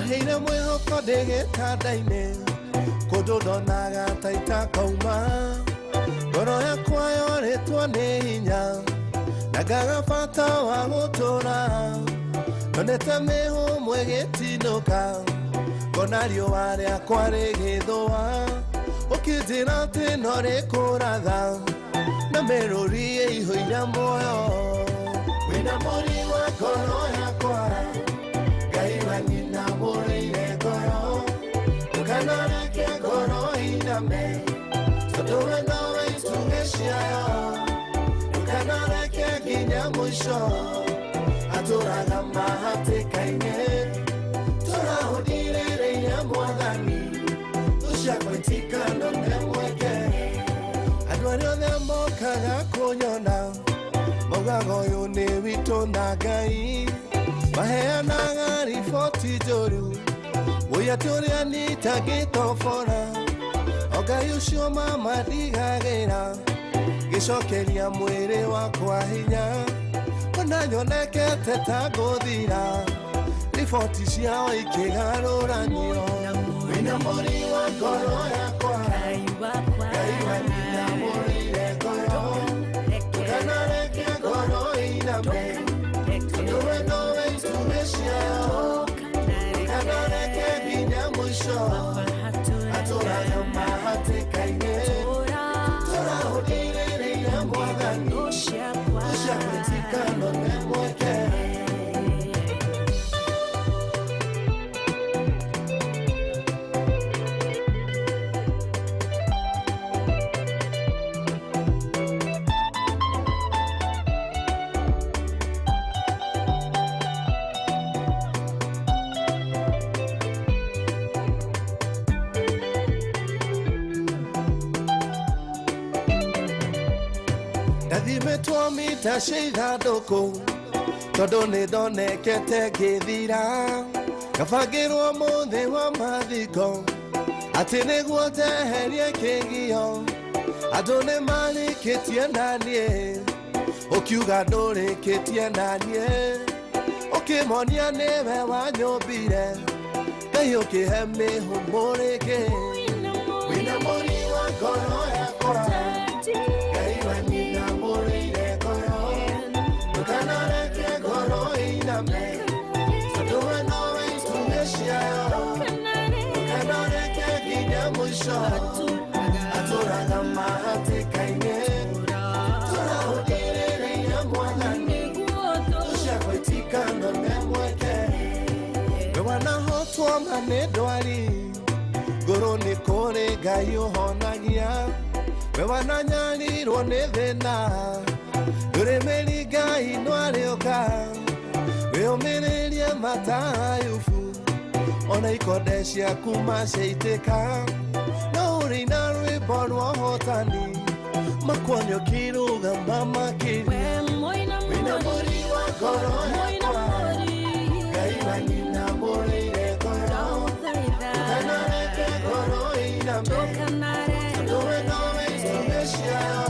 Waheire mwĩhoko ndĩ gĩtanda-inĩ, kũndũ ndonaga ta itakauma. Ngoro yakwa yorĩtwo nĩ hinya, na ngaga bata wa gũtũũra. Ndonete mĩhũmũ ĩgĩtinũka, ngona riũa rĩakwa rĩgĩthũa. Ũkĩnjĩra atĩ no rĩkũratha, na mĩrũri ĩihũire muoyo. Wĩna mũri wa ngoro yakwa, Ngai wa nyina mũrĩire ngoro. Ndũkanareke ngoro iname, tondũ we nowe itugĩ ciayo. Ndũkanareke nginya mũico, atũraga mahatĩka-inĩ. Tũrahũthirĩrĩire Mwathani, tũciakwa itikanone mweke. Andũ arĩa othe mokaga kũnyona, maugaga ũyũ nĩ witũ na Ngai. Maheanaga riboti njũru, wũi atĩ ũrĩa nitangĩtobora. O Ngai ũcio mama ndigagĩra, gĩcokeria mwĩrĩ wakwa hinya. Ona nyonekete ta ngũthira, riboti ciao ikĩgarũranio. Wĩna mũri wa ngoro yakwa, Ngai wa nyina mũrĩire ngoro. Ndũkanareke ngoro iname, tondũ we nowe itugĩ ciayo. Ndũkanareke nginya mũico, atũraga mahatĩka-inĩ. Tũrahũthirĩrĩire Mwathani, tũciakwa mweke. Ndathimĩtwo mita cia ithandũkũ, tondũ nĩ ndonekete ngĩthira. Ngabangĩrwo mũthĩ wa mathiko, atĩ nĩguo njeherie kĩgio. Andũ nĩ marĩkĩtie na niĩ, ũkiuga ndũrĩkĩtie na niĩ. Ũkĩmonia nĩwe wanyũmbire, Ngai ũkĩhe mĩhũmũ rĩngĩ. Wĩna mũri wa ngoro yakwa, Ngai wa nyina mũrĩire ngoro. Ndũkanareke ngoro iname, tondũ we nowe itugĩ ciayo. Ndũkanareke nginya mũico, atũraga mahatĩka-inĩ. Tũrahũthĩrĩria Mwathani, tũciakwa itikanone mweke. We wanahotwo ma nĩ ndwari, ngũrũ nĩ kũrĩ Ngai ũhonagia. We wananyarirwo nĩ thĩna, ndũrĩ mĩri Ngai no arĩũka. Wĩyũmĩrĩrie matayubu, ona ikonde ciaku maciaitĩka. No ũrĩ na rwĩmbo rwa ũhotani, makuonio ũkĩrũgama makĩria. Wĩna mũri wa ngoro yakwa, Ngai wa nyina mũrĩire ngoro. Ndũkanareke ngoro iname, tondũ we nowe itugĩ ciayo.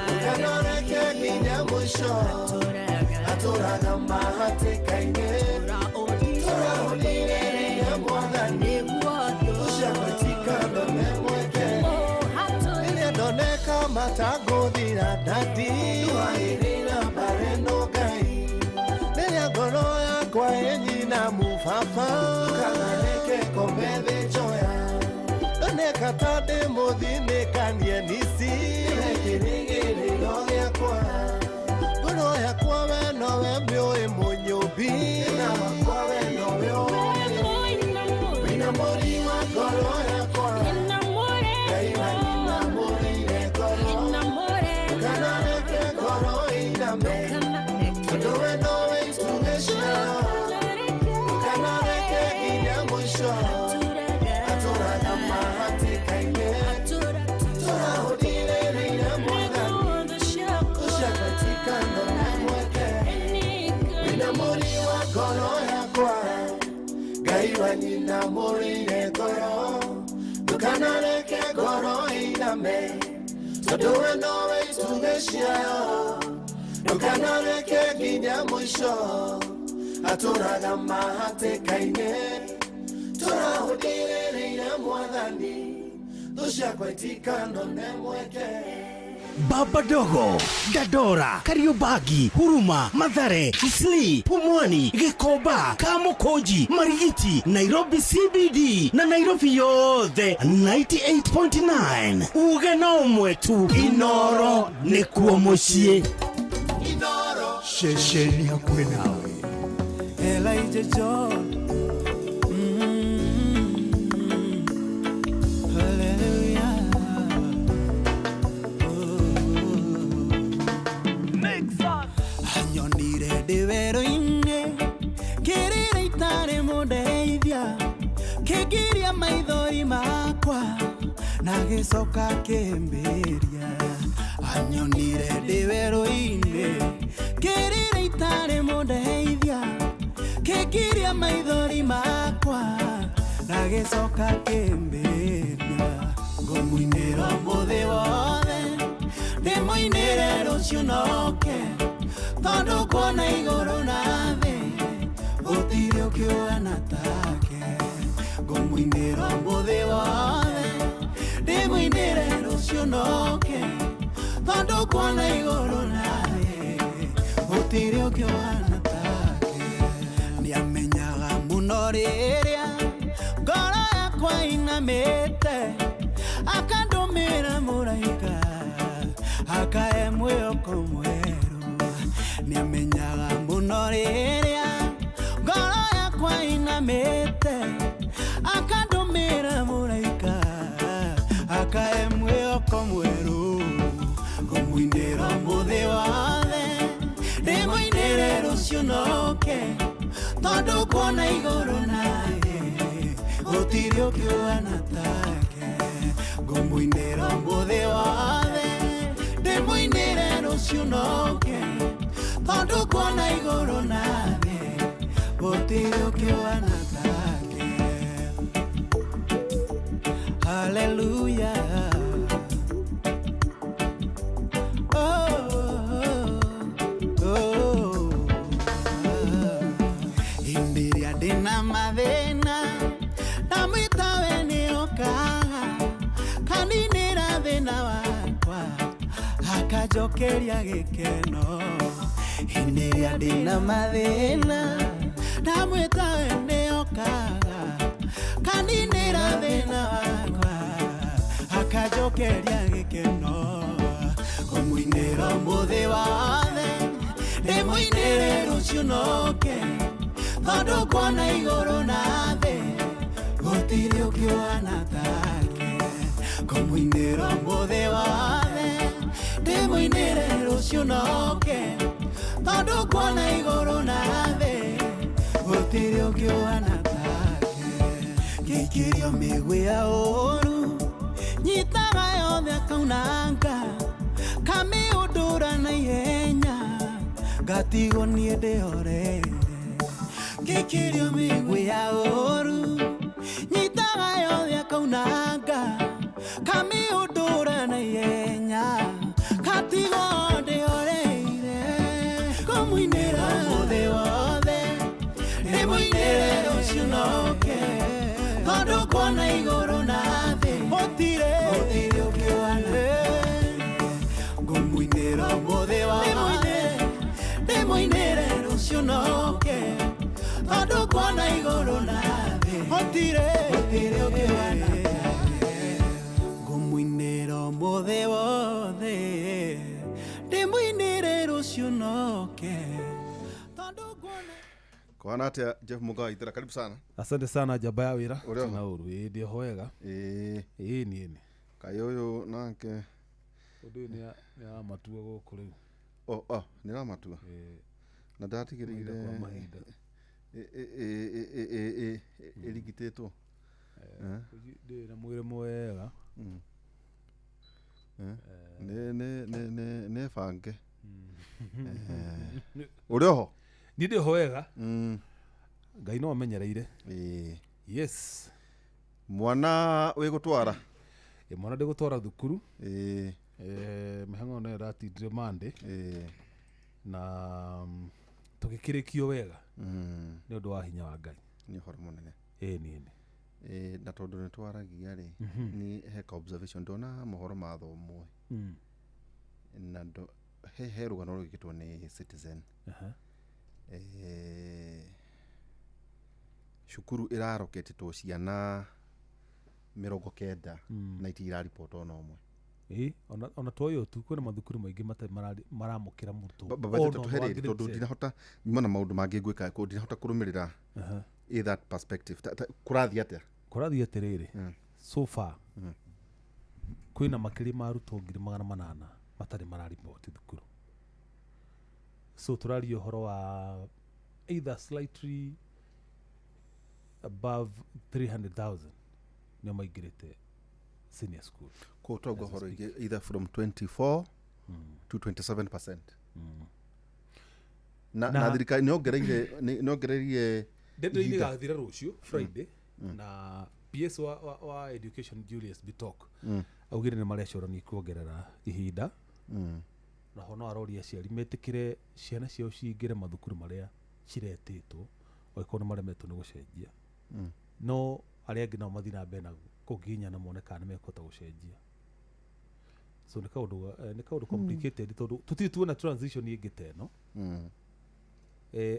Ndũkanareke nginya mũico, atũraga mahatĩka-inĩ. Tũrahũthirĩrĩria Mwathani, tũciakwa itikanone mweke. Rĩrĩa ndoneka matangũthira, ndadi ndwaĩrĩra mbareno Ngai. Rĩrĩa ngoro yakwa ĩnyinamu, baba ndũkanareke ngome thĩ njoya. Ndoneka ta ndĩ mũthinĩkanie nisi, kĩrĩgĩrĩro gĩakwa. Ngoro yakwa we nowe mĩũĩ mũnyũmbi, na wakwa we nowe ũĩ. Wĩna mũri wa ngoro yakwa, Ngai wa nyina mũrĩire ngoro. Ndũkanareke ngoro iname, tondũ we nowe itugĩ ciayo. Ndũkanareke nginya mũico, atũraga mahatĩka-inĩ. Tũrahũthirĩrĩire Mwathani, tũciakwa itikanone mweke. Wĩna mũri wa ngoro yakwa, Ngai wa nyina mũrĩire ngoro. Ndũkanareke ngoro iname, tondũ we nowe itugĩ ciayo. Ndũkanareke nginya mũico, atũraga mahatĩka-inĩ. Tũrahũthĩrĩire mwathani Tũciakwa itikanone mweke. Baba Dogo, Dandora, Kariobangi, Huruma, Mathare, Isli, Pumwani, Gikomba, Kamukunji, Marigiti, Nairobi CBD na Nairobi yothe 98.9. Uge na ũmwe tu, Inoro nĩkuo mũciĩ. Inoro. Ceceni hakuhĩ nawe. Elijah John. Hallelujah. Anyonire ndĩ werũ-inĩ kĩrĩra itarĩ mũndeithia kĩngiria maithori makwa na gĩcoka kĩmbĩria. Anyonire ndĩ werũ-inĩ kĩrĩra itarĩ mũndeithia kĩngiria maithori makwa na gĩcoka kĩmbĩria. Ngũmũinĩra ũmũthĩ wothe ndĩmũinĩre rũciũ noke tondũ kuona igũrũ na thĩ gũtirĩ ũkĩũhana take. Ngũmũinĩra ũmũthĩ wothe ndĩmũinĩre rũciũ noke tondũ kuona igũrũ na thĩ gũtirĩ ũkĩũhana take. Nĩamenyaga mũno rĩrĩa ngoro yakwa inamĩte akandũmĩra mũraika akae mwĩhoko mwerũ. Nĩamenyaga mũno rĩrĩa ngoro yakwa inamĩte akandũmĩra mũraika akae mwĩhoko mwerũ. Ngũmũinĩra ũmũthĩ wothe ndĩmũinĩre rũciũ noke tondũ kuona igũrũ na thĩ gũtirĩ ũkĩũhana take. Ngũmũinĩra ũmũthĩ wothe ndĩmũinĩre rũciũ noke tondũ kuona igũrũ na thĩ gũtirĩ ũkĩũhana take. Hallelujah. Oh, oh, oh. Hĩndĩ ĩrĩa ndĩna mathĩna ndamwĩta we nĩokaga kaninĩra thĩna wakwa akanjokeria gĩkeno. Hĩndĩ ĩrĩa ndĩna mathĩna ndamwĩta we nĩokaga kaninĩra thĩna wakwa akanjokeria gĩkeno. Ngũmũinĩra ũmũthĩ wothe ndĩmũinĩre rũciũ noke tondũ kuona igũrũ na thĩ gũtirĩ ũkĩũhana take. Ngũmũinĩra ũmũthĩ wothe ndĩmũinĩre rũciũ noke tondũ kuona igũrũ na thĩ gũtirĩ ũkĩũhana take. Ngĩikĩrio mĩguĩ ya ũũru nyitaga yothe akaunanga kamĩũndũra na ihenya ngatigwo niĩ ndĩhoreire. Ngĩikĩrio mĩguĩ ya ũũru nyitaga yothe akaunanga kamĩũndũra na ihenya ngatigwo ndĩhoreire. Ngũmũinĩra ũmũthĩ wothe ndĩmũinĩre rũciũ noke tondũ kuona igũrũ na thĩ gũtirĩ ũkĩũhana. Ngũmũinĩra ũmũthĩ wothe ndĩmũinĩre rũciũ noke tondũ kuona igũrũ na thĩ gũtirĩ ũkĩũhana. Ngũmũinĩra ũmũthĩ wothe ndĩmũinĩre rũciũ noke tondũ kuona. Kwana atia Jeff Mugaa Ithera, karibu sana. Asante sana jaba ya wira. Ũrĩ oho? Tina ũru ĩĩ ndĩ oho wega. Ĩĩ. Ĩĩ niĩ nĩ Kaĩ ũyũ nake ũndũ ũyũ nĩ aramatua gũkũ rĩu. Oh, oh, nĩ ramatua. Ĩĩ. Na ndatigĩrĩire Mahinda kwa mahinda. Ĩrigitĩtwo. Ndĩ na mwĩrĩ mwega. Nĩ bange. Ũrĩ oho? Niĩ ndĩ oho wega. Ngai no amenyereire. Ĩĩ. Yes. Mwana wĩ gũtwara? Ĩ mwana ndĩ gũtwara thukuru. Ĩĩ. Mĩhang'o nayo ĩratindire Monday. Ĩĩ. Na tũgĩkĩrĩkio wega. Nĩ ũndũ wa hinya wa Ngai. Nĩ ũhoro mũnene. Ĩĩ niĩ nĩ. Na tondũ nĩ twaragia rĩ, ni he ka observation ndona mohoro mathomwo na he rũgano rwĩkĩtwo nĩ Citizen. Cukuru ĩraroketĩtwo ciana 90 na itiraripota ona ũmwe. Ĩ ona to ũyũ tu, kwĩna mathukuru maingĩ matarĩ maramũkĩra mũrutwo. Baba Ona tũhe ũmwe wa rĩrĩ grade tondũ seven. ndinahota nyuma na maũndũ mangĩ ngwĩka kũ ndinahota kũrũmĩrĩra i that perspective. Kũrathiĩ atĩa? Kũrathiĩ atĩrĩrĩ, so far kwĩna makĩria ma arutwo 800,000 matarĩ marariboti thukuru. So tũraria ũhoro wa either slightly above 300,000 nĩo maingĩrĩte senior school. Koguo tũrauga ũhoro ingĩ either from 24 to 27%. Na thirikari nĩongereire Deadline ihinda. ĩgathira rũciũ Friday, na PS wa education Julius Bitok augire nĩ marecũrania kuongerera ihinda. Naho no aroria aciari metĩkĩre ciana ciao cingĩre mathukuru marĩa ciretĩtwo angĩkorwo nĩ maremetwo nĩ gũcenjia. No arĩa angĩ nao mathiĩ na mbere na kũnginya mone kana nĩ mekũhota gũcenjia. So nĩ kaũndũ complicated tondũ tũtirĩ tuona transition ĩngĩ ta ĩno.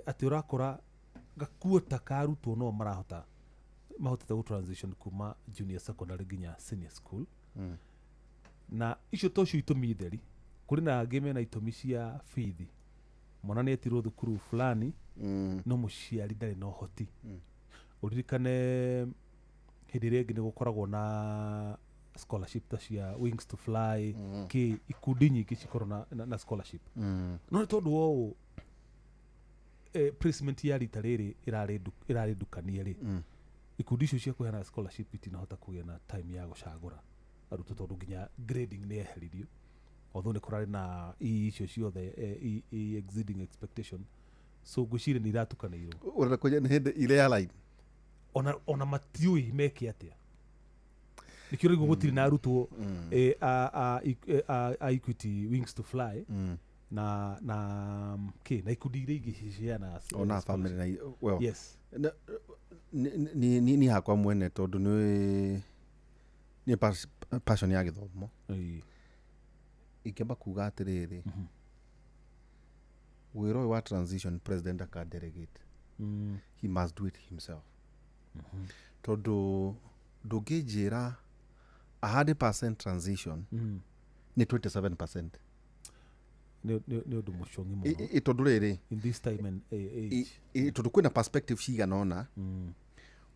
Atĩ ũrakora gakuota ka arutwo no marahota mahotete gũ transition kuma junior secondary nginya senior school. Na icio to cio itũmi theri, kũrĩ na angĩ mena itũmi cia bithi. Mwana nĩ etirwo thukuru fulani no mũciari ndarĩ na ũhoti. Ũririkane hĩndĩ ĩrĩa ĩngĩ nĩ gũkoragwo na scholarship ta cia Wings to Fly, kĩ ikundi nyingĩ cikorwo na scholarship. No nĩ tondũ wa ũũ placement ya rita rĩrĩ ĩrarĩ ndukanie rĩ, ikundi icio cia kũheana scholarship itinahota kũgĩa na time ya gũcagũra arutwo tondũ nginya grading nĩ yeheririo. Although nĩ kũrarĩ na icio ciothe exceeding expectation, so ngwĩciria nĩ iratukanĩirwo. Ũrenda kũnjĩra nĩ hĩndĩ ile ya line ona matiũĩ meke atĩa. Nĩkĩo rĩu gũtirĩ na arutwo a Equity Wings to Fly na na ikundi iria ingĩ ciheanaga ona family na well, yes. Ni hakwa mwene tondũ nĩ passion ya gĩthomo. Ingĩamba kuga atĩrĩrĩ, wĩra ũyũ wa transition president aka delegate. He must do it himself. Tondũ ndũngĩnjĩra 100% transition nĩ 27%. Nĩ ũndũ mũcong'i mũno. Tondũ rĩrĩ in this time and age. Tondũ kwĩna perspective cigana ũna.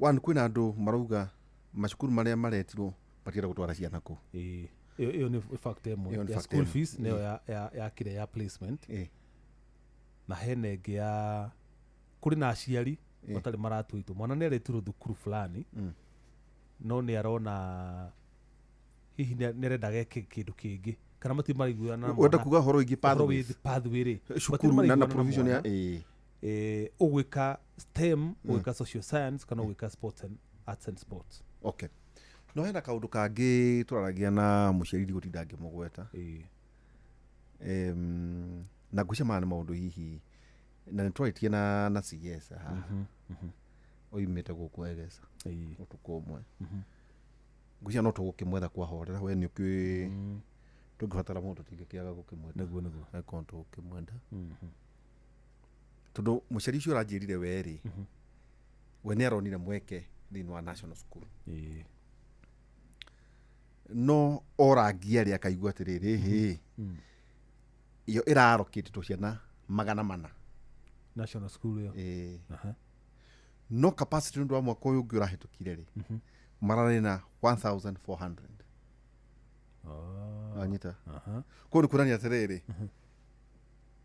One, kwĩna andũ marauga macukuru marĩa maretirwo matienda gũtwara ciana kũu. Ĩyo nĩ fact ĩmwe ya school fees nĩyo ya kĩrĩa ya placement. Na hena ĩngĩ ya kũrĩ na aciari matarĩ maratua itua. Mwana nĩ aretirwo thukuru fulani no nĩ arona hihi nĩ arenda geke kĩndũ kĩngĩ kana matirĩ maraiguana na Ũrenda kuga ũhoro wĩgiĩ pathway rĩ, cukuru na provision ya ũgwĩka STEM, ũgwĩka social science kana ũgwĩka sports and arts and sports. Okay. No hena kaũndũ kangĩ tũraragia na mũciari ndigũtinda ngĩmũgweta. Na ngwĩciria maya nĩ maũndũ hihi na nĩ twarĩtie na CS haha oimĩte gũkũ Egesa ũtukũ ũmwe. Ngwĩciria no tũgũkĩmwetha kwahorera we nĩ ũkĩũĩ tũngĩbatara mũndũ tũtingĩkĩaga gũkĩmwenda. Nĩguo nĩguo. Angĩkorwo tũgũkĩmwenda. Tondũ mũciari ũcio ũranjĩrire we rĩ, we nĩ aronire mweke thĩinĩ wa national school. No orangia rĩ akaigua atĩrĩrĩ, hĩ iyo ĩrarokĩtwo ciana 400 national school ĩyo. No capacity nĩ ũndũ wa mwaka ũyũ ũngĩ ũrahĩtũkire rĩ, mararĩ na 1400. Anyita. Koguo nĩ kuonania atĩrĩrĩ,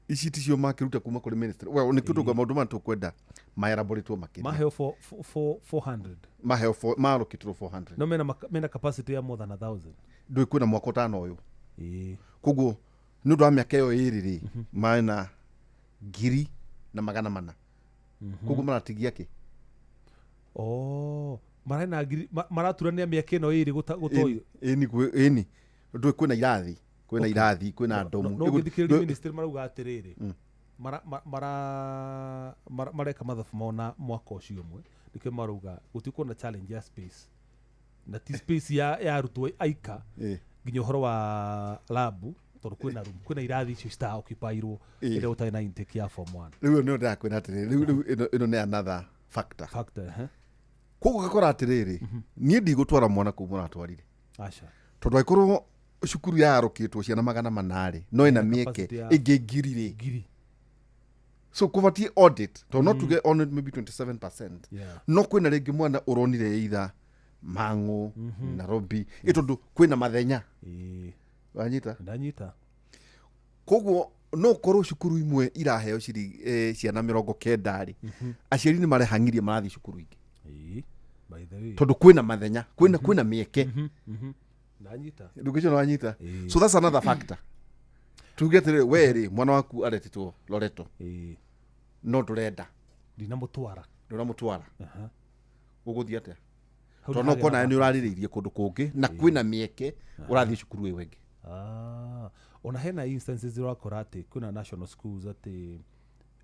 ici ticio makĩruta kuma kũrĩ ministry. Well, nĩkĩo tũkuga maũndũ maya tũkwenda maelaboratwo makĩria. Maheo 400. Maheo marokĩtwo 400. No mena capacity ya more than 1000. Ndũĩ kwĩna mwaka ũtano ũyũ. Koguo nĩ ũndũ wa mĩaka ĩyo ĩrĩ rĩ, mena 1,400. Koguo maratigia kĩ? Marena ngiri maraturania mĩaka ĩno ĩrĩ gũtoyo. Ĩni. Ndũĩ kwĩna irathi, kwĩna irathi, kwĩna ndomu. No ngĩthikĩrĩria ministry marauga atĩrĩrĩ, Mareka mathabu mao na mwaka ũcio ũmwe, nĩkĩo marauga gũtikorwo na challenge ya space, na ti space ya arutwo aika, nginya ũhoro wa labu, tondũ kwĩna room, kwĩna irathi icio citaoccupyirwo ĩrĩa ũtarĩ na intake ya form 1. Rĩu nĩyo ndĩrakwĩra atĩrĩrĩ, rĩu ĩno nĩ another factor. Factor, eh? Koguo ũgakora atĩrĩrĩ, niĩ ndigũtwara mwana kũu mũratwarire. Aca. Tondũ angĩkorwo cukuru yarũkĩtwo ciana 400 no ĩna mĩeke capacity ĩngĩ 1000 rĩ, 1000. So kũbatiĩ audit, tondũ no tuge on maybe 27%, no kwĩna rĩngĩ mwana ũronire either Mang'u, Nairobi, ĩ tondũ kwĩna mathenya. Wanyita? Ndanyita. Koguo no ũkorwo cukuru imwe iraheo ciana 90 rĩ, aciari nĩ marehang'irie marathiĩ cukuru ingĩ. By the way. Tondũ kwĩna mathenya, kwĩna mĩeke. Ndanyita. Ndũngĩcio nĩ wanyita? So that's another factor. Tuge atĩrĩrĩ, we rĩ, mwana waku aretĩtwo Loreto, no ndũrenda. Ndinamũtwara. Ndũramũtwara. Ũgũthiĩ atĩa? Hau Tondũ no nĩ ũkorwo nawe hagĩa nĩ ũrarĩrĩirie kũndũ kũngĩ na kwĩna mĩeke ũrathiĩ cukuru ĩyo ĩngĩ. Ona hena instances ũrakora atĩ kwĩna national schools atĩ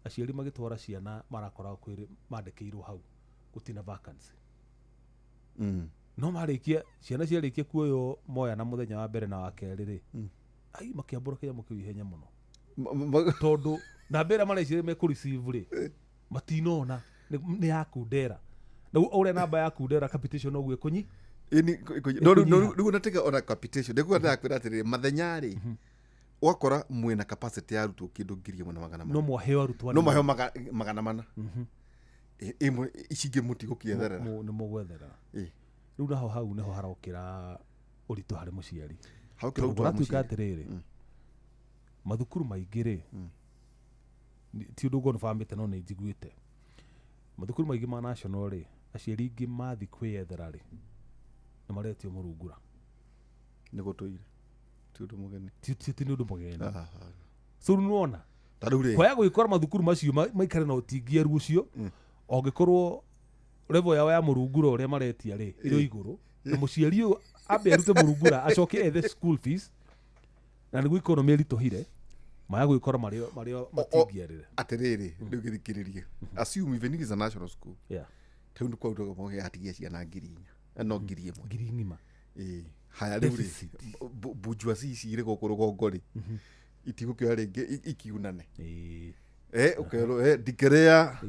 aciari magĩtwara ciana marakora kwĩrĩ mandĩkĩirwo hau gũtina vacancy. No marĩkia ciana ciarĩkia kuoywo moya na mũthenya wa mbere na wa kerĩ rĩ, ai makĩambũra kĩnyamũ kĩu ihenya mũno. Tondũ namba ĩrĩa mareciria mekũ receive rĩ, matinona nĩ ya Kundera. Na ũrĩa namba ya Kundera capitation noguo ĩkũnyi. No rĩu natĩga ona capitation nĩguo ndĩrakwĩra atĩrĩrĩ, mathenya rĩ, ũgakora mwĩna capacity ya arutwo kĩndũ 1400. No mwaheo arutwo no maheo 400. Ĩmwe ici ingĩ mũtigũkĩetherera. Nĩ mũgwethera. Rĩu naho hau nĩho harokĩra ũritũ harĩ mũciari. Harokĩra ũritũ harĩ Kũratuĩka mũciari. atĩrĩrĩ, mathukuru maingĩ rĩ, ti ũndũ ngonbamĩte no nĩ njiguĩte, mathukuru maingĩ ma national rĩ, aciari aingĩ mathiĩ kwĩyethera rĩ, nĩ maretio mũrungura. Nĩ gũtũire ti ũndũ mũgeni. Ti nĩ ũndũ mũgeni. So rĩu nĩwona Ta rĩu rĩ, kwaya gwĩkora mathukuru macio maikare na ũtingieru ũcio, angĩkorwo level yao ya mũrungura ũrĩa maretia rĩ ĩrĩ igũrũ, na mũciari ũyũ ambe arute mũrungura acoke ethe school fees, na nĩguo economy ĩritũhire, maya gwĩkora marĩo matingĩarĩre. Atĩrĩrĩ, rĩu gĩthikĩrĩrie, assume even if it's a national school, rĩu nĩ kwautaga moge atigia ciana 4,000, no 1,000. Ngiri ng'ima. Haya rĩu rĩ, bourgeoisie ici irĩ gũkũ rũgongo rĩ, itigũkĩoya rĩngĩ ikiunane. Ũkerwo, ndĩkĩrĩa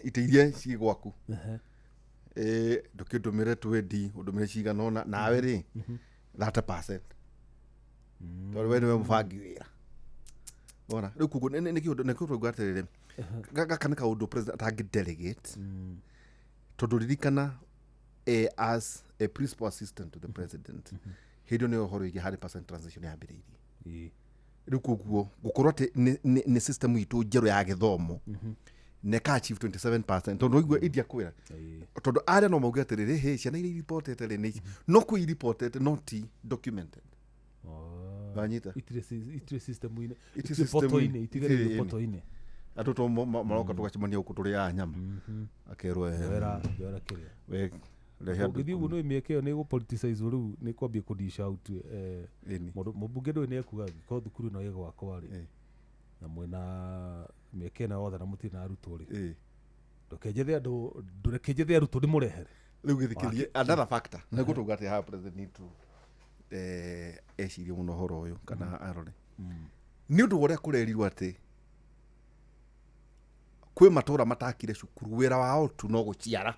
itĩ iria ciĩ gwaku. Ndũkĩndũmĩre 20, ũndũmĩre cigana ũna, nawe rĩ, 30%. Tondũ we nĩwe mũbangi wĩra. Wona, rĩu koguo nĩkĩo tũrauga atĩrĩrĩ, gaka nĩ kaũndũ president atangĩ delegate. Tondũ ririkana, as a principal assistant to the president, hĩndĩ ĩyo nĩyo ũhoro wĩgiĩ 100% transition yambĩrĩirie. Rĩu koguo gũkorwo atĩ nĩ system itũ njerũ ya gĩthomo na ĩka achieve 27%, tondũ waigua India kwĩra, tondũ arĩa no mauge atĩrĩrĩ, hĩ, ciana iria iripotete rĩ nĩ ici, no kwĩ iripotete no ti documented. Wanyita? Itirĩ system-inĩ, Itirĩ itirĩ system-inĩ. poto-inĩ, itigereirio Itirĩ, poto-inĩ. Andũ to maroka tũgacemania gũkũ tũrĩ a nyama, akerwo, Njoera, njoera kĩrĩa. We rehe andũ Ũngĩthiĩ ũguo 10. nĩ mĩeke ĩyo nĩ ĩgũ-politicize rĩu, nĩ kwambia kũ-dish out, mũndũ mũmbunge ndũĩ nĩ ekuga angĩkorwo thukuru ĩno ĩ gwakwa rĩ, na mwĩna mĩeke ĩno yothe na mũtirĩ na arutwo rĩ, ndũkenjethe andũ, ndũrekenjethe arutwo ndĩmũrehere. Rĩu gĩthikĩrie another factor nĩguo tauga atĩ haha president need to ecirie mũno ũhoro ũyũ kana arore nĩ ũndũ wa ũrĩa kũrerirwo atĩ kwĩ matũra matakire cukuru, wĩra wao tu no gũciara.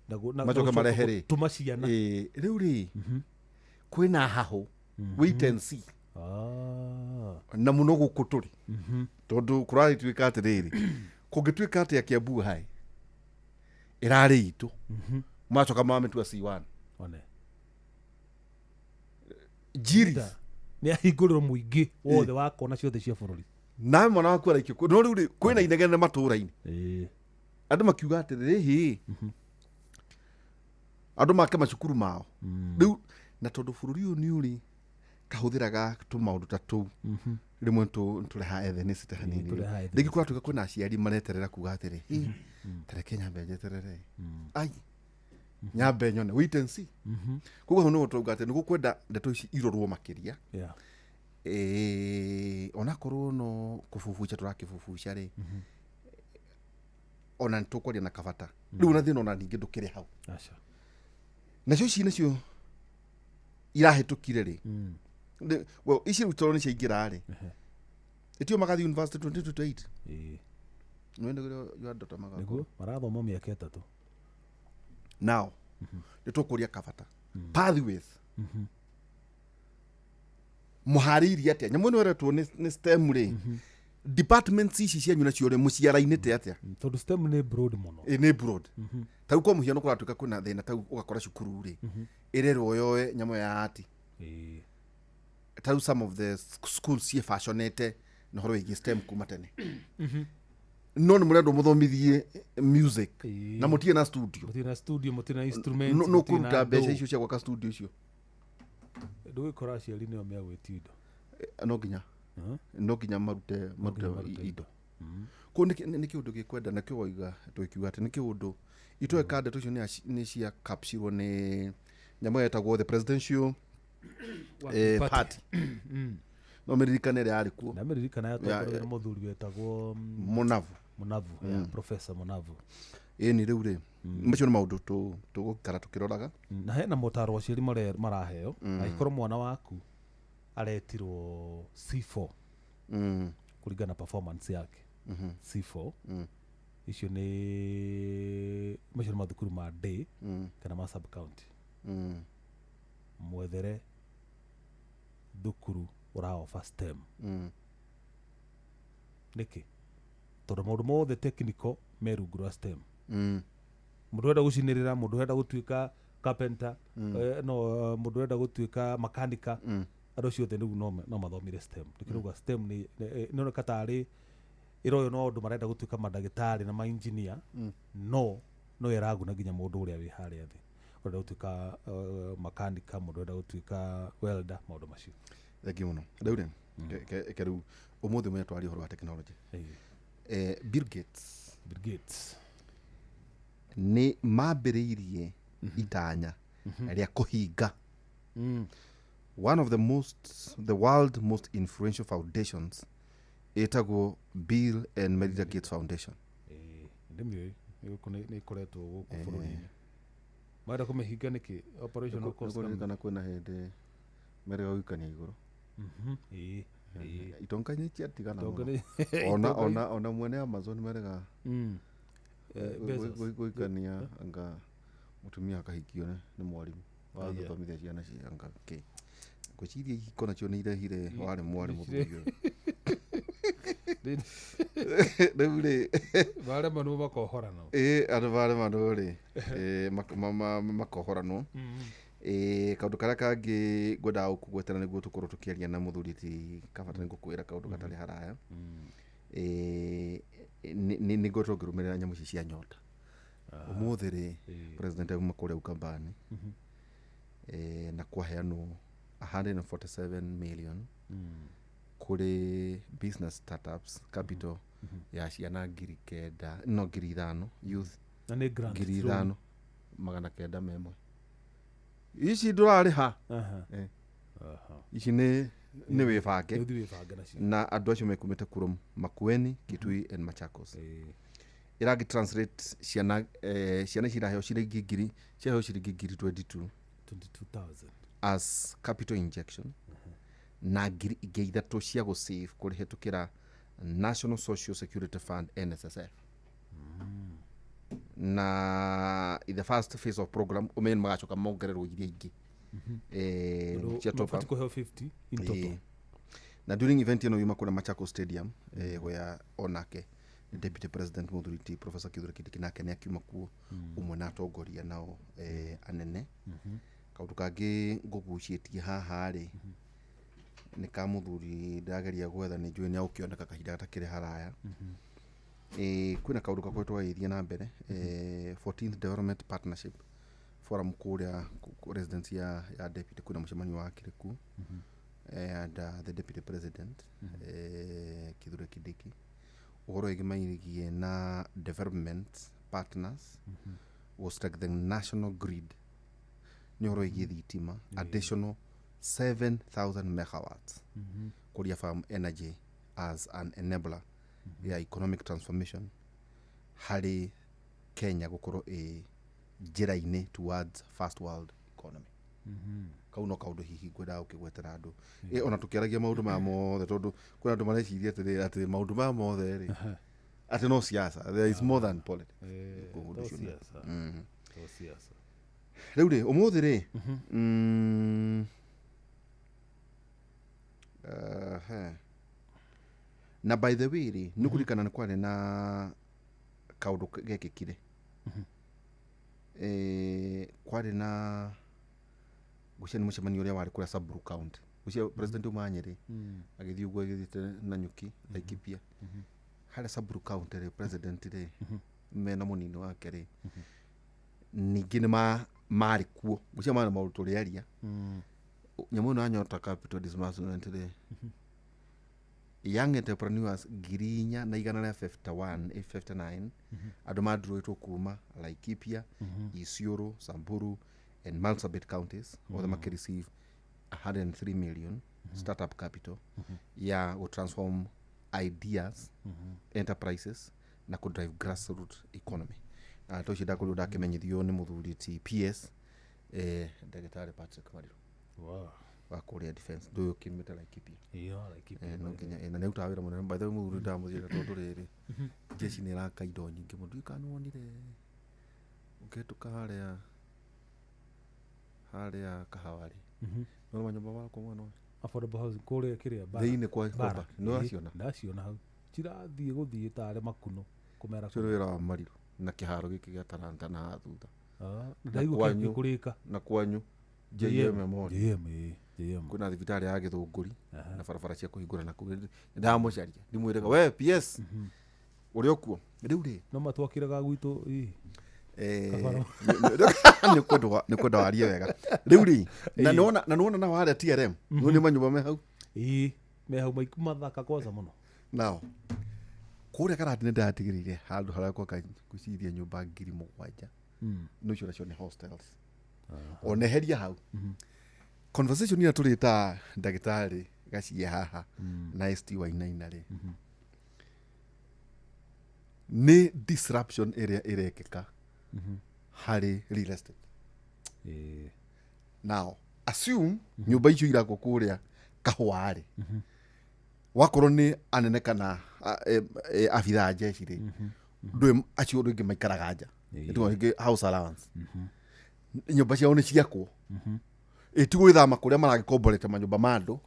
Na Macoke gũcoka marehe rĩ. gũtũma ciana. Rĩu rĩ, kwĩna hahũ, wait and see. Na mũno gũkũ tũrĩ, tondũ kũragĩtuĩka atĩrĩrĩ, kũngĩtuĩka atĩa Kiambu High ĩrarĩ itũ, macoka mamĩtua C1. One. Njiris. Nĩ ahingũrĩrwo mũingĩ wothe wa kona ciothe cia bũrũri. Nawe mwana waku araikio kũ- no rĩu rĩ, kwĩna inegene matũra-inĩ, andũ makiuga atĩrĩrĩ, hĩ, andũ make macukuru mao rĩu, na tondũ bũrũri ũyũ nĩ ũrĩ kahũthĩraga tũmaũndũ ta tũu, rĩmwe tũreha ethnicity hanini. Tũrehaga Rĩngĩ kũratuĩka kwĩna aciari mareterera kuga atĩrĩ, "Hĩ, tareke nyambe njeterere, ai nyambe nyone, wait and see." Koguo hau nĩho tũrauga atĩ nĩgũkwenda ndeto ici irorwo makĩria. Onakorwo no kũbubuca tũrakĩbubuca rĩ, ona nĩtũkwaria na kabata rĩu na thĩna ona ningĩ ndũkĩrĩ hau. Aca. Nacio ici nacio irahĩtũkire rĩ, well, ici rĩu tondũ nĩ ciaingĩra rĩ, ĩtio magathi university 2028. Ĩĩ. Nĩwende your daughter magakorwo Nĩguo marathoma mĩaka 3. Now nĩ tũkũria kabata pathways mũharĩirie atĩa nyamũ ĩno ĩretwo nĩ STEM rĩ, departments ici cianyu nacio rĩ mũciarainĩte atĩa? Tondũ STEM nĩ broad mũno. Ĩ, nĩ broad. Ta rĩu kwa mũhiano kũratuĩka kwĩna thĩna tau ũgakora cukuru rĩ ĩrerwo yoe nyamũ ya ati. Ĩĩ. Ta rĩu some of the schools ciĩbaconete na ũhoro wĩgiĩ STEM kuma tene, no nĩ mũrendwo mũthomithie music Ĩĩ. na mũtirĩ na studio. Mũtirĩ na studio, mũtirĩ na instruments, No mũtirĩ na kũruta mbeca ndũ. icio cia gwaka studio icio. Ndũgĩkora aciari nĩo megwĩtia indo. No nginya marute marute indo kũu. Nĩ kĩũndũ gĩkwenda na kĩo waiga tũkiuga atĩ nĩ kĩũndũ itoe ka ndeto icio nĩ cia capturewo nĩ nyamũ yetagwo the presidential party. No mĩririkane ĩrĩa yarĩ kuo. Ndamĩririkana, yatongorio nĩ mũthuri wetagwo Mũnavu. Mũnavu, yeah, Professor Mũnavu. Ĩni rĩu rĩ macio nĩ maũndũ tũgũikara tũkĩroraga. Na hena motaro aciari maraheo angĩkorwo mwana waku aretirwo C4 kũringana na performance yake C4. Icio nĩ macio nĩ mathukuru ma day kana ma sub county. Mwethere thukuru ũraoba STEM. Nĩkĩ? Tondũ maũndũ mothe technical me rungu rwa STEM. Mũndũ ũrenda gũcinĩrĩra, mũndũ ũrenda gũtuĩka carpenter, no mũndũ ũrenda gũtuĩka makanika, andũ acio othe rĩu no mathomire STEM. Nĩkĩrauga STEM nĩ nĩoneka tarĩ ĩroyo no andũ marenda gũtuĩka mandagĩtarĩ na mainjinia, no ĩraguna nginya mũndũ ũrĩa wĩ harĩa thĩ ũrenda gũtuĩka makanika, mũndũ ũrenda gũtuĩka welder, maũndũ macio. Thengiũ mũno. Rĩu rĩ ke rĩu ũmũthĩ mũthenya twaria ũhoro wa technology. Bill Gates Bill Gates nĩ mambĩrĩirie itanya rĩa kũhinga one of the world most influential foundations ĩtagwo Bill and Melinda Gates Foundation. Ndĩmĩũĩ nĩ nĩ ĩkoretwo gũkũ bũrũri-inĩ. Marenda kũmĩhinga nĩkĩ? Operational cost? Nĩkũririkana kwĩna hĩndĩ merĩga gũikania igũrũ. Ĩĩ, ĩĩ. Itonga nĩ ciatigana Itonga mũno. Itonga Ona mwene Amazon merĩga Bezos. gũikania anga mũtumia akahikio nĩ mwarimũ wa Aya. gũthomithia ciana cia anga kĩ. Ngwĩciria ihiko nacio nĩ irehire warĩ mwarĩ mũthuri ũyũ rĩu rĩ. Barema nĩo makohorana. Ĩ, andũ baremanwo rĩ, ĩ, makohoranwo. Ĩ, kaũndũ karĩa kangĩ ngwendaga gũkũgwetera nĩguo tũkorwo tũkĩaria na mũthuri ti kabata nĩ ngũkwĩra kaũndũ gatarĩ haraya. Ĩ, nĩ ngoretwo ngĩrũmĩrĩra nyamũ ici cia nyota. Ũmũthĩ rĩ president auma kũrĩa Ukambani, na kwaheanwo 147 million kũrĩ business startups, capital ya ciana 9,000, no 5,000 youth. Na nĩ grant? 5,901 ici ndũrarĩha. Aha. Aha. Ici nĩ wĩbange. Nĩ ũthiĩ wĩbange nacio. Na andũ acio mekumĩte kurom Makueni, Kitui and Machakos. Ĩrangi translate ciana, ciana ici iraheo ciringi ngiri, ciaheo ciringi ngiri 22 22,000 as capital injection na ngiri ingĩ ithatũ cia gũsave kũrĩhĩtũkĩra National Social Security Fund, NSSF. Na in the first phase of program ũmenye nĩ magacoka mongererwo iria ingĩ cia top mabatiĩ up. kũheo 50 in total. Na during event ĩno yuma kũrĩa Machakos Stadium, where onake deputy president mũthuri ti Professor Kithure Kindiki nake nĩ akiuma kuo ũmwe na atongoria nao anene. Kaũndũ kangĩ ngũgucĩtie haha rĩ nĩ ka mũthuri ndĩrageria gwetha, nĩ njũĩ nĩ agũkĩoneka kahinda gatakĩrĩ haraya. Kwĩna kaũndũ gakoretwo gagĩthiĩ na mbere, 14th Development Partnership Forum kũrĩa residence ya deputy. Kwĩna mũcemanio wakĩrĩ kuo and the deputy president, Kithure Kindiki, ũhoro wĩgĩmainie na development partners will strengthen national grid, nĩ ũhoro wĩgiĩ thitima, additional 7000 megawatts kũria farm energy as an enabler ya economic transformation harĩ Kenya gũkorwo ĩ njĩra-inĩ towards first world economy. Kau no kaũndũ hihi ngwendaga gũkĩgwetera andũ. Ona tũkĩaragia maũndũ maya mothe, tondũ kwĩna andũ mareciria atĩrĩrĩ, atĩ maũndũ maya mothe rĩ, atĩ no siasa, there is more than politics. Ũguo To ũndũ ũcio nĩ- siasa. To siasa. Rĩu rĩ, ũmũthĩ rĩ, he. Na by the way rĩ, nĩ kũririkana nĩ kwarĩ na kaũndũ gekĩkire. Kwarĩ na ngwĩciria nĩ mũcemanio ũrĩa warĩ kũrĩa Samburu County, ngwĩciria president uma Nyĩrĩ agĩthiĩ ũguo, agĩthiĩte Nanyuki, Laikipia, harĩa Samburu County rĩ, president rĩ mena mũnini wake rĩ, ningĩ nĩ marĩ kuo. Ngwĩciria maya nĩ maũndũ tũrĩaria. Nyamũ ĩno ya Nyota Capital disbursement rĩ, young entrepreneurs 4,151 859 andũ mandurĩtwo kuma Laikipia, Isiolo, Samburu and Marsabit counties, othe makĩreceive 103 million startup capital ya gũtransform ideas, enterprises na kũdrive grassroot economy. Na to icio ndakorirwo ndakĩmenyithio nĩ mũthuri ti PS, ndagĩtarĩ Patrick Mariru wa kũrĩa defense, ndũyũ ũkĩumĩte Laikipia. Iyo, Laikipia. No nginya, na nĩ arutaga wĩra mũnene by the way, mũthuri ndamũthire, tondũ rĩrĩ, jeshi nĩ ĩraka indo nyingĩ mũno. Ndiũĩ kana nĩwonire ũkĩhetũka harĩa kahawarĩ, nĩwona manyũmba marakwo mwena ũyũ? Affordable housing kũrĩa kĩrĩa Thĩinĩ kwa Barrack. nĩ ũraciona? Ndaciona hau cirathiĩ gũthiĩ tarĩ makuno kũmera. Ũcio nĩ wĩra wa Mariru na kĩharo gĩkĩ gĩa taranta na haha thutha. Ndaigua kwanyu. kũrĩka. Na kwanyu JM Memorial. JM, ĩĩ, JM. Kwĩna thibitarĩ ya Gĩthũngũri na barabara cia kũhingũra na kũu ndamũcaria, ndimwĩraga we PS ũrĩa ũkuo rĩu rĩ. No matwakire ga gwitũ ĩ. Kabaro. Nĩ kwenda warie wega rĩu rĩ, na nĩwona, na nĩwona nao harĩa TRM nĩ manyũmba me hau. Ĩĩ, me hau mathaka kwanza mũno. Nao kũrĩa Karati nĩ ndatigĩrĩire handũ harĩa gwaka gwĩciria nyũmba 7,000, no icio nacio nĩ hostels oneheria hau. Conversation ĩrĩa tũrĩta ndagĩtarĩ gacie haha na ST Wainaina rĩ, nĩ disruption ĩrĩa ĩrekĩka harĩ real estate. Now assume nyũmba icio irakwo kũrĩa kahũa rĩ, wakorwo nĩ anene kana abithaa a jeshi rĩ, ndũĩ acio rĩngĩ maikaraga nja. Nĩtũĩ rĩngĩ house allowance, nyũmba ciao nĩ ciakwo, ĩti gwĩthama kũrĩa maragĩkomborete manyũmba ma andũ,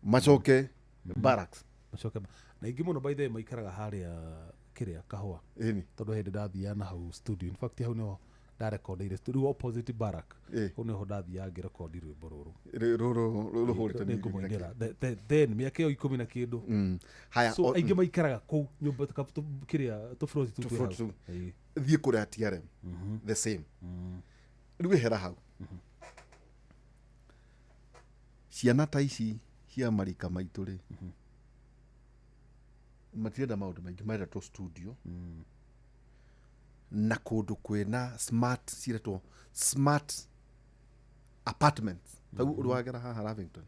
macoke barracks. Macoke na ingĩ mũno by the way maikaraga harĩa kĩrĩa kahũa. Ĩni. Tondũ hĩndĩ ndathiaga na hau studio, in fact hau nĩho ndarekondeire studio opposite barrack. Hau nĩho ndathiaga ngĩrekondi rwĩmbo rũrũ. Rũrũ rũhũrĩte. Nĩngũmũinĩra then mĩaka ĩyo 10 na kĩndũ. Haya. So aingĩ maikaraga kũu nyũmba kĩrĩa tũburoti tũu twĩ Tũburoti hau. tũu. Ĩĩ. Thiĩ kũrĩa TRM, the same. Rĩu ĩhera hau, ciana ta ici cia marika maitũ rĩ, matirenda maũndũ maingĩ, marenda tũ studio na kũndũ kwĩna smart, ciretwo smart apartments. Tau ũrĩ wagera haha Lavington,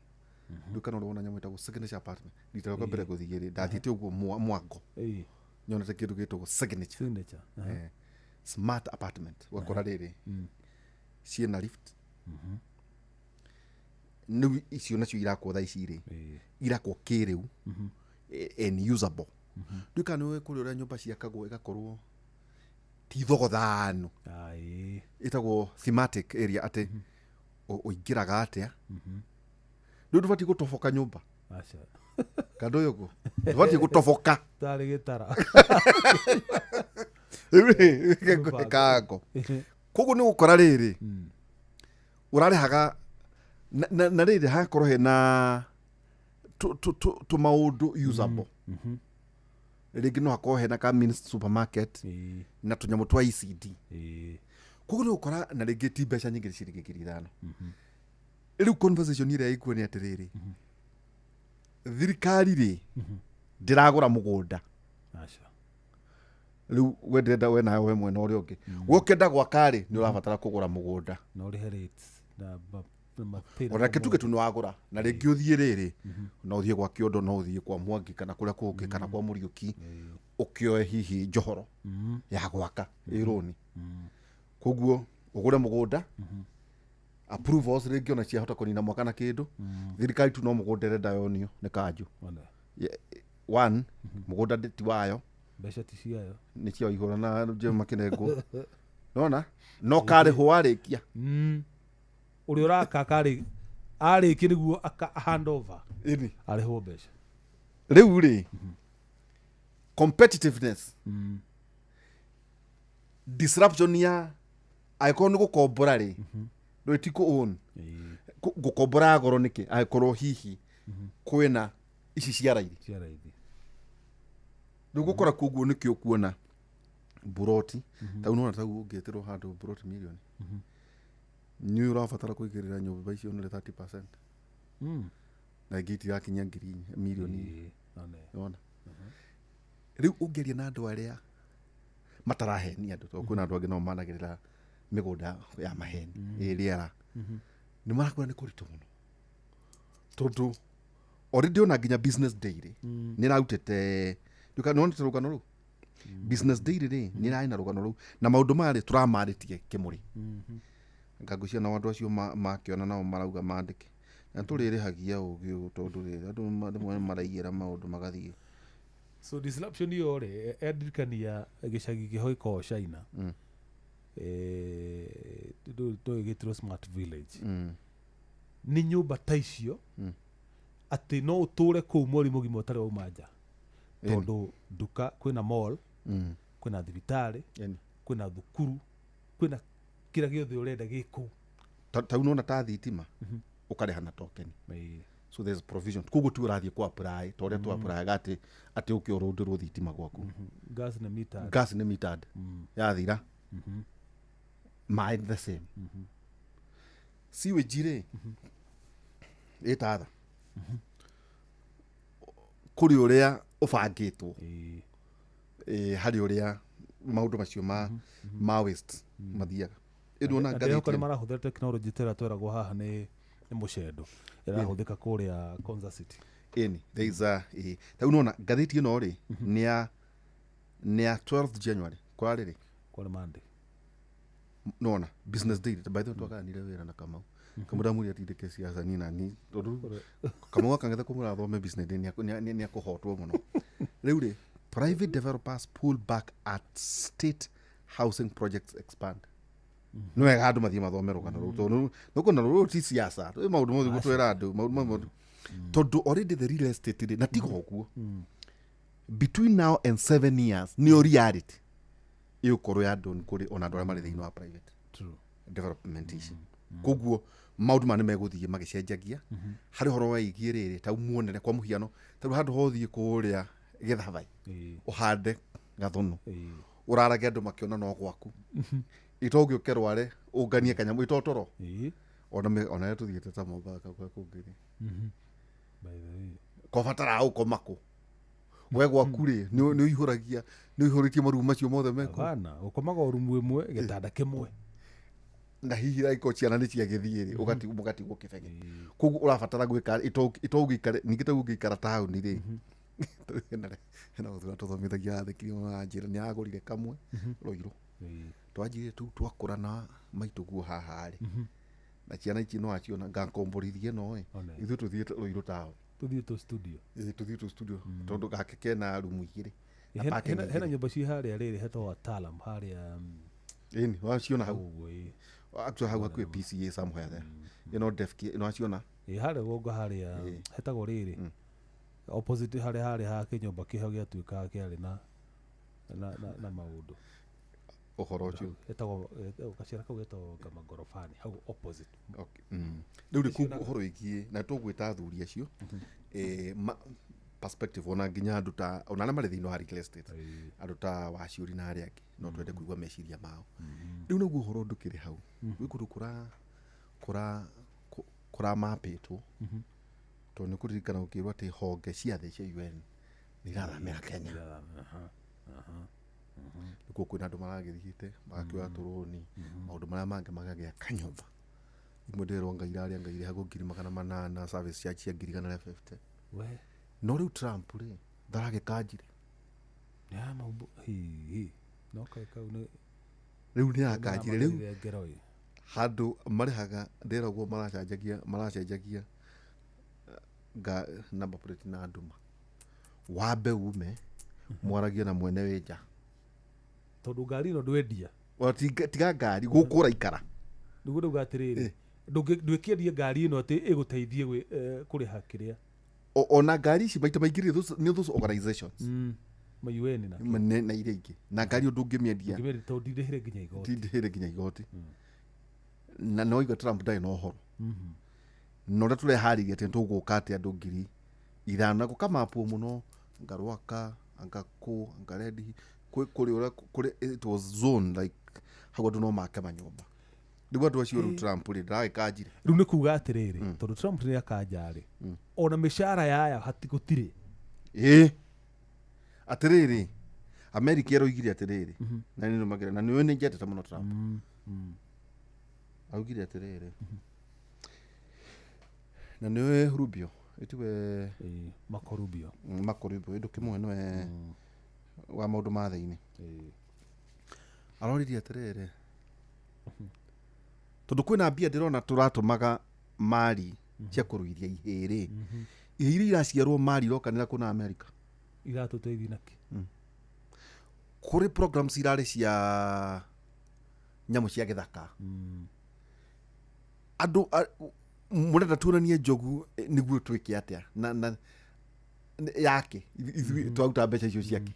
ndũ kana ũrĩ wona nyamũ ĩtagwo signature apartment? Rita rĩakwa mbere gũthiĩ rĩ, ndathiĩte ũguo mwango, nyonete kĩndũ gĩtagwo signature. Signature. Smart apartment, ũgakora rĩrĩ ciĩna lift. Rĩu icio nacio irakwo thaa ici rĩ, irakwo kĩrĩu and usable. Ndũĩ kana nĩũĩ kũrĩ ũrĩa nyũmba ciakagwo ĩgakorwo ti thogothano, ĩtagwo thematic area, atĩ ũingĩraga atĩa. Rĩu ndũbatiĩ gũtoboka nyũmba. Aca. Kandũ ũyũ ũguo ndũbatiĩ gũtoboka. Tarĩ gĩtara. Rĩu rĩ, kango koguo nĩ gũkora rĩrĩ ũrarĩhaga na rĩrĩ hakorwo hena tũmaũndũ usable, rĩngĩ no hakorwo hena ka mini supermarket na tũnyamũ twa ECD. Koguo nĩ gũkora na rĩngĩ ti mbeca nyingĩ, nĩ ciringi 5,000. Rĩu conversation ĩrĩa ĩkuo nĩ atĩrĩrĩ, thirikari rĩ ndĩragũra mũgũnda. Aca. Rĩu we ndĩrenda we nawe we mwena ũrĩa ũngĩ, we ũkĩenda gwaka rĩ, nĩ ũrabatara kũgũra mũgũnda. Na ũrĩhe rates na mathĩna Ona reke tuge tu nĩ wagũra na rĩngĩ ũthiĩ rĩrĩ, no ũthiĩ gwa Kĩondo, no ũthiĩ kwa Mwangi kana kũrĩa kũngĩ kana kwa Mũriũki, ũkĩoe hihi njohoro ya gwaka ĩ rũni. Koguo ũgũre mũgũnda, approvals rĩngĩ ona ciahota kũnina mwaka na kĩndũ. Thirikari tu no mũgũnda ĩrenda yonio nĩ kanjũ. One. One, mũgũnda ti wayo. Mbeca ti ciayo. Nĩ cia igũra na njĩra makĩnengwo nona no karĩhwo warĩkia. Ũrĩa ũraka karĩ arĩkie nĩguo aka hand over Ĩni. arĩhwo mbeca. Rĩu rĩ, competitiveness, disruption ya angĩkorwo nĩ gũkombora rĩ, ndũĩ ti kũ own. Gũkombora goro nĩkĩ angĩkorwo hihi kwĩna ici cia raithi? Cia raithi. Rĩu gũkora koguo nĩkĩo ũkuona mburoti tau nona tau ũngĩtĩrwo handũ mburoti mirioni nĩ ũrabatara kũigĩrĩra nyũmba icio nĩ 30% na ingĩ itirakinya 4,000 mirioni. Ĩĩ, one. Nĩwona rĩu ũngĩaria na andũ arĩa matarahenia andũ, tondũ kwĩna andũ angĩ nao managĩrĩra mĩgũnda ya maheni ĩ rĩera, nĩ marakwĩra nĩ kũritũ mũno tondũ already ona nginya Business Daily nĩ ĩrarutĩte. Nĩwonete rũgano rũu? Business Daily rĩ, nĩ ĩrarĩ na rũgano rũu na maũndũ maya rĩ tũramarĩtie kĩmũrĩ ngangũcia nao andũ acio makĩona nao marauga mandĩke na tũrĩrĩhagia ũgĩ ũyũ tondũ rĩrĩ andũ rĩmwe nĩ maraiyĩra maũndũ magathiĩ. So disruption ĩyo rĩ, endirikania gĩcagi kĩho gĩkoragwo China. Ndũĩ gĩtirwo smart village. Nĩ nyũmba ta icio atĩ no ũtũre kũu mweri mũgima ũtarĩ wauma nja, tondũ nduka kwĩna mall, kwĩna thibitarĩ, kwĩna thukuru, kwĩna kĩrĩa gĩothe ũrenda gĩ kũu. Tau nona ta thitima ũkarĩha na token. So there's provision, koguo tu ũrathiĩ ku apply ta ũrĩa tu applyaga atĩ ũke ũrũndĩrwo thitima gwaku. Gas nĩ mita. Gas nĩ metered, yathira. Maĩ the same. Sewage rĩ, ĩtatha kũrĩ ũrĩa ũbangĩtwo. Harĩ ũrĩa maũndũ macio ma waste mathiaga ĩndĩ ona Na ndĩrehoka ngathĩti nĩ marahũthĩra technology ta ĩrĩa tweragwo haha nĩ mũcendo ĩrahũthĩka kũrĩa Konza City. Ĩni there is a ta rĩu nona ngathĩti ĩno rĩ, nĩ ya 12th January kwarĩ rĩ. Kwarĩ Monday. Nona Business Daily, by the way, twagayanire wĩra na Kamau. Kamau ndamwĩrire atindĩke ciaca ni nani tondũ Kamau akangetha kũmwĩra athome Business Daily nĩ akũhotwo mũno. Rĩu rĩ, private developers pull back at state housing projects expand. Nĩ wega andũ mathiĩ mathome rũgano rũu tondũ nĩũkuona rũrũ ti ciaca, twĩ maũndũ mothe gũtwĩra andũ maũndũ mamwe tondũ already the real estate rĩ, na tiga ũguo, between now and 7 years nĩyo reality ĩgũkorwo ya andũ kũrĩ ona andũ arĩa marĩ thĩinĩ wa private development ici. Koguo maũndũ maya nĩ megũthiĩ magĩcenjagia harĩ ũhoro wĩgiĩ rĩrĩ tau muonere. Kwa mũhiano, tarĩu handũ hothiĩ kũrĩa Gĩthabai ũhande gathũnũ, ũrarage andũ makĩona no gwaku itongĩũke rware ũnganie kanyamũ itotoro. Ona ona tũthiĩte ta Mombasa kũrĩa kũngĩ rĩ, By the way, kwabatara ũkoma kũ we gwaku rĩ, nĩ ũihũragia, nĩ ũihũrĩtie marumu macio mothe mekũ. Hapana, ũkomaga o rumu ĩmwe, gĩtanda kĩmwe. Na hihi angĩkorwo ciana nĩ ciagĩthiĩ rĩ, mũgatigwo kĩbege. Koguo ũrabatara gwĩka itoũngĩikare ningĩ tau ũngĩikara taũni rĩ, hena mũthuri tũthomithagia athĩkiri manjĩra nĩ aragũrire kamwe Rũirũ. Twanjire tu twakũra na maitũ guo haha rĩ, na ciana ici no aciona ngakomborithie no ĩ. One. Ithuĩ tũthiĩte Rũirũ taũni. Tũthiĩ tũ studio. Ĩ, tũthiĩ tũ studio tondũ gake kena rumu igĩrĩ na parking Hena igĩrĩ. nyũmba ci harĩa rĩrĩ hetagwo Wataalam harĩa Ĩni waciona hau? Ũguo ĩ. Actually hau hakuhĩ PCA somewhere there, ĩno desk ĩno waciona? Ĩ, harĩa gongo harĩa hetagwo rĩrĩ opposite harĩa harĩ ha kĩnyũmba kĩho gĩatuĩkaga kĩarĩ na maũndũ. Ũhoro ũcio. Hetagwo gacĩra kau getagwo Gamagorofani hau opposite. Okay. Rĩu rĩ koguo ũhoro wĩgiĩ na tũgwĩta athuri acio perspective, ona nginya andũ ta ona arĩa marĩ thĩinĩ wa real estate, andũ ta Waciũri na arĩa angĩ, no twende kũigua meciria mao. Rĩu naguo ũhoro ndũkĩrĩ hau gwĩ kũndũ kũra kũra kũramapĩtwo tondũ nĩ kũririkana gũkĩrwo atĩ honge cia thĩ cia UN nĩ irathamĩra Kenya. Nĩkuo kwĩna andũ maragĩthiĩte magakĩoya tũrũni maũndũ marĩa mangĩ magagĩa kanyũmba Imwe ndĩrwo ngai irarĩa ngai irĩhagwo 800,000, service charge cia 150,000. We. No rĩu Trump rĩ ndaragĩkanjire. Ya maumbu hihi no kaĩ kau nĩ Rĩu nĩ akanjire rĩu. Nĩmagerire ngero ĩ. Handũ marĩhaga ndĩragwo maracenjagia nga number plate na nduma wambe ume mwaragie na mwene wĩ nja. Tondũ ngari ĩno ndwendia. Ona tiga ngari gũkũ ũraikara. Nĩguo ndauga atĩrĩrĩ, ndwĩkĩendia ngari ĩno atĩ ĩgũteithie kũrĩha kĩrĩa. Ona ngari ici maita maingĩ rĩ, nĩ those organizations. Ma UN na Na iria ingĩ na ngari ũndũ ũngĩmĩendia. Ũngĩmĩendia tondũ ndindĩhĩre nginya igoti. Ndindĩhĩre nginya igoti. Na no igua Trump ndarĩ na ũhoro. Na ũrĩa tũreharĩria atĩ nĩtũgũka atĩ andũ 5,000 na gũkamapwo mũno anga Rwaka anga kũ anga Red Hill, kũrĩ ũrĩa kũrĩ it was zone like hau andũ no make manyũmba. Rĩu andũ acio rĩu Trump rĩ ndaragĩkanjire. Rĩu nĩ kuga atĩrĩrĩ, tondũ Trump nĩ akanja rĩ, ona mĩcara yaya gũtirĩ. Ĩĩ. Atĩrĩrĩ, America ĩroigire atĩrĩrĩ, na nĩ nũmagĩra, na nĩũĩ nĩ njendete mũno Trump. Augire atĩrĩrĩ, na nĩũĩ Rubio, ĩtiwe Ĩĩ, Marco Rubio. Marco Rubio, ndũkĩmũĩ nĩwe wa maũndũ ma thĩinĩ. Aroririe atĩrĩrĩ, tondũ kwĩna mbia ndĩrona tũratũmaga mari cia kũruithia ihĩĩ rĩ, ihĩĩ iria iraciarwo mari irokanĩra kũna America. Iratũteithia nakĩ? Kũrĩ programs irarĩ cia nyamũ cia gĩthaka. Andũ mũrenda tuonanie njogu, nĩguo twĩke atĩa? Na yake ithuĩ twaruta mbeca icio ciake.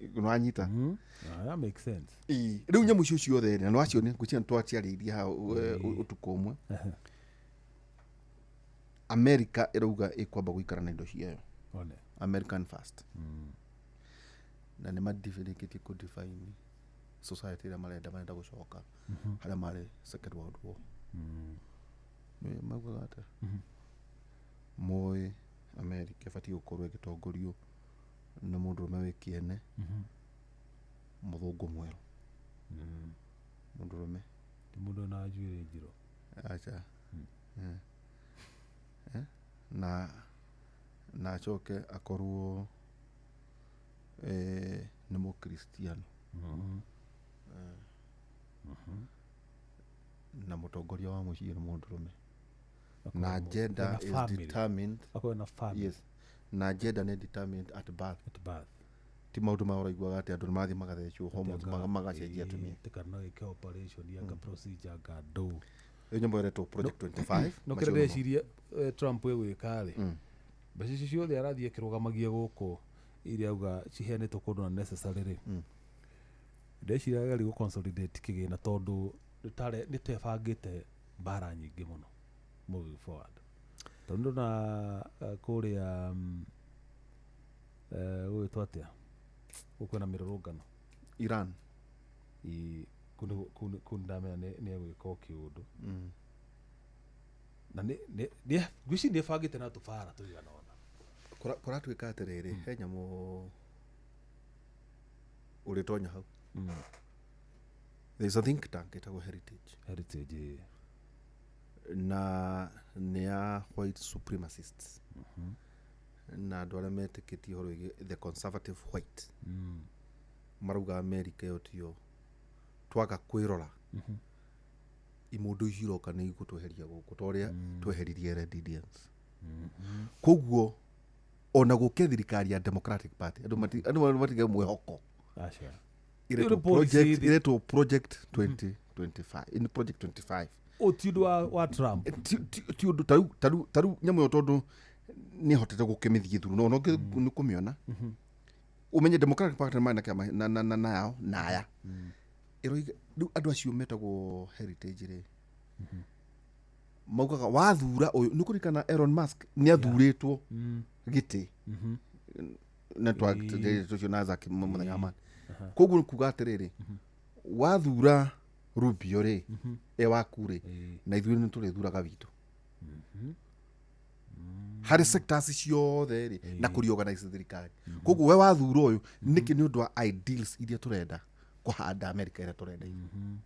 Nĩwanyita? Ah, that makes sense. Ĩĩ, rĩu nyamũ icio ciothe rĩ, na nĩwacionire, ngwĩciria nĩtwaciarĩirie hau, ũtukũ ũmwe. America ĩrauga ĩkwamba gũikara na indo ciayo. One. American first. Na nĩ madifĩrĩkĩtie kũ define society ĩrĩa marenda gũcoka harĩa marĩ Second World War. Nĩ maugaga atĩa? Moĩ America ĩbatiĩ gũkorwo ĩgĩtongorio nĩ mũndũrũme wĩ kĩene, mũthũngũ mwerũ. Mũndũrũme. Ti mũndũ wĩna njuĩrĩ njirũ. Acha. Na acoke akorwo, nĩ mũkristiano. Na mũtongoria wa mũciĩ nĩ mũndũrũme. Akorwo Na gender na is family. determined. Akorwo na family. Yes. Na gender nĩ determined at birth. At birth. Ti maũndũ ma ũraiguaga atĩ andũ nĩ marathiĩ magathecwo hormones, magacenjia atumia. Ĩĩ, kana no ĩke operation, anga procedure, anga ndũ. Ĩyo nyamũ ĩretwo Project 25. No Macio kĩrĩa nĩmo. ndeciria, Trump egwĩka rĩ, mbeca icio ciothe arathiĩ akĩrũgamagia gũkũ iria auga ciheanĩtwo kũndũ na necessary rĩ, ndeciria ageria gũ consolidate kĩgĩna tondũ nĩtebangĩte mbara nyingĩ mũno moving forward. Tondũ ndona, kũrĩa, gũgĩtwo atĩa, gũkũ kwĩna mĩrũrũngano Iran. Ĩ, kũu nĩndamenya nĩ egwĩka o kĩũndũ. Na ngwĩciria nĩ ebangĩte na tũbara tũigana ũna. Kũratuĩka atĩrĩrĩ, he nyamũ ũrĩtonya hau. There is a think tank ĩtagwo Heritage. Heritage, ĩ. Na nĩ ya white supremacists. Na andũ arĩa metĩkĩtie ũhoro wĩgiĩ the conservative white. Marauga America ĩyo tiyo twaga kwĩrora. Imũndũ ici iroka nĩ igũtweheria gũkũ ta ũrĩa tweheririe Red Indians. Koguo ona gũke thirikari ya Democratic Party, andũ matige mwĩhoko. Aca. Iretwo Ĩrĩ policy iretwo Project 2025. In Project 25. Ũ ti ũndũ wa Trump. Ti ũndũ tarĩu nyamũ ĩyo tondũ nĩ hotete gũkĩmĩthiĩ through, no nĩ kũmĩona. Ũmenye Democratic Party marĩ na kĩama na yao, na aya. Ĩroiga, rĩu andũ acio metagwo Heritage rĩ, maugaga wathura ũyũ, nĩ kũririkana Elon Musk nĩ athurĩtwo gĩtĩ. Na tũcio na Zack mũthenya wa Monday. Koguo nĩ kuga atĩrĩrĩ, wathura Rubio rĩ, e waku rĩ, na ithuĩ nĩ tũrĩthuraga witũ. Harĩ sectors ciothe rĩ, na kũreorganize thirikari. Koguo we wathura ũyũ, nĩkĩ nĩ ũndũ wa ideals iria tũrenda kũhanda America ĩrĩa tũrenda ithuĩ.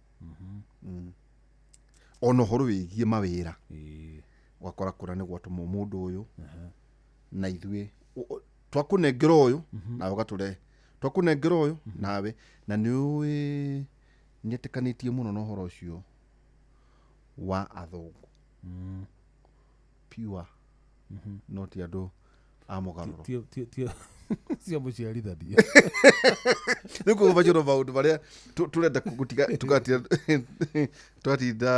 Ona ũhoro wĩgiĩ mawĩra ũgakora kũra nĩ gwatũmwo mũndũ ũyũ na ithuĩ twakũnengera ũyũ nawe ũgatũrehe twakũnengera ũyũ nawe na nĩ ũĩ nĩetĩkanĩtie mũno na ũhoro ũcio wa athũngũ pure no ti andũ a mũgarũro cia mũciarithania rĩu koguo macio no maũndũ marĩa tũrenda gũtiga tũgatinda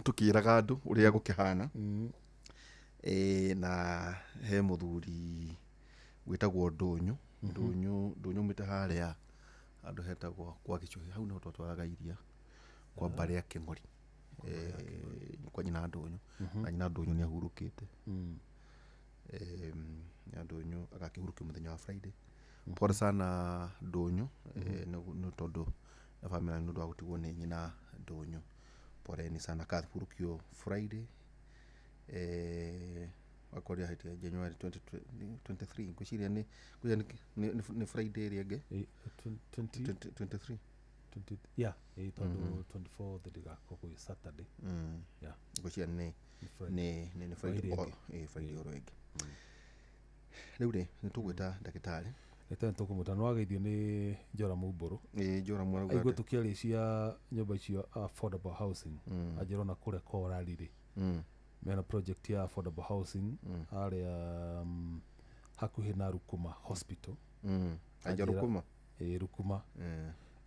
tũkĩraga andũ ũrĩa gũkĩhana. Na he mũthuri wĩtagwo Ndũnyũ Ndũnyũ umĩte harĩa handũ hetagwo kwa Gĩcũhĩ hau nĩho twatwaraga iria kwa mbarĩ ya Kĩng'ori kwa nyina Ndũnyũ na nyina Ndũnyũ nĩ ahurũkĩte. Nyina Ndũnyũ agakĩhurũkio mũthenya wa Friday. Pole sana Ndũnyũ nĩ tondũ na family nĩ ũndũ wa gũtigwo nĩ nyina Ndũnyũ. Poleni sana akahurũkio Friday akoria hĩtĩ January 2023 ngwĩciria nĩ Friday ĩrĩa ĩngĩ 23 yeah tondũ 24 ndĩgakorwo kwĩ Saturday. Yeah ngwĩciria nĩ Friday Friday oro ĩngĩ. Rĩu rĩ nĩ tũgwĩta ndagĩtarĩ nĩ tũkũmwĩta nĩ wageithio nĩ Njora Mumbũrũ. Njora Mumbũrũ aigue tũkĩaria cia nyũmba icio affordable housing anjĩra ona kũrĩa Korari rĩ mena project ya affordable housing harĩa hakuhĩ na Rukuma Hospital. Anja Rukuma Rukuma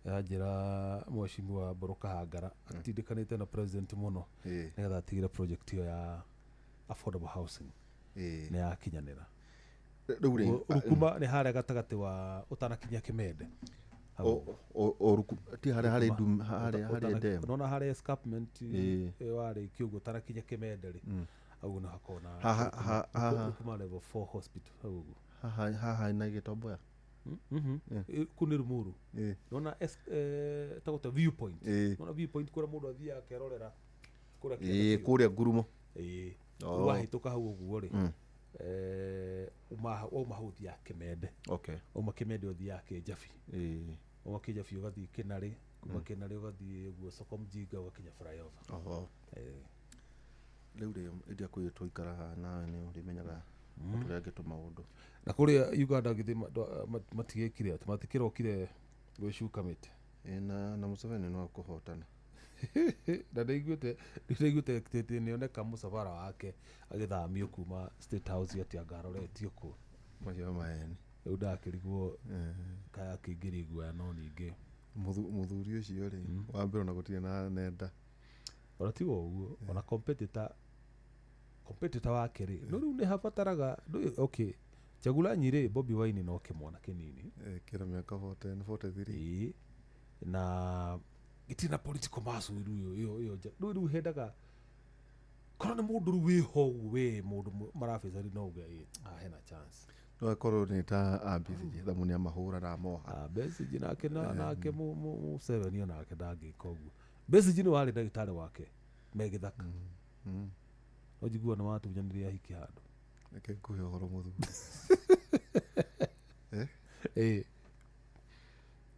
anjĩra mheshimiwa Mbũrũ Kahangara atindĩkanĩte na president mũno nĩgetha atigĩre project ĩyo ya affordable housing nĩ yakinyanĩra. Rĩu Rukuma nĩ harĩa gatagatĩ wa ũtanakinya Kĩmende. Ti harĩa harĩ ndum harĩa harĩ dam. Unaona harĩa escarpment warĩ kĩũguo ũtanakinya Kĩmende rĩ hau nĩ hakoragwo na Rukuma level 4 hospital hau ũguo. Haha na Gĩtomboya. Kũu nĩ Rumuru. Nĩwona tagũta viewpoint. Nĩwona viewpoint kũrĩa mũndũ athiaga akerorera kũrĩa kĩanda Kũrĩa ngurumo. Wahĩtũka hau ũguo rĩ wauma hau ũthiaga Kĩmende. Wauma Kĩmende ũthiaga Kĩnjabi. Wauma Kĩnjabi ũgathiĩ Kĩnarĩ, kuma Kĩnarĩ ũgathiĩ ũguo Soko Mjinga ũgakinya flyover. Rĩu rĩ ĩndĩ kwĩ tũikara haha nawe nĩ ũrĩmenyaga tũrĩa angĩ tũmaũndũ. Na kũrĩa Uganda githĩ matigĩkire atĩ matikĩrokire gwĩcuka mĩtĩ. Na Museveni no akũhotana. Na ndaiguĩte atĩ nĩoneka mũcabara wake agĩthamio kuma State House atĩ anga aroretio kũ. Macio maheni. Rĩu ndakĩrigwo kaya akĩingĩria iguoya no ningĩ. Mũthuri ũcio rĩ wa mbere ona gũtirĩ na nenda. Ona tiga ũguo ona competitor wake rĩ no rĩu nĩ habataraga okay Chagulanyi rĩ Bobi Wine no kĩmwana kĩnini. Kĩra mĩaka 43. Na gĩtirĩ na political muscle rĩu ĩyo rĩu rĩu hendaga korwo nĩ mũndũ rĩu wĩho ũguo wĩ mũndũ marabĩcani no uge hena chance. No akorwo nĩ ta Besigye thamu nĩ amahũra na amoha. Besigye nake nake Museveni onake ndangĩka ũguo. Besigye nĩ warĩ ndagĩtarĩ wake me gĩthaka. No njigua nĩ matunyanire ahiki handũ. Reke ngũhe ũhoro mũthuri.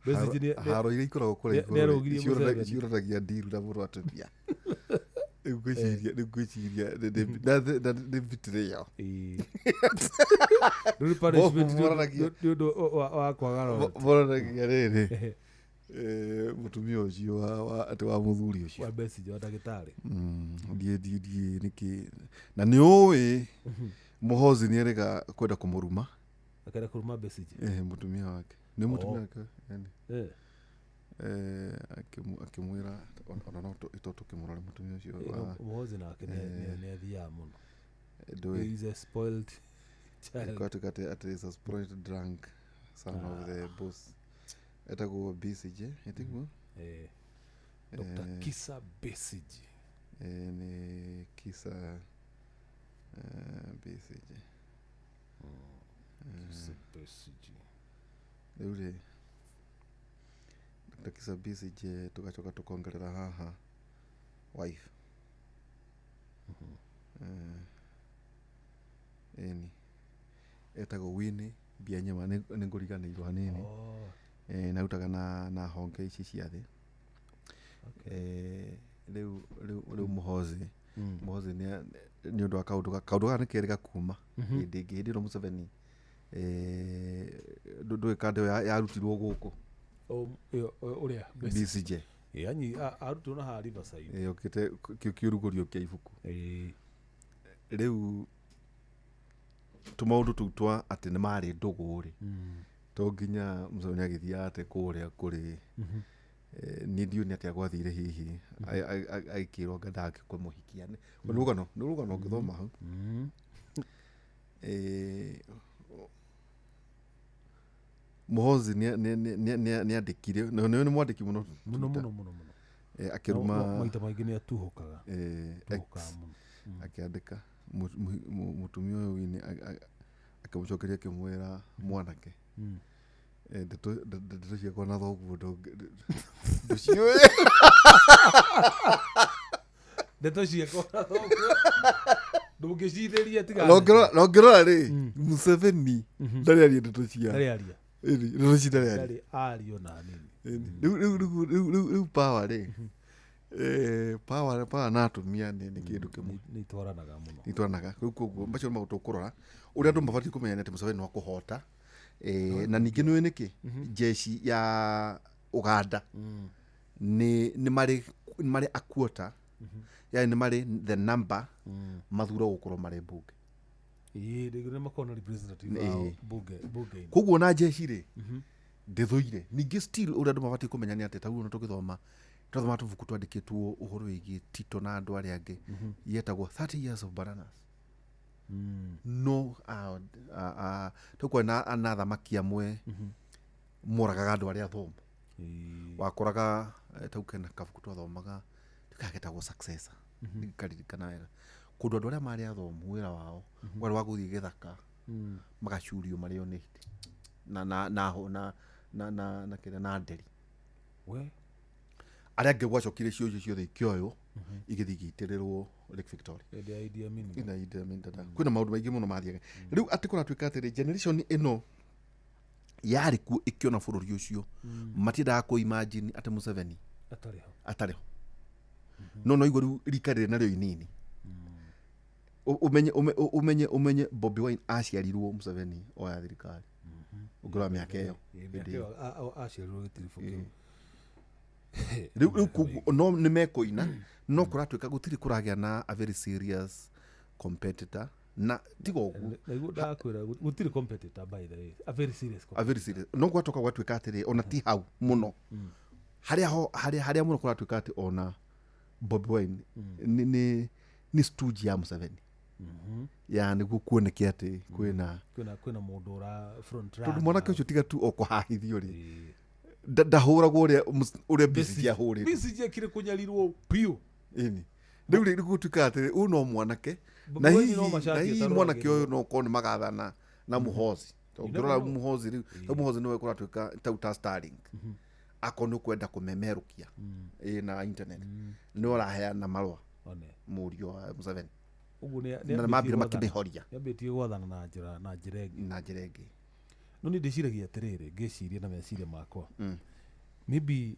Besigye haro iria ikoragwo kũrĩa igũrũ ciũranagia ndiru na mũndũ atumia. Rĩu ngwĩciria nĩ betrayal. Rĩu punishment nĩ ũndũ wa kwaga roho. Moranagia rĩrĩ mũtumia ũcio atĩ wa mũthuri ũcio wa Besigye wa ndagĩtarĩ. Ndiĩ nĩkĩ na nĩ ũĩ Muhoozi nĩ erĩga kwenda kũmũruma. Akenda kũruma Besigye. Mũtumia wake. Nĩ mũtumia wake yani. Akĩmwĩra ona no tũkĩmũrore mũtumia ũcio wa Muhoozi nake nĩ athiaga mũno. He is a spoiled child. Atĩ is a spoiled drunk son of the boss. Etagwo Besigye, etiguo? Dr. Kizza Besigye. Nĩ Kizza Besigye. Kizza Besigye. Rĩu rĩ Dr. Kizza Besigye tũgacoka tũkongerera haha wife. Ĩni etagwo Winnie Byanyima nĩ ngũriganĩirwo hanini. Na arutaga na honge ici cia thĩ. Rĩu rĩu rĩu Muhoozi Muhoozi nĩ nĩ ũndũ wa kaũndũ kaũndũ gaka nĩ kerĩga kuma hĩndĩ ĩngĩ, hĩndĩ ĩno Museveni ndũĩ kanda ĩyo yarutirwo gũkũ. Ĩyo, ũrĩa BCJ. Anyi arutwo na haha Riverside. Yũkĩte kĩrugũrio kĩa ibuku. Rĩu tũmaũndũ tũu twa atĩ nĩ marĩ ndũgũ rĩ, to nginya Museveni agĩthiaga atĩ kũrĩa kũrĩ, niĩ ndiũĩ nĩ atĩa gwathire, hihi agĩkĩrwo anga ndangĩkũmũhikia. Nĩ rũgano, nĩ rũgano ũngĩthoma hau. Muhoozi nĩ andĩkire, na nĩ mwandĩki mũno. Mũno mũno mũno mũno. Akĩruma. Maita maingĩ nĩ atuhũkaga. Ex Tuhũkaga mũno. Akĩandĩka mũtumia ũyũ wini akĩmũcokeria akĩmwĩra, mwanake, ndeto ciakwa na thoguo ndũciũĩ. Ndeto ciakwa na thoguo ndũngĩcithĩria tiga. Na ũngĩrora rĩ, Museveni ndarĩ aria ndeto cia Ndarĩ aria. Ĩni, ndeto ci ndarĩ aria. Ndarĩ ario na nini. Ĩni. Rĩu power rĩ, power na atumia nĩ kĩndũ kĩmwe. Nĩ itwaranaga mũno. Itwaranaga. Rĩu koguo macio nĩ maũndũ tũkũrora. Ũrĩa andũ mabatiĩ kũmenya nĩ atĩ Museveni no akũhota. Na ningĩ nĩũĩ nĩkĩ jeshi ya Uganda nĩ marĩ a quarter, yani nĩ marĩ the number mathura gũkorwo marĩ mbunge. Ĩĩ, rĩu nĩ makoragwo na representative ao bunge-inĩ. Koguo na jeshi rĩ ndĩthũire. Ningĩ still ũrĩa andũ mabatiĩ kũmenya nĩ atĩ tarĩu ona tũgĩthoma, twathoma tũbuku twandĩkĩtwo ũhoro wĩgiĩ Tito na andũ arĩa angĩ, yetagwo 30 Years of Bananas. No tũkwa na athamaki amwe moragaga andũ arĩa athomu. Wakoraga tau kena kabuku twathomaga kagetagwo Successor, ndikaririkana wega, kũndũ andũ arĩa marĩ athomu wĩra wao warĩ wa gũthiĩ gĩthaka magacurio marĩo nĩ hiti na na na na na na na kĩrĩa na nderi. We. Arĩa angĩ gwacokire cio ciothe ikĩoywo igĩthiĩ igĩitĩrĩrwo Lake Victoria. Hĩndĩ ya Idi Amin. Ina Idi Amin dada. Kwĩna maũndũ maingĩ mũno mathiaga rĩu atĩ kũratuĩka atĩrĩ, generation ĩno yarĩ kuo ĩkĩona bũrũri ũcio matiendaga kũ imagine atĩ Museveni atarĩ ho. Atarĩ ho. No igua rĩu rika rĩrĩ narĩo inini. Ũmenye Bobi Wine aciarirwo Museveni oya thirikari, ũngĩrora mĩaka ĩyo. Ĩĩ, mĩaka ĩyo aciarirwo gĩtiribũ kĩu. Rĩu koguo no nĩ mekũina, no kũratuĩka gũtirĩ kũragĩa na a very serious competitor, na tiga ũguo. Naiguo ndakwĩra gũtirĩ competitor, by the way, a very serious a competitor. Very serious, no gwatoka gwatuĩka atĩrĩ, ona ti hau mũno harĩa ho harĩa mũno kũratuĩka atĩ ona Bobi Wine nĩ stooge ya Museveni, ya nĩguo kuoneke atĩ kwĩna Kwĩna mũndũ ũra front tondũ runner. mwanake ũcio tiga tu o kũhahithio rĩ, Ĩĩ. ndahũragwo ũrĩa Besigye ahũrĩtwo. Besigye akĩrĩ kũnyarirwo biũ. Ĩni, rĩu rĩ gũtuĩka atĩrĩ, ũyũ no mwanake Bobi na Wine hihi no na macatie hihi tarora mwanake agĩrwo. ũyũ no korwo nĩ magathana na Muhoozi. You Ũngĩrora never know. Muhoozi rĩu, rĩu Muhoozi nĩwe kũratuĩka tau ta Starlink, akorwo nĩ ũkwenda kũmemerũkia ĩ na internet, nĩwe ũraheana marũa One. mũriũ wa Museveni. Ũguo Na mambire makĩmĩhoria. Nĩambĩtie gwathana na njĩra ĩngĩ. Na njĩra ĩngĩ. No niĩ ndĩciragia atĩrĩrĩ, ngĩciria na meciria makwa, maybe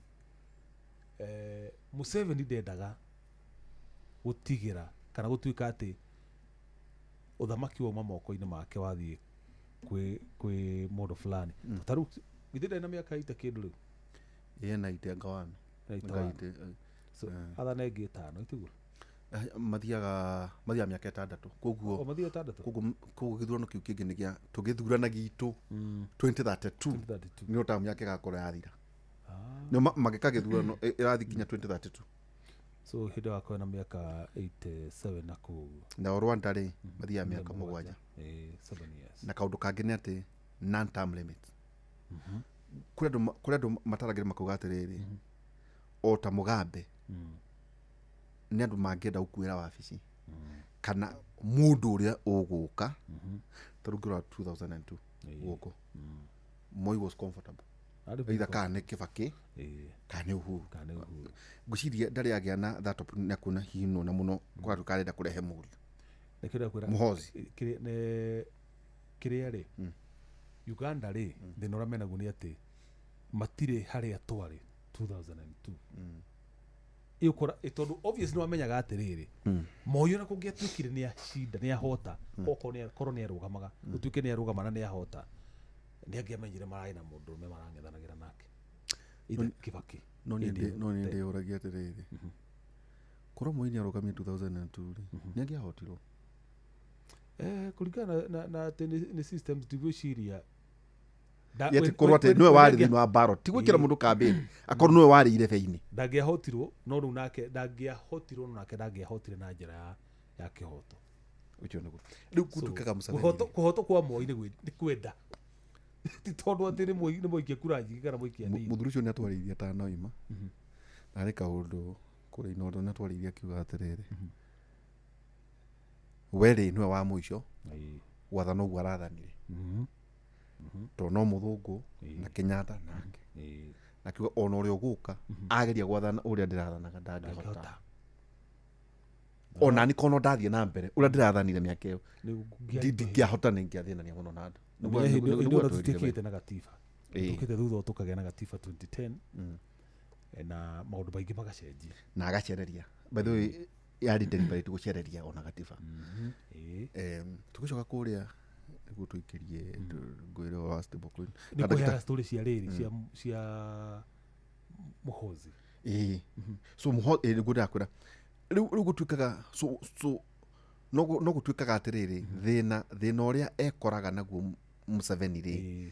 Museveni ndendaga gũtigĩra kana gũtuĩka atĩ ũthamaki wauma moko-inĩ make wathiĩ kwĩ mũndũ fulani. Ta rĩu githĩ ndarĩ na mĩaka ita kĩndũ rĩu? Ĩna ite ngawano. Ita wano. So athana ĩngĩ 5, itiguo? Mathiaga mĩaka 6, O koguo mathiĩ 6. Koguo gĩthurano kĩu kĩngĩ nĩ gĩa tũgĩthurana gitũ 2032. 2032. Nĩ tamu yake ĩgakorwo yathira. Nĩ magĩka gĩthurano ĩrathiĩ nginya 2032. So hĩndĩ wakorwo na mĩaka 87 na kũu ũguo. Nao Rwanda rĩ, mathiaga mĩaka 7. 7 years. Na kaũndũ kangĩ nĩ atĩ non term limit. Kũrĩ andũ mataragĩra makauga atĩrĩrĩ, o ta Mugabe, nĩ andũ mangĩenda gũkuĩra wabici kana mũndũ ũrĩa ũgũka. Ta rĩu ngĩrora 2002 gũkũ, Moi was comfortable. Arĩ either kana nĩ Kibaki kana nĩ Uhuru. Kana nĩ Uhuru. Ngwĩciria ndarĩ agĩa na that opportunity na kuona hihi nona mũno kũratuĩka arenda kũrehe mũriũ. Nĩkĩo ndakwĩra. Muhoozi. Kĩrĩa rĩ, Uganda rĩ, thĩna ũrĩa menaguo nĩ atĩ matirĩ harĩa twarĩ 2002. Ĩũkora tondũ obvious nĩ wamenyaga atĩrĩrĩ, Moi ona kũngĩatuĩkire nĩ acinda, nĩ ahota, okorwo korwo nĩ arũgamaga, gũtuĩke nĩ arũgama na nĩ ahota, nĩ angĩamenyire mararĩ na mũndũrũme marang'ethanagĩra nake, either Kibaki. No niĩ Hĩndĩ ĩyo. No niĩ ndĩyũragia atĩrĩrĩ, korwo Moi nĩ arũgamie 2002 rĩ, nĩ angĩahotirwo? Kũringana na atĩ nĩ systems, ndigwĩciria. Atĩ korwo atĩ nĩwe warĩ thĩinĩ wa ballot, ti gwĩkĩra mũndũ kambĩni, akorwo nĩwe warĩ irebe-inĩ. Ndangĩahotirwo, no rĩu nake ndangĩahotirwo, no nake ndangĩahotire na njĩra ya kĩhoto. Ũcio nĩguo rĩu So, gũtuĩkaga Museveni. Kũhotwo kwa Moi nĩ kwenda, ti tondũ atĩ nĩ mũikia kura nyingĩ kana mũikia nini. Mũthuri ũcio nĩ atwarĩirie atanoima na harĩ kaũndũ kũrĩ inondo nĩ atwarĩirie akiuga atĩrĩrĩ, we rĩ, nĩwe wa mũico gwathana ũguo arathanire, tondũ no mũthũngũ na Kenyatta nake, na akiuga ona ũrĩa ũgũka ageria gwathana ũrĩa ndĩrathanaga ndangĩhota. Ndangĩhota. Ona ni kono ndathiĩ na mbere ũrĩa ndĩrathanire mĩaka ĩyo, Nĩ ndingĩahota, nĩ ingĩathĩnania mũno na andũ. Nĩguo hĩndĩ Nĩguo ĩyo atwĩrire we. tũtuĩkĩte na gatiba, tũkĩte thutha ũyũ tũkagĩa na gatiba 2010, na maũndũ maingĩ magacenjia. Na agacereria, by the way, yarĩ deliberate gũcereria ona gatiba. Tũgĩcoka kũrĩa nĩguo tũikĩrie ngwĩre ũhoro wa stablecoin. Nĩ Na ndagĩta- kũheaga story cia rĩrĩ cia Muhozi. Ĩĩ, so mũho ĩ, nĩguo ndĩrakwĩra rĩu gũtuĩkaga so no gũtuĩkaga atĩrĩrĩ, thĩna ũrĩa ekoraga naguo Museveni rĩ,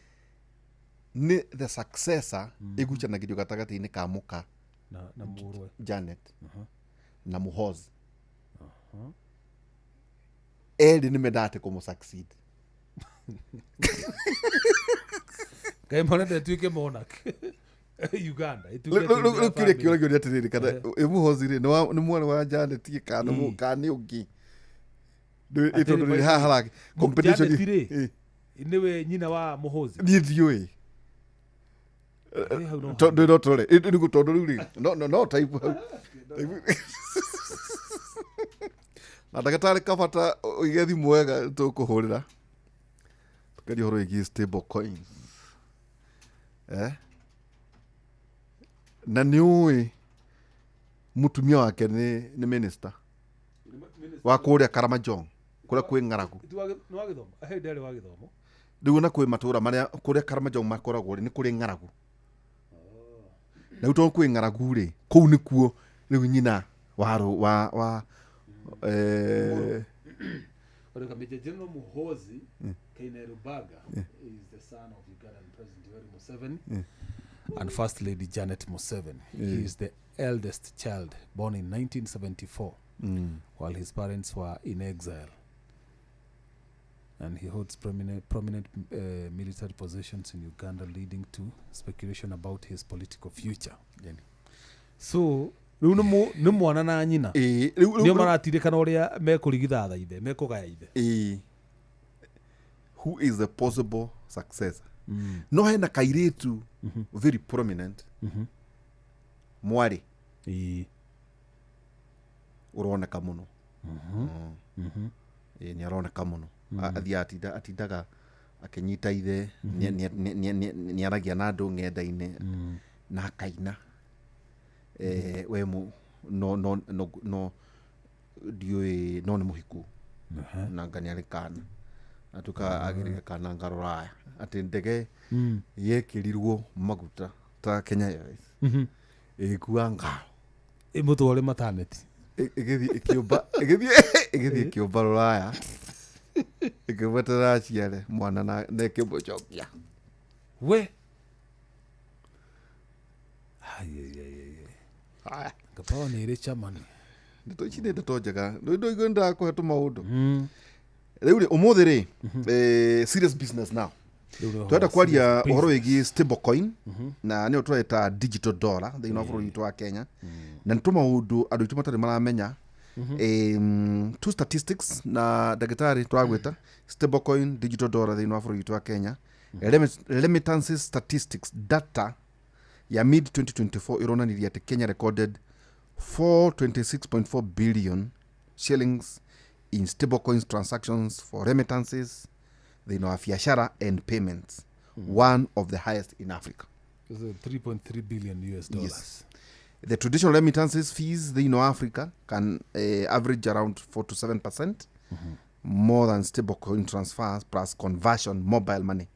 nĩ the successor ĩgucanagĩrio gatagatĩ-inĩ ka mũka Na mũrwe. Janet na Muhozi. Erĩ nĩ mendaga atĩ kũmũ succeed. Ngai marenda ĩtuĩke monarch Uganda ĩtuĩke Rĩu atĩ nĩ kĩrĩa family. kĩũragio nĩ atĩrĩrĩ, kana ĩ Muhozi rĩ nĩ mwarĩ wa Janet ĩ, kana kana nĩ ũngĩ? Atĩrĩ, Tondũ rĩ haha harake competition. Janet rĩ, nĩwe nyina wa Muhozi? Niĩ ndiũĩ. Hau no Tondũ no tũrore. Nĩguo, tondũ rĩu rĩ no type hau. Na ndagĩtarĩ Kabata, ũige thimũ wega, tũkũhũrĩra tũkaria ũhoro wĩgiĩ stable coins, na nĩ ũĩ mũtumia wake nĩ minister wa kũrĩa Karamajong, kũrĩa kwĩ ng'aragu. Nĩ wa gĩthomo? He ndarĩ wa gĩthomo. Rĩu ona kwĩ matũra marĩa kũrĩa Karamajong makoragwo rĩ, nĩ kũrĩ ng'aragu, na rĩu tondũ kwĩ ng'aragu rĩ, kũu nĩkuo rĩu nyina wa wa Oreka, Major General Muhozi Kainerugaba is the son of Ugandan President Yoweri Museveni and First Lady Janet Museveni. He is the eldest child, born in 1974 while his parents were in exile. And he holds prominent military positions in Uganda, leading to speculation about his political future. Yani. So, rĩu nĩ mwana na nyina Ĩĩ, rĩu nĩo maratirĩkana ũrĩa mekũrigithatha ithe, mekũgaya ithe. Ĩĩ, who is the possible successor? No hena kairĩtu very prominent, mwarĩ ũroneka mũno. Ĩĩ, nĩ aroneka mũno. Athiaga atindaga akĩnyita ithe, nĩ aragia na andũ ng'enda-inĩ na akaina. We mu no ndiũĩ, no nĩ mũhiku na nga nĩ arĩ kana, atuĩka agĩrĩre kana ngaroraya atĩ ndege yekĩrirwo maguta ta Kenya Airways ĩgĩkua ngao Ĩmũtware maternity. Ĩgĩthiĩ ĩkĩũmba, ĩgĩthiĩ ĩkĩũmba rũraya, ĩkĩmweterera aciare mwana na ĩkĩmũcokia. We. Ai, ai, ai, ai, ai. Haya. Ngapawa nĩ ĩrĩ chamani. Ndeto ici nĩ ndeto njega, ndoigua ndakũhe tũmaũndũ. Rĩu rĩ, ũmũthĩ rĩ, serious business now. Twenda kwaria ũhoro wĩgiĩ stable coin, na nĩyo tũreta digital dollar thĩinĩ wa bũrũri witũ wa Kenya, na nĩ tũmaũndũ andũ aitũ matarĩ maramenya. Two statistics na ndagĩtarĩ twagwĩta stable coin, digital dollar thĩinĩ wa bũrũri witũ wa Kenya. Remittances statistics data ya mid 2024 ĩronanirie atĩ Kenya recorded 426.4 billion shillings in stablecoins transactions for remittances thĩinĩ wa biashara and payments, one of the highest in Africa. 3.3 billion US dollars. The traditional remittances fees thĩinĩ wa Africa can average around 4 to 7% more than stable coin transfers plus conversion mobile money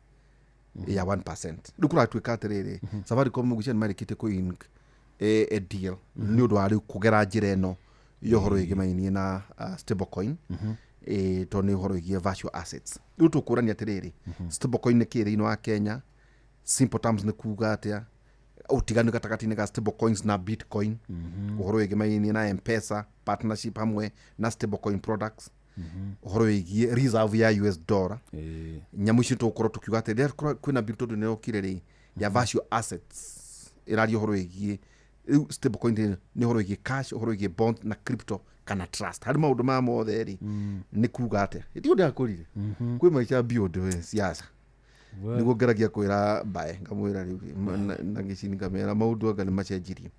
ya 1%. Rĩu kũratuĩka atĩrĩrĩ, Safaricom ngwĩciria nĩ marĩkĩtie kũ ink a deal nĩ ũndũ wa rĩu kũgera njĩra ĩno ya ũhoro wĩgĩmainie na stable coin, tondũ nĩ ũhoro wĩgiĩ virtual assets. Rĩu tũkũrania atĩrĩrĩ, stable coin nĩ kĩ thĩinĩ wa Kenya? Simple terms nĩ kuga atĩa? Ũtiganu gatagatĩ-inĩ ga stable coins na bitcoin, ũhoro wĩgĩmainie na Mpesa partnership hamwe na stable coin products, ũhoro wĩgiĩ reserve ya US dollar. Nyamũ icio tũgũkorwo tũkiuga atĩ rĩrĩa kwĩna bill tondũ nĩ yokire rĩ ya virtual assets, ĩraria ũhoro wĩgiĩ rĩu stable coin rĩ, nĩ ũhoro wĩgiĩ cash, ũhoro wĩgiĩ bond na crypto kana trust. Harĩ maũndũ maya mothe rĩ, nĩ kuga atĩa? Ĩtio ndakũrire kwĩ maica beyond we siasa. Nĩguo ngeragia kwĩra mbae, ngamwĩra rĩu na gĩcini ngamera maũndũ anga nĩ macenjirie.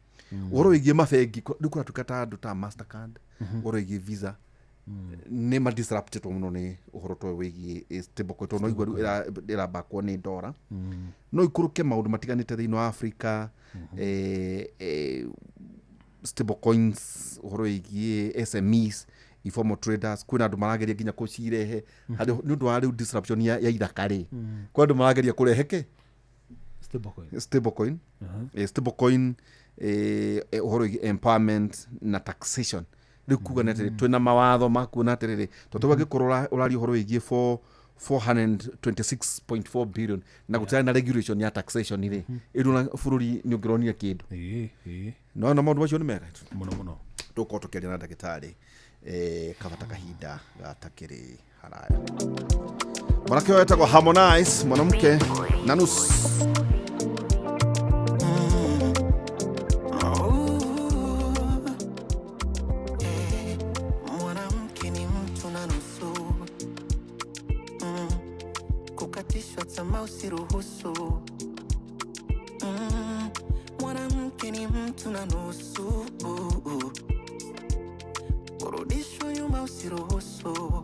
Ũhoro wĩgiĩ mabengi, rĩu kũratuĩka ta andũ ta Mastercard, ũhoro wĩgiĩ Visa nĩ madisruptĩtwo mũno nĩ ũhoro ta ũyũ wĩgiĩ stable coin, tondũ no igua rĩu ĩrabakwo nĩ ndora no ikũrũke maũndũ matiganĩte thĩinĩ wa Africa, stable coins, ũhoro wĩgiĩ SMEs, informal traders. Kwĩna andũ marageria nginya kũcirehe nĩ ũndũ wa rĩu disruption ya ithaka rĩ, kwĩ andũ marageria kũrehe kĩ? Stablecoin. Stable coin. Stable coin, ũhoro wĩgiĩ empowerment na taxation. Rĩu kuga nĩ atĩrĩ, twĩna mawatho ma kuona atĩrĩrĩ, tondũ angĩkorwo ũraria ũhoro wĩgiĩ 426.4 billion na gũtirarĩ na regulation ya taxation rĩ, ĩrĩ na bũrũri nĩ ũngĩronire kĩndũ. Ĩĩ, ĩĩ. No na maũndũ macio nĩ mega. Mũno mũno. Tũgũkorwo tũkĩaria na ndagĩtarĩ Kabata kahinda gatakĩrĩ haraya. Mwanake ũyũ etagwo Harmonize, mwanamke na nusu. Mwanamke ni mtu na nusu, kukatishwa tamaa usiruhusu. Mwanamke ni mtu na nusu, kurudishwa nyuma usiruhusu.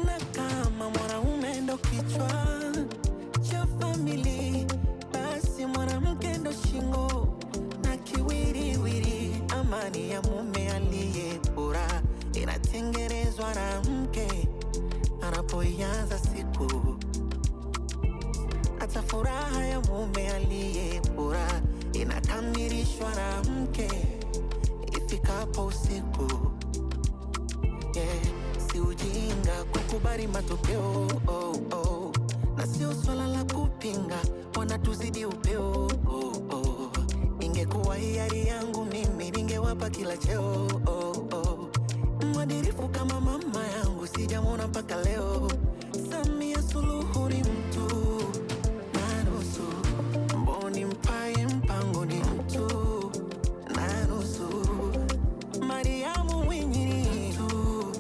Na kama mwanaume ndo kichwa cha famili, basi mwanamke ndo shingo na kiwiriwiri. Amani ya mume aliye bora inatengenezwa na mke anapoianza siku. Hata furaha ya mume aliye bora inakamilishwa na mke ifikapo usiku. Yeah, si ujinga kukubali matokeo, oh. Na sio swala la kupinga, wanatuzidi upeo, oh. Ingekuwa hiari yangu mimi ningewapa kila cheo, oh. Mwadilifu kama mama yangu sijamwona mpaka leo. Samia Suluhu ni mtu na nusu, Mboni Mpaye Mpango ni mtu na nusu, Mariamu Mwinyi ni mtu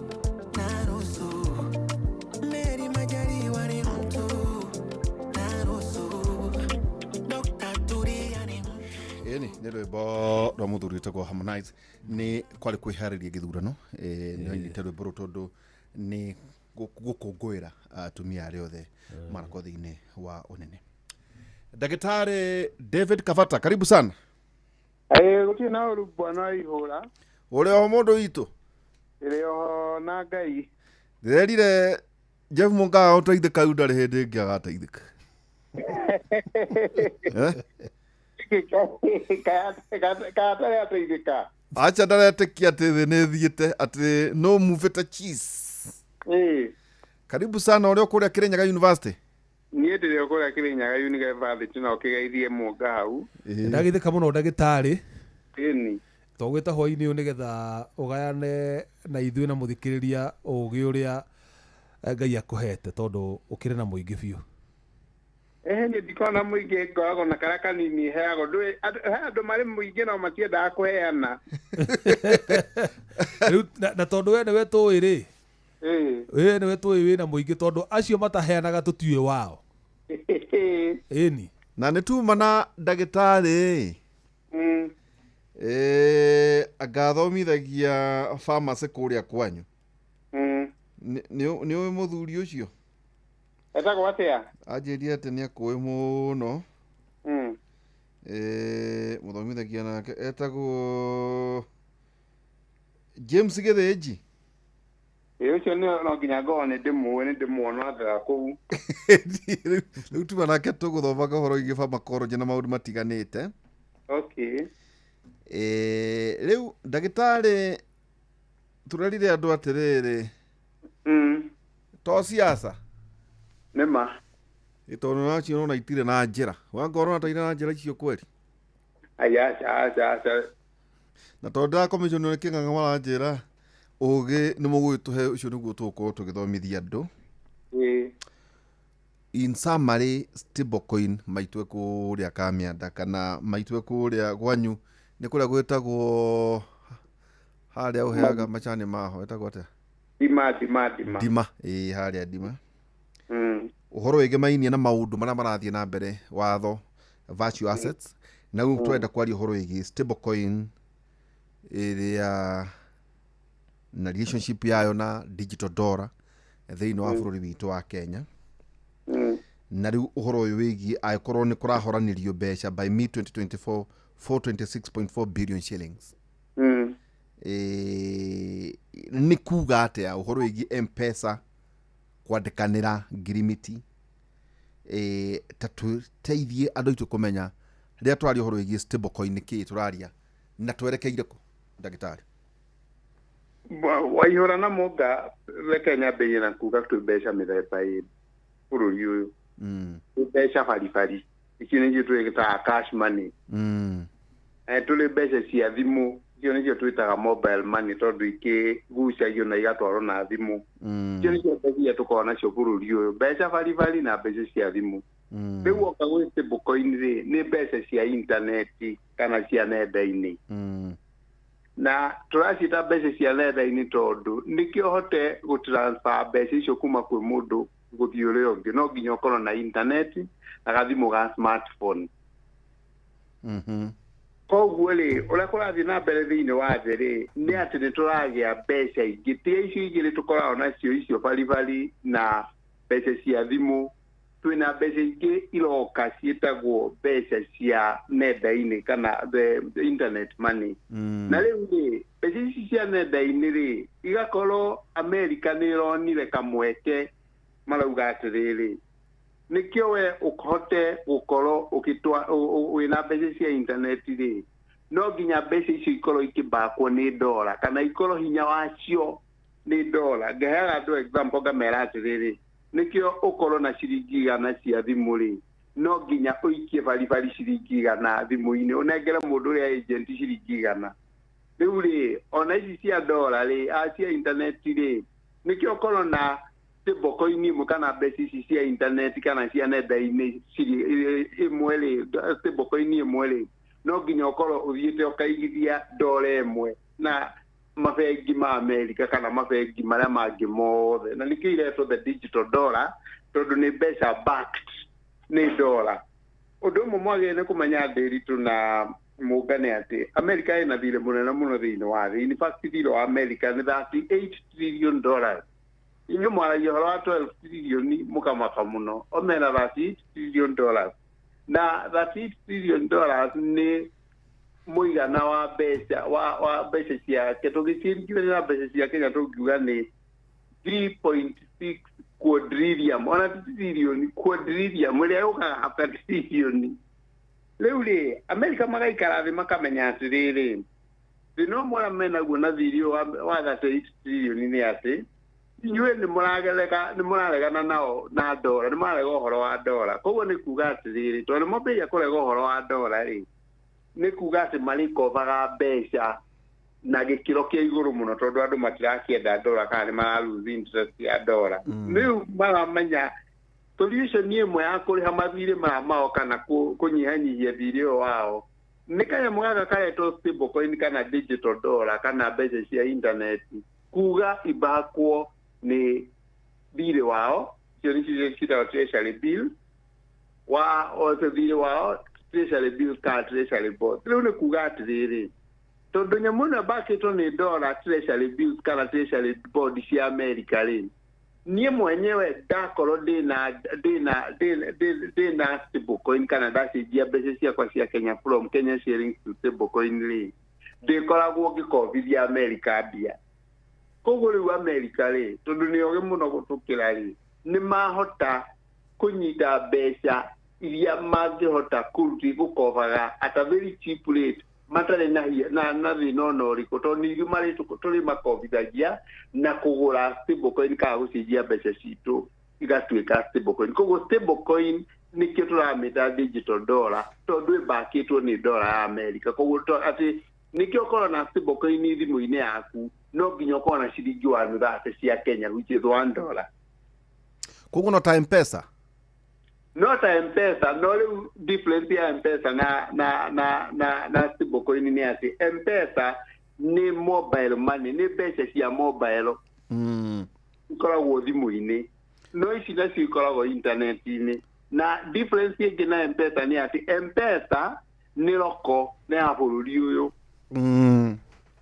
na nusu, Mary Majaliwa ni mtu na nusu, Dr. Tulia ni mtu. Ĩni nĩ rwĩmbo rwa mũthuri wĩtagwo Harmonize, nĩ kwarĩ kwĩharĩria gĩthurano. Nĩ ainĩte rwĩmbo rũu tondũ nĩ gũkũngũĩra atumia arĩa othe marakorwo thĩinĩ wa ũnene. Ndagĩtarĩ David Kabata, karibu sana. Gũtirĩ na ũru bwana wa ihũra. Ũrĩ oho mũndũ witũ? Ĩrĩ oho na Ngai. Ndĩrerire Jeff Mũngaga ũteithĩka rĩu ndarĩ hĩndĩ ĩngĩ agateithĩka. Eh? Katarĩ ateithĩka. Acha ndaretĩkia atĩ thĩ nĩ ĩthiĩte atĩ no muvĩte cheese. Ĩĩ. Karibu sana. Ũrĩa kũrĩa Kirinyaga University? Niĩ ndĩrĩ o kũrĩa Kĩrĩnyaga University na ũkĩgeithie Mwonga hau. Ndagĩthĩka mũno ndagĩtarĩ. Ĩni. Tũgwĩta hwainĩ ũyũ nĩgetha ũgayane na ithuĩ na mũthikĩrĩria ũgĩ ũrĩa Ngai akũhete, tondũ ũkĩrĩ na mũingĩ biũ. Ehe, niĩ ndikoragwo na mũingĩ, ngoragwo na karĩa kanini heagwo. Ndũĩ, he andũ marĩ mũingĩ no matiendaga kũheana. Rĩu na tondũ we nĩwe tũĩ rĩ, Ĩĩ. we nĩwe tũĩ wĩna mũingĩ, tondũ acio mataheanaga tũtiũĩ wao. Ĩni. Na nĩ tuma na ndagĩtarĩ. Angathomithagia pharmacy kũrĩa kwanyu. Nĩ ũĩ mũthuri ũcio? Etagwo atĩa? Anjĩrire atĩ nĩ akũĩ mũno. Tũrutithanagia nake etagwo James Gĩthĩnji. Ĩ, ũcio nĩ no nginya ngorwo nĩ ndĩmũĩ, nĩ ndĩmuona athaga kũu. Rĩu tuma nake tũgũthomaga ũhoro wĩgiĩ pharmacology na maũndũ matiganĩte. Okay. Rĩu ndagĩtarĩ, tũrerire andũ atĩrĩrĩ, to siasa. Nĩ ma. Tondũ nacio nona itirĩ na njĩra, wangorwo na tairĩ na njĩra icio kweri. Ai, aca, aca, aca. Na tondũ ndĩrakomiconio nĩ kĩng'ang'a, maranjĩra ũgĩ nĩ mũgũgĩtũhe ũcio nĩguo tũgũkorwo tũgĩthomithia andũ. In summary, stablecoin maitwe kũrĩa Kamianda kana maitwe kũrĩa gwanyu nĩ kũrĩa gwĩtagwo harĩa ũheaga macani maho ĩtagwo atĩa? Ndima, ndima, ndima. Ndima, ĩĩ, harĩa ndima. Ũhoro wĩgemainie na maũndũ marĩa marathiĩ na mbere, watho virtual assets, na rĩu tũrenda kwaria ũhoro wĩgiĩ stablecoin ĩrĩa na relationship yayo na digital dollar thĩinĩ wa bũrũri witũ wa Kenya. Na rĩu ũhoro ũyũ wĩgiĩ angĩkorwo nĩ kũrahoranĩrio mbeca by mid 2024, 426.4 billion shillings, nĩ kuga atĩa ũhoro wĩgiĩ M-Pesa kwandĩkanĩra ngirimiti? Ta tũteithie andũ aitũ kũmenya rĩrĩa tũraria ũhoro wĩgiĩ stablecoin nĩ kĩĩ tũraria na twerekeire kũ, ndagĩtarĩ? Waihũra na mũnga, reke nyambĩrĩrie na kuga twĩ mbeca mĩthemba ĩrĩ bũrũri ũyũ. Twĩ mbeca baribari, icio nĩcio twĩtaga cash money. Tũrĩ mbeca cia thimũ, icio nĩcio twĩtaga mobile money, tondũ ikĩgucagio na igatwarwo na thimũ. Icio nĩcio mbeca iria tũkoragwo nacio bũrũri ũyũ, mbeca baribari na mbeca cia thimũ. Rĩu woka gwĩ stablecoin rĩ, nĩ mbeca cia intaneti kana cia nenda-inĩ. Na tũraciĩta mbeca cia nenda-inĩ tondũ nĩkĩo hote gũtransfer mbeca icio kuma kwĩ mũndũ gũthiĩ ũrĩa ũngĩ, no nginya ũkorwo na intaneti na gathimũ ga smartphone. Koguo rĩ, ũrĩa kũrathiĩ na mbere thĩinĩ wa thĩ rĩ, nĩ atĩ nĩ tũragĩa mbeca ingĩ tiga icio igĩrĩ tũkoragwo nacio, icio baribari na mbeca cia thimũ. Twĩna mbeca ingĩ iroka ciĩtagwo mbeca cia nenda-inĩ kana the internet money. Na rĩu rĩ, mbeca ici cia nenda-inĩ rĩ, igakorwo Amerika nĩ ĩronire kamweke, marauga atĩrĩrĩ, nĩkĩo we ũhote gũkorwo ũgĩtwa wĩna mbeca cia intaneti rĩ, no nginya mbeca icio ikorwo ikĩbakwo nĩ ndora kana ikorwo hinya wacio nĩ ndora. Ngeheaga andũ example, ngamera atĩrĩrĩ, nĩkĩo ũkorwo na ciringi 100 cia thimũ rĩ, no nginya ũikie baribari ciringi 100 thimũ-inĩ, ũnengere mũndũ ũrĩa agent ciringi 100. Rĩu rĩ, ona ici cia ndora rĩ, a cia intaneti rĩ, nĩkĩo ũkorwo na stablecoin ĩmwe kana mbeca ici cia intaneti kana cia nenda-inĩ ĩmwe rĩ, stablecoin ĩmwe rĩ, no nginya ũkorwo ũthiĩte ũkaigithia ndora 1 na mabengi ma Amerika kana mabengi marĩa mangĩ mothe. Na nĩkĩo iretwo the digital dollar, tondũ nĩ mbeca backed nĩ ndora. Ũndũ ũmwe mwagĩrĩire nĩ kũmenya, Ndĩritũ na mũngane, atĩ Amerika ĩna thirĩ mũnene mũno thĩinĩ wa thĩ. In fact, thirĩ wa Amerika nĩ $38 trillion. Inyuĩ mwaragia ũhoro wa 12 trillion mũkamaka mũno, o mena $38 trillion. Na $38 trillion nĩ mũigana wa mbeca wa mbeca ciake. Tũgĩciringithania na mbeca cia Kenya, tũngiuga nĩ 3.6 quadrillion, ona ti trillion, quadrillion ĩrĩa yũkaga after trillion. Rĩu rĩ, Amerika magaikara thĩ makamenya atĩrĩrĩ, thĩna ũmwe ũrĩa menaguo na thirĩ ũyũ wa 38 trillion nĩ atĩ inyuĩ nĩ mũragereka, nĩ mũraregana nao na ndora, nĩ mũrarega ũhoro wa ndora. Koguo nĩ kuga atĩrĩrĩ, tondũ nĩ mwambĩrĩria kũrega ũhoro wa ndora rĩ, nĩ kuga atĩ marĩkobaga mbeca na gĩkĩro kĩa igũrũ mũno, tondũ andũ matirakĩenda ndora kana nĩ mara lose interest ya ndora. Rĩu maramenya solution ĩmwe ya kũrĩha mathirĩ maya mao kana kũnyihanyihia thirĩ ũyũ wao nĩ kanyamũ gaka karetwo stablecoin kana digital dollar kana mbeca cia intaneti, kuga ibakwo nĩ thirĩ wao. Icio nĩcio ciĩtagwo treasury bill wa o thirĩ wao, treasury bill kana treasury bond. Rĩu nĩ kuga atĩrĩrĩ, tondũ nyamũ ĩno ĩbakĩtwo nĩ ndora, treasury bills kana treasury bond cia America rĩ, Niĩ mwenyewe ndakorwo ndĩna stablecoin kana ndacenjia mbeca ciakwa cia Kenya from Kenya shillings to stablecoin rĩ, ndĩkoragwo ngĩkombithia America mbia. Koguo rĩu America rĩ, tondũ nĩ ogĩ mũno gũtũkĩra rĩ, nĩ mahota kũnyita mbeca iria mangĩhota kũruti gũkobaga at a very cheap rate matarĩ na thĩna ona ũrĩkũ, tondũ nĩ ithuĩ tũrĩ makombithagia na kũgũra stablecoin kana gũcenjia mbeca citũ igatuĩka stablecoin. Koguo stablecoin nĩkĩo tũramĩta digital dollar, tondũ ĩmbakĩtwo nĩ dollar ya America. Koguo atĩ nĩkĩo ũkorwo na stablecoin thimũ-inĩ yaku no nginya ũkorwo na ciringi 130 cia Kenya, which is $1. Koguo no ta M-Pesa? No ta M-Pesa, no rĩu difference ya M-Pesa na stablecoin nĩ atĩ M-Pesa nĩ mobile money, nĩ mbeca cia mobile ikoragwo thimũ-inĩ, no ici nacio ikoragwo internet-inĩ. Na difference ĩngĩ na M-Pesa nĩ atĩ M-Pesa nĩ roko, nĩ ya bũrũri ũyũ.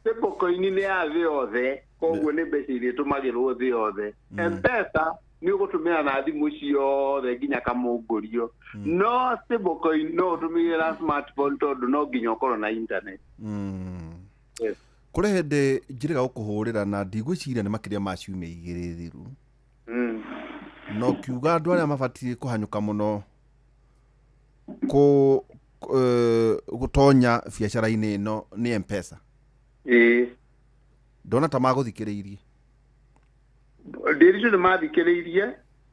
Stablecoin nĩ ya thĩ yothe, koguo nĩ mbeca iria itũmagĩrwo thĩ yothe. M-Pesa nĩ ũgũtũmĩra na thimũ ciothe nginya kamũngũrio, no stablecoin no ũtũmĩre na smartphone tondũ no nginya ũkorwo na internet. Yes. Kũrĩ hĩndĩ njĩrĩga gũkũhũrĩra na ndigwĩciria nĩ makĩria ma ciumia 2 thiru. No kiuga andũ arĩa mabatiĩ kũhanyũka mũno gũtonya biacara-inĩ ĩno nĩ M-Pesa. Ndona ta magũthikĩrĩirie. Ndĩricũ nĩ mathikĩrĩirie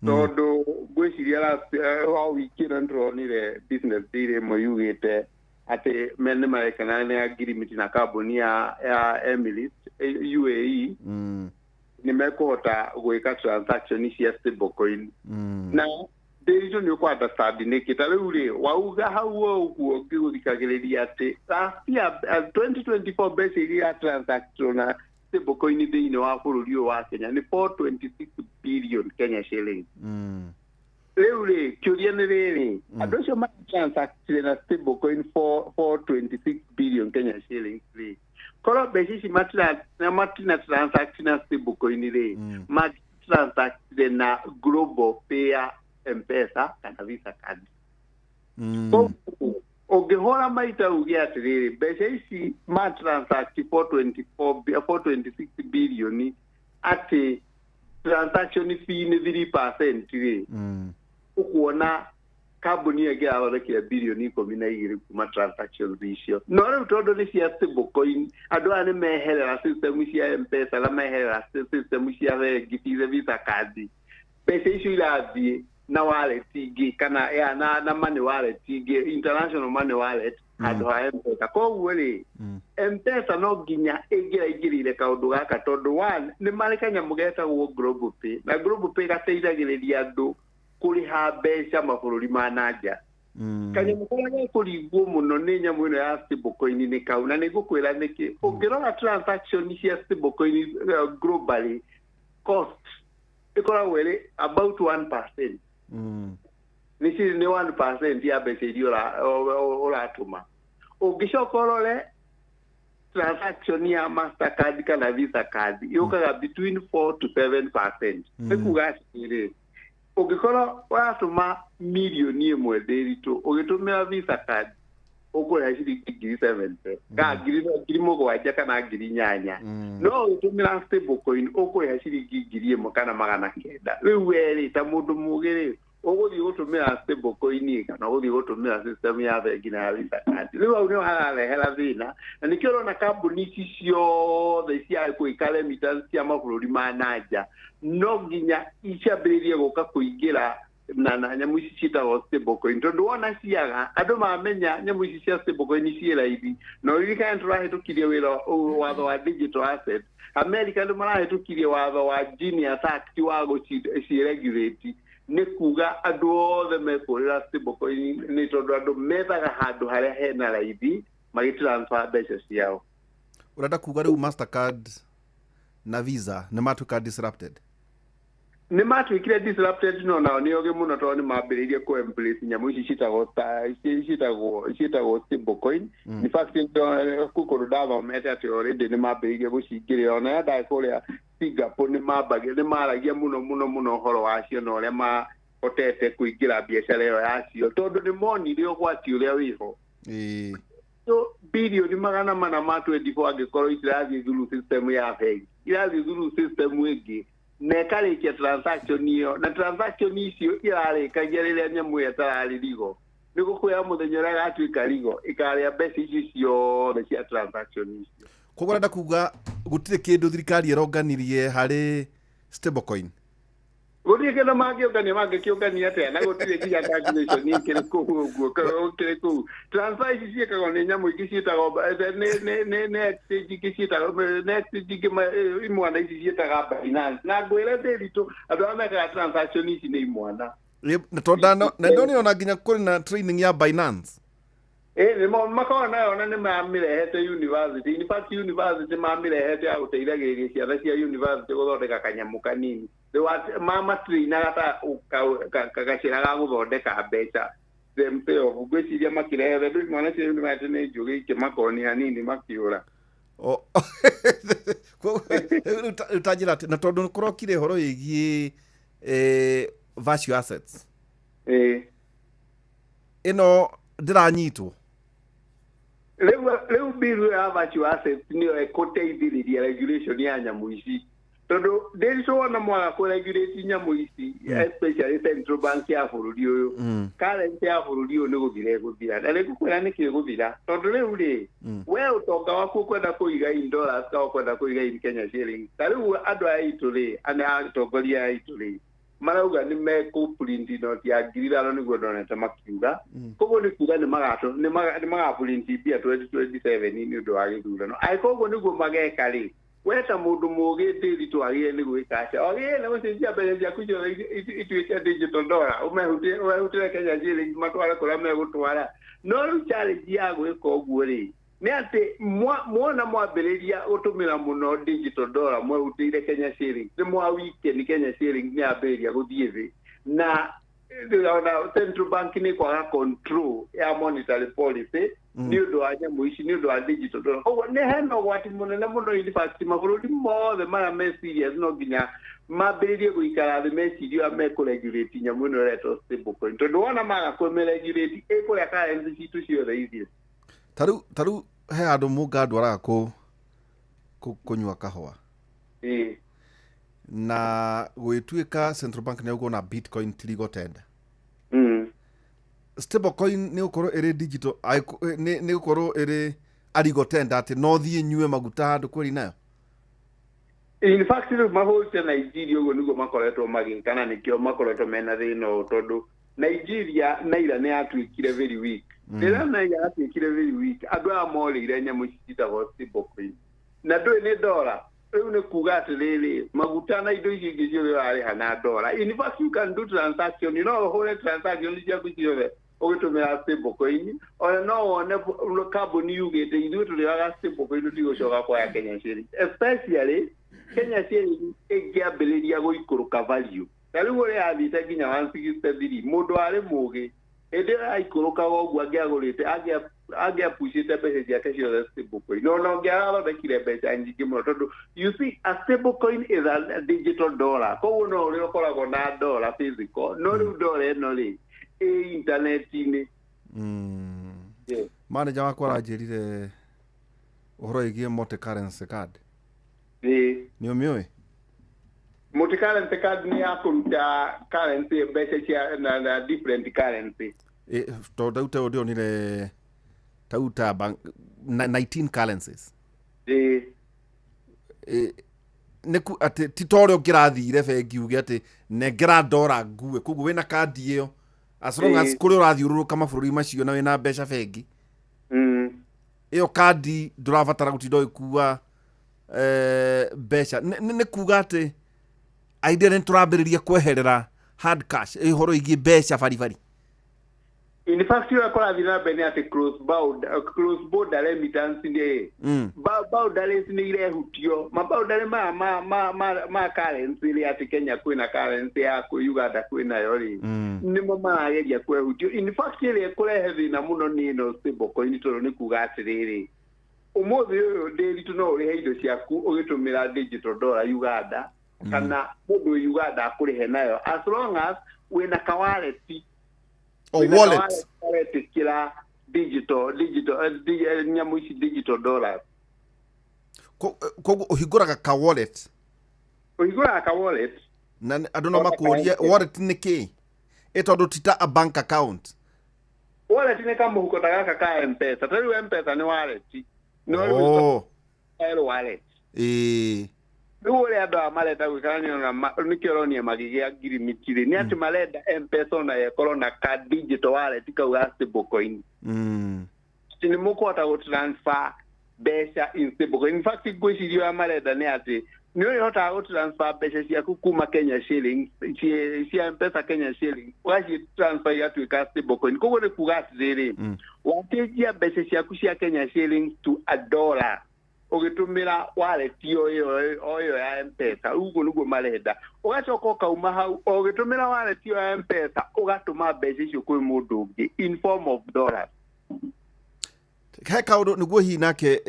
tondũ ngwĩciria last wa wiki ĩno nĩtũronire Business Daily ĩmwe yugĩte atĩ me nĩ marekana nĩ agreement na kambuni ya Emirates UAE nĩ mekũhota gwĩka transaction cia stablecoin. Na ndĩricũ nĩ ũkũ understand nĩkĩ. Ta rĩu rĩ, wauga hau o ũguo ngĩgũthikagĩrĩria atĩ last year 2024 mbeca iria transaction na stablecoin thĩinĩ wa bũrũri ũyũ wa Kenya nĩ 426 billion Kenya shillings. Rĩu rĩ, kĩũria nĩ rĩrĩ, andũ acio matransactire na stablecoin 426 billion Kenya shillings rĩ, korwo mbeca ici matina transact na stablecoin rĩ, matransactire na Global Pay ya M-Pesa kana Visa card. Koguo ũngĩhũra maita uge atĩrĩrĩ, mbeca ici ma transact 426 billion atĩ transaction fee nĩ 3% rĩ, ũkuona kambuni ĩyo ĩngĩrathondekire bilioni 12 kuma transactions icio. No rĩu tondũ nĩ cia stablecoin, andũ aya nĩ meherera system cia M-Pesa na meherera system cia bengi tize Visa card, mbeca icio irathiĩ na wallet ingĩ kana ya na money wallet ingĩ, international money wallet handũ ha M-Pesa. Koguo rĩ, M-Pesa no nginya ĩngĩraingĩrĩire kaũndũ gaka tondũ one, nĩ marĩ kanyamũ getagwo Global Pay, na Global Pay gateithagĩrĩria andũ kũrĩha mbeca mabũrũri ma nanja. Kanyamũ karĩa gekũringwo mũno nĩ nyamũ ĩno ya stablecoin nĩ kau, na nĩ ngũkwĩra nĩkĩ. Ũngĩrora transaction cia stablecoin globally, cost ĩkoragwo ĩrĩ about 1%. Nĩ 1% ya mbeca iria ũratũma. Ũngĩcoka ũrore transaction ya Mastercard kana Visa card, yũkaga between 4 to 7%. Nĩ kuga atĩrĩrĩ, ũngĩkorwo ũratũma 1 million ndĩritũ ũgĩtũmĩra Visa card, ũkũrĩha ciringi 70,000 kana 7,000 kana 8,000, no ũgĩtũmĩra stablecoin ũkũrĩha ciringi 1,900. Rĩu we rĩ, ta mũndũ mũgĩ rĩ, ũgũthiĩ gũtũmĩra stablecoin kana ũgũthiĩ gũtũmĩra system ya bengi na ya Visa card? Rĩu hau nĩho hararehera thĩna, na nĩkĩo ũrona kambuni ici ciothe cia gwĩka remittance cia mabũrũri ma nanja no nginya iciambĩrĩrie gũka kũingĩra na nyamũ ici ciĩtagwo stablecoin, tondũ wona ciaga andũ mamenya nyamũ ici cia stablecoin ciĩ raithi. Na ũririkane tũrahĩtũkirie wĩra watho wa digital asset. America nĩ marahĩtũkirie watho wa Genius Act wa gũciregulate, nĩ kuga andũ othe mekũrĩra stablecoin, nĩ tondũ andũ methaga handũ harĩa hena raithi magĩtransfer mbeca ciao. Ũrenda kuga rĩu Mastercard na Visa nĩ matuĩka disrupted? Nĩ matuĩkire disrupted, no nao nĩ ogĩ mũno tondũ nĩ mambĩrĩirie kũ embrace nyamũ ici ciĩtagwo stablecoin. In fact, kũndũ ndathomete atĩ already nĩ mambĩrĩirie gũcingĩrĩra ona ndarĩ kũrĩa Singapore nĩ maragia mũno mũno mũno ũhoro wacio na ũrĩa mahotete kũingĩra biacara ĩyo yacio, tondũ nĩ monire ũgwati ũrĩa wĩho. So bilioni 424 angĩkorwo itirathiĩ through system ya bengi, irathiĩ through system ĩngĩ na ĩkarĩkia transaction ĩyo, na transaction icio irarĩkagia rĩrĩa nyamũ ĩyo ĩtararĩ rigo. Nĩ gũkwĩra mũthenya ũrĩa ĩgatuĩka rigo ĩkarĩa mbeca icio ciothe cia transaction icio. Koguo ũrenda kuga gũtirĩ kĩndũ thirikari ĩronganirie harĩ stablecoin? Gũtirĩ kĩndũ mangĩũngania, mangĩkĩũngania atĩa na gũtirĩ nginya calculation ĩkĩrĩ kũu ũguo kĩrĩ kũu. Transfer ici ciĩkagwo nĩ nyamũ ingĩ ciĩtagwo nĩ exchange ingĩ ciĩtagwo nĩ exchange ingĩ imwana ici ciĩtaga Binance. Na ngwĩre Ndĩritũ, andũ arĩa mekaga transaction ici nĩ imwana. Na tondũ na ndonire ona nginya kũrĩ na training ya Binance. Makoragwo nayo na nĩ mamĩrehete university. In fact, university mamĩrehete ya gũteithagĩrĩria ciana cia university gũthondeka kanyamũ kanini. Mamatrainaga ta gacĩra ga gũthondeka mbeca themselves. Ngwĩciria makĩrehe rĩu imwana cia university nĩ njũgĩ ikĩmakoni hanini makiũra. Rĩu ta njĩra atĩ, na tondũ kũrokire ũhoro wĩgiĩ virtual assets. Ĩno ndĩranyitwo. Rĩu bill ya virtual assets nĩyo ĩkũteithĩrĩria regulation ya nyamũ ici, tondũ ndĩricũ wona mwaga kũregulate nyamũ ici, especially central bank ya bũrũri ũyũ, currency ya bũrũri ũyũ nĩ gũthira ĩgũthira. Na nĩngũkwĩra nĩkĩ ĩgũthira, tondũ rĩu rĩ, we ũtonga waku ũkwenda kũiga in dollars kana ũkwenda kũiga in Kenya shillings. Ta rĩu andũ aya aitũ rĩ, ana atongoria aya aitũ rĩ, marauga nĩ mekũprint noti ya 5,000 nĩguo ndonete makiuga. Koguo nĩ kuga nĩ magaprint mbia 2027 nĩ ũndũ wa gĩthurano. Angĩkorwo ũguo nĩguo mageka rĩ, we ta mũndũ mũgĩ Ndĩritũ wagĩrĩire nĩ gwĩka atĩa? Wagĩrĩire nĩ gũcenjia mbeca ciaku ciothe ituĩke digital dollar, ũmehutĩre Kenya shillings matware kũrĩa megũtwara. No rĩu challenge ya gwĩka ũguo rĩ, nĩ atĩ mwona mwambĩrĩria gũtũmĩra mũno digital dollar mwehutĩire Kenya shillings, nĩ mwa weekend Kenya shillings nĩ yambĩrĩria gũthiĩ thĩ, na ona central bank nĩ kwaga control ya monetary policy nĩ ũndũ wa nyamũ ici, nĩ ũndũ wa digital dollar. Koguo nĩ hena ũgwati mũnene mũno. In fact, mabũrũri mothe marĩa me serious no nginya mambĩrĩrie gũikara thĩ mecirie ũrĩa mekũregulate nyamũ ĩno ĩretwo stablecoin, tondũ wona maga kũmĩregulate ĩkũrĩa currency citũ ciothe ithiĩ. Ta rĩu he handũ mũngandwaraga kũnyua kahũa na gwĩtuĩka central bank nĩ auga ona bitcoin ti legal tender. Stablecoin nĩ gũkorwo ĩrĩ digital, nĩ gũkorwo ĩrĩ a legal tender atĩ no thiĩ nyue maguta handũ kweri nayo? In fact, rĩu mabũrũri ta Nigeria ũguo nĩguo makoretwo magĩka, na nĩkĩo makoretwo mena thĩna ũyũ, tondũ Nigeria naira nĩ yatuĩkire very weak. Rĩrĩa naira yatuĩkire very weak, andũ aya morĩire nyamũ ici ciĩtagwo stablecoin, na ndũĩ nĩ dollar. Rĩu nĩ kuga atĩrĩrĩ, maguta na indo icio ingĩ ciothe ũrarĩha na dollar. In fact, you can do transaction, no ũhũre transaction ciaku ciothe ũgĩtũmĩra stablecoin. Ona no wone kambuni yugĩte ithuĩ tũrĩoyaga stablecoin, tũtigũcoka kuoya Kenya shillings, especially Kenya shilling ĩngĩambĩrĩria gũikũrũka value. Ta rĩu ũrĩa yathiĩte nginya 163, mũndũ warĩ mũgĩ hĩndĩ ĩyo yaikũrũkaga ũguo angĩagũrĩte, angĩapucĩte mbeca ciake ciothe stablecoin, ona ũngĩarathondekire mbeca nyingĩ mũno, tondũ you see, a stablecoin is a digital dollar. Koguo no ũrĩa ũkoragwo na dollar physical, no rĩu dollar ĩno rĩ ĩ internet-inĩ. Yeah. Manager wakwa aranjĩrire ũhoro wĩgiĩ multi currency card. Nĩ ũmĩũĩ? Multi currency card nĩ ya kũruta currency, mbeca cia na different currency. Tondũ tau teo ndĩronire tau ta bank 19 currencies. Nĩ ku atĩ ti ta ũrĩa ũngĩrathire bengi uge atĩ nengera ndora ngue. Koguo wĩna kandi ĩyo, as long as kũrĩa ũrathiũrũrũka mabũrũri macio na wĩna mbeca bengi, ĩyo kandi ndũrabatara gũtinda ũgĩkua mbeca. Nĩ kuga atĩ idea nĩ tũrambĩrĩria kweherera hard cash, ũhoro wĩgiĩ mbeca baribari. In fact, ũrĩa kũrathiĩ na mbere nĩ atĩ cross border remittance nĩ boundaries nĩ irehutio, maboundary maya ma currency rĩ, atĩ Kenya kwĩna currency yaku, Uganda kwĩnayo rĩ, nĩmo marageria kwehutio. In fact, ĩrĩa ĩkũrehe thĩna mũno nĩ ĩno stablecoin, tondũ nĩ kuga atĩrĩrĩ Ũmũthĩ ũyũ ndĩritũ no ũrĩhe indo ciaku ũgĩtũmĩra digital dollar Uganda, kana mũndũ wĩ Uganda akũrĩhe nayo as long as wĩna ka wallet. O Wĩna wallet. ka wallet karetĩkĩra digital nyamũ ici, digital dollars. Koguo ũhingũraga ka wallet? Ũhingũraga ka wallet. Na andũ no Ona makũrie, ka- wallet nĩ kĩ? Ĩ tondũ ti ta a bank account? Wallet nĩ kamũhuko ta gaka ka Mpesa. Ta rĩu Mpesa nĩ wallet, no rĩu L wallet. Rĩu ũrĩa andũ aya marenda gwĩka, nĩona nĩkĩo ũronia makĩgĩa ngirimiti rĩ, nĩ atĩ marenda Mpesa ona ĩkorwo na ka digital wallet kau ga stablecoin, atĩ nĩ mũkũhota gũ transfer mbeca in stablecoin. In fact, ngwĩciria ũrĩa marenda nĩ atĩ nĩ ũrĩhotaga gũ transfer mbeca ciaku kuma Kenya shillings cia Mpesa, Kenya shillings, ũgaci transfer igatuĩka stablecoin. Koguo nĩ kuga atĩrĩrĩ, wacĩnjia mbeca ciaku cia Kenya shillings to a dollar ũgĩtũmĩra wallet o ĩyo o ĩyo ya Mpesa. Ũguo nĩguo marenda. Ũgacoka ũkauma hau o ũgĩtũmĩra wallet ĩyo ya Mpesa, ũgatũma mbeca icio kwĩ mũndũ ũngĩ in form of dollars. He kaũndũ nĩguo hihi nake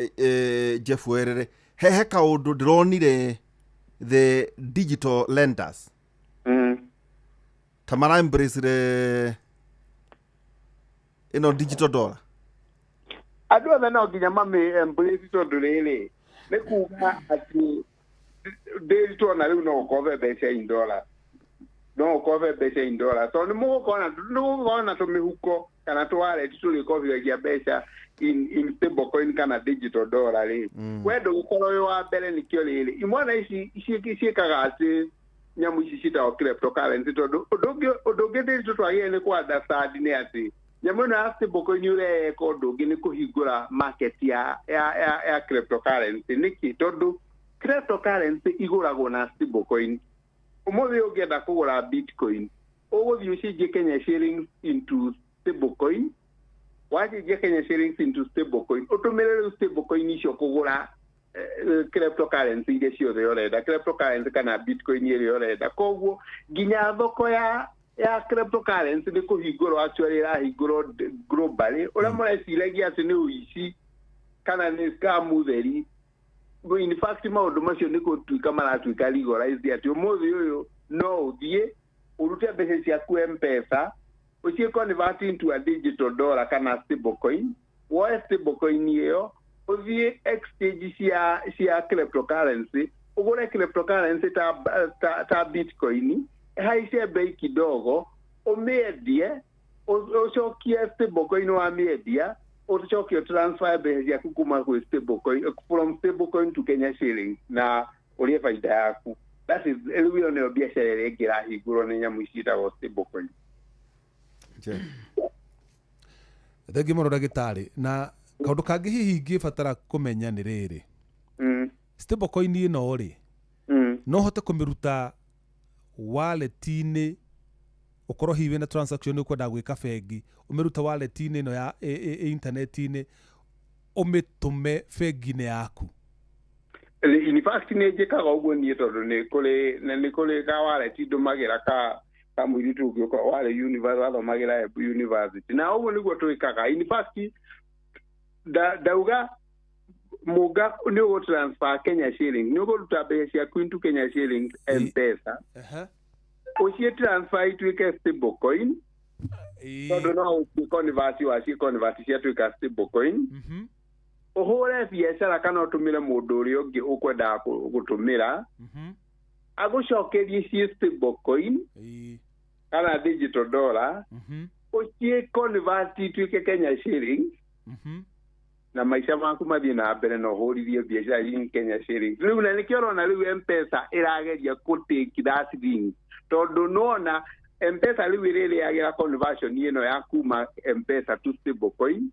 Jeff Werere, he kaũndũ ndĩronire, the digital lenders ta mara embrace ĩno digital dollar. Andũ othe no nginya mami embrace, tondũ rĩrĩ nĩ kuga atĩ ndĩritũ ona rĩu no ũkombe mbeca in dollar, no ũkombe mbeca in dollar, tondũ nĩ mũgũkorwo na tũmĩhuko kana tũ wallet tũrĩkombithagia mbeca in stable coin kana digital dollar rĩ. We ndũgũkorwo wĩ wa mbere. Nĩkĩo rĩrĩ imwana ici ciĩkaga atĩ nyamũ ici ciĩtagwo cryptocurrency, tondũ ũndũ ũngĩ ndĩritũ twagĩrĩire nĩ kũ understand nĩ atĩ nyamũ ĩno ya stable coin ũreka ũndũ ũngĩ nĩ kũhingũra market ya cryptocurrency. Nĩkĩ? Tondũ cryptocurrency igũragwo na stable coin. Ũmũthĩ ũngĩenda kũgũra bitcoin, ũgũthiĩ ũcenjie Kenya shillings into stable coin. Wacenjia Kenya shillings into stable coin, ũtũmĩre rĩu stable coin icio kũgũra cryptocurrency iria ciothe ũrenda, cryptocurrency kana bitcoin ĩrĩa ũrenda. Koguo nginya thoko ya cryptocurrency nĩ kũhingũrwo actually ĩrahingũrwo globally. Ũrĩa mũreciragia atĩ nĩ ũici kana nĩ scam theri, in fact maũndũ macio nĩ gũtuĩka maratuĩka legalized, atĩ ũmũthĩ ũyũ no ũthiĩ ũrute mbeca ciaku Mpesa, ũciĩ convert into a digital dollar kana stable coin, woe stable coin ĩyo, ũthiĩ exchange cia cryptocurrency, ũgũre cryptocurrency ta bitcoin, haice bei kidogo, ũmĩendie, ũcokie stable coin. Wamĩendia, ũcoke transfer mbeca ciaku kuma kwĩ stable coin, from stable coin to Kenya shillings, na ũrĩe baida yaku. That is, rĩu ĩyo nĩyo biacara ĩrĩa ĩngĩ ĩrahingũrwo nĩ nyamũ ici ciĩtagwo stable coin. Jeff. Thengi mũno, ndagĩtarĩ. Na kaũndũ kangĩ hihi ingĩbatara kũmenya nĩ rĩrĩ, stable coin ĩno rĩ, no hote kũmĩruta wallet-inĩ, ũkorwo hihi wĩna transaction ũkwenda gwĩka bengi, ũmĩrute wallet-inĩ ĩno ya ĩ intaneti-inĩ, ũmĩtũme bengi-inĩ yaku? In fact, nĩ njĩkaga ũguo niĩ, tondũ nĩ kũrĩ ka wallet ndũmagĩra ka mũirĩtu ũngĩ warĩ university, wathomagĩra Embu University, na ũguo nĩguo twĩkaga. In fact, ndauga mũnga nĩ ũgũ transfer Kenya shilling, nĩ ũkũruta mbeca ciaku into Kenya shillings Mpesa, ũciĩ transfer ituĩke stable coin, tondũ no ũciĩ convert, waciĩ convert ciatuĩka stable coin, ũhũre biacara kana ũtũmĩre mũndũ ũrĩa ũngĩ ũkwendaga gũtũmĩra, agũcokerie ciĩ stable coin kana digital dollar, ũciĩ convert ituĩke Kenya shilling, na maica maku mathiĩ na mbere na ũhũrithie biacara in Kenya shillings. Rĩu na nĩkĩo ũrona rĩu Mpesa ĩrageria kũ take that thing, tondũ nĩwona Mpesa rĩu ĩrĩrĩagĩra conversion ĩno ya kuma Mpesa to stable coin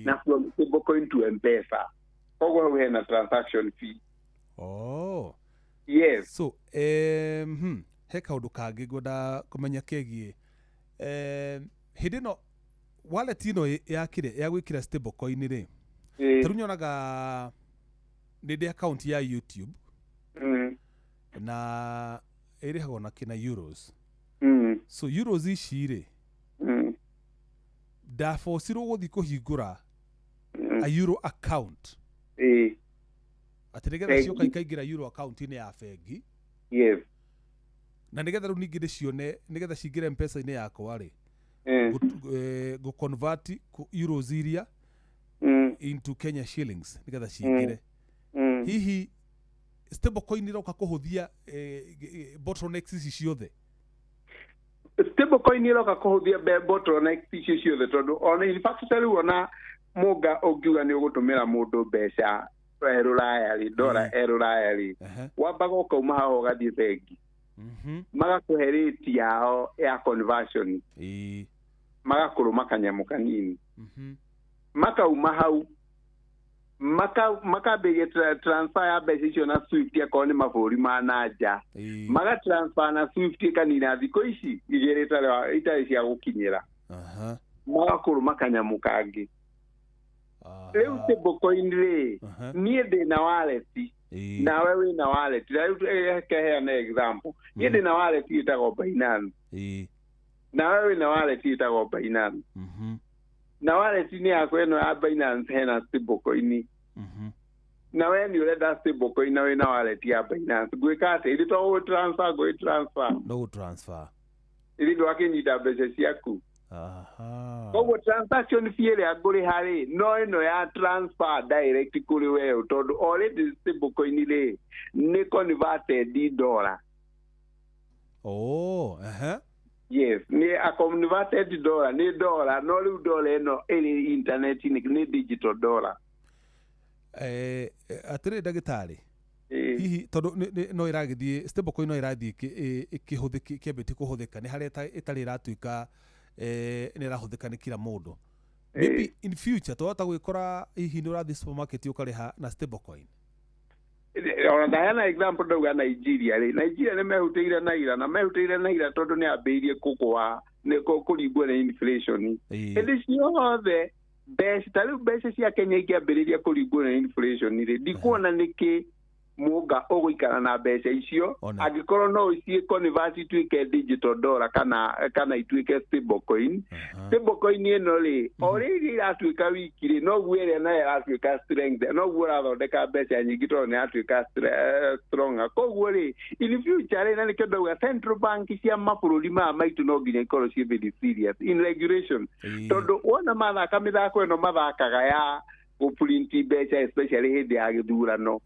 na from stable coin to Mpesa. Koguo hau hena transaction fee. Oh. Yes. So he kaũndũ kangĩ ngwenda kũmenya kegiĩ hĩndĩ ĩno wallet ĩno yakire ya gwĩkĩra stable coin rĩ, tarĩu nyonaga nĩ ndĩ account ya YouTube na ĩrĩhagwo na kĩna euros. So euros ici rĩ, ndabocirwo gũthiĩ kũhingũra a euro account. Ĩĩ. Atĩ nĩgetha Bengi. cioka ikaingĩra euro account-inĩ ya bengi. Yes. Na nĩgetha rĩu ningĩ ndĩcione, nĩgetha cingĩre mpesa-inĩ yakwa rĩ, ngũ convert euros iria into Kenya shillings nĩgetha cingĩre. Hihi stablecoin ĩroka kũhũthia bottlenecks ici ciothe? Stablecoin ĩroka kũhũthia bottlenecks icio ciothe, tondũ ona in fact ta rĩu ona mũnga ũngiuga nĩ ũgũtũmĩra mũndũ mbeca e rũraya rĩ, dora e rũraya rĩ, wambaga ũkauma haha ũgathiĩ bengi, magakũhe rate yao ya conversion, magakũrũma kanyamũ kanini, makauma hau makambĩrĩria transfer ya mbeca icio na SWIFT, akorwo nĩ mabũrũri ma na nja, magatransfer na SWIFT, ĩkanina thikũ ici igĩrĩ itarĩ cia gũkinyĩra, magakũrũma kanyamũ kangĩ. Rĩu stablecoin rĩ, niĩ ndĩna wallet, nawe wĩna wallet, na rĩu keheana example, niĩ ndĩna wallet ĩtagwo Binance, nawe wĩna wallet ĩtagwo Binance, na wallet-inĩ yakwa ĩno ya Binance hena stablecoin, na we nĩ ũrenda stablecoin na wĩna wallet ya Binance, ngwĩka atĩa? Ithe to gũ transfer, ngwĩ transfer. No gũ transfer. Ithe ndwakĩnyita mbeca ciaku. Koguo transaction fee ĩrĩa ngũrĩha rĩ, no ĩno ya transfer direct kũrĩ we, tondũ already stablecoin rĩ nĩ converted dollar. Oh, ehe. Yes, nĩ a converted dollar, nĩ dollar, no rĩu dollar ĩno ĩrĩ internet-inĩ nĩ digital dollar. Atĩrĩ ndagĩtarĩ, hihi tondũ no ĩragĩthiĩ stablecoin, no ĩrathiĩ ĩkĩhũthĩka, ĩkĩambĩtie kũhũthĩka, nĩ harĩa ĩtarĩ ĩratuĩka nĩ ĩrahũthĩka nĩ kila mũndũ, maybe in future twahota gwĩkora hihi nĩ ũrathiĩ supermarket ũkarĩha na stablecoin? Ona ndaheana example, ndauga Nigeria rĩ, Nigeria nĩ mehutĩire naira, na mehutĩire naira tondũ nĩ ambĩrĩirie kũgũa, nĩ kũringwo nĩ inflation. Hĩndĩ ciothe mbeca, ta rĩu mbeca cia Kenya ingĩambĩrĩria kũringwo nĩ inflation rĩ, ndikuona nĩkĩ mũnga ũgũikara na mbeca icio angĩkorwo no ũciĩ convert ituĩke digital dollar kana ituĩke stable coin. Stable coin ĩno rĩ, o rĩrĩa ĩratuĩka wiki rĩ, noguo ĩrĩa nayo ĩratuĩka strength, noguo ũrathondeka mbeca nyingĩ tondũ nĩ yatuĩka stronger. Koguo rĩ, in future rĩ, na nĩkĩo ndauga central bank cia mabũrũri maya maitũ no nginya ikorwo ciĩ very serious in regulation, tondũ wona mathaka mĩthako ĩno mathakaga ya gũprint mbeca, especially hĩndĩ ya gĩthurano,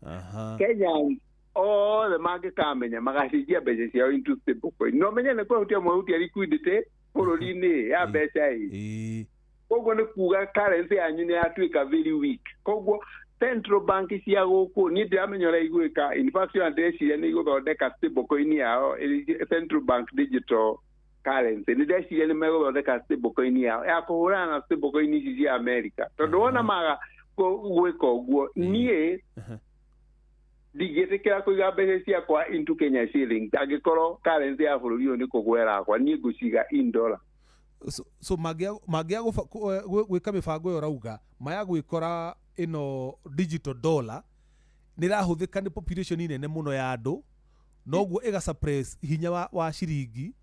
Kenyans othe mangĩkamenya magacenjia mbeca ciao into stable coin, no menye nĩ kwehutia mwehutia liquidity bũrũri-inĩ ya mbeca ĩ. Koguo nĩ kuga currency yanyu nĩ yatuĩka very weak. Koguo central bank cia gũkũ, niĩ ndiramenya ũrĩa igwĩka. In fact, ona ndĩreciria nĩ igũthondeka stable coin yao, central bank digital currency. Nĩ ndeciria nĩ megũthondeka stable coin yao ya kũhũrana na stable coin ici cia America, tondũ wona maga gwĩka ũguo, niĩ ndingĩtĩkĩra kũiga mbeca ciakwa into Kenya shillings angĩkorwo currency ya bũrũri ũyũ nĩ kũgwera kwa, niĩ ngũciga in dollar. So mangĩaga gwĩka mĩbango ĩyo ũrauga, maya gwĩkora ĩno digital dollar nĩ ĩrahũthĩka nĩ population nene mũno ya andũ, noguo ĩga suppress hinya wa ciringi,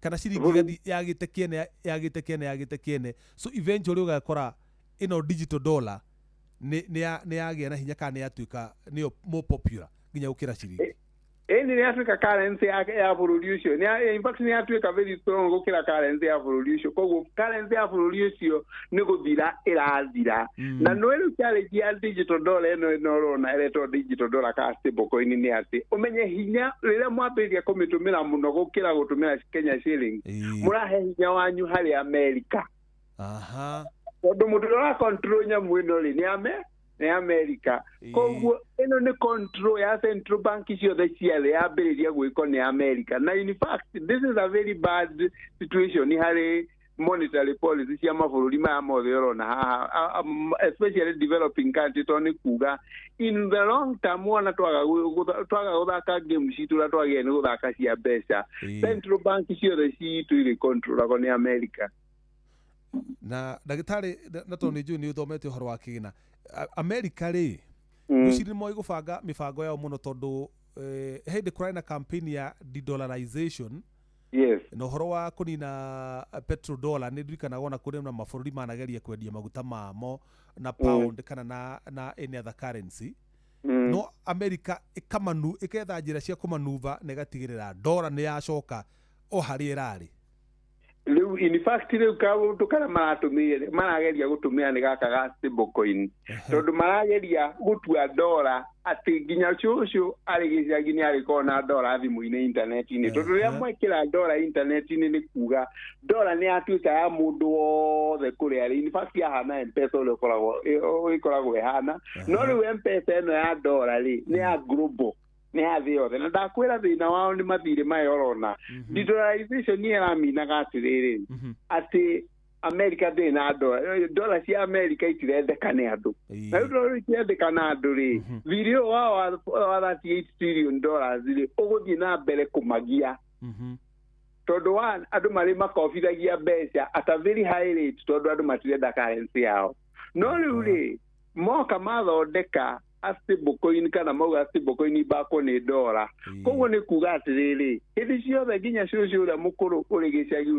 kana ciringi ĩgathiĩ yagĩte kĩene, yagĩte kĩene, yagĩte kĩene. So eventually ũgakora ĩno digital dollar nĩ yagĩa na hinya, kana nĩ yatuĩka nĩyo more popular nginya gũkĩra ciringi. Ĩni nĩ yatuĩka currency ya bũrũri ũcio. In fact, nĩ yatuĩka very strong gũkĩra currency ya bũrũri ũcio. Koguo currency ya bũrũri ũcio nĩ gũthira ĩrathira. Na nĩ rĩu challenge ya digital dollar ĩno ũrona ĩretwo digital dollar kana stable coin nĩ atĩ ũmenye hinya rĩrĩa mwambĩrĩria kũmĩtũmĩra mũno gũkĩra gũtũmĩra Kenya shilling, mũrahe hinya wanyu harĩ America, tondũ mũndũ ũrĩa ũra control nyamũ ĩno rĩ nĩ America. Koguo ĩno nĩ control ya central bank ciothe cia thĩ yambĩrĩria gwĩkwo nĩ America. Na in fact, this is a very bad situation harĩ monetary policy cia mabũrũri maya mothe ũrona haha, especially developing country, tondũ nĩ kuga in the long term, wona twaga gũthaka game citũ ũrĩa twagĩrĩire nĩ gũthaka cia mbeca, central bank ciothe citũ irĩ controlagwo nĩ America. Na ndagĩtarĩ, na tondũ nĩ njũĩ nĩ ũthomete ũhoro wa kĩgĩna, America rĩ, ngwĩciria nĩ moĩ gũbanga mĩbango yao mũno, tondũ hĩndĩ kũrarĩ na campaign ya de-dollarization. Yes. Na ũhoro wa kũnina petrodollar nĩ ndirikanaga ona kũrĩ na mabũrũri manageria kwendia maguta mamo na pound kana na any other currency. No America ĩkamanu ĩketha njĩra cia kũmanuva na ĩgatigĩrĩra ndora nĩ yacoka o harĩa ĩrarĩ. Rĩu in fact rĩu kaũndũ karĩa maratũmĩire marageria gũtũmĩra nĩ gaka ga stablecoin, tondũ marageria gũtua ndora atĩ nginya cũcũ arĩ gĩcagi nĩ arĩkorwo na ndora thimũ-inĩ intaneti-inĩ, tondũ rĩrĩa mwekĩra ndora intaneti-inĩ nĩ kuga ndora nĩ yatuĩka ya mũndũ wothe kũrĩa arĩ. In fact yahana M-Pesa ũrĩa ĩkoragwo ĩhana, no rĩu M-Pesa ĩno ya ndora rĩ nĩ ya global, nĩ ya thĩ yothe. Na ndakwĩra thĩna wao nĩ mathirĩ maya ũrona de-dollarization ĩraminaga atĩrĩrĩ atĩ America ndĩrĩ na ndora, ndora cia America itirendeka nĩ andũ, na rĩu ndora itirendeka na andũ rĩ, thirĩ ũyũ wao wa $38 trillion rĩ ũgũthiĩ na mbere kũmagia, tondũ wa andũ marĩ makobithagia mbeca at a very high rate, tondũ andũ matirenda currency yao. No rĩu rĩ moka mathondeka a stablecoin kana mauga stablecoin ibakwo nĩ ndora, koguo nĩ kuga atĩrĩrĩ hĩndĩ ciothe nginya cũcũ ũrĩa mũkũrũ ũrĩ gĩcagi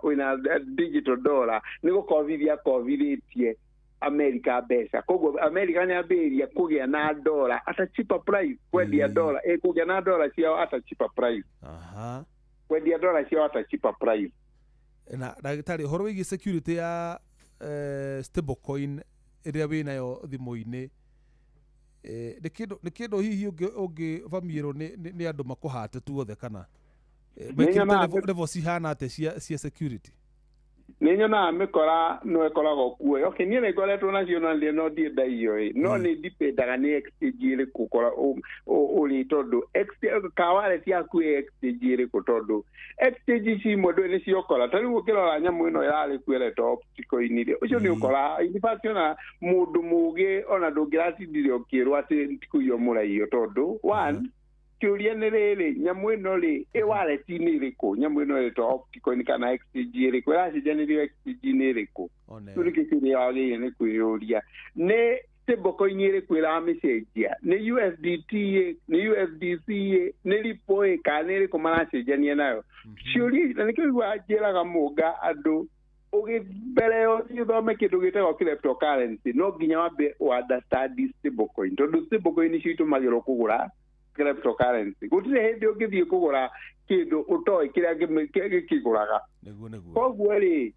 wĩna digital dollar nĩ gũkobithia kobithĩtie America mbeca. Koguo America nĩ ambĩrĩria kũgĩa na ndora at a cheaper price, kwendia ndora kũgĩa na ndora ciao at a cheaper price. Kwendia ndora ciao at a cheaper price. Na ndagĩtarĩ, ũhoro wĩgiĩ security ya stablecoin ĩrĩa wĩnayo thimũ-inĩ, nĩ kĩndũ hihi ũngĩbamierwo nĩ andũ makũhate tuothe kana mekĩrĩte level cihana atĩa cia security? Nĩ nyonaga mĩkora no ĩkoragwo kuo. Okay, niĩ nĩ ngoretwo nacio no no ndiĩ ndaiyo ĩ, no nĩ ndipendaga nĩ exchange ĩrĩkũ ũkora ũrĩ, tondũ ka wallet yaku ĩ exchange ĩrĩkũ, tondũ exchange ici imwe ndũĩ nĩ ciokora. Ta rĩu ũkĩrora nyamũ ĩno ĩrarĩ kuo ĩretwo Opticoin rĩ, ũcio nĩ ũkora in fact ona mũndũ mũgĩ ona ndũngĩratindire ũkĩrwo atĩ ti kũiywo mũraiyo, tondũ one kĩũria nĩ rĩrĩ, nyamũ ĩno rĩ ĩ wallet-inĩ ĩrĩkũ? Nyamũ ĩno ĩretwo Opticoin kana exchange ĩrĩkũ ĩracenjanĩrio exchange-inĩ ĩrĩkũ? Rĩu nĩkĩo kĩũria wagĩrĩire nĩ kwĩyũria, nĩ stablecoin ĩrĩkũ ĩramĩcenjia? Nĩ USDT ĩ, nĩ USDC ĩ, nĩ Ripple ĩ, kana nĩ ĩrĩkũ maracenjania nayo? Ciũria na nĩkĩo iguaga njĩraga mũnga andũ mbere ũthiĩ ũthome kĩndũ gĩtagwo cryptocurrency no nginya wambe understand stablecoin, tondũ stablecoin icio itũmagĩrwo kũgũra cryptocurrency. Gũtirĩ hĩndĩ ũngĩthiĩ kũgũra kĩndũ ũtoĩ kĩrĩa gĩkĩgũraga. Koguo rĩ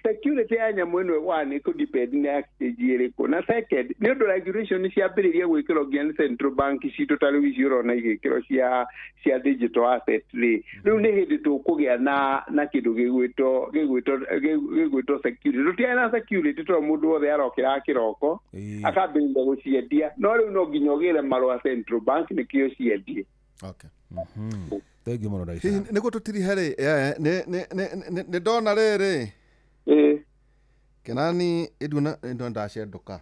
security ya nyamũ ĩno one ĩkũ depend na exchange ĩrĩkũ, na second nĩ ũndũ regulation ciambĩrĩria gwĩkĩrwo nginya nĩ central bank citũ, ta rĩu ici ũrona igĩkĩrwo cia digital asset rĩ, rĩu nĩ hĩndĩ tũkũgĩa na kĩndũ gĩgwĩtwo security. Tũtiarĩ na security tondũ mũndũ wothe arokĩra kĩroko akambĩrĩria gũciendia, no rĩu no nginya ũgĩre marũa central bank nĩkĩo ciendie. Okay. Thengiũ mũno ndagĩtarĩ. Nĩguo tũtirihe rĩ, nĩ ndona rĩrĩ Kenani ĩnduona ndacendũka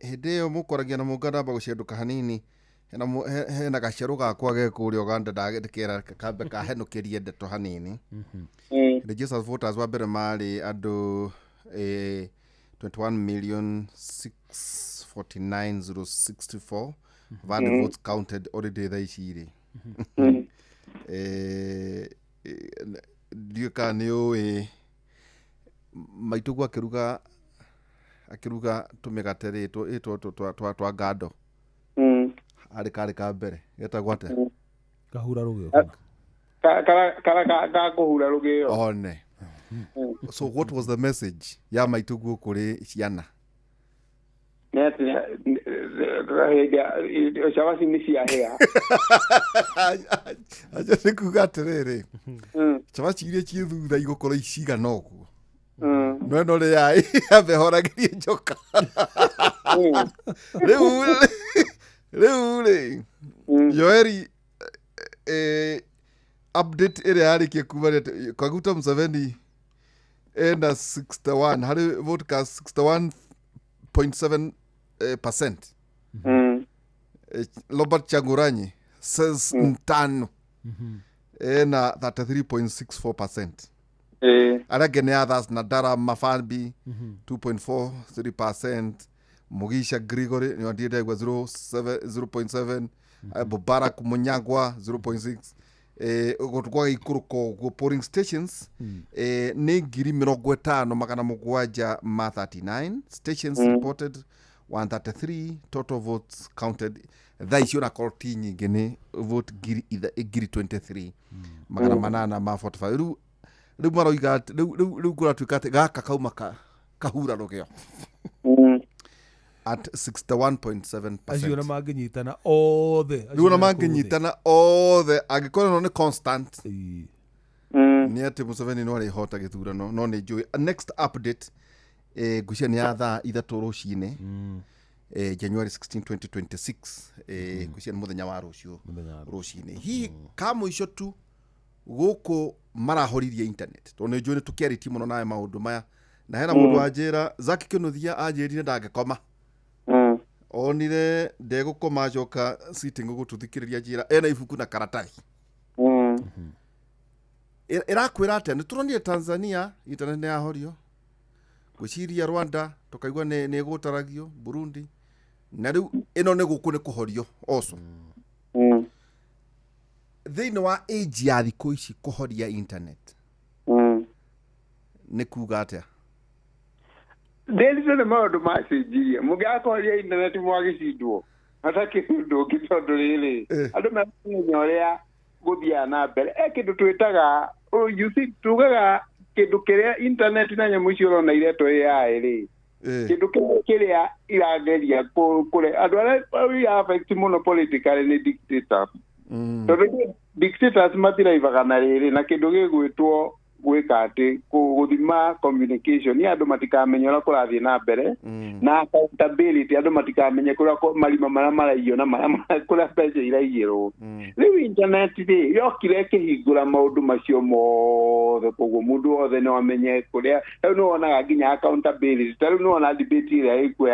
hĩndĩ ĩyo mũkwaragia na mũnga ndamba gũcendũka hanini, hena gacerũ gakwa ge kũrĩa Ũganda ndakera kambe kahenũkĩrie ndeto hanini. Registered voters wa mbere marĩ andũ 21,649,064 valid votes counted already thaa ici rĩ. Ndiũĩ kana nĩ ũĩ maitũguo akĩruga tũmĩgate rĩ twa ngando arĩ karĩ ka mbere getagwo atĩa? Kahura rũgĩo. Kara ga kũhura rũgĩo. One. So what was the message ya maitũguo kũrĩ ciana? Nĩ atĩ cabaci nĩ ciahĩa. Aca nĩ kuga atĩrĩrĩ, cabaci iria ciĩ thutha igũkorwo icigana ũguo, no ĩno rĩ yambe horagĩrie njoka. Rĩu rĩ Yoeri update ĩrĩa yarĩkia kuma nĩ atĩ Kaguta Museveni ena 61 harĩ vote ka 61.7 percent. Robert Kyagulanyi says ntano ena 33.64%. Arĩa angĩ nĩ others Nadara Mafambi 2.43%, Mugisha Gregory nĩ ndiĩ ndegwa 0.7, Mubarak Munyagwa 0.6. Gwagĩikũrũka ũguo polling stations nĩ 57,739 stations reported 133, total votes counted thaa icio onakorwo ti nyingĩ nĩ vote 23 845. Rĩu maroiga atĩ rĩu kũratuĩka atĩ gaka kauma kahura rũgĩo at 61.7. Acio na mangĩnyitana othe. Rĩu ona mangĩnyitana othe, angĩkorwo ĩno nĩ constant, nĩ atĩ Museveni no arĩhota gĩthurano. No nĩ njũĩ next update, ngwĩciria nĩ ya thaa 3 rũcinĩ, January 16 2026, ngwĩciria nĩ mũthenya wa rũciũ rũcinĩ. Hihi ka mũico tu, gũkũ marahoririe internet, tondũ nĩ njũĩ nĩ tũkĩarĩtie mũno nawe maũndũ maya, na hena mũndũ wanjĩra, Zaki Kĩnuthia anjĩrire ndangĩkoma, onire ndegũkoma acoka sitting gũtũthikĩrĩria, njĩra ena ibuku na karatathi. Ĩrakwĩra atĩa? Nĩ tũronire Tanzania internet nĩ yahorio, ngwĩciria Rwanda tũkaigua nĩ ĩgũtaragio, Burundi, na rĩu ĩno nĩ gũkũ nĩ kũhorio also. Thĩinĩ wa age ya thikũ ici, kũhoria internet nĩ kuga atĩa? Ndĩrito nĩ maũndũ macenjirie. Mũngĩakũhoria internet mwagĩcindwo hatakĩ ũndũ ũngĩ, tondũ rĩrĩ, andũ meramenya ũrĩa gũthiaga na mbere. E kĩndũ twĩtaga, oh, you see, tugaga kĩndũ kĩrĩa internet na nyamũ icio ũrona iretwo AI rĩ, kĩndũ kĩrĩa irageria kũre andũ arĩa ira affect mũno politically nĩ dictators, tondũ dictators matiraivaga na rĩrĩ na kĩndũ gĩgwĩtwo gwĩka atĩ gũthima communication, nĩ andũ matikamenya ũrĩa kũrathiĩ na mbere, na accountability, andũ matikamenye kũrĩa marima marĩa maraiywo na marĩa kũrĩa mbeca iraiyĩrwo. Rĩu internet rĩ, yokire ĩkĩhingũra maũndũ macio mothe, koguo mũndũ wothe no amenye kũrĩa. Rĩu nĩ wonaga nginya accountability, ta rĩu nĩ wona debate ĩrĩa ĩkuo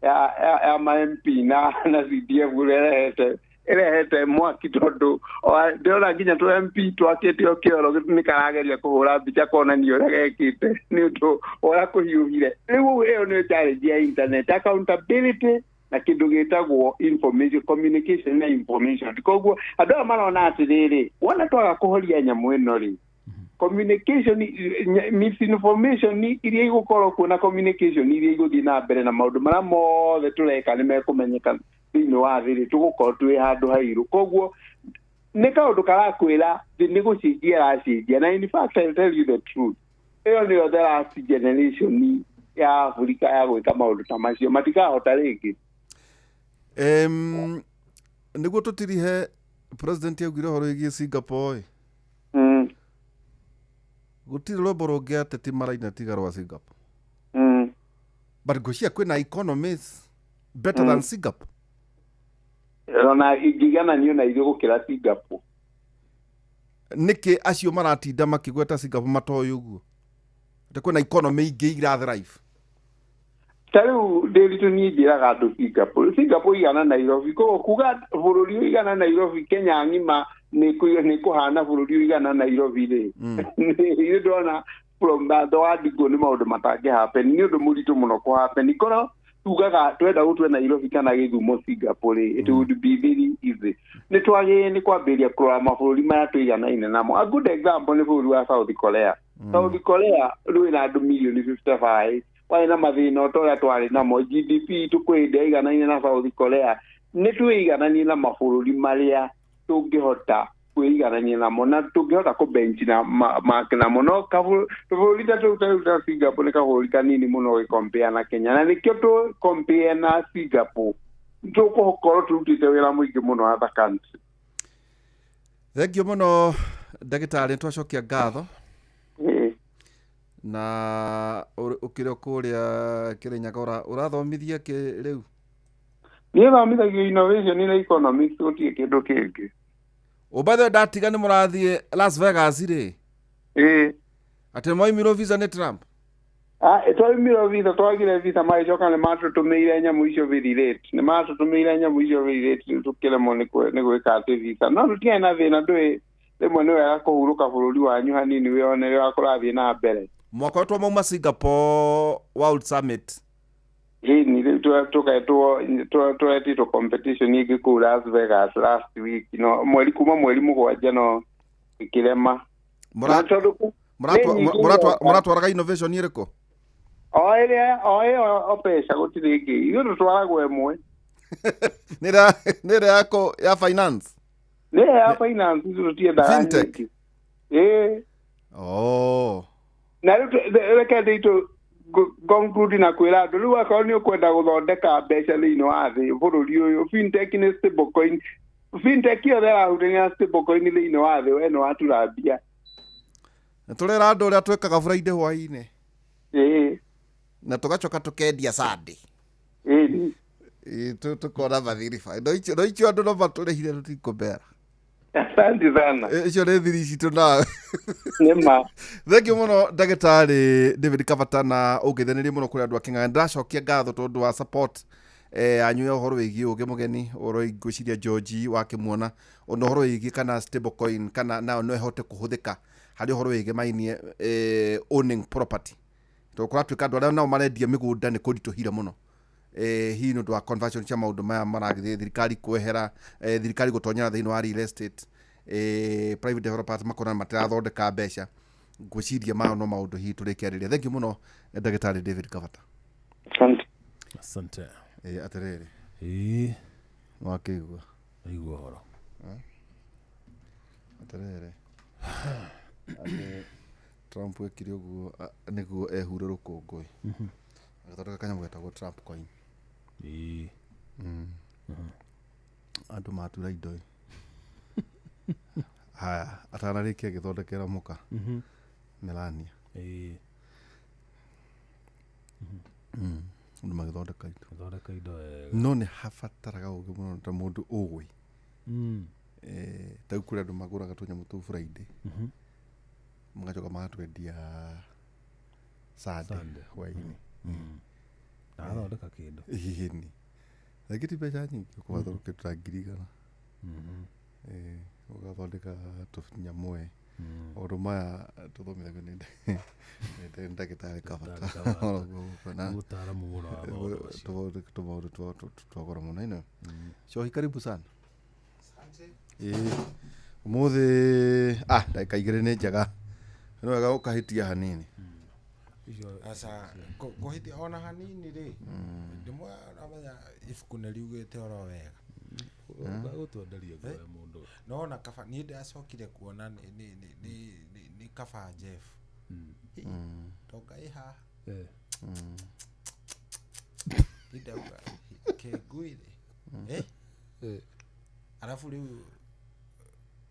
ya ma MP na CDF, ũrĩa ĩrehete mwaki, tondũ ndĩrona nginya tũ MP twakĩte o kĩoro nĩ karageria kũhũra mbica konania ũrĩa gekĩte nĩ ũndũ ũrĩa kũhiũhire. Rĩu ĩyo nĩyo challenge ya internet, accountability na kĩndũ gĩtagwo information, communication na information. Koguo andũ aya marona atĩrĩrĩ, wona twaga kũhoria nyamũ ĩno rĩ, communication, misinformation iria igũkorwo kuo na communication iria igũthiĩ na mbere na maũndũ marĩa mothe tũreka nĩ mekũmenyeka thĩinĩ wa thĩ rĩ, tũgũkorwo twĩ handũ hairũ. Koguo nĩ kaũndũ karakwĩra thĩ nĩ gũcenjia ĩracenjia. Na in fact, I'll tell you the truth, ĩyo nĩyo the last generation ya Afrika ya gwĩka maũndũ ta macio, matikahota rĩngĩ. Nĩguo tũtirihe, president augire ũhoro wĩgiĩ Singapore ĩ, gũtirĩ rwĩmbo rũngĩ ateti maraina tiga rwa Singapore. But ngwĩciria kwĩna economies better than Singapore. Ona ingĩigananio na ithuĩ gũkĩra Singapore. Nĩkĩ acio maratinda makĩgweta Singapore matoĩ ũguo atĩ kwĩna economy ingĩ ira thrive? Ta rĩu ndĩritũ, niĩ njĩraga andũ Singapore igana Nairobi, koguo kuga bũrũri ũigana Nairobi, Kenya ng'ima nĩ kũhana bũrũri ũigana Nairobi rĩ, nĩ ndona from the word go nĩ maũndũ matangĩ happen, nĩ ũndũ mũritũ mũno kũ happen. Korwo tugaga twenda gũtua Nairobi kana Gĩthumo Singapore rĩ, it would be very easy. Nĩ twagĩrĩire nĩ kwambĩrĩria kũrora mabũrũri marĩa tũiganaine namo. A good example nĩ bũrũri wa South Korea. South Korea rwĩna andũ mirioni 55, warĩ na mathĩna o ta ũrĩa twarĩ namo. GDP tũkwĩ hĩndĩ ĩiganaine na South Korea. Nĩ twĩigananie na mabũrũri marĩa tũngĩhota kwĩiganania namo na tũngĩhota kũbench na mark namo. No tũbũrũri ta tũu, ta rĩu ta Singapore nĩ kabũrũri kanini mũno ũgĩcompare na Kenya, na nĩkĩo tũ compare na Singapore tũkũkorwo tũrutĩte wĩra mũingĩ mũno other country. Thank you mũno, ndagĩtarĩ, nĩ twacokia ngatho. Na ũkĩrĩ o kũrĩa Kĩrĩnyaga ũrathomithia kĩ rĩu? Niĩ thomithagio innovation na economics, gũtirĩ kĩndũ kĩngĩ. O by the way, ndatiga nĩ mũrathiĩ Las Vegas rĩ? Ĩĩ. Atĩ mwaimirwo visa nĩ Trump? Ah, twaimirwo visa, twagire visa, magĩcoka nĩ matũtũmĩire nyamũ icio very late, nĩ matũtũmĩire nyamũ icio very late, rĩu tũkĩremwo nĩ gwĩka atĩ visa. No tũtiarĩ na thĩna, ndũĩ rĩmwe nĩ wega kũhurũka bũrũri wanyu hanini wĩone ũrĩa kũrathiĩ na mbere. Mwakoretwo mauma Singapore World Summit? Ĩni, rĩu Tũgetwo tũretĩtwo competition ĩngĩ kũu Las Vegas last week, no mweri kuma mweri 7 no ĩkĩrema. Mũratwaraga innovation ĩrĩkũ? O ĩrĩa o ĩyo o mbeca gũtirĩ ĩngĩ, ithuĩ tũtwaragwo ĩmwe. Nĩ ĩrĩa yako ya finance? Nĩ ĩrĩa ya finance, ithuĩ tũtiendaga fintech. Ĩĩ. Oh. Na rĩu reke nditũ conclude na kwĩra andũ rĩu akorwo nĩ ũkwenda gũthondeka mbeca thĩinĩ wa thĩ bũrũri ũyũ, fintech nĩ stable coin. Fintech yothe ĩrahutania na stable coin thĩinĩ wa thĩ, we nĩ watura mbia. Na tũrera andũ ũrĩa twĩkaga Friday hwaĩ-inĩ. Ĩĩ. Na tũgacoka tũkendia Sunday. Ĩĩ. Ĩĩ, tũkona mathiriba. No icio andũ no matũrĩhire tũtikũmera. Asante sana. Icio nĩ thiri citũ nawe. Nĩ ma. Thank you mũno ndagĩtarĩ David Kabata, na ũngeithanĩrie mũno kũrĩ andũ a Kĩng'ang'a. Ndĩracokia ngatho tondũ wa support yanyu ya ũhoro wĩgiĩ ũgĩ mũgeni, ũhoro ngwĩciria George wakĩmuona, ona ũhoro wĩgiĩ kana stable coin kana nayo no ĩhote kũhũthĩka harĩ ũhoro wĩgiĩ maini owning property. Tondũ kũratuĩka andũ arĩa nao marendia mĩgũnda nĩ kũritũhire mũno. Hihi nĩ ũndũ wa conversion cia maũndũ maya maragĩthiĩ thirikari kwehera, thirikari gũtonyera thĩinĩ wa real estate, private developers makona matirathondeka mbeca. Ngwĩciria maya no maũndũ hihi tũrĩkĩarĩria. Thank you mũno ndagĩtarĩ David Kabata. Asante. Asante. Atĩrĩrĩ. Ĩĩ. Wakĩigua? Ndaigua ũhoro. Atĩrĩrĩ. Atĩ Trump ekire ũguo nĩguo ehure rũkũngũ. Agĩthondeka kanyamũ getagwo Trump coin. Ĩĩ. Andũ matura indo ĩ. Haya, atanarĩkia agĩthondekera mũka. Melania. Ĩĩ. Andũ magĩthondeka indo. Gũthondeka indo wega. No nĩ habataraga ũgĩ mũno ta mũndũ ũĩ. Ta rĩu kũrĩ andũ magũraga tũnyamũ tũu Friday. Magacoka magatwendia Sunday hwaĩ-inĩ. Na agathondeka kĩndũ. Ĩni. Rĩngĩ ti mbeca nyingĩ, ũkũgathondeka kĩndũ ta 100,000. Ũgathondeka tũnyamũ ĩ. Maũndũ maya tũthomithagio nĩ ndagĩtarĩ Kabata. Mũtaaramu mũno wa maũndũ macio. Tũmaũndũ twa goro mũno ĩno. Cohi karibu sana. Ĩĩ. Ũmũthĩ ndagĩka 2 nĩ njega. Nĩ wega ũkahĩtia hanini. Aca kũhĩtia ona hanini rĩ, ndĩmwe amenya ibuku nĩ riugĩte oro wega. Gũtwenderia ngoro mũndũ. No na kaba niĩ ndacokire kuona nĩ kaba Jeff. Tonga ĩ haha. Ndauga kĩngui rĩ. Arabu rĩu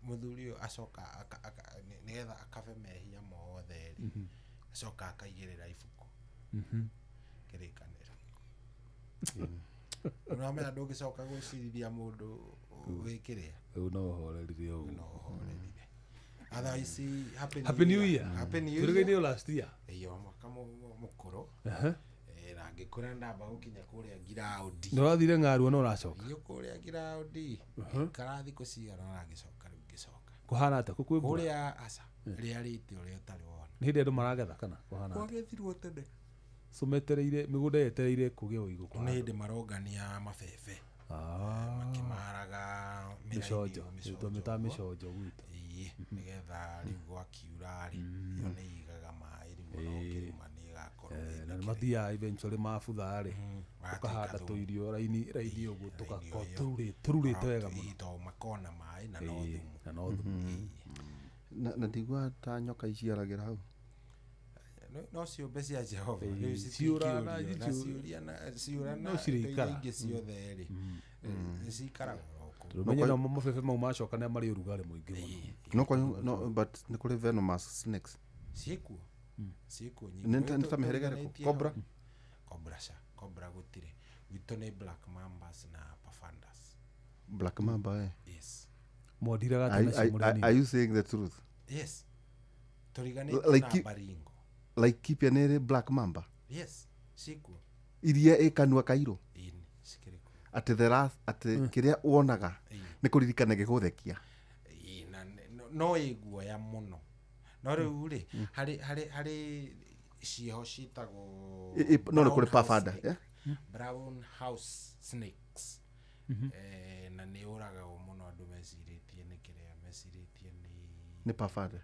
mũthuri ũyũ acoka nĩgetha akabe mehia mothe rĩ, acoka akaigĩrĩra ibuku kĩrĩkanĩro. Ũramenya ndũngĩcoka gwĩcirithia mũndũ wĩkĩrĩa. Rĩu no ũhorerire ũguo. No ũhorerire. Otherwise, Happy New Year. Happy New Year. Tũrĩgainio last year. Ĩyo mwaka mũkũrũ. Na ngĩkũra ndamba gũkinya kũrĩa ngiraũndi. Nĩ ũrathire ng'arua na ũracoka. Nginya kũrĩa ngiraũndi. Ikara thikũ cigana na ngĩcoka rĩu ngĩcoka. Kũhana atĩa? Kũkwĩ mbura? Kũrĩa aca rĩarĩte ũrĩa ũtarĩ wona. Nĩ hĩndĩ andũ maragetha kana kũhana atĩa? Kwagethirwo tene. So metereire mĩgũnda yetereire kũgĩa ũigũ. Nĩ hĩndĩ marongania mabebe. Makĩmaraga mĩconjo. Tũmĩtaga mĩconjo gwitũ. Ĩĩ, nĩgetha rĩu gwakiura rĩ, ĩyo nĩ ĩigaga maĩ rĩu ona ũkĩrĩma nĩ ĩgakorwo. Na nĩ mathiaga eventually mabutha rĩ, ũkahanda tũirio raini raini ũguo tũgakorwo tũrurĩte wega mũno. Tondũ makona maĩ na no thumu. Na no thumu. Na ndigua ta nyoka iciaragĩra hau. No ciũmbe cia Jehova rĩu ciũrana ciũrana no cirĩikara ingĩ ciothe rĩ, nĩ cikaraga oro kũu. Ũmenye no mabebe mau macoka nĩ marĩ ũrugarĩ mũingĩ mũno. No kwanyu no, but nĩ kũrĩ venomous snakes. Ciĩkuo. Ciĩkuo nyingĩ. Nĩ ta mĩhĩrĩga ĩrĩkũ? Cobra? Cobra ca. Cobra gũtirĩ. Gwitũ nĩ black mambas na pafandas. Black mamba eh? Yes. Mwandiraga atĩa nacio mũrĩ anini? Are you saying the truth? Yes. Tũriganĩtie na Baringo. Laikipia nĩ ĩrĩ black mamba? Yes, ciĩkuo. Iria ĩ kanua kairũ? Ĩni, cikĩrĩ kuo. Atĩ the last, atĩ kĩrĩa wonaga nĩ kũririkana gĩgũthekia. Ĩĩ, na no ĩ guoya mũno. No rĩu rĩ, harĩ ciĩho ciĩtagwo No nĩ kũrĩ pafanda, eh? Brown house snakes. Na nĩ ũragagwo mũno andũ mecirĩtie nĩ kĩrĩa mecirĩtie nĩ pafada.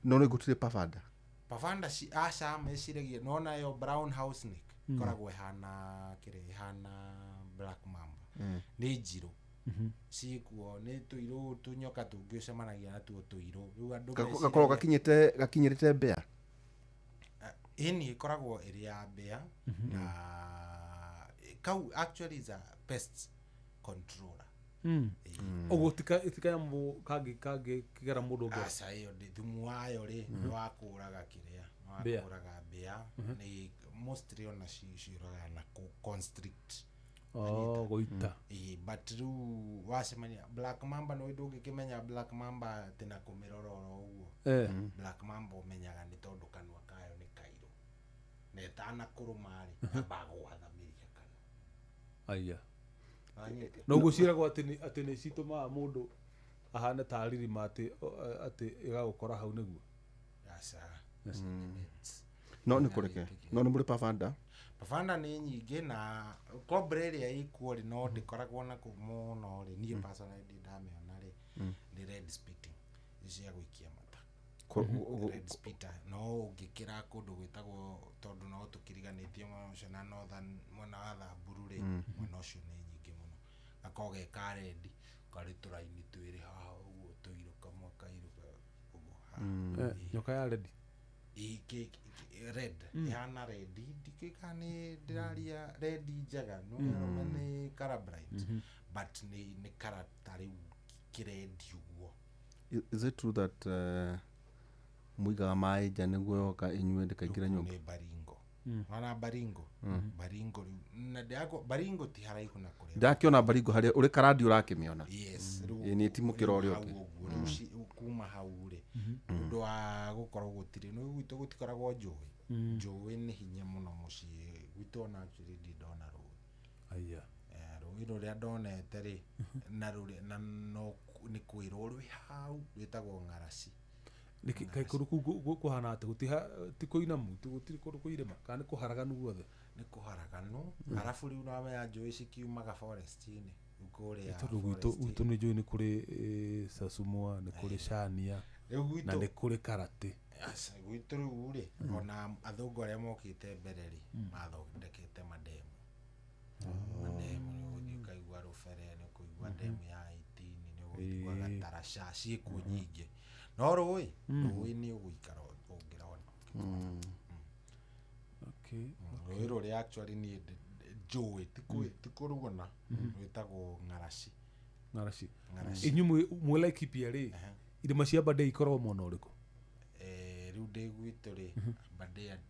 No nĩ gũtirĩ pafada. Pafanda aca meciragia no nayo brown house snake ĩkoragwo ĩhana kĩrĩa ĩhana black mamba. Nĩ njirũ. Ciĩkuo nĩ tũirũ tũnyoka tũngĩ ũcemanagia natuo tũirũ. Rĩu andũ Gakorwo gakinyĩrĩte mbĩa. Ĩni ĩkoragwo ĩrĩ ya mbĩa na kau actually is a pest controller. Ũguo tikanyamũ kangĩ kĩgera mũndũ ngero. Aca ĩyo thumu wayo rĩ nĩ wa kũraga kĩrĩa nĩ wa kũraga mbĩa. Nĩ mostly ona ciũragaga na constrict. Oh, goita. But rĩu wacemania black mamba nĩ ndũngĩkĩmenya black mamba atĩ na kũmĩrora oro ũguo. Black mamba ũmenyaga nĩ tondũ kanua kayo nĩ kairũ. Na ĩtanakũrũma rĩ yambaga gwathamĩria kanua. Aya. No ũguo ciĩragwo atĩ nĩ citũmaga mũndũ ahane ta ririma atĩ ĩgagũkora hau nĩguo. Aca. No nĩ kũreke. No nĩ mũrĩ pafanda. Pafanda nĩ nyingĩ na cobra ĩrĩa ĩkuo rĩ no ndĩkoragwo na kũu mũno rĩ niĩ personally ndĩ ndamĩona rĩ nĩ red spitting cia gũikia mata. Red spitter no ũngĩkĩra kũndũ gwĩtagwo tondũ no tũkĩriganĩtie mwena ũcio na northern mwena wa Thamburu rĩ mwena ũcio nĩ nyingĩ mũno. Gakoragwo ge ka red karĩ tũraini twĩrĩ haha ũguo tũirũ kamwe kairũ ũguo haha. Nyoka ya red. Red ihana red ndikika ni ndiraria red njega no arũme nĩ color blind but ni color ta rĩu kĩrendi ũguo. Is it true that muigaga maĩ nja nĩguo yoka ĩnyue ndĩkaingĩre nyũmba? Nĩ baringo. Wana baringo. Baringo rĩu na ndĩrakwo baringo ti haraihu na kũrĩa. Ndakĩona baringo harĩa ũrĩ karandi ũrakĩmĩona. Yes, rĩu nĩ timũkĩra ũrĩa ũngĩ. Rĩu kuma hau rĩ ũndũ wa gũkorwo gũtirĩ nĩ gwitũ gũtikoragwo njũĩ. Njũĩ nĩ hinya mũno mũciĩ gwitũ ona actually ndirĩ ndona rũĩ. Aya. Rũĩ rũrĩa ndonete rĩ na rũrĩa na no nĩ kwĩrwo rwĩ hau rwĩtagwo Ng'araci. Nĩkĩ kaĩ kũndũ kũu kũhana atĩ ti kũinamu gũtirĩ kũndũ kũirĩma kana nĩ kũharaganu guothe? Nĩ kũharaganu arabu rĩu nĩwamenya njũĩ cikiumaga forest-inĩ kũrĩa tondũ gwitũ nĩ njũĩ nĩ kũrĩ Sasumua nĩ kũrĩ Shania na nĩ kũrĩ Karate. Aca gwitũ rĩu rĩ ona athũngũ arĩa mokĩte mbere rĩ mathondekete mandemu. Mandemu nĩ ũgũthiĩ ũkaigua Rũbere nĩ ũkũigua ndemu ya 18 nĩ ũgũigua Gataraca ciĩkuo nyingĩ. No rũĩ rũĩ nĩ ũgũikara ũngĩrona. Okay. Rũĩ rũrĩa actually niĩ njũĩ ti kũruona rwĩtagwo Ng'araci. Ng'araci. Inyuĩ mwĩ Laikipia rĩ irĩma cia Aberdare ikoragwo mwena ũrĩkũ? Rĩu ndĩ gwitũ rĩ Aberdare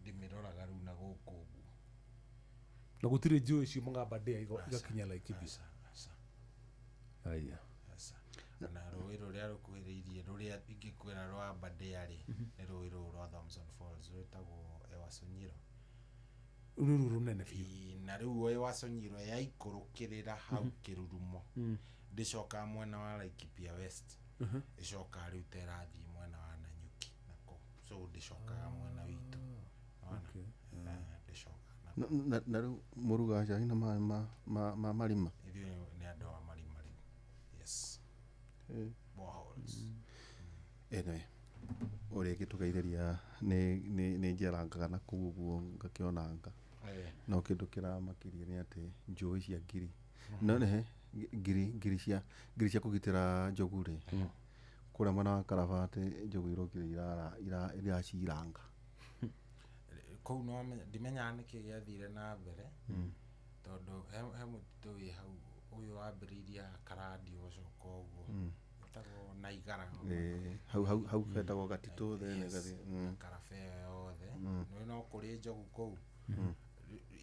ndĩmĩroraga rĩu na gũkũ ũguo. Na gũtirĩ njũĩ ciumaga Aberdare igakinya Laikipia. Aya. Na rũĩ rũrĩa rũkuhĩrĩirie rũrĩa ingĩkwĩra rwa Aberdare rĩ nĩ rũĩ rũu rwa Thompson Falls rwĩtagwo Ewasonyiro. Rũrũ rũnene biũ. Na rĩu Ewasonyiro yaikũrũkĩrĩra hau kĩrurumo ndĩcokaga mwena wa Laikipia West ĩcokaga rĩu ta ĩrathiĩ mwena wa Nanyuki nako so ndĩcokaga mwena witũ. Ndĩcokaga na rĩu mũrugaga cai na maĩ ma marima? Ithuĩ nĩ andũ a marima rĩu. Yes. Boreholes. Anyway, ũrĩa ĩgĩtũgeithĩria nĩ njerangaga na kũu ũguo ngakĩonanga. No kĩndũ kĩramakirie nĩ atĩ njũĩ cia ngiri. No nĩ ngiri cia kũgitĩra njogu rĩ kũrĩa mwena wa Karabati njogu irokire iraciranga. Kũu no ndimenyaga nĩkĩ gĩathire na mbere tondũ he mũtitũ wĩ hau ũyũ wambĩrĩirie Karandi ũgacoka ũguo wĩtagwo Naigara. Hau hetagwo Gatitũ then ĩgathiĩ Karaba ĩyo yothe nĩ no kũrĩ njogu kũu.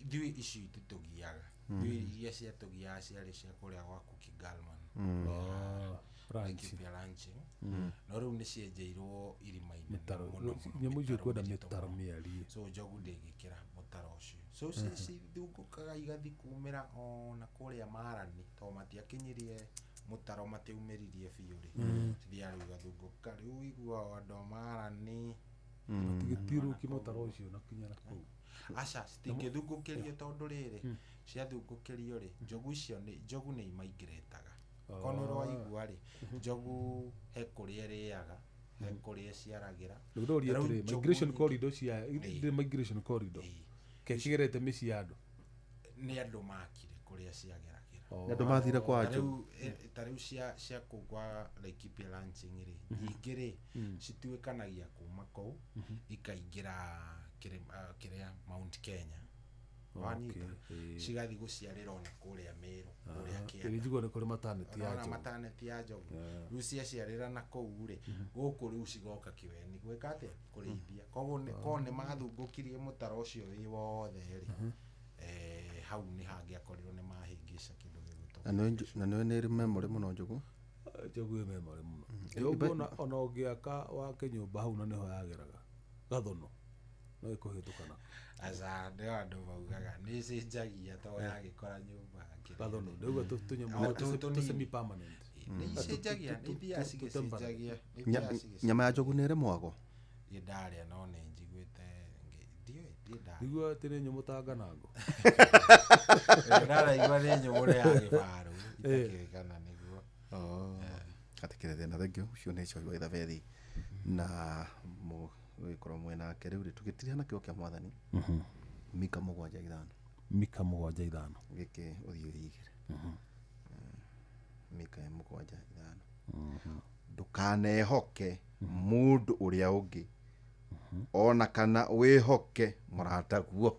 Ithuĩ icio ititũgiaga. Ithuĩ iria ciatũgiaga ciarĩ cia kũrĩa gwa Cookie Galman. Laikipia ranching. No rĩu nĩ cienjeirwo irima-inĩ mũno. Nyamũ icio ikwenda mĩtaro mĩariĩ. So njogu ndĩngĩkĩra mũtaro ũcio. So cithungũkaga igathiĩ kumĩra ona kũrĩa Marani tondũ matiakinyirie mũtaro matiaumĩririe biũ rĩ. Cithiaga rĩu igathungũka rĩu ũiguaga andũ a Marani Matigĩthiũrũrũkie mũtaro ũcio na kinya na kũu. Aca, citingĩthungũkĩrio tondũ rĩrĩ, ciathungũkĩrio rĩ, njogu icio nĩ njogu nĩ imaingĩrĩtaga. Korwo nĩ ũraigua rĩ, njogu he kũrĩa ĩrĩaga, he kũrĩa ĩciaragĩra. Rĩu ndũrie Rĩu atĩrĩ, njogu migration nyingĩ- corridor cia ndĩ migration corridor. Ĩĩ. Ke cigerete mĩciĩ ya andũ. Nĩ andũ makire kũrĩa ciageragĩra. Nĩ andũ mathire kwa Ta njogu. rĩu ta rĩu cia kũu kwa Laikipia Ranching rĩ, nyingĩ rĩ, cituĩkanagia kuma kũu ikaingĩra kĩrĩa Mount Kenya. Wanyita? Cigathiĩ gũciarĩra ona kũrĩa Meru, kũrĩa kĩanda. Ĩrĩ njigua nĩ kũrĩ maternity ya Ũrona njogu. maternity ya njogu. Rĩu ciaciarĩra na kũu rĩ, gũkũ rĩu cigoka kĩweni gwĩka atĩa? Kũrĩithia. Koguo korwo nĩ mathungũkirie mũtaro ũcio wĩ wothe rĩ, hau nĩ hangĩakorirwo nĩ mahĩngĩca kĩndũ gĩgwĩtwo Na nĩũĩ nĩ ĩrĩ memory mũno njogu. Njogu ĩ memory mũno. Njogu ona ũngĩaka wake nyũmba hau na nĩho yageraga. Gathono. No ĩkũhĩtũka nako. Aca, nĩo andũ maugaga nĩ ĩcenjagia to yagĩkora nyũmba kĩrĩa. Gathono. Ndauga tũnyamũ O, tũnini. tũ semi permanent. Nĩ icenjagia, nĩ ithiaga cigĩcenjagia, nĩ ithiaga cigĩcenjagia. Nyama ya njogu nĩ ĩrĩ mwago. Niĩ ndarĩa no nĩ njiguĩte ndiũĩ, ndiĩ ndarĩa. Niguo atĩ nĩ nyũmũ ta nganango. Ndaraigua nĩ nyũmũ nĩ ya gĩbaru, itakĩũĩ kana nĩguo. Hatikĩrĩ thĩna, thengiũ. Ũcio nĩ Cohi wa Ithabethi na mũgĩkorwo mwena wake. Rĩu rĩ, tũgĩtiriha na kiugo kĩa Mwathani, Mika 7:5. Mika 7:5. Gĩkĩ ũthiĩ ũigĩre Mika 7:5. Ndũkanehoke mũndũ ũrĩa ũngĩ, ona kana wĩhoke mũrataguo.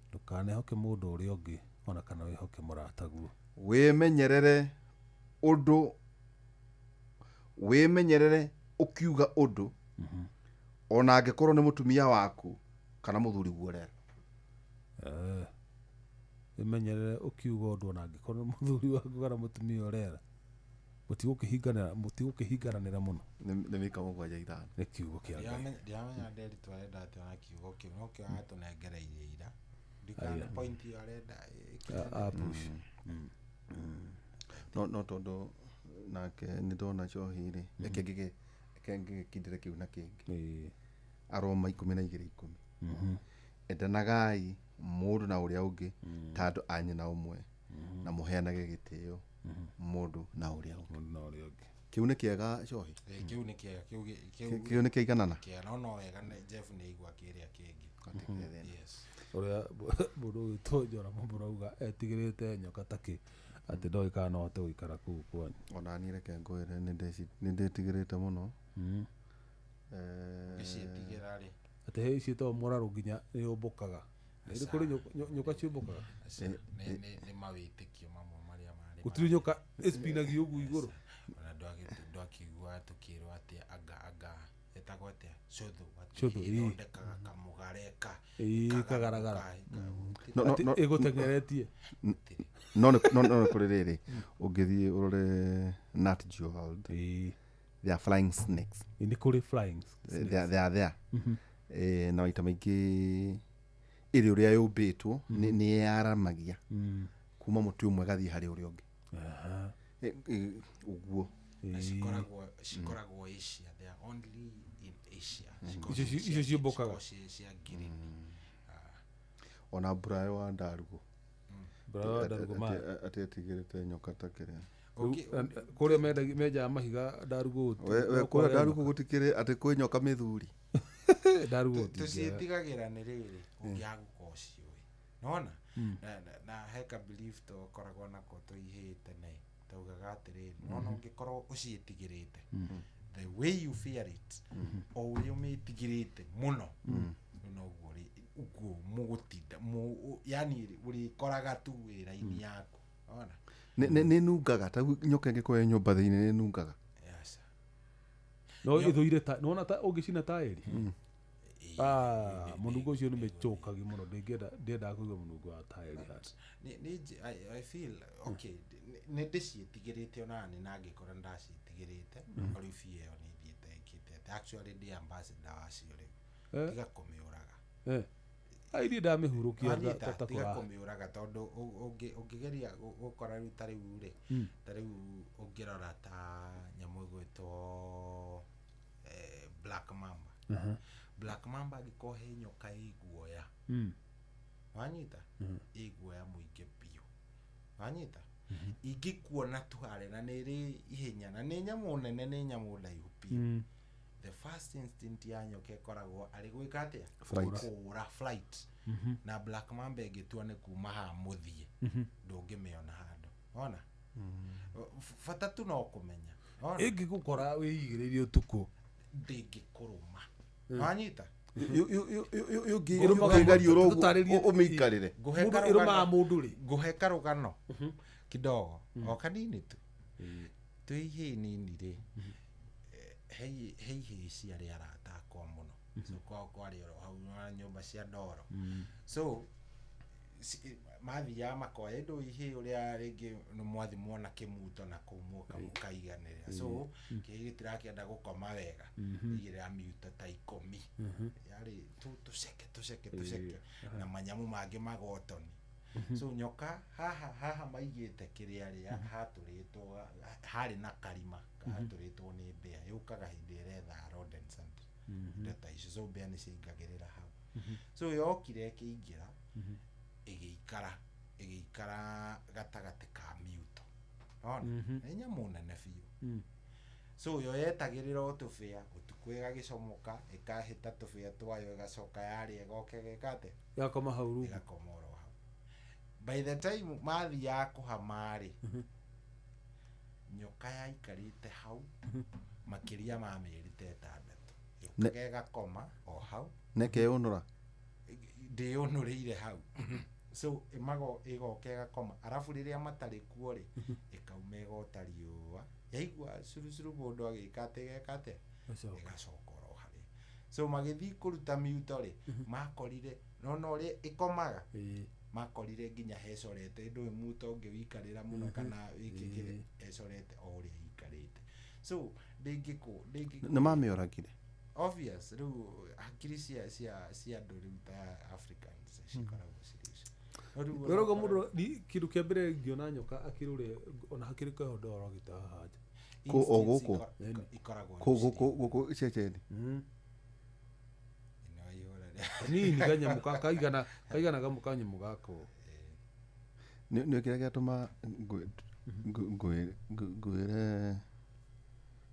Ndũkanehoke mũndũ ũrĩa ũngĩ, ona kana wĩhoke mũrataguo. Wĩmenyerere ũndũ, wĩmenyerere ũkiuga ũndũ, ona angĩkorwo nĩ mũtumia waku kana mũthuri guo rera. Wĩmenyerere ũkiuga ũndũ, ona angĩkorwo nĩ mũthuri waku kana mũtumia ũrera. Mũtigũkĩhinganĩra mũno. Nĩ Mika 7:5. Nĩ kiugo kĩa Ngai. Ndiramenya Nderitu arenda atĩa na kiugo kĩu, no kĩo atũnengereirie ira. Ndikana point ĩyo arenda ĩkinyanĩre. A push. No tondũ nake nĩ ndona Cohi rĩ, reke ngĩgĩkindĩre kĩu na kĩngĩ. Aroma 12:10. Endanagai mũndũ na ũrĩa ũngĩ ta andũ a nyina ũmwe, na mũheanage gĩtĩo mũndũ na ũrĩa ũngĩ. Mũndũ na ũrĩa ũngĩ. Kĩu nĩ kĩega, Cohi? Ĩ, kĩu nĩ kĩega, kĩu Kĩu nĩ kĩaiganana. Kĩega, no wega Jeff nĩ aigua kĩrĩa kĩngĩ. Hatikĩrĩ thĩna. Yes. Ũrĩa mũndũ ũgwĩtwo Njora Mũrauga etigĩrĩte nyoka takĩ atĩ ndoĩ kana no ahote gũikara kũu kwanyu. Ona niĩ reke ngwĩre, nĩ ndĩtigĩrĩte mũno. Ũngĩciĩtigĩra rĩ? Atĩ he ciĩtagwo mũrarũ nginya nĩ yũmbũkaga. Nĩ kũrĩ nyoka ciũmbũkaga? Aca, nĩ mawĩtĩkio mamwe marĩa marĩ. Gũtirĩ nyoka ĩspinagio ũguo igũrũ. Ona ndwakĩigua tũkĩrwo atĩ anga ĩtagwo atĩa, cũthũ, atĩ Cũthũ, ĩĩ. ĩthondekaga kamũgareka. Ĩĩ, kagaragara. No, no, Atĩ no, ĩgũteng'eretie. No nĩ kũrĩ rĩrĩ, ũngĩthiĩ ũrore Nat Geo World, they are flying snakes. Ĩĩ, nĩ kũrĩ flying They are there. Na maita maingĩ ĩrĩ ũrĩa yũmbĩtwo nĩ yaramagia kuma mũtĩ ũmwe gathiĩ harĩ ũrĩa ũngĩ. Ũguo. Na cikoragwo Asia, they are only in Asia. Icio icio ciũmbũkaga. Cikoragwo cia green. Ona mbura wa ndarugo Mbura ndarugo ma atĩ etigĩrĩte nyoka ta kĩrĩa. Kũrĩa menjaga mahiga ndarugo. We kũrĩa ndarugo gũtikĩrĩ atĩ kwĩ nyoka mĩthuri. Ndarugo. Tũciĩtigagĩra nĩ rĩrĩ, ũngĩaga gũkorwo ciũĩ nona na he ka belief tũkoragwo nako tũihĩte tene, taugaga atĩrĩrĩ, nona ũngĩkorwo ũciĩtigĩrĩte, the way you fear it, o ũrĩa ũmĩtigĩrĩte mũno, rĩu noguo ũguo mũgũtinda yani ũrĩkoraga tu wĩra-inĩ yaku ona. Nĩ nungaga ta nyoka ĩngĩkorwo ĩ nyũmba thĩinĩ nĩ nungaga. Yes. No ĩthũire ta nona ta ũngĩcina taĩri. Ah, mũnungo ũcio nĩ mĩcũkagi mũno, ndingĩenda, ndiendaga kũigua mũnungo wa taĩri handũ. Nĩ I feel okay, nĩ ndĩciĩtigĩrĩte ona nĩ na ngĩkora ndaciĩtigĩrĩte, no rĩu fear ĩyo nĩ ĩthiĩte ĩkĩte atĩ actually ndĩ ambassador wacio rĩu. Tiga kũmĩũraga. Ai, niĩ ndamĩhurũkia Wanyita, ta tiga kũraha. kũmĩũraga tondũ ũngĩgeria gũkora rĩu ta rĩu rĩ, ta rĩu ũngĩrora ta nyamũ ĩgwĩtwo black mamba. Black mamba angĩkorwo he nyoka ĩ guoya, wanyita, ĩ guoya mũingĩ biũ, wanyita, ingĩkuona tu harĩa, na nĩ ĩrĩ ihenya, na nĩ nyamũ nene, nĩ nyamũ ndaihu biũ. The first instinct ya nyoka ĩkoragwo arĩ gwĩka atĩa? Kũũra, flight. Na black mamba ĩngĩtua nĩ kuma haha mũthiĩ, ndũngĩmĩona handũ ona. Bata tu no kũmenya. Ona Ĩngĩgũkora wĩigĩrĩirie ũtukũ, ndĩngĩkũrũma, wanyita. Ũngĩgariũra ũguo ũmĩikarĩre. Ngũhe Mũndũ karũgano. ĩrũmaga mũndũ rĩ? Ngũhe karũgano kidogo o kanini tu. Twĩ ihĩĩ nini rĩ, he ihĩĩ ciarĩ arata akwa mũno. So kwao kwarĩ oro hau na nyũmba cia ndoro. So mathiaga makoya indo ihĩĩ ũrĩa rĩngĩ nĩ mwathi muona kĩmuto na kũu mũka mũkaiganĩrĩra. So kĩhĩĩ gĩtirakĩenda gũkoma wega, igĩrĩra miuto ta 10 yarĩ tũceke tũceke tũceke na manyamu mangĩ magotoni. So nyoka haha haha maigĩte kĩrĩa rĩa hatũrĩtwo, harĩ na karima hatũrĩtwo nĩ mbĩa yũkaga hĩndĩ ĩretha rodents and indo ta icio. So mbĩa nĩ ciaingagĩrĩra hau. So yokire ĩkĩingĩra, ĩgĩikara ĩgĩikara gatagatĩ ka miuto, ona nĩ nyamũ nene biũ. So yo yetagĩrĩra o tũbĩa ũtukũ, ĩgagĩcomoka, ĩkahĩta tũbĩa twayo, ĩgacoka yarĩa, ĩgoka ĩgeka atĩa? Yakoma hau rungu. Ĩgakoma oro hau. By the time mathiaga kũhama rĩ, nyoka yaikarĩte hau makĩria ma mĩeri ta 6, yũkaga ĩgakoma o hau. Nekeyũnũra. Ndĩyũnũrĩire hau. So ĩmago ĩgoka ĩgakoma, arabu rĩrĩa matarĩ kuo rĩ, ĩkauma ĩgota riũa, yaigua curucuru mũndũ agĩka atĩ ĩgeka atĩa? Ĩgacoka oro harĩa. So magĩthiĩ kũruta miuto rĩ, makorire nona ũrĩa ĩkomaga, makorire nginya hecorete, ndũĩ muto ũngĩ wĩikarĩra mũno kana wĩkĩkĩre, hecorete o ũrĩa ĩikarĩte. So ndĩngĩkũ ndĩngĩkũ Nĩ mamĩoragire? Obvious, rĩu hakiri cia cia cia andũ rĩu ta Africans cikoragwo cirĩ icio. No rĩu Wĩrauga mũndũ kĩndũ kĩa mbere ngĩona nyoka akĩrũre ona hakĩrĩ keho ndorogĩte haha nja. Kũ- o instincts gũkũ? Ikoragwo Kũ- nĩ gũkũ gũkũ ceceni. ĩno ihũra rĩa Nini kanyamũ kaigana kaigana gamu kanyamũ gako. Nĩ kĩrĩa gĩatũma ngwĩre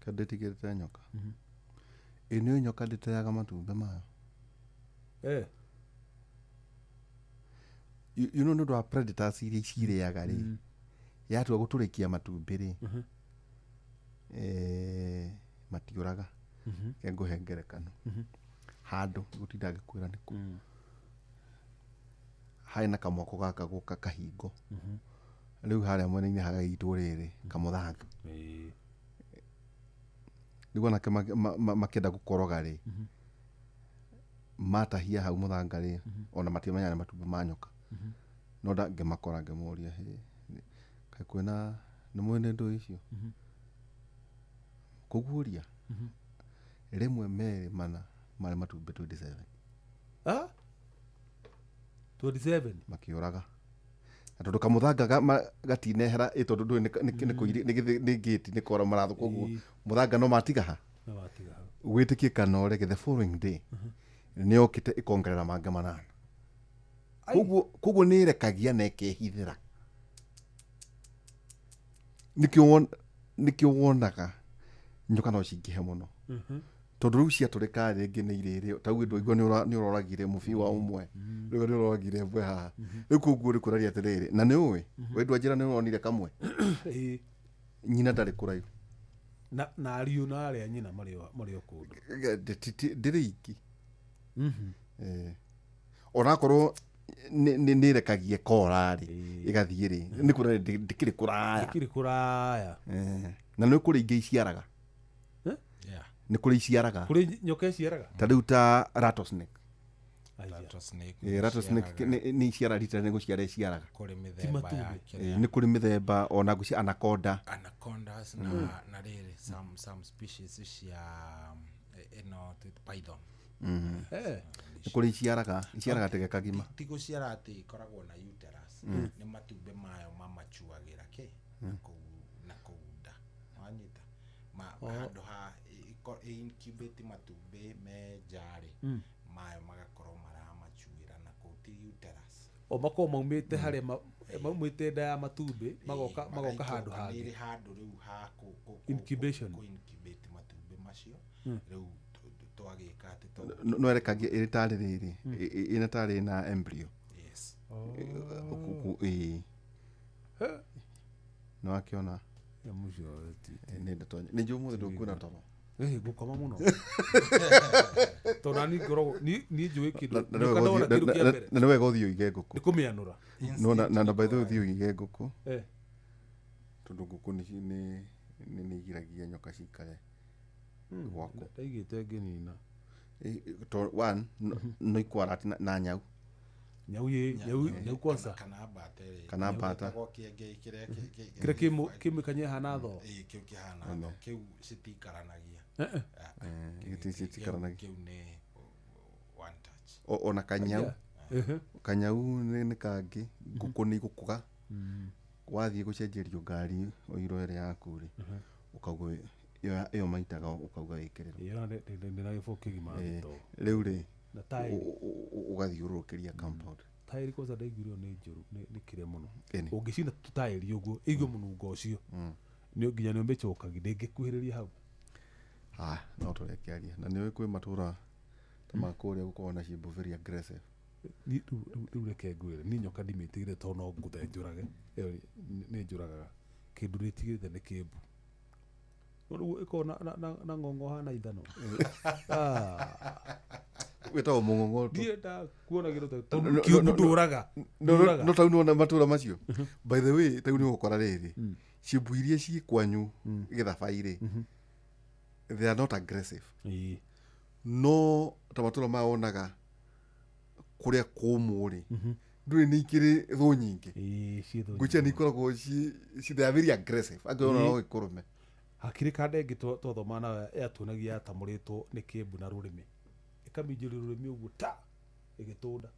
kandĩtigĩrĩte nyoka ĩ nĩ nyoka ndĩteaga matumbĩ mayo. You know nĩ ũndũ wa predators iria cirĩaga rĩ, yatua gũtũrĩkia matumbĩ rĩ, matiũraga. Reke ngũhe ngerekano handũ gũtinda ngĩkwĩra nĩkũ harĩ na kamwako gaka gũka kahingo rĩu harĩa mwena-inĩ hagaitwo rĩrĩ kamũthanga. Rĩu anake makĩenda gũkoroga rĩ, matahia hau mũthanga rĩ, ona matiamenyaga nĩ matumbĩ ma nyoka. No ngĩmakora ngĩmoria, "Hĩ, kaĩ kwĩna nĩ mũĩ nĩ ndũ icio kũguũria rĩmwe merĩ mana marĩ matumbĩ 27." Ah? 27. Makĩũraga na tondũ kamũthanga gatinehera ĩ tondũ ndũĩ nĩ gate nĩ kora maratho, koguo mũthanga no matiga ha. Na matiga hau. Wĩtĩkie kana ũrege, the following day nĩ yokĩte ĩkongerera mangĩ 8. Koguo nĩ ĩrekagia na ĩkehithĩra. Nĩkĩo wonaga nyoka no cingĩhe mũno, tondũ rĩu ciatũrĩka rĩngĩ nĩ irĩrĩo ta uge ndwaigua nĩ ũroragire mũbi wa ũmwe, rĩu nĩ ũroragire ĩmwe haha rĩu, koguo rĩ kũraria atĩrĩrĩ, na nĩ ũĩ we ndwanjĩra nĩ ũronire kamwe. Nyina ndarĩ kũraihu. Na ariũ na arĩa nyina marĩ o kũndũ. Ndĩrĩ iki. Onakorwo nĩ ĩrekagia kora rĩ, ĩgathiĩ rĩ, nĩ kuonania ndĩkĩrĩ kũraya. Ndĩkĩrĩ kũraya. Na nĩ kũrĩ ingĩ iciaraga. Yeah. Nĩ kũrĩ iciaraga. Kũrĩ nyoka iciaraga? Ta rĩu ta rattlesnake. Aya. Rattlesnake Rattlesnake nĩciaraga. nĩ iciara rita nĩ gũciara iciaraga. Kũrĩ mĩthemba matumbĩ. ya kĩrĩa. Nĩ kũrĩ mĩthemba ona ngũcia anaconda. Anacondas na rĩrĩ some species cia ĩno python. Nĩ kũrĩ iciaraga iciaraga tege kagima. Ti gũciara atĩ ikoragwo na uterus, nĩ matumbĩ mayo mamachuagĩra kĩ na kũu nda, wanyita, handũ ha Ĩincubate matumbĩ me nja rĩ, mayo magakorwo maramacuĩra na kũu ti uterus. O makorwo maumĩte harĩa maumĩte nda ya matumbĩ magoka handũ hangĩ. Nĩ handũ rĩu ha Incubation. Kũ incubate matumbĩ macio. Rĩu twagĩka atĩ No erekagia ĩrĩ tarĩ rĩrĩ ĩna tarĩ na embryo. Yes. Ĩĩ. No akĩona. Nĩ ndatonya. Nĩ njũĩ ũmũthĩ ndũkuona toro. Ngũkoma mũno. Tondũ nani ngoragwo niĩ njũĩ kĩndũ. Nyoka ndona kĩndũ kĩa mbere. Na nĩ wega ũthiĩ ũige ngũkũ. Nĩ kũmĩanũra. No na by the way ũthiĩ ũige ngũkũ. Tondũ ngũkũ nĩ igiragia nyoka cikare gwaku. Ndaigĩte ngĩnina. One no ikwara na nyau. Nyau nyau kwanza. Kana mbata ĩrĩa. Kana mbata. Kĩrĩa kĩmĩkanye hana thoo. Ĩĩ kĩu kĩhana thoo. Kĩu citikaranagia. Citikaranagia. Kĩu nĩ one touch. Ona kanyau. Kanyau nĩ kangĩ. Ngũkũ nĩ igũkũga. Wathiĩ gũcenjerio ngari ũiro ĩrĩa yaku rĩ, ũkauga ĩyo maitaga ũkauga wĩkĩrĩrwo. Ĩyo ndĩna gĩbũyũ kĩgima thitoo. Rĩu rĩ Na taĩri. Ũgathiũrũrũkĩria compound. Taĩri kwanza ndaiguire nĩ njũru nĩ kĩrĩa mũno. Ũngĩcina taĩri ũguo ĩigue mũnungo ũcio. Nĩ nginya nĩ ũmĩcokagia ndĩngĩkuhĩrĩria hau. No tũreke aria. Na nĩũĩ kwĩ matũra ta ma kũrĩa gũkoragwo na ciĩmbu very aggressive. Rĩu reke ngwĩre niĩ nyoka ndimĩtigĩre tondũ no ngũthe njũrage. Ĩyo nĩ njũragaga. Kĩndũ ndĩtigĩrĩte nĩ kĩmbu. Rĩu ĩkoragwo na ng'ong'o hana ithano. Wĩtagwo mũng'ong'o. Ndienda kuona kĩndũ ta tondũ kĩmbu ndũraga. No tau nĩwona matũra macio. By the way tau nĩ ũgũkora rĩrĩ. Ciĩmbu iria ciĩ kwanyu gĩthabai rĩ, they are not aggressive. No ta matũra maya wonaga kũrĩa kũmũ rĩ, ndũrĩ nĩ ikĩrĩ thũ nyingĩ. Ngwĩciria nĩ ikoragwo they are very aggressive. Angĩona no ĩkũrũme. Hakĩrĩ kanda ĩngĩ twathoma nayo yatuonagia yatamũrĩtwo nĩ kĩmbu na rũrĩmĩ. Ĩkamĩinjĩria rũrĩmĩ ũguo ta ĩgĩtũnda.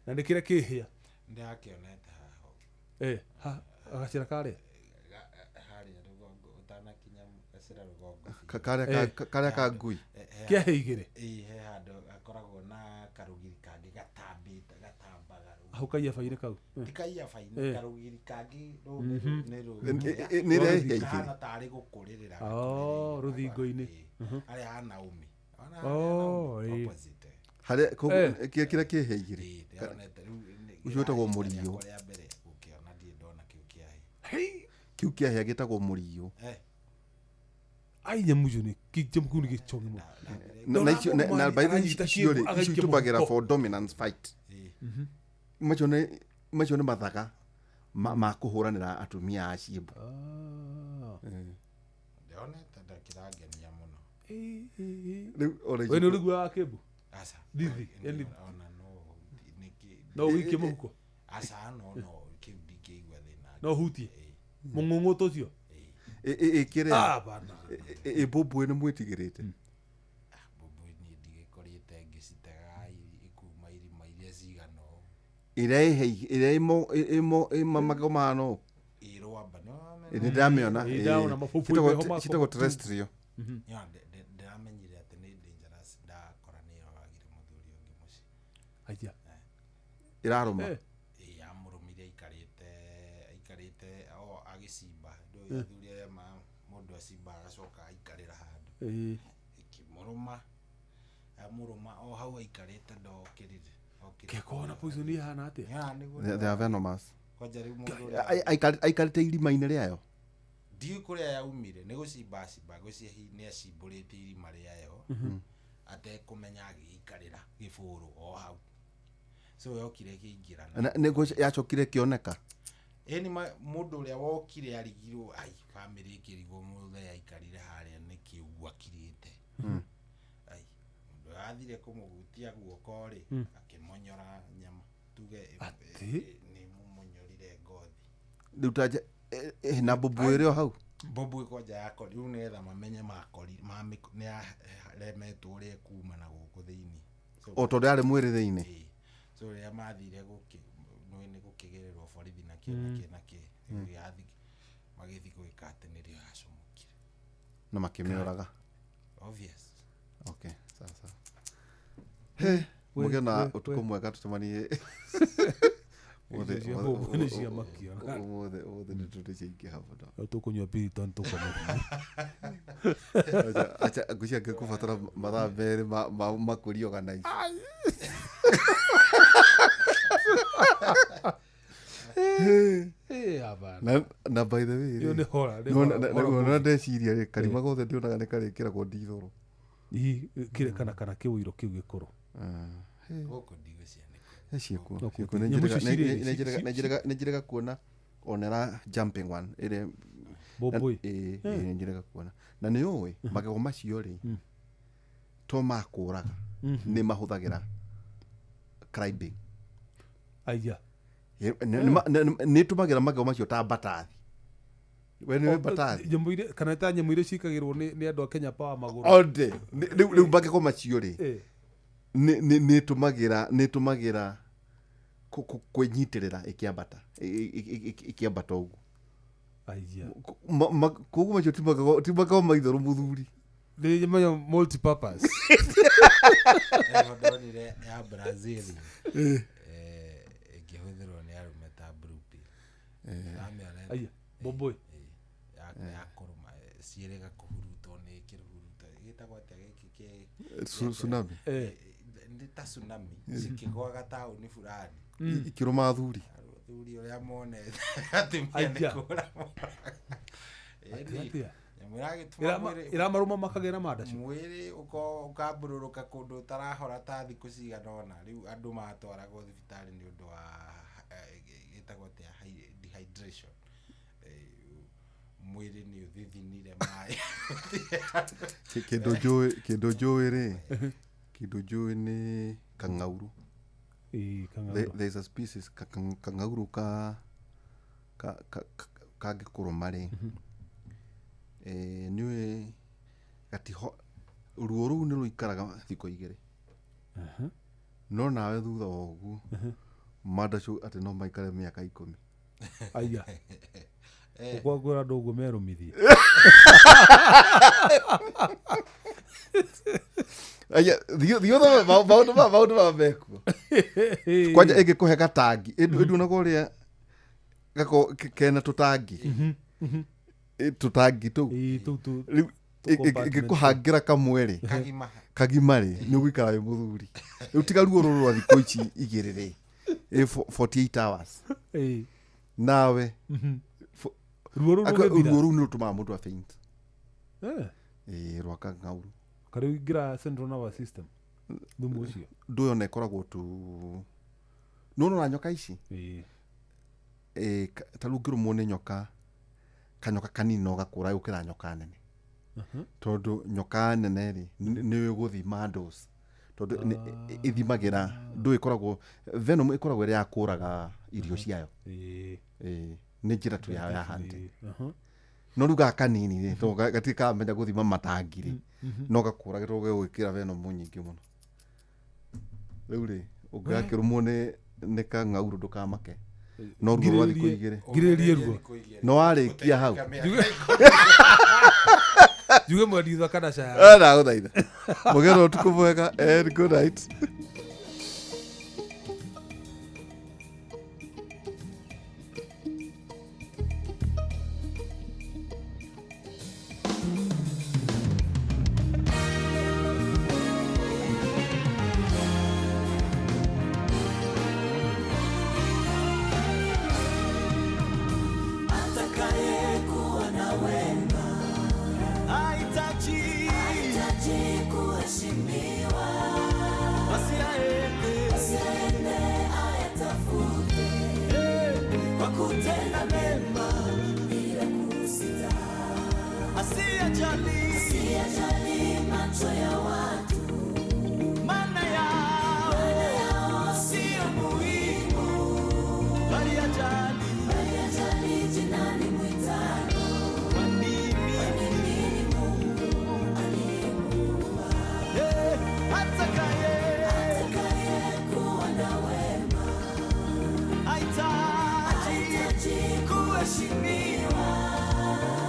Na nĩ kĩrĩa kĩhĩa. Ndĩrakĩonete haha. Gacĩra karĩa? Harĩa rũgongo ũtanakinya gacĩra rũgongo. Karĩa ka ngui. Kĩahĩa igĩrĩ. Ĩĩ he handũ gakoragwo na karũgiri kangĩ gatambĩte gatambaga rũu. Hau kaiabainĩ kau. Ti kaiabainĩ, karũgiri kangĩ rũu nĩ Nĩ ĩrĩa ĩhĩa igĩrĩ. Kahana tarĩ gũkũrĩrĩra. Rũthingo-inĩ. Harĩa ha Naomi. Opposite. Harĩa kĩrĩa kĩhĩa igĩrĩ. Ũcio wĩtagwo mũriũ. Rĩa mbere gũkĩona ndirĩ ndona kĩu kĩahĩa. Kĩu kĩahĩa gĩtagwo mũriũ. Ai nyamũ icio nĩ kĩnyamũ kĩu nĩ gĩcongi mũno. Na by the way icio rĩ, icio itũmagĩra for dominance fight. Macio nĩ mathaga ma kũhũranĩra atumia a ciĩmbu. Ndĩronete ndakĩrangenia mũno. Rĩu ona We nĩ ũrĩguaga kĩmbu? Aca. Thithi. Ona no No ũikie mũhuko? Aca no kĩu ndingĩigua thĩna. No ũhutie? Mũng'ũng'ũtũ ũcio? Ĩkĩrĩa ĩmbũmbũĩ nĩ mwĩtigĩrĩte. Mbũmbũĩ niĩ ndigĩkorĩte ngĩcitega ikuma irima iria cigana ũũ. Ĩrĩa ĩrĩa ĩ magego mahana ũũ. Ĩ rwamba Nĩ ndamĩona. Citagwo terrestrial. Ndĩramenyire atĩ nĩ dangerous ndakora nĩ ĩroragire mũthuri ũngĩ mũciĩ. Aya. Ĩrarũma. Ĩ yamũrũmire aikarĩte o agĩcimba. Ndũĩ athuri arĩa mũndũ acimba agacoka aikarĩra handũ. Ĩkĩmũrũma. Amũrũma o hau aikarĩte ndokĩrire. Kĩkorwo na poison ihana atĩa? They are venomous. Kwanja rĩu mũndũ Aikarĩte irima-inĩ rĩayo. Ndiũĩ kũrĩa yaumire nĩ gũcimba acimba ngwĩciria hihi nĩ acimbũrĩte irima rĩayo atekũmenya agĩikarĩra gĩbũrũ o hau. So yokire ĩkĩingĩra. Yacokire ĩkĩoneka. Ĩni mũndũ ũrĩa wokire arigirwo ai bamĩrĩ ĩkĩrigwo mũthee aikarire harĩa nĩkĩ ũguo akirĩte. Ai mũndũ athire kũmũhutia guoko rĩ akĩmonyora nyama tuge nĩ mũmonyorire ngothi. Rĩu ta na mbũmbũĩ ĩrĩ o hau. Mbũmbũĩ kwanja yakori rĩu nĩgetha mamenye makori nĩ yaremetwo ũrĩa ĩkuma na gũkũ thĩinĩ. O tondũ yarĩ mwĩrĩ thĩinĩ. So rĩrĩa mathire nĩ gũkĩgĩrĩrwo borithi na kĩ na kĩ na kĩ magĩthiĩ gwĩka atĩ nĩrĩo yacomokire. Na makĩmĩũraga. Obvious. Okay, sawa sawa. He, mũgĩe na ũtukũ mwega, tũcemanie Icio cia mbũmbũ nĩ cia makia. Ũmũthĩ ũmũthĩ nĩ tũrĩciaingĩha mũno. No tũkũnyua Piriton tũkome. Acha ngwĩciria ngĩkũbatara mathaa 2 ma kũriorganize. Eh, hapana. Na by the way Ĩyo rĩ, nĩ horror, nĩ nĩwona- horror, na- horror na movie. ndeciria rĩ, karima gothe ndionaga nĩ karĩkĩragwo ndithũrũ. Hihi, kĩrĩa kana kĩwĩiro kĩu gĩkũrũ. Gũkũ ndigũcia nĩ Ciĩkuo No, ciĩkuo. kũu- nyamũ icio cirĩ- Nĩ njĩrĩga kuona onera jumping one ĩrĩa Mbũmbũĩ. ĩĩ nĩ njĩrĩga kuona na nĩ ũĩ magego macio rĩ to makũraga, nĩ mahũthagĩra climbing. Aya. Nĩ tũmagĩra magego macio ta mbatathi, we nĩ mbatathi. Nyamũ iria kana ta nyamũ iria ciĩkagĩrwo nĩ andũ a Kenya Power magũrũ. Onde rĩu magego macio rĩ, Eh. nĩ tũmagĩra kwĩnyitĩrĩra ĩkĩambata ĩkĩambata ũguo. Aya. Koguo macio ti magego maitherũ mũthuri. Nĩ nyamũ ya multi-purpose. Ĩyo ndonire ya Brazil, ĩngĩhũthĩrwo nĩ arũme ta blue pill. Ndamĩona. Aya, mbũmbũĩ. Ya kũrũma, ciĩrĩga kũhurutwo nĩ kĩhuruto gĩtagwo atĩa gĩkĩ Tsunami. Eh. Nĩ ta tsunami cikĩgwaga taũni fulani. Ikĩrũma athuri. Athuri ũrĩa monete atumia nĩ Aya. kũra moraga. Ĩni, Atĩa? nyamũ ĩragĩtũma Ĩramarũma makagĩa na mandacu. Mwĩrĩ ũkambũrũrũka kũndũ ũtarahora ta thikũ cigana ũna. Rĩu andũ matwaragwo thibitarĩ nĩ ũndũ wa gĩtagwo atĩa, dehydration. Mwĩrĩ nĩ ũthithinire maĩ. Kĩndũ njũĩ rĩ, kĩndũ njũĩ nĩ kang'aurũ. Ĩĩ, kang'aurũ. There is a species kang'aurũ kangĩkũrũma rĩ, nĩũĩ gatiho ruo rũu nĩ rũikaraga thikũ 2, no nawe thutha wa ũguo mandacũ atĩ no maikare mĩaka 10. Aya. Ũkwa kwĩra andũ ũguo merũmithie. Aya, thiĩ ũthome maũndũ ma mekuo kwanja ĩngĩkũhe gatangi ĩnduonaga ũrĩa gako kena tũtangi. Tũtangi tũu. Ĩĩ, tũu Rĩu compartment. ĩngĩkũhangĩra kamwe rĩ, Kagima. Kagima rĩ, nĩ ũgũikara wĩ mũthuri. Rĩu tiga ruo rũrũ rwa thikũ ici 2 rĩ, ĩ 48 hours. Ĩĩ. Nawe Ruo rũu rũgĩthira. Ruo rũu nĩ rũtũmaga mũndũ a faint. Eh. Ĩĩ, rwa kang'aurũ. Karĩu ingĩra central nervous system thumu ũcio. Ndũyũ ona ĩkoragwo tu nĩwona nyoka ici. Ĩĩ. Ĩ, ta rĩu ũngĩrũmwo nĩ nyoka, kanyoka kanini no gakũra gũkĩra nyoka nene, tondũ nyoka nene rĩ nĩ ĩgũthima dose, tondũ ĩthimagĩra ndũ ĩkoragwo venom ĩkoragwo ĩrĩ ya kũraga irio ciayo. Ĩĩ. Ĩ, nĩ njĩra tu yao ya hunting. Ĩĩ. Aha. No rĩu gaka kanini rĩ, tondũ gatirĩ karamenya gũthima matangi rĩ, no gakũrage tondũ gegwĩkĩra venom nyingĩ mũno. Rĩu rĩ, ũngĩgakĩrũmwo nĩ kang'aurũ ndũkamake, no ruo rwa thikũ 2. Ngirĩrĩrie ruo. No warĩkia hau. Njuge mwendi thaka na caya. Ndagũthaitha mũgĩe na ũtukũ mwega and good night. Atakayekuwa na wema Hahitaji kuheshimiwa, basi aende asiende ayatafute kwa kutenda mema, bila kusita, asiyejali asiyejali macho ya watu, maana yao sio muhimu, bali ajali bali ajali jina ni mwitano. Kwa nini? Mimi ni Mungu aliyemuumba. Atakaye Atakayekuwa na wema hahitaji hahitaji kuheshimiwa,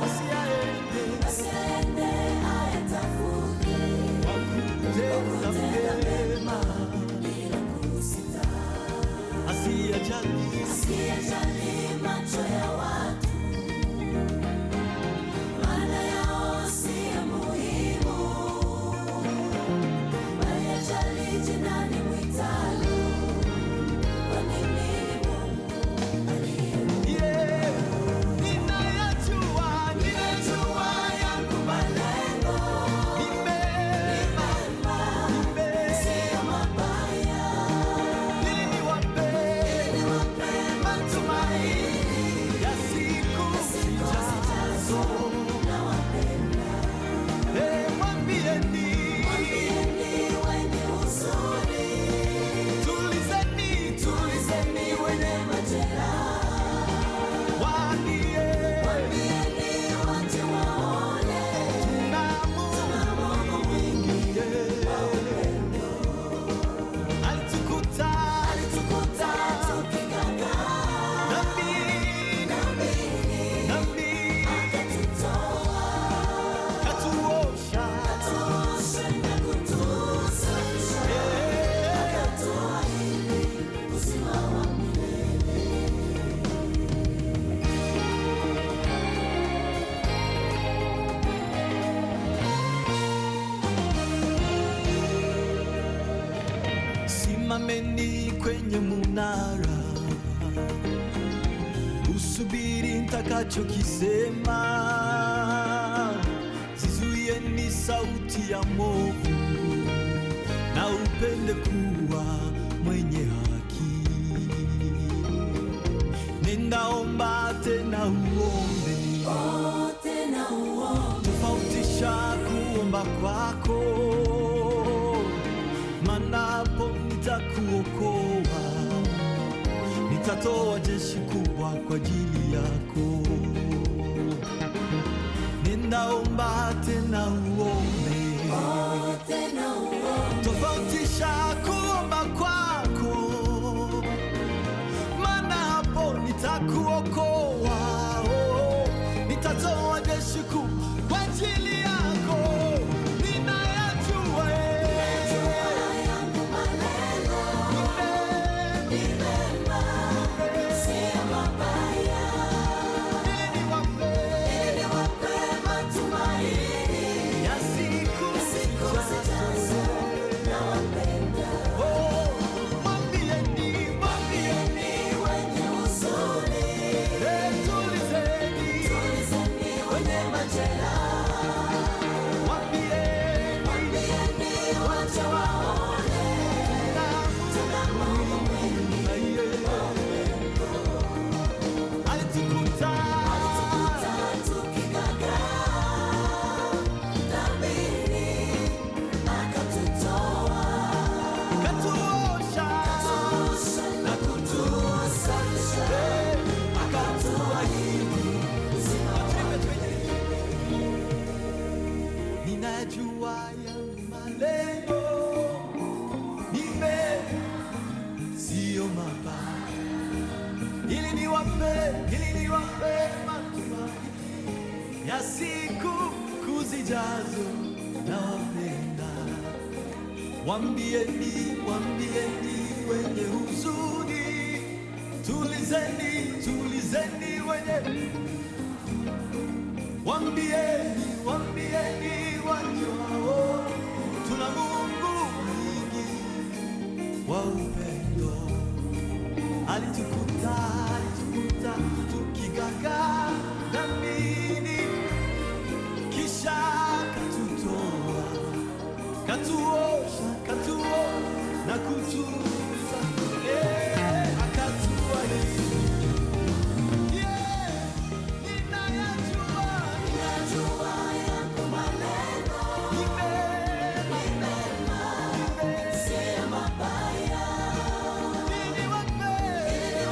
basi aende asiende ayatafute. Usijali macho ya watu, maana yao si muhimu, bali ajali jina ni mwitalo, kwani ni Mungu aliye. Ninayajua, ninajua yangu Malengo ni mema, mema, sio mabaya, ili niwape niwape matumaini ya siku siku zijazo. Nawapenda, Eh, mwambieni, mwambieni wenye huzuni, tulizeni, tulizeni wenye majeraha, waambie, mwambieni waje waone na Mungu Mungu mwingi alitukuta, alitukuta tukigagaa dhambini, dhambini, dhambini, akatutoa, katuosha, katuosha na kutusafisha, akatuahidi uzima wa milele. Simameni kwenye munara, usubiri nitakachokisema. Zizuieni sauti ya mwovu, na upende kuwa mwenye haki. Ninaomba tena uombe, Oh, tena uombe, tofautisha kuomba kwako, manapo nitakuokoa, nitatoa jeshi kubwa kwa ajili yako. Ninaomba tena uombe, oh, tena uombe, tofautisha kuomba kwako, maana hapo nitakuokoa, oh, nitatoa jeshi kuu kwa ajili yako. Ninayajua, eh, jua yangu malengo ni mema, sio mabaya, ili niwape ili niwape matumaini ya siku siku zijazo. Nawapenda, Oh, mwambieni, mwambieni, ni wenye huzuni, eh, tulizeni, tulizeni wenye majeraha, mwambieni, mwambieni waje waone, tuna Mungu mwingi alitukuta, alitukuta tukigagaa dhambini, akatutoa, katuosha, katuosha na kutusafisha, akatuahidi uzima wa Ninajua yangu malengo ni mema, sio mabaya, ili niwape matumaini ya siku kuzijazo. Nawapenda, wambieni, wambieni wenye huzuni, tulizeni, tulizeni wenye Wambieni, wambieni wajuao, tuna Mungu mwingi wa upendo. Alitukuta, alitukuta tukigagaa dhambini, kisha katutoa, katuosha, katuo na kutusa, akatuahidi. Yeah, ninayajua, Ninajua yangu malengo ni mema, ni mema, sio mabaya, ili niwape ili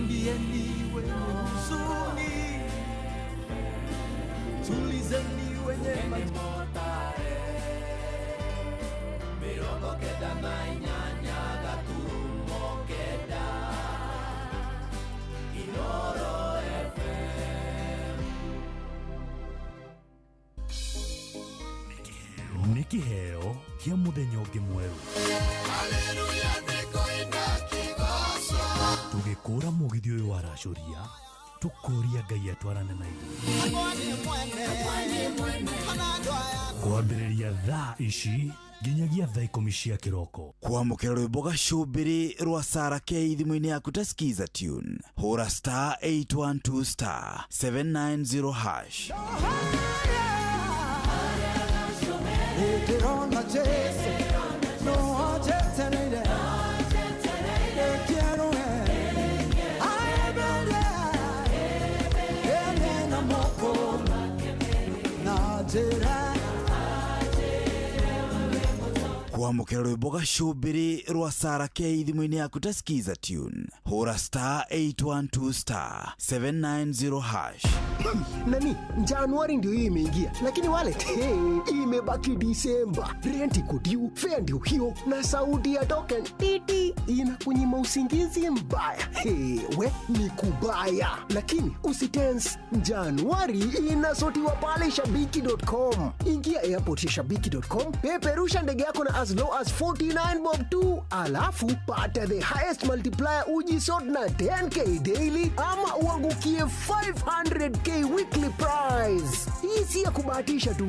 Waambieni wenye huzuni, tulizeni wenye Nĩ kĩheo kĩa mũthenya ũngĩ mwerũ. Tũgĩkũra mũgithi ũyũ waracũria, tũkũria Ngai atwarane na ithuĩ. Kwambĩrĩria thaa ici nginyagia thaa 10 cia kĩroko. Kwamũkĩra rwĩmbo gacũmbĩrĩ rwa Sara K thimũ-inĩ yaku ta Skiza tune, hũra star 812 star 790 hash. Ndĩrona Jesu no anjetereire Ekĩerũe aemere ene na moko na njĩra. Kwamũkĩra rwĩmbo gacũmbĩrĩ rwa Sara K thimũ-inĩ yaku ta Skiza tune, hũra star 812 star 790 hash. Nani, Januari ndio hii imeingia, lakini wallet, hey, imebaki Disemba. Rent iko due, fare ndio hiyo, na sauti ya token titi inakunyima usingizi mbaya. Hey, we ni kubaya, lakini usitense. Januari inasotiwa pale shabiki.com. Ingia airport ya shabiki.com, peperusha ndege yako na as low as 49 bob tu, alafu pata the highest multiplier ujisort na 10K daily ama uangukie 500K weekly prize. Hii si ya kubahatisha tu,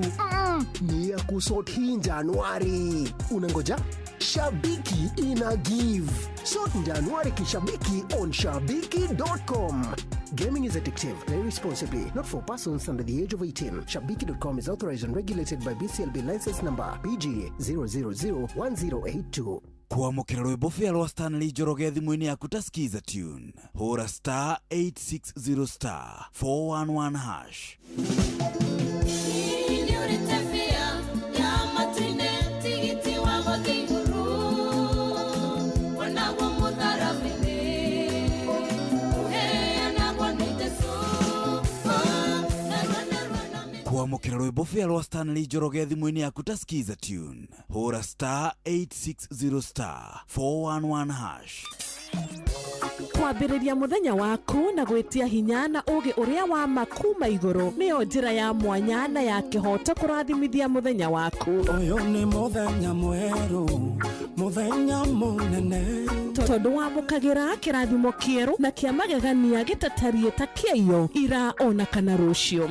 ni ya kusort hii Januari. Unangoja Shabiki ina give. Sort Januari kishabiki on shabiki.com. Gaming is addictive. Play responsibly. Not for persons under the age of 18. Shabiki.com is authorized and regulated by BCLB license number BG 0001082. Kwamũkĩra rwĩmbo bĩa rwa Stanley Njoroge thimũ-inĩ yaku ta Skiza tune, hũra star 860 star 411 hash. Kwamũkĩra rwĩmbo bĩa rwa Stanley Njoroge thimũ-inĩ yaku ta Skiza tune, hũra star 860 star 411 hash. Kwambĩrĩria mũthenya waku na gwĩtia hinya na ũũgĩ ũrĩa wa ma kuma igũrũ nĩyo njĩra ya mwanya na ya kĩhooto kũrathimithia mũthenya waku. Ũyũ nĩ mũthenya mwerũ, mũthenya mũnene. Tondũ wamũkagĩra kĩrathimo kĩerũ na kĩa magegania gĩtatariĩ ta kĩaiyo ira ona kana rũciũ.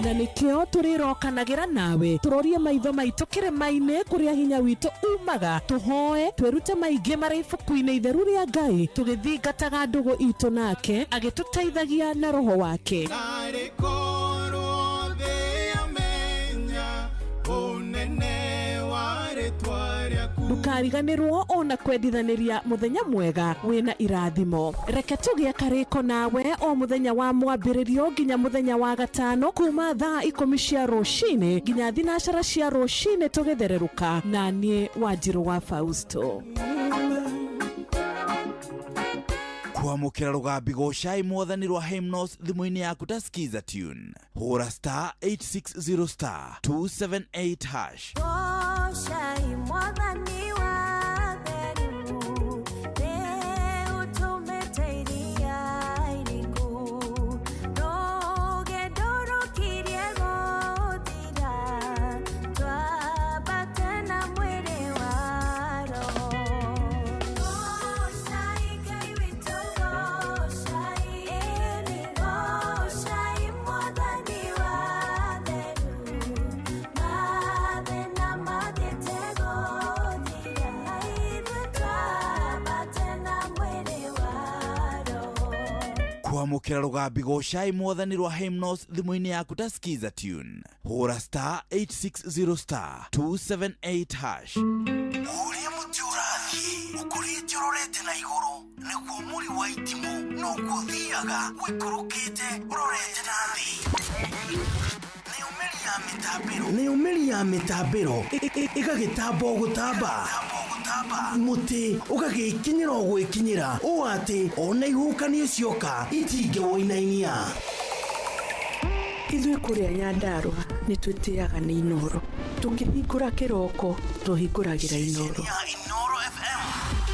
Na nĩkĩo tũrĩrokanagĩra nawe tũrorie maitho maitũ kĩrĩma-inĩ kũrĩa hinya witũ umaga, tũhoe twĩrute maingĩ marĩ ibuku-inĩ itheru rĩa Ngai, tũgĩthingataga ndũgũ itũ nake agĩtũteithagia na roho wake. Narĩ korwo thĩ yamenya ũnene wa rĩtwa rĩaku. Ndũkariganĩrwo ona kwendithanĩria mũthenya mwega wĩna irathimo. Reke tũgĩe karĩko nawe o mũthenya wa mwambĩrĩrio nginya mũthenya wa gatano kuma thaa 10 cia rũcinĩ nginya 12 cia rũcinĩ tũgĩthererũka na niĩ Wanjirũ wa Fausto. Kwamũkĩra rũgambi gocai mwathani rwa Hymnos thimũ-inĩ yaku ta Skiza tune, hũra star 860 star 278 hash. Goshai mwathani wa theru, rĩu tũmĩte iria iriku, rũgendo rũkirie gũthira, twambate na mwĩrĩ wa roho. Goshai Ngai witũ, goshai, ĩni goshai mwathani wa theru, mathĩna mathiĩte gũthira, ithuĩ twambate na mwĩrĩ wa roho. Kwamũkĩra rũgambi gocai mwathani rwa Hymnos thimũ-inĩ yaku ta Skiza tune, hũra star 860 star 278 hash. Ũrĩa mũtĩ ũrathiĩ ũkũrĩte ũrorete na igũrũ nĩguo mũri wa itimũ noguo ũthiaga ũikũrũkĩte ũrorete na thĩ. Nayo mĩri Nayo mĩri ya mĩtambĩro ĩgagĩtamba o gũtamba, mũtĩ ũgagĩkinyĩra o gwĩkinyĩra ũũ atĩ ona ihuhũkanio cioka itingĩwũinainia. Ithuĩ kũrĩa Nyandarũa nĩ twĩtĩaga nĩ Inoro. Tũkĩhingũra kĩroko tũhingũragĩra Inoro.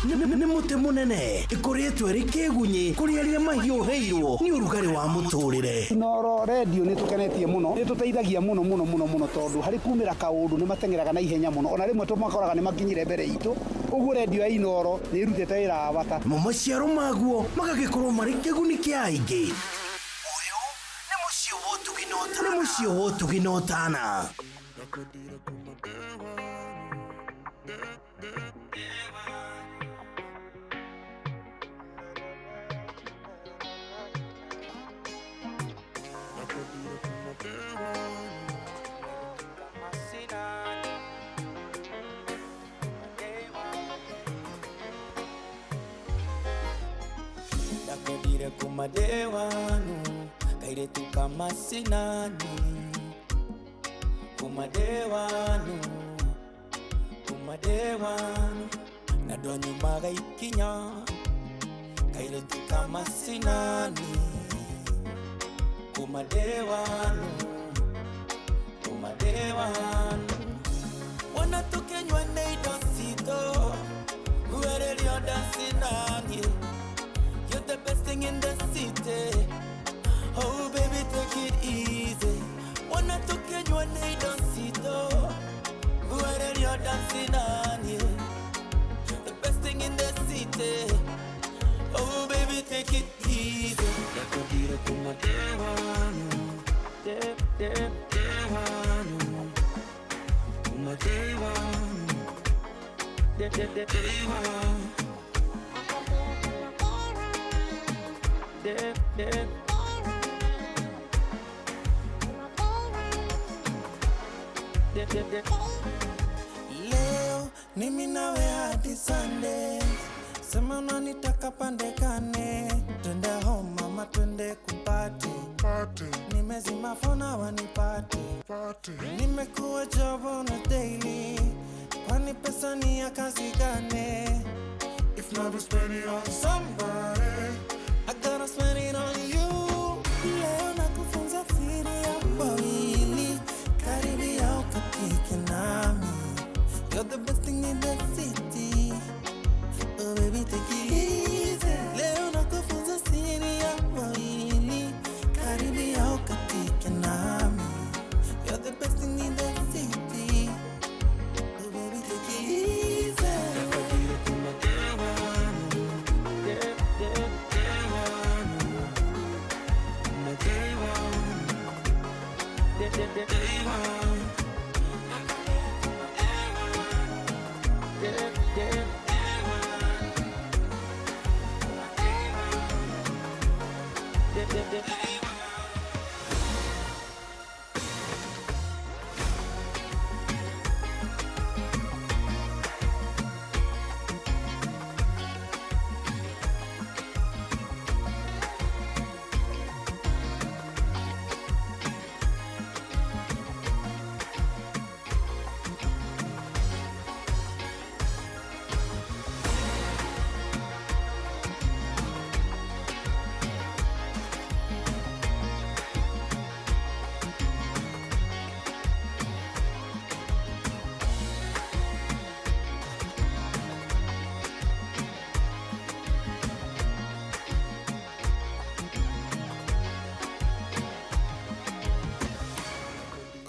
Nĩ mũtĩ mũnene ĩkoretwo ĩrĩ kĩgunyĩ kũrĩ arĩa mahiũhĩirwo nĩ ũrugarĩ wa mũtũrĩre. Inoro redio nĩ tũkenetie mũno, nĩ tũteithagia mũno mũno mũno mũno, tondũ harĩ kumĩra kaũndũ nĩ mateng'eraga na ihenya mũno, ona rĩmwe tũmakoraga nĩ makinyire mbere itũ. Ũguo redio ya Inoro nĩ ĩrutĩte wĩra wa bata. Mo maciaro maguo magagĩkorwo marĩ kĩguni kĩa aingĩ. Nĩ mũciĩ wa ũtugi na ũtana. Ndakwendire kuma day one, kairĩtu kamacinani, kuma day one, kuma day one, na ndwanyumaga ikinya, kairĩtu kamacinani, kuma day one, kuma day one. Wona tũkĩnyua nĩ indo citũ, guererio ndacinani. You're the best thing in the city. Oh baby, take it easy. Wanna tukenywa nei dancito. Where you're dancing on you. The best thing in the city. Oh baby, take it easy. Nakudira kuma dewanu. De de dewanu. Kuma dewanu. De de de dewanu. De de. Leo mimi nawe hadi Sunday, sema unanitaka pandekane, twende home mama, twende kupati. Nimezima phone wanipate, nimekuwa job on a daily, kwani pesa ni ya kazi gani? If not to spend it on somebody, I gotta spend it on you. Leo nakufunza siri ya wawili, karibia ukapike nami. You're the best thing in the city. Oh baby, take it easy. Leo nakufunza siri ya wawili, karibia ukapike nami. You're the best thing in the city. Oh baby, take it easy.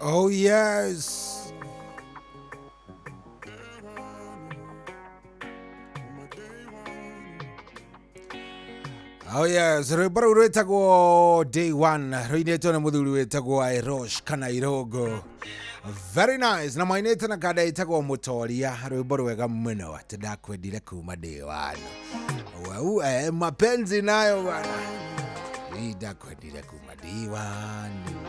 Oh yes. Oh yes, rwĩmbo rũu rwĩtagwo Day One rũinĩtwo nĩ mũthuri wĩtagwo Airosh kana Irogo. Very nice. Na mainĩte na kanda ĩtagwo Mũtoria, rwĩmbo rwega mũno atĩ ndakwendire kuma day one. Wau, mapenzi nayo bana. Ii, ndakwendire kuma day one.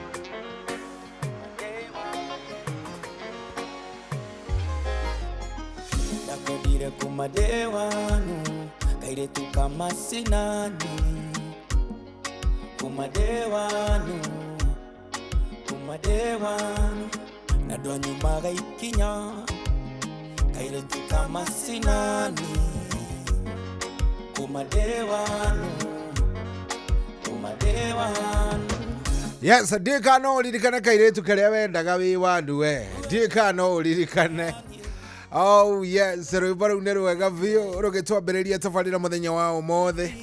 Ndakwendire kuma day one, kairĩtu kamacinani, kuma day one, kuma Kuma day one na ndwanyumaga ikinya kairĩtu kamacinani kuma day one kuma day one. Yes, ndiä kana no å ririkane kairä tu karä a wendaga wä wandu we, ndiä kana no å ririkane. Oh yes, rwä mbo rä u nä rwega biå rå gä twambä rä ria tabarä ra må thenya wa å mothe,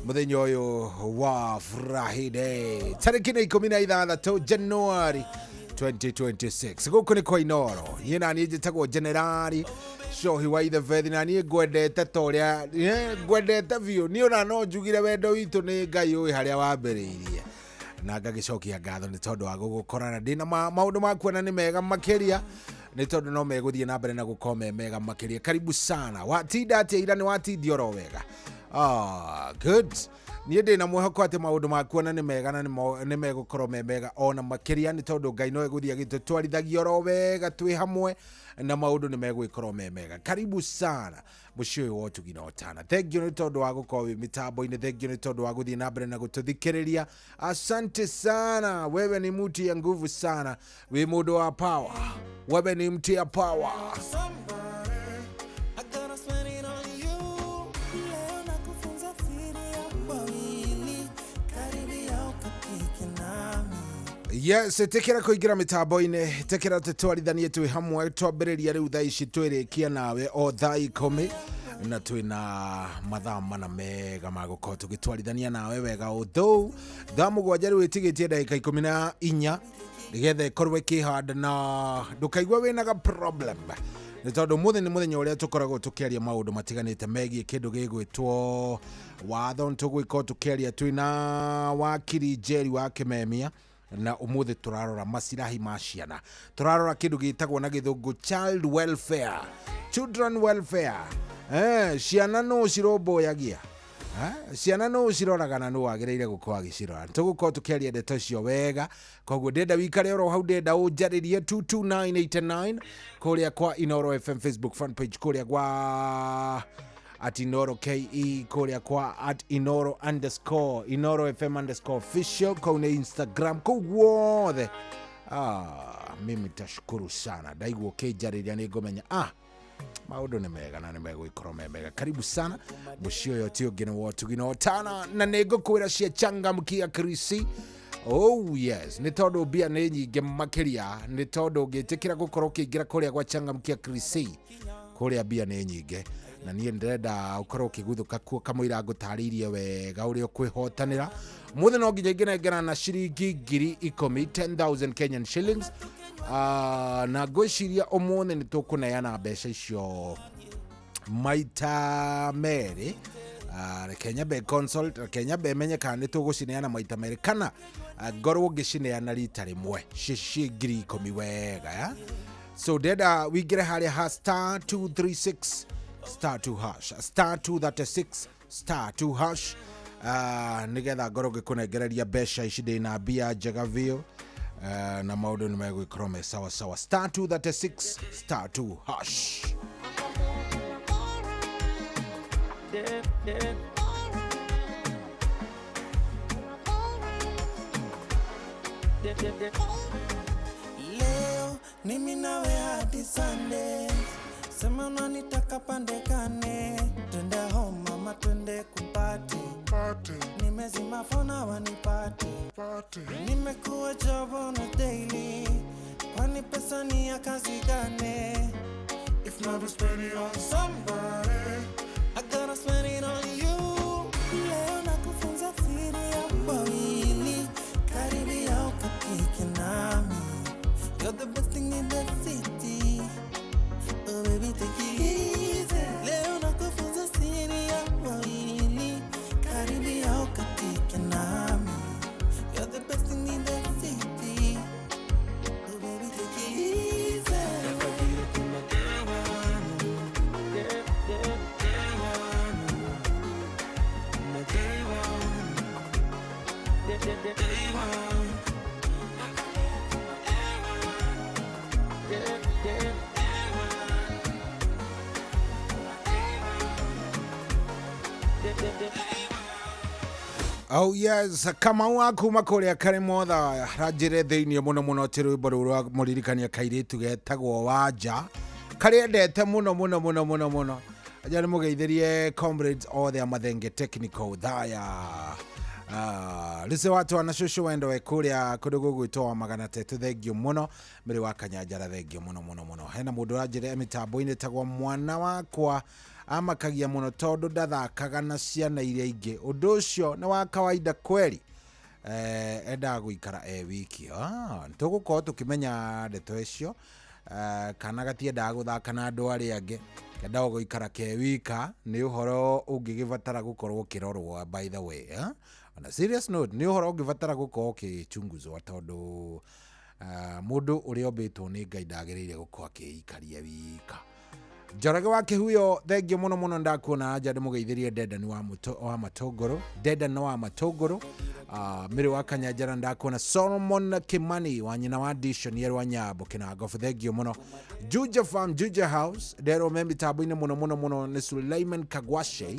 må thenya å yå wa Friday tarä nä 16 Januari 2026. Gå kå nä kwa Inoro, niä naniä njä tagwo Generali Cohi wa Ithebethi, na niä ngwendete ta å rä a ngwendete biå niä ona no njugire wendo witå nä Ngai å ä harä a wambä rä irie, na ngagĩcokia ngatho nĩ tondũ wa gũgũkorana ndĩna maũndũ makuona nĩ mega makĩria, nĩ tondũ no megũthiĩ na mbere na gũkorwo me mega makĩria. Karibu sana. Watinda atĩa ira? Nĩ watindia oro wega? Ah, good. Niĩ ndĩna mwĩhoko atĩ maũndũ makuona nĩ mega na nĩ megũkorwo me mega ona makĩria, nĩ tondũ Ngai no egũthiĩ agĩtũtwarithagia oro wega twĩ hamwe na maũndũ nĩ megũgĩkorwo me mega. Karibu sana mũciĩ ũyũ wa ũtugi na ũtana. Thank you nĩ tondũ wa gũkorwo wĩ mĩtambo-inĩ, thank you nĩ tondũ wa gũthiĩ na mbere na gũtũthikĩrĩria. Asante sana, wewe ni mtu ya nguvu sana, wĩ mũndũ wa power, wewe ni mtu ya power. I gotta spend it on you. Leo nakufunza siri ya wawili, karibia ukapike nami. Yes, ĩtĩkĩra kũingĩra mĩtambo-inĩ, ĩtĩkĩra tũtwarithanie twĩ hamwe, twambĩrĩria rĩu thaa ici twĩrĩkia nawe o thaa 10, na twĩna mathaa mana mega ma gũkorwo tũgĩtwarithania nawe wega. Although thaa 7 rĩu ĩtigĩtie ndagĩka 14 nĩgetha ĩkorwo ĩkĩhanda, na ndũkaigue wĩna ga problem, nĩ tondũ ũmũthĩ nĩ mũthenya ũrĩa tũkoragwo tũkĩaria maũndũ matiganĩte megiĩ kĩndũ gĩgwĩtwo watho. Nĩ tũgũgĩkorwo tũkĩaria twĩna wakiri Njeri wa Kĩmemia, na ũmũthĩ tũrarora macirahi ma ciana, tũrarora kĩndũ gĩtagwo na gĩthũngũ child welfare, children welfare. Ciana no cirũmbũyagia, ciana no ciroraga na no wagĩrĩire gũkorwo agĩcirora. Tũgũkorwo tũkĩaria ndeto icio wega, koguo ndĩrenda wikare oro hau, ndĩrenda ũnjarĩrie 22989 kũrĩa kwa Inoro FM Facebook fan page, kũrĩa kwa @InoroKE, kũrĩa kwa @Inoro underscore Inoro FM underscore official, kũu nĩ Instagram, kũu guothe. Mimi tashukuru sana ndaigua ũkĩnjarĩria, nĩ ngũmenya maũndũ nĩ mega na nĩ megũgĩkorwo me mega. Karibu sana mũciĩ ũyũ ti ũngĩ nĩ wa ũtugi na ũtana, na nĩ ngũkwĩra cia changamkia Krisi. Oh yes, nĩ tondũ mbia nĩ nyingĩ makĩria, nĩ tondũ ũngĩtĩkĩra gũkorwo ũkĩingĩra kũrĩa gwa changamkia Krisi, kũrĩa mbia nĩ nyingĩ, na niĩ ndĩrenda ũkorwo ũkĩguthũka kuo kamũira ngũtarĩirie wega ũrĩa ũkwĩhotanĩra. Mũthĩ no nginya ingĩnengera na ciringi 10,000, 10,000 Kenyan shillings. Na ngwĩciria ũmũthĩ nĩ tũkũneana mbeca icio maita merĩ. Reke nyambe consult, reke nyambe menye kana nĩ tũgũcineana maita merĩ kana ngorwo ngĩcineana rita rĩmwe ciĩ 10,000 wega ya? So ndĩrenda wĩingĩre harĩa ha star 236 star 2 hash, star 236 star 2 hash, nĩgetha ngorwo ngĩkũnengereria mbeca ici. Ndĩna mbia njega biũ, na maũndũ nĩ megũgĩkorwo me sawa sawa. Star 236 star 2 hash. Leo mimi nawe hadi Sunday, sema unanitaka pandekane, twende home mama, twende kupati, nimezima phone wanipate, nimekuwa job on a daily, kwani pesa ni ya kazi gani? If not to spend it on somebody, I gotta spend it on you. Leo nakufunza siri ya wawili, karibia ukapike nami. You're the best thing in the city. Oh baby take it easy. Leo nakufunza siri ya wawili, karibia ukapike nami. You're the best thing in the city. Oh baby take it easy. Oh yes, Kamau wa kuma kũrĩa Karĩmotha ranjĩre thĩinĩ mũno mũno atĩ rwĩmbo rũu rwa mũririkania kairĩtu getagwo Wanja karĩa endete mũno mũno mũno mũno mũno. Aja nĩ mũgeithĩrie comrades othe a Mathenge Technical thaya. Rĩce watu ana cũcũ wendo we kũrĩa kũndũ gũgwĩtwo wa magana tetũ, thengio mũno. Mĩrĩ wa Kanyanjara, thengio mũno mũno mũno. Hena mũndũ ũranjĩra mĩtambo-inĩ tagwo mwana wakwa amakagia mũno tondũ ndathakaga na ciana iria ingĩ, ũndũ ũcio nĩ wa kawaida kweri? Endaga gũikara e wiki. Tũgũkorwo tũkĩmenya ndeto icio. Kana gatiendaga gũthaka na andũ arĩa angĩ, kendaga gũikara ke wika, nĩ ũhoro ũngĩgĩbatara gũkorwo ũkĩrorwo. By the way, eh? On a serious note, nĩ ũhoro ũngĩbatara gũkorwo ũkĩchunguzwo tondũ mũndũ ũrĩa ũmbĩtwo nĩ Ngai ndagĩrĩire gũkorwo akĩikaria wika. Njoroge wa Kĩhuyo, thengio mũno mũno, ndakuona. Anja ndĩmũgeithĩrie Dedan wa Matũngũrũ, Dedan wa Matũngũrũ, Mĩrĩ wa Kanyanjara, ndakuona. Solomon Kimani wa nyina wa Dishon rwa Nyambo Kĩnangobu, thengio mũno. Juja Farm, Juja House, nderwo me mĩtambo-inĩ mũno mũno mũno nĩ Suleiman Kagwashe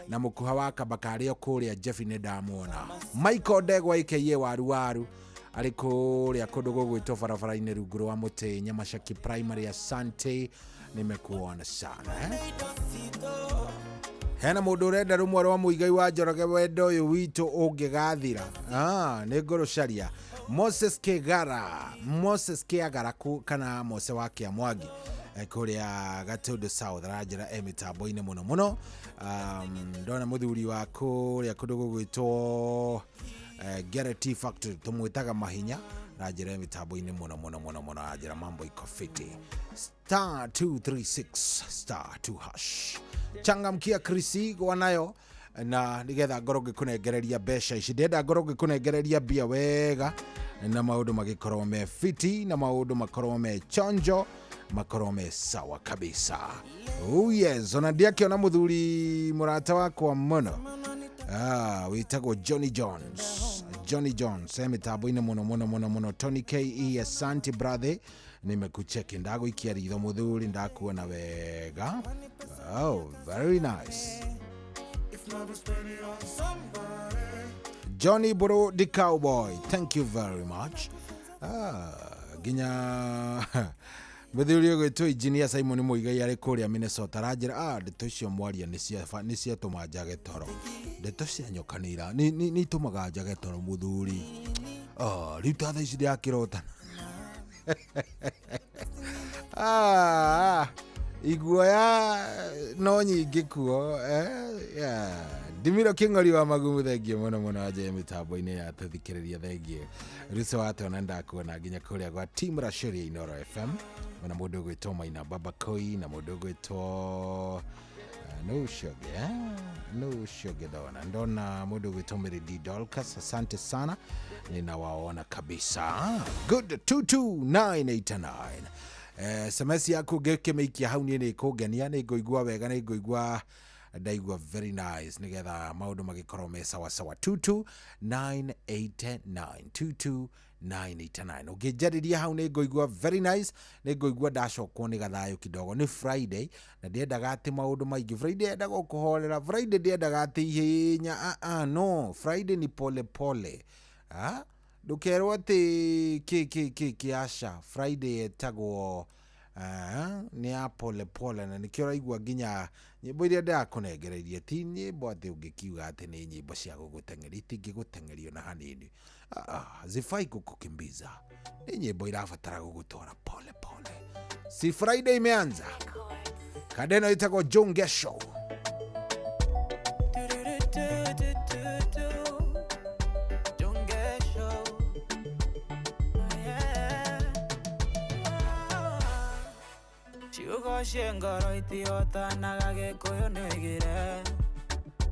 na mũkuha wa Kabakarĩo kũrĩa Jeffi, nĩ ndamuona. Michael Ndegwa aka Waru Waru arĩ kũrĩa kũndũ gũgwĩtwo barabara-inĩ rungu rwa mũtĩ Nyamashaki Primary, asante, nimekuona sana, eh? Hena mũndũ ũrenda rũmwe rwa Mũigai wa Njoroge, wendo ũyũ witũ ũngĩgathira. Nĩ ngũrũcaria Moses Kĩgara, Moses Kĩagara kana Mose wa Kĩamwangi, kũrĩa Gatundu South, aranjĩra e mĩtambo-inĩ mũno mũno. Ndona mũthuri wa kũrĩa kũndũ gũgwĩtwo Gerety Factory, tũmwĩtaga Mahinya, aranjĩra e mĩtambo-inĩ mũno mũno mũno mũno, aranjĩra mambo iko fiti. *236*2#, changamkia Krisi gwanayo na nigetha ngorwo ngĩkũnengereria mbeca ici. Ndĩrenda ngorwo ngĩkũnengereria mbia wega na maũndũ magĩkorwo me fiti na maũndũ makorwo me chonjo, makorwo me sawa kabisa. Oh yes, ona ndiakĩona mũthuri mũrata wakwa mũno, wĩtagwo Johnny Jones. Johnny Jones e mĩtambo-inĩ mũno mũno mũno mũno. Tony Ke, asante brother, nimekucheki, ndagũikia ritho mũthuri, ndakuona wega. Oh, very nice. Johnny Bro the Cowboy, thank you very much. Nginya mũthuri ũgwĩtwo Engineer Simon Muigai arĩ kũrĩa Minnesota aranjĩra, ndeto icio mwaria nĩ ciatũma njage toro. Ndeto cia nyoka nĩ itũmaga njage toro mũthuri. Rĩu ta thaa ici ndĩrakĩrota. Iguoya no nyingĩ kuo, eh? Yeah. Ndimiro Kĩng'ori wa Magumu, thengio mũno mũno, anje mĩtambo-inĩ ya tũthikĩrĩria, thengio. Ruco watona ndakuona nginya kũrĩa gwa Team Rasheria Inoro FM na mũndũ ũgwĩtwo Maina Baba Koi na mũndũ ũgwĩtwo no ũcio ũngĩ, eh? No ũcio ũngĩ ndona mũndũ ũgwĩtwo Mary D Dorcas, asante sana, ninawaona kabisa. Good, 22989. SMS yaku ngĩkĩmĩikia hau niĩ nĩ ĩkũngenia, nĩ ngũigua wega, nĩ ngũigua ndaigua very nice, nĩgetha maũndũ magĩkorwo me sawa sawa. 22989, 22989, ũngĩnjarĩria hau nĩ ngũigua very nice, nĩ ngũigua ndacokwo nĩ gathayũ kidogo. Nĩ Friday na ndiendaga atĩ maũndũ maingĩ. Friday endaga kũhorera, Friday ndiendaga atĩ ihenya. No, Friday ni pole pole. Ndũkerwo atĩ kĩ kĩ kĩ kĩ, aca. Friday etagwo nĩ ya pole pole, na nĩkĩo ũraigua nginya nyĩmbo iria ndĩrakũnengereria ti nyĩmbo atĩ ũngĩkiuga atĩ nĩ nyĩmbo cia gũgũteng'eria, itingĩgũteng'eria na hanini. Zifai kukukimbiza, nĩ nyĩmbo irabatara gũgũtwara pole pole. Si Friday imeanza? Kadeno ĩtagwo Jongesho. Jongesho. Yeah. Ciugo cia ngoro itihotanaga Gĩkũyũ nĩoigire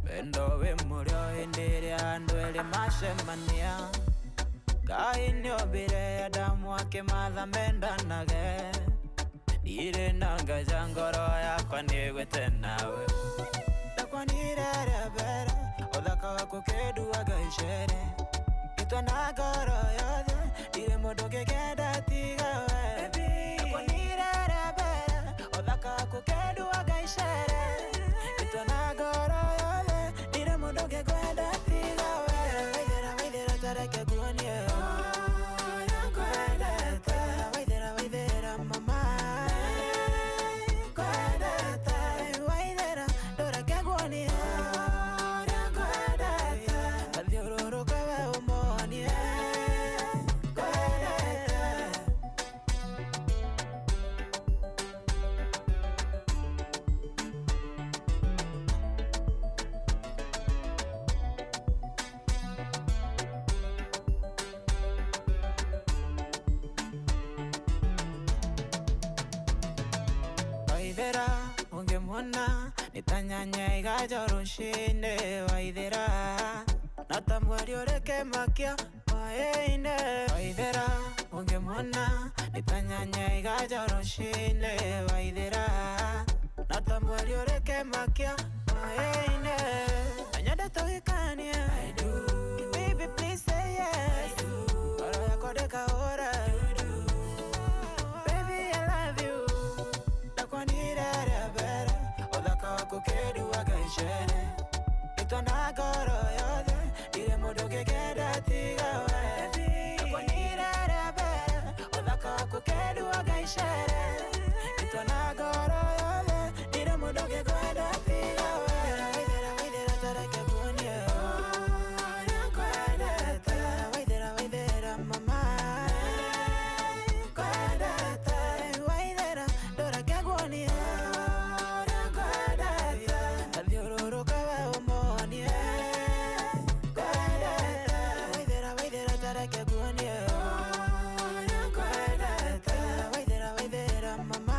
wendo wĩ mũrĩo hĩndĩ ĩrĩa andũ erĩ macemania. Ngai nĩombire Adamu akĩmatha mendanage. Ndirĩ na nganja ngoro yakwa nĩĩgwĩte nawe. Ndakwanire rĩa mbere ũthaka waku kĩnduaga icere. Gĩtwa na ngoro yothe ndirĩ mũndũ ũngĩkenda tiga we. Ndakwanire rĩa mbere ũthaka waku kĩnduaga icere. Gĩtwa na ngoro yothe ndirĩ mũndũ ũngĩkwenda tiga we. Waithera ũngĩmuona nĩ ta nyanya ĩgaja rũcinĩ. Waithera na ta mweri ũrĩkĩmakia hwaĩ-inĩ. Waithera ũngĩmuona nĩ ta nyanya ĩgaja rũcinĩ. Waithera na ta mweri ũrĩkĩmakia hwaĩ-inĩ. Nanyenda tũhikanie. I do. Baby please say yes. I do. Ngoro yakwa ndĩkahũre. Baby I love you. Ndakwanire rĩa mbere ũthaka waku kĩndũ wakaicene nĩtwana ngoro yothe ndirĩ mũndũ ũngĩkenda tiga we. Ndakwanire rĩa mbere ũthaka waku kĩndũ wakaicene nĩtwana ngoro yothe ndirĩ mũndũ ũngĩkwenda tiga we. Waithera waithera tareke nguonie ũrĩa ngwendete. Waithera waithera mama ngwendete. Waithera ndũreke nguonie ũrĩa ngwendete. Thiũrũrũka we ũmonie ngwendete. Waithera waithera tareke nguonie ũrĩa ngwendete. Waithera waithera mama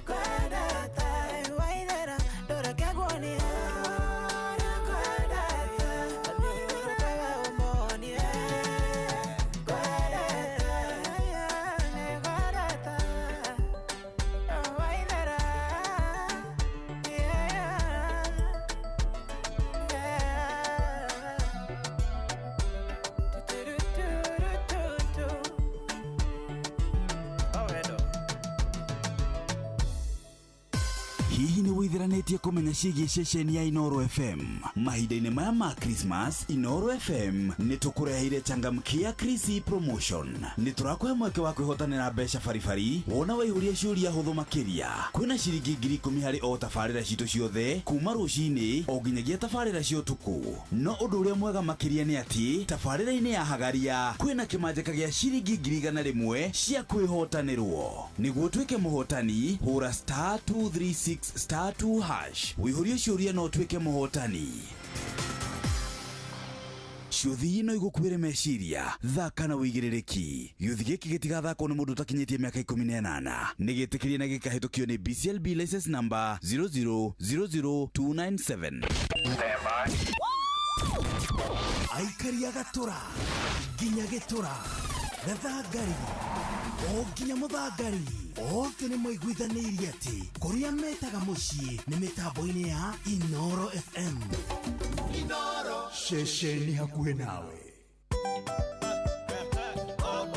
ngwendete. Waithera ndũreke nguonie ũrĩa ngwendete. Thiũrũrũka we ũmonie ngwendete. Ngwendete. Waithera yeah, yeah. Du-du-du-du-du-du. Oh, hello. Hihi nĩ wĩitheranĩtie kũmenya ciĩgiĩ ceceni ya Inoro FM? Mahinda-inĩ maya ma Christmas, Inoro FM nĩ tũkũreheire changamkia Krisi promotion. Nĩ tũrakũhe mweke wa kwĩhotanĩra mbeca baribari wona waihũria ciũria hũthũ makĩria. Kwĩna ciringi 10,000 harĩ o tabarĩra citũ ciothe kuma rũcinĩ o nginyagia tabarĩra cia ũtukũ. No ũndũ ũrĩa mwega makĩria nĩ atĩ tabarĩra-inĩ ya Hagaria kwĩna kĩmanjĩka gĩa ciringi 100,000 cia kwĩhotanĩrwo. Nĩguo ũtuĩke mũhotani, hũra star 236 star 2 hash wĩihũrie ciũria na ũtuĩke mũhotani. Ciũthi no igũkuĩre meciria, thaka na wĩigĩrĩrĩki. Gĩũthi gĩkĩ gĩtigathakwo nĩ mũndũ ũtakinyĩtie mĩaka 18. Nĩ gĩtĩkĩrie na gĩkahĩtũkio nĩ BCLB license number 0000297. Aikari a gatũra nginya gĩtũra gathangari o nginya mũthangari othe nĩ maiguithanĩirie atĩ kũrĩa metaga mũciĩ nĩ mĩtambo-inĩ ya Inoro FM. Ceceni hakuhĩ nawe. Oh,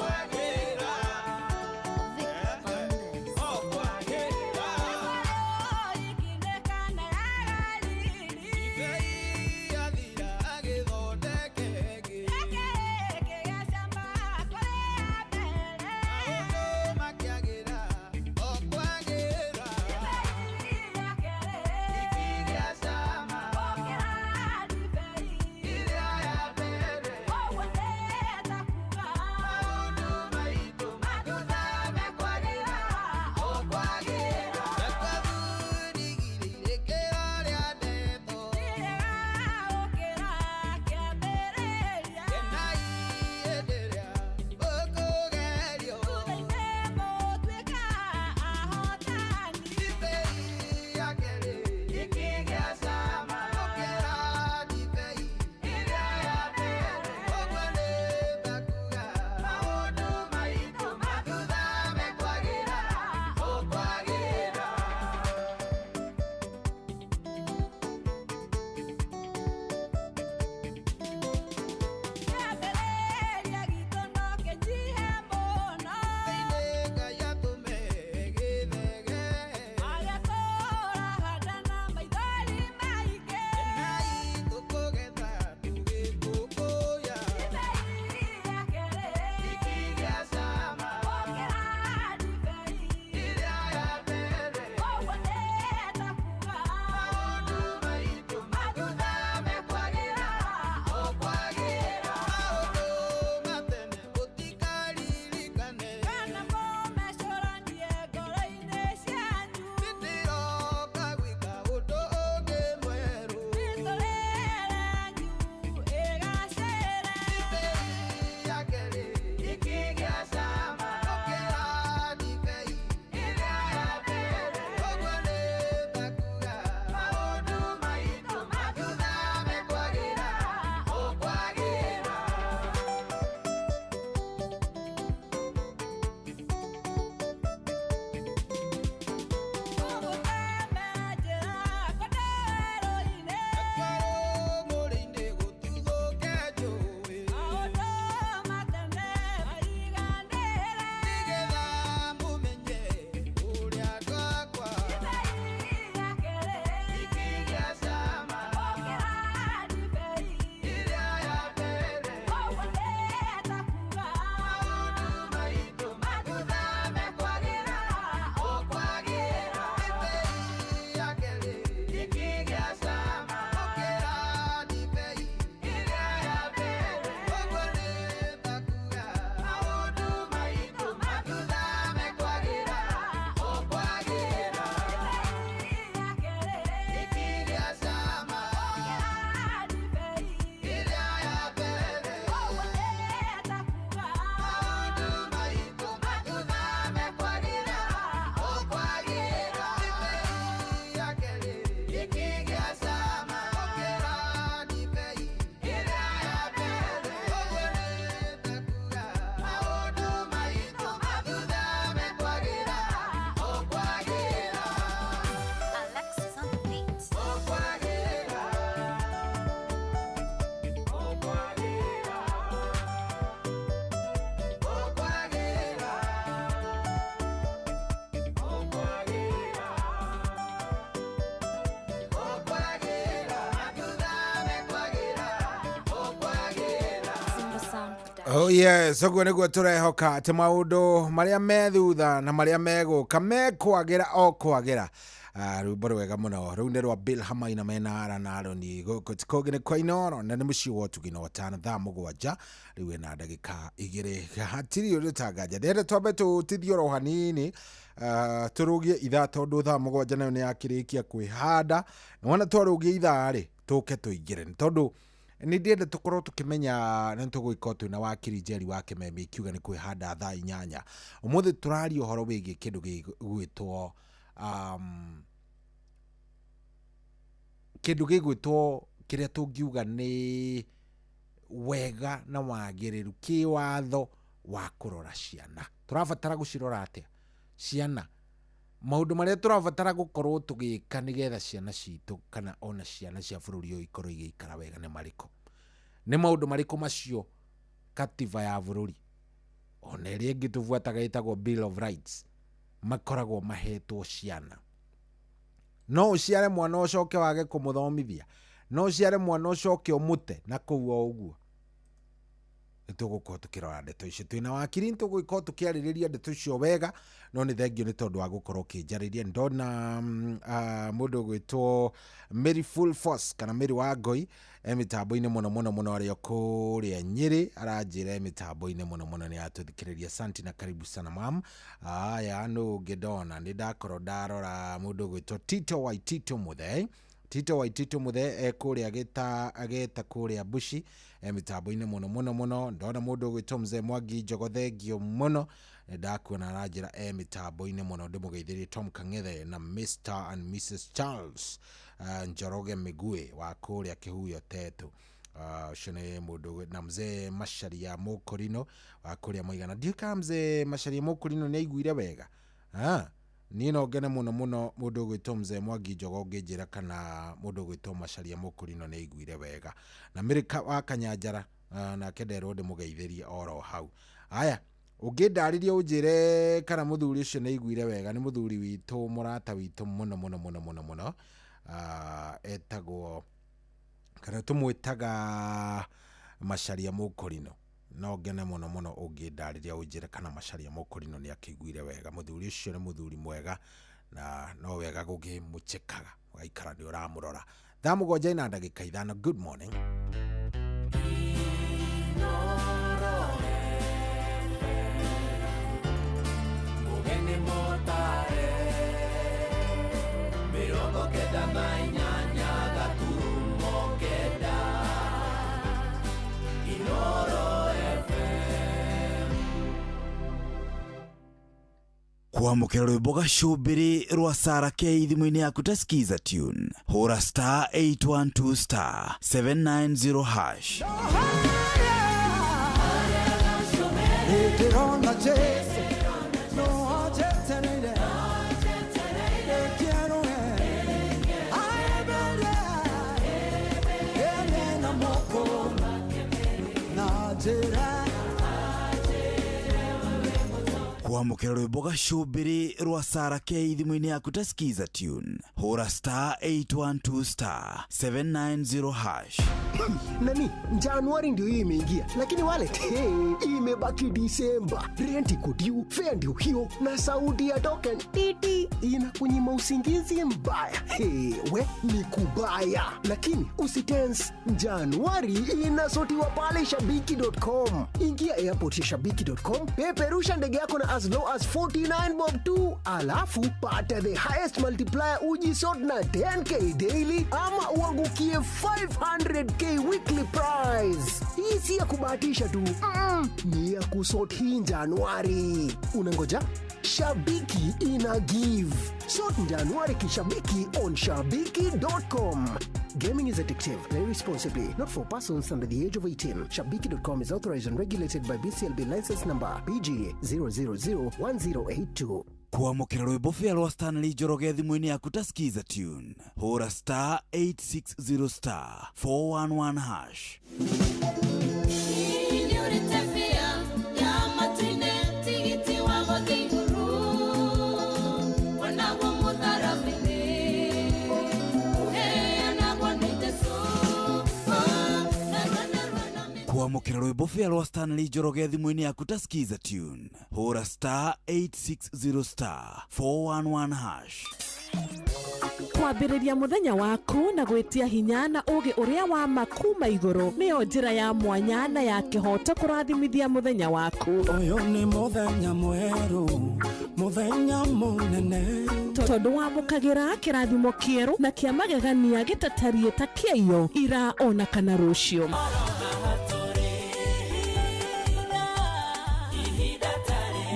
Oh yes, ũguo nĩguo tũrehoka atĩ maũndũ marĩa me thutha na marĩa megũka mekwagĩra o kwagĩra. Ah, rwĩmbo rwega mũno rũu nĩ rwa Bill Hamaina mena Ara na Aroni gũkũ ti kũngĩ nĩ kwa Inooro na nĩ mũciĩ wa ũtugi na ũtana thaa 7 rĩu ĩna ndagĩka 2 hatirĩ ũndũ tanganja ndĩrenda twambe tũtithie oro hanini, tũrũgie ithaa tondũ thaa 7 nayo nĩ yakĩrĩkia kwĩhanda na wona twarũgia ithaa rĩ tũke tũingĩre nĩ tondũ nĩ ndĩrenda tũkorwo tũkĩmenya nĩ tũgũgĩkorwo twĩna wakiri Njeri wa Kĩmemi ikiuga nĩ kwĩhanda thaa 8. Ũmũthĩ tũraria ũhoro wĩgiĩ kĩndũ gĩgwĩtwo kĩndũ gĩgwĩtwo kĩrĩa tũngiuga nĩ wega na wagĩrĩru kĩwatho wa kũrora ciana. Tũrabatara gũcirora atĩa ciana, maũndũ marĩa tũrabatara gũkorwo tũgĩka nĩgetha ciana citũ kana ona ciana cia bũrũri ũyũ ikorwo igĩikara wega nĩ marĩkũ, nĩ maũndũ marĩkũ macio katiba ya bũrũri ona ĩrĩa ĩngĩ tũbuataga ĩtagwo Bill of Rights makoragwo mahetwo ciana. No ũciare mwana ũcoke wage kũmũthomithia, no ũciare mwana ũcoke ũmũte na kũu o ũguo. Nĩ tũgũkorwo tũkĩrora ndeto icio twĩna wakiri, nĩ tũgũkorwo tũkĩarĩrĩria ndeto icio wega, no nĩ thengio nĩ tondũ wa gũkorwo ũkĩnjarĩria. Ndona mũndũ ũgwĩtwo Mary Full Force kana Mary wa Ngoi e mĩtambo-inĩ mũno mũno mũno arĩ o kũrĩa Nyĩrĩ, aranjĩra e mĩtambo-inĩ mũno mũno nĩ atũthikĩrĩria. Asante na karibu sana mam. Aya nũ ũngĩ ndona, nĩ ndakorwo ndarora mũndũ ũgwĩtwo Tito Waitito Mũthee. Tito Waitito Mũthee e kũrĩa ageta kũrĩa Bushi e mĩtambo-inĩ mũno mũno mũno. Ndona mũndũ ũgwĩtwo Mzee Mwangi Njogo, thengio mũno, ndakuona aranjĩra e mĩtambo-inĩ mũno. Ndĩmũgeithĩrie Tom Kang'ethe na Mr and Mrs Charles Njoroge Mĩguĩ wa kũrĩa Kĩhuyo Tetu. Ũcio nĩ mũndũ na Mzee Macharia Mũkũrinũ wa kũrĩa Mũigana. Ndiũĩ kana Mzee Macharia Mũkũrinũ nĩ aiguire wega. Niĩ no ngene mũno mũno mũndũ ũgwĩtwo Mzee Mwangi Njogo ũngĩnjĩra kana mũndũ ũgwĩtwo Macharia Mũkũrinũ nĩ aiguire wega. Na Mary wa Kanyanjara nake nderwo ndĩmũgeithĩrie oro hau. Aya, ũngĩndarĩria ũnjĩre kana mũthuri ũcio nĩ aiguire wega. Nĩ mũthuri witũ, mũrata witũ mũno mũno mũno mũno mũno, etagwo kana tũmwĩtaga Macharia Mũkũrinũ. No ngene mũno mũno ũngĩndarĩria ũnjĩre kana Macharia Mũkũrinũ nĩ akĩiguire wega. Mũthuri ũcio nĩ mũthuri mwega na no wega gũkĩmũchekaga ũgaikara nĩ ũramũrora. Thaa 7 na ndagĩka 5. Good morning. Mũgeni mũtare 98.9 Inooro FM. Kwamũkĩra rwĩmbo gacũmbĩrĩ rwa Sarah K thimũ-inĩ yaku ta Skiza tune, hũra star 812 star 790 hash. Ndĩrona Jesu no anjetereire ndĩkĩerũe aemberie ene na moko na njĩra. Kwamũkĩra rwĩmbo gacũmbĩrĩ rwa Sarah K thimũ-inĩ yaku ta Skiza tune, hũra star 812 star 790 hash. Nani, Januari ndio hii imeingia, lakini wallet hey, imebaki Disemba. Rent iko due, fare ndio hiyo, na sauti ya token titi inakunyima usingizi mbaya. Hey, we ni kubaya, lakini usitense. Januari inasotiwa pale shabiki.com. Ingia airport ya shabiki.com, peperusha ndege yako na as low as 49 bob tu, alafu pata the highest multiplier ujisort na 10k daily ama uangukie 500k weekly prize. Hii si ya kubahatisha tu, ni ya kusort hii Januari. Unangoja? Shabiki ina give. Sort Januari kishabiki on shabiki.com. Gaming is addictive. Play responsibly. Not for persons under the age of 18. Shabiki.com is authorized and regulated by BCLB license number BG 0001082. Kwamũkĩra rwĩmbo bĩa rwa Stanley Njoroge thimũ-inĩ yaku ta Skiza tune, hũra star 860 star 411 hash. Kwamũkĩra rwĩmbo bĩa rwa Stanley Njoroge thimũ-inĩ yaku ta Skiza Tune, hũra star 860 star 411 hash. Kwambĩrĩria mũthenya waku na gwĩtia hinya na ũũgĩ ũrĩa wa ma kuma igũrũ nĩyo njĩra ya mwanya na ya kĩhooto kũrathimithia mũthenya waku. Ũyũ nĩ mũthenya mwerũ, mũthenya mũnene. Tondũ wamũkagĩra kĩrathimo kĩerũ na kĩa magegania gĩtatariĩ ta kĩaiyo ira ona kana rũciũ.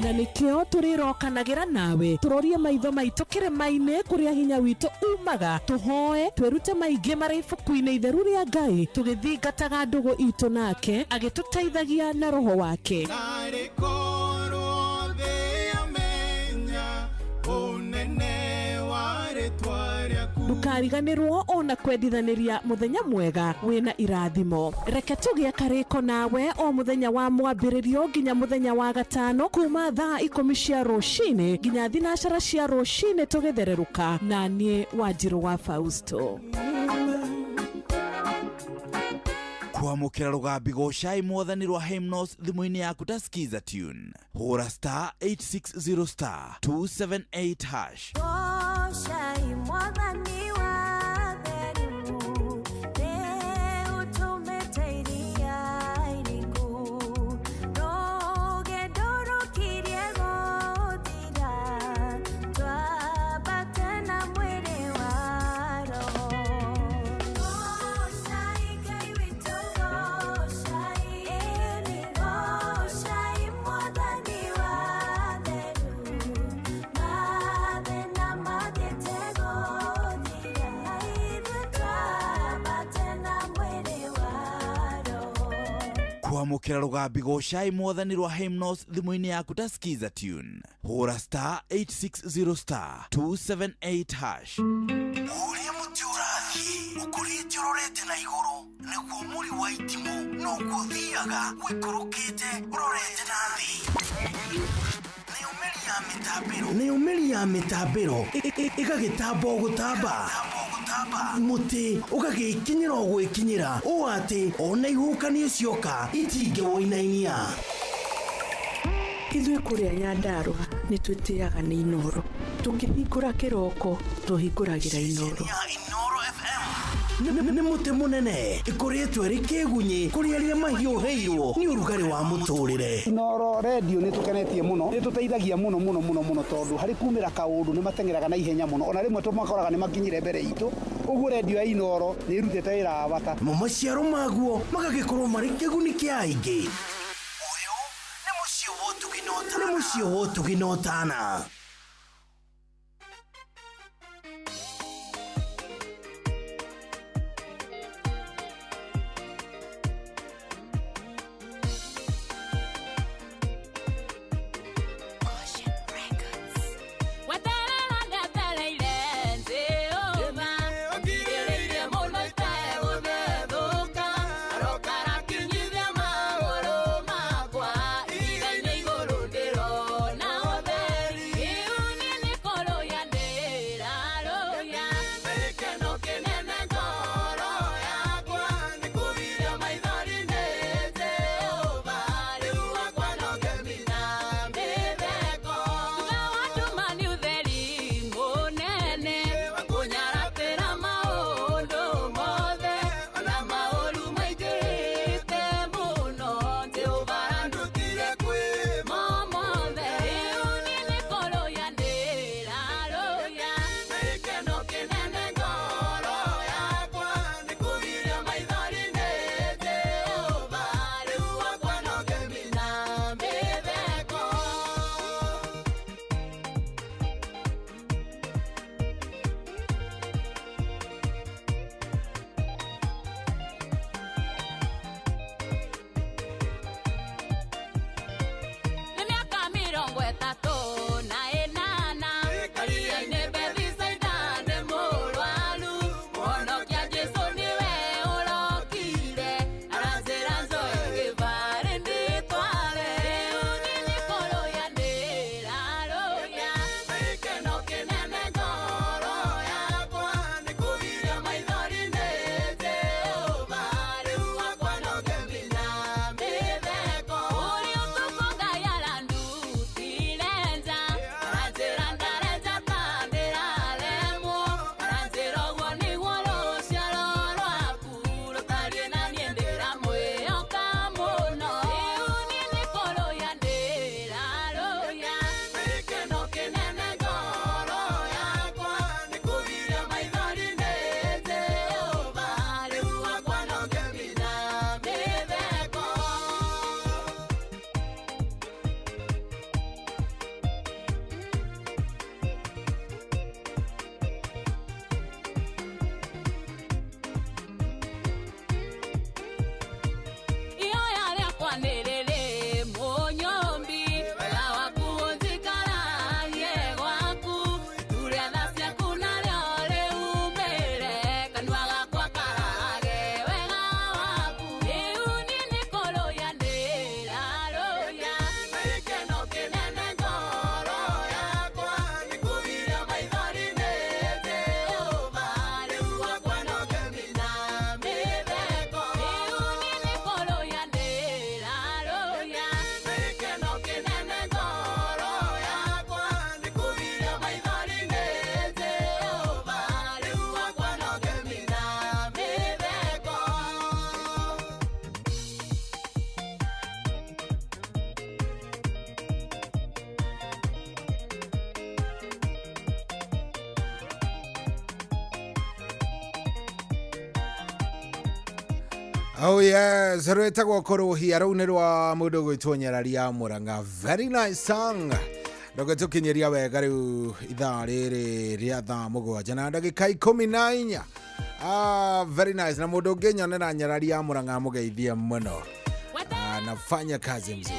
Na nĩkĩo tũrĩrokanagĩra nawe tũrorie maitho maitũ kĩrĩma-inĩ kũrĩa hinya witũ umaga, tũhoe twĩrute maingĩ marĩ ibuku-inĩ itheru rĩa Ngai, tũgĩthingataga ndũgũ itũ nake agĩtũteithagia na roho wake. Narĩ korwo thĩ yamenya ũnene wa rĩtwa rĩaku. Ndũkariganĩrwo ona kwendithanĩria mũthenya mwega wĩna irathimo. Reke tũgĩe karĩko nawe o mũthenya wa mwambĩrĩrio nginya mũthenya wa gatano kuma thaa 10 cia rũcinĩ nginya 9 cia rũcinĩ tũgĩthererũka na niĩ Wanjirũ wa Fausto. Kwamũkĩra rũgambi gocai mwathani rwa Hymnos thimũ-inĩ yaku ta Skiza Tune, hũra star 860 star 278 hash. Goshai mwathani wa theru, rĩu tũmĩte iria iriku, rũgendo rũkirie gũthira, twambate na mwĩrĩ wa roho. Goshai Ngai witũ, goshai, ĩni goshai mwathani wa theru, mathĩna mathiĩte gũthira, ithuĩ twambate na mwĩrĩ wa roho. Kwamũkĩra rũgambi gocai mwathani rwa Hymnos thimũ-inĩ yaku ta Skiza Tune, hũra star 860 star 278 hash. Ũrĩa mũtĩ ũrathiĩ ũkũrĩte ũrorete na igũrũ nĩguo mũri wa itimũ noguo ũthiaga ũikũrũkĩte ũrorete na thĩ. Nayo mĩri ya mĩtambĩro ĩgagĩtamba o gũtamba, mũtĩ ũgagĩkinyĩra o gwĩkinyĩra ũũ atĩ ona ihuhũkanio cioka itingĩwũinainia. Ithuĩ kũrĩa Nyandarũa nĩ twĩtĩaga nĩ Inooro. Tũkĩhingũra kĩroko tũhingũragĩra Inooro. Nĩ mũtĩ mũnene ĩkoretwo ĩrĩ kĩgunyĩ kũrĩ arĩa mahiũhĩirwo nĩ ũrugarĩ wa mũtũrĩre. Inooro redio nĩ tũkenetie mũno, nĩ tũteithagia mũno mũno mũno mũno tondũ harĩ kumĩra kaũndũ nĩ mateng'eraga na ihenya mũno, ona rĩmwe tũmakoraga nĩ makinyire mbere itũ. Ũguo redio ya Inooro nĩ ĩrutĩte wĩra wa bata. Mo maciaro maguo magagĩkorwo marĩ kĩguni kĩa aingĩ. Ũyũ nĩ mũciĩ wa ũtugi na ũtana. Igũrũ ndĩrona ũtheri. Oh yes, rwĩtagwo kũrũhia rũu nĩ rwa mũndũ gwĩtwo Nyararia Mũrang'a. Very nice song. Ndũgĩtũkinyĩria wega rĩu ithaa rĩrĩ rĩa thaa 7 na ndagĩka 14. Ah, very nice. Na mũndũ ũngĩnyonera Nyararia Mũrang'a mũgeithie mũno. Anafanya kazi mzuri.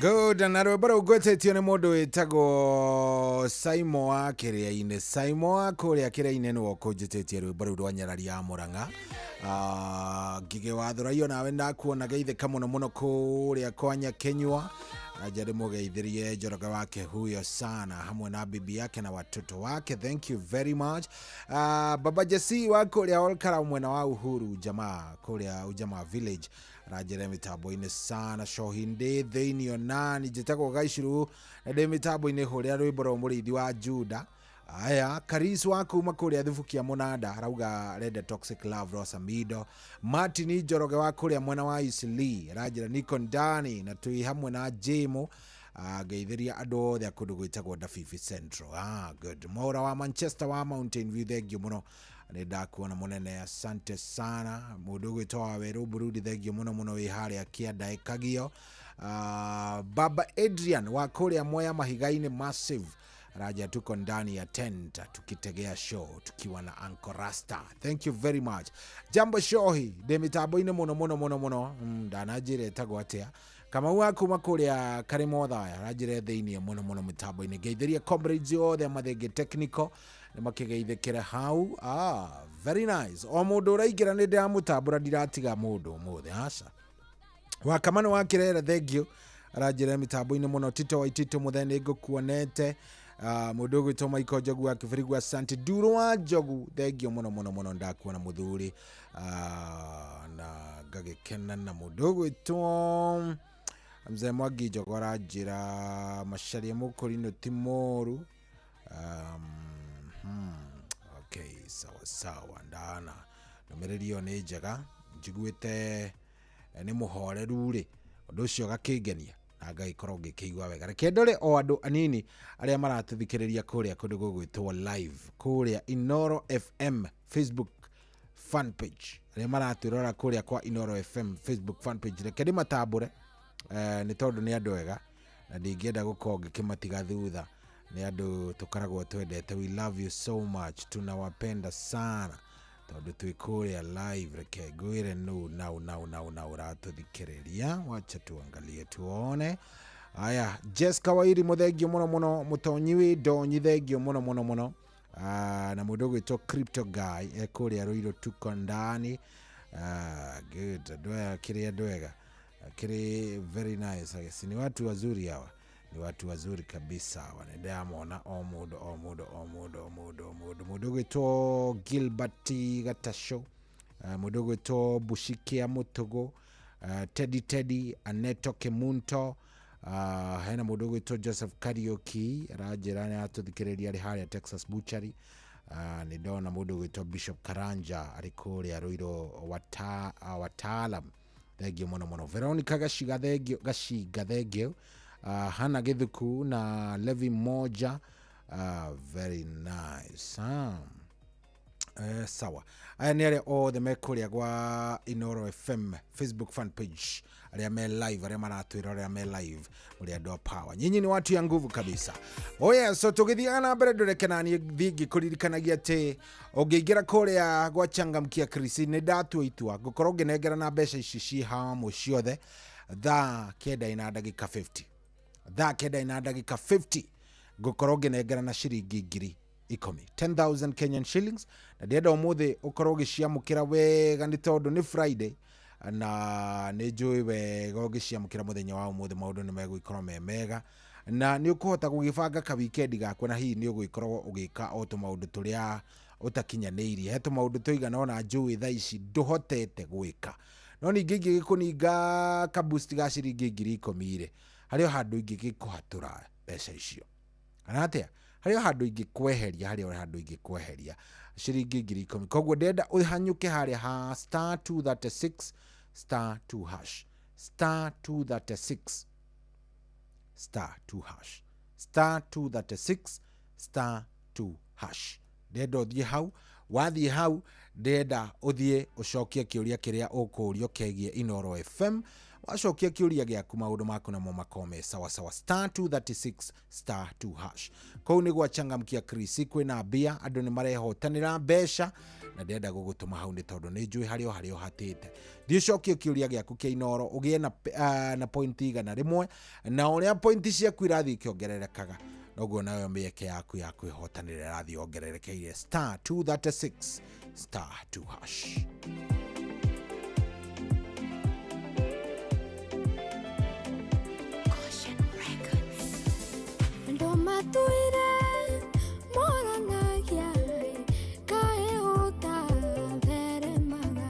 Good, na rwĩmbo rũu ngwĩtĩtio nĩ mũndũ wĩtagwo Saimo wa Kĩrĩa-inĩ. Saimo wa kũrĩa Kĩrĩa-inĩ nĩwe ũkũnjĩtĩtie rwĩmbo rũu rwa Nyararia Mũrang'a. Ngigĩ wa Thũraio nawe ndakuona geithĩka mũno mũno kũrĩa kwa Nyakenyua. Aja ndĩmũgeithĩrie Njoroge wake huyo sana hamwe na bibi yake na watoto wake. Thank you very much. Baba Jesse wa kũrĩa Olkara mwena wa Uhuru jamaa kũrĩa Ujamaa Village ranjere mitambo-inĩ sana cohi ndĩ thĩinĩ onani njĩtagwo Gaicuru na ndĩ mitambo-inĩ hũrĩa rwĩmbo rwa mũrĩithi wa Juda. Aya Karis wa kuma kũrĩa Thubukia Mũnanda arauga arenda Toxic Love Rosamido. Martin Njoroge wa kũrĩa mwena wa Eastleigh aranjĩra niko ndani na twĩ hamwe na Jimo. Ngeithĩria andũ othe a kũndũ gwĩtagwo Dafifi Central. Good. Mwaura wa Manchester wa Mountain View, thank you mũno nĩ ndakuona mũnene, asante sana. Mũndũ ũgwĩtwo wa Werũ Burundi, thengio mũno mũno wĩ harĩa kĩanda ĩkagio. Baba Adrian wa kũrĩa Mwea Mahiga-inĩ Massive raja, tuko ndani ya tent tukitegea show tukiwa na Uncle Rasta. Thank you very much. Jambo shohi ndĩ mitambo-inĩ mũno mũno mũno mũno. Ndananjĩra ĩtagwo atĩa. Kamau wa kuma kũrĩa Karĩmo Thaya aranjĩra thĩiniĩ mũno mũno mitambo-inĩ. Ngeithĩria comrades othe Mathenge Technical nĩ makĩgeithĩkĩra hau. Very nice. O mũndũ ũraingĩra nĩ ndĩramũtambũra, ndiratiga mũndũ ũmũthĩ, aca. Wakamano wa Kĩrere, thank you aranjĩra mitambo-inĩ mũno. Tito wa Itito mũthee nĩ ngũkuonete. Mũndũ ũgwĩtwo Michael Njogu wa Kĩbĩrigũ, asante. Nduro wa Njogu, thengio mũno mũno mũno, ndakuona mũthuri. Na ngagĩkena na mũndũ ũgwĩtwo Mzee Mwangi Njogu aranjĩra macaria mũkũrinũ ti mũru. Okay, sawa sawa, ndana ndũmĩrĩri ĩyo nĩ njega, njiguĩte nĩ mũhoreru rĩ, ũndũ ũcio ũgakĩngenia na ngagĩkorwo ngĩkĩigua wega. Reke ndore o andũ anini arĩa maratũthikĩrĩria kũrĩa kũndũ gũgwĩtwo live kũrĩa Inoro FM Facebook fan page, arĩa maratwĩrora kũrĩa kwa Inoro FM Facebook fan page, reke ndĩmatambũre nĩ tondũ nĩ andũ ega na ndingĩenda gũkorwo ngĩkĩmatiga thutha. Nĩ andũ tũkoragwo twendete, we love you so much, tunawapenda sana tondũ twĩ kũrĩa live. Reke ngwĩre nũ nau nau nau nau ũratũthikĩrĩria, wacha tuangalie tuone. Aya, Jessica Wairi mũthengio mũno mũno, mũtonyi wĩ ndonyi thengio mũno mũno mũno. Na mũndũ ũgwĩtwo Crypto Guy e kũrĩa Ruiru tuko ndani. Good, andũ aya kĩrĩ andũ ega, kĩrĩ very nice. Si ni watu wazuri hawa, ni watu wazuri kabisa hawa. Nĩ ndĩramona o mũndũ o mũndũ o mũndũ o mũndũ o mũndũ. Mũndũ ũgwĩtwo Gilbert Gatasho, mũndũ ũgwĩtwo Bushikia Mũtũgũ, Teddy Teddy Aneto Kemunto, hena mũndũ ũgwĩtwo Joseph Kariuki aranjĩra nĩ aratũthikĩrĩria arĩ harĩa Texas Butchery. Nĩ ndona mũndũ ũgwĩtwo Bishop Karanja arĩ kũrĩa Ruiru wataalam, thengio mũno mũno. Veronica Gaciga thengio, Gacinga thengio. Hana Githuku na Levi Moja, very nice. Sawa, aya nĩ arĩa othe me kũrĩa gwa Inoro FM Facebook fan page, arĩa me live, arĩa maratwĩra arĩa me live, mũrĩ andũ a power, nyinyi ni watu ya nguvu kabisa. Oh yeah, so tũgĩthiaga na mbere ndũreke naniĩ thiĩ ngĩkũririkanagia atĩ ũngĩingĩra kũrĩa gwa Changamkia Krisi nĩ ndatua itua ngũkorwo ngĩnengera na mbeca ici ci hamwe ciothe thaa 9 na ndagĩka 50, thaa 9 na ndagĩka 50 ngũkorwo ngĩnengera na ciringi 10,000, 10,000 Kenyan shillings, na ndĩrenda ũmũthĩ ũkorwo ũgĩciamũkĩra wega nĩ tondũ nĩ Friday na nĩ njũĩ wega ũngĩciamũkĩra mũthenya wa ũmũthĩ maũndũ nĩ megũgĩkorwo me mega na nĩ ũkũhota gũgĩbanga ka weekend gaku, na hihi nĩ ũgũgĩkorwo ũgĩka o tũmaũndũ tũrĩa ũtakinyanĩirie. He tũmaũndũ tũigana ona njũĩ thaa ici ndũhotete gwĩka, no ningĩ ingĩgĩkũninga kaboost ga ciringi 10,000 rĩ, harĩ o handũ ingĩgĩkũhatũra mbeca icio kana atĩa, harĩ o handũ ingĩkweheria, harĩ o handũ ingĩkweheria ciringi 10,000. Koguo ndĩrenda ũhanyũke harĩa ha star 236 star 2 hash, star 236 star 2 hash, star 236 star 2 hash. Ndĩrenda ũthiĩ hau, wathiĩ hau ndĩrenda ũthiĩ ũcokie kĩũria kĩrĩa ũkũũrio kegiĩ Inooro FM. Wacokia kĩũria gĩaku maũndũ maku namo makorwo me sawa sawa. Star 236 star 2 hash. Kũu nĩ gwachangamkia Krisi, kwĩna mbia, andũ nĩ marehotanĩra mbeca, na ndĩrenda gũgũtũma hau nĩ tondũ nĩ njũĩ harĩa o harĩa ũhatĩte. Thiĩ ũcokie kĩũria gĩaku kĩa Inooro ũgĩe na pointi 100, na ũrĩa pointi ciaku irathiĩ ikĩongererekaga noguo nayo mĩeke yaku ya kwĩhotanĩra ĩrathiĩ yongererekeire. Star 236 star 2 hash. Andũ matũire moranagia kaĩ ũtatheremaga,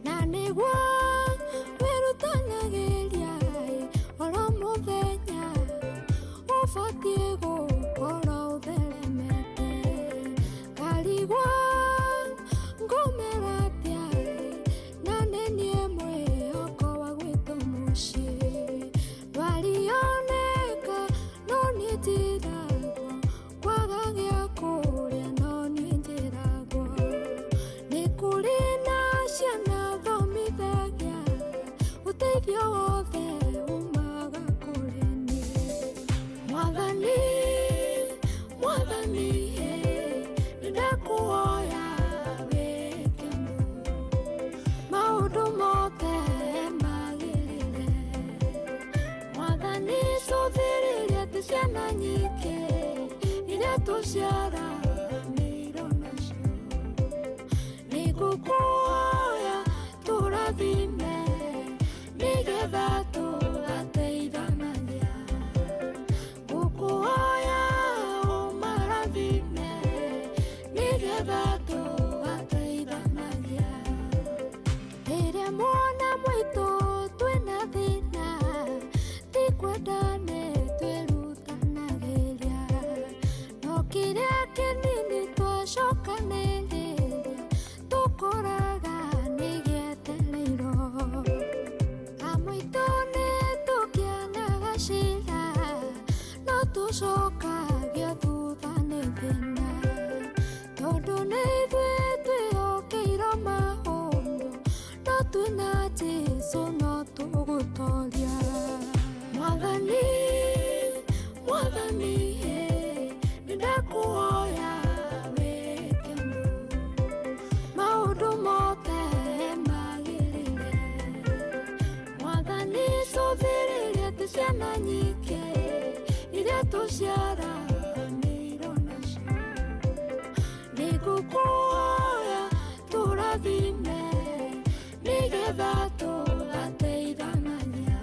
na nĩguo wĩrutanagĩria oro mũthenya ũbatiĩ gũkorwo ũtheremete. Ngarigwo ngũmera atĩa na nĩ niĩ mwĩhoko wa gwitũ mũciĩ. Ndwarioneka no niĩ njiragwo, kwaga gĩa kũrĩa no niĩ njĩragwo. Nĩ kũrĩ na ciana thomithagia, ũteithio wothe umaga kũrĩ niĩ. Mwathani, Mwathani, nĩndakũhoya wĩke maũndũ mothe magĩrĩre. Mwathani, cũthĩrĩria atĩ ciana nyingĩ iria tũciaranĩirwo nacio. Nĩngũkũhoya tũrathime nĩgetha tũgateithanagia. Ngũkũhoya ũmarathime nĩgetha tũgateithanagia. Rĩrĩa mwana mwaitũ twĩna thĩna, ti kwenda nĩ twĩrutanagĩria, no kĩrĩa kĩnini twacokanĩrĩria tũkoraga nĩ gĩetereirwo. Amũitũ nĩ tũkĩanaga cira, no tũcokagio thutha nĩ thĩna, tondũ nĩ ithuĩ twĩhokeirwo maũndũ, no twĩna Jesũ no tũgũtoria. Mwathani, Mwathani, nĩndakũhoya wĩke maũndũ mothe magĩrĩre. Mwathani, cũthĩrĩria atĩ ciana nyingĩ iria tũciaranĩirwo nacio. Nĩngũkũhoya tũrathime nĩgetha tũgateithanagia.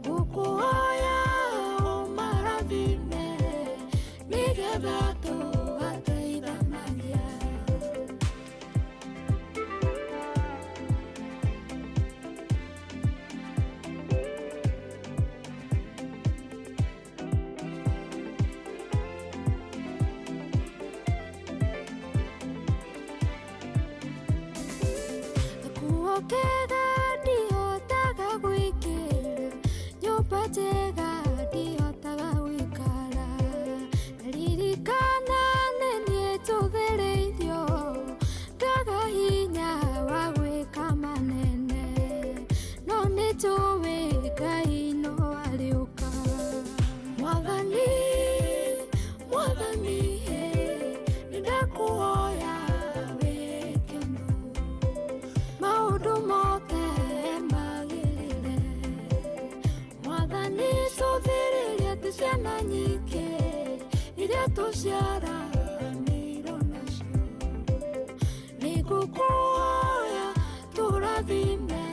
Ngũkũhoya ũmarathime nĩgetha tũgateithanagia. Gakuo kega ndihotaga gwĩkĩra, nyũmba njega ndihotaga gũikara. Ndaririkana nĩ niĩ njũthĩrĩirio, ngaga hinya wa gwĩka manene, no nĩ njũĩ Ngai no arĩũka. Mwathani, Mwathani, nĩndakũhoya wĩke maũndũ mothe magĩrĩre. Mwathani, cũthĩrĩria atĩ ciana nyingĩ iria tũciaranĩirwo nacio. Nĩngũkũhoya tũrathime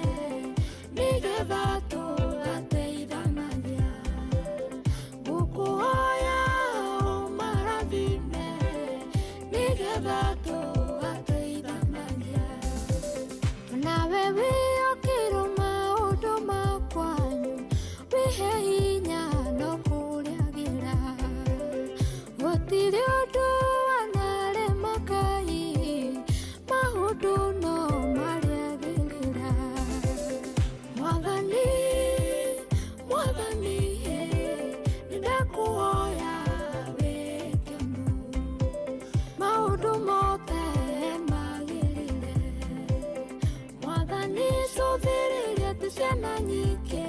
nĩgetha tũgateithanagia. Ngũkũhoya ũmarathime nĩgetha tũgateithanagia. Nawe wĩyokĩrwo maũndũ ma kwanyu, wĩhe hinya no kũrĩagĩra. Gũtirĩ Atĩ ciana nyingĩ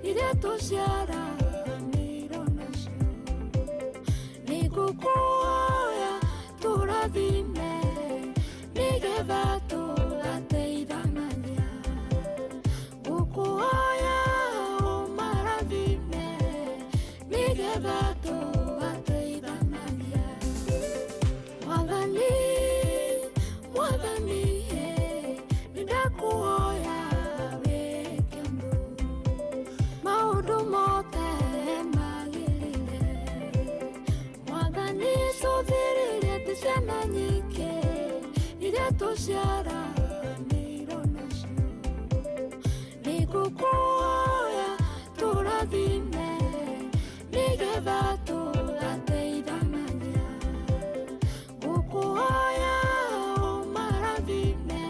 iria tũciaranĩirwo nacio. Nĩngũkũhoya tũrathime nĩgetha tũgateithanagia. Ngũkũhoya ũmarathime nĩgetha tũgateithanagia. Mwathani, Mwathani, nĩndakũhoya wĩke ũndũ maũndũ mothe magĩrĩire. Mwathani, cũthĩrĩria atĩ ciana nyingĩ iria tũciaranĩirwo nacio. Nĩngũkũhoya tũrathime nĩgetha tũgateithanagia. Ngũkũhoya ũmarathime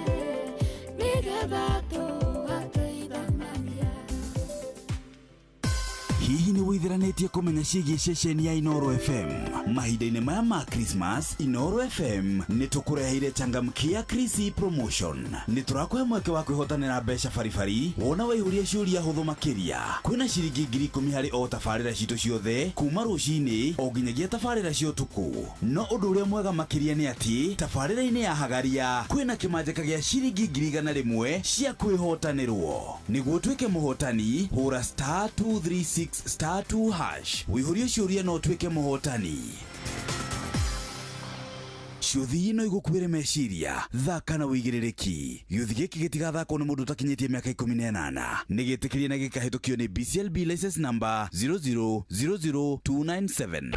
nĩgetha tũgateithanagia. Hihi nĩ wĩtheranĩtie kũmenya ciĩgiĩ ceceni ya Inoro FM? Mahinda-inĩ maya ma Christmas, Inoro FM nĩ tũkũreheire changamkia Krisi promotion. Nĩ tũrakũhe mweke wa kwĩhotanĩra mbeca baribari wona waihũria ciũria hũthũ makĩria. Kwĩna ciringi 10,000 harĩ o tabarĩra citũ ciothe kuma rũcinĩ o nginyagia tabarĩra cia ũtukũ. No ũndũ ũrĩa mwega makĩria nĩ atĩ tabarĩra-inĩ ya Hagaria kwĩna kĩmanjĩka gĩa ciringi 100,000 cia kwĩhotanĩrwo. Nĩguo ũtuĩke mũhotani, hũra star 236 star 2 hash wĩihũrie ciũria na ũtuĩke mũhotani. Ciũthi no igũkuĩre meciria, thaka na wĩigĩrĩrĩki. Gĩũthi gĩkĩ gĩtigathakwo nĩ mũndũ ũtakinyĩtie mĩaka 18. Nĩ gĩtĩkĩrie na gĩkahĩtũkio nĩ BCLB license number 0000297.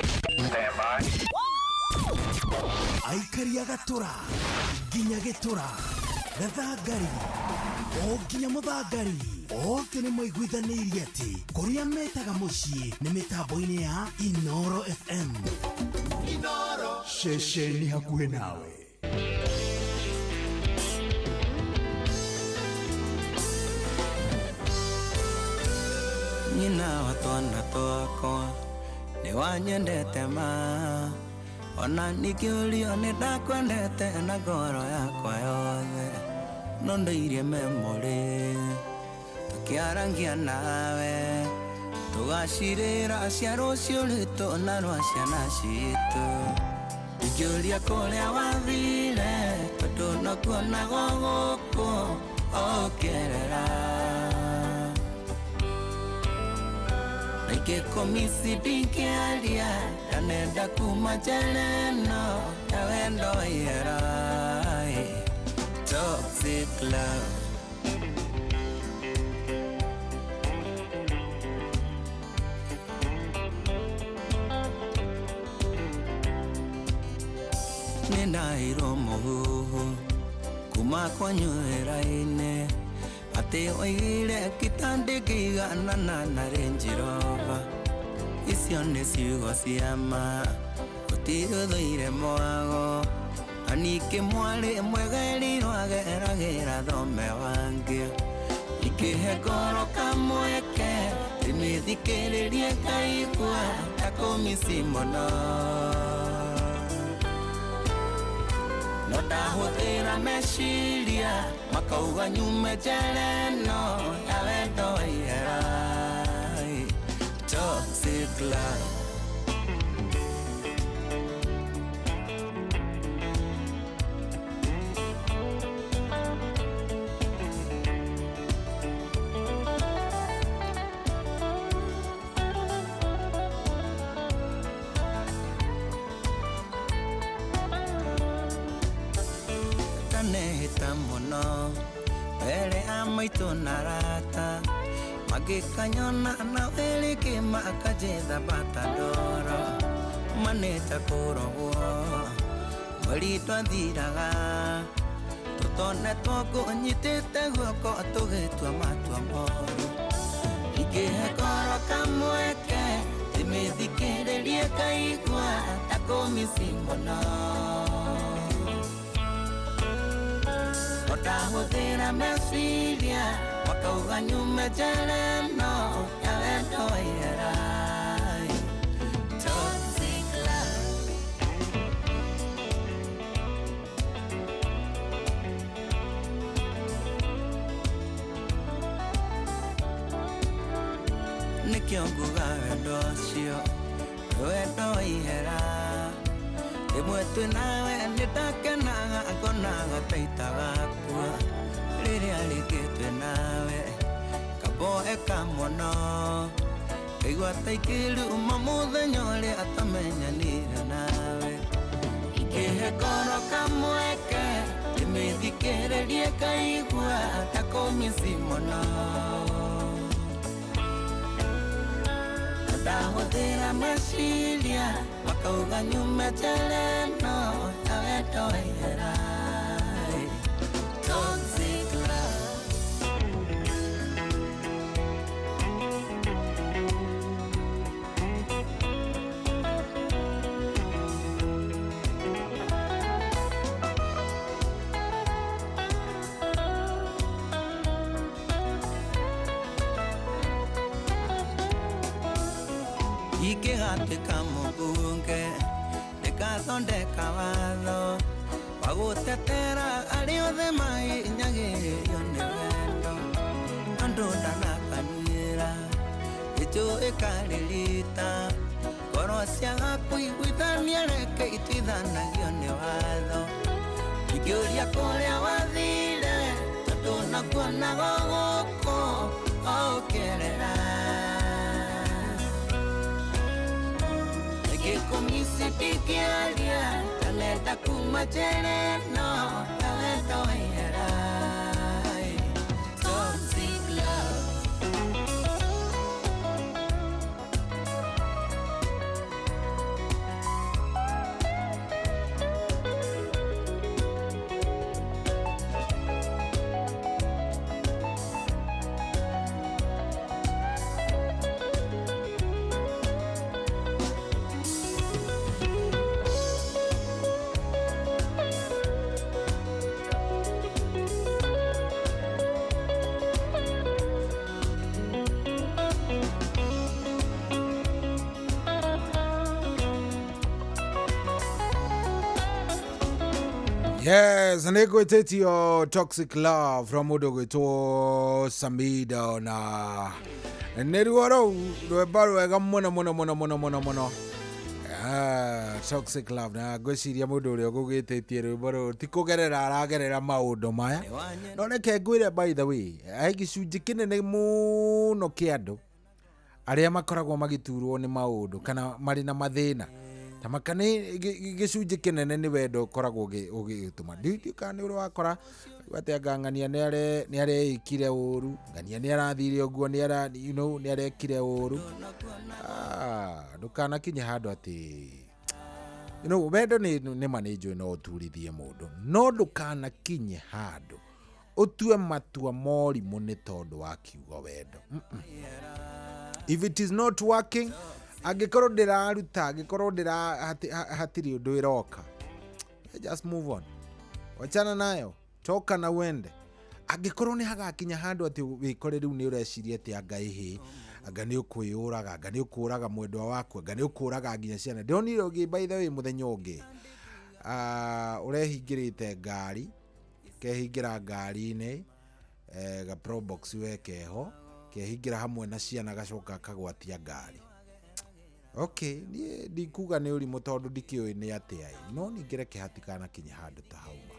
Aikari a gatũra nginya gĩtũra gathangari o nginya mũthangari othe nĩ maiguithanĩirie atĩ kũrĩa metaga mũciĩ nĩ mĩtambo-inĩ ya Inoro FM. Ceceni hakuhĩ nawe. Nyina wa twana twakwa nĩ wanyendete ma, ona ningĩũrio nĩ ndakwendete na ngoro yakwa yothe, no ndũirie memory tũkĩarangia nawe tũgacirĩra cia rũciũ rwitũ na rwa ciana citũ. Ingĩũria kũrĩa wathire tondũ no kuonagwo gũkũ ũkĩerera. Nikĩkũmisi ndingĩaria ndanenda kuma njera ĩno ya wendo wa ihera. Toxic love. Nĩndaheirwo mũhuhu kuma kwanyu wĩra-inĩ atĩ oigire kitandĩkĩiganana na Range Rover. Icio nĩ ciugo cia ma, gũtirĩ ũthũire mwago, na ningĩ mwarĩ mwega erirwo ageragĩra thome wangĩ. Ingĩhe ngoro kamweke ndĩmĩthikĩrĩrie ngaigua ta kũmici mũno. No ndahũthĩra meciria makauga nyume njera ĩno ya wendo wa ihera. Toxic love. Ndanehĩta mũno mbere ya maitũ na arata magĩkanyona na wĩrĩkĩ makanjetha bata ndoro manĩta kũrogwo mweri twathiraga tũtonetwo ngũnyitĩte guoko tũgĩtua matua moru. Ingĩhe ngoro kamweke ndĩmĩthikĩrĩrie ngaigua ta kũmici mũno. Ndahũthĩra meciria makauga nyume njera ĩno ya wendo wa ihera. Toxic love. Nĩkĩo nguga wendo ũcio wendo wa ihera rĩmwe twĩ nawe nĩndakenaga ngonaga ta itagakua rĩrĩa rĩngĩ twĩ nawe kaboeka mũno ngaigua ta ikĩruma mũthenya ũrĩa atamenyanire nawe ingĩhe ngoro kamweke ndĩmĩthikĩrĩrie ngaigua ta kũmici mũno ndahũthĩra meciria makauga nyume njĩra ĩno ya wendo wa ihera. Toxic love. Ingĩgatuĩka mũmbunge ndĩgathondeka watho wa gũtetera arĩa othe mahinyagĩrĩrio nĩ wendo andũ ndanakanyuĩra gĩchũ ĩkarĩrita ngoro ciaga kũiguithania reke ituithanagio nĩ watho ingĩũria kũrĩa wathire tondũ nakuonaga gũkũ o ũkĩerera Gĩkũmisi ndingĩaria ndanenda kuma njĩra ĩno ya wendo wa ihera. Toxic love. Yes, nä ngwä tä tio Toxic Love from må ndå gwä two Samido na nä ruo rå u rwämbo rwega må no må no må no må no må no må no. Toxic Love na ngwĩciria mũndũ ũrĩa ũgũgĩtĩtie rwĩmbo rũrũ ti kũgerera aragerera maũndũ maya no reke ngwĩre by the way he gĩcunjĩ kĩnene mũno kĩa andũ arĩa makoragwo magĩturwo nĩ maũndũ kana marĩ na mathĩna tamaka nĩ gĩcunjĩ kĩnene nĩ wendo ũkoragwo ũgĩtũma ndiũĩ kana nĩ ũrĩ wakora atĩ anga ng'ania nĩ areĩkire ũru ng'ania nĩ arathire ũguo nĩ ara you know nĩ arekire ũru. Ndũkanakinye handũ atĩ you know wendo nĩ ma nĩ njũĩ no ũturithie mũndũ no ndũkanakinye handũ ũtue matua morimũ nĩ tondũ wa kiugo wendo. If it is not working, angĩkorwo ndĩraruta angĩkorwo ndĩra hatirĩ ũndũ ĩroka, just move on, wachana nayo, toka na uende. Angĩkorwo nĩ hagakinya handũ atĩ wĩkore rĩu nĩ ũreciria atĩ anga ĩhĩ anga nĩ ũkwĩyũraga anga nĩ ũkũraga mwendwa waku anga nĩ ũkũraga nginya ciana. Ndĩronire ũngĩ by the way mũthenya ũngĩ ũrehingĩrĩte ngari kehingĩra ngari-inĩ ga Probox we keho kehingĩra hamwe na ciana gacoka kagwatia ngari. Okay, niĩ ndikuga nĩ ũrimũ tondũ ndikĩũĩ nĩ atĩa ĩ no ningĩ reke hatikanakinye handũ ta hau ma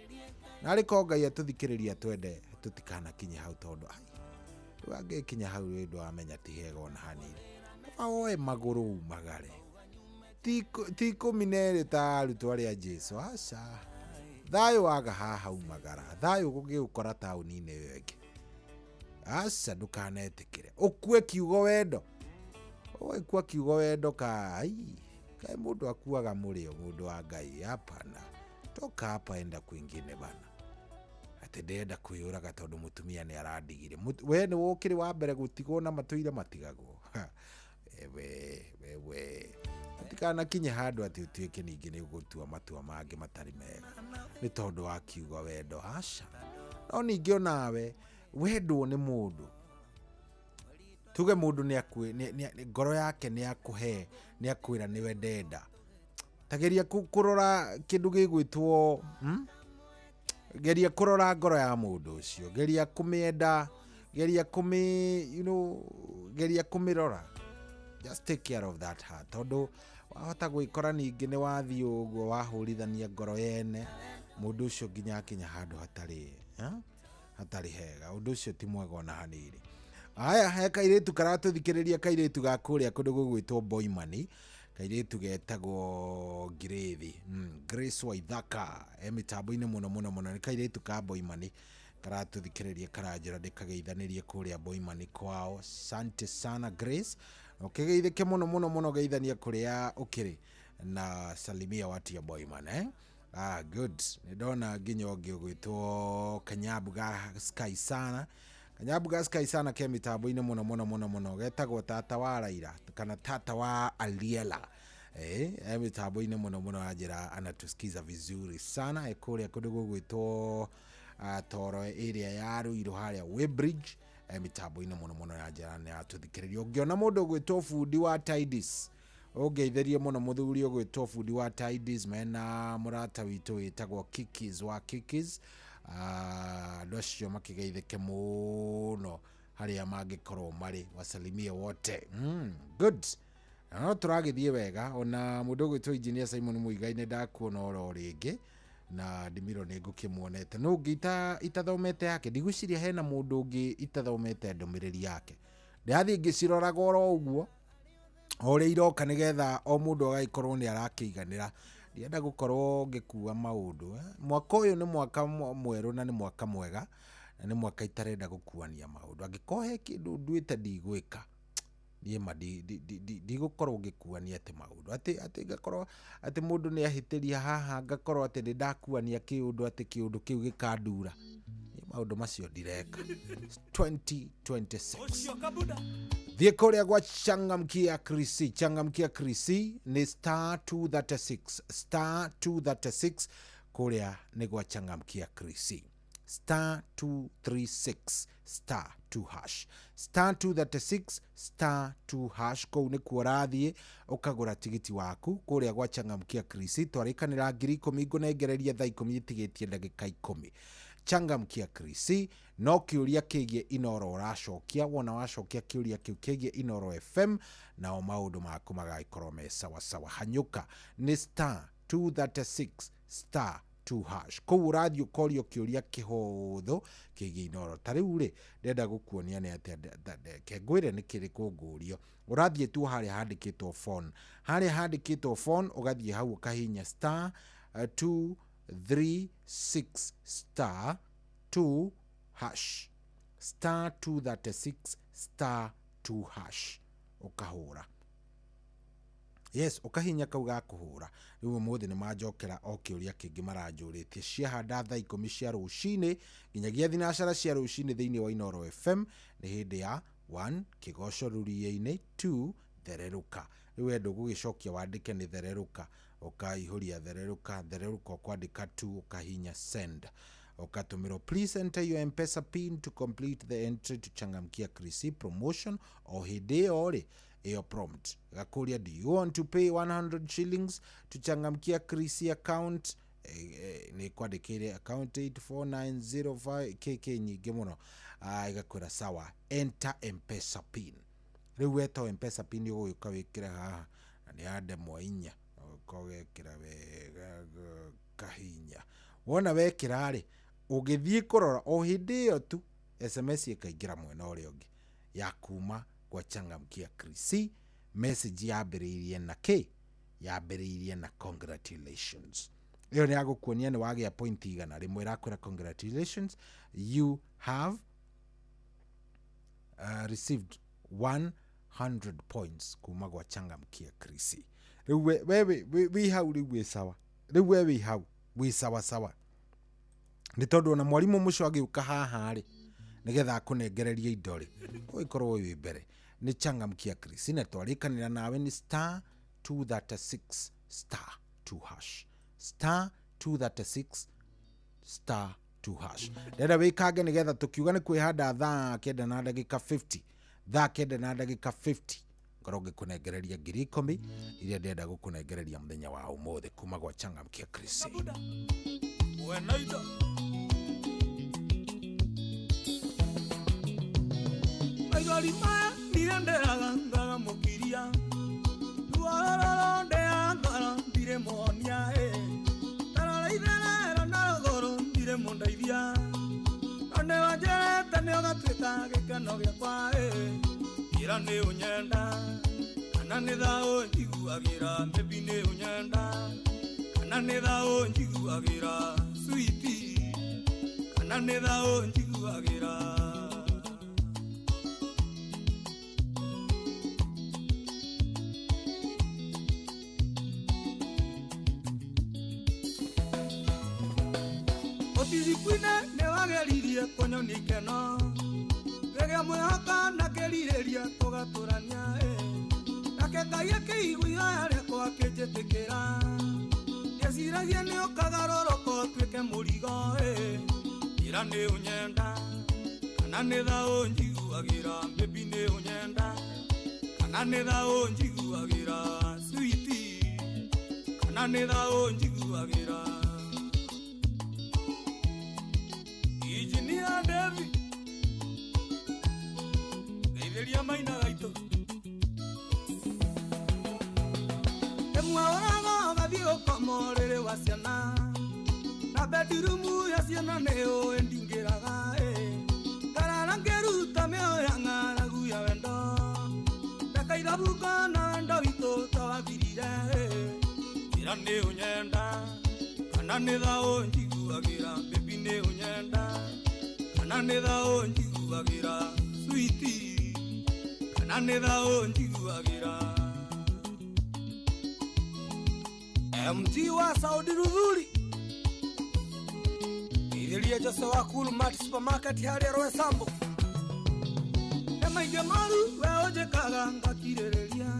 narĩ ko Ngai atũthikĩrĩria twende tũtikanakinye hau tondũ ai rĩu angĩkinya hau rĩ ndwamenya ti hega ona hanini. Kaba woe magũrũ umagare ti 12 ta arutwo arĩa Jesu aca thayũ waga haha umagara thayũ gũgĩũkora taũni-inĩ ĩyo ĩngĩ aca ndũkanetĩkĩre ũkue kiugo wendo ũgĩkua kiugo wendo kai kai mũndũ akuaga mũrĩo mũndũ wa Ngai hapana toka hapa enda kwingine bana atĩ ndĩrenda kwĩyũraga tondũ mũtumia nĩ arandigire. We nĩ wokĩrĩ wa mbere gũtigwo na matũire matigagwo. Ewe wewe ũtikanakinye handũ atĩ ũtuĩke ningĩ nĩ ũgũtua matua mangĩ matarĩ mega nĩ tondũ wa kiugo wendo aca. No ningĩ onawe wendwo nĩ mũndũ tuge mũndũ nĩ ngoro yake nĩ akũhe nĩ akwĩra nĩwe ndenda tageria kũrora kĩndũ gĩgwĩtwo geria kũrora ngoro ya mũndũ ũcio geria kũmĩenda geria kũmĩ you know geria kũmĩrora Just take care of that heart, tondũ wahota gwĩkora ningĩ nĩ wathiĩ ũguo wahũrithania ngoro yene mũndũ ũcio nginya akinya handũ hatarĩ eh? Hatarĩ hega. Ũndũ ũcio ti mwega ona hanini. Aya, he kairĩtu karatũthikĩrĩria, kairĩtu ga kũrĩa kũndũ gũgwĩtwo Boimani, kairĩtu getagwo Ngirĩthi, Grace Waithaka, e mĩtambo-inĩ mũno mũno mũno. Nĩ kairĩtu ka Boimani karatũthikĩrĩria, karanjĩra ndĩkageithanĩrie kũrĩa Boimani kwao. Sante sana Grace, ũkĩgeithĩke mũno mũno mũno, geithania kũrĩa ũkĩrĩ na salimia watu ya Boiman, eh? Ah, good. Nĩ ndona nginya ũngĩ ũgwĩtwo Kanyambu ga Sky sana, Kanyambu ga Sky sana ke mĩtambo-inĩ mũno mũno mũno mũno, getagwo tata wa Raila kana tata wa Aliela, e mĩtambo-inĩ mũno mũno, anjĩra anatusikiza vizuri sana, e kũrĩa kũndũ gũgwĩtwo Toro area ya Ruiru harĩa Weybridge, e mĩtambo-inĩ mũno mũno, yanjĩra nĩ atũthikĩrĩria. Ũngĩona mũndũ ũgwĩtwo bundi wa Tidis, ũngeithĩrie mũno mũthuri ũgwĩtwo bundi wa Tidis mena mũrata witũ wĩtagwo Kikis wa Kikis. Andũ acio makĩgeithĩke mũno harĩa mangĩkorwo marĩ, wasalimie wote. Good. Na no tũragĩthiĩ wega. Ona mũndũ ũgwĩtwo Engineer Simon Muigai nĩ ndakuona oro rĩngĩ na ndimiro nĩ ngũkĩmuonete no ũngĩ itathomete yake, ndigwĩciria hena mũndũ ũngĩ itathomete ndũmĩrĩri yake. Ndĩrathiĩ ngĩciroraga oro ũguo o ũrĩa iroka nĩgetha o mũndũ agagĩkorwo nĩ arakĩiganĩra. Ndienda gũkorwo ngĩkua maũndũ, eh? Mwaka ũyũ nĩ mwaka mwerũ na nĩ mwaka mwega na nĩ mwaka itarenda gũkuania maũndũ. Angĩkorwo he kĩndũ nduĩte ndigwĩka niĩ ma ndigũkorwo ngĩkuania atĩ maũndũ atĩ ngakorwo atĩ mũndũ nĩ ahĩtĩria haha, ngakorwo atĩ nĩ ndakuania kĩũndũ atĩ kĩũndũ kĩu gĩkandura. Niĩ maũndũ macio ndireka. 2026 thiĩ kũrĩa gwa Changamkia Krisi. Changamkia Krisi nĩ star 236 star 236, kũrĩa nĩ gwa Changamkia Krisi, star 236 star 2 hash, star 236 star 2 hash. Kũu nĩkuo ũrathiĩ ũkagũra tigiti waku kũrĩa gwa Changamkia Krisi. Twarĩkanĩra 10,000 ngũnengereria thaa 10 itigĩtie ndagĩka 10. Changamkia Krisi no kĩũria kĩgiĩ Inoro ũracokia. Wona wacokia kĩũria kĩu kĩgiĩ Inoro FM, nao maũndũ maku magagĩkorwo me sawasawa. Hanyũka, nĩ star 236 star 2 hash. Kũu ũrathiĩ ũkorio kĩũria kĩhũthũ kĩgiĩ Inoro. Ta rĩu rĩ, ndĩrenda gũkuonia nĩ atĩa, ke ngwĩre nĩ kĩrĩkũ ngũrio. Ũrathiĩ tu harĩa handĩkĩtwo phone, harĩa handĩkĩtwo phone, ũgathiĩ hau ũkahihinya star 236 star 2 hash, star 236 star 2 hash, ũkahũra. Yes, ũkahihinya kau ga kũhũra. Rĩu ũmũthĩ nĩ manjokera o kĩũria kĩngĩ maranjũrĩtie ciahanda thaa 10 cia rũcinĩ nginyagia thinacara cia rũcinĩ thĩinĩ wa Inoro FM. Nĩ hĩndĩ ya 1 kĩgoco rũriĩ-inĩ, 2 thererũka. Rĩu we ndũgũgĩcokia wandĩke nĩ thererũka, ũkaihũria thererũka, thererũka ũkwandĩka 2, ũkahihinya send, ũkatũmĩrwo please enter your M-Pesa pin to complete the entry to Changamkia Krisi promotion. O hĩndĩ ĩyo rĩ, ĩyo prompt gakũria, do you want to pay 100 shillings to Changamkia Krisi account? Nĩ kwandĩkĩire account 84905 kk nyingĩ mũno. Ĩgakwĩra sawa, enter M-Pesa pin. Rĩu weta M-Pesa pin ũgũgĩũka wĩkĩre haha na nĩ ya ndemwa inya, ũgoka ũgekĩra wega kahinya. Wona wekĩra rĩ, ũgĩthiĩ kũrora o hĩndĩ ĩyo tu SMS ĩkaingĩra mwena ũrĩa ũngĩ ya kuma kwa Changamkia Krisi. Message yambĩrĩirie na kĩ? Yambĩrĩirie na congratulations. Ĩyo nĩ ya gũkuonia nĩ wagĩa point 100. Ĩrakwĩra congratulations, you have received 100 points kuma gwa Changamkia Krisi. Rĩu we wĩ hau, rĩu wĩ sawa, rĩu we wĩ hau wĩ sawa sawa, nĩ tondũ ona mwarimũ mũcio agĩũka haha rĩ nĩgetha akũnengererie indo rĩ, ũgĩkorwo wĩ mbere. Nĩ Changamkia Krisi na twarĩkanĩra nawe nĩ star 236 star 2 hash, star 236 star 2 hash. Ndĩrenda wĩkange nĩgetha tũkiuga nĩ kwĩhanda thaa 9 na ndagĩka 50, thaa 9 na ndagĩka 50 ngorwo ngĩkũnengereria 10,000 iria ndĩrenda gũkũnengereria mũthenya wa ũmũthĩ kuma gwa Changamkia Krisi. Maithori maya ndĩraga ngagamũkiria ruorororo ndĩa ngoro ndirĩ mũhonia ĩ tarora itherero na rũgũrũ ndirĩ mũndeithia no nĩ wanjĩrĩte nĩ ũgatuĩka gĩkeno gĩakwa ĩ ira nĩ ũnyenda kana nĩ thaũ njiguagĩra mbebi nĩ ũnyenda kana nĩ thaũ njiguagĩra switi kana nĩ thaũ njiguagĩra. Otizikwine nĩ wageririe kũnyonia ikeno rĩrĩa mwĩhoka na kĩrirĩria tũgatũrania ĩ nake Ngai akĩigua ihoya rĩakwa akĩnjĩtĩkĩra ndeciragia nĩ ũkagarũrũka ũtuĩke mũrigo ĩ ira nĩ ũnyenda kana nĩ thaũ njiguagĩra mbebi nĩ ũnyenda kana nĩ thaũ njiguagĩra switi kana nĩ thaũ njiguagĩra. Injinia Devi ngeithĩria maina gaitũ ĩmwe ũraga ũgathiĩ ũkoma ũrĩrĩ wa ciana na bedrumu ya ciana nĩ ũĩ ndingĩraga ĩ ngarara ngĩruta mĩoyo ya ng'aragu ya wendo ndakaithabuka na wendo witũ tawathirire ĩ ira nĩ ũnyenda kana nĩ thaũ njiguagĩra mbebi nĩ ũnyenda kana nĩ thaũ njiguagĩra switi kana nĩ thaũ njiguagĩra. MG wa Saudi Ruthuri ithĩrie Jose wa Cool Mart Supermarket harĩa Roysambu nĩ maingĩ moru we ũnjĩkaga ngakirĩrĩria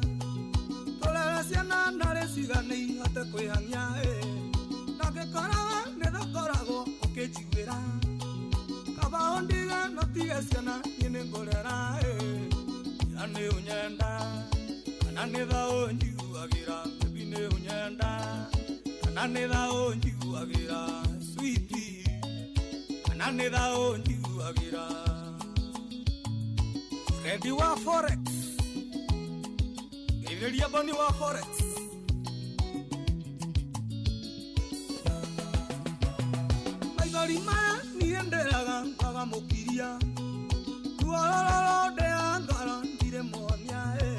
tũrere ciana narĩ cigane ihote kwĩhang'ia ĩ na ngĩkora we nĩ thakoragwo ũkĩnjiguĩra kaba ũndige no tige ciana niĩ nĩ ngũrera ĩ ira nĩ ũnyenda kana nĩ thaũ njiguagĩra mbebi nĩ ũnyenda kana nĩ thaũ njiguagĩra switi kana nĩ thaũ njiguagĩra. Fredi wa Forex ngeithĩria Boni wa Forex maithori maya niĩ ndĩraga ngagamũkiria ruorororo ndĩa ngoro ndirĩ mũhonia ĩ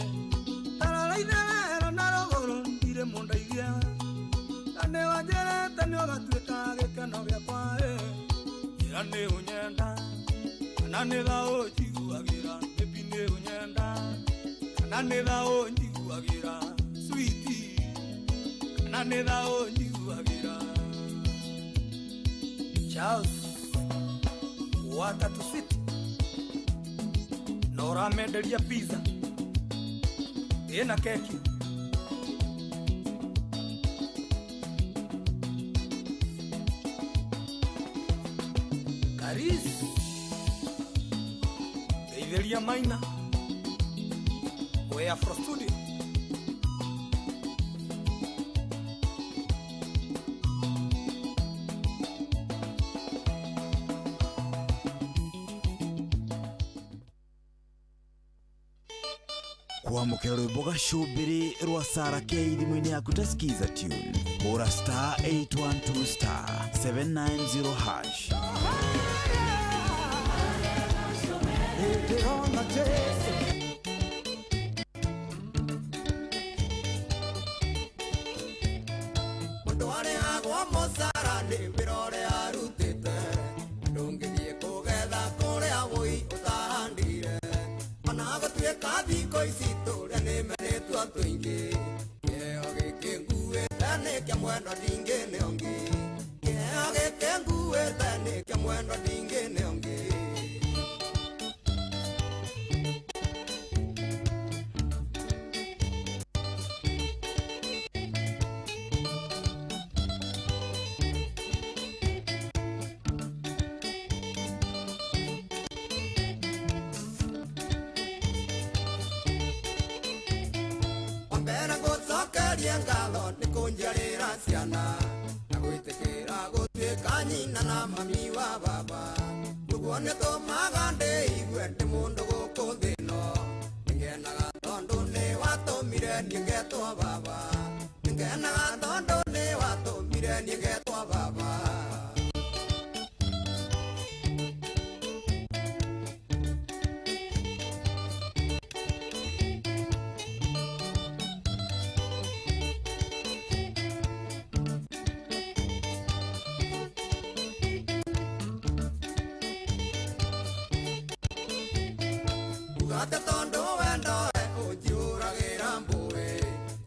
tarora itherero na rũgũrũ ndirĩ mũndeithia na nĩ wanjĩrĩte nĩ ũgatuĩka gĩkeno gĩakwa ĩ ira nĩ ũnyenda kana nĩ thaũ njiguagĩra mbebi nĩ ũnyenda kana nĩ thaũ njiguagĩra switi kana nĩ thaũ njiguagĩra. Charles wa Tatu City na ũramenderia pizza ĩna keki. Karis ngeithĩria Maina we Afro Studio. Kwamũkĩra rwĩmbo gacũmbĩrĩ rwa Sara K thimũ-inĩ yaku ta Skiza tune hũra star 812 star 790 hash. Ndĩrona Jesu Mũndũ arĩhagwo mũcara nĩ wĩra ũrĩa arutĩte ndũngĩthiĩ kũgetha kũrĩa wũi ũtahandire ona gũtuĩka thikũ ici tũrĩa nĩ menetwo tũingĩ kĩheo gĩkĩ nguĩte nĩ kĩa mwendwa ndingĩ nĩ ũngĩ kĩheo gĩkĩ nguĩte nĩ kĩa mwendwa ndingĩ nĩ ũngĩ. Wambere ngũcokerie ngatho nĩ kũnjiarĩra ciana na gwĩtĩkĩra gũtuĩka nyina na mami wa baba ũguo nĩ tũmaga ndĩigue ndĩ mũndũ gũkũ thĩ ĩno nĩngĩe Ngwĩka tondũ wendo we ũnjihũragĩra mbũĩ.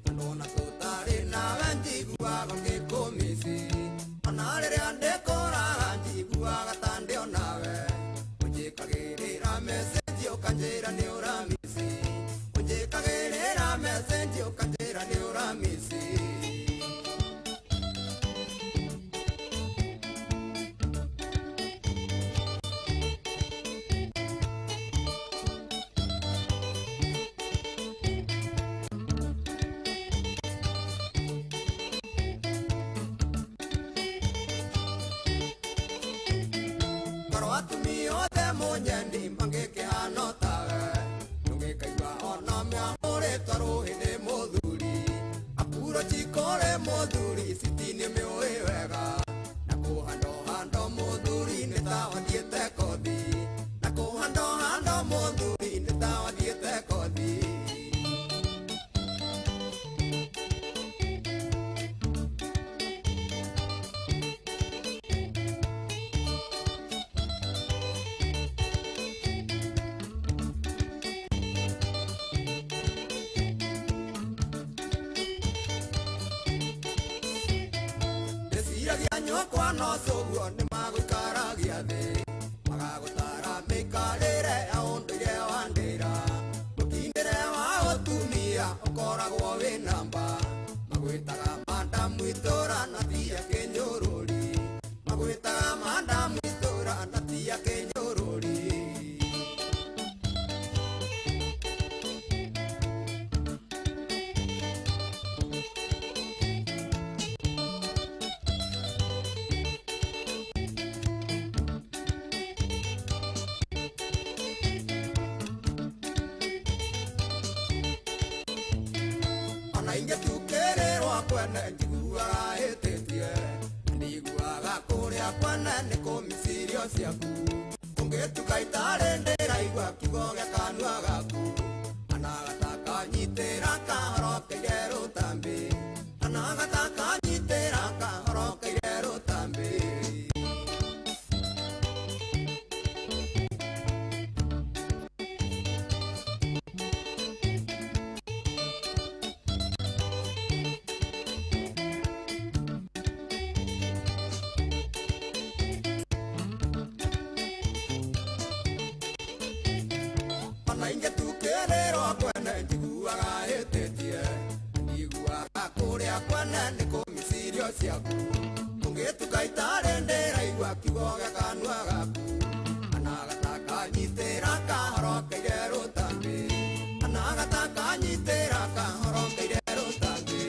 Tondũ ona tũtarĩ nawe njiguaga ngĩkũmici. Ona rĩrĩa ndĩkũraga njiguaga ta ndĩ o nawe. Ũnjĩkagĩrĩra message ũkanjĩra nĩ ũramici. Ũnjĩkagĩrĩra message ũkanjĩra nĩ ũramici. Korwo atumia othe mũnyendi mangĩkĩhana tawe, ndũngĩkaigua ona mĩamũrĩtwo rũhĩ nĩ mũthuri. Approach kũrĩ mũthuri citi nĩmĩũĩ wega, na kũhandohando mũthuri nĩ ta wathiĩte kothi. Na kũhandohando mũthuri nĩ ta wathiĩte kothi. Ndĩciragia nyũkwa no cũguo nĩmagũikaragia thĩ, magagũtara mĩikarĩre ya ũndũire wa ndĩra. Mũkindĩre wa ũtumia ũkoragwo wĩ namba, magwĩtaga mandamu itũra na ti a kĩnyũrũri. Magwĩtaga mandamu itũra na ti a kĩnyũrũri. Ona ingĩtukĩrĩrwo kwene njiguaga hĩtĩtie, ndiguaga kũrĩa kwene nĩ kũmicirio ciaku. Ũngĩtuka itarĩ ndĩraigua kiugo gĩa kanua gaku. Anagatakanyitĩra kahorokeire rũtambĩ, anagatakanyitĩra kahorokeire rũtambĩ. Ona ingĩtukĩrĩrwo kwene njiguaga hĩtĩtie, ndiguaga kũrĩa kwene nĩ kũmicirio ciaku. Ũngĩtuka itarĩ ndĩraigua kiugo gĩa kanua gaku. Anagatakanyitĩra kahorokeire rũtambĩ, anagatakanyitĩra kahorokeire rũtambĩ.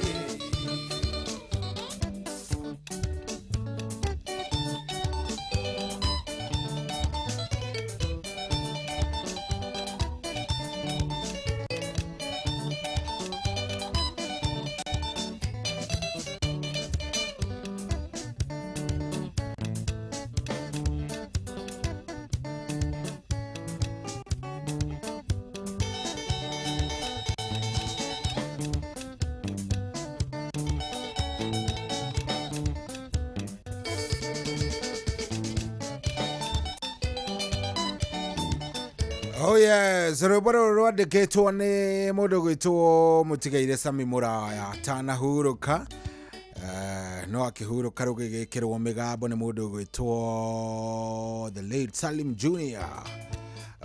Oh yes, rwĩmbo rũrũ rwandĩkĩtwo nĩ mũndũ gwĩtwo mũtigaire Sami Mũraya atanahurũka. No akĩhurũka rũgĩgĩkĩrwo mĩgambo nĩ mũndũ gwĩtwo the late Salim Junior.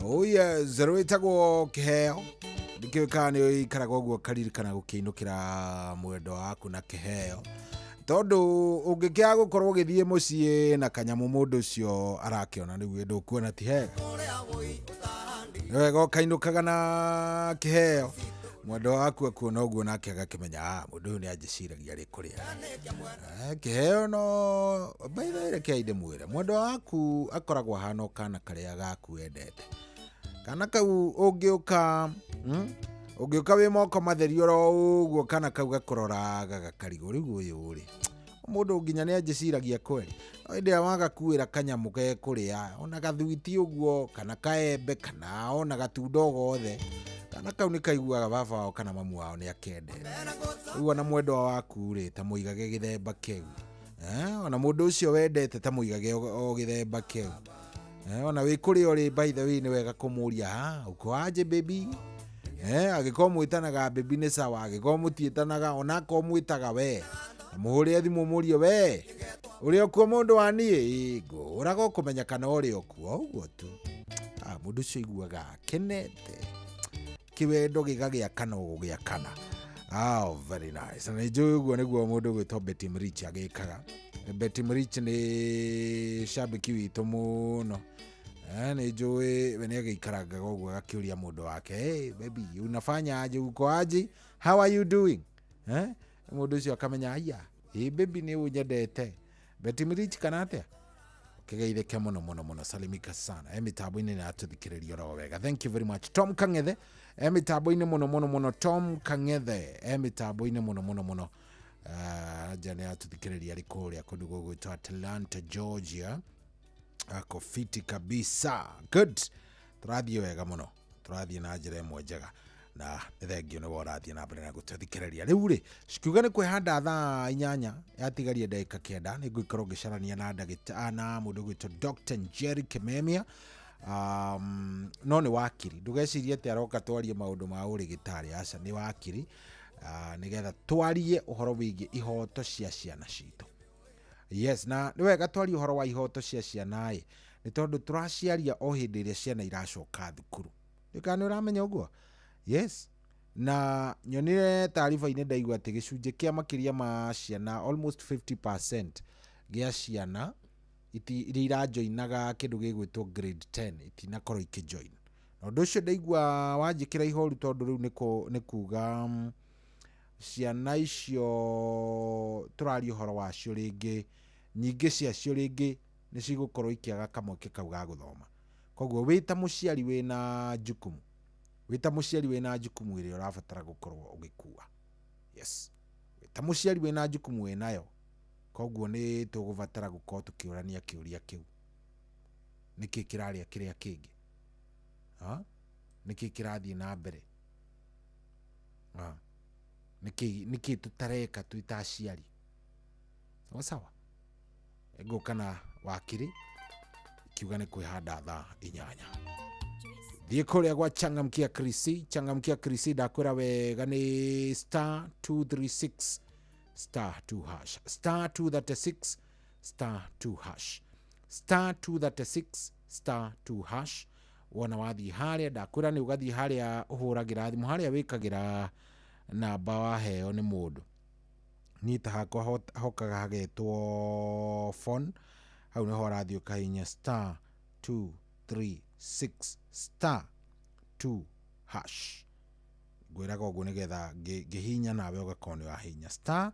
Oh yes, rwĩtagwo kĩheo. Ndikĩũĩ kana nĩ ũikaraga ũguo ũkaririkana gũkĩinũkĩra mwendwa waku na kĩheo, tondũ ũngĩkĩaga gũkorwo ũgĩthiĩ mũciĩ na kanyamũ mũndũ ũcio arakĩona nĩguo ndũkuona ti hega. Nĩ wega ũkainũkaga na kĩheo, mwendwa waku akuona ũguo nake agakĩmenya, ah, mũndũ ũyũ nĩ anjĩciragia arĩ kũrĩa. Kĩheo no by the way, reke ndĩmwĩre, mwendwa waku akoragwo ahana o kana karĩa gaku wendete. Kana kau ũngĩũka, ũngĩũka wĩ moko matheri oro ũguo, kana kau gakũroraga gakarigwo rĩu ũyũ rĩ, mũndũ nginya nĩ anjĩciragia kweri. No hĩndĩ ĩrĩa wagakuĩra kanyamũ gekũrĩa, ona gathwiti ũguo, kana kaembe, kana ona gatunda o gothe, kana kau nĩ kaiguaga baba wao kana mamu wao nĩ akendete. Rĩu ona mwendwa waku rĩ, ta mũigage gĩthemba kĩu. Ona mũndũ ũcio wendete ta mũigage o gĩthemba kĩu. Ona wĩ kũrĩa ũrĩ, by the way, nĩ wega kũmũria, "Ah, uko aje baby?" Angĩkorwo mwĩtanaga baby nĩ sawa, angĩkorwo mũtiĩtanaga, onakorwo mwĩtaga we, na mũhũrĩre thimũ mũrie, "We ũrĩ okuo mũndũ wa niĩ?" "Ĩ, ngũhũraga ũkũmenya kana ũrĩ okuo." Ũguo tu. Ah, mũndũ ũcio aiguaga akenete, kĩwendo gĩgagĩakana ũgũgĩakana. Oh, very nice. Na nĩ njũĩ ũguo nĩguo mũndũ gwĩtwo Betty Mrich agĩkaga. Betty Mrich nĩ shabiki witũ mũno. Nĩ njũĩ we nĩ agĩikarangaga ũguo agakĩũria mũndũ wake, "Hey, baby, unafanya aje? Uko aje? How are you doing?" Mũndũ ũcio akamenya, "Aya, ĩ baby nĩ ũnyendete." Betty Mrich kana atĩa? Kĩgeithĩke mũno mũno mũno, salimika sana. E mĩtambo-inĩ nĩ atũthikĩrĩria oro wega. Thank you very much. Tom Kang'ethe e mĩtambo-inĩ mũno mũno mũno. Tom Kang'ethe e mĩtambo-inĩ mũno mũno mũno. Anja nĩ atũthikĩrĩria arĩ kũrĩa kũndũ gũgwĩtwo Atlanta, Georgia. Ako fiti kabisa. Good, tũrathiĩ wega mũno, tũrathiĩ na njĩra ĩmwe njega, na nĩ thengio nĩwe ũrathiĩ na mbere na gũtũthikĩrĩria. Rĩu rĩ, cikiuga nĩ kwĩhanda thaa 8 yatigarie ndagĩka 9, nĩ ngũikarwo ngĩcarania na ndagĩta na mũndũ ũgwĩtwo Dr. Njeri Kimemia. No nĩ wakiri, ndũgecirie atĩ aroka twarie maũndũ ma ũrĩgĩtarĩ, aca, nĩ wakiri, nĩgetha twarie ũhoro wĩgiĩ ihoto cia ciana citũ. Yes, na nĩ wega twarie ũhoro wa ihoto cia ciana ĩ, nĩ tondũ tũraciaria o hĩndĩ ĩrĩa ciana iracoka thukuru. Ndĩkana nĩ ũramenya ũguo? Yes, na nyonire taariba-inĩ ndaigua atĩ gĩcunjĩ kĩa makĩria ma ciana, almost 50% gĩa ciana iria irajoinaga kĩndũ gĩgwĩtwo grade 10 itinakorwo ikĩjoin. Na ũndũ ũcio ndaigua wanjĩkĩra ihoru, tondũ rĩu nĩ kuga ciana icio tũraria ũhoro wacio, rĩngĩ nyingĩ ciacio rĩngĩ nĩ cigũkorwo ikĩaga kamweke kau ga gũthoma. Koguo wĩ ta mũciari wĩna jukumu, wĩ ta mũciari wĩna jukumu ĩrĩa ũrabatara gũkorwo ũgĩkua. Yes, wĩ ta mũciari wĩna jukumu wĩnayo. Koguo nĩ tũgũbatara gũkorwo tũkĩũrania kĩũria kĩu, nĩkĩ kĩrarĩa kĩrĩa kĩngĩ? Ha? Nĩkĩ kĩrathiĩ na mbere? Ha? Nĩkĩ tũtareka twĩ ta aciari? Sawa sawa, ngũka na wakiri kiuga nĩ kwĩhanda thaa 8. Thiĩ kũrĩa gwa Changamkia Krisi. Changamkia Krisi, ndakwĩra wega, nĩ star 236 star 2 hash, star 236 star 2 hash, star 236 star 2 hash. Wona wathiĩ harĩa, ndakwĩra nĩ ũgathiĩ harĩa ũhũragĩra thimũ, harĩa wĩkagĩra namba waheo nĩ mũndũ. Niĩ ta hakwa hokaga hagetwo phone, hau nĩho ũrathiĩ ũkahihinya star 236 star 2 hash. Ngwĩraga ũguo nĩgetha ngĩhihinya nawe ũgakorwo nĩ wahihinya star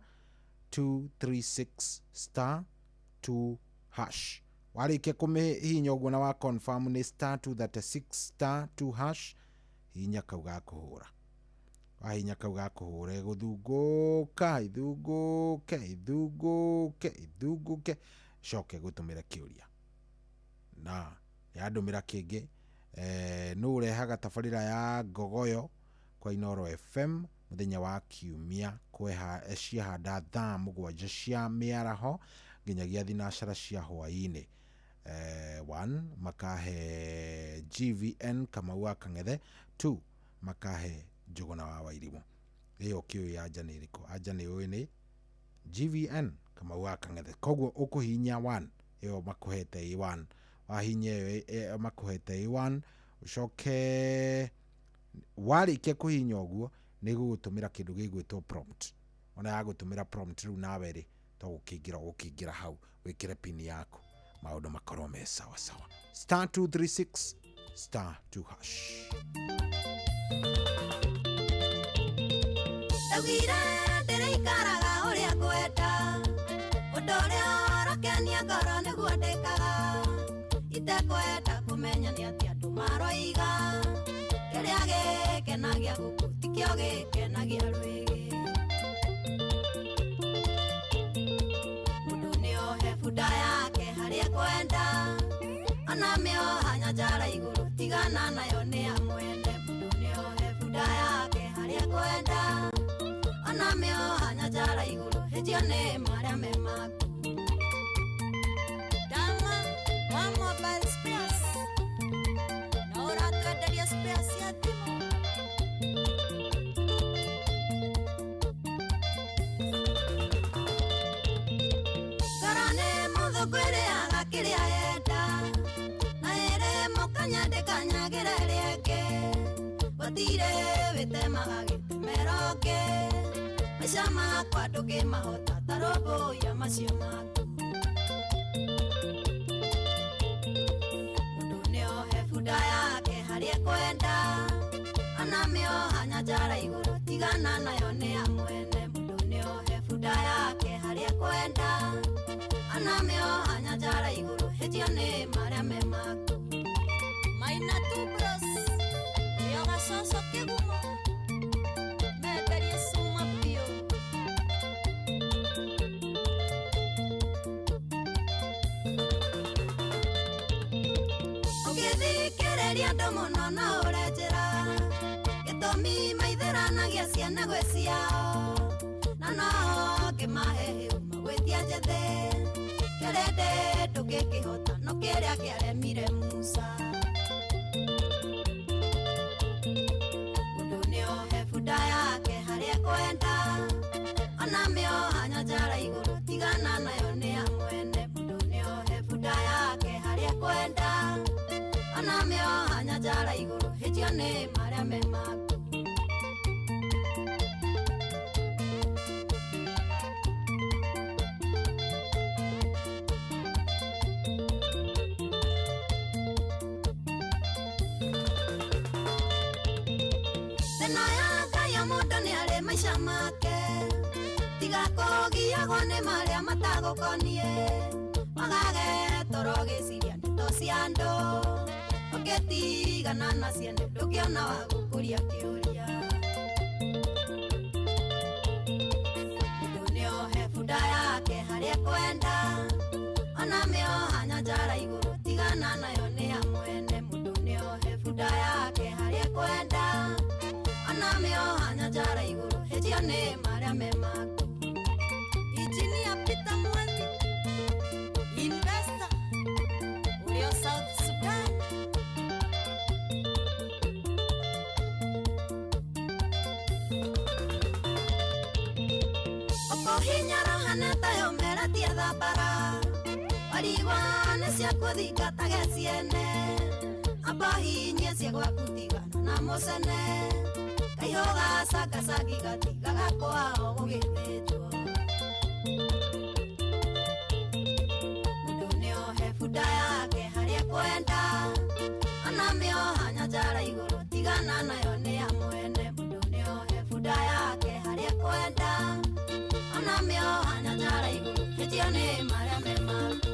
236 star 2 hash. Warĩkia kũmĩhihinya ũguo na wa confirm nĩ star 236 star 2 hash, hihinya kau ga kũhũra. Wahihinya kau ga kũhũra, ĩgũthungũka, ithungũke, ithungũke, ithungũke, coke gũtũmĩra kĩũria na yandũmĩra kĩngĩ. Nũ ũrehaga tabarĩra ya Ngogoyo kwa Inooro FM mũthenya wa kiumia kweha ciahanda thaa 7 cia mĩaraho nginyagia thinacara cia hwaĩ-inĩ? 1 makahe GVN Kamau wa Kang'ethe, 2 makahe Njũgũna wa Wairimũ. Ĩyo kĩũĩ anja nĩ ĩrĩkũ? Anja nĩ ũĩ nĩ GVN Kamau wa Kang'ethe. Koguo ũkũhihinya 1 ĩyo makũhete, A1. Wahihinya ĩyo makũhete A1, ũcoke warĩkia kũhihinya ũguo nĩ gũgũtũmĩra kĩndũ gĩgwĩtwo prompt. Ona yagũtũmĩra prompt, rĩu nawe rĩ to gũkĩingĩra, ũgũkĩingĩra hau wĩkĩre pin yaku, maũndũ makorwo me sawa sawa. Star 236 star 2 hash. Ndaugire ndĩrĩikaraga ũrĩa ngwenda, ũndũ ũrĩa ũrakenia ngoro nĩguo ndĩkaga, itekwenda kũmenya nĩ atĩa andũ maroiga. Kĩrĩa gĩkenagia gũkũ tikĩo gĩkenagia rwĩgĩ. Mũndũ nĩohe bunda yake harĩa ekwenda, ona mĩoha nyanjara igũrũ, tigana nayo nĩ ya mwene. Mũndũ nĩohe bunda yake harĩa ekwenda, ona mĩoha nyanjara igũrũ, hĩtio nĩ marĩa me maku. Dama wa Mobile Spares. Menderie spare cia thimũ. Ngoro nĩ mũthũngũ ĩrĩaga kĩrĩa yenda, na ĩrĩ mũkanya ndĩkanyagĩra ĩrĩa ĩngĩ. Gũtirĩ wĩtemaga gĩtemero ũngĩ, maica makwa ndũngĩmahota ta rũmbũiya macio maku. Mũndũ nĩohe bunda yake harĩa ekwenda, anamĩoha nyanjara igũrũ tigana nayo nĩ ya mwene. Mũndũ nĩohe bunda yake harĩa ekwenda, anamĩoha nyanjara igũrũ hĩtio nĩ marĩa me maku. Maina tu bros, nĩo gacoco kĩgumo, menderie cuma biũ. Ũngĩthikĩrĩria andũ mũno no ũre njĩra, gĩtũmi maithĩranagia ciana gwĩ ciao, na no ngĩmahe hĩu magwĩtia njĩthĩ. Kĩrĩndĩ ndũngĩkĩhota no kĩrĩa kĩaremire Musa. Mũndũ nĩohe bunda yake harĩa ekwenda, anamĩoha nyanjara igũrũ tigana nayo nĩ ya mwene. Mũndũ nĩohe bunda yake harĩa ekwenda, anamĩoha nyanjara igũrũ hĩtio nĩ marĩa me maku. Thĩna ya Ngai o mũndũ nĩarĩ maica make, tiga kũgiagwo nĩ marĩa matagũkoniĩ. Wagage toro gĩciria ndeto cia andũ, ũngĩtigana na ciene ndũngĩona wa gũkũria kĩũria. Mũndũ nĩohe bunda yake harĩa ekwenda, anamĩoha nyanjara igũrũ tigana nayo nĩ ya mwene. Mũndũ nĩohe bunda yake harĩa ekwenda, anamĩoha nyanjara igũrũ hĩtio nĩ marĩa me maku. Injinia Peter Mwangi, investor ũrĩa South Sudan. Ũkũhinyara hana tayo meratia thambara, warigwa nĩ cia kũthingatage ciene, amba hinyie cia gwaku tigana na mũcene. Kaihoga cangacangĩ gatigaga kwao gũgĩthĩnjwo. Mũndũ nĩohe bunda yake harĩa ekwenda, anamĩoha nyanjara igũrũ tigana nayo nĩ ya mwene. Mũndũ nĩohe bunda yake harĩa ekwenda, anamĩoha nyanjara igũrũ hĩtio nĩ marĩa me maku.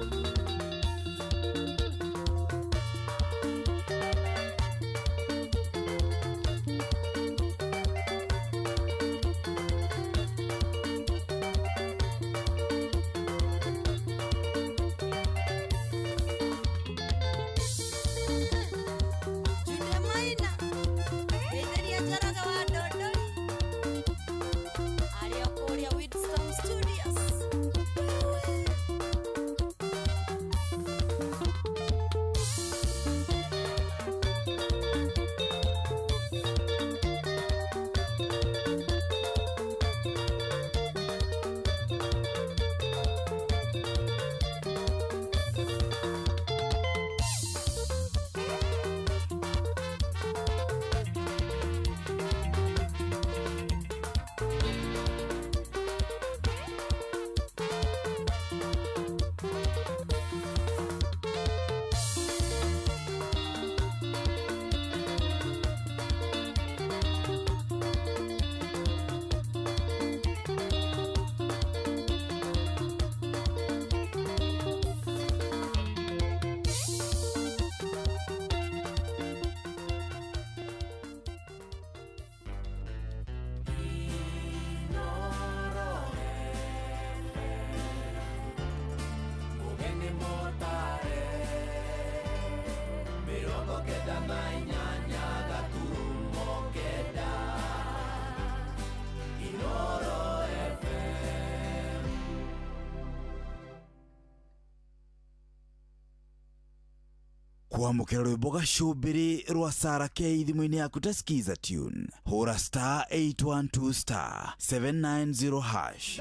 Kwamũkĩra rwĩmbo gacũmbĩrĩ rwa Sara K thimũ-inĩ yaku ta Skiza tune, hũra star 812 star 790 hash.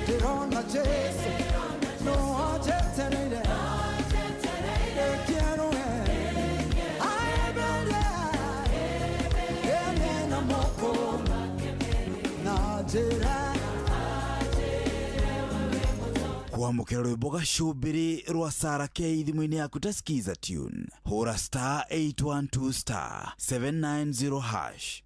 Ndĩrona Jesu no anjetereire Ekierũe aemere ene na moko na njĩra. Kwamũkĩra rwĩmbo gacũmbĩrĩ rwa Sara K thimũ-inĩ yaku ta Skiza tune, hũra star 812 star 790 hash.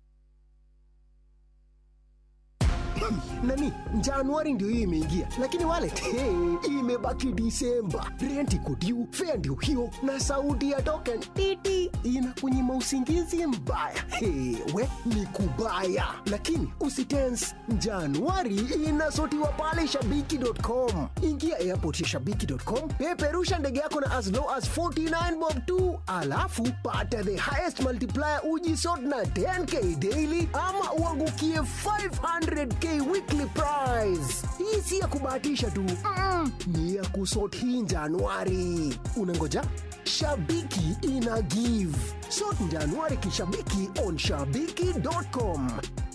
Nani, Januari ndio hii imeingia, lakini wallet, hey, imebaki Disemba. Rent iko due, fare ndio hiyo, na sauti ya token titi inakunyima usingizi mbaya. Hey, we ni kubaya, lakini usitense. Januari inasotiwa pale shabiki.com. Ingia airport ya shabiki.com, peperusha ndege yako na as low as 49 bob tu, alafu pata the highest multiplier ujisort na 10K daily ama uangukie 500K weekly prize. Hii si ya kubahatisha tu, ni ya kusort hii Januari. Unangoja? Shabiki ina give. Sort Januari kishabiki on shabiki.com.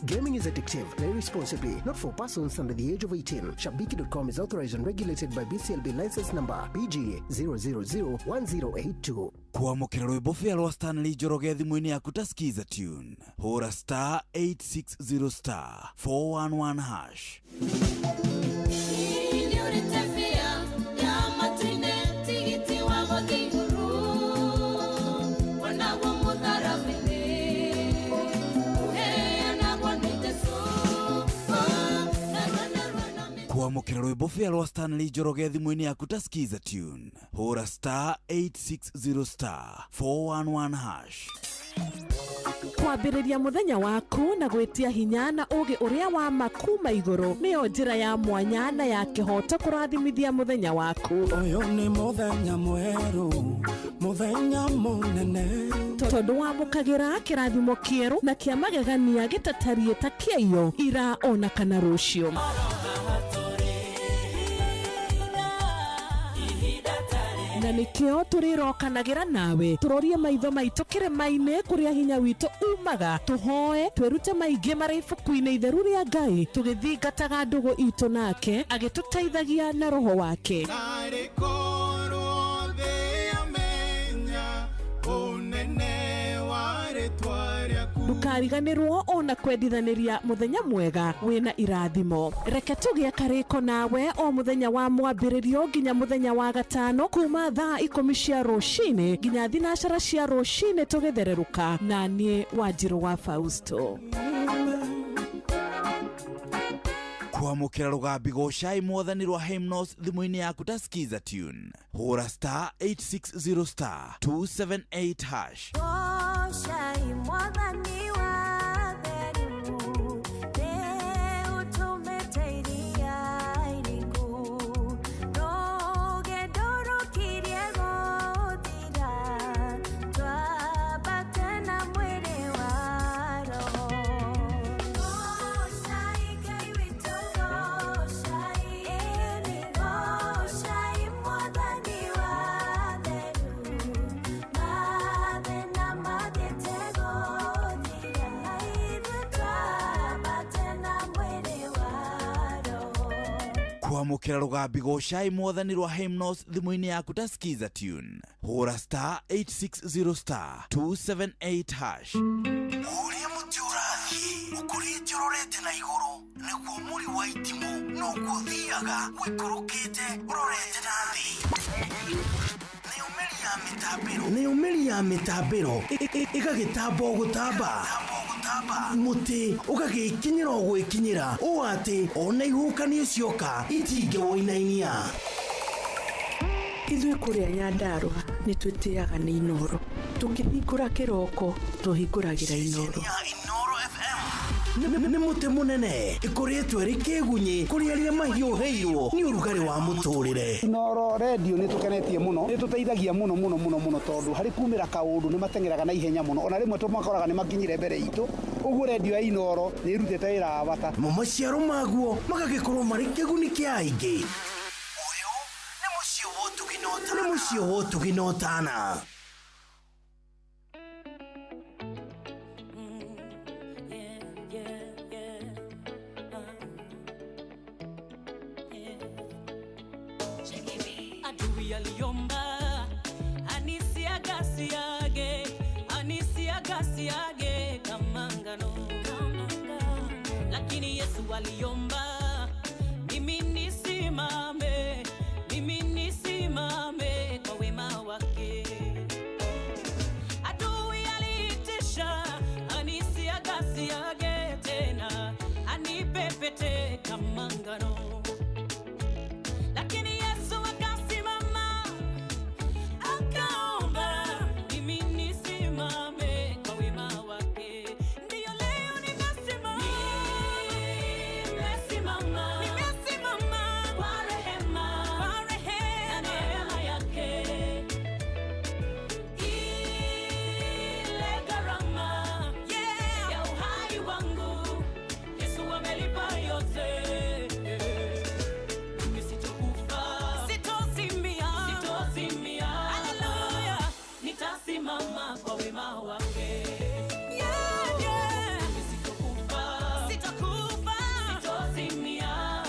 Gaming is addictive. Play responsibly. Not for persons under the age of 18. Shabiki.com is authorized and regulated by BCLB license number BG 0001082. Kwamũkĩra rwĩmbo fare rwa Stanley Njoroge thimũ-inĩ yaku ta Skiza tune, hũra star 860 star 411 hash. Kwamũkĩra rwĩmbo fare rwa Stanley Njoroge thimũ-inĩ yaku ta Skiza tune, hũra star 860 star 411 hash. Kwambĩrĩria mũthenya waku na gwĩtia hinya na ũũgĩ ũrĩa wa ma kuma igũrũ nĩyo njĩra ya mwanya na ya kĩhooto kũrathimithia mũthenya waku. Ũyũ nĩ mũthenya mwerũ, mũthenya mũnene, tondũ wamũkagĩra kĩrathimo kĩerũ na kĩa magegania gĩtatariĩ ta kĩaiyo ira ona kana rũciũ. Na nĩkĩo tũrĩrokanagĩra nawe tũrorie maitho maitũ kĩrĩma-inĩ kũrĩa hinya witũ umaga, tũhoe twĩrute maingĩ marĩ ibuku-inĩ itheru rĩa Ngai, tũgĩthingataga ndũgũ itũ nake agĩtũteithagia na roho wake. Narĩ korwo thĩ yamenya ũnene wa rĩtwa rĩaku. Ndũkariganĩrwo ona kwendithanĩria mũthenya mwega wĩna irathimo. Reke tũgĩe karĩko nawe o mũthenya wa mwambĩrĩrio nginya mũthenya wa gatano kuma thaa 10 cia rũcinĩ nginya 9 cia rũcinĩ tũgĩthererũka, na niĩ Wanjirũ wa Fausto. Kwamũkĩra rũgambi gocai mwathani rwa Hymnos thimũ-inĩ yaku ta Skiza tune, hũra star 860 star 278 hash. Gocai mwathani wa theru, rĩu tũmĩte iria iriku, rũgendo rũkirie gũthira, twambate na mwĩrĩ wa roho. Gocai Ngai witũ, gocai, ĩni gocai mwathani wa theru, mathĩna mathiĩte gũthira, ithuĩ twambate na mwĩrĩ wa roho. Kwamũkĩra rũgambi gocai mwathani rwa Hymnos thimũ-inĩ yaku ta Skiza tune, hũra star 860 star 278 hash. Ũrĩa mũtĩ ũrathiĩ ũkũrĩte ũrorete na igũrũ nĩguo mũri wa itimũ noguo ũthiaga ũikũrũkĩte ũrorete na thĩ. Nayo mĩri ya mĩtambĩro ĩgagĩtamba o gũtamba, mũtĩ ũgagĩkinyĩra o gwĩkinyĩra ũũ atĩ ona ihuhũkanio cioka itingĩwũinainia. Ithuĩ kũrĩa Nyandarũa nĩ twĩtĩaga nĩ Inooro. Tũkĩhingũra kĩroko tũhingũragĩra Inooro. Nĩ mũtĩ mũnene ĩkoretwo ĩrĩ kĩgunyĩ kũrĩ arĩa mahiũhĩirwo nĩ ũrugarĩ wa mũtũrĩre. Inooro redio nĩ tũkenetie mũno, nĩ tũteithagia mũno mũno mũno mũno, tondũ harĩ kumĩra kaũndũ nĩ mateng'eraga na ihenya mũno, ona rĩmwe tũmakoraga nĩ makinyire mbere itũ. Ũguo redio ya Inooro nĩ ĩrutĩte wĩra wa bata. Mo maciaro maguo magagĩkorwo marĩ kĩguni kĩa aingĩ. Ũyũ nĩ mũciĩ wa ũtugi. Nĩ mũciĩ wa ũtugi na ũtana. Adui aliomba anisiagasiage, anisiagasiage kama ngano, lakini Yesu aliomba mimi nisimame, mimi nisimame kwa wema wake. Adui aliitisha anisiagasiage tena, anipepete kama ngano, lakini Yesu akasimama akaomba mimi nisimame kwa wema wake. Ndiyo leo nimesimama, nimesimama, nimesimama kwa rehema, kwa rehema na neema yake. Ile gharama, yeah, ya uhai wangu Yesu amelipa yote. Mimi sitokufa, sitozimia, sitozimia. Haleluya, nitasimama kwa wema wake. Yeah, yeah. Mimi sitokufa, sitokufa, sitozimia.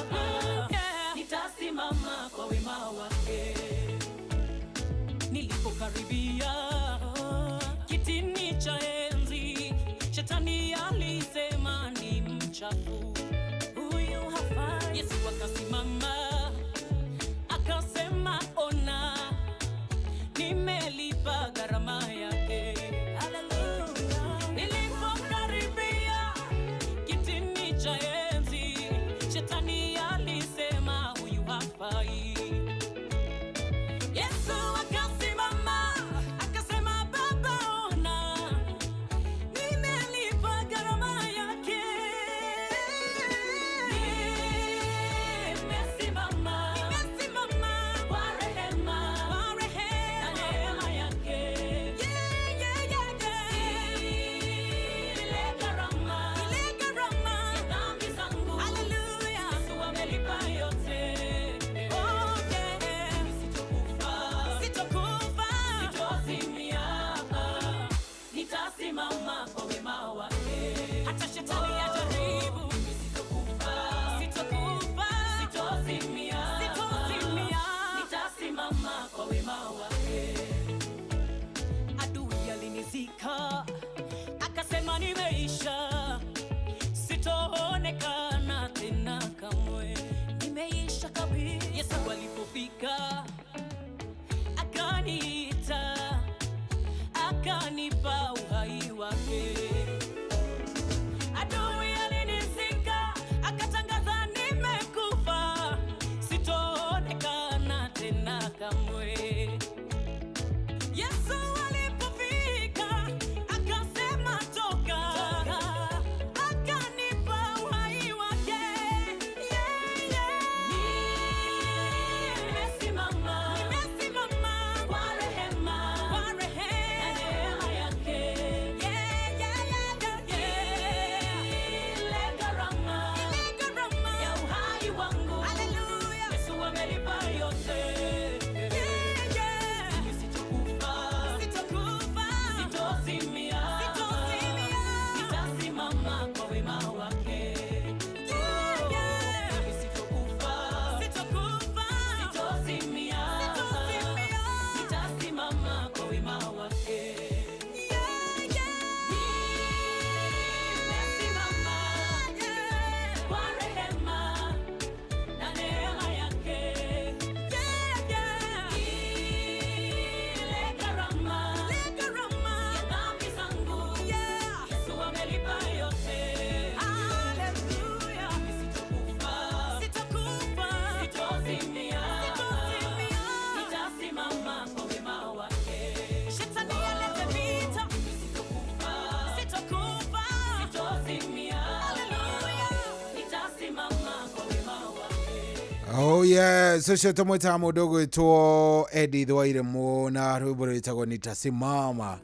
Yeah. Nitasimama kwa wema wake. Nilipokaribia kitini cha enzi, shetani alisema ni mchafu, huyu hafai. Yesu akasimama akasema, ona, nimelipa gharama yake. Haleluya. Nilipokaribia kitini cha enzi, shetani alisema huyu hafai. Yesu akasimama akasema, Baba ona, nimelipa gharama yake. Nimesimama, nimesimama kwa rehema, kwa rehema na neema yake. Yeah, yeah, yeah, yeah. Ile gharama ya dhambi zangu. Hallelujah. Yesu amelipa yote. Oh, yeah. Mimi sitokufa, sitokufa, sitozimia. Nitasimama kwa wema wake. Hata shetani ajaribu, mimi sitokufa, sitokufa, sitozimia, sitozimia. Nitasimama kwa wema wake. Adui alinizika akasema nimeisha, sitoonekana tena kamwe, nimeisha kabisa. Yesu alipofika akaniita, akanipa uhai wake. Adui alinizika akatangaza nimekufa, sitoonekana tena kamwe. Yesu alipofika akasema toka, akanipa uhai wake. Yeah, yeah. Nimesimama, nimesimama kwa rehema, kwa rehema na neema yake. Yeah, yeah, yeah, yeah, yeah. Ile gharama ya uhai wangu. Hallelujah. Yesu amelipa yote. Yeah, yeah. Mimi sitokufa, sitokufa, sitozimia, sitozimia. Nitasimama kwa wema wake. Yeah, yeah. Mimi sitokufa, sitokufa, sitozimia, sitozimia. Nitasimama kwa wema wake. Yeah, yeah. Nimesimama, yeah, kwa rehema na neema yake. Yeah, yeah. Ile gharama ya dhambi zangu. Yeah. Yesu amelipa yote. Hallelujah. Mimi sitokufa, sitokufa, sitozimia, sitozimia. Nitasimama kwa wema wake. Shetani alete vita. Mimi sitokufa, sitokufa, sitozimia. Hallelujah. Nitasimama kwa wema wake. Oh yes, ucio tumwitaga mundu ugwitwo Edith Wairimu na rwimbo rwitagwo nitasimama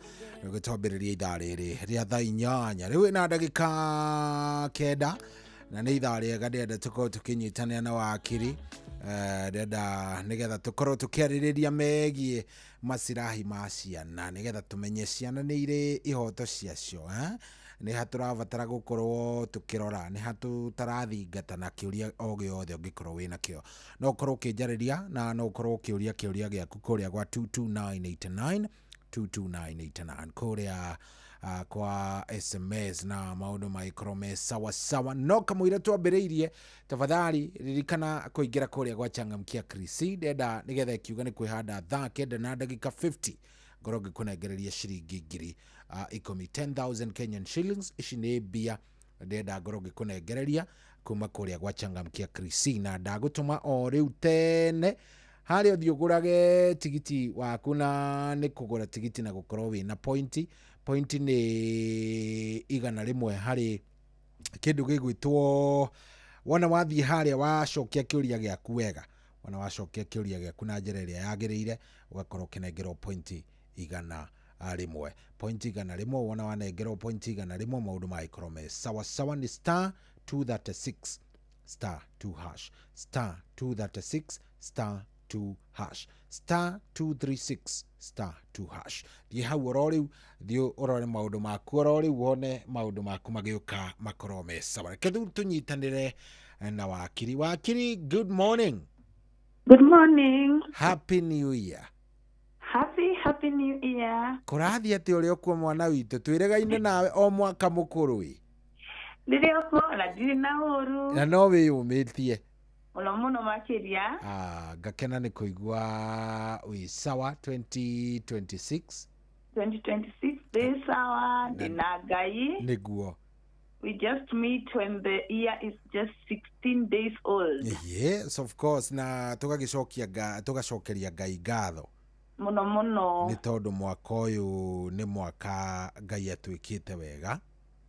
rũgĩtwambĩrĩria ithaa rĩrĩ rĩa thaa 8 rĩu ĩna ndagĩka 9 na nĩ ithaa rĩega ndĩrenda tũkorwo tũkĩnyitanĩra na wakiri. Ndĩrenda nĩgetha tũkorwo tũkĩarĩrĩria megiĩ macirahi ma ciana, nĩgetha tũmenye ciana nĩ irĩ ihoto ciacio, eh? Nĩ ha tũrabatara gũkorwo tũkĩrora, nĩ ha tũtarathingata, na kĩũria o gĩothe ũngĩkorwo wĩna kĩo no ũkorwo ũkĩnjarĩria na no ũkorwo ũkĩũria kĩũria gĩaku kũrĩa gwa 22989 22989 kũrĩa kwa SMS, na maũndũ magĩkorwo me sawa sawa. No kamũira twambĩrĩirie, tafadhali ririkana kũingĩra kũrĩa gwa Changamkia Krisi. Ndenda nĩgetha ĩkiuga nĩ kwĩhanda thaa 9 na ndagĩka 50 ngorwo ngĩkũnengereria ciringi ngiri 10, 10,000 Kenyan shillings. Ici nĩ mbia ndĩrenda ngorwo ngĩkũnengereria kuma kũrĩa gwa Changamkia Krisi, na ndagũtũma o rĩu tene harĩa ũthiĩ ũgũrage tigiti waku, na nĩ kũgũra tigiti na gũkorwo wĩna pointi. Pointi nĩ 100 harĩ kĩndũ gĩgwĩtwo wona wathiĩ harĩa wacokia kĩũria gĩaku wega, wona wacokia kĩũria gĩaku na njĩra ĩrĩa yagĩrĩire, ũgakorwo ũkĩnengerwo pointi 100, pointi 100. Wona wanengerwo pointi 100, maũndũ magĩkorwo me sawa sawa. Nĩ star 236 star 2 hash, star 236 star 2 hash, star 236 star 2 hash. Thiĩ hau oro rĩu, thiĩ ũrore maũndũ maku oro rĩu, wone maũndũ maku magĩũka makorwo me sawa. Reke rĩu tũnyitanĩre na wakiri. Wakiri, good morning. Good morning. Happy New Year. Happy, happy New Year. Kũrathiĩ atĩ ũrĩa ũkuo mwana witũ, twĩregaine nawe o mwaka mũkũrũ ĩ. Ndĩrĩ okuo na ndirĩ na ũru. Na no wĩyũmĩtie. Mũno mũno makĩria. Ngakena nĩ kũigua wĩ sawa 2026. 2026 ndĩ sawa, ndĩna Ngai. Nĩguo. We just meet when the year is just 16 days old. Yes, of course, na tũgagĩcokia tũgacokeria Ngai ngatho. Mũno mũno. Nĩ tondũ mwaka ũyũ nĩ mwaka Ngai atwĩkĩte wega.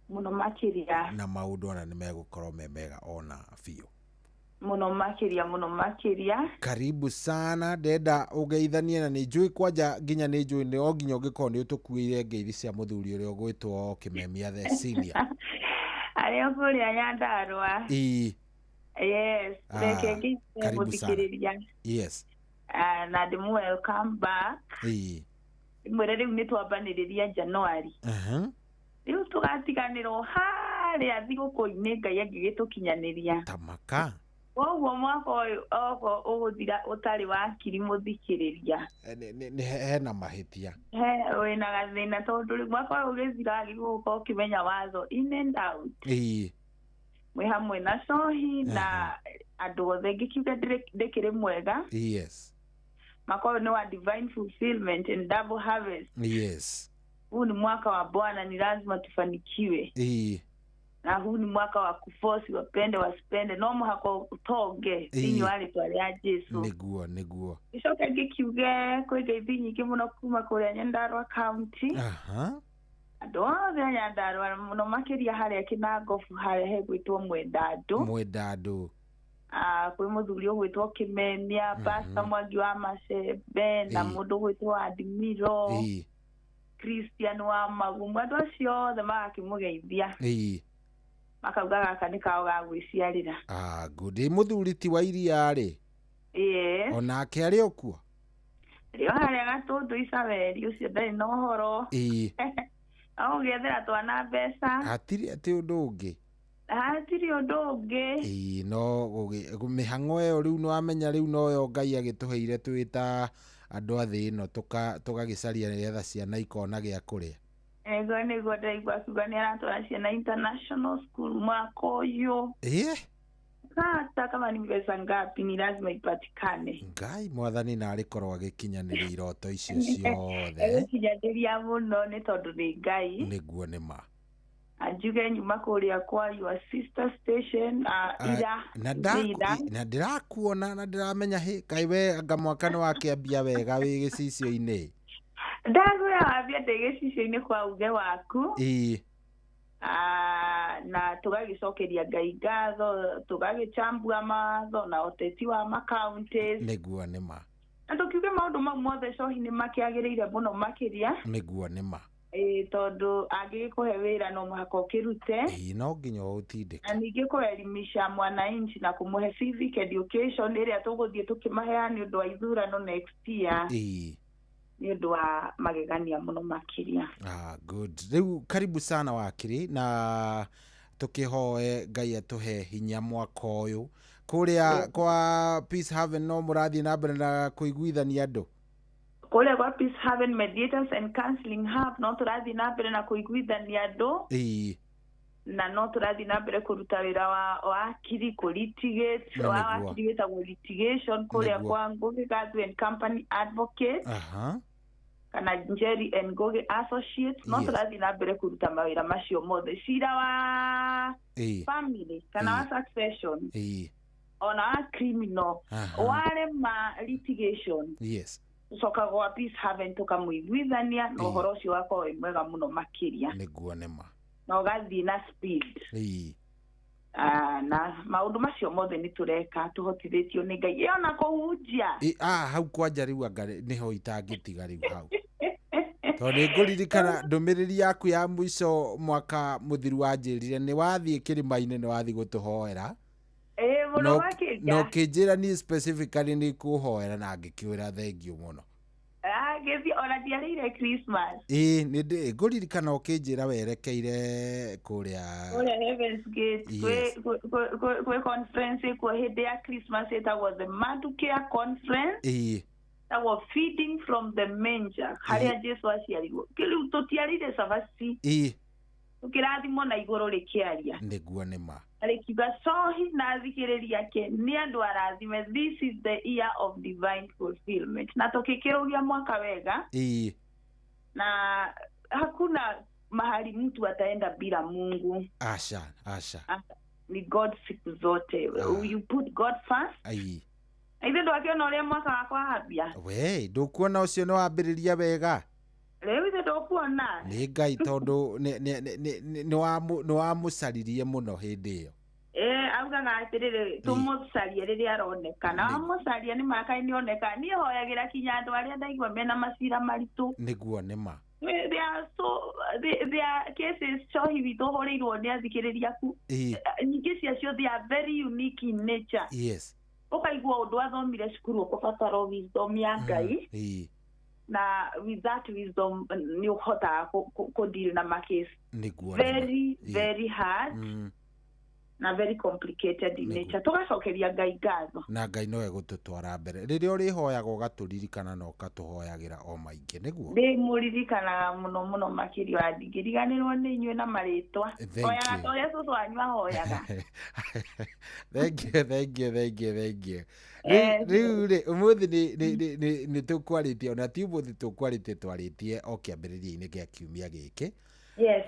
Mũno makĩria. Na maũndũ ona nĩ megũkorwo me mega ona biũ. Mũno makĩria, mũno makĩria. Karibu sana, ndenda ũgeithanie na nĩ njũĩ kwanja nginya nĩ njũĩ nĩ o nginya ũngĩkorwo nĩ ũtũkuĩire ngeithi cia mũthuri ũrĩa ũgwĩtwo Kĩmemia the senior. Arĩa kũrĩa Nyandarũa. Ĩĩ. Yes, reke ngeithie mũthikĩrĩria. Yes. Na ndĩmũ welcome back. Ĩĩ. Ndĩmwĩre rĩu nĩ twambanĩrĩria January. Rĩu tũgatiganĩrwo harĩa thigũkũ-inĩ Ngai angĩgĩtũkinyanĩria. Tamaka. Koguo mwaka ũyũ oko ũgũthira ũtarĩ wa kiri mũthikĩrĩria. Nĩ hena mahĩtia. He wĩna gathĩna tondũ rĩu mwaka ũyũ ũgĩthira wagĩrĩirwo gũkorwo ũkĩmenya watho in and out. Ĩĩ. Mwĩ hamwe na cohi na andũ othe ngĩkiuga ndĩkĩrĩ mwega. Yes. Mwaka ũyũ nĩ wa divine fulfillment and double harvest. Yes. Huu ni mwaka wa Bwana, ni lazima tufanikiwe. Ĩĩ. Na huu ni mwaka wa kufosi, wapende wasipende, no mũhaka ũtonge thĩinĩ wa rĩtwa rĩa Jesu. Nĩguo, nĩguo. Gĩcoke ngĩkiuge kwĩ ngeithi nyingĩ mũno kuma kũrĩa Nyandarua County. Andũ othe a Nyandarua mũno makĩria harĩa Kĩnangobu harĩa hegwĩtwo Mwendandũ. Mwendandũ. Kwĩ mũthuri ũgwĩtwo Kĩmemia, Pastor Mwangi wa Macembe, na mũndũ ũgwĩtwo Adimiro, Christian wa Magumu, andũ acio othe magakĩmũgeithia. Makauga gaka nĩ kao ga gwĩciarĩra. Good. Mũthuri ti wa iria rĩ? Yes. Onake arĩ o kuo? Rĩo harĩa Gatũndũ Isabeli ũcio ndarĩ na ũhoro. Ĩĩ. Agũgĩethera twana mbeca. Hatirĩ atĩ ũndũ ũngĩ. Hatirĩ ũndũ ũngĩ. Ĩĩ, no mĩhang'o ĩyo rĩu nĩwamenya rĩu noyo Ngai agĩtũheire twĩ ta andũ a thĩ ĩno tũgagĩcaria nĩgetha ciana ikona gĩa kũrĩa. Nĩguo, nĩguo ndaigua akiuga nĩ aratwara ciana international school mwaka ũyũ. Ĩĩ. Hata kama ni mbeca ngapi ni lazima ipatikane. Ngai mwathani na arĩkorwo agĩkinyanĩria iroto icio ciothe. Egũkinyanĩria mũno nĩ tondũ nĩ Ngai. Nĩguo nĩ ma. Anjuge nyuma kũrĩa kwa your sister station ira. Na ndĩrakuona na ndĩramenya hĩ kaĩ we anga mwaka nĩ wakĩambia wega wĩ gĩcicio-inĩ. Ndagwĩra wambia ndĩ gĩcicio-inĩ kwa uge waku. Ĩĩ. Na tũgagĩcokeria Ngai ngatho, tũgagĩchambua mawatho na ũteti wa ma-counties. Nĩguo nĩ ma. Na tũkiuge maũndũ mau mothe cohi nĩ makĩagĩrĩire mũno makĩria. Nĩguo nĩ ma. Tondũ angĩgĩkũhe wĩra no mũhaka ũkĩrute. Ĩĩ, no nginya ũtindĩke. Na ningĩ kũelimisha mwananchi na kũmũhe civic education ĩrĩa tũgũthiĩ tũkĩmaheana nĩ ũndũ wa ithurano next year. Nĩ ũndũ wa magegania mũno makĩria. Ah, good. Rĩu karibu sana wakiri, na tũkĩhoe Ngai atũhe hinya mwaka ũyũ. Kũrĩa kwa Peace Haven no mũrathiĩ na mbere na kũiguithania andũ? Kũrĩa gwa Peace Haven Mediators and Counseling Hub no tũrathiĩ na mbere na kũiguithania andũ. Na no tũrathiĩ na mbere kũruta wĩra wa wakiri, kũ litigate, wa wakiri wĩtagwo litigation kũrĩa kwa Ngugi Gathu and Company Advocate. Kana Njeri and Ngugi Associates. No tũrathiĩ na mbere kũruta mawĩra macio mothe. Cira wa family kana wa succession, ona wa criminal, warema litigation, tũcoka gwa Peace Haven tũkamũiguithania na ũhoro ũcio wakorwo wĩ mwega mũno makĩria. Nĩguo nĩma. Na ũgathiĩ na speed. Na maũndũ macio mothe nĩ tũreka tũhotithĩtio nĩ Ngai. Ĩ ona kũhunjia. Hau kwanja rĩu anga nĩho itangĩtiga rĩu hau. Tondũ nĩ ngũririkana ndũmĩrĩri yaku ya mũico mwaka mũthiru wanjĩrire nĩ wathiĩ kĩrĩma-inĩ, nĩ wathiĩ gũtũhoera. Mũno makĩria. Na ũkĩnjĩra niĩ specifically nĩ kũhoera na ngĩkĩwĩra thengiũ mũno. Ngĩthiĩ ona ndiarĩire Christmas. Ĩĩ, nĩ ngũririkana ũkĩnjĩra werekeire kũrĩa Heaven's Gate. Kwĩ conference ĩkuo hĩndĩ ya Christmas ĩtagwo the Madukia Conference. Ĩtagwo Feeding from the Manger, harĩa Jesu aciarirwo. Rĩu tũtiarĩire cabaci. Tũkĩrathimwo na igũrũ rĩkĩaria. Nĩguo nĩma. Rĩkiuga cohi na athikĩrĩria ake nĩ andũ arathime. This is the year of divine fulfillment. Na tũkĩkĩrũgia mwaka wega. Na hakuna mahali mtu ataenda bila Mungu. Asha, asha. Ni God siku zote. You put God first. Ithe ndwakiona ũrĩa mwaka wakwa wambia. We, ndũkuona ũcio nĩ wambĩrĩria wega. Rĩu ithe ndũkuona. Nĩ Ngai tondũ nĩ wamũcaririe mũno hĩndĩ ĩyo. Augaga atĩrĩrĩ, tũmũcarie rĩrĩa aroneka. Na wamũcaria nĩ maka nĩ oneka. Niĩ hoyagĩra kinya andũ arĩa ndaigua mena macira maritũ. Nĩguo nĩma. There are so there are cases cohi witũ ũhũrĩirwo nĩ athikĩrĩria aku. Nyingĩ ciacio they are very unique in nature. Ũkaigua ũndũ athomire cukuru ũkũbatara wisdom ya Ngai. Na with that wisdom nĩ ũhotaga kũ deal na ma case very very hard na very complicated in nature. Tũgacokeria Ngai ngatho. Na Ngai no egũtũtwara mbere. Rĩrĩa ũrĩhoyaga ũgatũririkana na ũkatũhoyagĩra o maingĩ, nĩguo? Ndĩmũririkanaga mũno mũno makĩria, ndingĩriganĩrwo nĩ inyuĩ na marĩtwa. Hoyaga ta ũrĩa cũcũ wanyu ahoyaga. Thank you, thank you, thank you, thank you. Rĩu rĩ, ũmũthĩ nĩ tũkwarĩtie, ona ti ũmũthĩ tũkwarĩtie, twarĩtie o kĩambĩrĩria-inĩ kĩa kiumia gĩkĩ.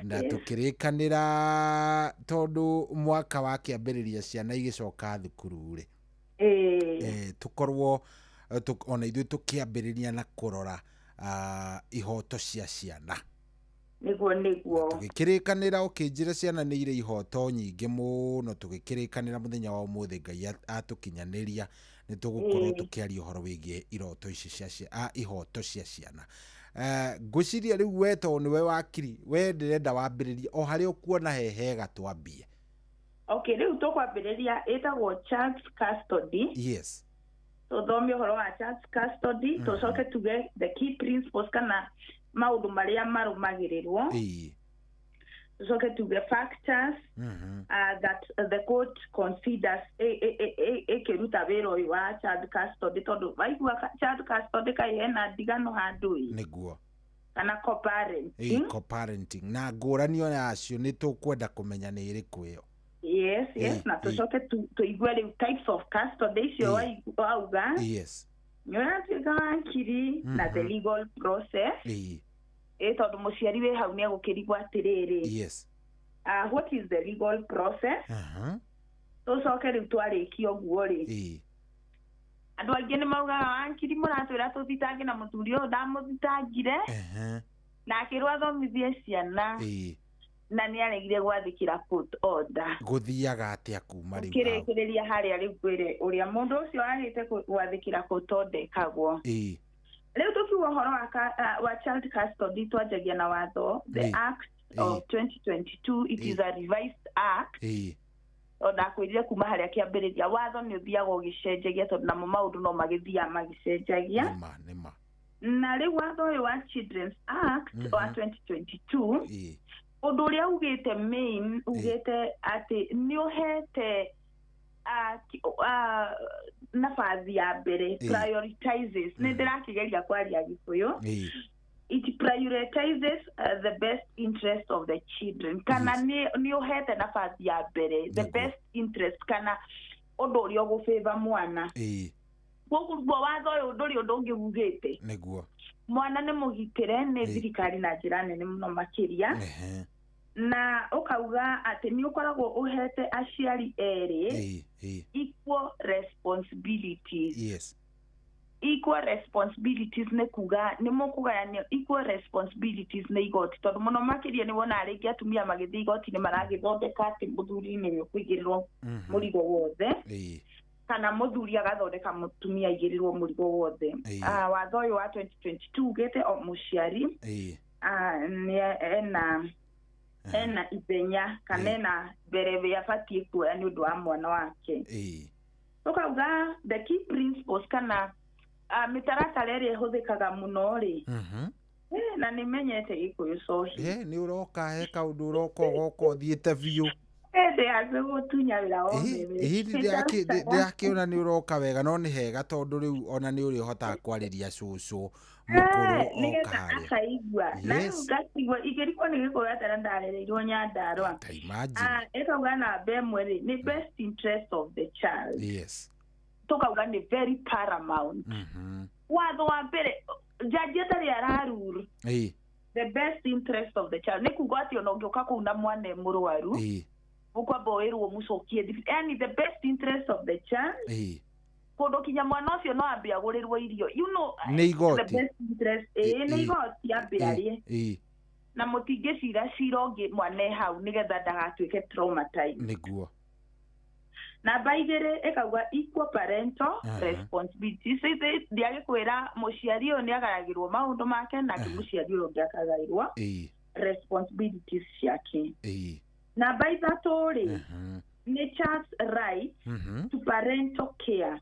Na tũkĩrĩkanĩra tondũ mwaka wa kĩambĩrĩria ciana igĩcoka thukuru rĩ, tũkorwo ona ithuĩ tũkĩambĩrĩria na kũrora ihoto cia ciana. Nĩguo nĩguo. Tũgĩkĩrĩkanĩra ũkĩnjĩra ciana nĩ irĩ ihoto nyingĩ mũno, tũgĩkĩrĩkanĩra mũthenya wa ũmũthĩ Ngai atũkinyanĩria nĩ tũgũkorwo tũkĩaria ũhoro wĩgiĩ iroto ici cia ihoto cia ciana. Ngwĩciria rĩu we tondũ nĩwe wakiri, we ndĩrenda wambĩrĩrie o harĩa ũkuona he hega twambie. Okay, rĩu tũkwambĩrĩria ĩtagwo child custody. Tũthome ũhoro wa child custody, tũcoke tuge the key principles kana maũndũ marĩa marũmagĩrĩrwo. Tũcoke tuge factors that the court considers ĩkĩruta wĩra ũyũ wa child custody, tondũ waigua child custody kaĩ hena ndigano handũ ĩ. Nĩguo. Kana co-parenting. Co-parenting. Na ngũrani yacio nĩ tũkwenda kũmenya nĩ ĩrĩkũ ĩyo. Yes, na tũcoke tũigue rĩu types of custody icio wauga. Nĩ ũratuĩka wakiri na the legal process. Tondũ mũciari wĩ hau nĩ egũkĩrigwo atĩrĩrĩ. What is the legal process? Tũcoke rĩu twarĩkia ũguo rĩ, andũ aingĩ nĩ maugaga wakiri mũratwĩra tũthitange na mũthuri ũyũ ndamũthitangire na akĩrwo athomithie ciana na nĩ aregire gwathĩkĩra court order. Gũthiaga atĩa kuma rĩu hau? Ũkĩrĩkĩrĩria harĩa rĩu ngwĩre ũrĩa mũndũ ũcio agĩte gwathĩkĩra court order ekagwo. Rĩu tũkiuga ũhoro wa child custody, twanjagia na watho, the Act of 2022. It is a revised act. Ona kwĩrire kuma harĩa kĩambĩrĩria, watho nĩ ũthiaga ũgĩcenjagia, tondũ namo maũndũ no magĩthiaga magĩcenjagia. Nĩma nĩma. Na rĩu watho ũyũ wa Children's Act wa 2022, ũndũ ũrĩa ugĩte main, ugĩte atĩ nĩ ũhete nabathi ya mbere, prioritizes, nĩ ndĩrakĩgeria kwaria Gĩkũyũ, it prioritizes the best interest of the children, kana nĩ ũhete nabathi ya mbere the best interest, kana ũndũ ũrĩa ũgũbĩva mwana. Koguo watho ũyũ ndũrĩ ũndũ ũngĩ ugĩte. Mwana nĩ mũgitĩre nĩ thirikari na njĩra nene mũno makĩria, na ũkauga atĩ nĩ ũkoragwo ũhete aciari erĩ ĩĩ ĩĩ equal responsibilities. Equal responsibilities nĩ kuga nĩ mũkũgayanio equal responsibilities nĩ igoti, tondũ mũno makĩria nĩ wonaga rĩngĩ atumia magĩthiĩ igoti nĩ maragĩthondeka atĩ mũthuri nĩwe ũkũigĩrĩrwo mũrigo wothe, kana mũthuri agathondeka mũtumia aigĩrĩrwo mũrigo wothe. Watho ũyũ wa 2022 ugĩte o mũciari nĩ ena ithenya kana ena mbere abatiĩ kuoya nĩ ũndũ wa mwana wake. Tũkauga the key principles, kana mĩtaratara ĩrĩa ĩhũthĩkaga mũno rĩ, na nĩ menyete Gĩkũyũ cohi. Nĩ ũroka he kaũndũ, ũroka ũgoka ũthiĩte biũ. Ĩndĩ gũtunya wĩra wothe. Ndĩrakĩona nĩ ũroka wega, no nĩ hega tondũ rĩu ona nĩ ũrĩhotaga kwarĩria cũcũ mũkũrũ oka nĩgetha harĩa. Akaigua na rĩu ngatigwo ingĩrigwo nĩ Gĩkũyũ atĩa na ndarereirwo Nyandarũa. Ta imagine. Ĩkauga namba 1 rĩ, nĩ best interest of the child. Tũkauga nĩ very paramount. Watho wa mbere jaji atarĩ ararur the best interest of the child, nĩ kuga atĩ ona ũngĩũka kũu na mwana e mũrwaru, ũkwamba wĩrwo mũcokie yani the best interest of the child, kũndũ kinya mwana ũcio no ambe agũrĩrwo irio. Nĩ igoti. The best interest, ĩĩ, nĩ igoti ambe arĩe, na mũtingĩcira cira ũngĩ mwana e hau, nĩgetha ndagatuĩke traumatized. Namba 2 ĩkauga equal parental responsibility. Ndiagĩkwĩra mũciari ũyũ nĩ agayagĩrwo maũndũ make, nake mũciari ũyũ ũngĩ akagaĩrwo responsibilities ciake. Namba 3 rĩ, nĩ child's right to parental care.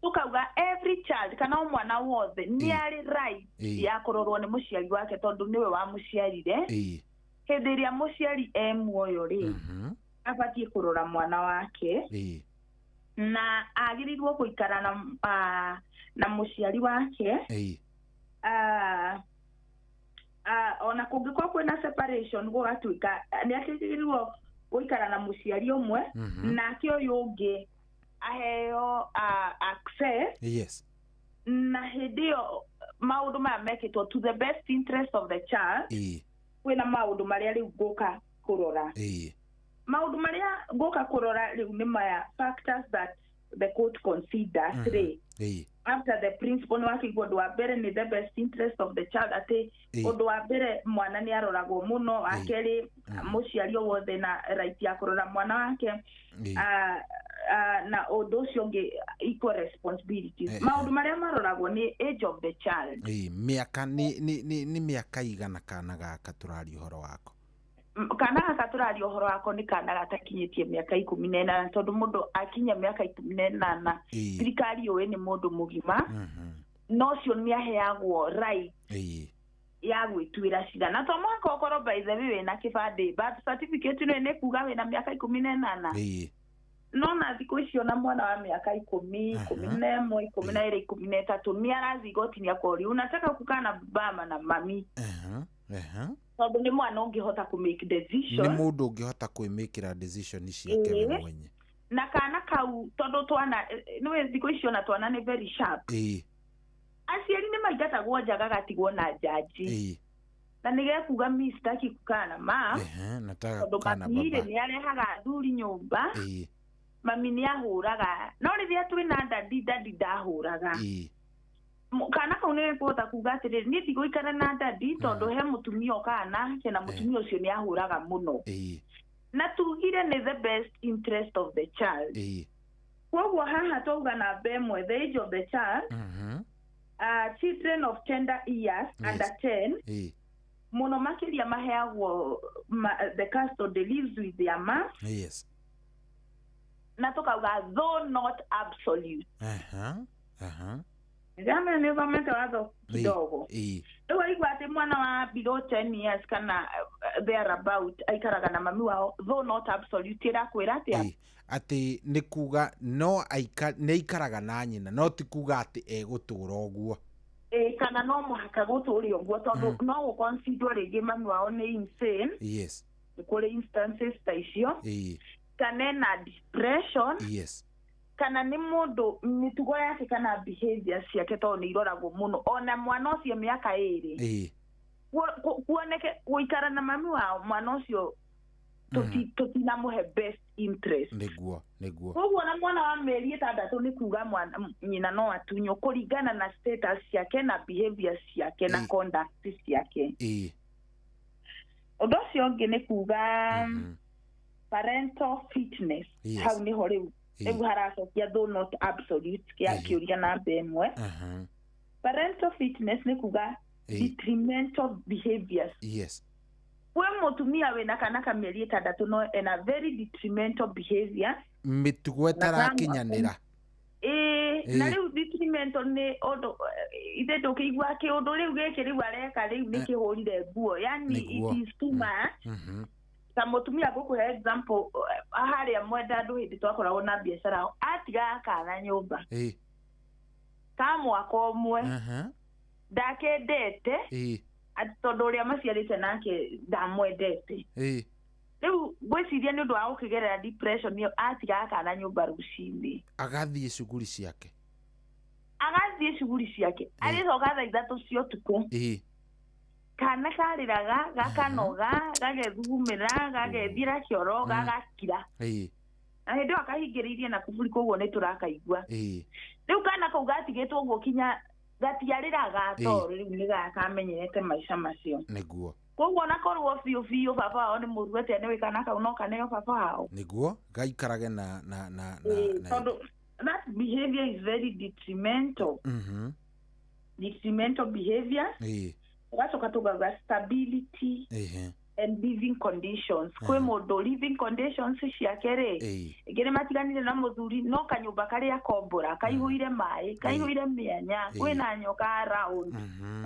Tukauga every child, kana o mwana wothe, nĩ arĩ right ya kũrorwo nĩ mũciari wake, tondũ nĩwe wamũciarire. Hĩndĩ ĩrĩa mũciari e muoyo rĩ, abatiĩ kũrora mwana wake, na agĩrĩirwo gũikara na mũciari wake. Ona kũngĩkorwo kwĩna separation, gũgatuĩka nĩ agĩrĩirwo gũikara na mũciari ũmwe, nake ũyũ ũngĩ aheo access. Na hĩndĩ ĩyo maũndũ maya mekĩtwo to the best interest of the child. Kwĩna maũndũ marĩa rĩu ngũka kũrora. Maũndũ marĩa ngũka kũrora rĩu nĩ maya: factors that the court considers rĩ, after the principle nĩ wakĩigua ũndũ wa mbere nĩ the best interest of the child, atĩ ũndũ wa mbere mwana nĩ aroragwo mũno, wa kerĩ mũciari o wothe na right ya kũrora mwana wake, na ũndũ ũcio ũngĩ equal responsibilities. Maũndũ marĩa maroragwo nĩ age of the child. Mĩaka nĩ mĩaka igana kana gaka tũraria ũhoro wako? Kana gaka tũraria ũhoro wako nĩ kana gatakinyĩtie mĩaka 18, tondũ mũndũ akinya mĩaka 18, thirikari yũĩ nĩ mũndũ mũgima, no ũcio nĩ aheagwo right ya gwĩtuĩra cira, na to mũhaka ũkorwo, by the way, wĩna kĩbandĩ, birth certificate nĩ kuga wĩna mĩaka 18. No na thikũ icio na mwana wa mĩaka 10, 11, 12, 13 nĩ arathiĩ igoti-inĩ akorio, "Unataka kukaa na baba na mami?" Aha, aha. Tondũ nĩ mwana ũngĩhota kũ make Nĩ decision. Mũndũ ũngĩhota kwĩmĩkĩra decision ciake we mwenye. Na kana kau, tondũ twana nĩwe thikũ icio na twana nĩ very sharp, aciari nĩ maingatagwo nja gagatigwo na jaji, na nĩ gekuga, "Mi sitaki kukaa na ma Nataka tondũ kukaa na mami rĩ baba." nĩ arehaga athuri nyũmba, mami nĩ ahũraga, no rĩrĩa twĩna daddy, daddy ndahũraga." Kana kau nĩ gekũhota kuga atĩrĩrĩ, "Niĩ ndigũikara na daddy tondũ he mũtumia ũkaga nake, na mũtumia ũcio nĩ ahũraga mũno." Na tugire nĩ the best interest of the child. Koguo haha twauga namba 1, the age of the child. Children of tender years, under 10, mũno makĩria maheagwo the custody lives with their mom. Na tũkauga though not absolute. Ndĩramenya nĩ ũthomete watho kidogo. Rĩu aigua atĩ mwana wa below 10 years kana thereabout aikaraga na mami wao, though not absolute, ĩrakwĩra atĩa? Atĩ nĩ kuga no nĩ aikaraga na nyina, no ti kuga atĩ egũtũra ũguo. Kana no mũhaka gũtũre ũguo, tondũ no gũconsider rĩngĩ mami wao nĩ insane. Nĩ kũrĩ instances ta icio. Kana ena depression. Kana nĩ mũndũ mĩtugo yake kana behavior ciake tondũ nĩ iroragwo mũno, ona mwana ũcio mĩaka 2 kuoneke gũikara na mami wao, mwana ũcio tũtinamũhe best interest. Nĩguo. Koguo na mwana wa mĩeri 6 nĩ kuga mwana nyina no atunywo kũringana na status ciake na behavior ciake na conduct ciake. Ũndũ ũcio ũngĩ nĩ kuga parental fitness. Hau nĩho rĩu rĩu haracokia though not absolute kĩa kĩũria namba 1. Parental fitness nĩ kuga detrimental behaviors. Kwĩ mũtumia wĩna kana ka mĩeri 6 no ena very detrimental behavior, Mĩtugo ĩtarakinyanĩra. Na rĩu detrimental nĩ ũndũ ithe ndũkĩigua kĩũndũ rĩu gĩkĩ rĩu areka rĩu nĩ kĩhũrire nguo, yani it is too much. Ta mũtumia ngũkũhe example, harĩa Mwendandũ hĩndĩ twakoragwo na biacara, atigaga kana nyũmba ka mwaka ũmwe, ndakendete atĩ tondũ ũrĩa maciarĩte nake ndamwendete. Rĩu ngwĩciria nĩ ũndũ wa gũkĩgerera depression ĩyo, atigaga kana nyũmba rũcinĩ, agathiĩ cuguri ciake, agĩcoka thaa 3 cia ũtukũ, kana karĩraga gakanoga gagethugumĩra gagethira kĩoro gagakira, na hĩndĩ ĩyo akahingĩrĩirie na kuburi, koguo nĩ tũrakaigua. Rĩu kana kau gatigĩtwo ũguo kinya gatiarĩraga tondũ rĩu nĩ gakamenyerete maica macio. Nĩguo. Koguo ona korwo biũ biũ baba wao nĩ mũru atĩa, nĩwĩ kana kau no kaneo baba wao. Nĩguo gaikarage na tondũ that behavior is very detrimental. Detrimental behavior. Ũgacoka tũkauga stability and living conditions. Kwĩ mũndũ living conditions ciake rĩ, ĩngĩ nĩ matiganire na mũthuri, no kanyũmba karĩa kombora kaihũire maĩ, kaihũire mĩanya, kwĩna nyoka around,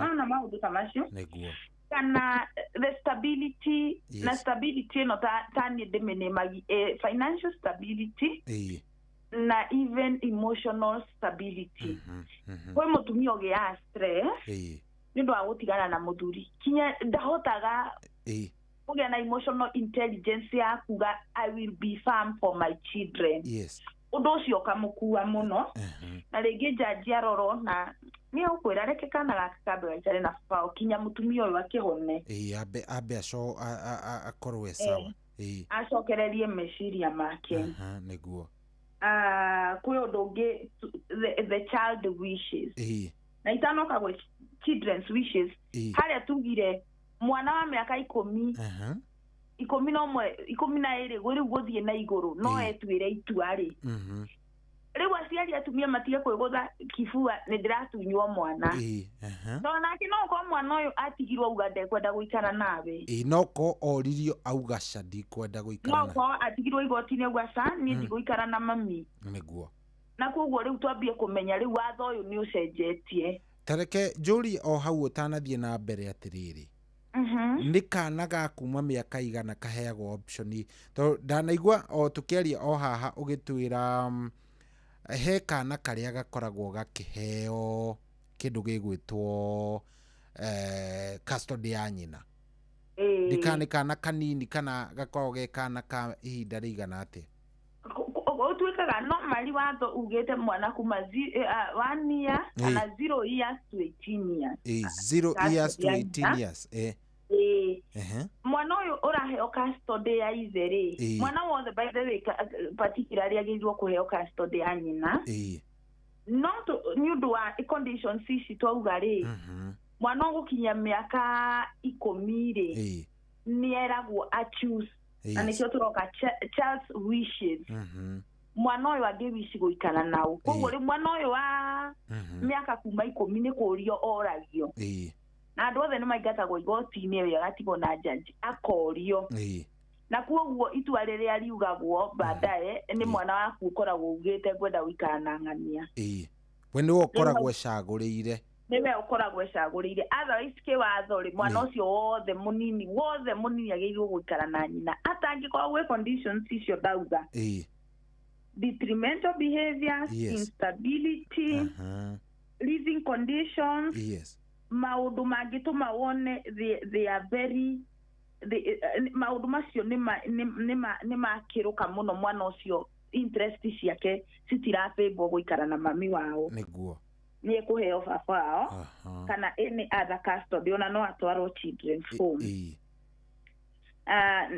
ona maũndũ ta macio. Nĩguo. Kana the stability, na stability ĩno ta niĩ ndĩmĩnĩmagi financial stability na even emotional stability. Kwĩ mũtumia ũgĩaga stress nĩ ũndũ wa gũtigana na mũthuri, kinya ndahotaga kũgĩa na emotional intelligence ya kuga I will be firm for my children. Ũndũ ũcio ũkamũkua mũno, na rĩngĩ njanji arorwo na nĩ egũkwĩra reke kana gaka kambe gaikare na baba wao kinya mũtumia ũyũ akĩhone. Ambe akorwo e sawa, acokererie meciria make. Nĩguo. Kwĩ ũndũ ũngĩ, the child wishes. Na itanoka gwĩ children's wishes, harĩa tugire mwana wa mĩaka 10, 11, 12 rĩu gũthiĩ na igũrũ no etuĩre itua rĩ. Rĩu aciari atumia matige kwĩgũtha kibua nĩ ndĩratunywo mwana. Tondũ nake no ũkorwo mwana ũyũ atigirwo auga ndekwenda gũikara nawe. No ko oririo auga ca ndikwenda gũikara. No ko atigirwo igoti-inĩ auga ca niĩ ndigũikara na mami. Nĩguo. Na koguo rĩu twambie kũmenya rĩu watho ũyũ nĩ ũcenjetie. Tareke njũrie o hau ũtanathiĩ na mbere atĩrĩrĩ, nĩ kana ga kuma mĩaka igana kaheagwo option? Tondũ ndanaigua o tũkĩaria o haha ũgĩtwĩra he kana karĩa gakoragwo gakĩheo kĩndũ gĩgwĩtwo custody ya nyina. Ndikana kana kanini kana gakoragwo ge kana ka ihinda rĩigana atĩa? Ũtuĩkaga normally watho ugĩte mwana kuma 1 year kana 0 years to 18 years. 0 years to 18 years. Mwana ũyũ ũraheo custody ya ithe rĩ, mwana wothe by the way particularly agĩrĩirwo kũheo custody ya nyina. No nĩ ũndũ wa conditions ici twauga rĩ, mwana ũgũkinyia mĩaka 10 rĩ, nĩ eragwo a choose, na nĩkĩo tũroka child's wishes. Mwana ũyũ angĩwici gũikara nao. Koguo rĩu mwana ũyũ wa mĩaka kuma 10 nĩ kũrio oragio. Na andũ othe nĩ maingatagwo igoti-inĩ ĩyo agatigwo na jaji akorio. Na koguo itua rĩrĩa riugagwo baadaye nĩ mwana waku ũkoragwo ugĩte ngwenda gũikara na ng'ania. We nĩwe ũkoragwo ecagũrĩire. Nĩwe ũkoragwo ecagũrĩire. Otherwise kĩwatho rĩ, mwana ũcio wothe mũnini wothe mũnini agĩrĩirwo gũikara na nyina atangĩkorwo gwĩ conditions icio ndauga. Detrimental behaviors, instability, living conditions, maũndũ mangĩtũma wone they are very maũndũ macio nĩ makĩrũka mũno mwana ũcio interest ciake citirabĩmbwo gũikara na mami wao. Nĩguo. Nĩ ekũheo baba wao kana any other custody ona no atwarwo children's home.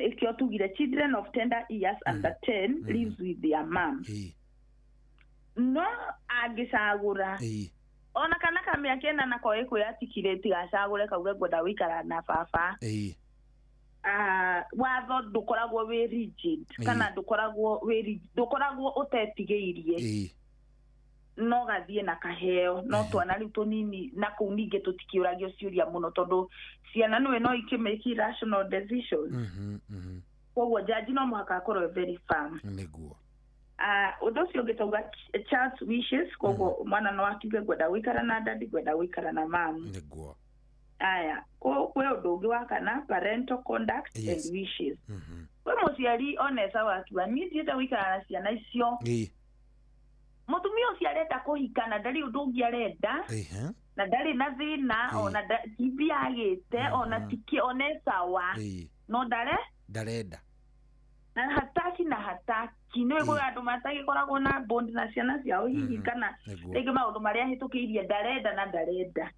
Ikio tugire children of tender years under 10 lives with their mom. No angĩcagũra ona kana ka mĩaka 8 nako ĩkwĩatikire tigacagũre kauge ngwenda gũikara na baba. Watho ndũkoragwo wĩ rigid kana ndũkoragwo wĩ ndũkoragwo ũtetigĩirie. No gathiĩ na kaheo no twana rĩu tũnini na kũu ningĩ tũtikĩũragio ciũria mũno tondũ ciana nĩwe no ikĩmake irrational decisions. Koguo jaji no mũhaka akorwo very firm. Nĩguo. Ũndũ ũcio ũngĩ tauga child's wishes, koguo mwana no akiuge ngwenda gũikara na dadi ngwenda gũikara na mamu. Nĩguo. Aya, kwĩ ũndũ ũngĩ wa kana parental conduct and wishes. Kwĩ mũciari onesa wakiuga niĩ ndienda gũikara na ciana icio. Mũtumia ũcio arenda kũhika na ndarĩ ũndũ ũngĩ arenda na ndarĩ na thĩna ona TV agĩte ona tiki ona sawa no ndarenda na hataki na hataki nĩ kwĩ andũ matagĩkoragwo na bond na ciana ciao hihi kana rĩngĩ maũndũ marĩa ahĩtũkĩirie ndarenda na ndarenda.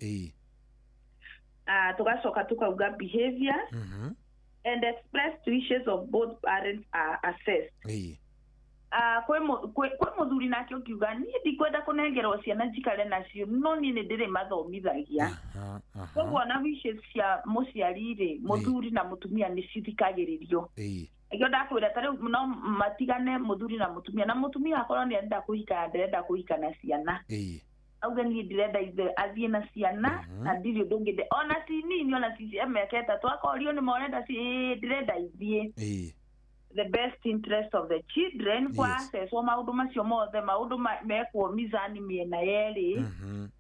Tugacoka tukauga behavior and expressed wishes of both parents are assessed. Kwĩ mũthuri nake ũkiuga niĩ ndikwenda kũnengerwo ciana njikare nacio no niĩ nĩ ndĩrĩ mathomithagia. Koguo ona wishes cia mũciari rĩ, mũthuri na mũtumia nĩ cithikagĩrĩrio. Ĩkĩo ndakwĩra ta rĩu no matigane mũthuri na mũtumia na mũtumia akorwo nĩ arenda kũhika ndarenda kũhika na ciana. Auge niĩ ndĩrenda ithe athiĩ na ciana na ndirĩ ũndũ ũngĩ ona ci nini ona ci mĩaka 3 akorio nĩ morenda ci ndĩrenda ithiĩ. The best interest of the children kwa accesswo maũndũ macio mothe maũndũ mekwo mizani mĩena yerĩ.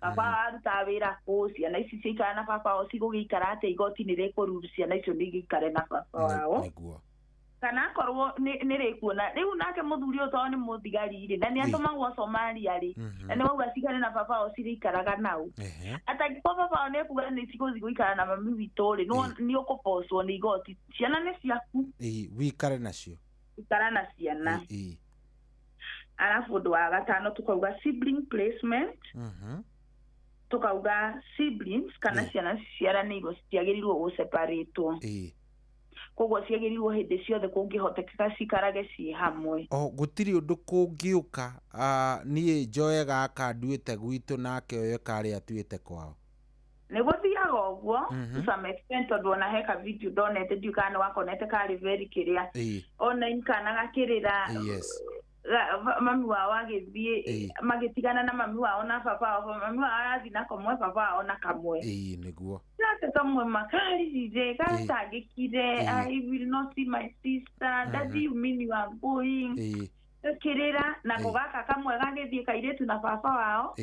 Baba arutaga wĩra kũ, ciana ici ciaikara na baba wao cigũgĩikara atĩa, igoti nĩ rĩkũruru ciana icio nĩ igĩikare na baba wao. Kana akorwo nĩ rĩkuona rĩu nake mũthuri ũyũ tondũ nĩ mũthigari rĩ na nĩ atũmagwo Somalia rĩ na nĩ wauga cikare na baba wao cirĩikaraga nau. Atangĩkorwo baba wao nĩ ekuga nĩ cigũthiĩ gũikara na mami witũ rĩ nĩ ũkũbocwo nĩ igoti ciana nĩ ciaku wikare nacio ikara na ciana. Arabu ũndũ wa gatano tukauga sibling placement. Tukauga siblings kana ciana ciaranĩirwo citiagĩrĩirwo gũseparatwo. Koguo ciagĩrĩirwo hĩndĩ ciothe kũngĩhotekeka cikarage ciĩ hamwe. O gũtirĩ ũndũ kũngĩũka niĩ njoe gaka nduĩte gwitũ nake oye karĩa atuĩte kwao. Nĩ gũthiaga ũguo to some extent tondũ ona he ka video ndonete ndiũĩ kana nĩ wakonete karĩ very kĩrĩa online kana gakĩrĩra mami wao agĩthiĩ magĩtigana na mami wao na baba wao mami wao arathiĩ na kamwe baba wao na kamwe. Nĩguo. Nake kamwe makarĩrire gatangĩkire I will not see my sister daddy you mean you are going gakĩrĩra nako gaka kamwe gagĩthiĩ kairĩtu na baba wao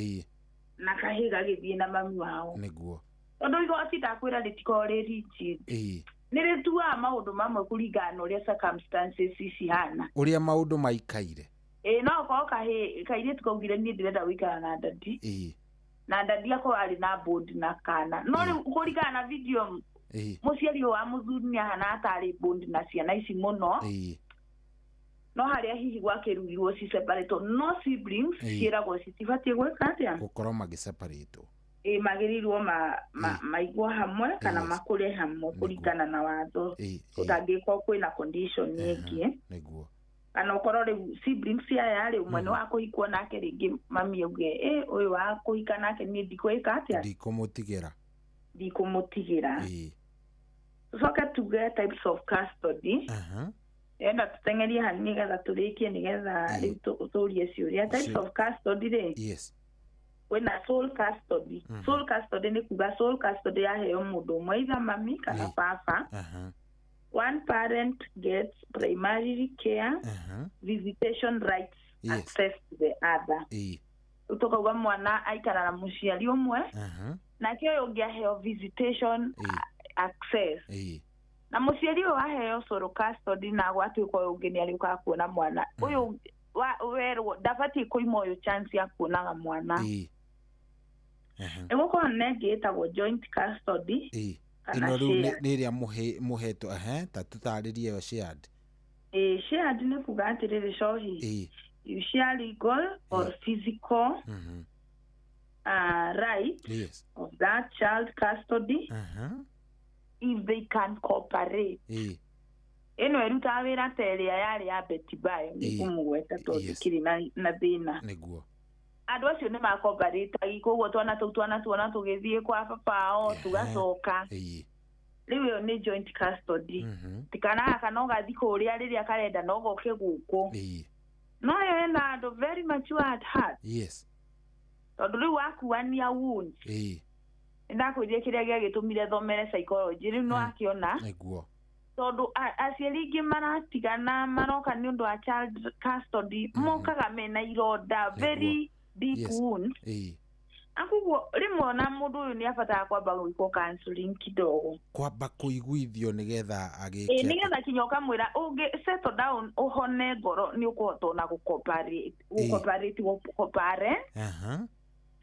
na kahĩ gagĩthiĩ na mami wao. Nĩguo. Tondũ igoti ndakwĩra rĩtikoragwo rĩ rigid. Nĩ rĩtuaga maũndũ mamwe kũringana na ũrĩa circumstances cihana. Ũrĩa maũndũ maikaire. No okorwo kairĩtu kaugire niĩ ndĩrenda gũikara na dadi. Na dadi akorwo arĩ na bond na kana. No rĩu kũringana na video mũciari ũyũ wa mũthuri nĩ ahana atarĩ bond na ciana ici mũno. No harĩa hihi gwakĩrurirwo ci separate no siblings ciĩragwo citibatiĩ gwĩka atĩa? Gũkorwo magĩseparatwo. Magĩrĩirwo maigwo hamwe kana makũre hamwe kũringana na watho ũtangĩkorwo kwĩna condition ĩngĩ. Nĩguo. Kana ũkorwo rĩu siblings aya rĩ ũmwe nĩ wa kũhikwo nake rĩngĩ mami auge ũyũ wa kũhika nake niĩ ndikwĩka atĩa? Ndikũmũtigĩra. Ndikũmũtigĩra. Tũcoke tuge types of custody. Enda tũteng'erie hanini nĩgetha tũrĩkie, nĩgetha rĩu tũrie ciũria. Types of custody rĩ, kwĩna sole custody. Sole custody nĩ kuga sole custody yaheo mũndũ ũmwe, either mami kana baba. One parent gets primary care, visitation rights, access to the other. Rĩu tũkauga mwana aikara na mũciari ũmwe, nake ũyũ ũngĩ aheo visitation access. Na mũciari ũyũ aheo sole custody na gwatuĩka ũyũ ũngĩ nĩ arĩũkaga kuona mwana ũyũ werwo ndabatiĩ kũima ũyũ chance ya kuonaga mwana. Nĩgũkorwo na ĩngĩ ĩtagwo joint custody kana Ĩno rĩu shared. nĩ ĩrĩa mũhetwo, ta tũtarĩrie ĩyo shared. Ĩĩ, shared nĩ kuga atĩrĩrĩ, cohi, you share legal or physical right of that child custody if they can cooperate. Ĩno ĩrutaga wĩra ta ĩrĩa yarĩ ya Betty Bayo, nĩ kũmũgweta tondũ ndĩkĩrĩ na thĩna. Nĩguo. Andũ acio nĩ makoparĩtagi, koguo twana tũu twana tuona tũgĩthiĩ kwa baba ao tũgacoka. Rĩu ĩyo nĩ joint custody. Ti kana gaka no gathi kũrĩa rĩrĩa karenda no goke gũkũ. No ĩyo ĩna andũ very mature at heart. Tondũ rĩu wakuania wounds. Nĩndakwĩrire kĩrĩa gĩagĩtũmire thomere psychology, rĩu no akĩona. Nĩguo. Tondũ aciari aingĩ maratigana maroka nĩ ũndũ wa child custody, mokaga mena ironda, very deep wounds. Na koguo rĩmwe ona mũndũ ũyũ nĩ abataraga kwamba gwĩkwo counseling kidogo, kwamba kũiguithio nĩgetha agĩke ĩ nĩgetha kinya ũkamwĩra ũngĩ settle down, ũhone ngoro, nĩ ũkũhota ona gũcooperate gũcooperate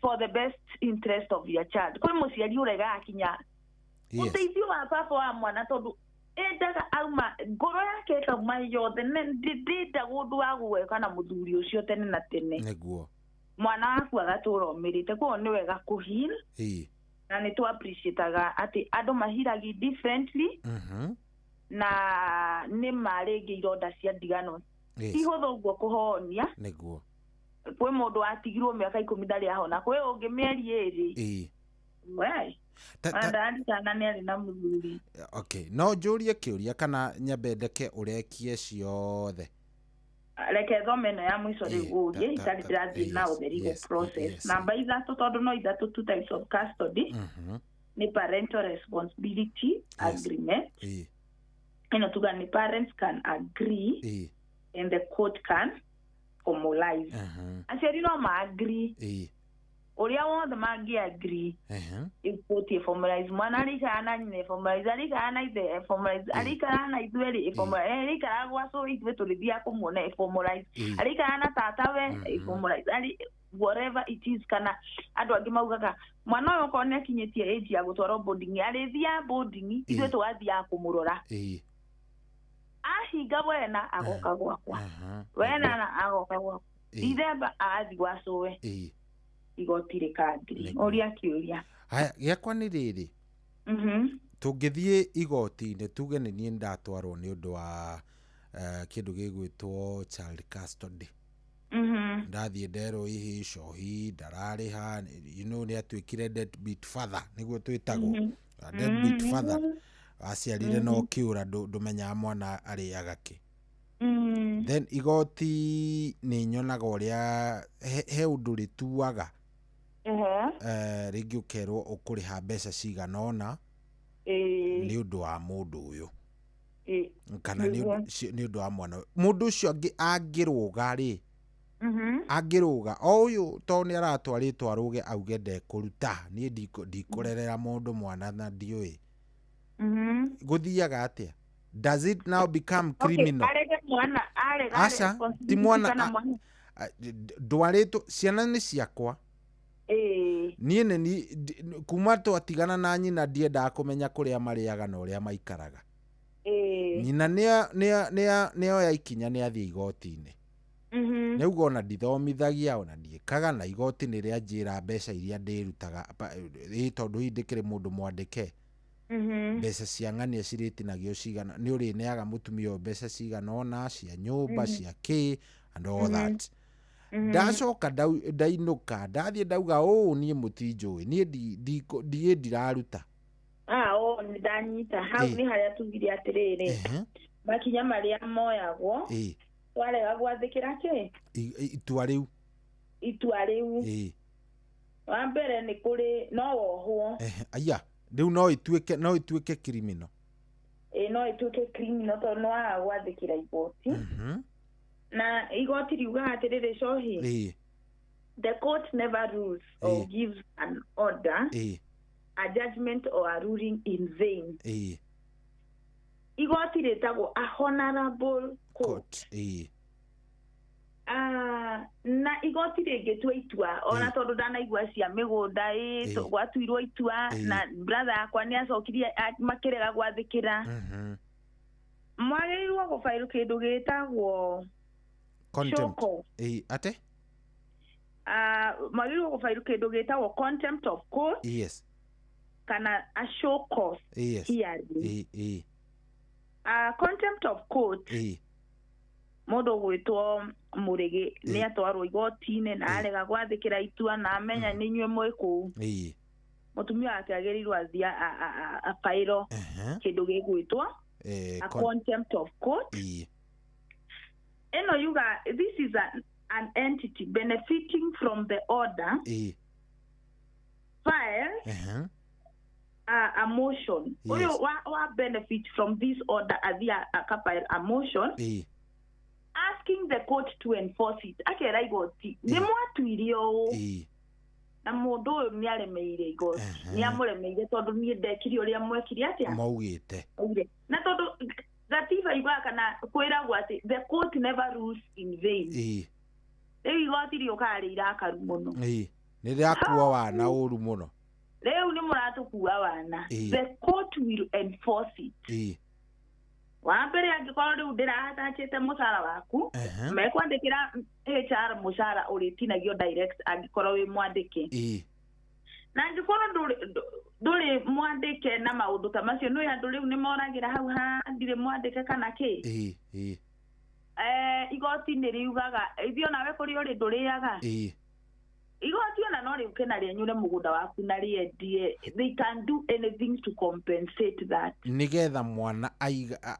for the best interest of your child. Kwĩ mũciari ũregaga kinya ũteithio wa baba wa mwana, tondũ endaga auma ngoro yake ĩkauma yothe, ndĩndaga ũndũ wa gũgweka na mũthuri ũcio tene na tene. Nĩguo. Mwana waku agatũra ũmĩrĩte, koguo nĩ wega kũheal. Na nĩ tũ appreciataga atĩ andũ mahiragi differently, na nĩ ma rĩngĩ ironda cia ndigano ti hũthũ ũguo kũhonia. Nĩguo. Kwĩ mũndũ watigirwo mĩaka 10 ndarĩ ahona, kwĩ ũngĩ mĩeri 2. We ndarikana nĩ arĩ na mũthuri. Okay, no njũrie kĩũria kana nyambe ndeke ũrekie ciothe? Reke thome ĩno ya mũico rĩu ũrie, itarĩ ndĩrathiĩ na ũtheri gũ process. Namba 3, tondũ no 3, two types of custody nĩ parental responsibility agreement. Ĩno tuga nĩ parents can agree and the court can formalize. Aciari no ma agree, ũrĩa wothe mangĩ agree, ĩbũtie formalize. Mwana arĩikara na nyina formalize, arĩikara na ithe formalize, arĩikara na ithuĩ rĩ formalize, arĩikara gwa cũĩ ithuĩ tũrĩthiaga kũmuona formalize, arĩikara na tata we formalize, arĩ whatever it is. Kana andũ angĩ maugaga mwana ũyũ okorwo nĩ akinyĩtie age ya gũtwarwo boarding, arĩthiaga boarding, ithuĩ tũgathiaga kũmũrora. Ahinga wena agoka gwakwa, wena na agoka gwakwa, Dithemba agathiĩ gwa cũwe, igoti rĩkangiri. Ũria kĩũria. Haya, gĩakwa nĩ rĩrĩ, tũngĩthiĩ igoti-inĩ tuge nĩ niĩ ndatwarwo nĩ ũndũ wa kĩndũ gĩgwĩtwo child custody, ndathiĩ nderwo hihi cohi ndararĩha, you know, nĩ atuĩkire deadbeat father, nĩguo twĩtagwo deadbeat father, aciarire no kĩũra, ndũmenyaga mwana arĩaga kĩ. Then igoti nĩ nyonaga ũrĩa he ũndũ rĩtuaga, rĩngĩ ũkerwo ũkũrĩha mbeca cigana ũna nĩ ũndũ wa mũndũ ũyũ kana nĩ ũndũ wa mwana ũyũ. Mũndũ ũcio angĩrũga rĩ, angĩrũga o ũyũ tondũ nĩ aratwarĩtwo arũge auge ndekũruta, niĩ ndikũrerera mũndũ mwana na ndiũĩ, gũthiaga atĩa? Does it now become criminal? Aca, ti mwana ndwarĩtwo, ciana nĩ ciakwa. Niĩ nĩ kuma twatigana na nyina ndiendaga kũmenya kũrĩa marĩaga na ũrĩa maikaraga. Nyina nĩoya ikinya nĩ athiĩ igoti-inĩ. Nĩauga ona ndithomithagia ona ndiĩkaga, na igoti nĩ rĩanjĩra mbeca iria ndĩrutaga, tondũ hihi ndĩkĩrĩ mũndũ mwandĩke, mbeca cia ng'ania cirĩtinagio cigana, nĩ ũrĩneaga mũtumia ũyũ mbeca cigana ũna cia nyũmba, cia kĩ and all that. Ndacoka ndainũka ndathiĩ ndauga ũũ niĩ mũtinjũĩ, niĩ ndiĩ ndiraruta. Nĩ ndanyita hau nĩ harĩa tugire atĩrĩrĩ, Makinya marĩa moyagwo warega gwathĩkĩra kĩ itua rĩu. Itua rĩu. Wa mbere nĩ kũrĩ no wohwo. Aya rĩu no ituĩke criminal. No ituĩke criminal tondũ nĩ waga gwathĩkĩra igoti. Na igoti riugaga atĩrĩrĩ cohi. The court never rules or gives an order, a judgment or a ruling in vain. Igoti rĩtagwo a honorable court. Na igoti rĩngĩtua itua ona tondũ ndanaigua cia mĩgũnda gwatuirwo itua na brother yakwa nĩ acokirie makĩrega gwathĩkĩra. Mwagĩrĩirwo gũbairwo kĩndũ gĩtagwo contempt. Ate? Mwagĩrĩirwo gũbairwo kĩndũ gĩtagwo contempt of court. Yes. Kana a show cause hearing. Contempt of court. Mũndũ gwĩtwo Mũrĩgĩ nĩ atwarwo igoti-inĩ na arega gwathĩkĩra itua na amenya nĩ inyuĩ mwĩ kũu. Mũtumia wake agĩrĩirwo athiĩ abairwo kĩndũ gĩgwĩtwo a contempt of court. Ĩno yuga this is an entity benefiting from the order files a motion. Ũyũ wa benefit from this order athiĩ akafile a motion asking the court to enforce it. Akera igoti nĩ mwatuire ũũ na mũndũ ũyũ nĩ aremeire igoti, nĩ amũremeire tondũ niĩ ndekire ũrĩa mwekire atĩa maugĩte. Na tondũ gatiba yugaga kana kwĩragwo atĩ the court never rules in vain. Rĩu igoti rĩũkaga rĩ irakaru mũno. Nĩ rĩrakua wana ũru mũno. Rĩu nĩ mũratũkua wana. The court will enforce it. Wa mbere angĩkorwo rĩu ndĩrahatachĩte mũcara waku, mekwandĩkĩra HR mũcara ũrĩtinagio direct angĩkorwo wĩ mwandĩke. Na angĩkorwo ndũrĩ mwandĩke na maũndũ ta macio, nĩ andũ rĩu nĩ moragĩra hau ha ndirĩ mwandĩke kana kĩ. Igoti nĩ riugaga ithuĩ onawe kũrĩa ũrĩ ndũrĩaga. Igoti ona no rĩũke na rĩenyũre mũgũnda waku na rĩendie. They can do anything to compensate that. Nĩgetha mwana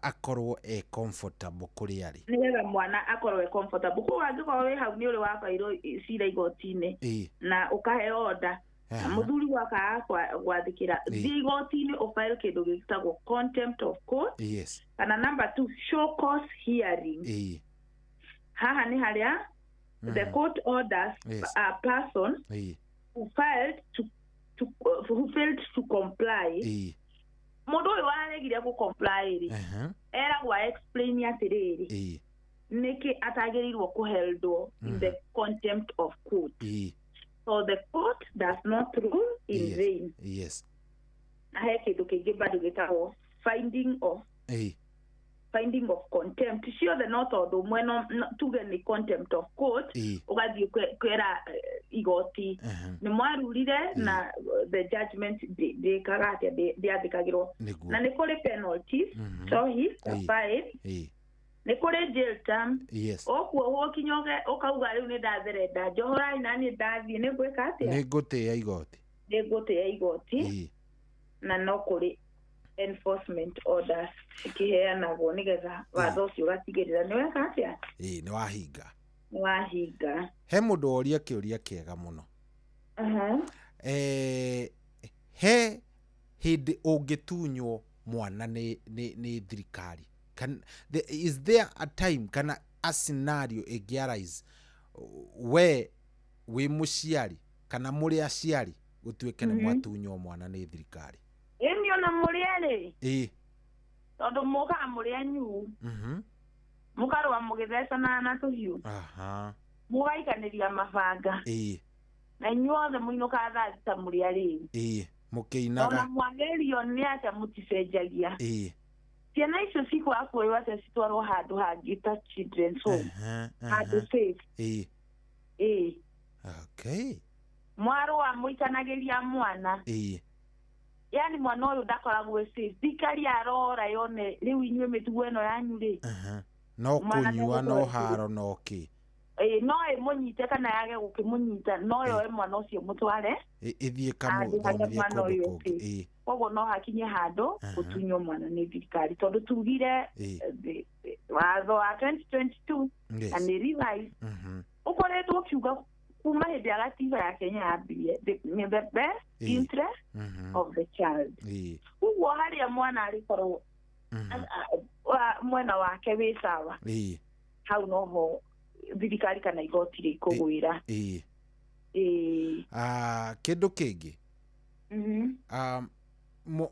akorwo e comfortable kũrĩa arĩ. Nĩgetha mwana akorwo e comfortable. Koguo angĩkorwo wĩ hau nĩ ũrĩ wabairwo cira igoti-inĩ na ũkaheo order na mũthuri wakaga gwathĩkĩra, thiĩ igoti-inĩ ũbairwo kĩndũ gĩtagwo contempt of court. Yes. Kana number 2, show cause hearing. Haha nĩ harĩa the court orders a person who failed to comply. Mũndũ ũyũ waregire gũ comply rĩ, eragwo explain atĩrĩrĩ nĩkĩ atagĩrĩirwo kũheldwo in the contempt of court. So the court does not rule in vain. Yes. Na he kĩndũ kĩngĩ bado gĩtagwo finding of contempt. Ciothe no tondũ ũmwe no tuge nĩ contempt of court, ũgathiĩ kwĩra igoti nĩ mwarurire na the judgment ndĩkaga atĩa, ndĩathĩkagĩrwo. Na nĩ kũrĩ penalties, so fine. Nĩ kũrĩ jail term. Ũkuohwo kinya ũkauga rĩu nĩ ndatherenda njohorai na niĩ ndathiĩ, nĩ ngwĩka atĩa? Nĩ ngũtĩĩa igoti. Nĩ ngũtĩĩa igoti. Na no kũrĩ enforcement orders ikiheanagwo nigetha watho ũcio ũgatigĩrĩra nĩ weka atĩa? Nĩ wahinga. Nĩ wahinga. He mũndũ woria kĩũria kĩega mũno. He hĩndĩ ũngĩtunywo mwana nĩ thirikari. Is there a time kana a scenario ĩngĩ arise we wĩ mũciari kana mũrĩ aciari gũtuĩke nĩ mwatunywo mwana nĩ thirikari? Ĩni ona mũrĩ erĩ. Tondũ mũkaga mũrĩ anyu. Mũkarũa mũgĩthecanaga na tũhiũ. Mũgaikanĩria mabanga. Na inyuothe mũinũkaga thaa thita mũrĩ arĩu. Mũkĩinaga. Ona mwagerio nĩ atĩa mũticenjagia. Ciana icio cikwaga kuoywo atĩa citwarwo handũ hangĩ ta children's home. Handũ safe. Okay. Mwarũa mũikanagĩria mwana. Yani mwana ũyũ ndakoragwo safe. Thirikari arora yone rĩu inyuĩ mĩtugo ĩno yanyu rĩ. No kũnyua no haro no kĩ. No ĩmũnyite kana yage gũkĩmũnyita, no yoe mwana ũcio mũtware ĩthiĩ handũ harĩa kamũthomithie mwana kũndũ ũyũ kũngĩ. ũkĩ. Koguo no hakinye handũ gũtunywo mwana nĩ thirikari, tondũ tugire watho wa 2022 na nĩ revised, ũkoretwo ũkiuga kuma hĩndĩ ya gatiba ya Kenya yambirie the best interest of the child. Ũguo harĩa mwana arĩkorwo mwena wake wĩ sawa, hau noho thirikari kana igoti rĩkũgwĩra. Ĩĩ. Ah, kĩndũ kĩngĩ,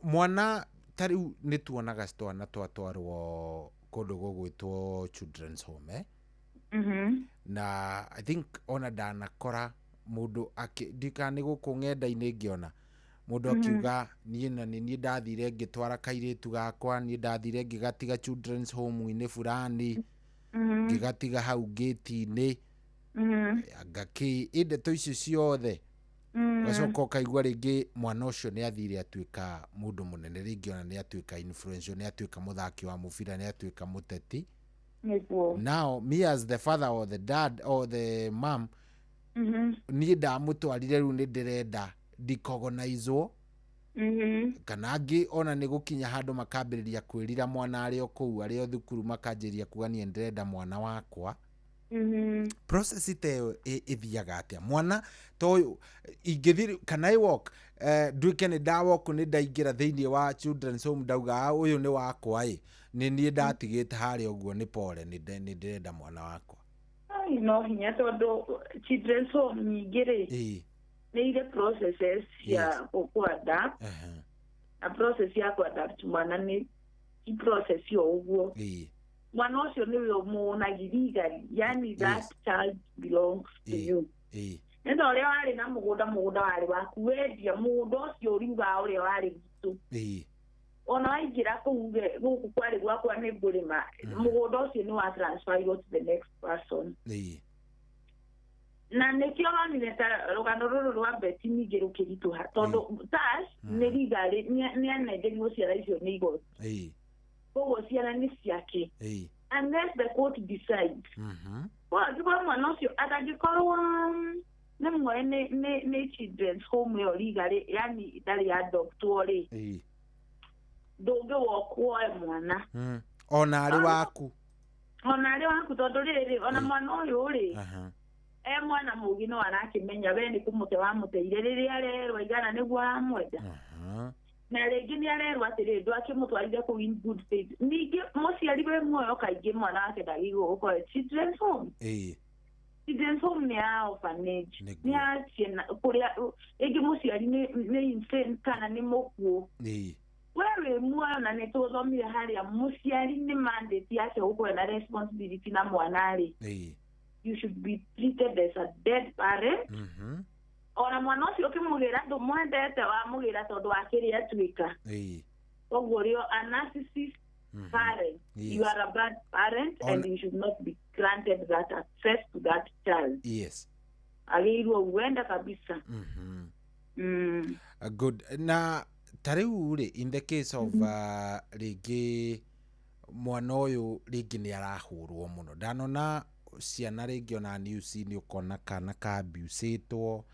mwana ta rĩu nĩ tuonaga twana twatwarwo kũndũ gũgwĩtwo children's home, eh? Na I think ona ndanakora mũndũ ndikana nĩ gũkũ ng'enda-inĩ ngĩona mũndũ akiuga, niĩ na nĩ niĩ ndathire ngĩtwara kairĩtu gakwa, niĩ ndathire ngĩgatiga children's home-inĩ fulani, ngĩgatiga hau ngĩti-inĩ, ngakĩ ĩ ndeto icio ciothe. Ũgacoka ũkaigua rĩngĩ mwana ũcio nĩ athire atuĩka mũndũ mũnene, rĩngĩ ona nĩ atuĩka influential, nĩ atuĩka mũthaki wa mũbira, nĩ atuĩka mũteti. Now me as the father or the dad or the mom, niĩ ndamũtwarire, rĩu nĩ ndĩrenda ndicogonizwo, kana angĩ ona nĩ gũkinya handũ makambĩrĩria kwĩrira mwana arĩ o kũu, arĩ o thukuru, makanjĩrĩria kuga, niĩ ndĩrenda mwana wakwa. Process ta ĩyo ĩthiaga atĩa? Mwana ta ũyũ ingĩthiĩ kana I walk, nduĩke nĩ ndawalk, nĩ ndaingĩra thĩinĩ wa children's home, ndauga, "Ah, ũyũ nĩ wakwa ĩ, nĩ niĩ ndatigĩte harĩa ũguo, nĩ pore, nĩ ndĩrenda mwana wakwa." Ai, no hinya, tondũ children's home nyingĩ rĩ, nĩ irĩ processes cia kũ-adapt, na process ya kũ-adapt mwana nĩ ti process o ũguo. Mwana ũcio nĩwe ũmũnagi legally, yani that child belongs to you. Nĩ ta ũrĩa warĩ na mũgũnda, mũgũnda warĩ waku, wendia mũgũnda ũcio ũriuga ũrĩa warĩ witũ. Ona waingĩra kũu uge, gũkũ kwarĩ gwakwa, nĩ ngũrĩma, mũgũnda ũcio nĩ wa transferirwo to the next person. Na nĩkĩo ũronire ta rũgano rũrũ rwa Beti ningĩ rũkĩritũha, tondũ Tash nĩ legally nĩ anengerirwo ciana icio nĩ igoti. Koguo ciana nĩ ciake unless the court decides. Angĩkorwo mwana ũcio atangĩkorwo nĩ muoe nĩ children's home ĩyo legally, yani ndarĩ adoptwo rĩ, ndũngĩwalk woe mwana. Ona arĩ waku. Ona arĩ waku, tondũ rĩrĩ, ona mwana ũyũ rĩ, e mwana mũgĩ, no arakĩmenya we nĩ kũmũte wamũteire. Rĩrĩa arerwo igana nĩguo aramwenda, na rĩngĩ nĩ arerwo atĩrĩrĩ, ndwakĩmũtwarire kũu in good faith. Ningĩ mũciari wĩ muoyo, kaingĩ mwana wake ndagĩrĩirwo gũkorwo children's home. Children's home nĩ ya orphanage, nĩ ya ciana kũrĩa rĩngĩ mũciari nĩ insane kana nĩ mũkuũ. We wĩ muoyo, na nĩ tũthomire harĩa mũciari nĩ mandate yake gũkorwo na responsibility na mwana rĩ, you should be treated as a dead parent. Ona mwana ũcio ũkĩmũgĩra, ndũmwendete, wamũgĩra tondũ wa kĩrĩa atuĩka. Koguo rĩo a narcissist parent, you are a bad parent and you should not be granted that access to that child. Agĩrĩirwo uenda kabisa. Good. Na ta rĩu rĩ, in the case of rĩngĩ mwana ũyũ rĩngĩ nĩ arahũrwo mũno, ndanona ciana rĩngĩ ona news-inĩ, ũkona kana ka-abusĩtwo,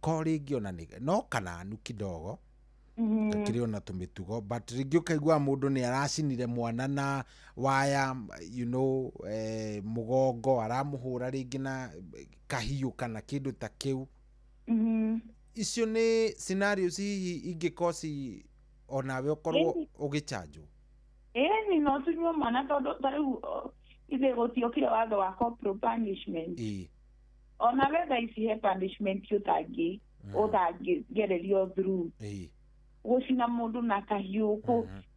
ko rĩngĩ ona nĩ no kananu kidogo, gakĩrĩ ona tũmĩtugo, but rĩngĩ ũkaigua mũndũ nĩ aracinire mwana na waya, mũgongo, aramũhũra rĩngĩ na kahiũ kana kĩndũ ta kĩu. Icio nĩ scenarios hihi ingĩkorwo ci onawe ũkorwo ũgĩchanjwo? Ĩni, no tunyuo mwana, tondũ ta rĩu ithe gũtiokire watho wa corporal punishment. Ona we thaa ici he punishment ũtangĩgererio through, gũcina mũndũ na kahiũ,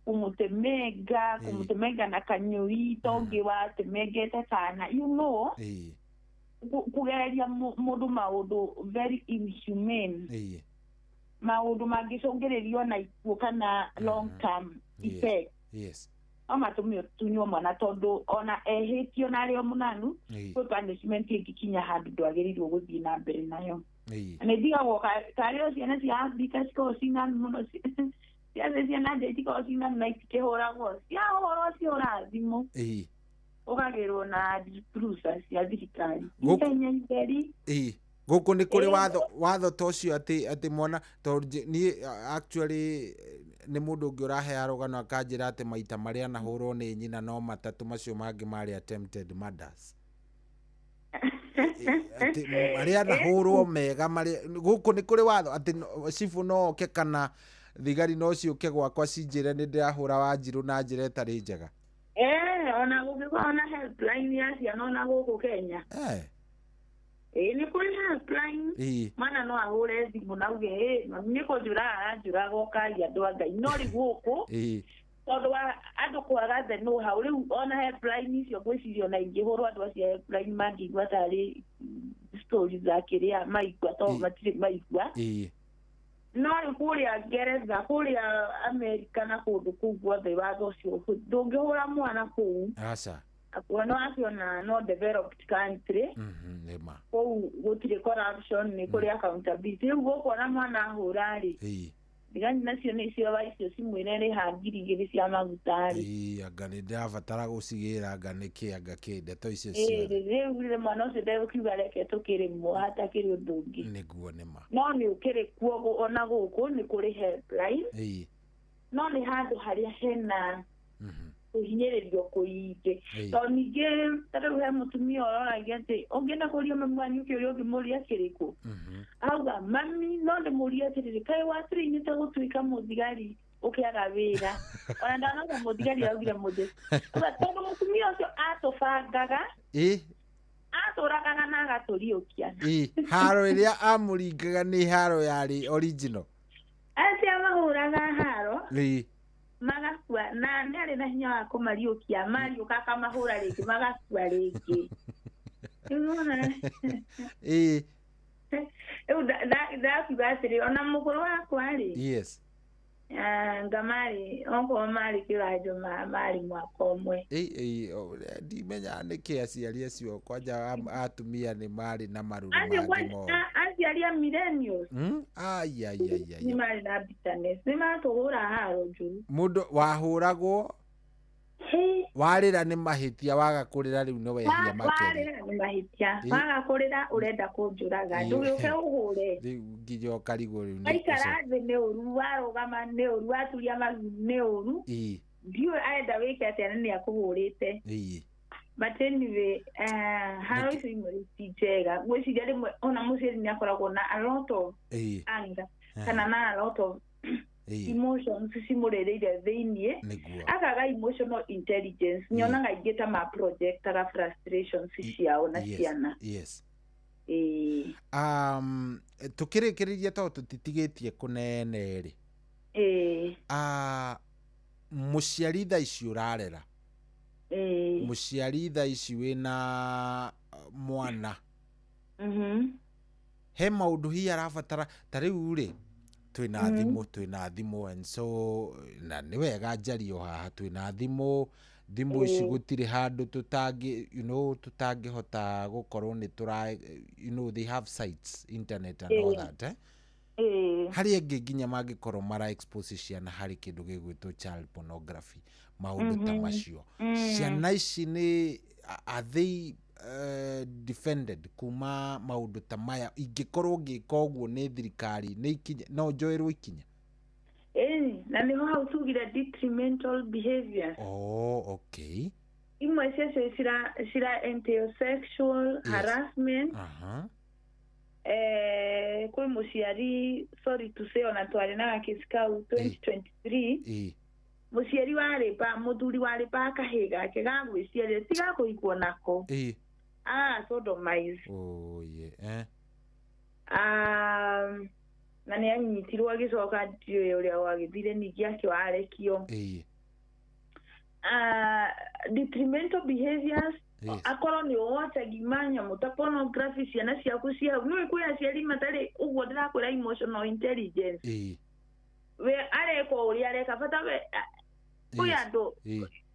kũmũtemenga, kũmũtemenga na kanyũi tongĩ watemengete kana kũgereria mũndũ maũndũ very inhumane, maũndũ mangĩcũngĩrĩrio na ikuũ kana long term effect, no matũme ũtunywo mwana, tondũ ona ehĩtio na arĩ o mũnanu, kwĩ punishment ĩngĩkinya handũ ndwagĩrĩirwo gũthiĩ na mbere nayo. Na nĩ ndigagwo karĩ o ciana cia Afrika cikoragwo cinanu mũno, ciana cia nanja itikoragwo cinanu na itikĩhũragwo, ciahũrwo cihũraga thimũ. Ũkagĩrwo na Land Cruiser cia thirikari. Gũkũ- Ihenya itheri. Ĩĩ, gũkũ nĩ kũrĩ watho ta ũcio atĩ mwana tondũ niĩ actually nĩ mũndũ ũngĩ ũraheaga rũgano akanjĩra atĩ maita marĩa anahũrwo nĩ nyina no matatũ, macio mangĩ marĩ attempted murders. Atĩ marĩa anahũrwo mega marĩa gũkũ nĩ kũrĩ watho atĩ cibũ no oke kana thigari no ciũke gwakwa cinjĩre nĩ ndĩrahũra Wanjirũ na njĩra ĩtarĩ njega? Ona gũgĩkorwo na helpline ya ciana ona gũkũ Kenya. Ĩĩ, nĩ kũrĩ helpline. Mwana no ahũre thimũ na auge, "Ĩ mami nĩ kũnjũraga aranjũraga, ũkai andũ a Ngai." No rĩu gũkũ tondũ wa andũ kwaga the know how, rĩu ona helpline icio ngwĩciria ona ingĩhũrwo, andũ acio a helpline mangĩigua tarĩ stories za kĩrĩa maigua, tondũ matirĩ maigua. No rĩu kũrĩa Ngeretha, kũrĩa Amerika na kũndũ kũu guothe, watho ũcio ndũngĩhũra mwana kũu. Aca. Akuo no akĩona no developed country. Nĩ ma. Kũu gũtirĩ corruption, nĩ kũrĩ accountability. Rĩu gũkũ ona mwana ahũra rĩ, thigari nacio nĩ cioa icio cimwĩre rĩha 2000 cia maguta rĩ. Ĩĩ, anga nĩ ndĩrabatara gũcigĩra, anga nĩ kĩ, anga kĩ, ndeto icio ciothe. Rĩu rĩ, mwana ũcio ndegũkiuga reke tũkĩrĩmwo hatakĩrĩ ũndũ ũngĩ. Nĩguo, nĩ ma. No nĩ ũkĩrĩ kuo ona gũkũ nĩ kũrĩ helpline, no nĩ handũ harĩa hena kũhinyĩrĩrio kũingĩ. Tondũ ningĩ ta rĩu he mũtumia ũroragia atĩ ũngĩenda kũria mami wanyu kĩũria, ũngĩmũria kĩrĩkũ? Auga, "Mami, no ndĩmũrie atĩrĩrĩ, kaĩ watĩrĩinĩte gũtuĩka mũthigari ũkĩaga wĩra?" Ona ndanauga mũthigari, augire mũthĩ. Auga tondũ mũtumia ũcio atũbangaga, atũragaga na agatũriũkia. Ĩĩ, haro ĩrĩa amũringaga nĩ haro yarĩ original? Acio amahũraga haro magakua, na nĩ arĩ na hinya wa kũmariũkia, mariũka akamahũra rĩngĩ, magakua rĩngĩ. Rĩu wona, rĩu ndakiuga atĩrĩ, ona mũkũrũ wakwa rĩ, anga marĩ okorwo marĩ kĩranjo marĩ mwaka ũmwe. Ĩĩ, ĩĩ, ndimenya nĩkĩ aciari acio kwanja atumia nĩ marĩ na marũrũ acio mangĩ kwanja moru. Aciari a millennials Ai, ai, ai, ai. nĩ marĩ na bitterness, nĩ matũhũra haro njũru. Mũndũ wahũragwo, warĩra nĩ mahĩtia, waga kũrĩra rĩu nĩ wehia makĩria. Warĩra nĩ mahĩtia. Waga kũrĩra ũrenda kũnjũraga. Ndũgĩũke ũhũre. Rĩu nginya ũkarigwo rĩu nĩ Waikara thĩ nĩ ũru, warũgama nĩ ũru, waturia maru nĩ ũru. Ndiũĩ arenda wĩke atĩa na nĩ akũhũrĩte. But anyway, haro icio imwe ti njega. Ngwĩciria rĩmwe ona mũciari nĩ akoragwo na a lot of anger kana na a lot of emotions cimũrĩrĩire thĩiniĩ, akaga emotional intelligence. Nyonaga aingĩ ta ma projectaga frustrations ciao na ciana. Ĩĩ. Tũkĩrĩkĩrĩria, tondũ tũtitigĩtie kũnene rĩ, mũciari thaa ici ũrarera, mũciari thaa ici wĩna mwana, he maũndũ hihi arabatara? Ta rĩu rĩ, twĩna thimũ, twĩna thimũ, and so na nĩ wega njario haha, twĩna thimũ, thimũ ici gũtirĩ handũ tũtangĩ tũtangĩhota gũkorwo nĩ tũra they have sites, internet and all that, eh? Harĩ angĩ nginya mangĩkorwo mara expose ciana harĩ kĩndũ gĩgwĩtwo child pornography, maũndũ ta macio. Ciana ici nĩ are they defended kuma maũndũ ta maya? Ingĩkorwo ngĩka ũguo nĩ thirikari nĩ ikinya no njoerwo ikinya? Ĩni, na nĩho hau tugire detrimental behavior. Oh, okay. Imwe ciacio cira entail sexual harassment. Kwĩ mũciari, sorry to say, ona twarĩ na gakĩsi kau 2023, mũciari warĩpa, mũthuri warĩpa kahĩ gake ga gwĩciarĩra, ti ga kũhikwo nako, aga sodomize. Oh, yeah. Eh. Na nĩ anyitirwo, agĩcoka ndiũĩ ũrĩa gwagĩthire, ningĩ akĩwarekio. Detrimental behaviors, akorwo nĩ ũwatchagi nyamũ ta pornography, ciana ciaku cia hau, nĩũĩ kwĩ aciari matarĩ ũguo ndĩrakwĩra emotional intelligence. We areka o ũrĩa areka, bata we kwĩ andũ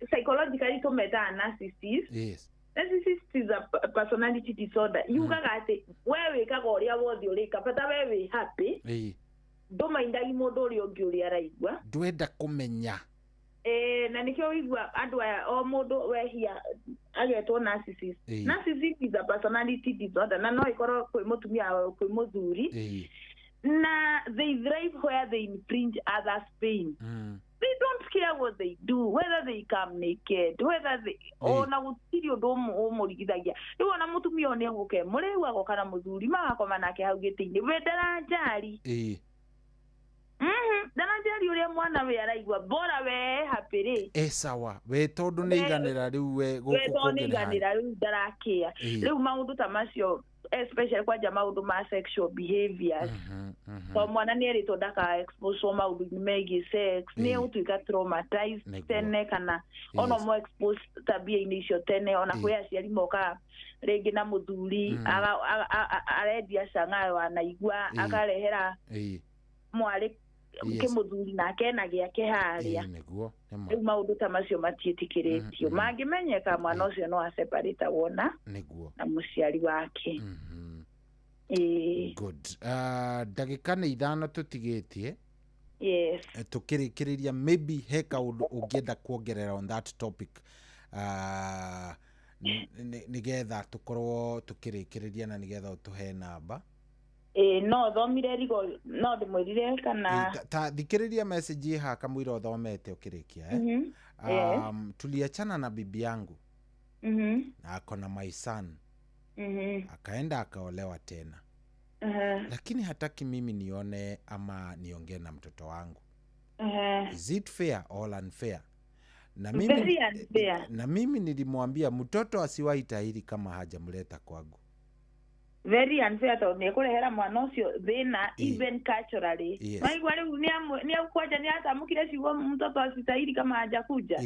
psychologically tũmetaga narcissist. Narcissist is a personality disorder yugaga atĩ we wĩkaga ũrĩa wothe ũrĩka, bata we wĩ happy, ndũmaindagi mũndũ ũrĩa ũngĩ ũrĩa araigua. Ndwenda kũmenya. Na nĩkĩo wĩigua andũ aya o mũndũ wehia Agetwo narcissist. Narcissist is a personality disorder na no ikorwo kwĩ mũtumia kwĩ mũthuri. Na they thrive where they infringe others' pain. They don't care what they do, whether they come naked, whether they ona gũtirĩ ũndũ ũmũrigithagia. Rĩu ona mũtumia ũyũ nĩegũke mũrĩu agoka na mũthuri magakoma nake hau gĩtĩ-inĩ, we ndaranjari. Ndaranjari ũrĩa mwana we araigua, bora we happy rĩ. Sawa we tondũ nĩ iganĩra rĩu we gũkũ tondũ nĩ iganĩra rĩu ndarakĩa. Rĩu maũndũ ta macio, especially kwanja maũndũ ma sexual behaviors. To mwana nĩ erĩtwo ndaka expose maũndũ megiĩ sex, nĩ egũtuĩka traumatized tene kana ona mo expose tabia-inĩ icio tene. Ona kwĩ aciari mokaga rĩngĩ na mũthuri arendia cang'ayo wanaigua akarehera mwarĩ kĩmũthuri nake ena gĩake harĩa. Rĩu maũndũ ta macio matiĩtĩkĩrĩtio. Mangĩmenyeka mwana ũcio no aseparatagwo na mũciari wake. Good. Ndagĩka nĩ 5 tũtigĩtie. Yes. Tũkĩrĩkĩrĩria maybe he kaũndũ ũngĩenda kuongerera on that topic nĩgetha tũkorwo tũkĩrĩkĩrĩria na nĩgetha ũtũhe namba. No thomire rigo no ndĩmwĩrire kana ta thikĩrĩria message haha kamũira ũthomete ũkĩrĩkia. Tuliachana na bibi yangu na ako na my son. Akaenda akaolewa tena. Lakini hataki mimi nione ama niongee na mtoto wangu. Is it fair or unfair? Na mimi, very unfair. Na mimi nilimwambia mtoto asiwahi tahiri kama hajamleta kwangu. Very unfair tondũ nĩekũrehera mwana ũcio thĩna even culturally. Maigua rĩu nĩakwanja nĩatamũkire ciugo mtoto asitahiri kama hajakuja.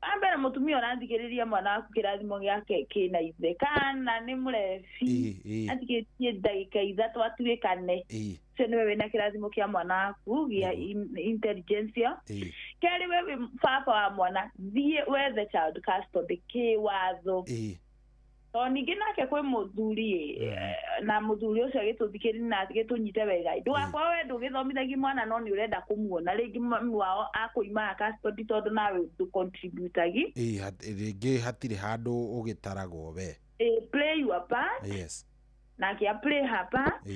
Ambere mũtumia ũrathikĩrĩria mwana waku kĩrathimo gĩake kĩna ithe kana nĩ mũrebi atigĩtie ndagĩka 3 atuĩkane, ũcio nĩwe wĩna kĩrathimo kĩa mwana waku gĩa intelligence. Kerĩ we wĩ baba wa mwana, thiĩ wethe child custody kĩwatho. To ningĩ nake kwĩ mũthuri na mũthuri ũcio agĩtũthikĩrĩria na agĩtũnyite wega, ndũgakorwo we ndũgĩthomithagia mwana no nĩ ũrenda kũmuona rĩngĩ mami wao akũimaga custody tondũ nawe ndũcontributagi. Rĩngĩ hatirĩ handũ ũgĩtaragwo we. Play your part. Yes. Nake a play her part.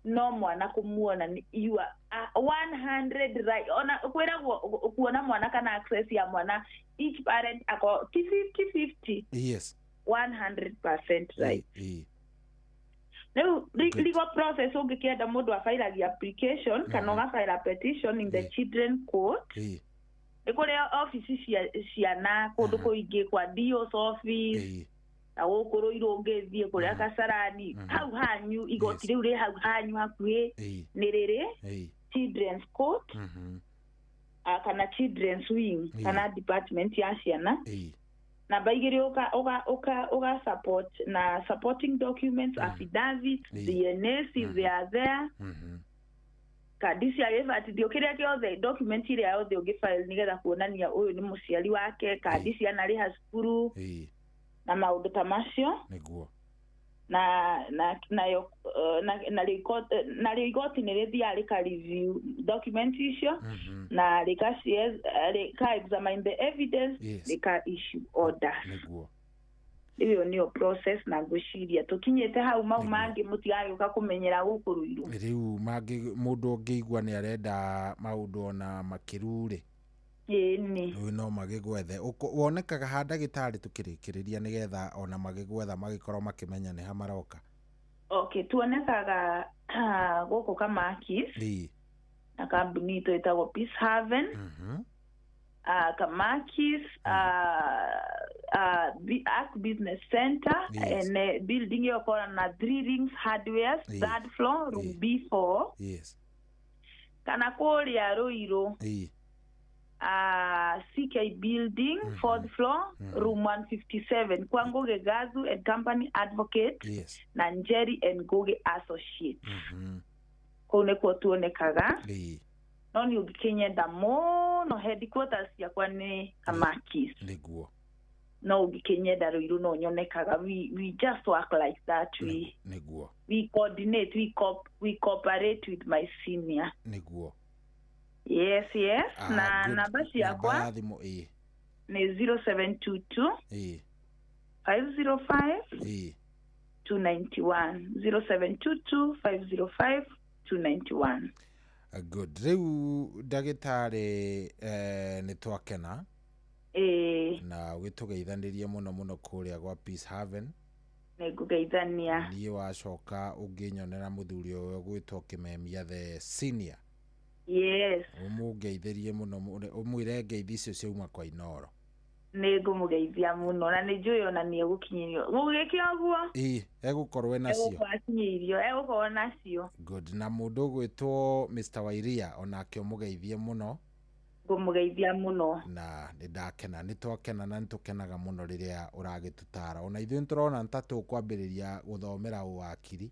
No mwana kũmuona you are 100 right. Ona kwĩragwo kuona mwana kana access ya mwana each parent ako 50-50. Yes. 100% right. Now, legal process ũngĩkĩenda mũndũ abairagia application kana ũgabaira petition in the children court. Nĩ kũrĩ ofici cia ciana kũndũ kũingĩ kwa DO's office na gũkũ Rũirũ ũngĩthiĩ kũrĩa Kasarani hau hanyu igoti rĩu rĩ hau hanyu hakuhĩ nĩ rĩrĩ children's court kana children's wing kana department ya ciana. Namba 2 uka support na supporting documents, affidavits, DNA if they are there. Kandi cia gĩbatithio kĩrĩa gĩothe document ĩrĩa yothe ũngĩfile nĩgetha kuonania ũyũ nĩ mũciari wake, kandi ciana rĩha cukuru na maũndũ ta macio. Nĩguo. Na na nayo na narĩo igoti nĩ rĩthiaga rĩka review document icio na rĩka examine the evidence, rĩka issue order. Nĩguo. Rĩu nĩyo process na ngwĩciria tũkinyĩte hau mau mangĩ mũtigagĩũka kũmenyera gũkũ Rũirũ. Rĩu mangĩ mũndũ ũngĩigua nĩ arenda maũndũ ona makĩru rĩ. Ĩni. Rĩu no magĩgwethe. Wonekaga ha ndagĩtarĩ tũkĩrĩkĩrĩria nĩgetha ona magĩgwetha magĩkorwo makĩmenya nĩ ha maroka. Okay, tuonekaga gũkũ Kamakis. Na kambuni itũ ĩtagwo Peace Haven. Kamakis, Ark Business Center, and building ĩyo ĩkoragwo na 3 Rings Hardwares, third floor, room B4. Yes. Kana kũrĩa Rũirũ. CK building, 4th floor, room 157, kwa Ngugi Gazu and Company Advocate, na Njeri and Ngugi Associates. Kũu nĩkuo tuonekaga. No nĩ ũngĩkĩnyenda mũno headquarters ciakwa nĩ Kamakis. Nĩguo. No ũngĩkĩnyenda Rũirũ no nyonekaga. We just work like that. We Nĩguo. We coordinate, we cooperate with my senior. Nĩguo. Yes, yes. Na namba ciakwa. Nĩ 0722 505 291. 0722 505 291. Good. Rĩu ndagĩtarĩ, nĩ twakena na wĩtũgeithanĩrie mũno mũno kũrĩa gwa Peace Haven. Nĩngũgeithania. Niĩ wacoka ũngĩnyonera mũthuri ũyũ ũgwĩtwo Kĩmemia the senior. Yes. Ũmũngeithĩrie mũno, ũmwĩre ngeithi icio ciauma kwa Inooro. Nĩngũmũgeithia mũno na nĩ njũĩ ona nĩ egũkinyĩrio. Gũgĩkĩa ũguo? Ĩĩ, egũkorwo e nacio. Egũkorwo akinyĩirio, egũkorwo nacio. Good. Na mũndũ ũgwĩtwo Mr. Wairia onake ũmũgeithie mũno. Ngũmũgeithia mũno. Na nĩ ndakena, nĩ twakena na nĩ tũkenaga mũno rĩrĩa ũragĩtũtara. Ona ithuĩ nĩ tũrona nĩ ta tũkwambĩrĩria gũthomera ũwakiri.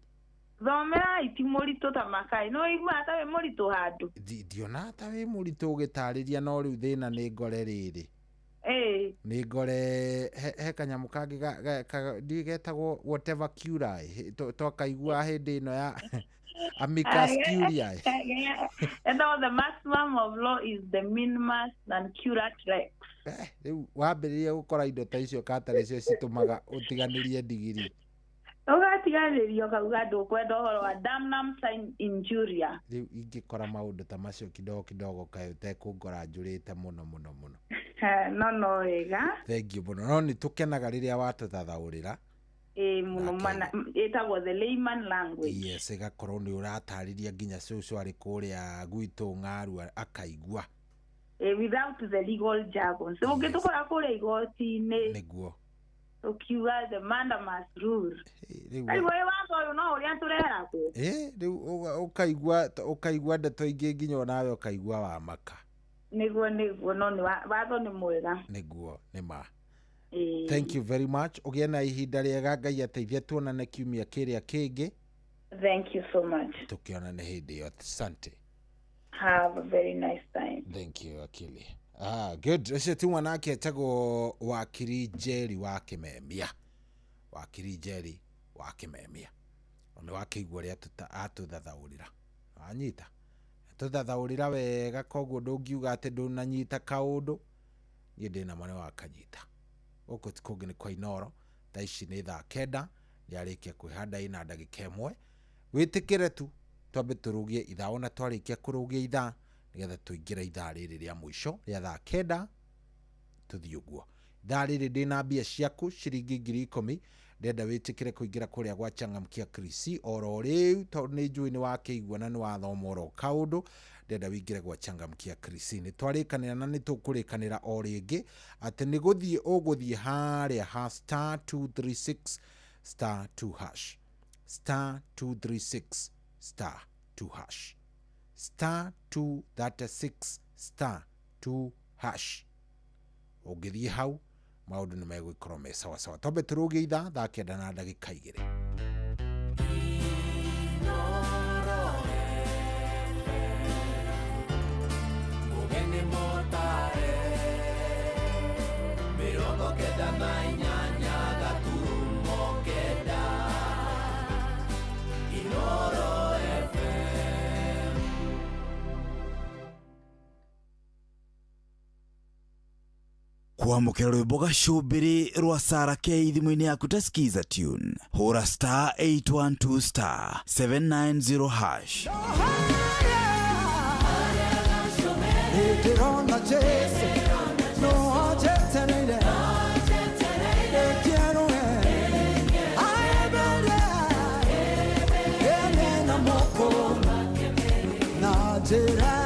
Thomera ti mũritũ ta makai. No ũiguaga ta wĩ mũritũ handũ? Ndionaga ta wĩ mũritũ ũgĩtarĩria, no rĩu thĩna nĩ ngore rĩrĩ. Nĩ ngore he kanyamũ kangĩ ndiũĩ getagwo whatever curiae, twakaigua hĩndĩ ĩno ya amicus curiae. No, the maximum of law is the minimus non curat lex. Rĩu wambĩrĩria gũkora indo ta icio katarĩ cio citũmaga ũtiganĩrie ndigiri. Ũgatiganĩria ũkauga ndũkwenda ũhoro wa damnum sine injuria. Rĩu ingĩkora maũndũ ta macio kidogo kidogo kaĩ ũtekũngora njũrĩte mũno mũno mũno. No wega. Thank you mũno. No nĩ tũkenaga rĩrĩa watũthathaũrĩra. Ĩĩ mũno mana, ĩtagwo the layman language. Yes, ĩgakorwo nĩ ũratarĩria nginya cũcũ arĩ kũrĩa gwitũ Ng'arua akaigua. Without the legal jargon. So ũngĩtũkora kũrĩa igoti-inĩ. Nĩguo. Ũkiuga the mandamus rule. Rĩu watho ũyũ no ũrĩa tũreragwo. Rĩu ũkaigua ndeto ingĩ nginya onawe ũkaigua wa maka. Nĩguo no nĩ watho nĩ mwega. Nĩguo nĩ ma. Thank you very much. Ũgĩe na ihinda rĩega, Ngai ateithie tuonane kiumia kĩrĩa kĩngĩ. Thank you so much. Tũkĩonane hĩndĩ ĩyo. Asante. Have a very nice time. Thank you, Akili. Good. Ũcio ti mwanake etagwo Wakiri Njeri wa Kĩmemia. Wakiri Njeri wa Kĩmemia. Nĩ wakĩigua ũrĩa atũthathaũrĩra. Wanyita? Atũthathaũrĩra wega, koguo ndũngiuga atĩ ndũnanyita kaũndũ. Niĩ ndĩna ma nĩ wakanyita. Gũkũ ti kũngĩ nĩ kwa Inooro. Thaa ici nĩ thaa 9, nĩarĩkia kwĩhanda ĩna ndagĩka 1. Wĩtĩkĩre tu twambe tũrũgie ithaa, ona twarĩkia kũrũgia ithaa nĩgetha tũingĩre ithaa rĩrĩ rĩa mũico rĩa thaa 9 tũthiĩ ũguo. Ithaa rĩrĩ ndĩna mbia ciaku ciringi 10,000, ndenda wĩtĩkĩre kũingĩra kũrĩa gwa Changamkia Krisi oro rĩu, tondũ nĩ njũĩ nĩ wakĩigua na nĩ wathoma oro kaũndũ. Ndenda wĩingĩre gwa Changamkia Krisi. Nĩ twarĩkanĩra na nĩ tũkũrĩkanĩra o rĩngĩ atĩ nĩ gũthiĩ ũgũthiĩ harĩa ha star 236 star 2 hash, star 236 star 2 hash, star 236 star 2 hash. Ũngĩthiĩ hau maũndũ nĩ megũkorwo me sawa sawa. Twambe tũrũgie ithaa thaa 9 na ndagĩka 2. Mũgeni mũtare 98 gaturumo 9 Inooro FM. Kwamũkĩra rwĩmbo gacũmbĩrĩ rwa Sarah K thimũ-inĩ yaku ta Skiza tune. Hũra star 812 star 790 hash. Nĩndĩrona Jesũ, no anjetereire. Nĩkĩerũe, aemere, ene na moko, na njĩra.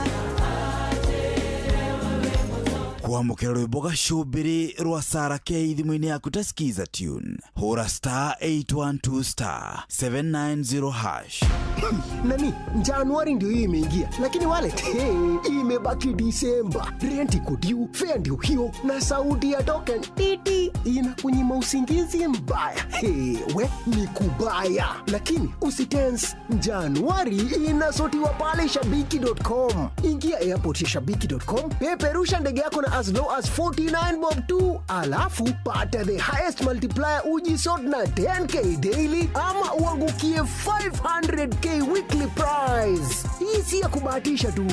Kwamũkĩra rwĩmbo gacũmbĩrĩ rwa Sarah K thimũ-inĩ yaku ta Skiza tune. Hũra star 812 star 790 hash. Nani, Januari ndio hii imeingia, lakini wallet imebaki Disemba. Rent iko due, fare ndio hiyo, na sauti ya token titi inakunyima usingizi mbaya. We ni kubaya, lakini usitense. Januari inasotiwa pale shabiki.com. Ingia airport ya shabiki.com, peperusha ndege yako na as low as 49 bob tu, alafu pata the highest multiplier ujisort na 10k daily ama uangukie 500k weekly prize. Hii si ya kubahatisha tu,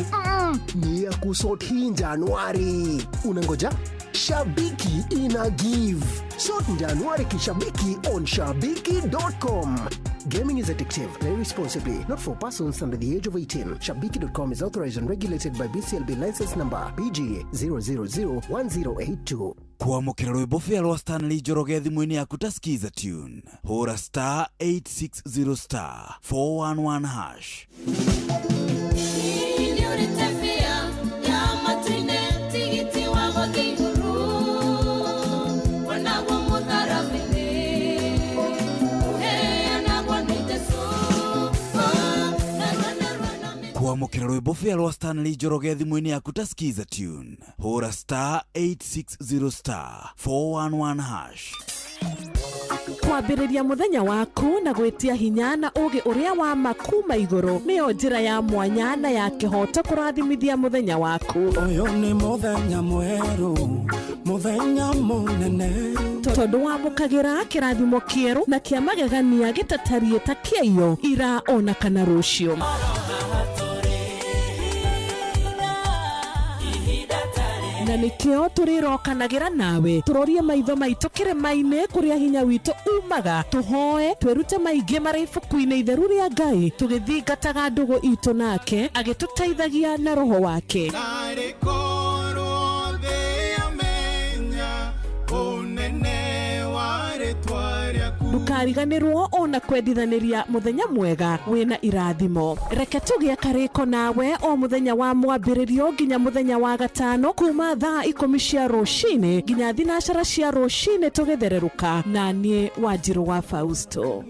ni ya kusort hii Januari. Unangoja Shabiki ina give. Sort January kishabiki on shabiki.com. Gaming is addictive. Play responsibly. Not for persons under the age of 18. Shabiki.com is authorized and regulated by BCLB license number BG 0001082. Kwamũkĩra rwĩmbo bĩa rwa Stanley Njoroge thimũ-inĩ yaku ta Skiza tune hũra star 860 star 411 hash. Kwamũkĩra rwĩmbo bĩa rwa Stanley Njoroge thimũ-inĩ yaku ta Skiza tune hũra star 860 star 411 hash. Kwambĩrĩria mũthenya waku na gwĩtia hinya na ũgĩ ũrĩa wa makuma igũrũ nĩyo njĩra ya mwanya na ya kĩhoto kũrathimithia mũthenya waku. Ũyũ nĩ mũthenya mwerũ, mũthenya mũnene, tondũ wamũkagĩra kĩrathimo kĩerũ na kĩa magegania gĩtatariĩ ta kĩaiyo ira ona kana rũciũ. Na nikio tũrĩrokanagĩra nawe tũrorie maitho maitũ kĩrĩma-inĩ kũrĩa hinya witũ umaga, tũhoe twĩrute maingĩ marĩ ibuku-inĩ itheru rĩa Ngai tũgĩthingataga ndũgũ itũ nake agĩtũteithagia na roho wake. Ndũkariganĩrwo ona kwendithanĩria mũthenya mwega wĩna irathimo. Reke tũgĩe karĩko nawe o mũthenya wa mwambĩrĩrio nginya mũthenya wa gatano kuma thaa 10 cia rũcinĩ nginya 9 cia rũcinĩ tũgĩthererũka na niĩ Wanjirũ wa Fausto.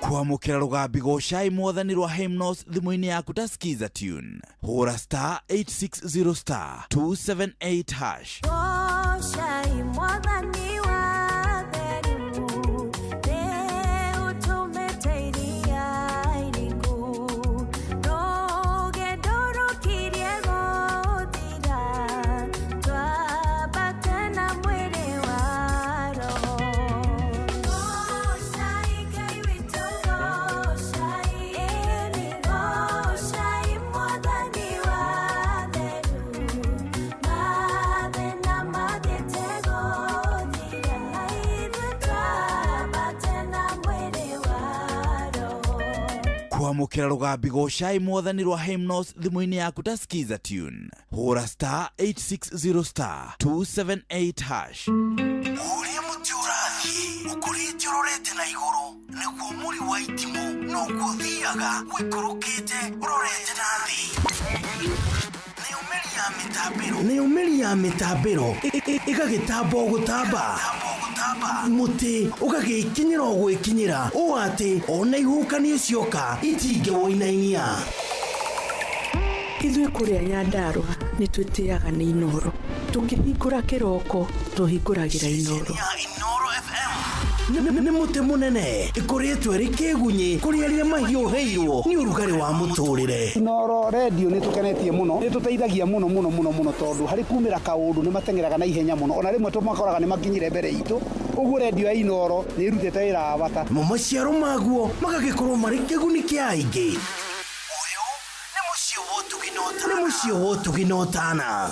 Kwamũkĩra rũgambi gocai mwathani rwa Hymnos thimũ-inĩ yaku ta Skiza tune hũra star 860 star 278 hash. Gocai mwathani wa theru nĩũtũmĩte iria iriku rũgendo rũkirie gũthira twambate na mwĩrĩ wa roho. Gocai Ngai witũ, gocai, ĩni gocai mwathani wa theru mathĩna mathiĩte gũthira ithuĩ twambate na mwĩrĩ wa roho. Kwamũkĩra rũgambi gocai mwathani rwa Hymnos thimũ-inĩ yaku ta Skiza tune hũra star 860 star 278 hash. Ũrĩa mũtĩ ũrathiĩ ũkũrĩte ũrorete na igũrũ nĩguo mũri wa itimũ noguo ũthiaga ũikũrũkĩte ũrorete na thĩ. Nayo mĩri ya mĩtambĩro ĩgagĩtamba o gũtamba, mũtĩ ũgagĩkinyĩra o gwĩkinyĩra ũũ atĩ ona ihuhũkanio cioka itingĩwũinainia. Ithuĩ kũrĩa Nyandarũa nĩ twĩtĩaga nĩ Inoro. Tũkĩhingũra kĩroko tũhingũragĩra Inoro. Nĩ mũtĩ mũnene ĩkũrĩtwo ĩrĩ kĩgunyĩ kũrĩ arĩa mahiũhĩirwo nĩ ũrugarĩ wa mũtũrĩre. Inoro redio nĩ tũkenetie mũno, nĩ tũteithagia mũno mũno mũno mũno tondũ harĩ kumĩra kaũndũ nĩ mateng'eraga na ihenya mũno, ona rĩmwe tũmakoraga nĩ makinyire mbere itũ. Ũguo redio ya Inoro nĩ ĩrutĩte wĩra wa bata. Mo maciaro maguo magagĩkorwo marĩ kĩguni kĩa aingĩ. Ũyũ nĩ mũciĩ wa ũtugi na ũtana. Nĩ mũciĩ wa ũtugi na ũtana.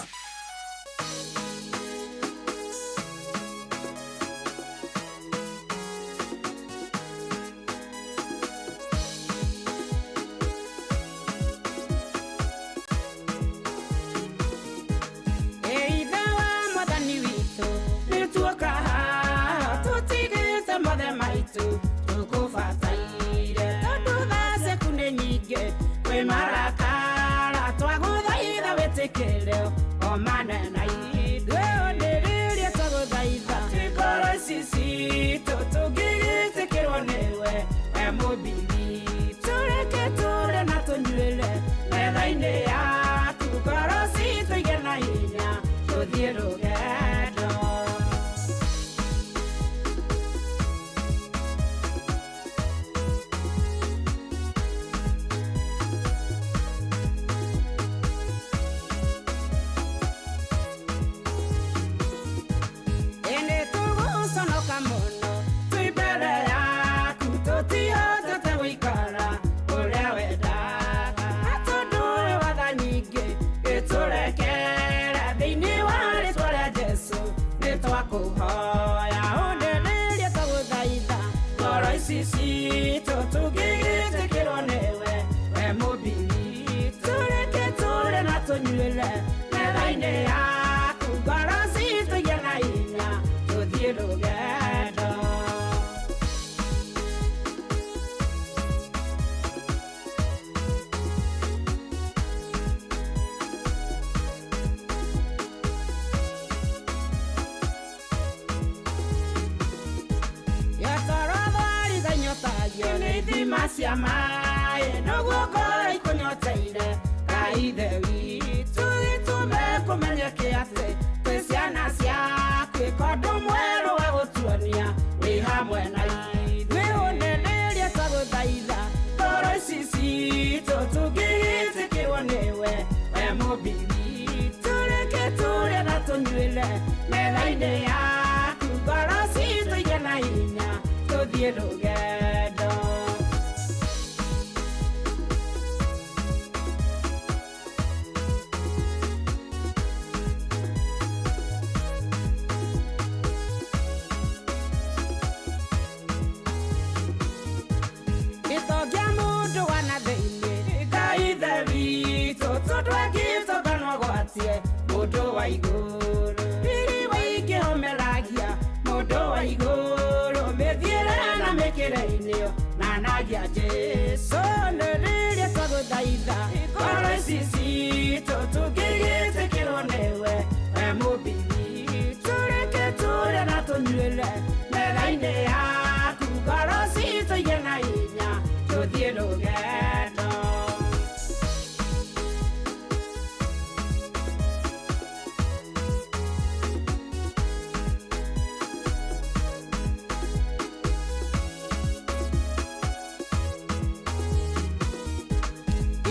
tũnyuĩre metha-inĩ yaku ngoro citũ igĩe na hinya tũthiĩ rũgendo. Ithima cia maĩ noguo ngoro ikũnyoteire Ngai Ithe witũ gĩtũme kũmenyeke atĩ twĩ ciana ciaku ĩka ũndũ mwerũ wa gũtuonia wĩ hamwe na ithuĩ ũnenerie twagũthaitha ngoro ici citũ tũngĩgĩtĩkĩrwo nĩwe we Mũmbi witũ reke tũrĩe na tũnyuĩre metha-inĩ yaku ngoro citũ igĩe na hinya tũthiĩ rũgendo. Gĩtongia mũndũ wa na thĩinĩ Ngai Ithe witũ tondũ angĩtonga no agwatie mũndũ wa igũrũ riri waingĩhomeragia mũndũ wa igũrũ mĩthiĩre na mĩkĩre-inĩ nanagia Jesũ nĩ rĩrĩa twagũthaitha ngoro ici citũ tũngĩgĩtĩkĩrwo nĩwe we Mũmbi witũ reke tũrĩe na tũnyuĩre metha-inĩ yaku ngoro citũ igĩe na hinya tũthiĩ rũgendo.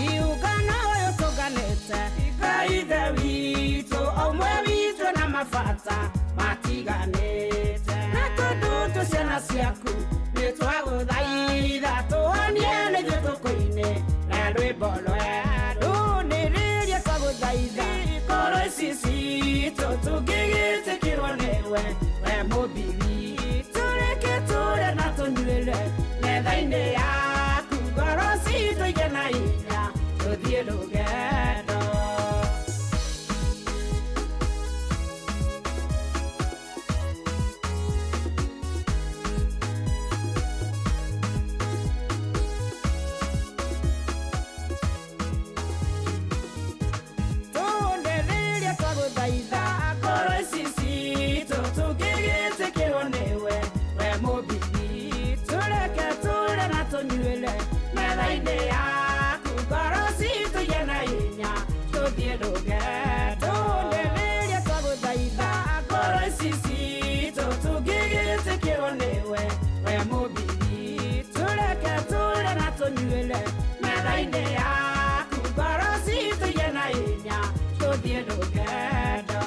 Iũngano ũyũ tũnganĩte Ngai Ithe witũ ũmwe witũ na mabata matiganĩte na tondũ twĩ ciana ciaku nĩ twagũthaitha tũhonie nĩ ithuĩ tũkũine na rwĩmbo rwerũ nĩ rĩrĩa twagũthaitha ngoro ici citũ tũngĩgĩtĩkĩrwo nĩwe we Mũmbi witũ reke tũrĩe na tũnyuĩre metha-inĩ yaku ngoro citũ igĩe na hinya tũthiĩ rũgendo. Tũndereria twagũthaitha ngoro ici citũ tũngĩgĩtĩkĩrwo nĩwe we Mũmbi witũ reke tũrĩe na tũnyuĩre metha-inĩ yaku ngoro citũ igĩe na hinya tũthiĩ rũgendo. Tũndereria twagũthaitha ngoro ici citũ tũngĩgĩtĩkĩrwo nĩwe we Mũmbi witũ reke tũrĩe na tũnyuĩre metha-inĩ yaku ngoro citũ igĩe na hinya tũthiĩ rũgendo.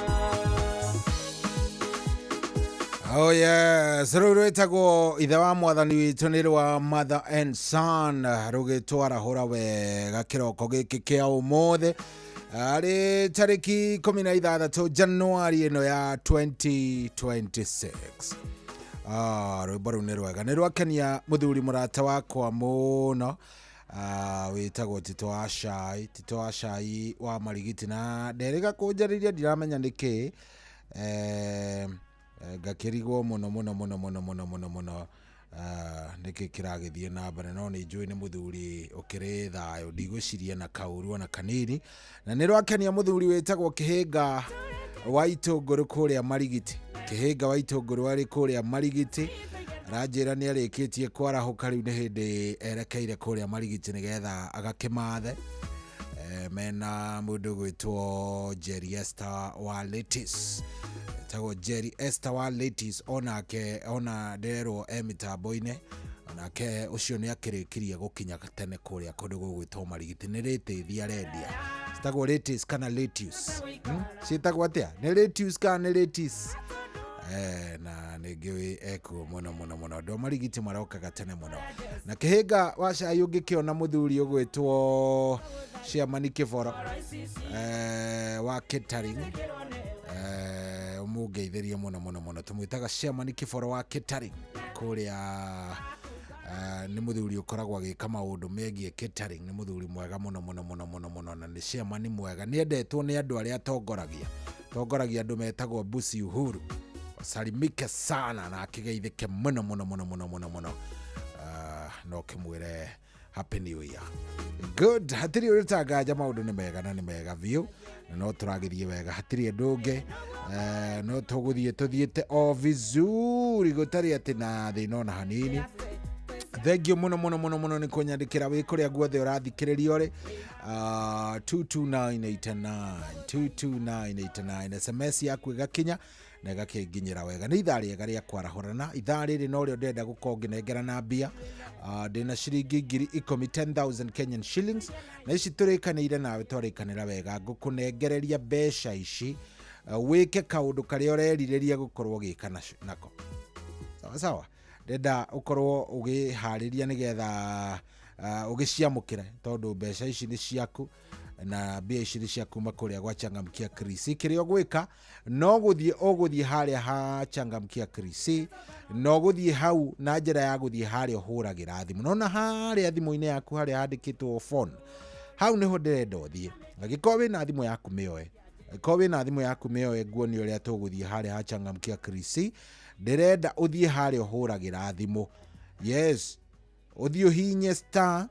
Oh yes, rũu rwĩtagwo ithe wa mwathani witũ nĩ rwa Mother and Son rũgĩtwarahũra wega kĩroko gĩkĩ kĩa ũmũthĩ arĩ tarĩki 16 Januari ĩno ya 2026. Rwĩmbo rũu nĩ rwega nĩ rwakenia mũthuri mũrata wakwa mũno wĩtagwo Tito wa Cai, Tito wa Cai wa Marigiti na nderĩga kũnjarĩria ndiramenya nĩkĩ ngakĩrigwo mũno mũno mũno mũno mũno mũno mũno nĩkĩ kĩragĩthiĩ na mbere no nĩ njũĩ nĩ mũthuri ũkĩrĩ thayũ ndigwĩciria na kaũru ona kanini na nĩ rwakenia mũthuri wĩtagwo Kĩhĩnga wa Itũngũrũ kũrĩa Marigiti. Kĩhĩnga wa Itũngũrũ arĩ kũrĩa Marigiti aranjĩra nĩ arĩkĩtie kwarahũka rĩu nĩ hĩndĩ erekeire kũrĩa Marigiti nĩgetha agakĩmathe mena mũndũ gwĩtwo Jerry Esther wa Letis tagwo Jerry Esther wa Letis onake ona nderwo e mĩtambo-inĩ onake ũcio nĩ akĩrĩkirie gũkinya tene kũrĩa kũndũ gũgwĩtwo Marigiti nĩ rĩtĩithia arendia citagwo Letis kana Letius ciĩtagwo atĩa nĩ Letius kana nĩ Letis na nĩngĩũĩ ekuo mũno mũno mũno andũ a Marigiti marokaga tene mũno na Kĩhĩnga wa Cai ũngĩkĩona mũthuri ũgwĩtwo Ciamani Kĩboro wa catering ũmũngeithĩrie mũno mũno mũno tũmwĩtaga Ciamani Kĩboro wa catering kũrĩa Nĩ mũthuri ũkoragwo agĩka maũndũ megiĩ catering, nĩ mũthuri mwega mũno mũno mũno mũno mũno, na nĩ chairman mwega, nĩ endetwo nĩ andũ arĩa atongoragia. Atongoragia andũ metagwo Busi Uhuru. Salimike sana na akĩgeithĩke mũno mũno mũno mũno mũno mũno. No kĩmwĩre happy new year. Good, hatirĩ ũrĩtanganja maũndũ nĩ mega na nĩ mega biũ, na no tũragĩthiĩ wega, hatirĩ ũndũ ũngĩ. No tũgũthiĩ tũthiĩte o vizuri, gũtarĩ atĩ na thĩna ona hanini. Thank you mũno mũno mũno mũno nĩ kũnyandĩkĩra wĩ kũrĩa guothe ũrathikĩrĩria ũrĩ. 22989 22989 SMS yaku ĩgakinya na ĩgakĩnginyĩra wega. Nĩ ithaa rĩega rĩa kwarahũrana. Ithaa rĩrĩ norĩo ndĩrenda gũkorwo ngĩnengerana mbia. Ndĩna ciringi 10,000, 10,000 Kenyan shillings, na ici tũrĩkanĩire nawe, twarĩkanĩra wega ngũkũnengereria mbeca ici, wĩke kaũndũ karĩa ũrerirĩria gũkorwo ũgĩka nako. Sawa sawa, ndĩrenda ũkorwo ũgĩharĩria nĩgetha ũgĩciamũkĩre, tondũ mbeca ici nĩ ciaku na mbia ici nĩ cia kuma kũrĩa gwa Changamkia Krisi. Kĩrĩa ũgwĩka no gũthiĩ ũgũthiĩ harĩa ha Changamkia Krisi, no gũthiĩ hau na njĩra ya gũthiĩ harĩa ũhũragĩra thimũ. Nona harĩa thimũ-inĩ yaku harĩa handĩkĩtwo phone, hau nĩho ndĩrenda ũthiĩ. Angĩkorwo wĩna thimũ yaku mĩoe, angĩkorwo wĩna thimũ yaku mĩoe, nguonie ũrĩa tũgũthiĩ harĩa ha Changamkia Krisi. Ndĩrenda ũthiĩ harĩa ũhũragĩra thimũ. Yes, ũthiĩ ũhihinye star,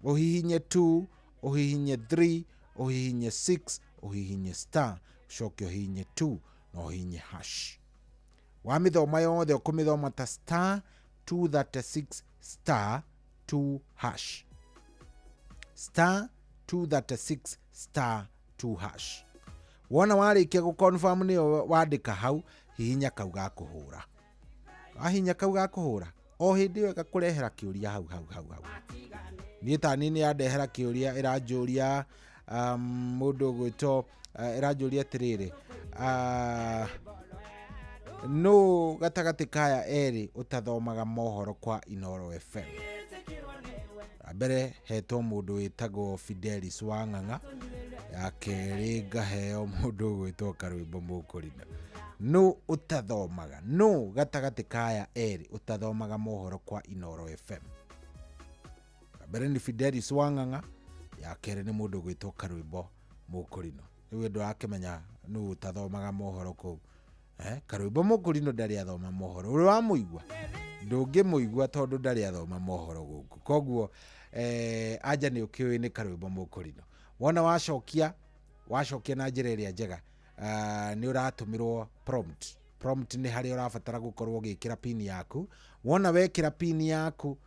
ũhihinye 2, ũhihinye 3, ũhihinye 6, ũhihinye star, ũcoke ũhihinye 2 na ũhihinye hash. Wamĩthoma yothe ũkũmĩthoma ta star 236 star 2 hash. Star 236 star 2 hash. Wona warĩkia gũconfirm nĩyo wandĩka hau, hihinya kau ga kũhũra. Wahihinya kau ga kũhũra, o hĩndĩ ĩyo ĩgakũrehera kĩũria hau hau hau hau. Niĩ ta niĩ nĩyandehera kĩũria, ĩranjũria mũndũ ũgwĩtwo, ĩranjũria atĩrĩrĩ, nũ gatagatĩ kaya erĩ ũtathomaga mohoro kwa Inooro FM? Mbere hetwo mũndũ wĩtagwo Fidelis Wang'ang'a, ya kerĩ ngaheo mũndũ ũgwĩtwo Karwĩmbo Mũkũrina. Nũ ũtathomaga, nũ gatagatĩ kaya erĩ ũtathomaga mohoro kwa Inooro FM? Mbere nĩ Fidelis Wang'ang'a, ya kerĩ nĩ mũndũ ũgwĩtwo Karwĩmbo Mũkũrino. Rĩu andũ akĩmenya nũ ũtathomaga mohoro kũu. Karwĩmbo Mũkũrino ndarĩ athoma mohoro. Ũrĩ wamũigua? Ndũngĩmũigua tondũ ndarĩ athoma mohoro gũkũ. Koguo anja nĩ ũkĩũĩ nĩ Karwĩmbo Mũkũrino. Wona wacokia, wacokia na njĩra ĩrĩa njega, nĩ ũratũmĩrwo prompt. Prompt nĩ harĩa ũrabatara gũkorwo ũgĩkĩra pin yaku. Wona wekĩra pin yaku,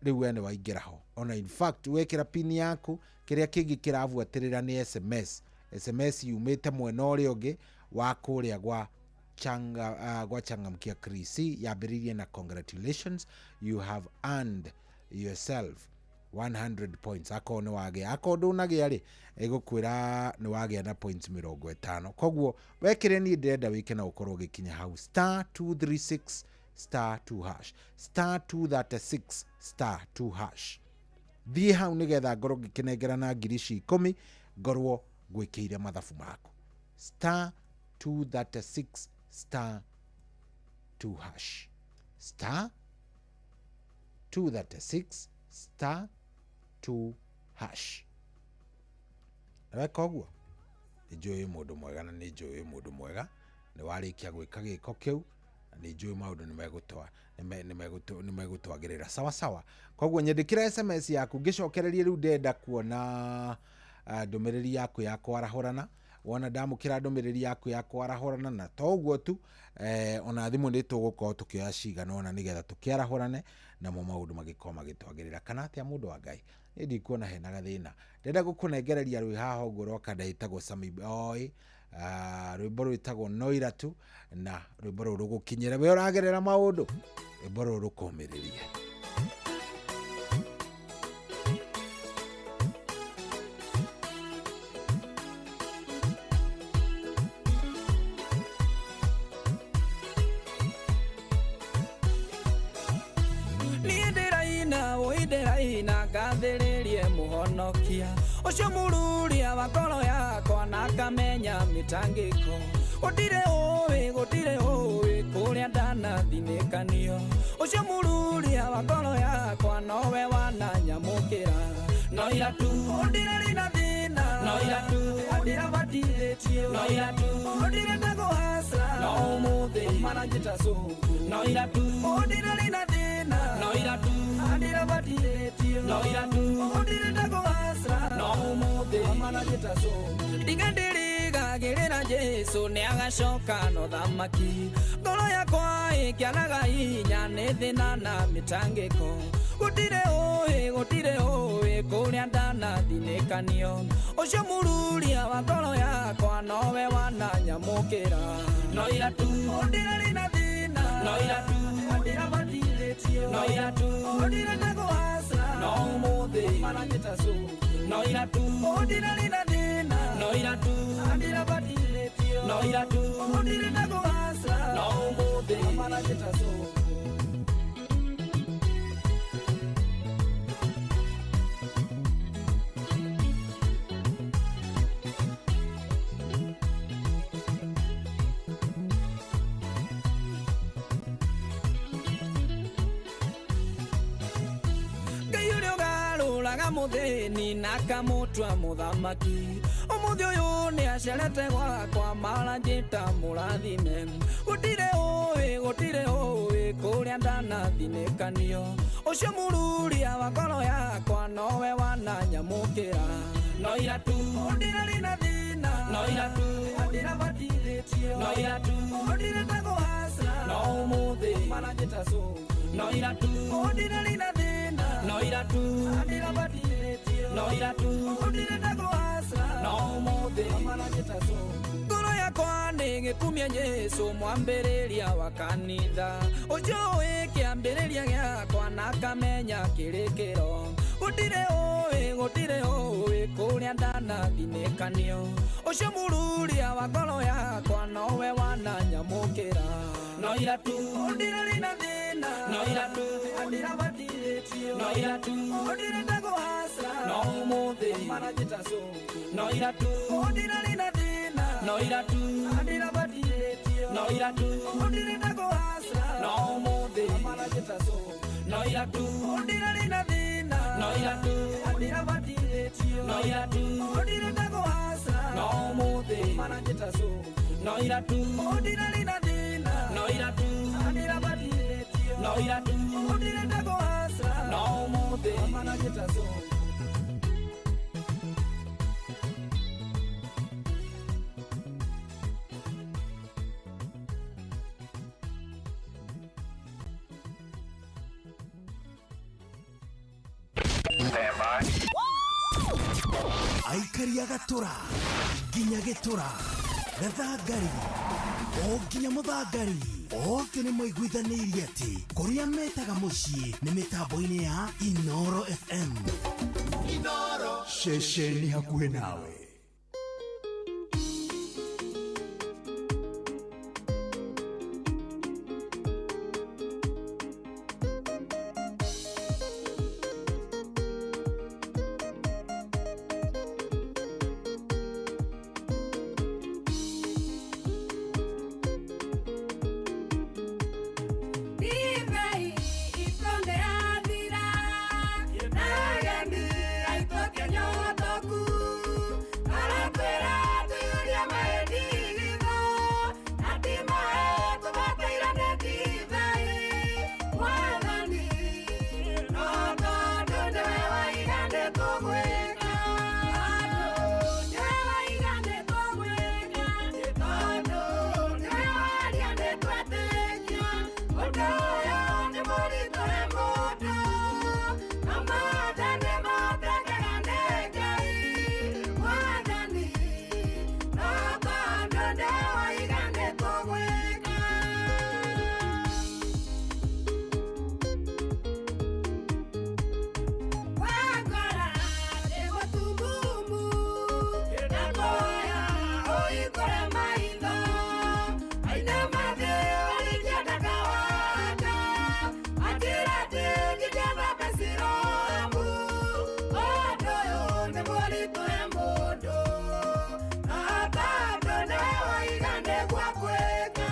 rĩu we nĩ waingĩra ho. Ona in fact wekĩra pin yaku, kĩrĩa kĩngĩ kĩrabuatĩrĩra nĩ SMS. SMS yumĩte mwena ũrĩa ũngĩ wa kũrĩa gwa gwa Changamkia Krisi, yambĩrĩirie na congratulations, you have earned yourself 100 points. Akorwo nĩ wagĩa, akorwo ndũnagĩa rĩ, ĩgũkwĩra nĩ wagĩa na points 50. Koguo wekĩre niĩ ndĩrenda wĩke na ũkorwo ũgĩkinya hau star 236 star 2 hash, star 236 star 2 hash. Thiĩ hau nĩgetha ngorwo ngĩkĩnengerana ngiri ici 10, ngorwo ngwĩkĩire mathabu maku. Star 236 star 2 hash, star 236 star 2 hash. Weka ũguo, nĩ njũĩ mũndũ mwega na nĩ njũĩ mũndũ mwega, nĩ warĩkia gwĩka gĩko kĩu, na nĩ njũĩ maũndũ nĩ megũtwagĩrĩra sawa sawa. Koguo nyandĩkĩra SMS yaku, ngĩcokererie rĩu ndĩrenda kuona ndũmĩrĩri yaku ya kwarahũrana. Wona ndamũkĩra ndũmĩrĩri yaku ya kwarahũrana, na to ũguo tu, ona thimũ nĩ tũgũkorwo tũkĩoya cigana ũna nĩgetha tũkĩarahũrane namo maũndũ magĩkorwo magĩtwagĩrĩra. Kana atĩa mũndũ wa Ngai? Niĩ ndikuona hena gathĩna. Ndĩrenda gũkũnengereria rwĩ haha ũguo rwaka ndĩtagwo Sami Boy, rwĩmbo rwĩtagwo Noira tu, na rwĩmbo rũrũ rũgũkinyĩre we ũragerera maũndũ, rwĩmbo rũrũ rũkũmĩrĩrie. Ũcio mũruria wa ngoro yakwa na akamenya mĩtangĩko, gũtirĩ ũĩ, gũtirĩ ũĩ kũrĩa ndanathinĩkanio. Ũcio mũruria wa wa ngoro yakwa nowe wananyamũkĩra no ira tu ndirarĩ na thĩna no ira tu ndirabatithĩtio no ira tu ndirenda kũhaca no ũmũthĩ maranjĩta cũkũ no ira tu ndirarĩ na thĩna no ira tu ndirabatithĩtio no ira tu ndirenda kũhaca no ũmũthĩ maranjĩta cũkũ ndigandĩrĩgagĩrĩra Jesũ nĩagacoka no thamaki ngoro yakwa ĩkĩaraga hinya nĩ thĩna na mĩtangĩko gũtirĩ ũĩ kũrĩa ndanathinĩkanio ũcio mũruria wa ngoro yakwa nowe wananyamũkĩra no ira tu ndirarĩ na thĩna no ira tu ndirabatithĩtio no ira tu ndirenda kũhaca no ũmũthĩ maranjĩta cũkũ no ira tu ndirarĩ na thĩna no ira tu ndirabatithĩtio no ira tu ndirenda kũhaca no ũmũthĩ maranjĩta cũkũ. Muthini na kamutwa muthamaki umuthi uyu ni acerete gwakwa maranjita murathime gutire ui kuria ndanathinĩkanio ucio mururia wa ngoro yakwa nowe wananyamũkĩra no ira tu ndirarĩ na thĩna no ira tu ndirabatithĩtio no ira tu ndirenda kũhaca no ũmũthĩ maranjĩta cũkũ no ira tu ndirarĩ na thĩna no ira tu ndirabatithĩtio no ira tu ndirenda kũhaca no ũmũthĩ maranjĩta cũkũ ngoro yakwa nĩ gĩkumia Jesũ mwambĩrĩria wa kanitha ũcio ũĩ kĩambĩrĩria gĩakwa na akamenya kĩrĩkĩro gũtirĩ ũĩ kũrĩa ndanathinĩkanio ũcio mũruria wa ngoro yakwa nowe wananyamũkĩra no ira tu ndirarĩ na thĩna no ira tu ndirabatithĩtio no ira tu ndirenda kũhaca no ũmũthĩ maranjĩta cũkũ no ira tu ndirarĩ na thĩna no ira tu ndirabatithĩtio no ira tu ndirenda kũhaca no ũmũthĩ maranjĩta cũkũ no ira tu ndirarĩ na thĩna no ira tu ndirabatithĩtio no ira tu ndirenda kũhaca no ũmũthĩ maranjĩta cũkũ no ira tu ndirarĩ na thĩna no ira tu ndirabatithĩtio no ira tu ndirenda kũhaca no ũmũthĩ maranjĩta cũkũ. Aikaria gatura nginya gĩtura gathangari o nginya mũthangari othe nĩ maiguithanĩirie atĩ kũrĩa metaga mũciĩ nĩ mĩtambo-inĩ ya Inoro FM. Inoro ceceni hakuhĩ nawe. Kweka.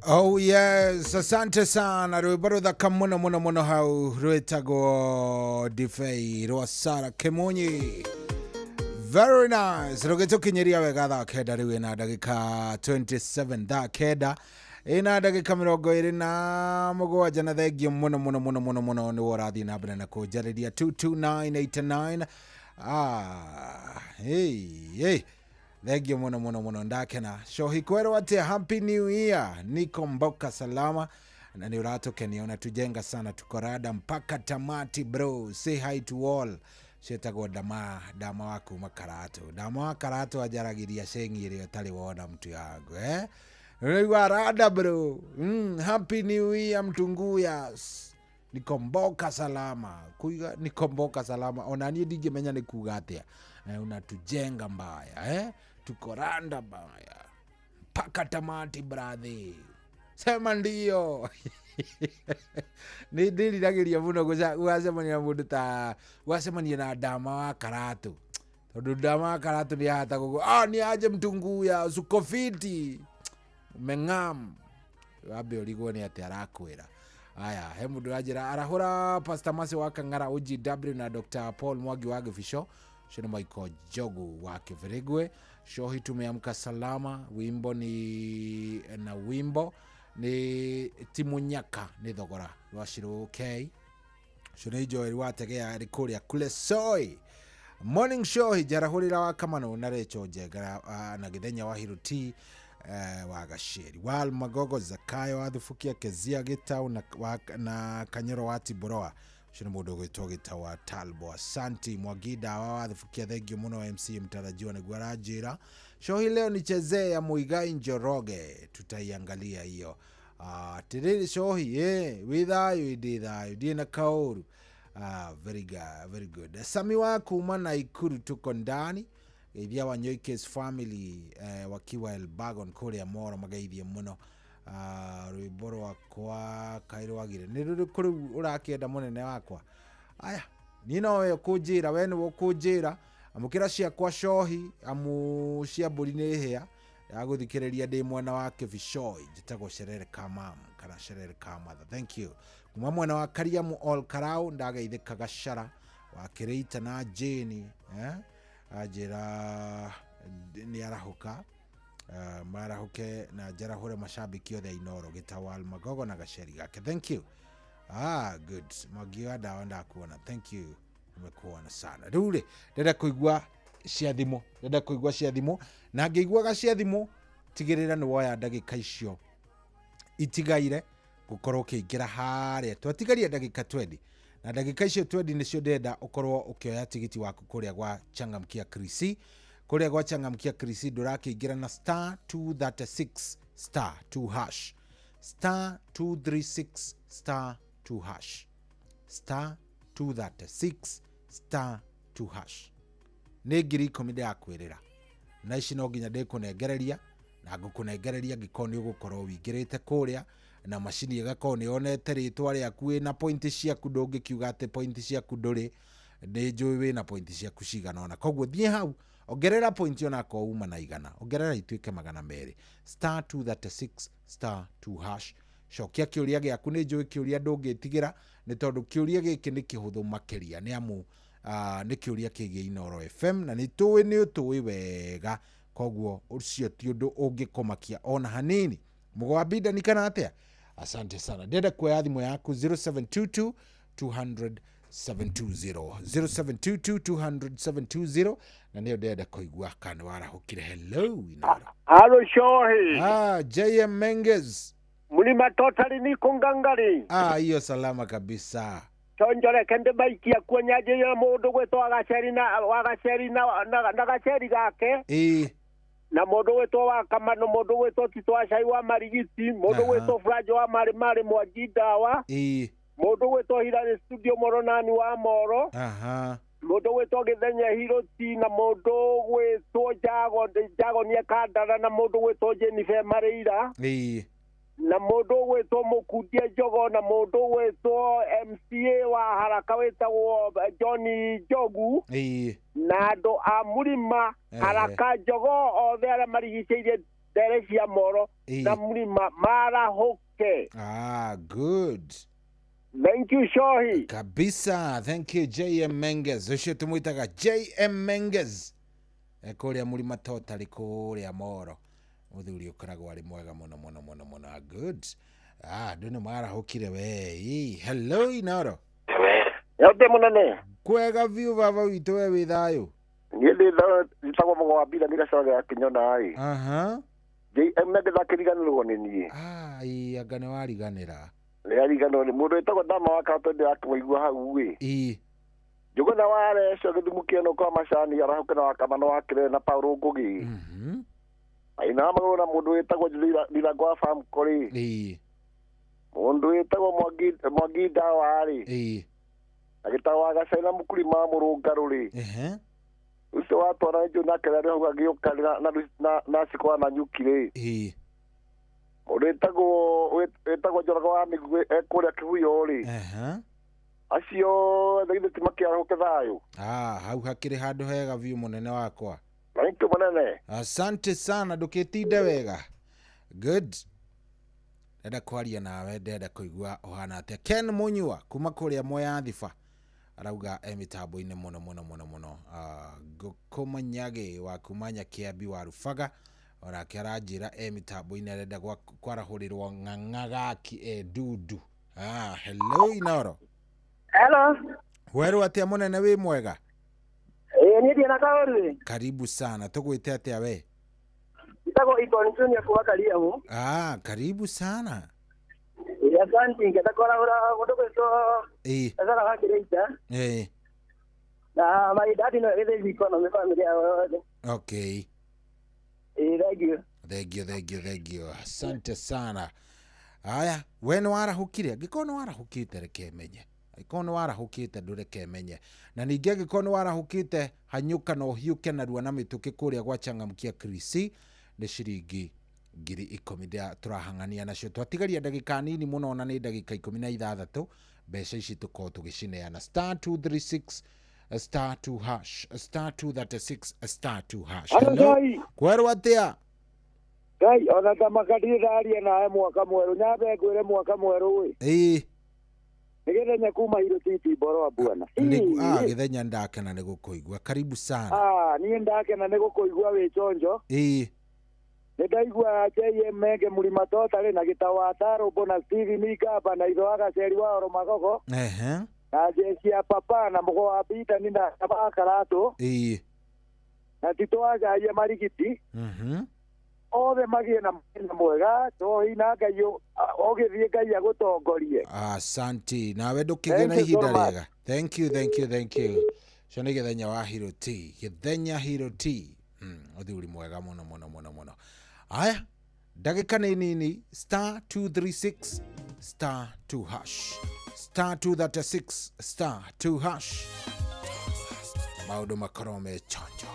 Oh yes, asante sana. Rwimbo ruthaka muno muno muno hau rwitagwo Ndibei rwa Sara Kimunyi. Very nice. Rũgĩtũkinyĩria wega thaa kenda rĩu ĩna ndagĩka 27, thaa kenda ĩna ndagĩka 27, na thengio mũno mũno mũno mũno mũno nĩwe ũrathiĩ na mbere na kũnjarĩria 22989. Ah, hey, hey. Thengio mũno mũno mũno, ndakena. Shohi kwerwo atĩa? Happy New Year. Niko mboka salama na nĩ ũratũkenia, unatujenga sana, tuko rada mpaka tamati bro. Say hi to all. Ciĩtagwo dama dama wa kuma Karatu. Dama wa Karatu anjaragĩria cengi ĩrĩa ũtarĩ wona mtu yangu, eh? Ũraigua rada bro. Happy New Year mtunguyas. Nikomboka salama. Kuiga nikomboka salama. Ona niĩ ndingĩmenya nĩ kuga atĩa. Unatujenga mbaya, eh? Tuko randa mbaya mpaka tamati brother. Sema ndio. Nĩ ndĩriragĩria mũno gũcemania na mũndũ ta gũcemania na dama wa Karatu, tondũ dama wa Karatu nĩ ahata gũkũ, ah, nĩ aje mtunguya sukofiti meng'am, wambe ũrigwo nĩ atĩ arakwĩra. Aya, he mũndũ ũranjĩra arahũra Pastor Masi wa Kang'ara OGW na Dr. Paul Mwangi wa Gĩbico, ũcio nĩ Michael Njogu wa Kĩbĩrĩgwe. Shohi tumeamka salama, wimbo ni na wimbo ni timunyaka ni thogora rwa Shiro K. Ũcio nĩ Joel wa Tegea arĩ kũrĩa kule Soi. Morning show njarahũrĩra wa Kamano na Recho Njengera na Gĩthenya wa Hiruti wa Gacĩri wa Magogo Zakayo wa Thubukia Kezia Gĩtau na Kanyoro wa Tiboroa. Ũcio nĩ mũndũ ũgwĩtwo Gĩtau wa Talbo. Asanti Mwagida wa Thubukia, thengio mũno MC mtarajiwa nĩguo aranjĩra. Shohi leo nichezee ya Muigai Njoroge, tutaiangalia hiyo. Tiriri shohi, wĩ thayũ, ndĩ thayũ, ndiĩ na kaũru. Very good, very good. Sami wa kuma Naikuru tuko ndani. Geithia wa Nyoikes family wakiwa Elbagon kũrĩa Moro, mageithie mũno. Rwĩmbo rwakwa kaĩ rwagire nĩ rũrĩkũ rĩu ũrakĩenda mũnene wakwa? Aya, niĩ nowe ũkũnjĩra, we nĩwe ũkũnjĩra. Amũkĩra ciakwa cohi, amu cia mbũri nĩ hĩa yagũthikĩrĩria ndĩ mwena wa Kĩbicoi. Njĩtagwo Cerere Kamam kana Cerere Kamatha. Thank you. Kuma mwena wa Kariamu Ol Karau ndageithĩka Gachara wa Kĩrĩita na Jane, anjĩra nĩ arahũka, marahũke na njarahũre mashabiki othe a Inooro Gĩtawal Magogo na Gaceri gake. Thank you. Ah, good. Mwangi wa ndawa ndakuona. Thank you. Nimekuona sana. Rĩu rĩ, ndĩrenda kũigua cia thimũ, ndĩrenda kũigua cia thimũ, na ngĩiguaga cia thimũ tigĩrĩra nĩ woya ndagĩka icio itigaire gũkorwo ũkĩingĩra harĩa. Twatigaria ndagĩka 20, na ndagĩka icio 20 nĩcio ndĩrenda ũkorwo ũkĩoya tigiti waku kũrĩa gwa Changamkia Krisi. Kũrĩa gwa Changamkia Krisi ndũrakĩingĩra na star 236 star 2 hash, star 236 star 2 hash, star 236 star 2 hash. Nĩ 10,000 ndĩrakwĩrĩra, na ici no nginya ndĩkũnengereria, na ngũkũnengereria ngĩkorwo nĩ ũgũkorwo wĩingĩrĩte kũrĩa na macini ĩgakorwo nĩ yonete rĩtwa rĩaku wĩna pointi ciaku. Ndũngĩkiuga atĩ pointi ciaku ndũrĩ, nĩ njũĩ wĩna pointi ciaku cigana ũna. Koguo thiĩ hau ongerera pointi onakorwo uma na 100, ongerera ituĩke 200, star 236 star 2 hash. Cokia kĩũria gĩaku, nĩ njũĩ kĩũria ndũngĩtigĩra, nĩ tondũ kĩũria gĩkĩ nĩ kĩhũthũ makĩria, nĩ amu nĩ kĩũria kĩgiĩ Inooro FM na nĩ tũĩ nĩ ũtũĩ wega, koguo ũcio ti ũndũ ũngĩkũmakia ona hanini. Mũgo wa Bida ni kana atĩa? Asante sana. Ndĩrenda kuoya thimũ yaku 0722 200 720, 0722 200 720, na nĩyo ndĩrenda kũigua kana warahũkire. Hello Inooro. Halo Shohi. JM Menges. Mlima totally niko ngangari. Hiyo salama kabisa. Chonjore kende baiki ya kuonyaje ya mundu gwetwo Gaceri na Wagaceri na Gaceri gake. Na mundu gwetwo wa Kamano, mundu gwetwo Tito Acai wa Marigiti, mundu gwetwo Franjo wa Mari Mari Mwangi Ndawa. Mundu gwetwo Hilary Studio Moronani wa Moro. Mundu gwetwo Githenya Hiroti na mundu gwetwo Jago Jago Niekandara na mundu gwetwo Jennifer Mareira. Na mundu gwetwo Mukundia Njogo na mundu gwetwo MCA wa Haraka wetagwo Johnny Njogu. Na andu a Murima Haraka Njogo othe arĩa marigicĩirie ndere cia Moro Ĩĩ. na Mlima marahũke. Ah, good. Thank you, Shohi. Kabisa. Thank you, JM Menges. Ũcio tũmwĩtaga JM Menges. Kũrĩa Mũrima Totally kũrĩa Moro. Mũthuri ũkoragwo arĩ mwega mũno mũno mũno mũno. Ah, good. Ah, andũ nĩ marahũkire we. Ĩ, hello Inoro. Yote mũnene. Kwega biũ baba witũ, we wĩ thayũ? Niĩ ndĩ njĩtagwo Mũgo wa Mbira nĩ gacoro gĩa Kĩnyona ĩ. Aha. JM Menges akĩriganĩrwo nĩ niĩ. Ah, ĩ, anga nĩ wariganĩra. Nĩ ariganĩrwo nĩ mũndũ wĩtagwo Ndama wa Kato ndĩrakĩmũigua hau ĩ. Ĩ. Njũgũna wa Reco gĩthumu kĩeno kwa macani arahũke na wakamano wa Kĩrere na Paul Ngũgĩ. Aina magũrũ na mũndũ wĩtagwo Ndirango wa Famco rĩ. Ĩ. Mũndũ wĩtagwo Mwangi Ndawa rĩ. Ĩ. Agĩtagwo wa Gacai na Mũkurima wa Mũrũngarũ rĩ. Ehe. Ũcio watwara Njũ nake arĩ hau agĩũka na Cikwa na Nyuki rĩ. Ĩ. Mũndũ wĩtagwo Njoroge wa Mĩguĩ e kũrĩa Kĩhuyo rĩ. Ehe. Acio othe githĩ ti makĩarahũke thayũ. Ah, hau hakĩrĩ handũ hega biũ mũnene wakwa. Thank you mũnene. Asante sana, ndũkĩtinde wega. Good. Ndenda kwaria nawe, ndenda kũigua ũhana atĩa. Ken Munyua kuma kũrĩa Mwea Thiba arauga e mĩtambo-inĩ mũno mũno mũno mũno. Ngũkũ Manyagĩ wa kuma Nyakĩambi wa Rubaga onake aranjĩra e mĩtambo-inĩ, arenda kwarahũrĩrwo ng'ang'a gaki e ndundu. Ah, hello Inoro. Hello. Werwo atĩa mũnene, wĩ mwega? Ĩĩ niĩ ndiĩ na kaũru. Karibu sana. Tũgwĩte atĩa we? Njĩtagwo Ikoni Junior kuma Kariamu. Ah, karibu sana. Ĩĩ asante, ngenda kwarahũra mũndũ gwĩtwo Ĩĩ. Ezra wa Kĩrĩita Ĩĩ. na my dad no Gĩthĩnji economy family yao yothe. Okay. Ĩĩ thank you. Thank you, thank you, thank you. Asante sana. Aya, we nĩ warahũkire? Angĩkorwo nĩ warahũkĩte reke menye. Angĩkorwo nĩ warahũkĩte ndũreke menye. Na ningĩ angĩkorwo nĩ warahũkĩte hanyũka na ũhiũke narua na mĩtũkĩ kũrĩa gwa Changamkia Krisi nĩ ciringi 10,000 ndĩa tũrahang'ania nacio. Twatigaria ndagĩka nini mũno na nĩ ndagĩka 16, mbeca ici tũkorwo tũgĩcineana. Star 236 star 2 hash star 236 star 2 hash. Hello, Hello. Ngai. Kwerwo atĩa? Ngai ona tamaka ndirĩ ndaria nawe mwaka mwerũ, nyambe ngwĩre mwaka mwerũ ĩ. Ĩĩ. Nĩ Gĩthenya kuma Hirũ Titi Mboro wa Bwana. Nĩ Gĩthenya ndakena nĩ gũkũigua. Karibu sana. Ah, niĩ ndakena nĩ gũkũigua wĩ chonjo. Ĩĩ. Nĩ ndaigua JM Menge Mũrima Totally na Gĩtaũ wa Tarũmbũ na Steven Ikamba na Itho wa Gaceri wa Oro Magogo. Ehe. Na Jesi ya Papa na Mũgo wa Bitani na wa Karatũ. Ĩĩ. Na Tito wa Gaia Marigiti. Mhm. Othe magĩe na mũthenya mwega, Njohi na Ngai ũgĩthiĩ Ngai agũtongorie. Asante. Nawe ndũkĩgĩe na Thank you so ihinda much. rĩega. Thank you, thank you, thank you. Ũcio nĩ Gĩthenya wa Hero T. Gĩthenya Hero T. Ũthuri mwega mũno mũno mũno mũno. Aya, ndagĩka nĩ nini, star 236 star 2 hash. Star 236 star 2 hash. Maũndũ makorwo me chonjo.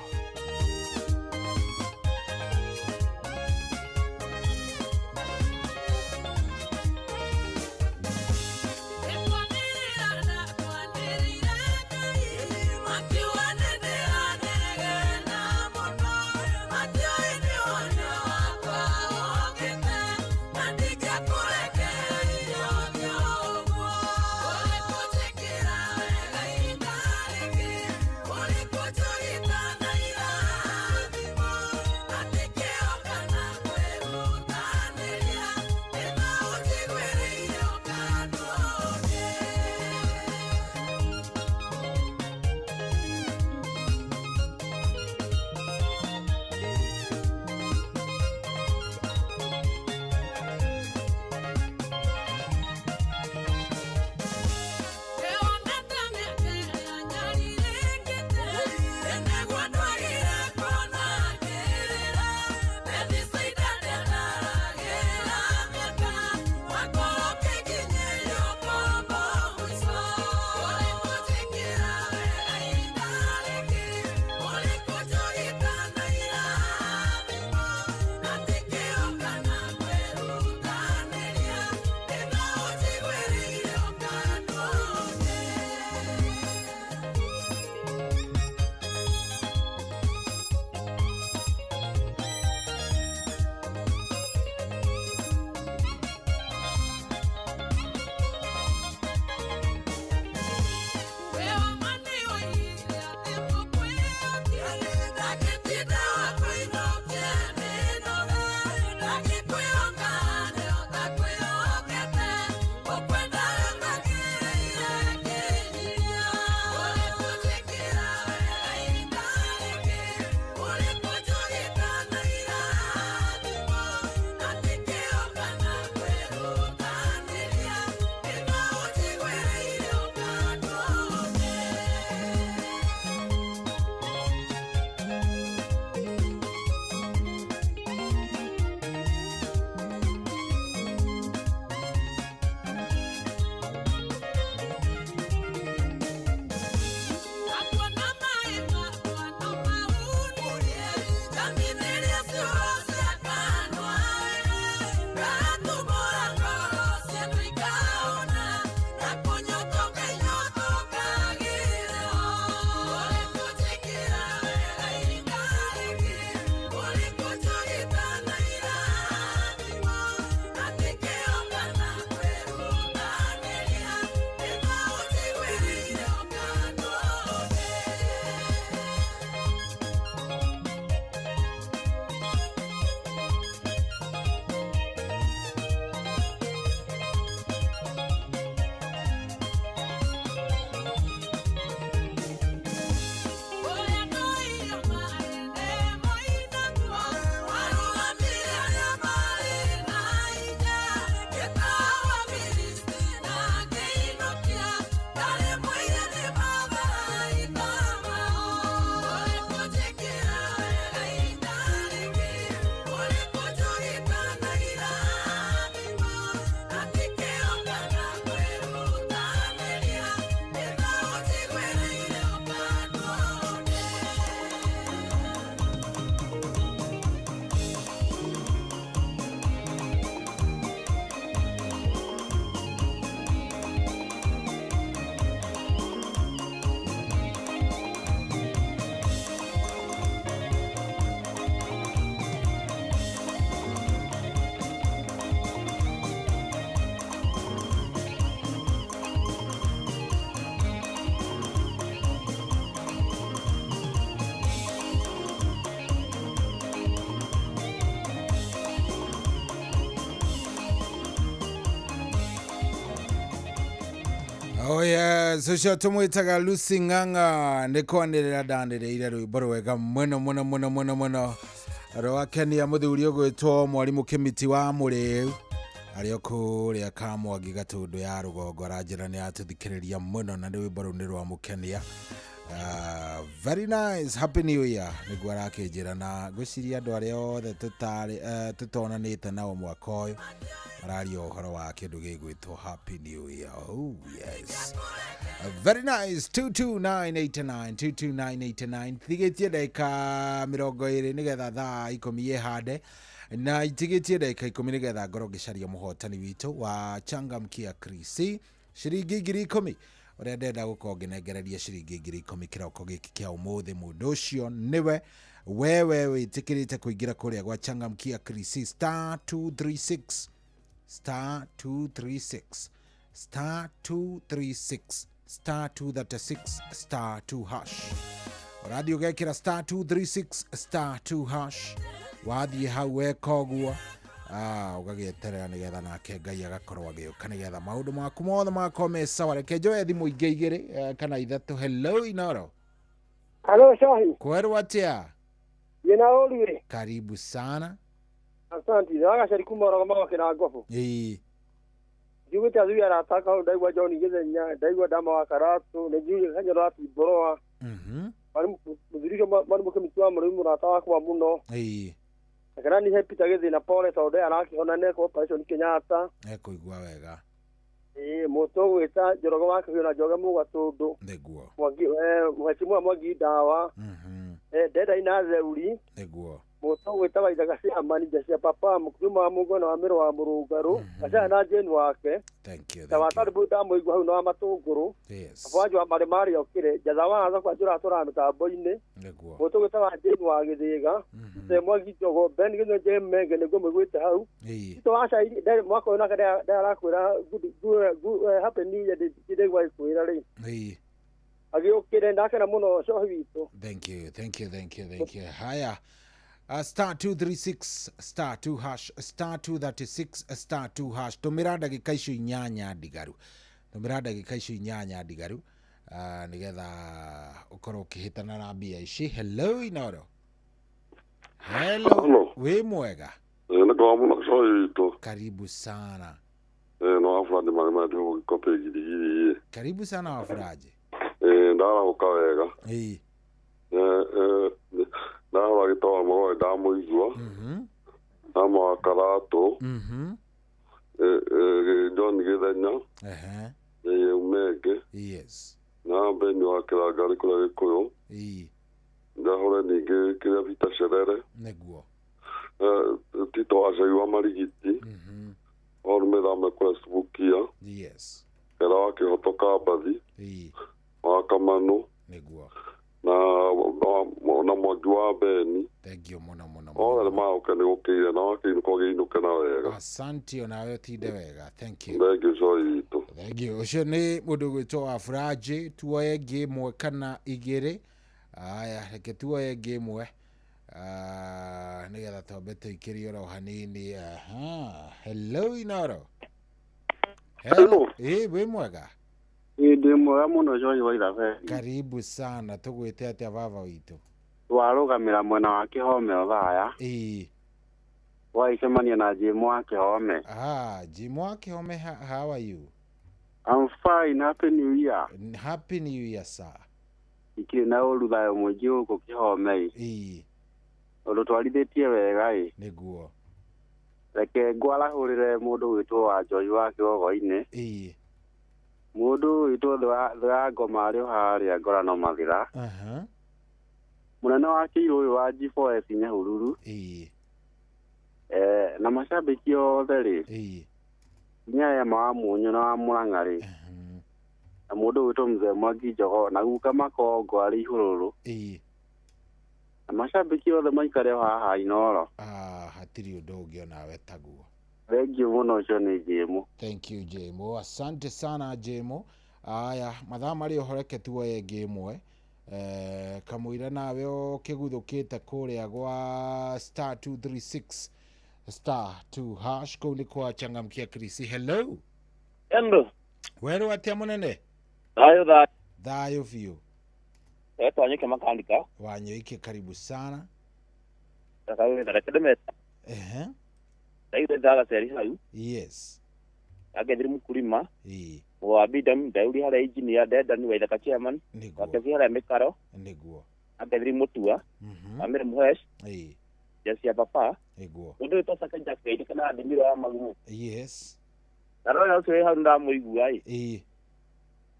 Thank you. Oh yes, ũcio tũmwĩtaga Lucy Ng'ang'a nĩ kwanĩrĩra ndanĩrĩire rwĩmbo rwega mũno mũno mũno mũno mũno rwakenia mũthuri ũgwĩtwo mwarimũ Kĩmiti wa Mũrĩu arĩ o kũrĩa Kamwangi Gatũndũ ya rũgongo, aranjĩra nĩ atũthikĩrĩria mũno na nĩ rwĩmbo rũu nĩ rwamũkenia. Very nice, happy new year nĩguo arakĩnjĩra, na ngwĩciria andũ arĩa othe tũtarĩ tũtonanĩte nao mwaka ũyũ mararia ũhoro wa kĩndũ gĩgwĩtwo happy new year. Oh yes, very nice. 22989 22989. Tigĩtie ndagĩka 20 nĩgetha thaa 10 ĩhande, na itigĩtie ndagĩka 10 nĩgetha ngorwo ngĩcaria mũhotani witũ wa Changamkia Krisi ciringi 10,000, ũrĩa ndenda gũkorwo ngĩnengereria ciringi 10,000 kĩroko gĩkĩ kĩa ũmũthĩ. Mũndũ ũcio nĩwe wewe wĩtĩkĩrĩte kũingĩra kũrĩa gwa Changamkia Krisi, star 236 star 236 star 236 star 236 star 2 hash. Ũrathiĩ ũgekĩra star 236 star 2 hash, wathiĩ hau weka ũguo, ũgagĩeterera nĩgetha nake Ngai agakorwo agĩũka nĩgetha maũndũ maku mothe magakorwo me sawa. Reke njoe thimũ ingĩ 2 kana 3. Hello Inoro. Halo Shahi. Kwerwo atĩa? Yena ũru. Karibu sana. Asante. Ndagacari kuma orogo mawakĩra ngobo. Ĩĩ. Njugĩte athuri arataka hau, ndaigua John Gĩthenya, ndaigua Ndama wa Karatu, nĩ njugĩte Kanyoro wa Timboroa. Mũthuri ũcio mwarimũ Kĩmiti wa Mũrĩu mũrata wakwa mũno. Ĩĩ. Kana nĩ he Peter Gĩthĩna pole tondũ ndee arakĩhona nĩekwo operation Kenyatta. Ekũigua wega. Ĩĩ, mũtũ ũgwĩta Njoroge wa Kĩhiũ na Njoroge Mũgatũndũ. Nĩguo. Mwangi Mheshimiwa Mwangi Ndawa. Ndenda ina Theuri. Nĩguo. Mũtũ ũgwĩta Waithaka Ciamani, nja cia papa mũkiuma wa Mũngwana wa Mĩro wa Mũrũngarũ. Gacaya na Jane wake. Thank you. Ta wa Taribu ndamũigua hau na wa Matũngũrũ. Yes. Baba wa Marĩ Marĩa ũkĩre. Njatha wa Atha kwa Njũra tũra mĩtambo-inĩ. Nĩguo. Mũtũ ũgwĩta wa Jane wa Gĩthĩga. Mzee Mwangi Njogo, Ben Gĩthĩga Jane Menge nĩguo mũiguĩte hau. Ĩĩ. Tito wa Cairi ndari mwaka ũyũ nake ndarakwĩra good happy new year, ndĩraigua agĩkwĩra rĩ. Ĩĩ. Agĩũkĩre ndakena mũno cohi witũ. Thank you, thank you, thank you, thank you. Haya. Star 236 star 2 hash star 236 star 2 hash. Tũmĩra ndagĩka icio 8 ndigaru. Tũmĩra ndagĩka icio 8 ndigaru nĩgetha ũkorwo ũkĩhĩtana na mbia ici. Hello Inoro. Hello. Wĩ mwega? Nĩ kwa mũno cohi witũ. Karibu sana. No wafuraji marĩ marĩa gĩkope girigiri. Karibu sana wafuraji. Ndarahũka wega. Ĩĩ. Ndahũra gĩtoa mũgoe ndamũigua. Ndama wa Karatũ. John Gĩthenya. Umenge. Yes. Na Beni wa Kĩrangari kũrĩa Gĩkũyũ. Ĩĩ. Ndahũre ningĩ kĩrĩa Peter Cerere. Nĩguo. Tito wa Cai wa Marigiti. Orume kũrĩa Subukia. Yes. Kera wa Kĩhoto Kambathi. Ĩĩ. Wa Kamanũ. Nĩguo. Na Mwangi wa Beni. Thank you mũno mũno. Othe nĩmaũke nĩ gũkĩire na wakĩinũka ũgĩinũke na wega. Asante onawe ũtinde wega. Thank you. Thank you cohi witũ. Thank you. Ũcio nĩ mũndũ ũgwĩtwo Wafuraji. Tuoye ngĩ 1 kana 2. Aya, reke tuoye ngĩ 1 nĩgetha twambe tũikĩrie oro hanini. Aha. Hello Inoro. Hello. Ĩĩ, wĩ mwega? Ĩĩ, ndĩ mwega mũno cohi wa Ithabeli. Karibu sana. Tũgwĩte atĩa baba witũ? Twarũgamĩra mwena wa Kĩhome Othaya. Ĩĩ. Wagĩcemania na Jim wa Kĩhome. Jim wa Kĩhome, how are you? I'm fine, happy new year. Happy new year sir. Ikĩrĩ na ũru thayũ mũingĩ gũkũ Kĩhome. Ĩĩ. Ũndũ twarithĩtie wega ĩ. Nĩguo. Reke ngwarahũrĩre mũndũ gwĩtwo wa Njoi wa Kĩgogo-inĩ. Ĩĩ. Mũndũ witũ thĩ ya ngoma arĩ o harĩa Ngorano Mathira. Mũnene wa kĩirũ ũyũ wa G4S Nyahururu. Ĩĩ. Na macambĩki othe rĩ. Ĩĩ. Nginya Ema wa Mũnyũ na wa Mũrang'a rĩ. Na mũndũ witũ Mzee Mwangi Njogo na guka Makongo arĩ Ihũrũrũ. Ĩĩ. Na macambĩki othe maikare o haha Inoro. Hatirĩ ũndũ ũngĩ onawe taguo. Thank you mũno, ũcio nĩ Jemo. Thank you Jemo. Asante sana Jemo. Aya, mathaa marĩ oho reke tuoye ngĩ 1. Kamũira nawe ũkĩguthũkĩte kũrĩa gwa star 236 star 2 hash kũu nĩ kwa Changamkia Krisi. Hello. Hello. Werũ atĩa mũnene? Thayo thayo. Thayo biũ. Etwo Wanyũike Makanika. Wanyũike karibu sana. Reke ndĩmete. Ehe. Ndaigua ndagaceri hau. Yes. Angethire mũkulima. Ĩĩ. Wa Bidam ndauri harĩa engineer Dedan wa Ithaka chairman. Nĩguo. Wakezi harĩa mĩkaro. Nĩguo. Angethire Mũtua. Amire Mũhesh. Ĩĩ. Jesi ya papa. Nĩguo. Mũndũ wĩtwo Saka Jack Geithĩka na Adimiro wa Magumu. Yes. Na rora ũcio wĩ hau nĩndamũigua ĩ. Ĩĩ.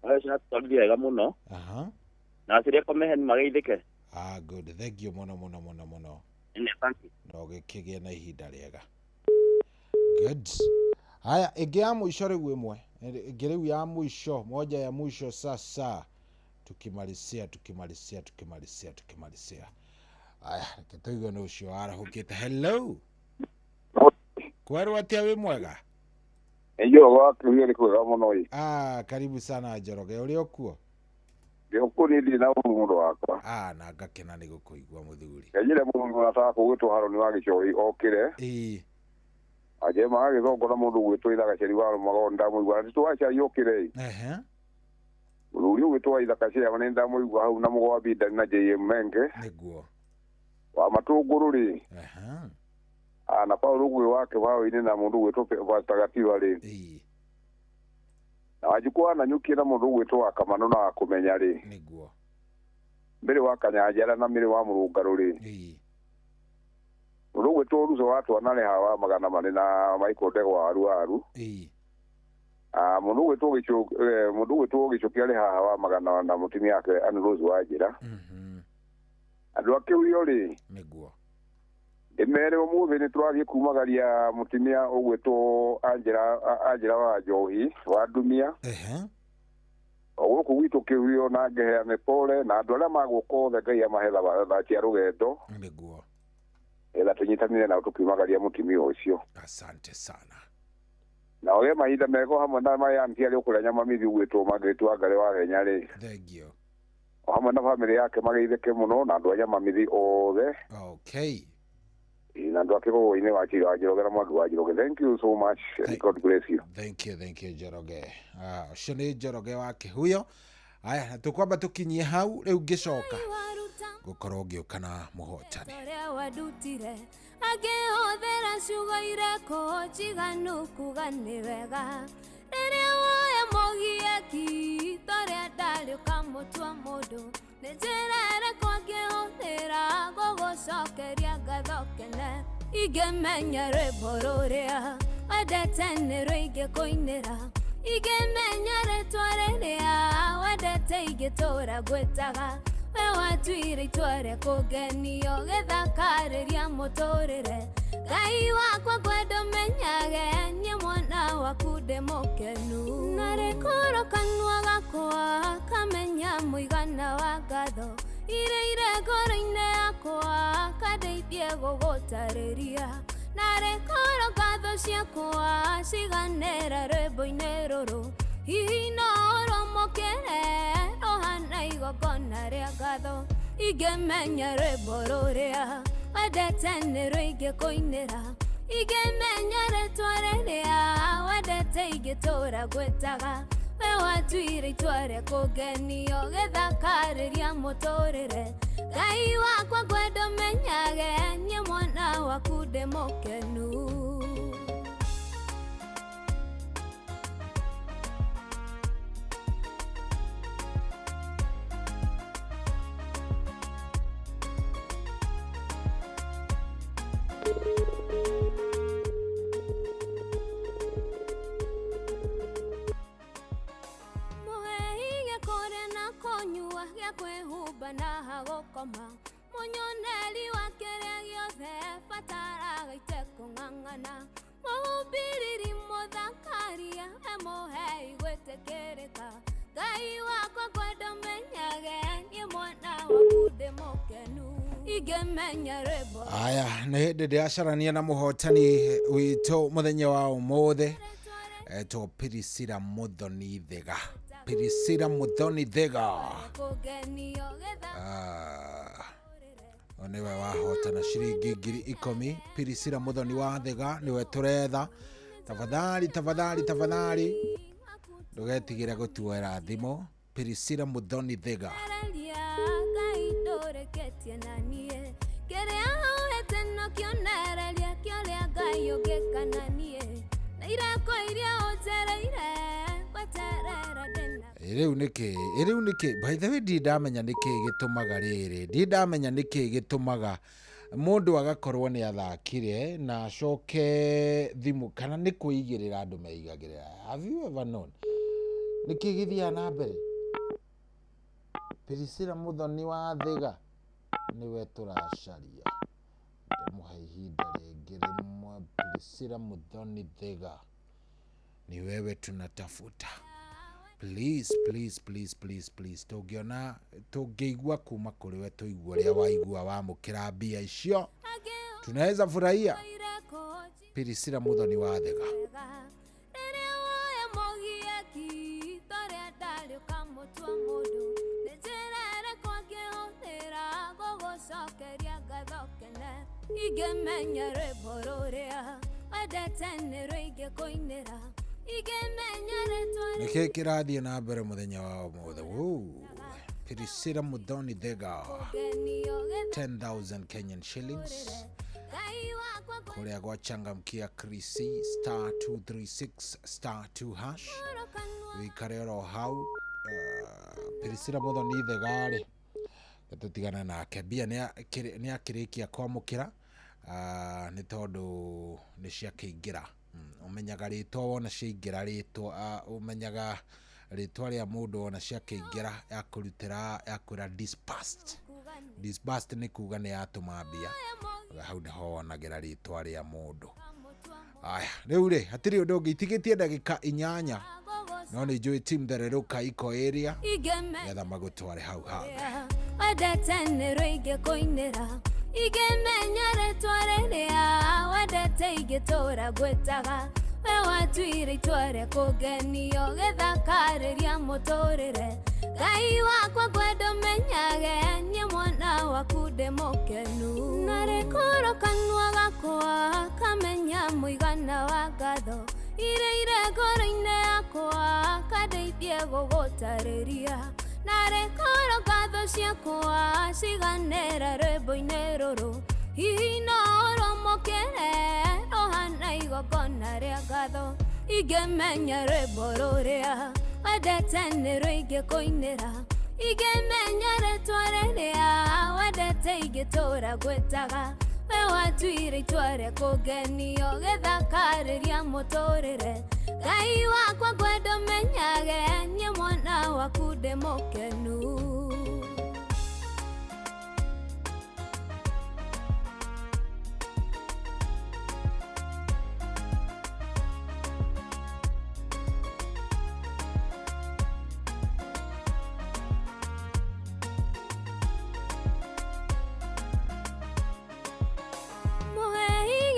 Rora ũcio nĩatũtwarithia wega mũno. Aha. Na aciria komeheni mageithĩke. Ah, good. Thank you mũno mũno mũno mũno. Nĩ thank you. Na ũgĩkĩgĩe na ihinda rĩega. Good. Haya, ĩngĩ ya mũico rĩu ĩmwe. Ĩngĩ rĩu ya mũico, moja ya mwisho sasa. Tukimalizia tukimalizia tukimalizia tukimalizia. Aya, reke tũigue nĩ ũcio warahũkĩte. Hello. Kwerwo atĩa wĩ mwega? Njoroge wa Kĩhuria nĩ kwega mũno ĩ. Ah, karibu sana Njoroge. Ũrĩ o kuo? Ndĩ o kuo niĩ ndirĩ na ũru mũndũ wakwa. Ah, na ngakena nĩ gũkũigua mũthuri. Ngenjire mũndũ mũrata wakwa ũgwĩtwo Harũni wa Gĩcohi okĩre. Ĩĩ. Anjema agĩthongo na mũndũ ũgwĩtwo Itha Gaceri wa Rũmago ndamũigua. Na Titũ wa Cai okĩre ĩ. Ehe. Mũthuri ũgwĩtwo wa Ithaka Chairman nĩ ndamũigua hau na Mũgwa Bidani na JM Menge. Nĩguo. Wa Matũngũrũ rĩ. Aha. Ah, na Paul Ũgũĩ wa Kĩbaũ-inĩ na mũndũ ũgwĩtwo Pastor Gatiba rĩ. Ĩĩ. Na Wanjikũ wa Nanyuki na mũndũ ũgwĩtwo wa Kamanũ na wa Kũmenya rĩ. Nĩguo. Mĩrĩ wa Kanyanjara na Mĩrĩ wa Mũrũngarũ rĩ. Ĩĩ. Mũndũ ũgwĩtwo Ruco wa Twanarĩ haha wa magana marĩ na Michael Ndegwa wa Ruaru. Ĩĩ. Ah, mũndũ ũgwĩtwo Gĩchũki arĩ haha wa magana na mũtumia wake Anne Rose wa Njĩra. Andũ a Kĩhurio rĩ. Nĩguo. Ndĩmere ũmũthĩ nĩ tũrathiĩ kumagaria mũtumia ũgwĩtwo Angela wa Njohi wa Ndumia. Ehe. O gũkũ gwitũ Kĩhurio na ngeheane pole na andũ arĩa magũka othe Ngai amahe tha cia rũgendo. Nĩguo. Etha tũnyitanĩre nao tũkiumagaria mũtumia ũcio. Asante sana. Na ũgĩe mahinda mega hamwe na maya anti arĩa ũkũrĩa nyama mithi ũgwĩtwo Margaret wa Ngarĩ wa Kenya rĩ. Thank you. O hamwe na bamĩrĩ yake mageithĩke mũno na andũ a Nyamamithi othe. Okay. Na andũ a Kĩgũgũ-inĩ wa Njoroge na Mwangi wa Njoroge. Thank you so much and God bless you. Thank you, thank you Njoroge. Ah, ũcio nĩ Njoroge wa Kĩhuyo. Aya, na tũkwamba tũkinyie hau rĩu ngĩcoka gũkorwo ngĩũka na mũhotani. Ũrĩa wandutire angĩhũthĩra ciugo irĩkũ njiganu kuga nĩ wega rĩrĩa woya mũgieki torĩa ndarĩ ũkamũtua mũndũ nĩ njĩra ĩrĩkũ angĩhũthĩra gũgũcokeria ngatho kene ingĩmenya rwĩmbo rũrĩa wendete nĩ rũingĩkũinĩra ingĩmenya rĩtwa rĩrĩa wendete ingĩtũra ngwĩtaga we watuire itua rĩa kũngenio gĩthakarĩria mũtũrĩre Ngai wakwa ngwenda ũmenyage niĩ mwana waku ndĩ mũkenu na rĩkorwo kanua gakwa kamenya mũigana wa ngatho iria irĩ ngoro-inĩ yakwa kandeithie gũgũtarĩria na rĩkorwo ngatho ciakwa ciganĩra rwĩmbo-inĩ rũrũ hihi no ũrũmũkĩre rũhana igongona rĩa ngatho ingĩmenya rwĩmbo rũrĩa wendete nĩ rũingĩkũinĩra ingĩmenya rĩtwa rĩrĩa wendete ingĩtũra ngwĩtaga we watuire itua rĩa kũngenio gĩthakarĩria mũtũrĩre Ngai wakwa ngwenda ũmenyage niĩ mwana waku ndĩ mũkenu. Kwĩhumba na hagũkoma mũnyoneri wa kĩrĩa gĩothe bataraga itekũng'ang'ana mũhumbĩrĩri mũthakaria emũhei gwĩtĩkĩrĩka Ngai wakwa ngwenda ũmenyage niĩ mwana waku ndĩ mũkenu ingĩmenya rwĩmbo. Aya, nĩ hĩndĩ ndĩracarania na mũhotani witũ mũthenya wa ũmũthĩ etwo Priscilla Muthoni Thega. Priscilla Muthoni Thega. Niwe wahotana ciringi 10,000. Priscilla Muthoni wa Thega niwe tũretha. Tafadhali tafadhali tafadhali ndũgetigĩre gũtuoera thimũ. Priscilla Muthoni Thiga. Ngai ndũrĩkĩtie na niĩ kĩrĩa ũhete no kĩonereria kĩũrĩa Ngai ũngĩka na niĩ na ireko iria ũnjereire gweterera ndĩna Rĩu nĩkĩ rĩu nĩkĩ, by the way, ndirĩ ndamenya nĩkĩ gĩtũmaga rĩrĩ, ndirĩ ndamenya nĩkĩ gĩtũmaga mũndũ agakorwo nĩ athakire na acoke thimũ, kana nĩ kwĩigĩrĩra andũ meigagĩrĩra. Have you ever known nĩkĩ gĩthiaga na mbere? Priscilla Muthoni wa Thiga nĩwe tũracaria, ndamũhe ihinda rĩngĩ rĩmwe. Priscilla Muthoni Thiga ni wewe tunatafuta, please please please please please. Tũngĩona tũngĩigua kuma kũrĩ we, tũigua ũrĩa waigua wamũkĩra mbia icio, tunaweza furahia. Priscilla Muthoni wa Thiga. Rĩrĩa woya mũgieki torĩa ndarĩ ũkamũtua mũndũ nĩ njĩra ĩrĩkũ angĩhũthĩra gũgũcokeria ngatho kene ingĩmenya rwĩmbo rũrĩa wendete nĩ rũingĩkũinĩra ingĩmenya rĩtwa Nĩkĩ kĩrathiĩ na mbere mũthenya wa ũmũthĩ? Woo. Priscilla Muthoni Thiga, kũgenio 10,000 Kenyan shillings Ngai wakwa kũrĩa gwachangamkia Krisi star 236 star 2 hash, wikare oro hau. Priscilla Muthoni Thiga rĩ, tũtigane nake, mbia nĩ akĩrĩkia kwamũkĩra, nĩ tondũ nĩ ciakĩingĩra. Ũmenyaga rĩtwa wona ciaingĩra rĩtwa, ũmenyaga rĩtwa rĩa mũndũ wona ciakĩingĩra, yakũrutĩra yakwĩra dispersed. Dispersed nĩ kuga nĩ yatũma mbia, hau nĩho wonagĩra rĩtwa rĩa mũndũ. Aya, rĩu rĩ, hatirĩ ũndũ ũngĩ, itigĩtie ndagĩka 8, no nĩ njũĩ team thererũka iko area ingĩmenya getha magũtware hau hangĩ. Wendete nĩ rũingĩkũinĩra ingĩmenya rĩtwa rĩrĩa wendete ingĩtũra ngwĩtaga we watuire itua rĩa kũngenio gĩthakarĩria mũtũrĩre Ngai wakwa ngwenda ũmenyage niĩ mwana waku ndĩ mũkenu na rĩkorwo kanua gakwa kamenya mũigana wa ngatho iria irĩ ngoro-inĩ yakwa kandeithie gũgũtarĩria na rĩkorwo ngatho ciakwa ciganĩra rwĩmbo-inĩ rũrũ hihi no ũrũmũkĩre rũhana igongona rĩa ngatho ingĩmenya rwĩmbo rũrĩa wendete nĩ rũingĩkũinĩra ingĩmenya rĩtwa rĩrĩa wendete ingĩtũra ngwĩtaga we watuire itua rĩa kũngenio gĩthakarĩria mũtũrĩre Ngai wakwa ngwenda ũmenyage niĩ mwana waku ndĩ mũkenu. Mũhei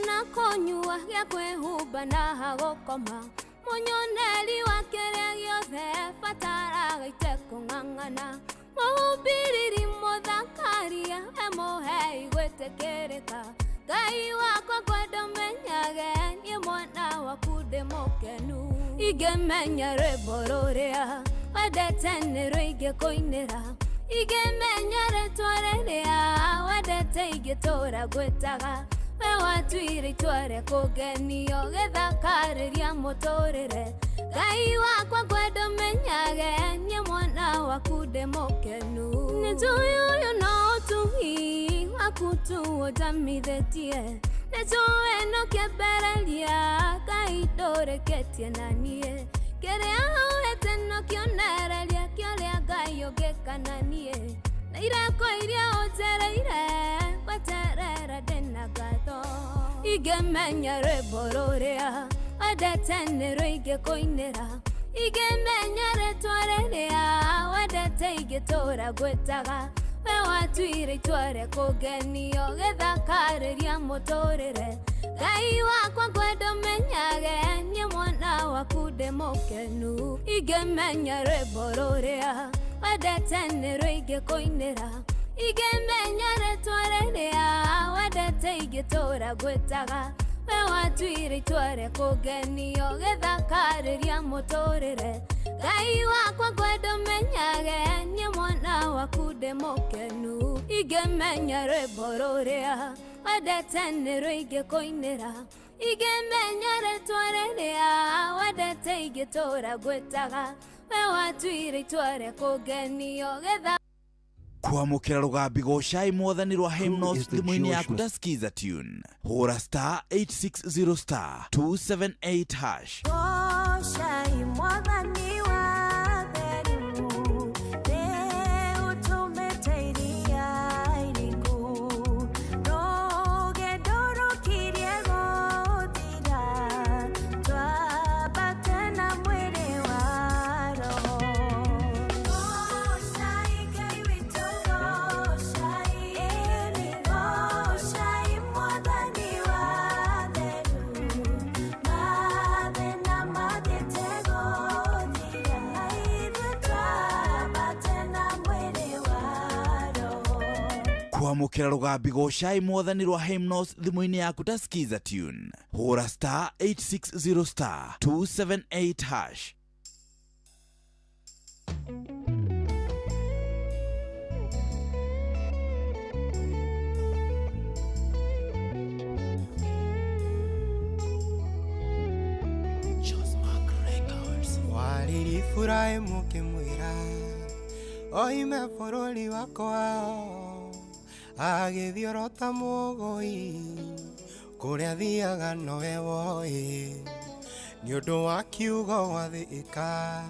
na kũnyua gĩa kwĩhumba na hagũkoma mũnyoneri wa kĩrĩa gĩothe bataraga itekũng'ang'ana mũhumbĩrĩri mũthakaria we mũhei gwĩtĩkĩrĩka Ngai wakwa ngwenda ũmenyage niĩ mwana waku ndĩ mũkenu ingĩmenya rwĩmbo rũrĩa wendete nĩ rũingĩkũinĩra ingĩmenya rĩtwa rĩrĩa wendete ingĩtũra ngwĩtaga we watuire itua rĩa kũngenio gĩthakarĩria mũtũrĩre Ngai wakwa ngwenda ũmenyage niĩ mwana waku ndĩ mũkenu nĩ njũĩ ũyũ no ũtugi waku tu ũnjamithĩtie nĩ njũĩ no kĩambĩrĩria Ngai ndũrĩkĩtie na niĩ kĩrĩa ũhete no kĩonereria kĩũrĩa Ngai ũngĩka na niĩ na ireko iria ũnjereire gweterera ndĩna ngatho ingĩmenya rwĩmbo rũrĩa wendete nĩ rũingĩkũinĩra ingĩmenya rĩtwa rĩrĩa wendete ingĩtũra ngwĩtaga we watuire itua rĩa kũngenio gĩthakarĩria mũtũrĩre Ngai wakwa ngwenda ũmenyage niĩ mwana waku ndĩ mũkenu ingĩmenya rwĩmbo rũrĩa wendete nĩ rũingĩkũinĩra ingĩmenya rĩtwa rĩrĩa wendete ingĩtũra ngwĩtaga We watuire itua rĩa kũngenio gĩthakarĩria mũtũrĩre. Ngai wakwa ngwenda ũmenyage niĩ mwana waku ndĩ mũkenu. Ingĩmenya rwĩmbo rũrĩa wendete nĩrwo ingĩkũinĩra. Ingĩmenya rĩtwa rĩrĩa wendete ingĩtũra ngwĩtaga. We watuire itua rĩa kũngenio gĩtha Kwamũkĩra rũgambi gocai mwathani rwa Hymnos thimũ-inĩ yaku ta Skiza tune. Hũra star 860 star 278 hash. Gocai mwathani wa theru, nĩũtũmĩte iria iriku, rũgendo rũkirie gũthira, twambate na mwĩrĩ wa roho. Gocai Ngai witũ, gocai, ĩni gocai mwathani wa theru, mathĩna mathiĩte gũthira, ithuĩ twambate na mwĩrĩ wa roho. Kwamũkĩra rũgambi gocai mwathani rwa Hymnos thimũ-inĩ yaku ta Skiza tune. Hũra star 860 star 278 hash. Walilifurahi mukimwira oime bũrũri wa kwao agĩthiorota mũgũi kũrĩa thiaga nowe woĩ nĩ ũndũ wa kiugo gwathĩka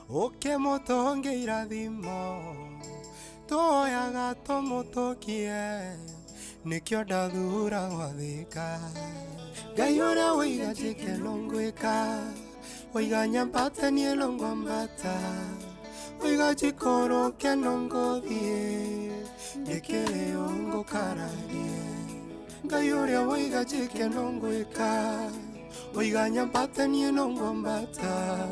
ũkĩmũtũnge irathimo tuoyaga tũmũtũkie nĩkĩo ndathura gwathĩka. Ngai ũrĩa wĩiga njĩke no ngwĩka, oiga nyambate niĩ no ngwambata, oiga njikũrũke no ngũthiĩ, ndĩkĩrĩ ũ ngũkararie. Ngai ũrĩa woiga njĩke no ngwĩka, oiga nyambate niĩ no ngwambata,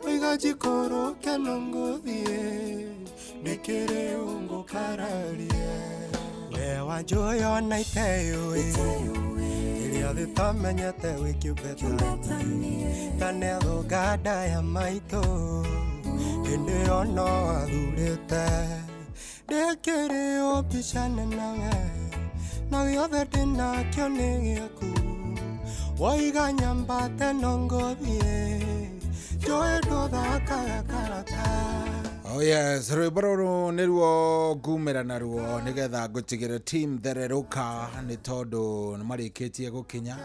oiga njikũrũke no ngũthiĩ, ndĩkĩrĩ ũ ngũkararie. We wanjũĩ ona iteyũĩ, iria thĩ tamenyete wĩ kĩũmbe ta nĩathũnga nda ya maitũ, hĩndĩ ĩyo no athurĩte. Ndĩkĩrĩ ũ mbicane nawe, na gĩothe ndĩnakĩo nĩ gĩaku, woiga nyambate no ngũthiĩ, njũĩ ndũthakaga karata. Oh yes, rwĩmbo rũrũ nĩruo ngumĩra naruo nĩgetha ngũtigĩre team thererũka nĩ tondũ nĩmarĩkĩtie gũkinya.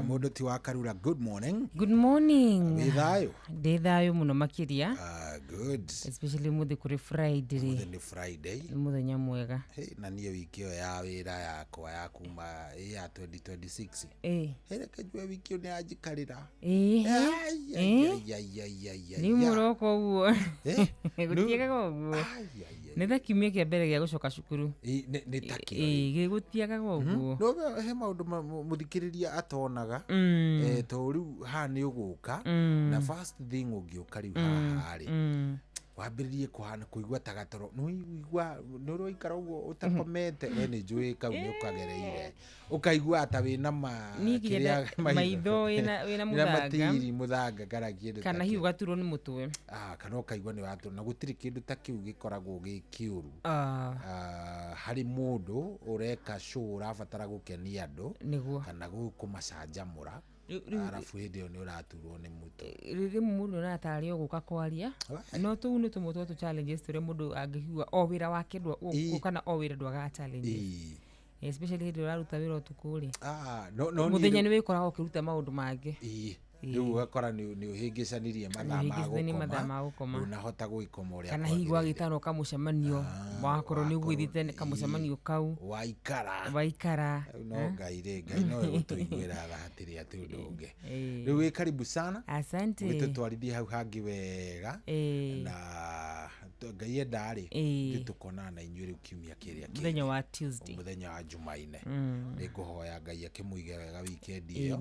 Mũndũ ti wa Karura, good morning. Good morning. Wĩ thayũ? Ndĩ thayũ mũno makĩria. Good. Especially mũthĩ kũrĩ Friday. Mũthĩ nĩ Friday. Nĩ mũthenya mwega. Hey, na niĩ wiki ĩyo ya wĩra yakwa ya kuma ya 2026. Hey, reke njue wiki ĩyo nĩ yanjikarĩra. Nĩ mũroko ũguo. Gũtiagaga ũguo. Nĩ ta kiumia kĩa mbere gĩa gũcoka cukuru. Nĩ ta kĩo. Gũtiagaga ũguo. No he maũndũ mũthikĩrĩria atonaga. To rĩu haha nĩ ũgũka na first thing ũngĩũka rĩu haha rĩ wambĩrĩrie kũhana kũigua ta gatoro nĩũigua nĩũraikara ũguo ũtakomete we nĩ njũĩ kau nĩ ũkagereire ũkaigua ta wĩna maitho wĩna mũthanga matiri mũthanga kana kĩndũ kana hihi ũgaturwo nĩ mũtwe kana ũkaigua nĩ waturwo na gũtirĩ kĩndũ ta kĩu gĩkoragwo gĩ kĩũru harĩ mũndũ ũreka show ũrabatara gũkenia andũ kana kũmacanjamũra arabu hĩndĩ ĩyo nĩ ũraturwo nĩ mũtwe. Rĩmwe mũndũ no atarĩ o gũka kwaria no tũu nĩ tũmwe twa tũ challenges tũrĩa mũndũ angĩigua o wĩra wake kana o wĩra ndwagaga challenges especially hĩndĩ ĩrĩa ũraruta wĩra ũtukũ rĩ mũthenya nĩ wĩkoraga ũkĩruta maũndũ mangĩ. Rĩu ũgakora nĩ ũhĩngĩcanirie mathaa ma gũkoma ndũnahota gwĩkoma ũrĩa kana hihi gwagĩtanwo kamũcemanio wakorwo nĩ ũgwĩthite kamũcemanio kau waikara no Ngai rĩ Ngai no egũtũiguĩra tha hatirĩ atĩ ũndũ ũngĩ. Rĩu wĩ karibu sana. Asante. Wĩtũtwarithie hau hangĩ wega na Ngai enda rĩ tũkonana na inyuĩ rĩu kiumia kĩrĩa kĩngĩ mũthenya wa Tuesday, mũthenya wa Jumaine. Nĩngũhoya Ngai akĩmũige wega weekend ĩyo.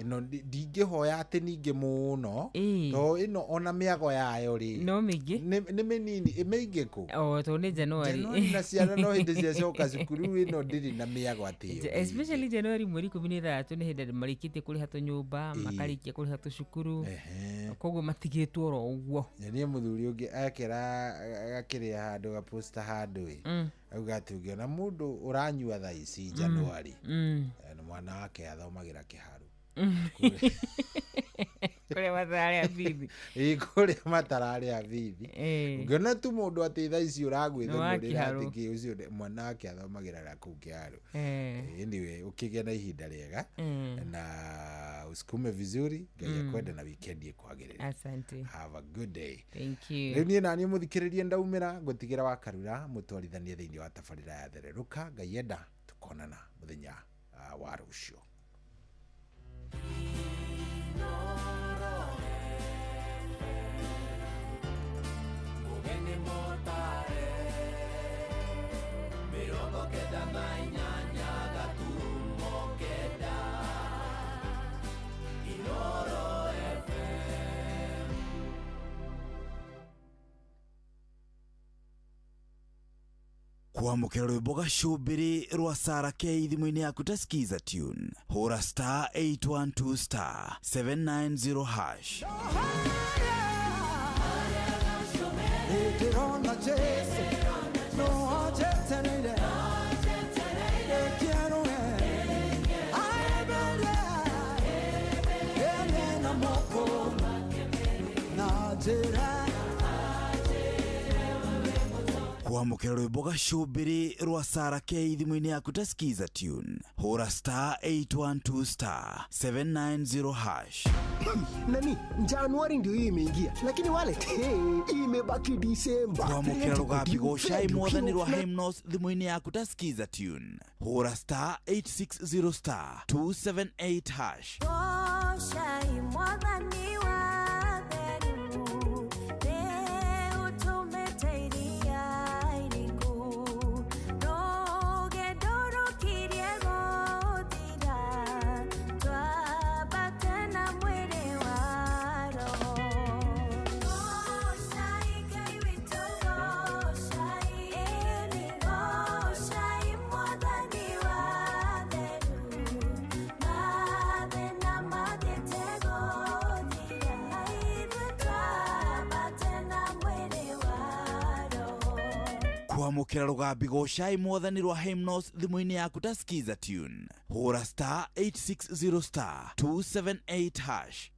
Ĩno ndingĩhoya to ya atĩ ningĩ mũno to ĩno ona mĩago yayo rĩ no mĩingĩ nĩ mĩnini mĩingĩ kũ o to nĩ January na ciana no hĩndĩ ciacoka cukuru ĩno ndĩrĩ na mĩago atĩ ĩyo especially January mweri 16 nĩ hĩndĩ marĩkĩtie kũrĩha tũnyũmba makarĩkia kũrĩha tũcukuru koguo matigĩtwo oro ũguo. Niĩ mũthuri ũngĩ akĩra agakĩrĩa handũ gaposta handũ ĩ auga atĩ ũngĩona mũndũ ũranyua thaa ici January nĩ mwana wake athomagĩra kĩharu kũrĩa matararĩa bithi ĩ kũrĩa matararĩa bithi ũngĩona tu mũndũ atĩ thaa ici ũragwĩthũnũrĩra atĩ kĩ ũcio mwana wake athomagĩra kũu kĩharu. Anyway, ũkĩgĩa na ihinda rĩega na usukume vizuri Ngai akwende na weekend ĩkwagĩrĩre. Asante. Have a good day. Thank you. Rĩu niĩ naniĩ mũthikĩrĩrie ndaumĩra ngũtigĩra wa Karura mũtwarithanie thĩinĩ wa tabarĩra ya Thererũka. Ngai enda tukonana mũthenya wa rũciũ. Kwamũkĩra rwĩmbo gacũmbĩrĩ rwa Sarah K thimũ-inĩ yaku ta Skiza tune hũra star 812 star 790 hash. Kwamũkĩra rwĩmbo gacũmbĩrĩ rwa Sarah K thimũ-inĩ yaku ta Skiza tune hũra star 812 star 790 hash. Nani Januari ndio hii imeingia lakini wallet imebaki December. Kwamũkĩra rũgambi gocai mwathani rwa Hymnos thimũ-inĩ yaku ta Skiza tune hũra star 860 star 278 hash. Gocai mwathani wa theru Kwamũkĩra rũgambi gocai mwathani rwa Hymnos thimũ-inĩ yaku ta Skiza tune hũra star 860 star 278 hash.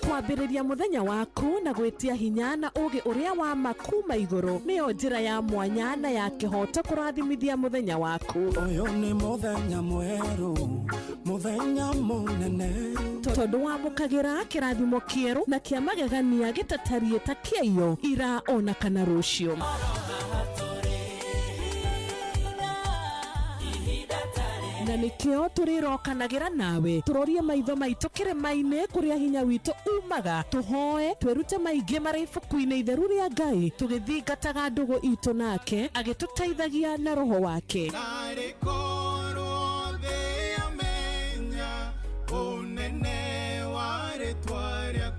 Kwambĩrĩria mũthenya waku na gwĩtia hinya na ũgĩ ũrĩa wa makuma igũrũ nĩyo njĩra ya mwanya na ya kĩhoto kũrathimithia mũthenya waku. Ũyũ nĩ mũthenya mwerũ, mũthenya mũnene, tondũ wamũkagĩra kĩrathimo kĩerũ na kĩa magegania gĩtatariĩ ta kĩaiyo ira ona kana rũciũ. Na nikio tũrĩrokanagĩra nawe tũrorie maitho maitũ kĩrĩma-inĩ kũrĩa hinya witũ umaga tũhoe twĩrute maingĩ marĩ ibuku-inĩ itheru rĩa Ngai tũgĩthingataga ndũgũ itũ nake agĩtũteithagia na roho wake.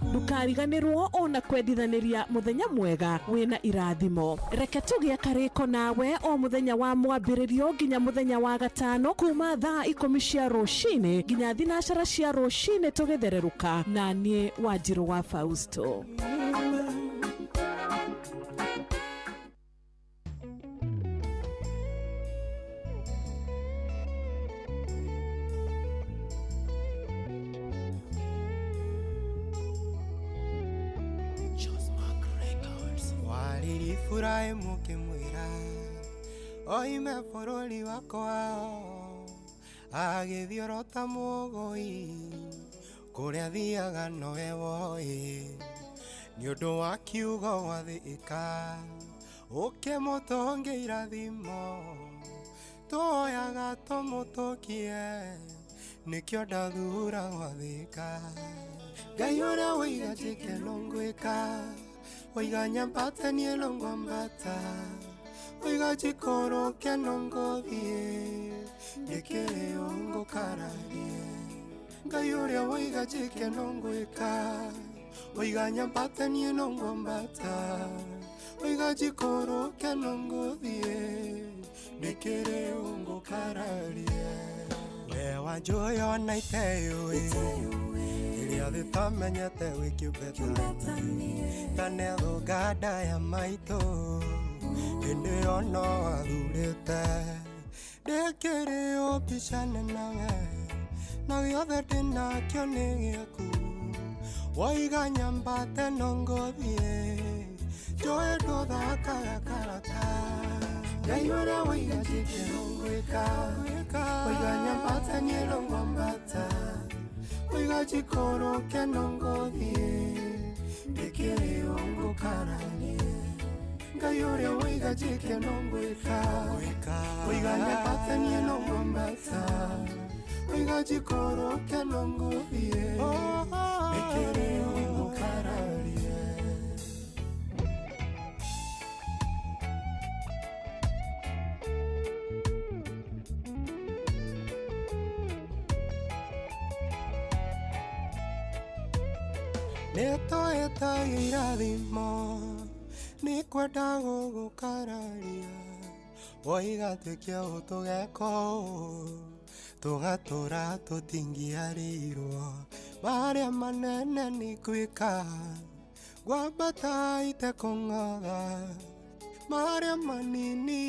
Ndũkariganĩrwo ona kwendithanĩria mũthenya mwega wĩna irathimo. Reke tũgĩe karĩko nawe o mũthenya wa mwambĩrĩrio nginya mũthenya wa gatano kuma thaa 10 cia rũcinĩ nginya 12 cia rũcinĩ tũgĩthererũka na niĩ Wanjirũ wa Fausto. Furahi mukimwira oime bũrũri wakwa agĩthiorota mũgũi kũrĩa thiaga nowe woĩ nĩ ũndũ wa kiugo gwathĩka ũkĩmũtũnge irathimo tuoyaga tũmũtũkie nĩkĩo ndathura gwathĩka Ngai ũrĩa wĩiga njĩke no ngwĩka Oiga nyambata niĩ ngwambata Oiga njikũrũke no ngũthiĩ Ndĩkĩrĩ ũngũkararie Ngai ũrĩa waiga njĩke no ngwĩka waiga nyambate niĩ no ngwambata waiga njikũrũke no ngũthiĩ ndĩkĩrĩ ũngũkararie we wanjũĩ ona iteyũĩ ĩrĩa thĩ tamenyete wĩ kĩũmbe ta nethũnga nda ya maitũ hĩndĩ ĩyo no wathurĩte ndĩkĩrĩ ũmbicane nawe na gĩothe ndĩnakĩo nĩ gĩaku waiga nyambate no ngũthiĩ njũĩ ndũthakaga karata Ngai ũrĩa waiga njĩke no ngwĩka waiga nyambate niĩ no ngwambata waiga njikũrũke no ngũthiĩ ndĩkĩrĩ ũngũkaranie Ngai ũrĩa waiga njĩke no ngwĩka waiga nyambate niĩ no ngwambata waiga njikũrũke no ngũthiĩ ndĩkĩrĩ ũngũkararie Nĩtũĩtagia irathimo nĩkwenda gũgũkararia woiga tuĩke ũũ tũgeka ũũ tũgatũra tũtingĩarĩirwo marĩa manene nĩ gwĩka ngwambata itekũng'otha marĩa manini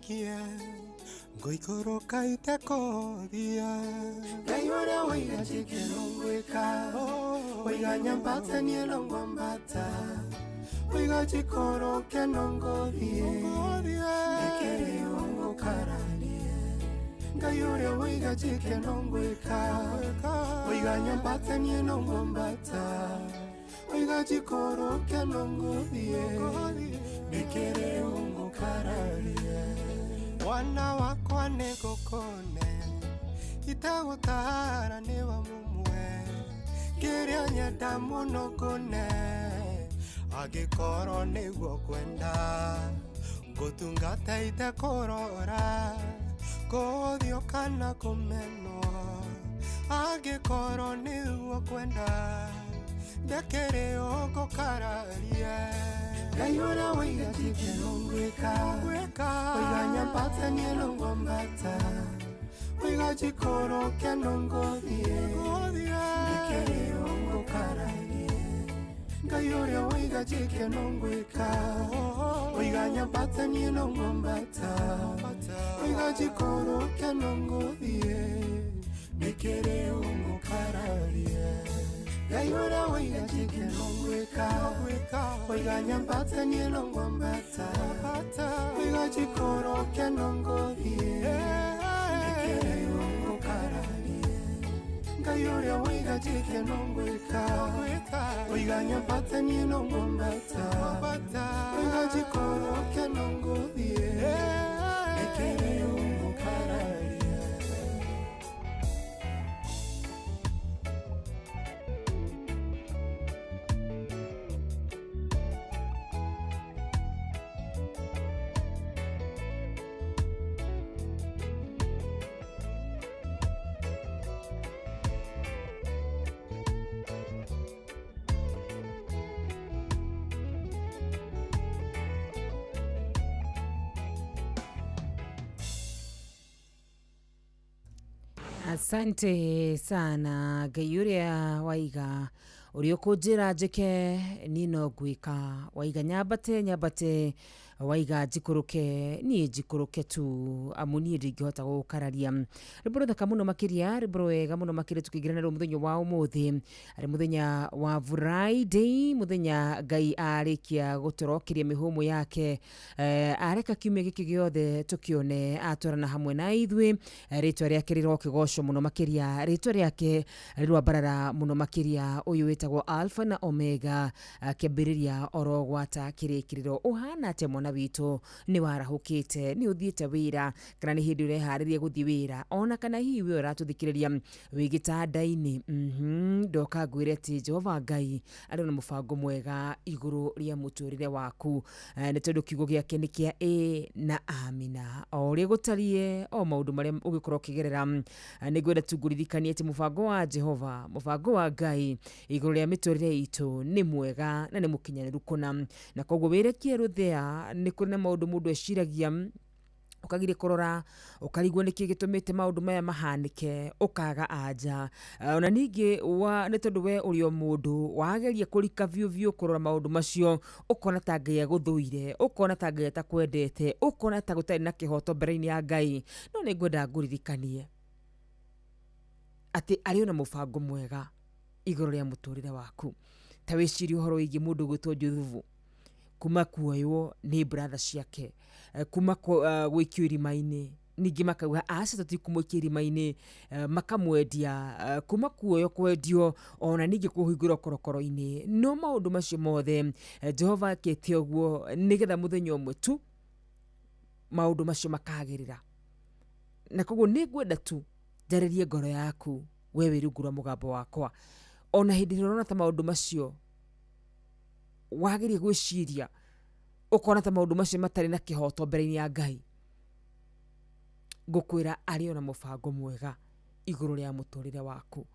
kie ngũikũrũka itekũthia Ngai ũrĩa waiga njĩke no ngwĩka waiga nyambate niĩ no ngwambata waiga njikũrũke no ngũthiĩ ndĩkĩrĩ ũngũkaranie Ngai ũrĩa waiga njĩke no ngwĩka waiga nyambate niĩ no ngwambata waiga njikũrũke no ngũthiĩ ndĩkĩrĩ ũngũkararie Mwana wakwa nĩngũkũne itegũtara nĩ wa mũmwe kĩrĩa nyenda mũno ngũne angĩkorwo nĩguo kwenda ngũtungata itekũrora kũũthio kana kũmenwo angĩkorwo nĩguo kwenda ndĩkĩrĩ ũngũkararie Ngai ũrĩa waiga njĩke no ngwĩka waiga nyambate niĩ no ngwambata waiga njikũrũke no ngũthiĩ ndĩkĩrĩ ũngũkararie Ngai ũrĩa waiga njĩke no ngwĩka waiga nyambate niĩ no ngwambata waiga njikũrũke no ngũthiĩ ndĩkĩrĩ ũngũkararie Ngai ũrĩa waiga njĩke no ngwĩka waiga nyambate niĩ no ngwambata waiga njikũrũke no ngũthiĩ ndĩkĩrĩ ũngũkararie Ngai ũrĩa waiga njĩke no ngwĩka waiga nyambate niĩ no ngwambata waiga njikũrũke no ngũthiĩ ndĩkĩrĩ ũngũkararie Asante sana Ngai ũrĩa waiga ũrĩa ũkũnjĩra njĩke niĩ no ngwĩka waiga nyambate nyambate waiga njikũrũke niĩ njikũrũke tu amu niĩ ndingĩhota gũgũkararia rwĩmbo rũthaka mũno makĩria rwĩmbo rwega mũno makĩria tũkĩingĩra narũo mũthenya wa ũmũthĩ arĩ mũthenya wa Friday mũthenya Ngai arĩkia gũtũrokeria mĩhũmũ yake areka kiumia gĩkĩ gĩothe tũkĩone atwarana hamwe na ithuĩ rĩtwa rĩake rĩrokĩgocwo mũno makĩria rĩtwa rĩake rĩrwambarara mũno makĩria ũyũ wĩtagwo Alpha na Omega kĩambĩrĩria oro gwata kĩrĩkĩrĩro ũhana atĩa mwana mũtaratara witũ nĩ warahũkĩte, nĩ ũthiĩte wĩra kana nĩ hĩndĩ ũreharĩria gũthiĩ wĩra, ona kana hihi we ũratũthikĩrĩria wĩ gĩtanda-inĩ. Ndoka ngwĩre atĩ Jehova Ngai arĩ na mũbango mwega igũrũ rĩa mũtũrĩre waku, nĩ tondũ kiugo gĩake nĩ kĩa ĩ na amina. O ũrĩa gũtariĩ, o maũndũ marĩa ũngĩkorwo ũkĩgerera, nĩ ngwenda tu ngũririkanie atĩ mũbango wa Jehova, mũbango wa Ngai igũrũ rĩa mĩtũrĩre itũ nĩ mwega na nĩ mũkinyanĩru kũna, na koguo wĩrekie rũthĩa. Nĩ kũrĩ na maũndũ mũndũ eciragia, ũkagiria kũrora, ũkarigwo nĩkĩ gĩtũmĩte maũndũ maya mahanĩke, ũkaga anja. Ona ningĩ nĩ tondũ we ũrĩ o mũndũ, wageria kũrika biũ biũ kũrora maũndũ macio, ũkona ta Ngai agũthũire, ũkona ta Ngai atakwendete, ũkona ta gũtarĩ na kĩhoto mbere-inĩ ya Ngai. No nĩ ngwenda ngũririkanie atĩ arĩ ona mũbango mwega igũrũ rĩa mũtũrĩre waku. Ta wĩcirie ũhoro wĩgiĩ mũndũ ũgwĩtwo Juthubu, kuma kuoywo nĩ brother ciake, kuma gũikio irima-inĩ, ningĩ makauga aca tũtikũmũikia irima-inĩ, makamwendia, kuma kuoywo kwendio, ona ningĩ kũhingũrwo korokoro-inĩ. No maũndũ macio mothe Jehova akĩte ũguo nĩgetha mũthenya ũmwe tu maũndũ macio makagĩrĩra. Na koguo nĩ ngwenda tu njarĩrie ngoro yaku we wĩ rungu rwa mũgambo wakwa, ona hĩndĩ ĩrĩa ũrona ta maũndũ macio wageria gwĩciria, ũkona ta maũndũ macio matarĩ na kĩhoto mbere-inĩ ya Ngai, ngũkwĩra arĩ ona mũbango mwega igũrũ rĩa mũtũrĩre waku,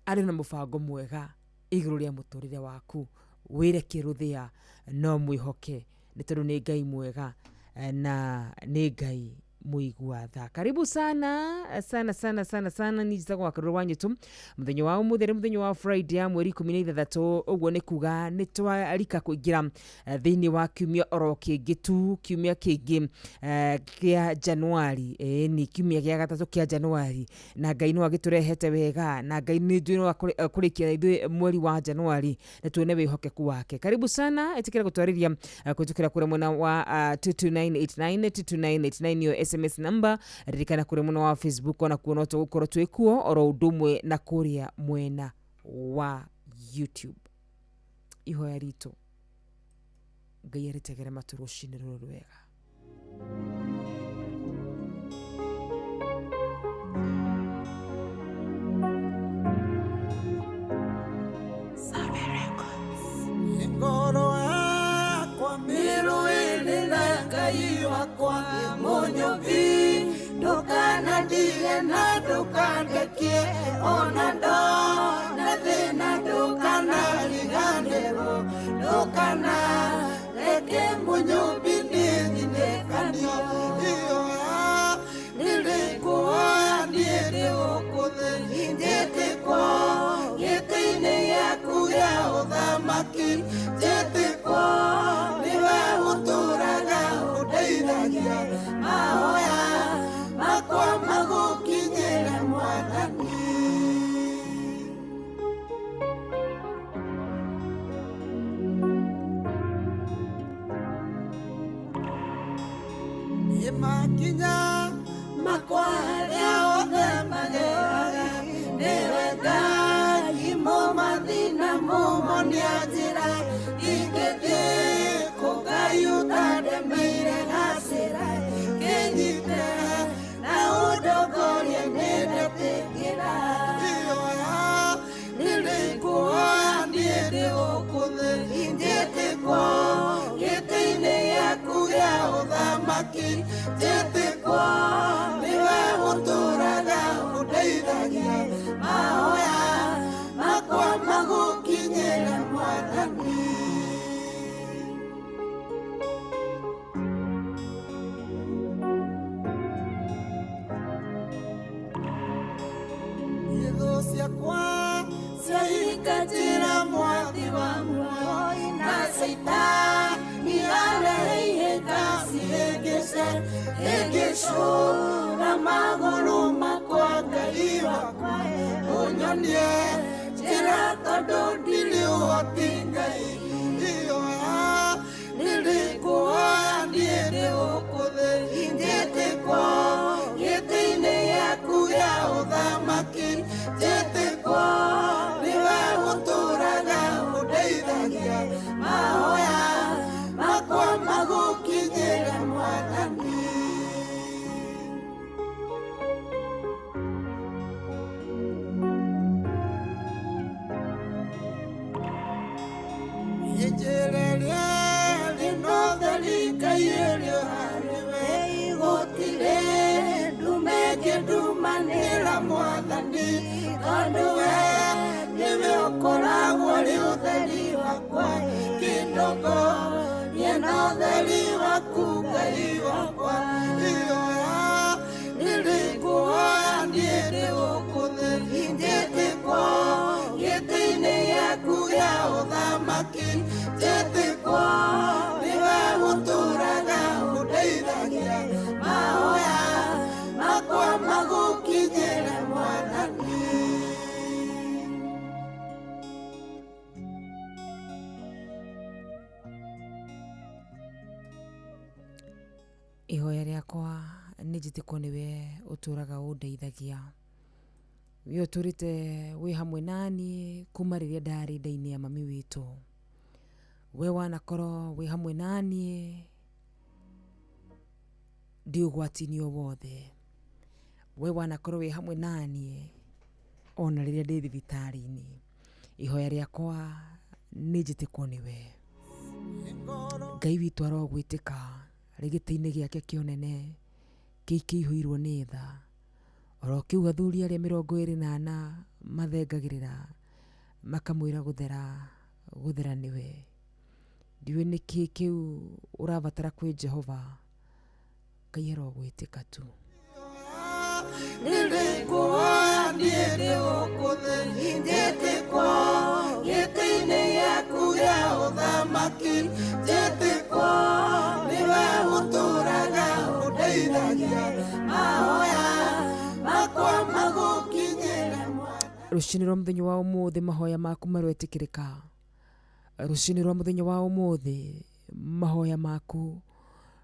arĩ na mũbango mwega igũrũ rĩa mũtũrĩre waku. Wĩrekie rũthĩa, no mwĩhoke, nĩ tondũ nĩ Ngai mwega na nĩ Ngai mũigua tha. Karibu sana sana sana sana sana. Niĩ njĩtagwo Wakarũrũ wa Nyũtũ. Mũthenya wa ũmũthĩ nĩ mũthenya wa Friday ya mweri 16, ũguo nĩ kuga nĩ twarika kũingĩra thĩinĩ wa kiumia oro kĩngĩ tu, kiumia kĩngĩ kĩa Januari, nĩ kiumia gĩa gatatũ kĩa Januari, na Ngai no agĩtũrehete wega, na Ngai nĩ njũĩ no kũrĩkia na ithuĩ mweri wa Januari na tuone wĩhokeku wake. Karibu sana, ĩtĩkĩra gũtwarĩria kũhĩtũkĩra kũrĩa mwena wa 22989 22989 nĩyo SMS number. Ririkana kũrĩa mwena wa Facebook ona kuo no tũgũkorwo twĩ kuo, oro ũndũ ũmwe na kũrĩa mwena wa YouTube. Ihoya ritũ Ngai arĩtegere matũ rũcinĩ rũrũ rwega. Ngoro yakwa mĩrũĩrĩ na Ngai wakwa mũnyũmbi, ndũkanandige na ndũkandekie, ona ndona thĩna ndũkanariganĩrwo, ndũkanareke mũnyũmbi niĩ thinĩkanio. Ihoya nĩrĩkuoya niĩ ndĩ gũkũ thĩ, njĩtĩkwo gĩtĩ-inĩ gĩaku gĩa ũthamaki, njĩtĩkwo nĩwe ũtũũraga ũndeithagia, mahoya makwa magũkinyĩre Mwathani. Nĩ makinya makwa harĩa othe mageraga, nĩwe Ngai mũmathi na mũmonia njĩra, ingĩthiĩ kũ Ngai ũtandemeire gacĩra, kĩnyite na ũndongorie nĩ ndetĩkĩra. Ihoya nĩrĩkuoya niĩ ndĩ gũkũ thĩ, njĩtĩkwo gĩtĩ-inĩ gĩaku gĩa ũthamaki, njĩtĩkwo nĩwe ũtũũraga ũndeithagia, mahoya makwa magũkinyĩre Mwathani. Thũ ciakwa ciahinga njĩra mwathi wa muoyo, na Caitani arehe ihĩnga cihĩngĩce, hĩngĩcũra magũrũ makwa Ngai wakwa, ũnyonie njĩra tondũ ndirĩ ũhoti Ngai. Ihoya nĩrĩkuoya niĩ ndĩ gũkũ thĩ, njĩtĩkwo gĩtĩ-inĩ gĩaku gĩa ũthamaki, njĩtĩkwo nĩwe ũtũũraga ũndeithagia, mahoya makwa magũkinyĩre Kĩndongorie na ũtheri waku Ngai wakwa. Ihoya nĩrĩkũhoya niĩ ndĩ gũkũ thĩ, njĩtĩkwo gĩtĩ-inĩ gĩaku gĩa ũthamaki, njĩtĩkwo nĩwe ũtũũraga ũndeithagia, mahoya makwa magũkinyĩre Mwathani. Ihoya rĩakwa nĩ njĩtĩkwo nĩwe ũtũũraga ũndeithagia. We ũtũũrĩte wĩ hamwe naniĩ kuma rĩrĩa ndarĩ nda-inĩ ya mami witũ. We wanakorwo wĩ hamwe naniĩ ndĩ ũgwati-inĩ o wothe. We wanakorwo wĩ hamwe naniĩ ona rĩrĩa ndĩ thibitarĩ-inĩ. Ihoya rĩakwa nĩ njĩtĩkwo nĩwe. Ngai witũ arogwĩtĩka arĩ gĩtĩ-inĩ gĩake kĩa ũnene kĩu kĩihũirwo nĩ tha. Oro kĩu athuri arĩa 24 mathengagĩrĩra makamwĩra gũthera gũthera nĩwe. Ndiũĩ nĩkĩ kĩu ũrabatara kwĩ Jehova, Ngai arogwĩtĩka tu. Nĩrĩkũhoya niĩ ndĩ gũkũ thĩ, njĩtĩkwo gĩtĩ-inĩ gĩaku gĩa ũthamaki, njĩtĩkwo nĩwe ũtũũraga ũndeithagia, mahoya makwa magũkinyĩre. Rũcinĩ rwa mũthenya wa ũmũthĩ mahoya maku maroetĩkĩrĩka. Rũcinĩ rwa mũthenya wa ũmũthĩ mahoya maku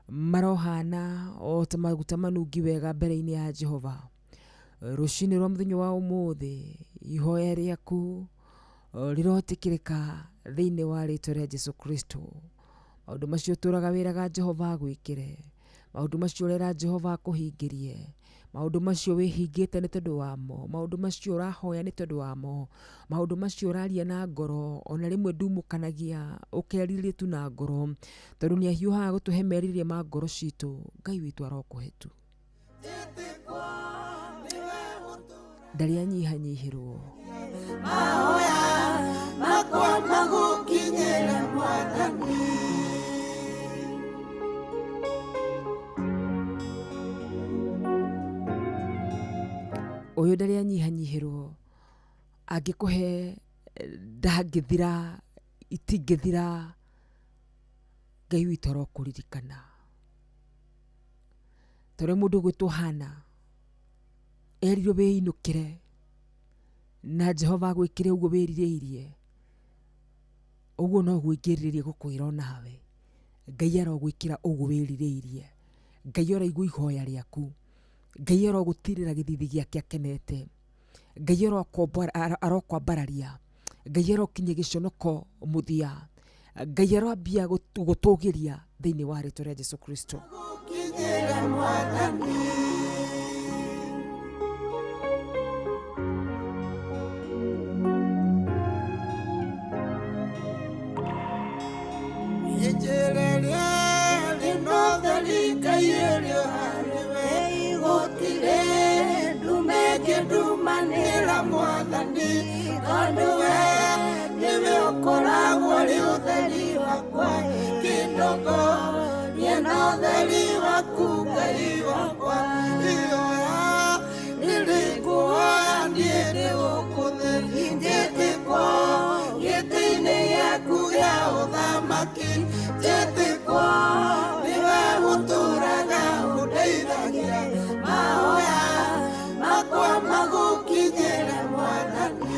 marohana o ta maguta manungi wega mbere-inĩ ya Jehova. Rũcinĩ rwa mũthenya wa ũmũthĩ ihoya rĩaku rĩrotĩkĩrĩka thĩinĩ wa rĩtwa rĩa Jesu Kristo. Maũndũ macio ũtũũraga wĩraga Jehova agwĩkĩre, maũndũ macio ũrera Jehova akũhingĩrie, maũndũ macio wĩhingĩte nĩ tondũ wamo, maũndũ macio ũrahoya nĩ tondũ wamo, maũndũ macio ũraria na ngoro, ona rĩmwe ndumũkanagia ũkerirĩria tu na ngoro, tondũ nĩ ahiũhaga gũtũhe merirĩria ma ngoro citũ. Ngai witũ arokũhe tu. Ndarĩ anyihanyihĩrwo. Mahoya makwa magũkinyĩre Mwathani. Ũyũ ndarĩ anyihanyihĩrwo, angĩkũhe ndangĩthira, itingĩthira. Ngai witũ arokũririkana. Ta ũrĩa mũndũ ũgwĩtwo Hana erirwo wĩinũkĩre na Jehova agwĩkĩre ũguo wĩrirĩirie, ũguo noguo ingĩrirĩria gũkwĩra onawe. Ngai arogwĩkĩra ũguo wĩrirĩirie. Ngai aroigua ihoya rĩaku. Ngai arogũtirĩra gĩthithi gĩake akenete. Ngai arokwambararia. Ngai arokinyia gĩconoko mũthia. Ngai aroambia gũtũgĩria thĩinĩ wa rĩtwa rĩa Jesu Kristo. Gũkinyĩre Mwathani. Ijĩrĩria rĩno theri Ngai ĩrĩ harĩwe, gũtirĩ ndume ĩngĩndumanĩra Mwathani, tondũ we nĩwe ũkoragwo ũrĩ ũtheri wakwa. Kĩndongorie na ũtheri waku Ngai wakwa. Ihoya nĩrĩkũhoya niĩ ndĩ gũkũ thĩ, njĩtĩkwo gĩtĩ-inĩ gĩaku gĩa ũthamaki, njĩtĩkwo nĩwe ũtũũraga ũndeithagia, mahoya makwa magũkinyĩre Mwathani.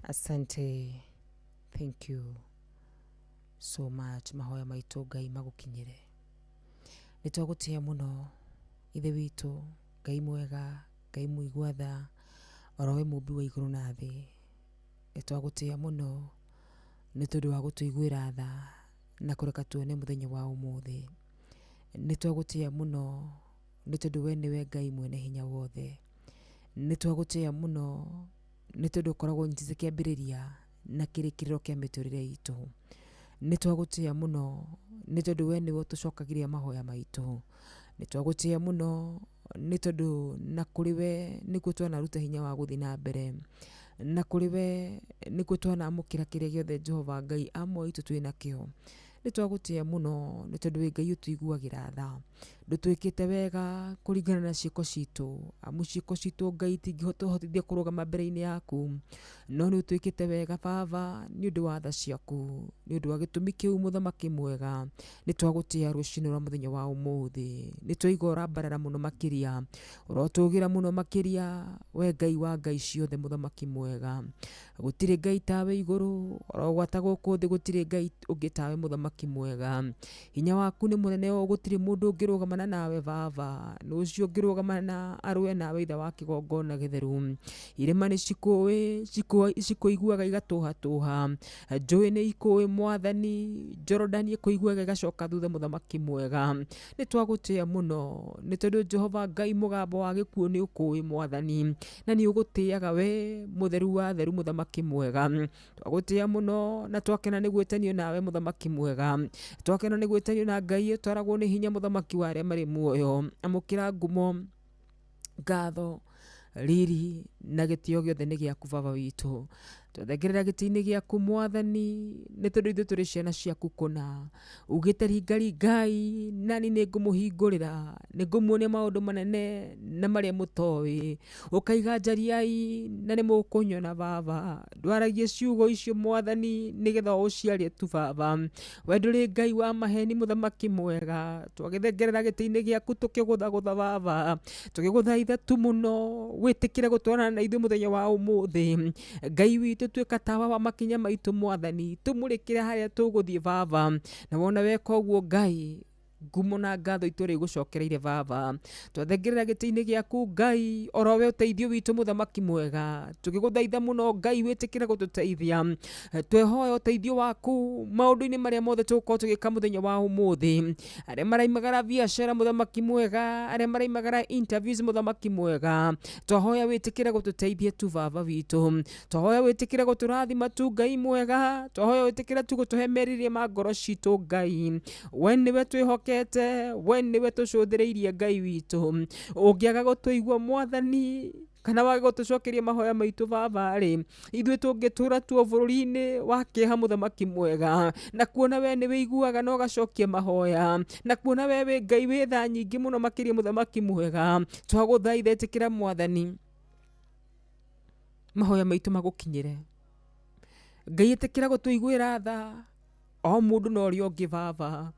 Asante, thank you so much. Mahoya maitũ Ngai magũkinyĩre. Nĩ twagũtĩĩa mũno Ithe witũ, Ngai mwega, Ngai mũigua tha, oro we mũmbi wa igũrũ na thĩ. Nĩ twagũtĩĩa mũno nĩ tondũ wa gũtũiguĩra tha na kũreka tuone mũthenya wa ũmũthĩ. Nĩ twagũtĩĩa mũno nĩ tondũ we nĩwe Ngai mwene hinya wothe. Nĩ twagũtĩĩa mũno nĩ tondũ ũkoragwo ũnyitĩte kĩambĩrĩria na kĩrĩkĩrĩro kĩa mĩtũrĩre itũ. Nĩ twagũtĩĩa mũno nĩ tondũ we nĩwe ũtũcokagĩria mahoya maitũ. Nĩ twagũtĩĩa mũno nĩ tondũ na kũrĩ we nĩkuo twanaruta hinya wa gũthiĩ na mbere. Na kũrĩ we nĩkuo twanamũkĩra kĩrĩa gĩothe Jehova Ngai a muoyo witũ twĩ nakĩo. Nĩ twagũtĩĩa mũno nĩ tondũ wĩ Ngai ũtũiguagĩra tha. Ndũtwĩkĩte wega kũringana na ciĩko citũ, amu ciĩko citũ Ngai itingĩtũhotithia kũrũgama mbere-inĩ yaku, no nĩ ũtwĩkĩte wega Baba nĩ ũndũ wa tha ciaku. Nĩ ũndũ wa gĩtũmi kĩu mũthamaki mwega, nĩ twagũtĩĩa rũcinĩ rwa mũthenya wa ũmũthĩ. Nĩ twaigua ũrambarara mũno makĩria, ũrotũgĩra mũno makĩria, we Ngai wa ngai ciothe mũthamaki mwega. Gũtirĩ Ngai tawe igũrũ, oro gwata gũkũ thĩ gũtirĩ Ngai ũngĩ tawe mũthamaki mwega. Hinya waku nĩ mũnene ũũ gũtirĩ mũndũ ũngĩrũgamana nawe Baba. Nũ ũcio ũngĩrũgamana na arũe nawe ithe wa kĩgongona gĩtheru. Irĩma nĩ cikũĩ, cikũiguaga igatũhatũha. Njũĩ nĩ ikũĩ Mwathani, Jorodani ĩkũiguaga ĩgacoka thutha mũthamaki mwega. Nĩ twagũtĩĩa mũno nĩ tondũ Jehova Ngai mũgambo wa gĩkuũ nĩ ũkũĩ Mwathani, na nĩ ũgũtĩaga we mũtheru wa theru mũthamaki mwega. Twagũtĩĩa mũno na twakena nĩ gwĩtanio nawe mũthamaki mwega. Twakena nĩ gwĩtanio na Ngai ũtwaragwo nĩ hinya mũthamaki wa arĩa marĩ muoyo. Amũkĩra ngumo, ngatho, riri na gĩtĩo gĩothe nĩ gĩaku Baba witũ. Twathengerera gĩtĩ-inĩ gĩaku Mwathani nĩ tondũ ithuĩ tũrĩ ciana ciaku kũna. Ugĩte ringaringai nani nĩ ngũmũhingũrĩra, nĩ ngũmuonia maũndũ manene na marĩa mũtoĩ. Ũkaiga njariai na nĩ mũkũnyona Baba. Ndwaragie ciugo icio Mwathani nĩgetha ũciarie tu Baba. We ndũrĩ Ngai wa maheni mũthamaki mwega. Twagĩthengerera gĩtĩ-inĩ gĩaku tũkĩgũthagũtha Baba, tũgĩgũthaitha tu mũno wĩtĩkĩre gũtwarana na ithuĩ mũthenya wa ũmũthĩ. Ngai witũ tuĩka tawa wa makinya maitũ Mwathani, tũmũrĩkĩre harĩa tũgũthiĩ Baba. Na wona weka ũguo Ngai, ngumo na ngatho itũ igũcokereire Baba. Twathengerera gĩtĩ-inĩ gĩaku Ngai, oro we ũteithio witũ mũthamaki mwega. Tũgĩgũthaitha mũno Ngai wĩtĩkĩre gũtũteithia. Twehoya ũteithio waku maũndũ-inĩ marĩa mothe tũgũkorwo tũgĩka mũthenya wa ũmũthĩ. Arĩa maraimagara biacara mũthamaki mwega, arĩa maraimagara interviews mũthamaki mwega, twahoya wĩtĩkĩre gũtũteithia tu Baba witũ. Twahoya wĩtĩkĩre gũtũrathima tu Ngai mwega, twahoya wĩtĩkĩre tu gũtũhe merirĩria ma ngoro citũ Ngai. We nĩwe twĩhokete, we nĩwe tũcũthĩrĩirie Ngai witũ. Ũngĩaga gũtũigua Mwathani, kana wage gũtũcokeria mahoya maitũ Baba rĩ, ithuĩ tũngĩtũra tuo bũrũri-inĩ wa kĩeha mũthamaki mwega, na kuona we nĩ wĩiguaga na ũgacokia mahoya, na kuona we wĩ Ngai wĩ tha nyingĩ mũno makĩria mũthamaki mwega, twagũthaitha ĩtĩkĩra Mwathani mahoya maitũ magũkinyĩre. Ngai ĩtĩkĩra gũtũiguĩra tha o mũndũ na ũrĩa ũngĩ Baba.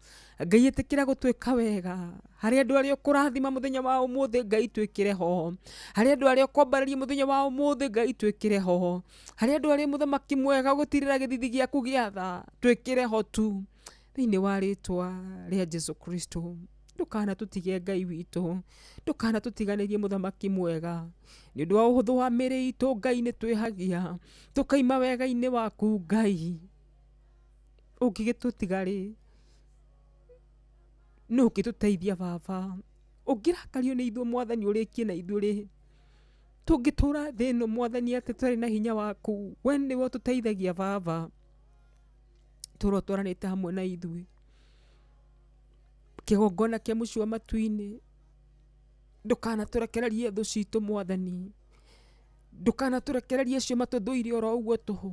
Ngai ĩtĩkĩra gũtwĩka wega. Harĩ andũ arĩa ũkũrathima mũthenya wa ũmũthĩ Ngai twĩkĩre ho. Harĩ andũ arĩa ũkwambararia mũthenya wa ũmũthĩ Ngai twĩkĩre ho. Harĩ andũ arĩa mũthamaki mwega ũgũtirĩra gĩthithi gĩaku gĩa tha twĩkĩre ho tu. Thĩinĩ wa rĩtwa rĩa Jesu Kristo. Ndũkanatũtige Ngai witũ, ndũkanatũtiganĩrie mũthamaki mwega. Nĩ ũndũ wa ũhũthũ wa mĩĩrĩ itũ Ngai nĩ twĩhagia, tũkaima wega-inĩ waku Ngai. Ũngĩgĩtũtiga rĩ, nũ ũngĩtũteithia Baba? Ũngĩrakario nĩ ithuĩ Mwathani ũrĩkie na ithuĩ rĩ, tũngĩtũra thĩ ĩno Mwathani atĩ tũtarĩ na hinya waku. We nĩwe ũtũteithagia Baba, tũra ũtwaranĩte hamwe na ithuĩ. Kĩgongona kĩa mũciĩ wa matu-inĩ, ndũkanatũrekererie thũ citũ Mwathani, ndũkanatũrekererie acio matũthũire oro ũguo tũhũ.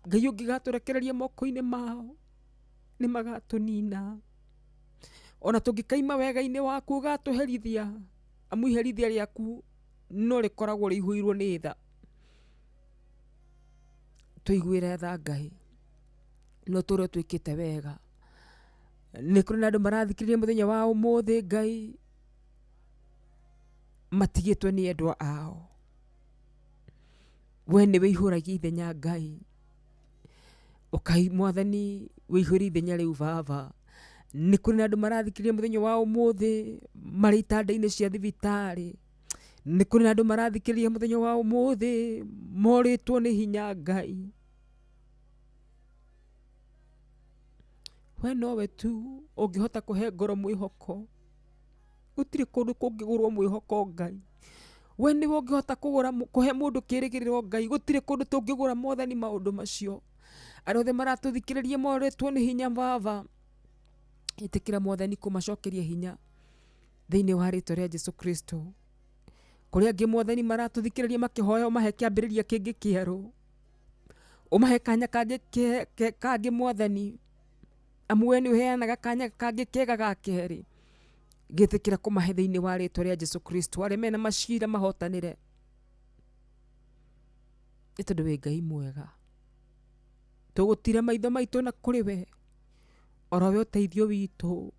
Ngai ũngĩgatũrekereria moko-inĩ mao nĩ magatũnina. Ona tũngĩkaima wega-inĩ waku ũgatũherithia, amu iherithia rĩaku no rĩkoragwo rĩihũirwo nĩ tha. Tũiguĩre tha Ngai, no tũrĩa twĩkĩte wega. Nĩ kũrĩ na andũ marathikĩrĩria mũthenya wa ũmũthĩ Ngai, matigĩtwo nĩ endwa ao. We nĩwe ihũragia ithenya Ngai. Ũkai Mwathani wĩihũrie ithenya rĩu Baba. Nĩ kũrĩ na andũ marathikĩrĩria mũthenya wa ũmũthĩ marĩ itanda-inĩ cia thibitarĩ. Nĩ kũrĩ na andũ marathikĩrĩria mũthenya wa ũmũthĩ morĩtwo nĩ hinya Ngai. We nowe tu ũngĩhota kũhe ngoro mwĩhoko. Gũtirĩ kũndũ kũngĩgũrwo mwĩhoko Ngai. We nĩwe ũngĩhota kũgũra kũhe mũndũ kĩĩrĩgĩrĩro Ngai. Gũtirĩ kũndũ tũngĩgũra Mwathani maũndũ macio. Arĩa othe maratũthikĩrĩria morĩtwo nĩ hinya baba, ĩtĩkĩra mwathani kũmacokeria hinya thĩinĩ wa rĩtwa rĩa Jesu Kristo. Kũrĩa angĩ mwathani maratũthikĩrĩria makĩhoya ũmahe kĩambĩrĩria kĩngĩ kĩerũ, ũmahe kanya kangĩ kangĩ mwathani, amu we nĩ ũheanaga kanya kangĩ kega ga kerĩ. Ngĩtĩkĩra kũmahe thĩinĩ wa rĩtwa rĩa Jesu Kristo. Arĩa mena macira mahotanĩre, nĩ tondũ wĩ Ngai mwega. Tũgũtira maitho maitũ na kũrĩ we, oro we ũteithio witũ.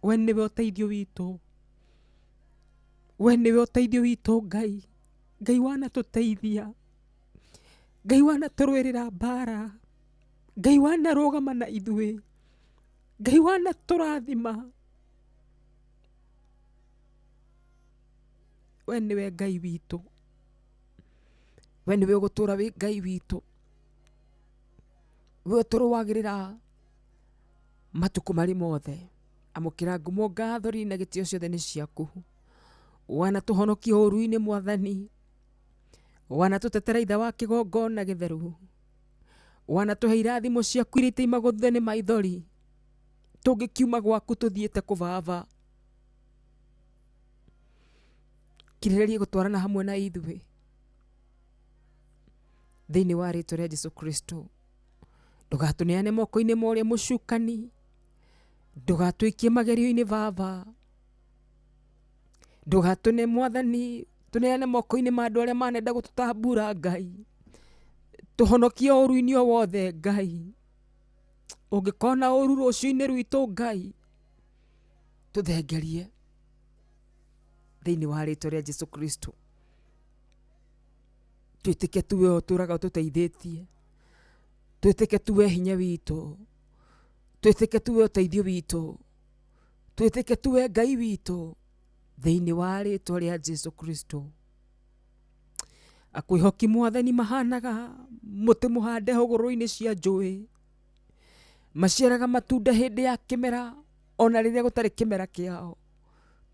We nĩwe ũteithio witũ, we nĩwe ũteithio witũ Ngai. Ngai wanatũteithia, Ngai wanatũrũĩrĩra mbara, Ngai wanarũgama na ithuĩ, Ngai wanatũrathima. We nĩwe Ngai witũ, we nĩwe ũgũtũra wĩ Ngai witũ, we ũtũrũagĩrĩra matukũ marĩ mothe. Amũkĩra ngumo, ngatho na gĩtĩo ciothe nĩ ciaku. Wanatũhonokia ũũru-inĩ mwathani, wanatũtetera itha wa kĩgongona gĩtheru, wanatũhe irathimo ciaku iria itaimagwo thutha nĩ maithori. Tũngĩkiuma gwaku tũthiĩte kũ baba? Kirĩrĩria gũtwarana hamwe na ithuĩ thĩinĩ wa rĩtwa rĩa Jesu Kristo. Ndũgatũneane moko-inĩ ma ũrĩa mũcukani, ndũgatũikie magerio-inĩ baba, ndũgatũne mwathani tũneane moko-inĩ ma andũ arĩa manenda gũtũtambura Ngai. Tũhonokie ũũru-inĩ o wothe Ngai. Ũngĩkona ũũru rũciũ-inĩ rwitũ Ngai, tũthengerie thĩinĩ wa rĩtwa rĩa Jesu Kristo. Twĩtĩke tu we ũtũraga ũtũteithĩtie, twĩtĩke tu we hinya witũ, twĩtĩke tu we ũteithio witũ, twĩtĩke tu we Ngai witũ thĩinĩ wa rĩtwa rĩa Jesu Kristo. Akwĩhoki mwathani mahanaga mũtĩ mũhande hũgũrũrũ-inĩ cia njũĩ, maciaraga matunda hĩndĩ ya kĩmera ona rĩrĩa gũtarĩ kĩmera kĩao.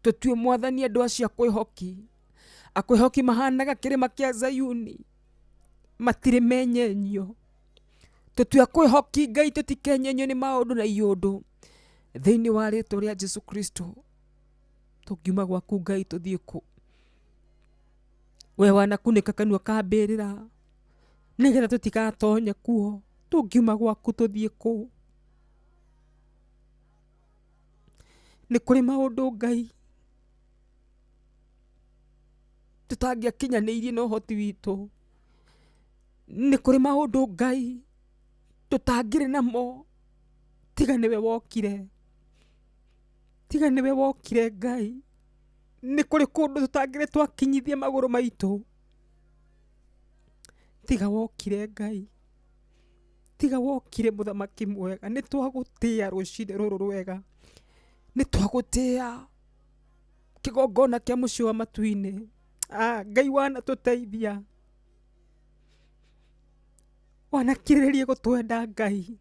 Tũtue mwathani andũ acio akwĩhoki. Akwĩhoki mahanaga kĩrĩma kĩa Zayuni, matirĩ menyenyio. Tũtue akwĩhoki Ngai, tũtikenyenyio nĩ maũndũ na iũndũ thĩinĩ wa rĩtwa rĩa Jesu Kristo. Tũngiuma gwaku Ngai tũthiĩ kũ? We wanakunĩka kanua ka mbĩrĩra nĩgetha tũtigatonye kuo. Tũngiuma gwaku tũthiĩ kũ? Nĩ kũrĩ maũndũ Ngai tũtangĩakinyanĩirie na ũhoti witũ. Nĩ kũrĩ maũndũ Ngai tũtangĩrĩ namo, tiga nĩwe wokire, tiga nĩwe wokire Ngai. Nĩ kũrĩ kũndũ tũtangĩrĩ twakinyithia magũrũ maitũ, tiga wokire Ngai, tiga wokire mũthamaki mwega. Nĩ twagũtĩa rũcinĩ rũrũ rwega, nĩ twagũtĩa kĩgongona kĩa mũciĩ wa matu-inĩ. Ngai wanatũteithia, wanakirĩrĩria gũtwenda Ngai,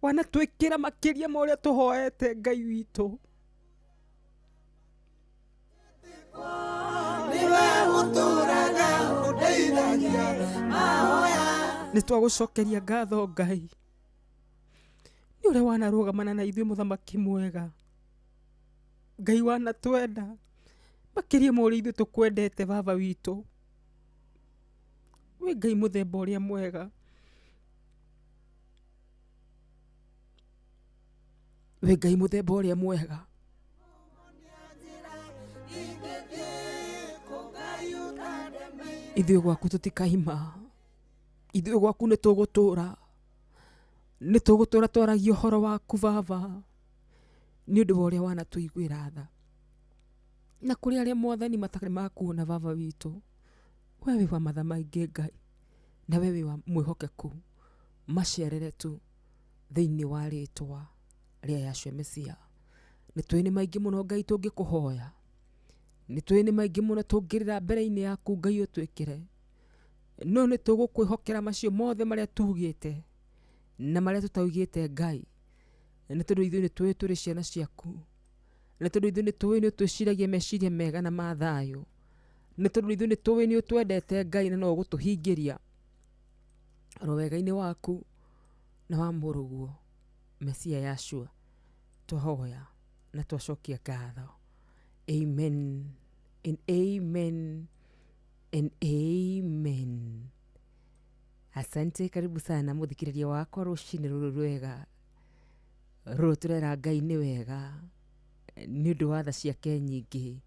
wanatwĩkĩra makĩria ma ũrĩa tũhoete Ngai witũ. Nĩwe ũtũũraga ũndeithagia mahoya. Nĩ twagũcokeria ngatho Ngai nĩ ũrĩa wanarũgamana na ithuĩ mũthamaki mwega. Ngai wanatwenda makĩria ma ũrĩa ithuĩ tũkwendete baba witũ. Wĩ Ngai mũthemba ũrĩa mwega, wĩ Ngai mũthemba ũrĩa mwega. Ithuĩ gwaku tũtikaima, ithuĩ gwaku nĩ tũgũtũra, nĩ tũgũtũra twaragia ũhoro waku baba, nĩ ũndũ wa ũrĩa wanatũiguĩra tha. Na kũrĩ arĩa mwathani matarĩ makuona baba witũ, we wĩ wa matha maingĩ Ngai, na we wĩ wa mwĩhokeku, macerere tu thĩinĩ wa rĩtwa rĩa Yahshua Mesia. Nĩ tũĩ nĩ maingĩ mũno Ngai tũngĩkũhoya, nĩ tũĩ nĩ maingĩ mũno tũngĩrĩra mbere-inĩ yaku Ngai ũtwĩkĩre, no nĩ tũgũkwĩhokera macio mothe marĩa tugĩte na marĩa tũtaugĩte Ngai, nĩ tondũ ithuĩ nĩ tũĩ tũrĩ ciana ciaku, nĩ tondũ ithuĩ nĩ tũĩ nĩ ũtwĩciragia meciria mega na ma thayũ, nĩ tondũ ithuĩ nĩ tũĩ nĩ ũtwendete Ngai na no ũgũtũhingĩria. Oro wega-inĩ waku na wa mũrũguo Mesia Yashua twahoya na twacokia ngatho. Amen and amen and amen. Asante, karibu sana muthikiriria wakwa rucini ruru rwega ruru turera Ngai ni wega ni undu wa tha ciake nyingi,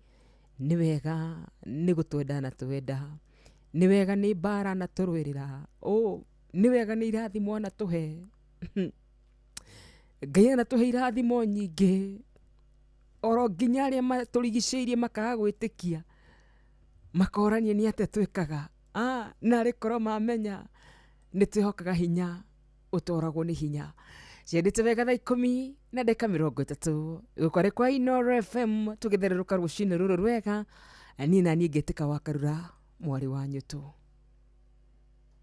ni wega ni gutwenda na twenda, ni wega ni mbara na turwirira, ni wega ni irathimo na tuhe. Ngai anatuhe irathimo nyingi oro nginya aria maturigicĩirie makaga gwĩtĩkia makorania nĩ atĩa twĩkaga, na rĩkorwo mamenya nĩ twĩhokaga hinya ũtoragwo nĩ hinya. Ciendete wega thaa 10 na ndagĩka 30 gũkwarĩ kwa Inooro FM tũgĩthererũka rũcinĩ rũrũ rwega, niĩ na niĩ ngĩtĩka wa Karura mwarĩ wa Nyũtũ.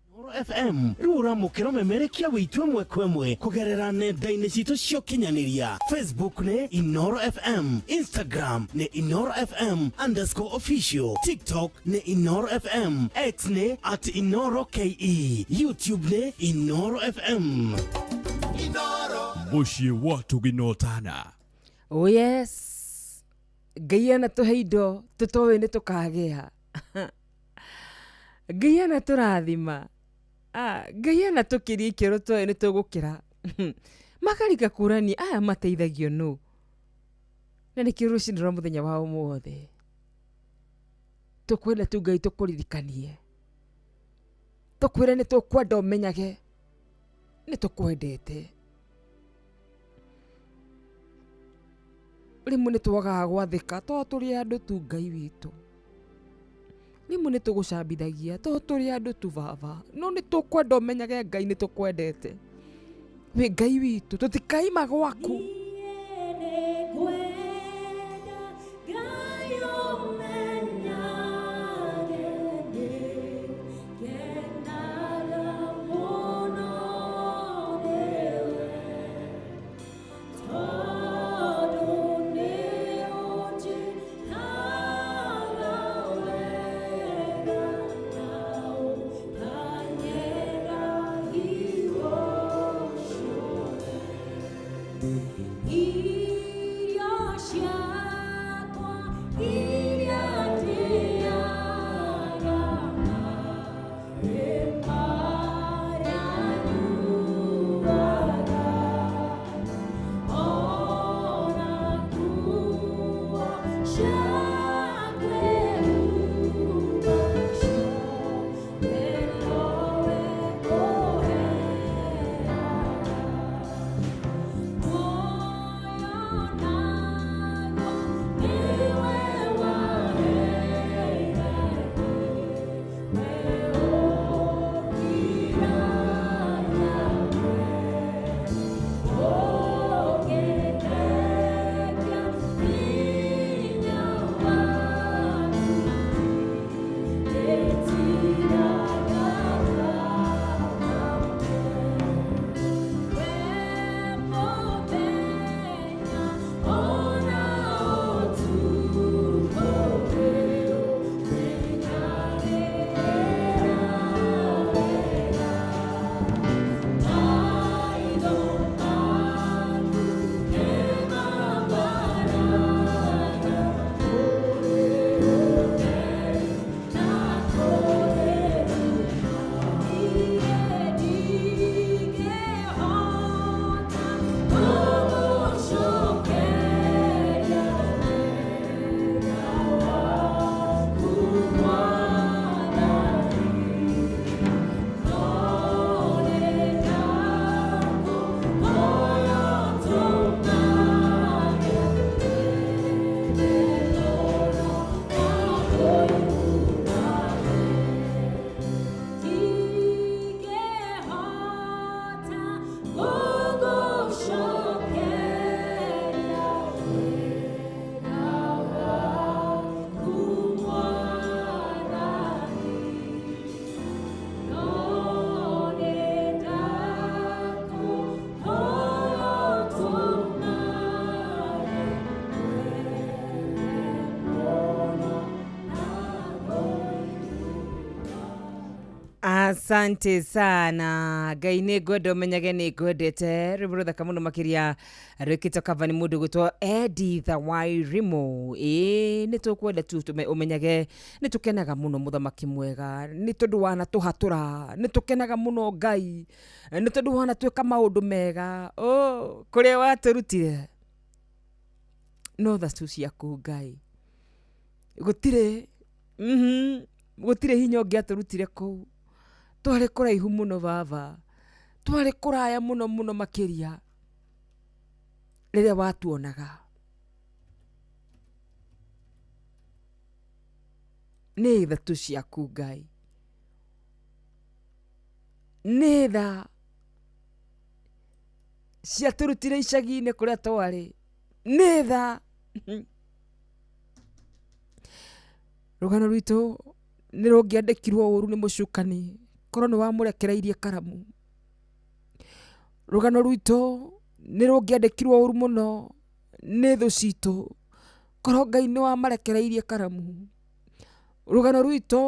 Inooro FM rĩu ũramũkĩra memerekia witũ ĩmwe kwa ĩmwe kũgerera nenda-inĩ citũ cia ũkinyanĩria. Facebook nĩ Inooro FM, Instagram nĩ Inooro FM _official, TikTok nĩ Inooro FM, X nĩ @InooroKE, YouTube nĩ Inooro FM. Mũciĩ wa tũginotana. Oh yes, Ngai anatũhe indo tũtoĩ nĩ tũkagĩa. Ngai anatũrathima, Ngai anatũkĩria ikĩro tũĩ nĩ tũgũkĩra. Makarika kũrania aya mateithagio nũ, na nĩkĩo rũcinĩ rwa mũthenya wa ũmũthĩ tũkwenda tu Ngai tũkũririkanie, tũkwĩre nĩ tũkwenda ũmenyage nĩ tũkwendete. Rĩmwe nĩ twagaga gwathĩka to tũrĩ andũ tu Ngai witũ, rĩmwe nĩ tũgũcambithagia to tũrĩ andũ tu baba, no nĩ tũkwenda ũmenyage Ngai nĩ tũkwendete. Wĩ Ngai witũ tũtikaima gwaku. Oh, Asante sana. Ngai nĩ ngwenda ũmenyage nĩ ngwendete. Rwĩmbo rũthaka mũno makĩria rwĩkĩtwo cover nĩ mũndũ gwĩtwo Edith Wairimu. Ĩĩ nĩ tũkwenda tu ũmenyage nĩ tũkenaga mũno mũthamaki mwega nĩ tondũ wanatũhatũra, nĩ tũkenaga mũno Ngai nĩ tondũ wanatwĩka maũndũ mega. Oh, kũrĩa watũrutire no tha tu ciaku Ngai, gũtirĩ gũtirĩ hinya ũngĩ atũrutire kũu. Twarĩ kũraihu mũno baba, twarĩ kũraya mũno mũno makĩria rĩrĩa watuonaga. Nĩ tha tu ciaku Ngai, nĩ tha ciatũrutire icagi-inĩ kũrĩa twarĩ, nĩ tha. Rũgano rwitũ nĩ rũngĩandĩkirwo ũru nĩ mũcukani korwo nĩ wamũrekereirie karamu. Rũgano rwitũ nĩ rũngĩandĩkirwo ũru mũno nĩ thũ citũ korwo Ngai nĩ wamarekereirie karamu. Rũgano rwitũ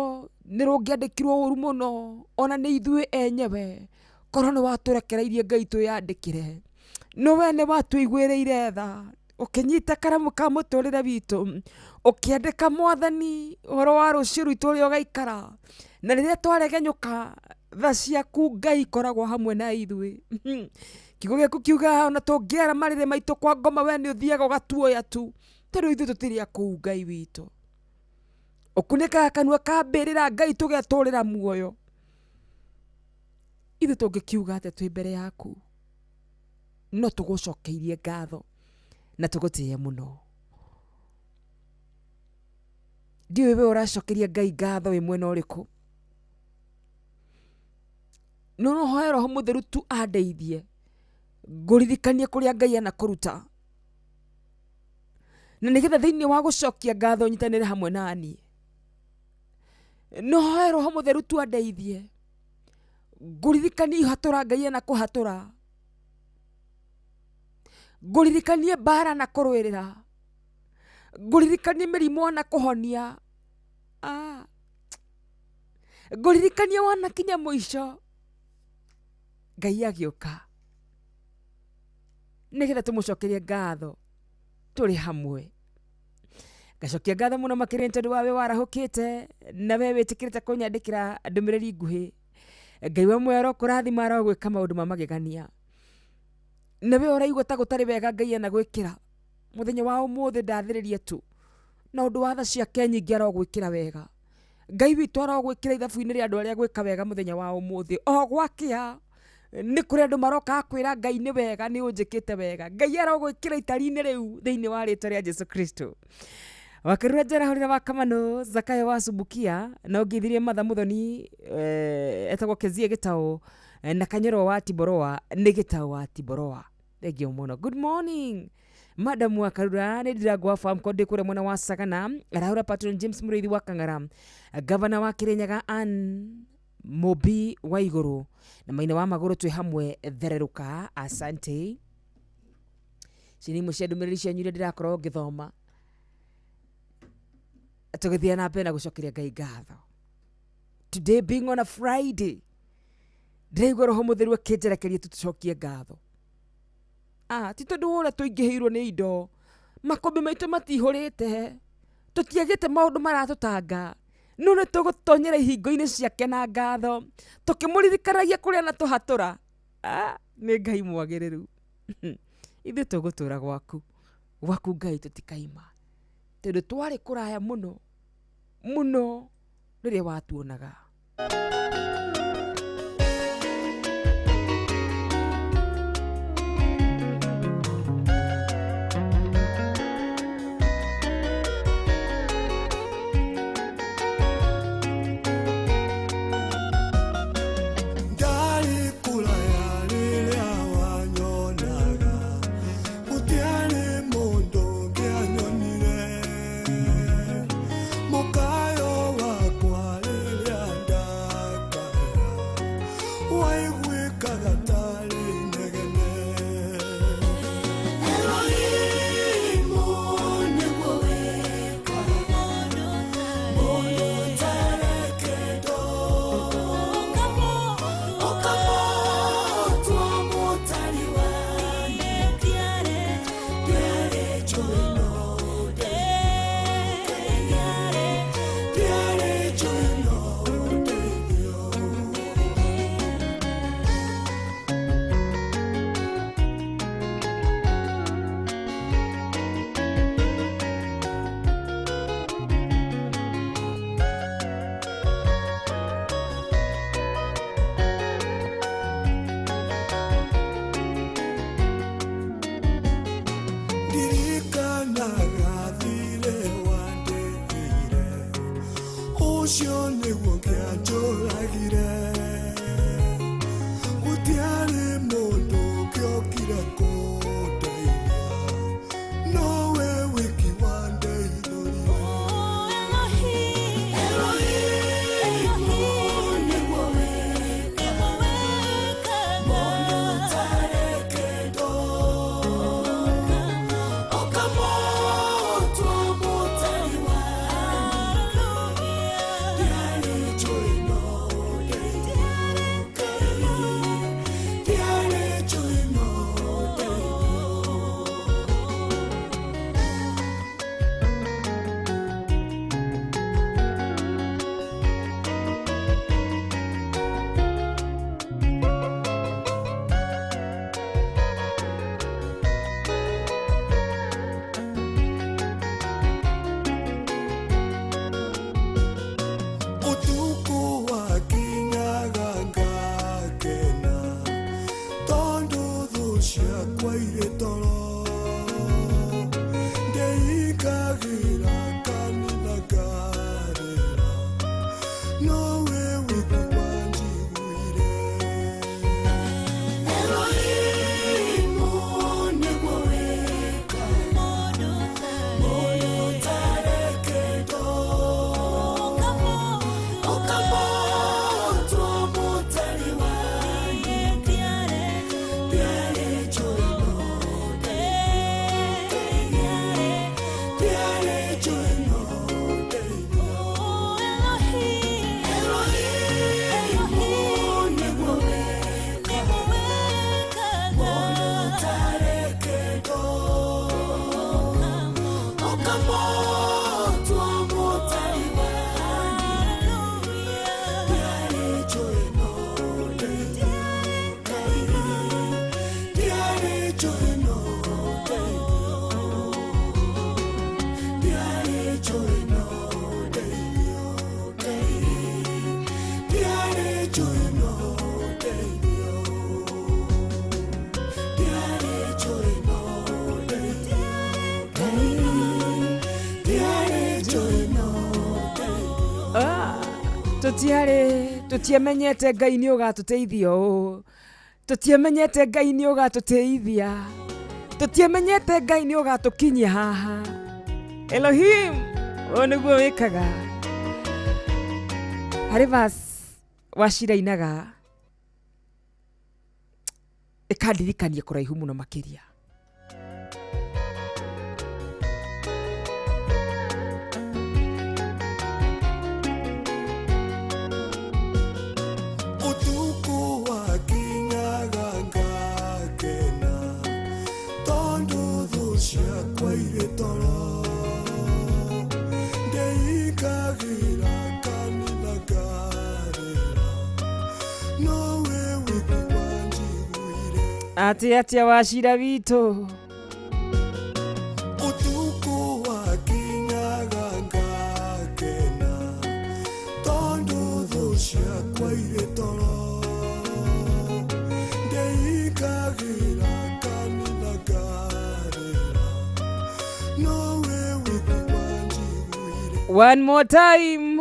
nĩ rũngĩandĩkirwo ũru mũno ona nĩ ithuĩ enyewe korwo nĩ watũrekereirie Ngai twĩyandĩkĩre. No we nĩ watũiguĩrĩire tha, ũkĩnyita karamu ka mũtũrĩre witũ, ũkĩandĩka mwathani ũhoro wa rũciũ rwitũ ũrĩa ũgaikara. Na rĩrĩa twaregenyũka tha ciaku Ngai ikoragwo hamwe na ithuĩ. Kiugo gĩaku kiugaga ona tũngĩara marĩrĩ maitũ kwa ngoma we nĩ ũthiaga ũgatuoya tu, tondũ ithuĩ tũtirĩ a kũu Ngai witũ. Ũkunĩkaga kanua ka mbĩrĩra Ngai tũgetũrĩra muoyo. Ithuĩ tũngĩkiuga atĩa twĩ mbere yaku? No tũgũcokeirie ngatho na tũgũtĩe mũno. Ndiũĩ we ũracokeria Ngai ngatho wĩ mwena ũrĩkũ, no no hoe Roho Mũtheru tu andeithie ngũririkanie kũrĩa Ngai anakũruta, na nĩgetha thĩinĩ wa gũcokia ngatho nyitanĩre hamwe na niĩ. No hoe Roho Mũtheru tu andeithie ngũririkanie ihatũra Ngai anakũhatũra, ngũririkanie mbara na kũrũĩrĩra, ngũririkanie mĩrimũ na kũhonia, ngũririkanie wanakinya mũico Ngai agĩũka nĩgetha tũmũcokerie ngatho tũrĩ hamwe. Ngacokia ngatho mũno makĩria nĩ tondũ wa we warahũkĩte na we wĩtĩkĩrĩte kũnyandĩkĩra ndũmĩrĩri nguhĩ. Ngai wa muoyo arokũrathima, arogwĩka maũndũ ma magegania. Na we ũraigua ta gũtarĩ wega Ngai anagwĩkĩra mũthenya wa ũmũthĩ, ndathĩrĩria tu na ũndũ wa tha ciake nyingĩ arogwĩkĩra wega. Ngai witũ arogwĩkĩra ithabu-inĩ rĩa andũ arĩa gwĩka wega mũthenya wa ũmũthĩ. O gwakĩa nĩ kũrĩ andũ maroka kwĩra Ngai nĩ wega, nĩ ũnjĩkĩte wega. Ngai arogwĩkĩra itari-inĩ rĩu thĩinĩ wa rĩtwa rĩa Jesu Kristo. Wakerura njarahũrĩra wa Kamano Zakayo wa Subukia na ũngĩthirie Matha Muthoni etagwo Kezie Gĩtaũ na Kanyoro wa Tiboroa nĩ Gĩtaũ wa Tiboroa. Thank you mũno. Good morning Madam wa Karura, nĩ Ndirangũ wa Farm Kondĩ kũrĩa mwena wa Sagana, arahũra Patron James Mũrĩithi wa Kang'ara, Gavana wa Kĩrĩnyaga Ann Mũmbi wa Igũrũ na Maina wa Magũrũ twĩ hamwe thererũka. Asante. Ici nĩ imwe cia ndũmĩrĩri cianyu iria ndĩrakorwo ngĩthoma tũgĩthiĩ na mbere na gũcokeria Ngai ngatho. Today being on a Friday, ndĩraigua Roho Mũtheru akĩnjerekeria tu tũcokie ngatho. Ti tondũ wa ũrĩa tũingĩhĩirwo nĩ indo, makũmbĩ maitũ matihũrĩte, tũtiagĩte maũndũ maratũtanga, no nĩ tũgũtonyera ihingo-inĩ ciake na ngatho tũkĩmũririkanagia kũrĩa na tũhatũra. Nĩ Ngai mwagĩrĩru. Ithuĩ tũgũtũra gwaku, gwaku Ngai tũtikaima, tondũ twarĩ kũraya mũno mũno rĩrĩa watuonaga. Ndarĩ kũraya rĩrĩa wanyonaga, gũtiarĩ mũndũ ũngĩanyonire. Mũkayo wakwa rĩrĩa nda Ũcio nĩguo kĩanjũragire. Gũtiarĩ mũndũ ũngĩokire kũndeithia, nowe wiki wandeithũrire. Elohimu nĩguo wĩkaga, mũndũ ũtarĩ kĩndũ, ũkamũtua mũtari wa ndiarĩ njũĩ no ndeithio Ngai, ndiarĩ njũĩ no ndeithio. Ũtukũ wakinyaga ngakena, tondũ thũ ciakwa irĩ toro. Ndeikagĩra kanitha ngarĩra, nowe wiki wanjiguire. Elohimu nĩguo wĩkaga, mũndũ ũtarĩ kĩndũ, ũkamũtua mũtari wa ndiarĩ njũĩ no ndeithio, ndiarĩ njũĩ no ndeithio. Elohimu nĩguo wĩkaga, mũndũ ũtarĩ kĩndũ, ũkamũtua mũtari wa ndiarĩ njũĩ no ndeithio Ngai, ndiarĩ njũĩ no ndeithio, ndiarĩ njũĩ no ndeithio Ngai, ndiarĩ njũĩ no ndeithio, ndiarĩ njũĩ no ndeithio Ngai, ndiarĩ njũĩ no ndeithio. Tũtiarĩ tũtiamenyete Ngai nĩ ũgatũteithia ũũ, tũtiamenyete Ngai nĩ ũgatũteithia, tũtiamenyete Ngai nĩ ũgatũkinyia haha. Elohim, ũũ nĩguo wĩkaga. Harĩ verse Wachira ainaga ĩkandirikania kũraihu mũno makĩria. Ũtukũ wakinyaga ngakena, tondũ thũ ciakwa irĩ toro. Ndeikagĩra kanitha ngarĩra, nowe wiki wanjiguire. Atĩ atĩa Wachira witũ. Ũtukũ wakinyaga ngakena, tondũ thũ ciakwa irĩ toro. Ndeikagĩra kanitha ngarĩra, nowe wiki wanjiguire. One more time.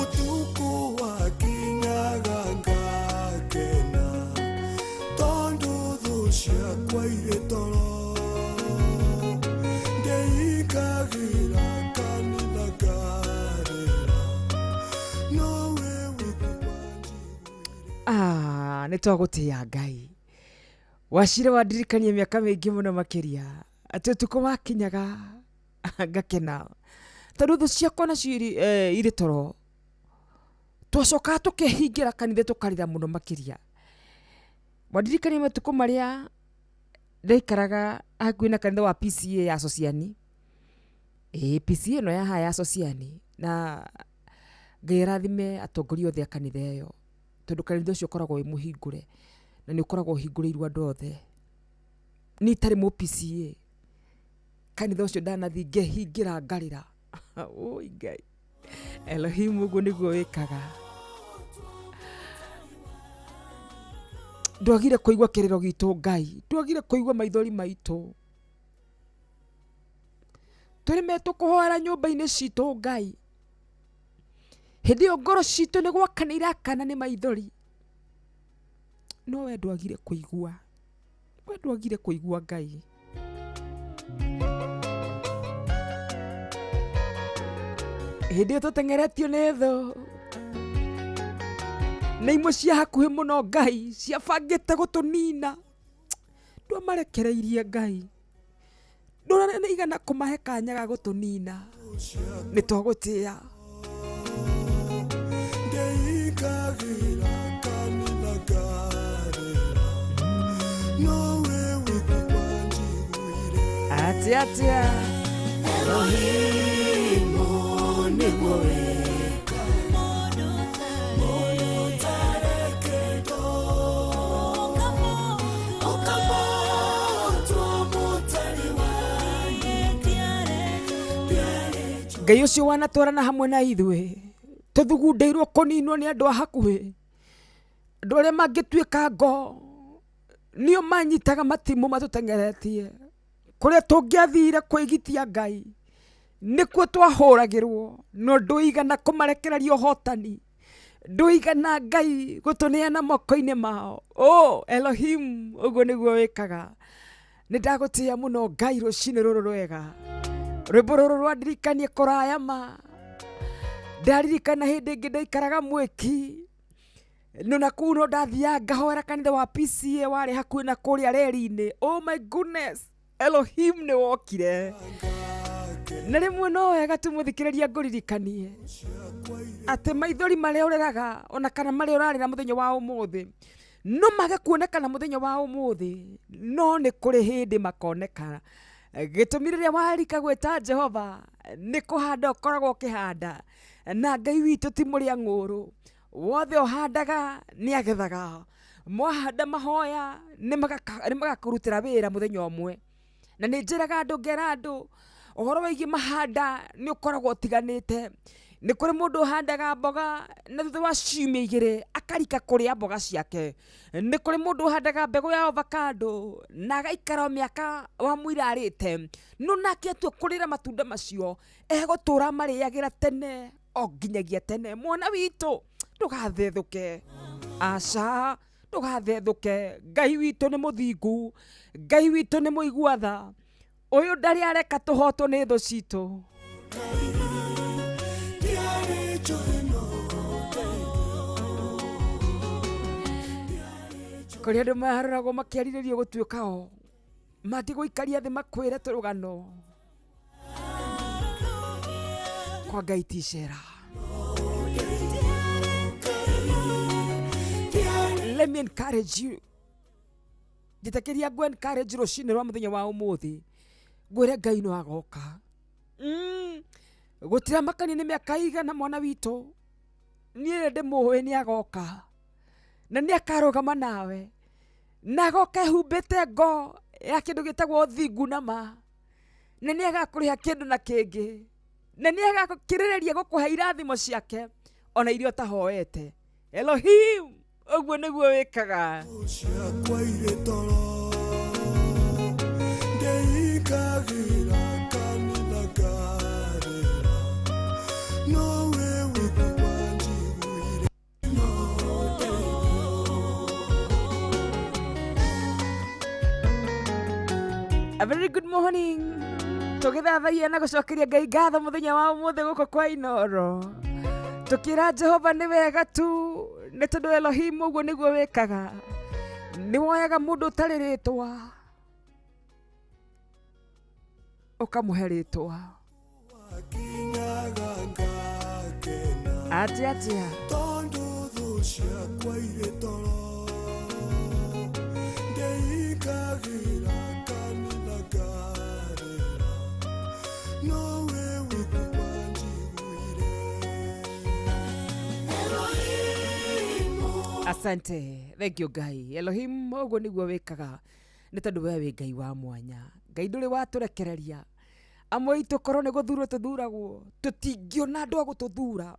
Ũtukũ wakinyaga ngakena, tondũ thũ ciakwa irĩ toro. Ndeikagĩra kanitha ngarĩra, nowe wiki wanjiguire. Ah, nĩ twagũtĩĩa Ngai. Wachira wandirikania mĩaka mĩingĩ mũno makĩria, atĩ ũtukũ wakinyaga ngakena, tondũ thũ ciakwa nacio irĩ toro. Twacokaga tũkehingĩra kanitha tũkarĩra mũno makĩria. Wandirikania matukũ marĩa ndaikaraga hakuhĩ na kanitha wa PCA ya Sociani. Ĩĩ PCA ĩno ya haha ya Sociani, na Ngai arathime atongoria othe a kanitha ĩyo, tondũ kanitha ũcio ũkoragwo wĩ mũhingũre na nĩ ũkoragwo ũhingũrĩirwo andũ othe. Niĩ itarĩ mũ PCA, kanitha ũcio ndanathiĩ ngehingĩra ngarĩra. Oi Ngai, Elohim ũguo nĩguo wĩkaga. Ndwagire kũigua kĩrĩro gitũ Ngai, ndwagire kũigua maithori maitũ. Tũrĩme tũkũhoera nyũmba-inĩ citũ Ngai. Hĩndĩ ĩyo ngoro citũ nĩ gwakana irakana nĩ maithori. No we ndwagire kũigua. We ndwagire kũigua Ngai. Hĩndĩ ĩyo tũteng'eretio nĩ thũ. Na imwe cia hakuhĩ mũno Ngai ciabangĩte gũtũnina. Ndwamarekereirie Ngai. Ndũraigana kũmahe kanya ga gũtũnina. Nĩ twagũtĩa. Ndeikagĩra kanitha ngarĩra nowe wiki wanjiguire. Atĩa atĩa. Elohimu nĩguo wĩkaga mũndũ ũtarĩ kĩndũ ũkamũtua mũtari wa Ngai ũcio wanatwarana hamwe na ithuĩ tũthugundĩirwo kũninwo nĩ andũ a hakuhĩ andũ arĩa mangĩtuĩka ngo nĩo manyitaga matimũ matũteng'eretie kũrĩa tũngĩathire kwĩgitia Ngai nĩkuo twahũragĩrwo no ndũigana kũmarekereria ũhotani ndũigana Ngai gũtũneana moko-inĩ mao. Oh Elohim ũguo nĩguo wĩkaga. Nĩ ndagũtĩa mũno Ngai rũcinĩ rũrũ rwega. Rwĩmbo rũrũ rwandirikanie kũraya ma. Ndaririkana hĩndĩ ĩngĩ ndaikaraga mwĩki no na kũu no ndathiaga ngahoera kanitha wa PCA warĩ hakuhĩ na kũrĩa reri-inĩ. Oh my goodness, Elohim nĩ wokire. Na rĩmwe no wega tu mũthikĩrĩria ngũririkanie atĩ maithori marĩa ũrĩraga ona kana marĩa ũrarĩra mũthenya wa ũmũthĩ no mage kuonekana mũthenya wa ũmũthĩ no nĩ kũrĩ hĩndĩ makonekana. Gĩtũmi rĩrĩa warika gwĩta Jehova nĩ kũhanda ũkoragwo ũkĩhanda na Ngai witũ ti mũrĩa ng'ũrũ wothe ũhandaga nĩ agethaga. Mwahanda mahoya nĩ magakũrutĩra wĩra mũthenya ũmwe. Na nĩ njĩraga andũ ngera andũ ũhoro wĩgiĩ mahanda nĩ ũkoragwo ũtiganĩte. Nĩ kũrĩ mũndũ ũhandaga mboga na thutha wa ciumia igĩrĩ akarika kũrĩa mboga ciake. Nĩ kũrĩ mũndũ ũhandaga mbegũ ya avocado na agaikara o mĩaka wa mũira arĩte no nake atua kũrĩra matunda macio egũtũra marĩagĩra tene o nginyagia tene. Mwana witũ ndũgathethũke. Aca ndũgathethũke. Ngai witũ nĩ mũthingu. Ngai witũ nĩ mũigua tha. Ũyũ ndarĩ areka tũhotwo nĩ thũ citũ. Kũrĩ andũ maharũragwo makĩarirĩrio gũtuĩka o mangĩgũikaria thĩ makwĩre tũrũgano kwa Ngai ti icera. Let me encourage you. Njĩtĩkĩria ngũ encourage rũcinĩ rwa mũthenya wa ũmũthĩ ngwĩre Ngai no agoka. Gũtiramakania nĩ mĩaka igana mwana witũ niĩ ndĩmũĩ nĩ agoka na nĩ akarũgama nawe na agoka ehumbĩte ngo ya kĩndũ gĩtagwo ũthingu na ma na nĩ agakũrĩha kĩndũ na kĩngĩ na nĩ agakĩrĩrĩria gũkũhe irathimo ciake ona iria ũtahoete. Elohim ũguo nĩguo wĩkaga. Ciakwa irĩ toro ndeikagĩra kanitha ngarĩra nowe wiki wanjiguire. A very good morning. Tũgĩthathaia na gũcokeria Ngai ngatho mũthenya wa ũmũthĩ gũkũ kwa Inooro. Tũkĩra Jehova nĩ wega tu nĩ tondũ Elohim ũguo nĩguo wĩkaga. Nĩ woyaga mũndũ ũtarĩ rĩtwa ũkamũhe rĩtwa. Atĩa atĩa. Tondũ thũ ciakwa irĩ toro ndeikagĩra kanitha ngarĩra nowe wiki wanjiguire. Asante. Thank you Ngai. Elohim ũguo nĩguo wĩkaga nĩ tondũ we wĩ Ngai wa mwanya. Ngai ndũrĩ watũrekereria. Amwe aitũ korwo nĩ gũthurwo tũthuragwo tũtingĩona andũ a gũtũthura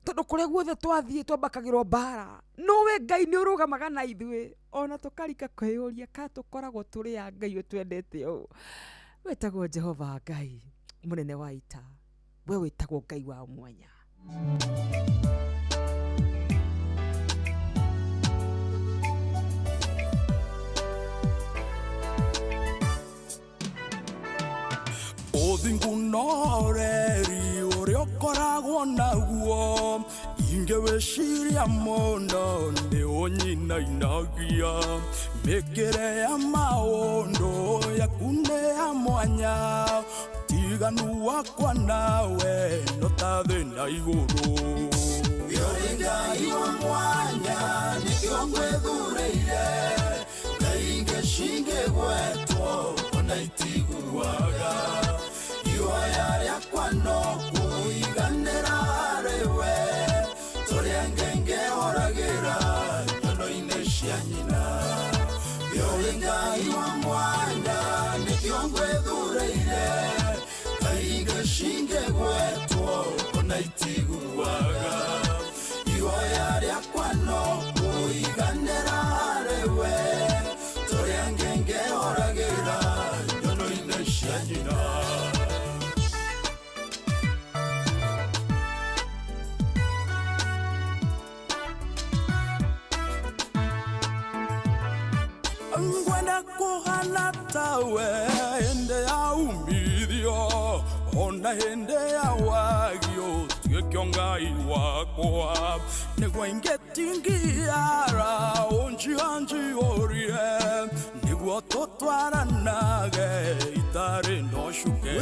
tondũ kũrĩa guothe twathiĩ twambakagĩrwo mbara no we Ngai nĩ ũrũgamaga na ithuĩ ona tũkarika kwĩyũria ka tũkoragwo tũrĩ a Ngai ũtwendete ũũ. Wĩtagwo Jehova Ngai mũnene wa ita, we wĩtagwo Ngai wa mwanya. Ũthingu na ũreri ũrĩa ũkoragwo naguo, ingĩwĩciria mũno nĩ ũnyinainagia. Mĩkĩre ya maũndũ yaku nĩ ya mwanya, ũtiganu wakwa nawe no ta thĩ na igũrũ. Ũrĩ Ngai wa mwanya nĩkĩo ngwĩthurĩire, ngai ingĩ cingĩgwetwo ona itiguaga. Ihoya rĩakwa no kũiganĩra harĩ we, tũrĩa ngengehoragĩra nyono-inĩ cia nyina. Ũrĩ Ngai wa mwanya nĩkĩo ngwĩthurĩire, ngai ingĩ cingĩgwetwo ona itiguaga. Ihoya rĩakwa no kũiganĩra harĩ we, tũrĩa ngengehoragĩra nyono-inĩ cia nyina. Ngwenda kũhana tawe hĩndĩ ya umithio, ona hĩndĩ ya wagio tuĩke Ngai wakwa. Nĩguo ingĩtingiara ũnjianjiyũrie, nĩguo tũtwaranage itarĩ na ũcuke.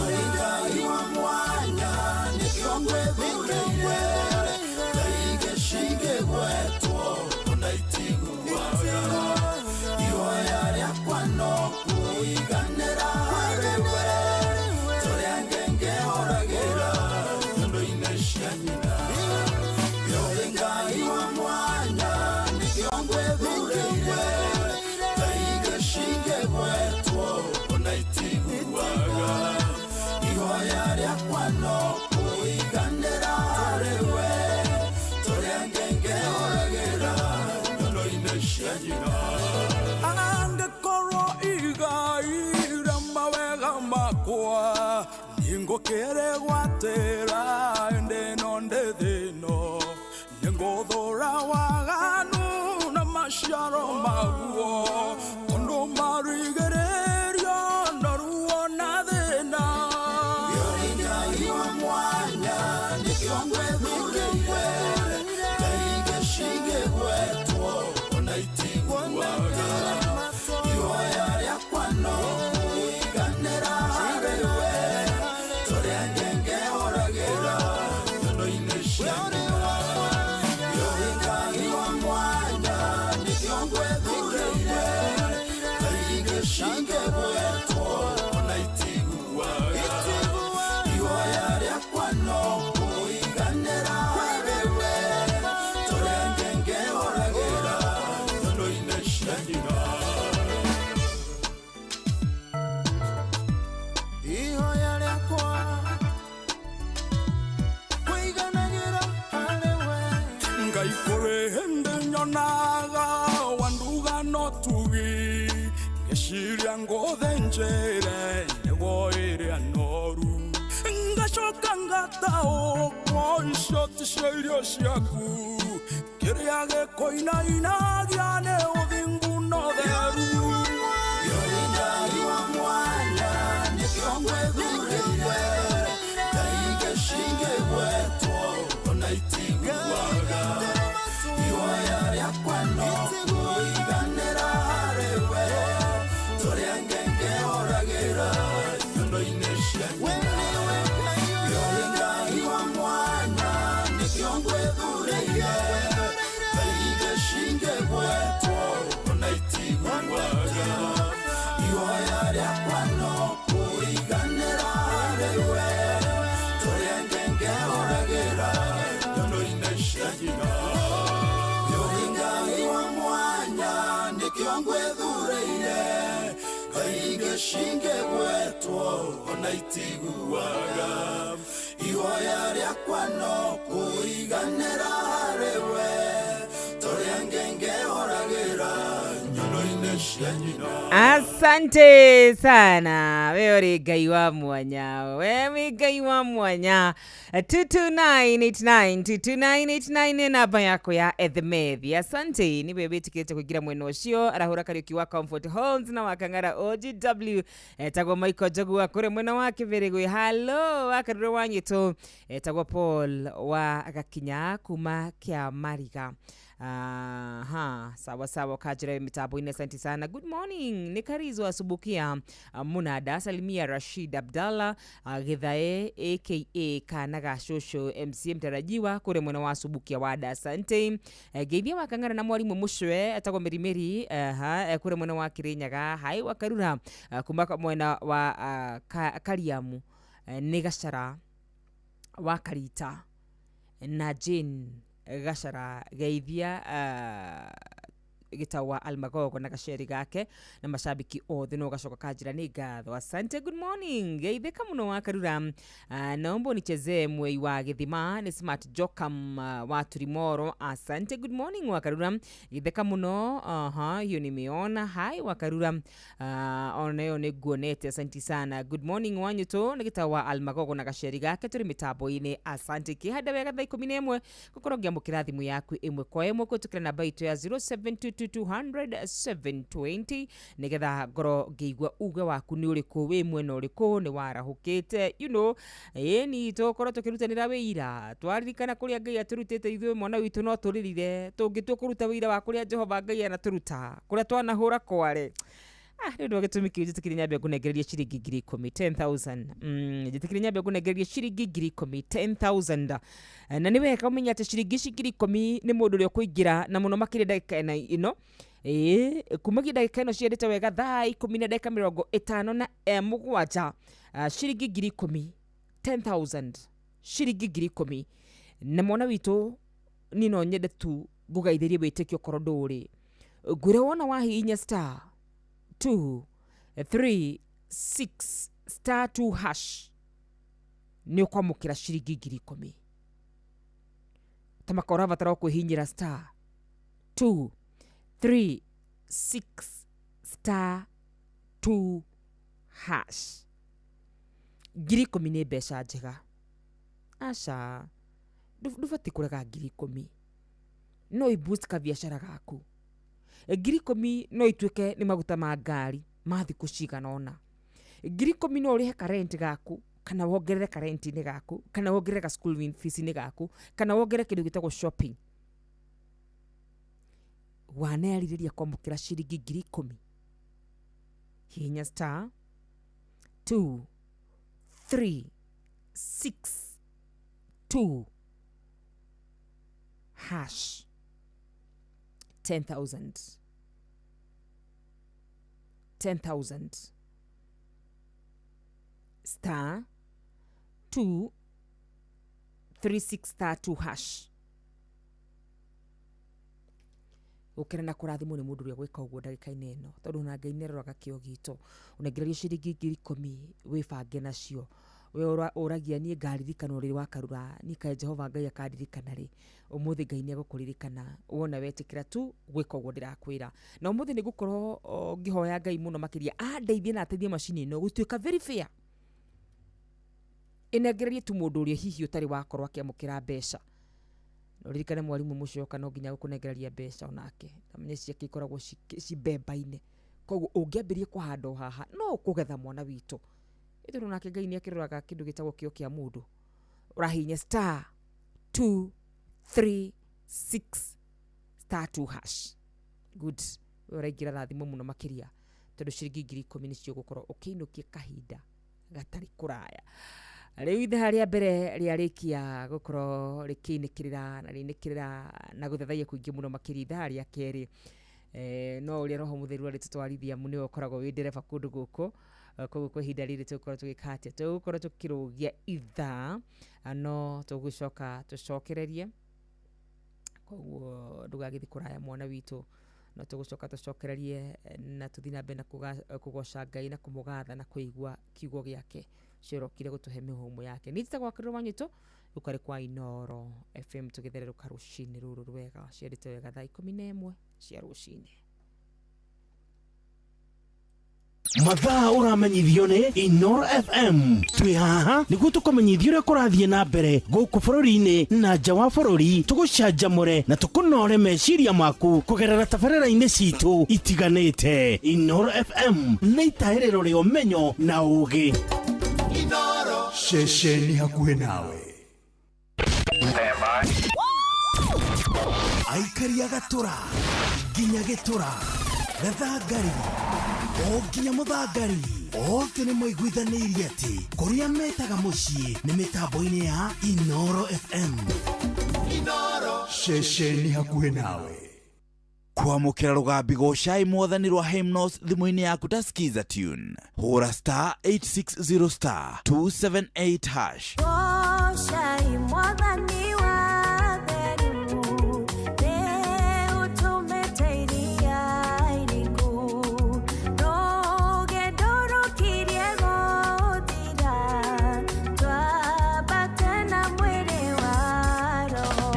Ũrĩ Ngai wa mwanya nĩkĩo ngwĩthurĩire, ngai ingĩ cingĩgwetwo ona itiguaga. Ihoya rĩakwa no kũiganĩra harĩ we, tũrĩa ngengehoragĩra nyono-inĩ cia nyina. Ũrĩ Ngai wa mwanya nĩkĩo ngwĩthurĩire, ngai ingĩ cingĩgwetwo ona itiguaga. Ihoya rĩakwa no kũiganĩra harĩ we, tũrĩa ngengehoragĩra nyono-inĩ cia nyina. Angĩkorwo igai rĩa mawega makwa nĩngũkĩrĩgwatĩra hĩndĩ ĩno ndĩ thĩ ĩno, nĩngũthũra waganu na maciaro maguo, tondũ marigĩrĩrio na ruo na thĩna. Ũrĩ Ngai wa mwanya nĩkĩo ngwĩthurĩire, ngai ingĩ cingĩgwetwo ona itiguaga. Ihoya rĩakwa no kũiganĩra harĩ we, tũrĩa ngengehoragĩra nyono-inĩ cia nyina. Ũrĩ Ngai wa mwanya nĩkĩo ngwĩthurĩire, ngai ingĩ cingĩgwetwo ona itiguaga. Ihoya rĩakwa no kũiganĩra harĩ we, tũrĩa ngengehoragĩra nyono-inĩ cia nyina. Ihoya rĩakwa kũiganagĩra harĩ we. Ngai kũrĩ hĩndĩ nyonaga wanduga no tugi, ngĩciria ngũthĩnjĩre nĩguo ĩrĩa noru, ngacoka ngataũkwo icio ticio irio ciaku, kĩrĩa gĩkũinainagia nĩ ũthingu na ũtheru. Ũrĩ Ngai wa mwanya nĩkĩo ngwĩthurĩire, ngai ingĩ cingĩgwetwo ona itiguaga. Ihoya rĩakwa no kũiganĩra harĩ we, tũrĩa ngengehoragĩra nyono-inĩ cia nyina. Ũrĩ Ngai wa mwanya nĩkĩo ngwĩthurĩire, ngai ingĩ cingĩgwetwo ona itiguaga. Ihoya rĩakwa no kũiganĩra harĩ we, tũrĩa ngengehoragĩra nyono-inĩ cia nyina. Ũrĩ Ngai wa mwanya nĩkĩo ngwĩthurĩire, ngai ingĩ cingĩgwetwo ona itiguaga. Ihoya rĩakwa no kũiganĩra harĩ we, tũrĩa ngengehoragĩra nyono-inĩ Asante sana, wewe uri Ngai wa mwanya, wewe Ngai wa mwanya. 22989 22989 namba yako ya Ethemethi. Asante ni wewe witikirite kuingira mwena ucio. Arahura Kariuki wa Comfort Homes na wakang'ara OGW, etagwo Michael Njogu wa kure mwena wa Kibirigwi. Hello wakarure wa Nyito, etagwo Paul wa Gakinya kuma kia Mariga. Aha, sawa sawa, kajira mitambo-inĩ. Asante sana. Good morning, nĩ Karizo asubukia Munada. Salimia Rashid Abdallah Githae aka kana ga shosho MC mtarajiwa kure mwena wa Subukia wada. Asante. Geithia wakang'ara na mwarimu mucwe etagwo Mirimiri kure mwena wa Kirinyaga. Hai wakarura kuma mwena wa Kariamu nĩ Gachara wa Karita na Jane Gachara. Geithia gitawa Almagogo na gaceri gake na mashabiki othe no gacoka kanjira ni ngatho. Asante. Good morning, geithika muno wa Karura. Naomba nichezee mwei wa githima ni Smart Jokam wa Turimoro. Asante. Good morning wa Karura, geithika muno. Hiyo nimeona. Hai wa Karura, ona yo ni guonete. Asante sana. Good morning wanyuto ni gitawa Almagogo na gaceri gake turi mitambo-inĩ. Asante. Kihanda wega thaa 11 gukorwo ngiamũkĩra thimũ yaku ĩmwe kwa ĩmwe kũhĩtũkĩra namba itũ ya 0722 200 720 nigetha ngoro ngĩigua uge waku nĩ ũrĩkũ, wĩ mwena ũrĩkũ, nĩ warahũkĩte, you know, ĩni tũkorwo tũkĩrutanĩra wĩira, twaririkana kũrĩa Ngai atũrutĩte ithuĩ mwana witũ no tũrĩrire tũngĩtua kũruta wĩira wa kũrĩa Jehova Ngai anatũruta kũrĩa twanahũra kware. Nĩ ũndũ wa gĩtũmi kĩu njĩtĩkĩrie nyambe ngũnengererie ciringi 10,000 10,000. Njĩtĩkĩrie nyambe ngũnengererie ciringi 10,000 10,000. Na nĩ wega ũmenye atĩ ciringi ici 10,000 nĩ mũndũ ũrĩa ũkũingĩra na mũno makĩria ndagĩka ĩno kumagia ndagĩka ĩno ciendete wega thaa 10 na ndagĩka 57 ciringi 10,000 10,000 ciringi 10,000. Na mwana witũ niĩ no nyende tu ngũgeithĩrie wĩtĩkio korwo ndũrĩ ngwĩre wona wahihinya star 2 3 6 star 2 hash nĩ ũkwamũkĩra ciringi 10,000. Tamaka ũrabatara kwĩhinyĩra star 2 3 6 star 2 hash. 10,000 nĩ mbeca njega. Aca ndũbatiĩ kũrega 10,000, no iboost kabiacara gaku. 10,000 no ituĩke nĩ maguta ma ngari ma thikũ cigana ũna. 10,000 no ũrĩhe karenti gaku, kana wongerere karenti-inĩ gaku, kana wongerere ka school fees-inĩ gaku, kana wongerere kĩndũ gĩtagwo shopping. Wanerirĩria kwamũkĩra ciringi 10,000, hihinya star 2 3 6 2 hash 10,000 10,000 star 2 3 6 star 2 hash. Ukira na kũrathimwo nĩ mũndũ ũrĩa gwĩka ũguo ndagĩka-inĩ ĩno, tondũ ona Ngai nĩaroraga kĩo gitũ. Ũnengererio ciringi 10,000 wĩbange nacio. We ũragia niĩ ngaririkana rĩrĩ wa Karura, niĩ kaĩ Jehova Ngai akandirikana rĩ. Ũmũthĩ Ngai nĩegũkũririkana wona wetĩkĩra tu gwĩka ũguo ndĩrakwĩra. Na ũmũthĩ nĩngũkorwo ngĩhoya Ngai mũno makĩria andeithie na ateithie macini ĩno gũtuĩka very fair. Ĩnengererie tu mũndũ ũrĩa hihi ũtarĩ wakorwo akĩamũkĩra mbeca. Ũririkane mwarimũ mũcoka no nginya gũkũnengereria mbeca onake, amenye ciake ikoragwo cibemba-inĩ. Koguo ũngĩambĩrĩria kũhanda o haha no ũkũgetha mwana witũ. Ĩtondũ nake Ngai nĩakĩroraga kĩndũ gĩtagwo kĩo kĩa mũndũ. Ũrahihinya star 2 3 6 star 2 hash. Good. We ũraingĩra na thimũ mũno makĩria tondũ ciringi 10,000 nĩcio ũgũkorwo ũkĩinũkia kahinda gatarĩ kũraya. Rĩu ithaa rĩa mbere rĩarĩkia gũkorwo rĩkĩinĩkĩrĩra na rĩinĩkĩrĩra na gũthathaiya kũingĩ mũno makĩria. Ithaa rĩa kerĩ no ũrĩa Roho Mũtheru arĩtũtwarithia nĩwe ũkoragwo wĩ ndereba kũndũ gũkũ. Koguo kwa ihinda rĩrĩ tũgũkorwo tũgĩka atĩa? Tũgũkorwo tũkĩrũgia ithaa no tũgũcoka tũcokererie, koguo ndũgagĩthiĩ kũraya mwana witũ, no tũgũcoka tũcokererie na tũthiĩ na mbere na kũgoca Ngai na kũmũgatha na kũigua kiugo gĩake ciorokire gũtũhe mĩhũmũ yake. Niĩ njĩtagwo Wakĩrũ Wanyitũ, rũkarĩ kwa Inooro FM tũgĩthererũka rũcinĩ rũrũ rwega ciendete wega thaa 11 cia rũcinĩ. Mathaa ũramenyithio nĩ Inoro FM. Twĩ haha nĩguo tũkũmenyithia ũrĩa kũrathiĩ na mbere gũkũ bũrũri-inĩ na nja wa bũrũri, tũgũcanjamũre na tũkũnore meciria maku kũgerera tabarĩra-inĩ citũ itiganĩte. Inoro FM nĩ itahĩrĩro rĩa ũmenyo na ũũgĩ. Ceceni hakuhĩ nawe. Aikaria gatũra nginya gĩtũra, gathangari o nginya mũthangari, othe nĩ maiguithanĩirie atĩ kũrĩa metaga mũciĩ nĩ mĩtambo-inĩ ya Inoro FM. Ceceni hakuhĩ nawe. Kwamũkĩra rũgambi gocai mwathani rwa Hymnos thimũ-inĩ yaku ta Skiza tune. Hũra star 860 star 278 hash. Gocai mwathani wa theru, nĩũtũmĩte iria iriku, rũgendo rũkirie gũthira, twambate na mwĩrĩ wa roho.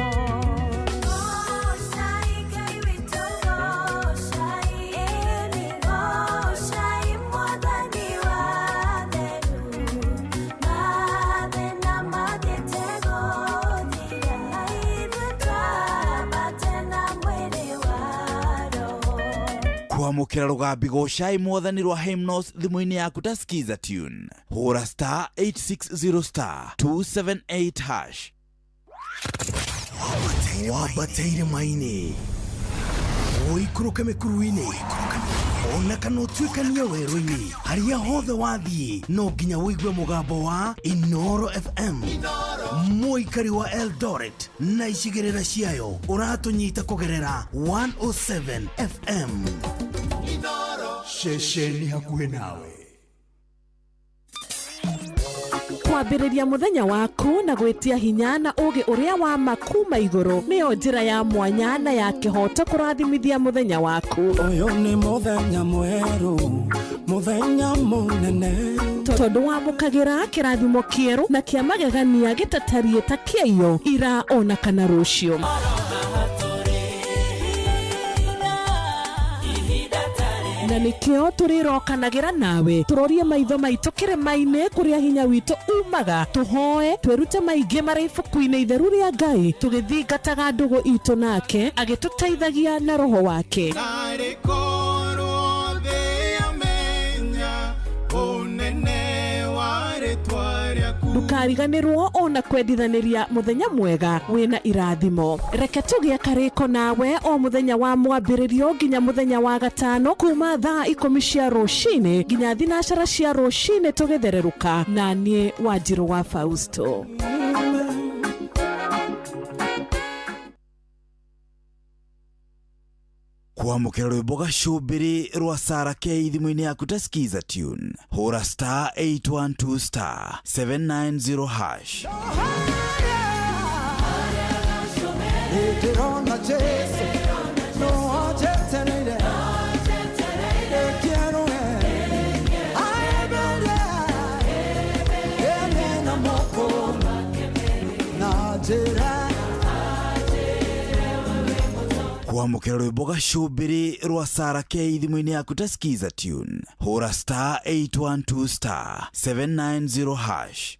Gocai Ngai witũ, gocai, ĩni gocai mwathani wa theru, mathĩna mathiĩte gũthira, ithuĩ twambate na mwĩrĩ wa roho. Kwamũkĩra rũgambi gocai mwathani rwa Hymnos thimũ-inĩ yaku ta Skiza tune. Hũra star 860 star 278 hash. Wambate irĩma-inĩ, ũikũrũke mĩkuru-inĩ, ona kana ũtuĩkanie werũ-inĩ, harĩa hothe wathiĩ no nginya ũigue mũgambo wa Inoro FM. Mũikari wa Eldoret na icigĩrĩra ciayo ũratũnyita kũgerera 107 FM. Ceceni hakuhĩ nawe. Kwambĩrĩria mũthenya waku na gwĩtia hinya na ũũgĩ ũrĩa wa ma kuma igũrũ nĩyo njĩra ya mwanya na ya kĩhooto kũrathimithia mũthenya waku. Ũyũ nĩ mũthenya mwerũ, mũthenya mũnene. Tondũ wamũkagĩra kĩrathimo kĩerũ na kĩa magegania gĩtatariĩ ta kĩaiyo ira ona kana rũciũ. Na nĩkĩo tũrĩrokanagĩra nawe tũrorie maitho maitũ kĩrĩma-inĩ kũrĩa hinya witũ umaga, tũhoe twĩrute maingĩ marĩ ibuku-inĩ itheru rĩa Ngai, tũgĩthingataga ndũgũ itũ nake agĩtũteithagia na roho wake. Narĩ korwo thĩ yamenya ũnene wa rĩtwa rĩaku. Ndũkariganĩrwo ona kwendithanĩria mũthenya mwega wĩna irathimo. Reke tũgĩe karĩko nawe o mũthenya wa mwambĩrĩrio nginya mũthenya wa gatano kuma thaa 10 cia rũcinĩ nginya 12 cia rũcinĩ tũgĩthererũka na niĩ Wanjirũ wa Fausto. Kwamũkĩra rwĩmbo gacũmbĩrĩ rwa Sarah K thimũ-inĩ yaku ta Skiza tune. Hũra star 812 star 790 hash. Ndĩrona Jesũ, no anjetereire, ndĩkĩerũe, aemere, ene na moko, na njĩra. Kwamũkĩra rwĩmbo gacũmbĩrĩ rwa Sarah K thimũ-inĩ yaku ta Skiza tune. Hũra star 812 star 790 hash.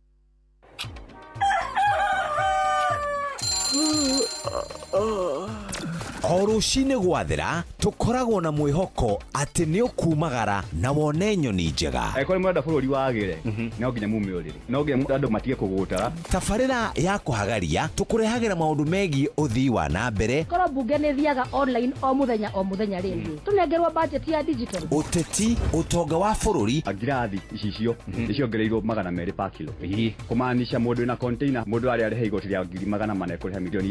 O rũcinĩ gwathera tũkoragwo na mwĩhoko atĩ nĩ ũkumagara na wone nyoni njega. Angĩkorwo nĩ mũrenda bũrũri wagĩre, no nginya mume ũrĩrĩ, no nginya andũ matige kũgũtara. Tabarĩra ya kũhagaria tũkũrehagĩra maũndũ megiĩ ũthii wa na mbere, Korwo mbunge nĩ thiaga online o mũthenya o mũthenya rĩ, tũnengerwo budget ya digital. Ũteti, ũtonga wa bũrũri. Ngirathi icicio nĩciongereirwo 200 per kilo, kũmaanisha mũndũ wĩna container, mũndũ arĩa arĩha igoti rĩa 400,000 ekũrĩha 6 million.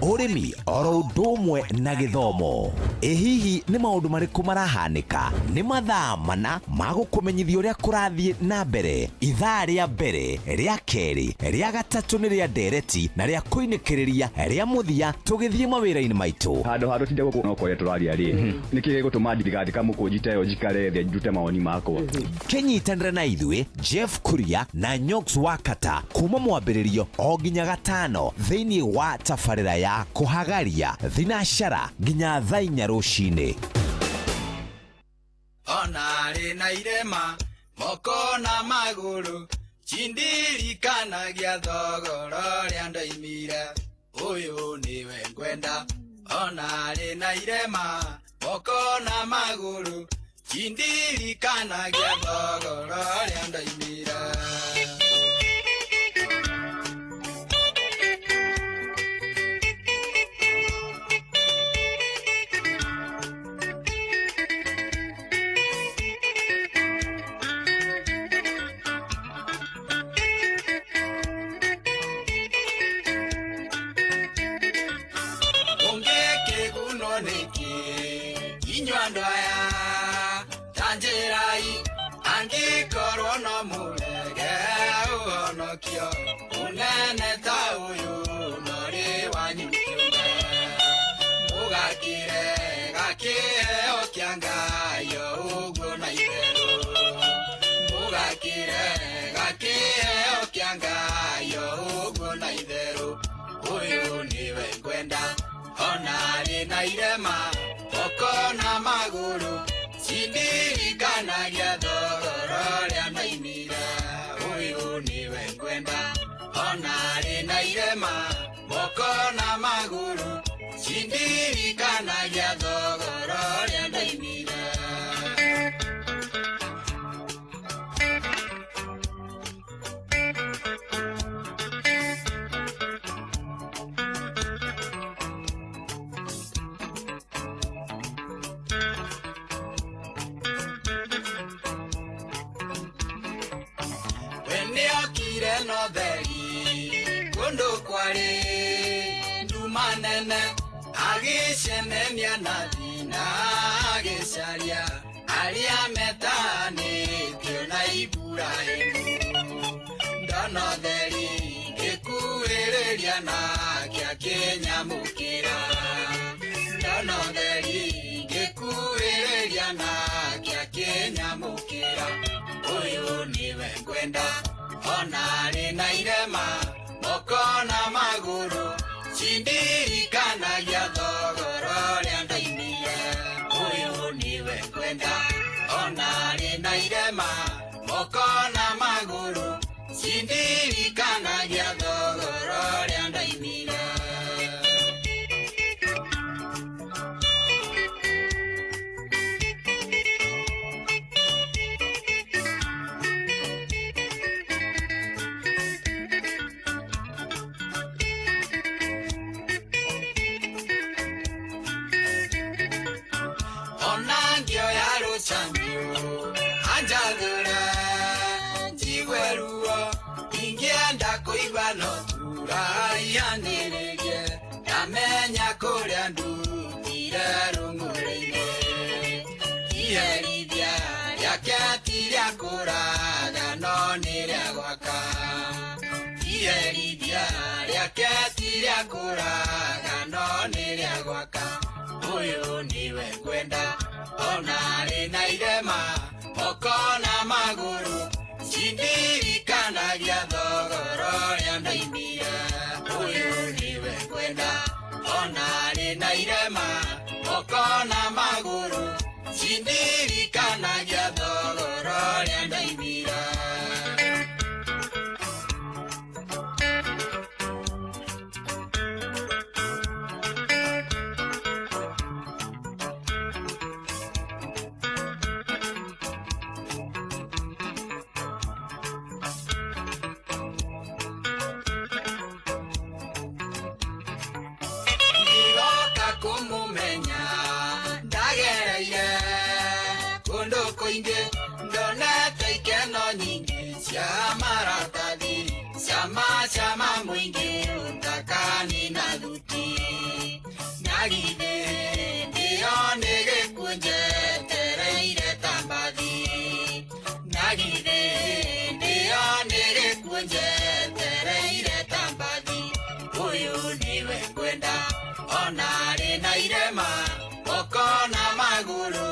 Ũrĩmi oro ũndũ ũmwe na gĩthomo. Ĩ hihi nĩ maũndũ marĩkũ marahanĩka? Nĩ mathaa mana ma gũkũmenyithia ũrĩa kũrathiĩ na mbere. Ithaa rĩa mbere, rĩa kerĩ, rĩa gatatũ nĩ rĩa ndereti na rĩa kũinĩkĩrĩria rĩa mũthia tũgĩthiĩ mawĩra-inĩ maitũ. Handũ ha tũtinde gũkũ no kwaria tũraria rĩ, nĩkĩ gĩgũtũma ndigandĩka mũkũnji ta ĩyo njikare thĩ ndute mawoni makwa? Kĩnyitanĩre na ithuĩ Jeff Kuria na Nyox Wakata kuma mwambĩrĩrio o nginya gatano thĩinĩ wa tabarĩra ya kũhagaria thinacara nginya thaa 4 rũcinĩ. Ona arĩ na irema moko na magũrũ cindirikanagia thogora ũrĩa ndoimire ũyũ nĩwe ngwenda ona arĩ na irema moko na magũrũ cindirikanagia thogora ũrĩa ndoimire. Angĩkorwo no mũrege ũhonokio mũnene ta ũyũ norĩ wanyu kĩũmbe mũgakĩre gakĩheo kĩa Ngai o ũguo na itherũ mũgakĩre gakĩheo kĩa Ngai o ũguo na itherũ ũyũ nĩwe ngwenda ona arĩ na irema moko na magũrũ cindirikanagia thogora ũrĩa ndoimire ũyũ nĩwe ngwenda ona arĩ na irema moko na magũrũ cindirikanagia thogora ũrĩa ndoimire. No theri kũndũ kwarĩ nduma nene agĩcemania na thĩna agĩcaria arĩa metanĩtio na Iburahĩmu ndona theri ngĩkuhĩrĩria nake akĩnyamũkĩra ndona theri ngĩkuhĩrĩria nake akĩnyamũkĩra ũyũ nĩwe ngwenda ona arĩ na irema moko na magũrũ cindirikanagia thogora ũrĩa ndoimire ũyũ nĩwe ngwenda ona arĩ na irema moko na magũrũ cindirikanagia thogora ũrĩa ndoimire. Anjathũra njigue ruo ingĩenda kũigua no turaihanĩrĩrie ndamenya kũrĩa ndutire rũng'ũrĩ-inĩ iherithia rĩake ti rĩa kũraga no nĩ rĩa gwaka iherithia rĩake ti rĩa kũraga no nĩ rĩa gwaka ũyũ nĩwe ngwenda ona arĩ na irema moko na magũrũ cindirikanagia thogora ũrĩa ndoimire ũyũ nĩwe ngwenda ona arĩ na irema moko na magũrũ cindirikanagia thogora ũrĩa ndoimire. Kumumenya ndagereire kũndũ kũingĩ ndonete ikeno nyingĩ cia maratathi cia macama mũingĩ ũtakani na thuti na githĩ ndĩyo nĩ gĩkuũ njetereire ta mbathi na githĩ ndĩyo nĩ gĩkuũ njetereire ta mbathi ũyũ nĩwe ngwenda ona arĩ na irema moko na magũrũ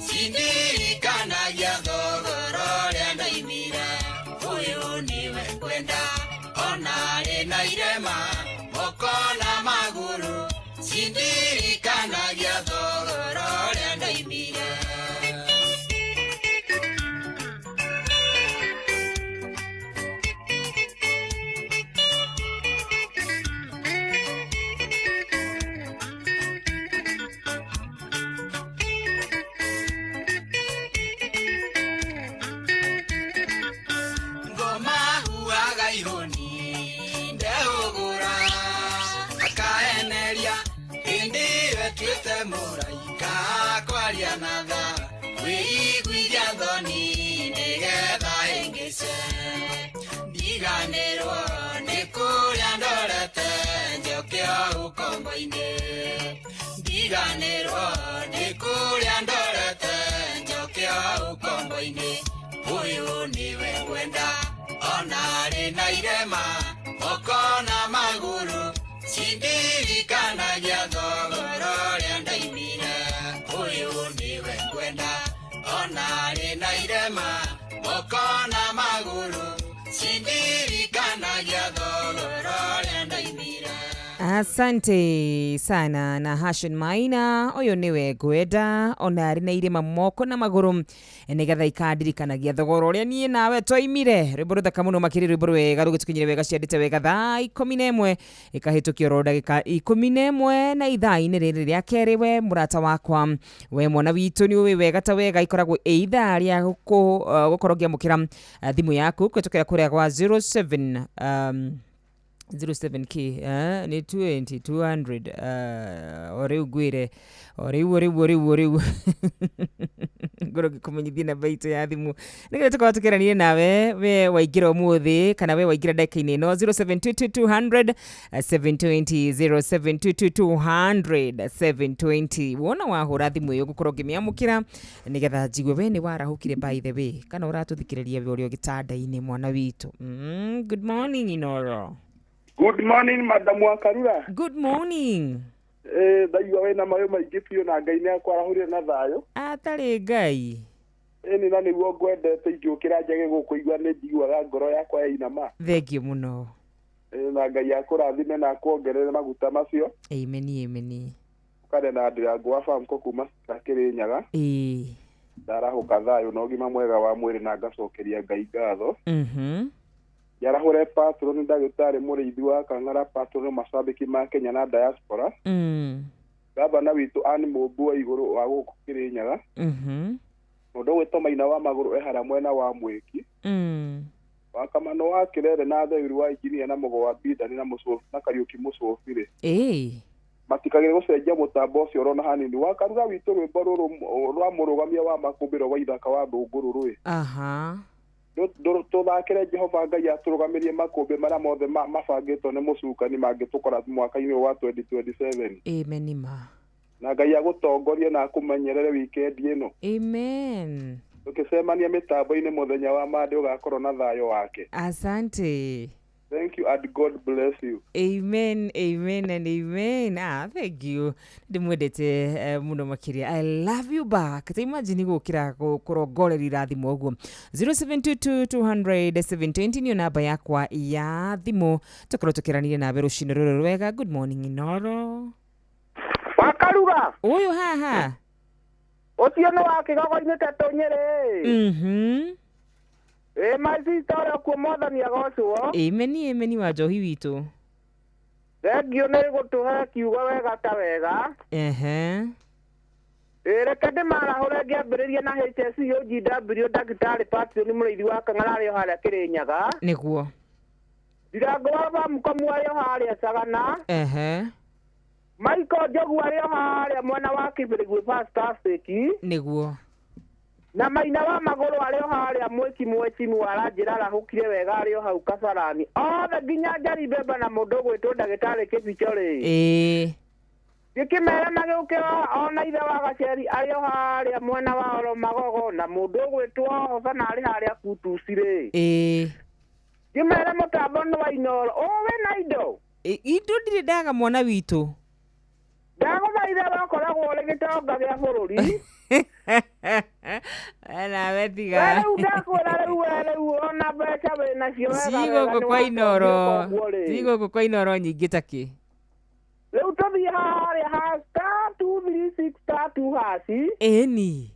cindirikanagia thogora ũrĩa ndoimire ũyũ nĩwe ngwenda ona arĩ na irema moko na magũrũ cindirikanagia thogora ũrĩa ndoimire. ũkombo-inĩ. Ndiganĩrwo nĩ kũrĩa ndorete njoke ũkombo-inĩ. Ũyũ nĩwe ngwenda ona arĩ na irema moko na magũrũ cindirikanagia thogora ũrĩa ndaimire. Ũyũ nĩwe ngwenda ona arĩ na irema moko na magũrũ cindirikanagia thogora ũrĩa ndaimire. Asante sana na Hashon Maina uyu niwe ngwenda ona ari na irima moko na maguru nigetha ikandirikanagia thogora uria nie nawe twaimire. Rwimbo ruthaka muno makiri rwimbo rwega rugitukinyire wega ciandite wega thaa 11 ikahitukio ro ndagika 11 na ithaa-inĩ rĩrĩ rĩa kerĩ. We mũrata wakwa, we mwana witũ nĩ ũĩ wega ta wega ikoragwo ĩ ithaa rĩa gũkorwo ngĩamũkĩra thimũ yaku kũhĩtũkĩra kũrĩa gwa 07 07k ni 20 200 o rĩu ngwĩre o rĩu ngorwo ngĩkũmenyithia namba itũ ya thimũ nĩgetha tũkorwo tũkĩranire nawe we waingĩra ũmũthĩ kana we waingĩra ndagĩka-inĩ ĩno 0722 200 720 0722 200 720. Wona wahũra thimũ ĩyo ngũkorwo ngĩmĩamũkĩra nĩgetha njigue we nĩ warahũkire by the way kana ũratũthikĩrĩria we ũrĩ o gĩtanda-inĩ mwana witũ. Good morning Inoro. Good morning, Madam Wakarura. Good morning. Ndaigua wĩna mayo maingĩ biũ na Ngai nĩ akwarahũrire na thayũ. Atarĩ Ngai. Ĩni na nĩguo ngwendete ingĩũkĩra njage gũkũigua nĩ njiguaga ngoro yakwa yainama. Thengiũ mũno. Na Ngai akũrathime na akuongerere maguta macio. Amen, amen. Ũkare na Ndirango wa Famco kuma Kĩrĩnyaga. Ndarahũka thayũ na ũgima mwega wa mwĩrĩ na ngacokeria Ngai ngatho. Yarahũre patron ndagĩtarĩ mũrĩithi wa Kang'ara patron macambĩki ma Kenya na diaspora. Gavana witũ Ann Mũmbu wa igũrũ wa gũkũ Kĩrĩnyaga. Mũndũ ũgwĩtwo Maina wa magũrũ ehara mwena wa Mwĩki. Wa Kamano wa Kĩrere na Theuru wa injinia na Mũgo wa Bindani na Mũcũbi na Kariũki Mũcũbirĩ. Matikagĩre gũcenjia mũtambo ũcio orona hanini. Wakaruga witũ rwĩmbo rũrũ rwa mũrũgamia wa makũmbĩro wa ithaka wa Thũngũrũ rũĩ. Tũthakĩre Jehova Ngai atũrũgamĩrie makũmbĩ marĩa mothe mabangĩtwo nĩ mũcukani mangĩtũkora mwaka-inĩ wa 2027. Amen ma. Na Ngai agũtongorie na akũmenyerere weekend ĩno. Amen. Tũkĩcemania mĩtambo-inĩ mũthenya wa Monday ũgakorwo na thayũ wake. Asante. Thank you and God bless you. Amen, amen and amen. Thank you. Ndimwendete muno makiria. I love you back. Ta imagine gukira kurongoreria irathimo uguo. 0722 200 720 niyo namba yakwa ya thimu. Tukorwo tukiranire nawe rucini ruru rwega. Good morning Inoro. Wakaruga. Uyu haha. Ucio nĩ wa kĩgogo-inĩ Tetũ Nyĩrĩ. My sister ũrĩa kuo Mwathani agocwo. Amen, amen wa njohi witũ. Thengiũ nĩ gũtũhe kiugo wega ta wega. Reke ndĩmarahũre ngĩambĩrĩria na HSC OGW ndagĩtarĩ Patron mũrĩithi wa Kang'ara arĩ o harĩa Kĩrĩnyaga. Nĩguo. Ndirango wa Bamũkomu arĩ o harĩa Sagana. Michael Njogu arĩ o harĩa mwena wa Kĩbĩrĩgwe Pastor Nĩguo. Na Maina wa magũrũ arĩ o harĩa Mwĩki Mwecimu aranjĩra arahũkire wega arĩ o hau Kasarani. Othe nginya Njari Mbemba na mũndũ ũgwĩtwo ndagĩtarĩ Kĩbicho rĩ. Gĩkĩmera magĩũkĩra ona ithe wa Gaceri arĩ o harĩa mwena wa Oro Magogo na mũndũ ũgwĩtwo Hosana arĩ harĩa Kutuci rĩ. Ngĩmera mũtambo nĩ wa Inoro. Wĩna indo? Indo ndirĩ ndaga mwana witũ. Ndagũthaitha wakoragwo ũrĩ gĩtonga gĩa bũrũri. Nawe tiga. Rĩu ndakwĩra rĩu we rĩu ona mbeca wĩnacio wega wega Cigũkũ kwa Inoro. Cigũkũ kwa Inoro nyingĩ ta kĩ. Rĩu tũthiĩ harĩa ha star 236 star 2 haci. Ĩni.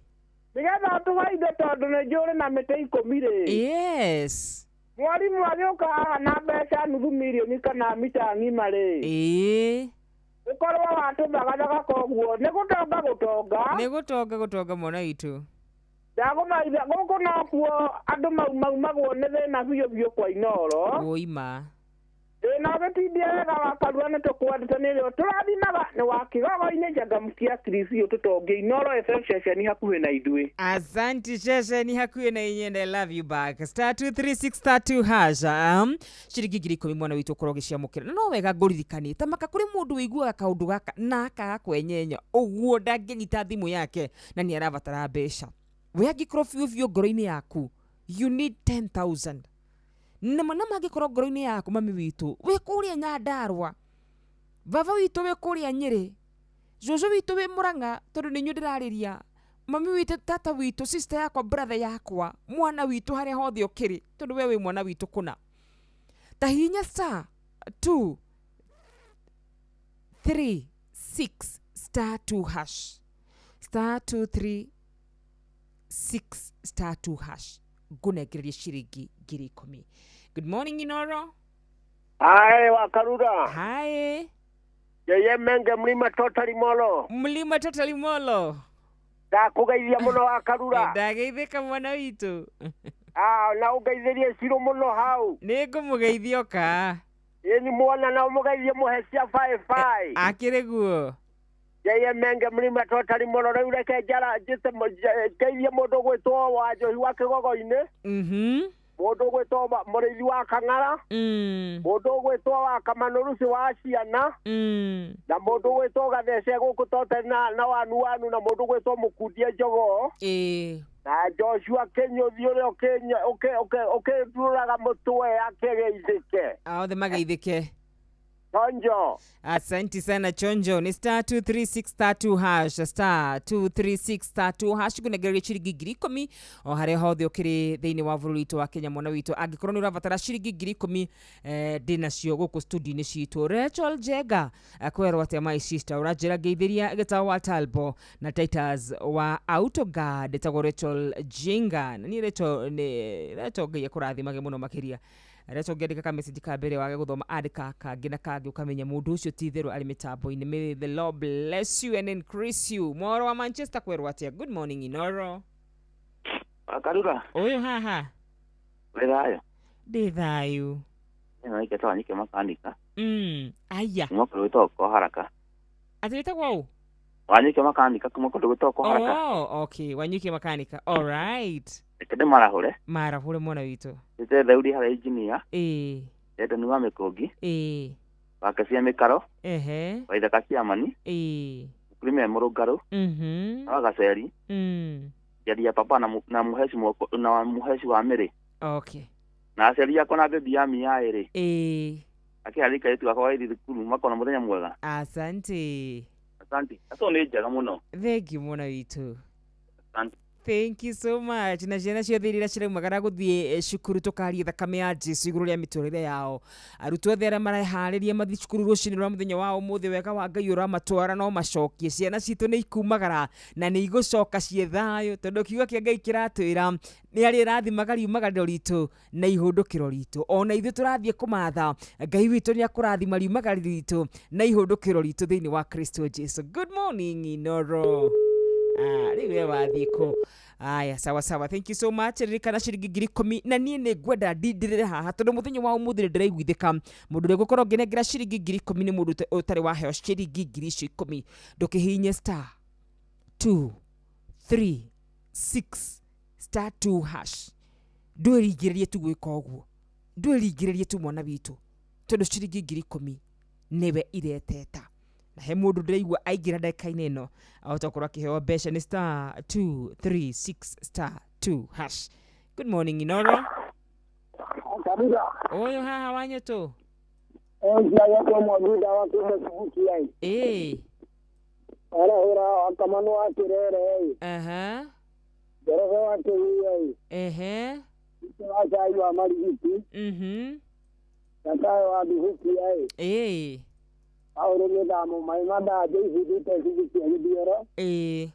Nĩgetha ũtũhe indo tondũ nĩ njũrĩ na mĩtĩ 10 rĩ. Yes. Mwarimũ agĩũka haha na mbeca nuthu mirioni kana mita ng'ima rĩ. Ũkorwo watũthagathaga koguo nĩ gũtonga gũtonga. Nĩ gũtonga gũtonga mwana witũ. Ndagũthaitha gũkũ nokuo andũ maumagwo nĩ thĩna biũ biũ kwa Inoro. Ũima. Ĩ na ũgĩtindie wega wa Karua nĩ tũkwendete nĩ rĩo tũrathimaga nĩ wa Kĩgogo-inĩ njangamkia Kiribio tũtongie Inooro FM ceceni hakuhĩ na ithuĩ. Asante ceceni hakuhĩ na inyuĩ and I love you back. Star 236 star 2 hash. Ciringi 10,000 mwana witũ ũkorwo ũgĩciamũkĩra. Na no wega ngũririkanie ta maka kũrĩ mũndũ ũiguaga kaũndũ gaka na akaga kwenyenya ũguo ndangĩnyita thimũ yake na nĩ arabatara mbeca. We angĩkorwo biũ biũ ngoro-inĩ yaku you need 10,000. Na mana mangĩkorwo ngoro-inĩ yaku mami witũ wĩ kũrĩa Nyandarũa, baba witũ wĩ kũrĩa Nyĩrĩ, cũcũ witũ wĩ Mũrang'a tondũ nĩ inyuĩ ndĩrarĩria, mami witũ, tata witũ, sister yakwa, brother yakwa, mwana witũ harĩa hothe ũkĩrĩ tondũ we wĩ mwana witũ kũna. Ta hihinya star 2 3 6 star 2 hash star 2 3 6 star 2 hash ngũnengererie ciringi 10,000. Good morning Inoro. Ae wa Karura. Hi. Yeye Menge mlima totally molo. Mlima totally molo. Ndakugeithia muno wa Karura. Ndageithĩka mwana witũ. Ah, na ũngeithĩrie Ciro mũno hau. Nĩ ngũmũgeithia oka. Ĩni mwana na ũmũgeithie mũhe cia 55. Akĩrĩ guo. Yeye Menge mlima totally molo rĩu reke njara njĩte ngeithie mũndũ ũgwĩtwo wa Njohi wa Kĩgogo-inĩ. Mũndũ ũgwĩtwo mũrĩithi wa Kang'ara. Mũndũ ũgwĩtwo wa Kamanũruci wa ciana. Na mũndũ ũgwĩtwo Gathece gũkũ tote na wanu wanu na mũndũ ũgwĩtwo Mũkundie Njogoo. Na Joshua Kĩnyũthi ũrĩa ũkĩndurũraga mũtwe akĩgeithĩke. Othe mageithĩke. Chonjo. Asante sana Chonjo. Ni star 236 star 2 hash star 236 star 2 hash ngũnengererie ciringi 10,000 o harĩa hothe ũkĩrĩ thĩinĩ wa bũrũri witũ wa Kenya mwana witũ. Angĩkorwo nĩ ũrabatara ciringi 10,000 ndĩnacio gũkũ studio-inĩ citũ. Rachel Jega kwerwo atĩa my sister ũranjĩra ngeithĩria Gĩtaũ wa Talbo na Titus wa Autoguard etagwo Rachel Jenga. Na niĩ Rachel nĩ Rachel Ngai akũrathimage mũno makĩria. Rachel ngĩandĩka ka message ka mbere wage gũthoma andĩka kangĩ na kangĩ ũkamenya mũndũ ũcio ti itherũ arĩ mĩtambo-inĩ. May the Lord bless you and increase you. Mworo wa Manchester kwerwo atĩa? Good morning Inoro. Karura. Ũyũ haha. Wĩ thayũ? Ndĩ thayũ. Ĩno ĩkĩtwo Wanyike makanika. Aya. Kuma kũndũ gwĩtagwo Koharaka. Atĩ wĩtagwo ũ? Wanyike makanika kuma kũndũ gwĩtagwo Koharaka. Oh, okay. Wanyike makanika. All right. Reke ndĩmarahũre. Marahũre mwana witũ. Njĩte Daudi harĩa engineer. Ĩĩ. Edeni wa Mĩkũngi. Ĩĩ. Wake cia Mĩkaro. Ehe. Wa Ithaka Ciamani. Ĩĩ. Mũkulima e Mũrũngarũ. Na wa Gaceri. Njaria papa na mũheci na mũheci wa Mĩrĩ. Okay. Na aciari akwa na bebi ya Mia ĩrĩ. Ĩĩ. Akĩharĩka airĩtu akwa wa thukuru makona mũthenya mwega. Asante. Asante. Acio nĩ njega mũno. Thank you mwana witũ. Asante. Thank you so much. Na ciana ciothe iria ciraumagara gũthiĩ cukuru tũkarie thakame ya Jesu igũrũ rĩa mĩtũrĩre yao. Arutwo othe arĩa mareharĩria mathiĩ cukuru rũcinĩ rwa mũthenya wa ũmũthĩ wega wa Ngai ũramatwara no macokie. Ciana citũ nĩ ikumagara na nĩ igũcoka ciĩ thayũ tondũ kiugo kĩa Ngai kĩratwĩra nĩ arĩ rathimaga riumagarĩro ritũ na ihũndũkĩro ritũ. Ona ithuĩ tũrathiĩ kũmatha Ngai witũ nĩ akũrathima riumagarĩro ritũ na ihũndũkĩro ritũ thĩinĩ wa Kristo Jesu. Good morning Inoro. Rĩu we wathiĩ kũ? Aya, sawa sawa. Thank you so much. Ririkana ciringi 10,000 na niĩ nĩ ngwenda ndindĩrĩre haha tondũ mũthenya wa ũmũthĩ nĩ ndĩraiguithĩka. Mũndũ ũrĩa ngũkorwo ngĩnengera ciringi 10,000 nĩ mũndũ ũtarĩ waheo ciringi 10,000. Ndũkĩhihinye star 2 3 6 star 2 hash. Ndwĩringĩrĩrie tu gwĩka ũguo. Ndwĩringĩrĩrie tu mwana witũ tondũ ciringi 10,000 nĩwe ireteta. Na he mũndũ ndĩraigua aingĩra ndagĩka-inĩ ĩno ahota gũkorwo akĩheo mbeca nĩ star 2 3 6 star 2 hash. Good morning Inoro. Karura. Ũyũ haha Wanyũtũ. Njiayetwo Mwanginda wa kuma Subukia. Ĩĩ. Arahũra wa Kamanu wa Kĩrere. Aha. Njoroge wa Kĩguia. Ehe. Wa Cai wa Marigiti. Gatayo wa Dubukia. Ĩĩ. Paũlũ Gĩthamo maĩ mathaa njĩithithĩte Subukia Gĩthioro. Ĩĩ.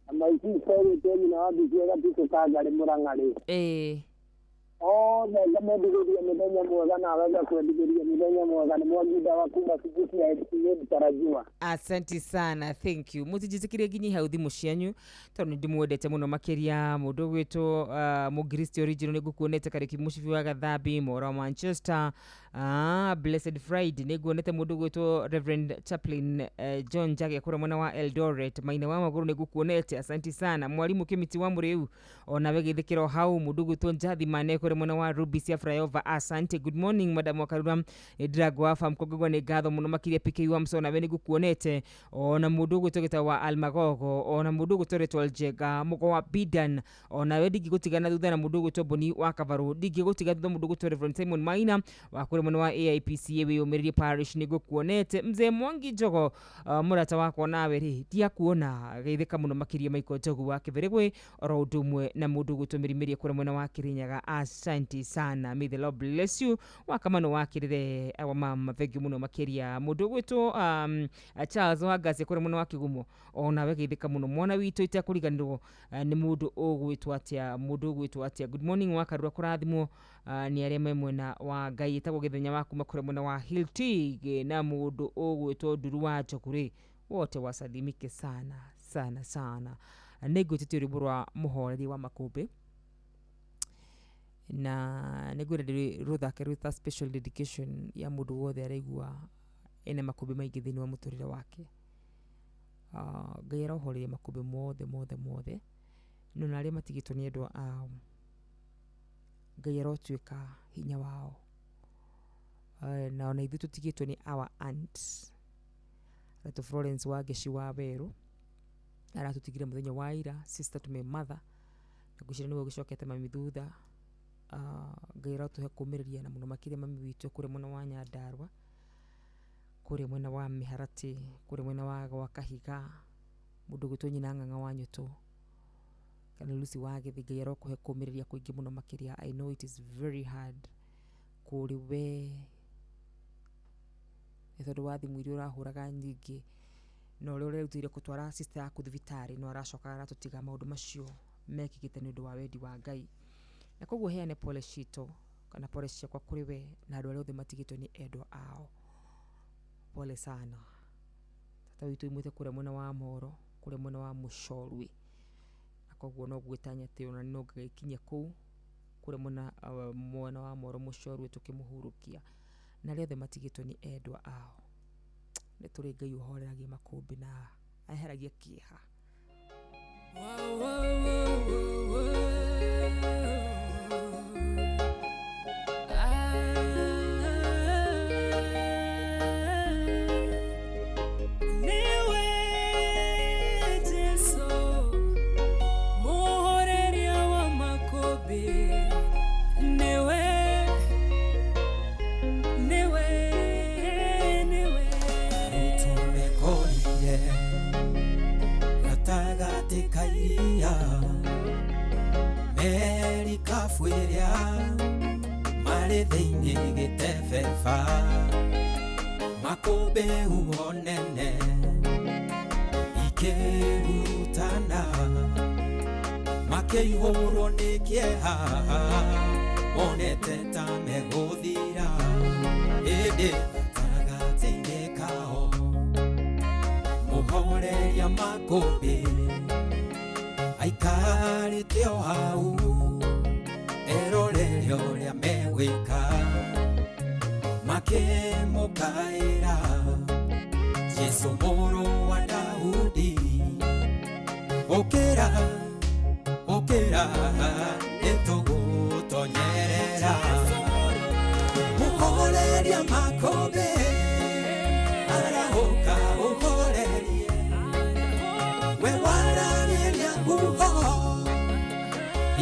Na maici cerĩte nyina wa Mbicia Gatukũ ka Ngarĩ Mũrang'a-rĩ. Ĩĩ. Othe ngamendithĩria mũthenya mwega nawe ngakwendithĩria mũthenya mwega. Nĩ Mwanginda wa kuma Subukia mtarajiwa. Asante sana, thank you. Mũtinjĩtĩkĩrie nginya hau thimũ cianyu tondũ nĩ ndĩmwendete mũno makĩria. Mũndũ ũgwĩtwo Mũngiristi original nĩ ngũkuonete Karĩki Mũcibi wa Gathambi, Mora wa Manchester, Blessed Friday nä nguonete må ndå gwätwo Reverend Chaplain John Njage kå mwena wa Eldoret. Maina wa magå nä ngukuonete, asanti sana. Mwarimu Kimiti wa Muriu onawe githikiro hau. Mundu gwitwo Njathi Mane kå mwena wa Ruby cia Flyover, asante. Good morning, madam Wakarura, ndiragwa fam kogwa nä ngatho må no makiria. PK wa Mso nawe nä ngukuonete, ona mundu gwitwo gita wa Almagogo, ona mundu gwitwo Rachel Njega mugo wa Bidan, onawe ndingĩgũtigana thutha na mundu gwitwo Boni wa Kabaru, ndingĩgũtiga thutha mundu gwitwo Reverend Simon Maina wa kũrĩa mwena wa AIPCA wĩyũmĩrĩrie parish, nĩngũkuonete. Mzee Mwangi Njogo, mũrata wakwa nawe rĩ ndiakuona, geithĩka mũno makĩria. Michael Njogu wa Kĩbĩrĩgwe oro ũndũ ũmwe na mũndũ gwitwo Mĩrimĩrie kũrĩa mwena wa Kĩrĩnyaga, asante sana, may the Lord bless you. Wakamano wa Kĩrĩre wa mama, thank you mũno makĩria. Mũndũ gwitwo Charles wa Ngasi kũrĩa mwena wa Kĩgumo onawe geithĩka mũno. Mwana witũ itekũriganĩrwo nĩ mũndũ ũgwĩtwo atĩa, mũndũ ũgwĩtwo atĩa. Good morning Wakarura, kũrathimwo nĩ arĩa me mwena wa Ngai. Ĩtagwo Gĩthenya wa kuma kũrĩa mwena wa Hiltig na mũndũ ũgwĩtwo Nduru wa Njogu rĩ, wote wasalimike sana sana sana. Nĩ ngwĩtĩtie rwĩmbo rwa mũhoreri wa makũmbĩ na nĩ ngwenda rũthake rwĩ ta special dedication ya mũndũ wothe araigua ena makũmbĩ maingĩ thĩinĩ wa mũtũrĩre wake. Ngai arohoreria makũmbĩ mothe mothe mothe, no na arĩa matigĩtwo nĩ endwa ao, Ngai arotuĩka hinya wao. Na ona ithuĩ tũtigĩtwo nĩ our aunt Retũ Florence wa Ngeci wa Werũ, aratũtigire mũthenya wa ira, sister to my mother, na ngwĩciria nĩwe ũgĩcokete mami thutha. Ngai arotũhe kũmĩrĩria na mũno makĩria mami witũ kũrĩa mwena wa Nyandarua, kũrĩa mwena wa Mĩharatĩ, kũrĩa mwena wa gwa Kahiga, mũndũ ũgwĩtwo nyina Ng'ang'a wa Nyũtũ kana Lucy wa Gĩthĩ, Ngai arokũhe kũmĩrĩria kũingĩ mũno makĩria. I know it is very hard kũrĩ we nĩ tondũ wa thimũ iria ũrahũraga nyingĩ na ũrĩa ũrerutĩire gũtwara sister yaku thibitarĩ, no aracoka aratũtiga. Maũndũ macio mekĩkĩte nĩ ũndũ wa wendi wa Ngai, na koguo heane pole citũ kana pole ciakwa kũrĩ we na andũ arĩa othe matigĩtwo nĩ endwa ao, pole sana. Tata witũ imwĩte kũrĩa mwena wa Moro, kũrĩa mwena wa Mũcorwe, na koguo no gwĩtanya atĩ ona no ngagĩkinya kũu kũrĩa mwena wa Moro Mũcorwe tũkĩmũhurũkia, na arĩa othe matigĩtwo nĩ endwa ao. Nĩ tũrĩ Ngai ũhoreragia makũmbĩ na eheragia kĩeha. Niwe Jesu muhoreria wa makũmbĩ, niwe niwe niwe. Tumekorire gatagatĩ ka iria, merikabu ĩrĩa marĩ thĩinĩ gĩtebeba, makũmbĩ huho nene ikĩhurutana, makĩihũrwo nĩ kĩeha monete ta megũthira, ĩndĩ gatagatĩ-inĩ kao mũhoreria makũmbĩ aikarĩte o hau erorere ũrĩa megwĩka, makĩmũkaĩra Jesũ mũrũ wa Daudi, ũkĩra ũkĩra nĩtũgũtonyerera. Mũhoreria makũmbĩ arahũka ũhorerie, we waragĩria huho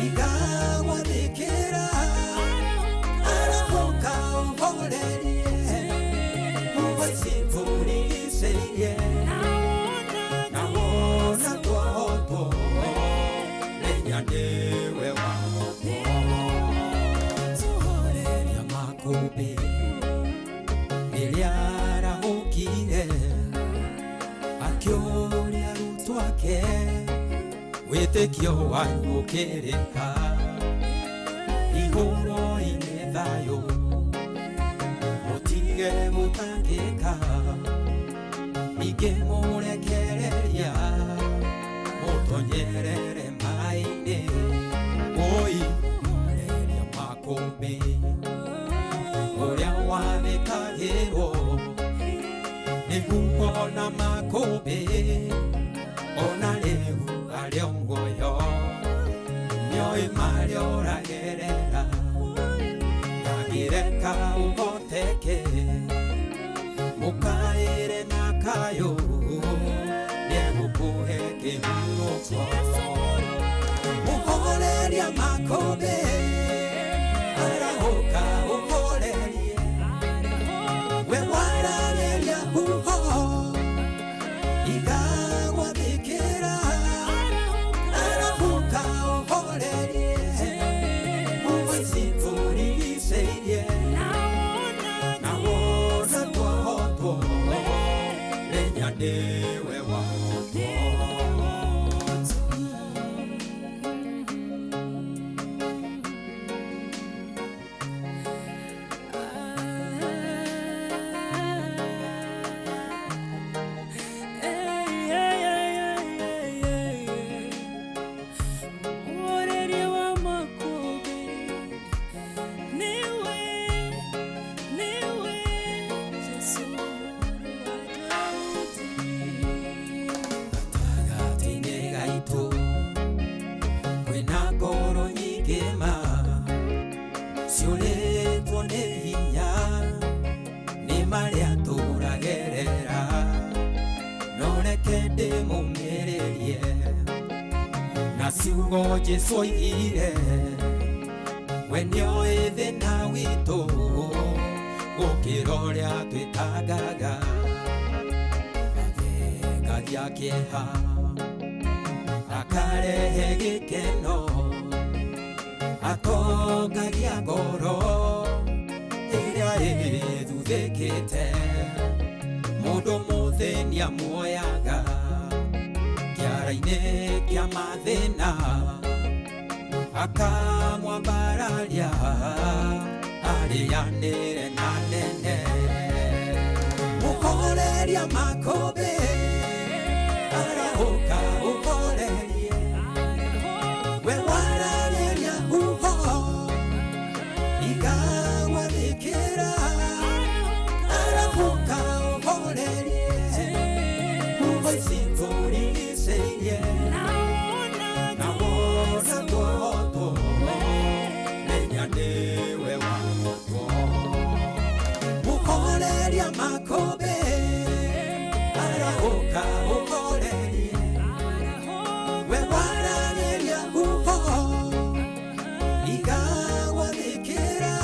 igagwathĩkĩra, arahũka ũhorerie huho ici tũrigicĩirie, na wona twahotwo menya nĩwe wahotwo. Mũhoreria makũmbĩ rĩrĩa arahũkire akĩũria arutwo ake, wĩtĩkio wanyu ũkĩrĩ ha? Igũrũ-inĩ thayũ mũtige gũtangĩka, ningĩ mũrekereria mũtonyerere maĩ-inĩ, oi mũhoreria makũmbĩ ũrĩa wa makũmbĩ ona rĩu arĩ o muoyo nĩoĩ marĩa ũragerera ndangĩreka ũhoteke mũkaĩre na kayũ nĩegũkũhe kĩhurũko mũhoreria makũmbĩ arahũka ũhorerie we warageria huho igagwathĩkĩra arahũka ũhorerie huho ici tũrigicĩirie na wona twohotwo menya nĩwe wahotwo. Gatagatĩ-inĩ gaitũ kwĩna ngoro nyingĩ ma ciũrĩtwo nĩ hinya nĩ marĩa tũragerera no reke ndĩmũmĩrĩrie na ciugo Jesũ oigire we nĩoĩ thĩna witũ gũkĩra ũrĩa twĩtangaga athengagia kĩeha akarehe gĩkeno atongagia ngoro ĩrĩa ĩthuthĩkĩte mũndũ mũthĩni amuoyaga kĩara-inĩ kĩa mathĩna akamwambararia arĩanĩre na nene mũhoreria makũmbĩ arahũka ũhorerie we warageria huho igagwathĩkĩra arahũka ũhorerie huho ici tũrigicĩirie na wona twohotwo menya nĩwe wahotwo mũhoreria makũmbĩ arahũka ũhorerie we warageria huho igagwathĩkĩra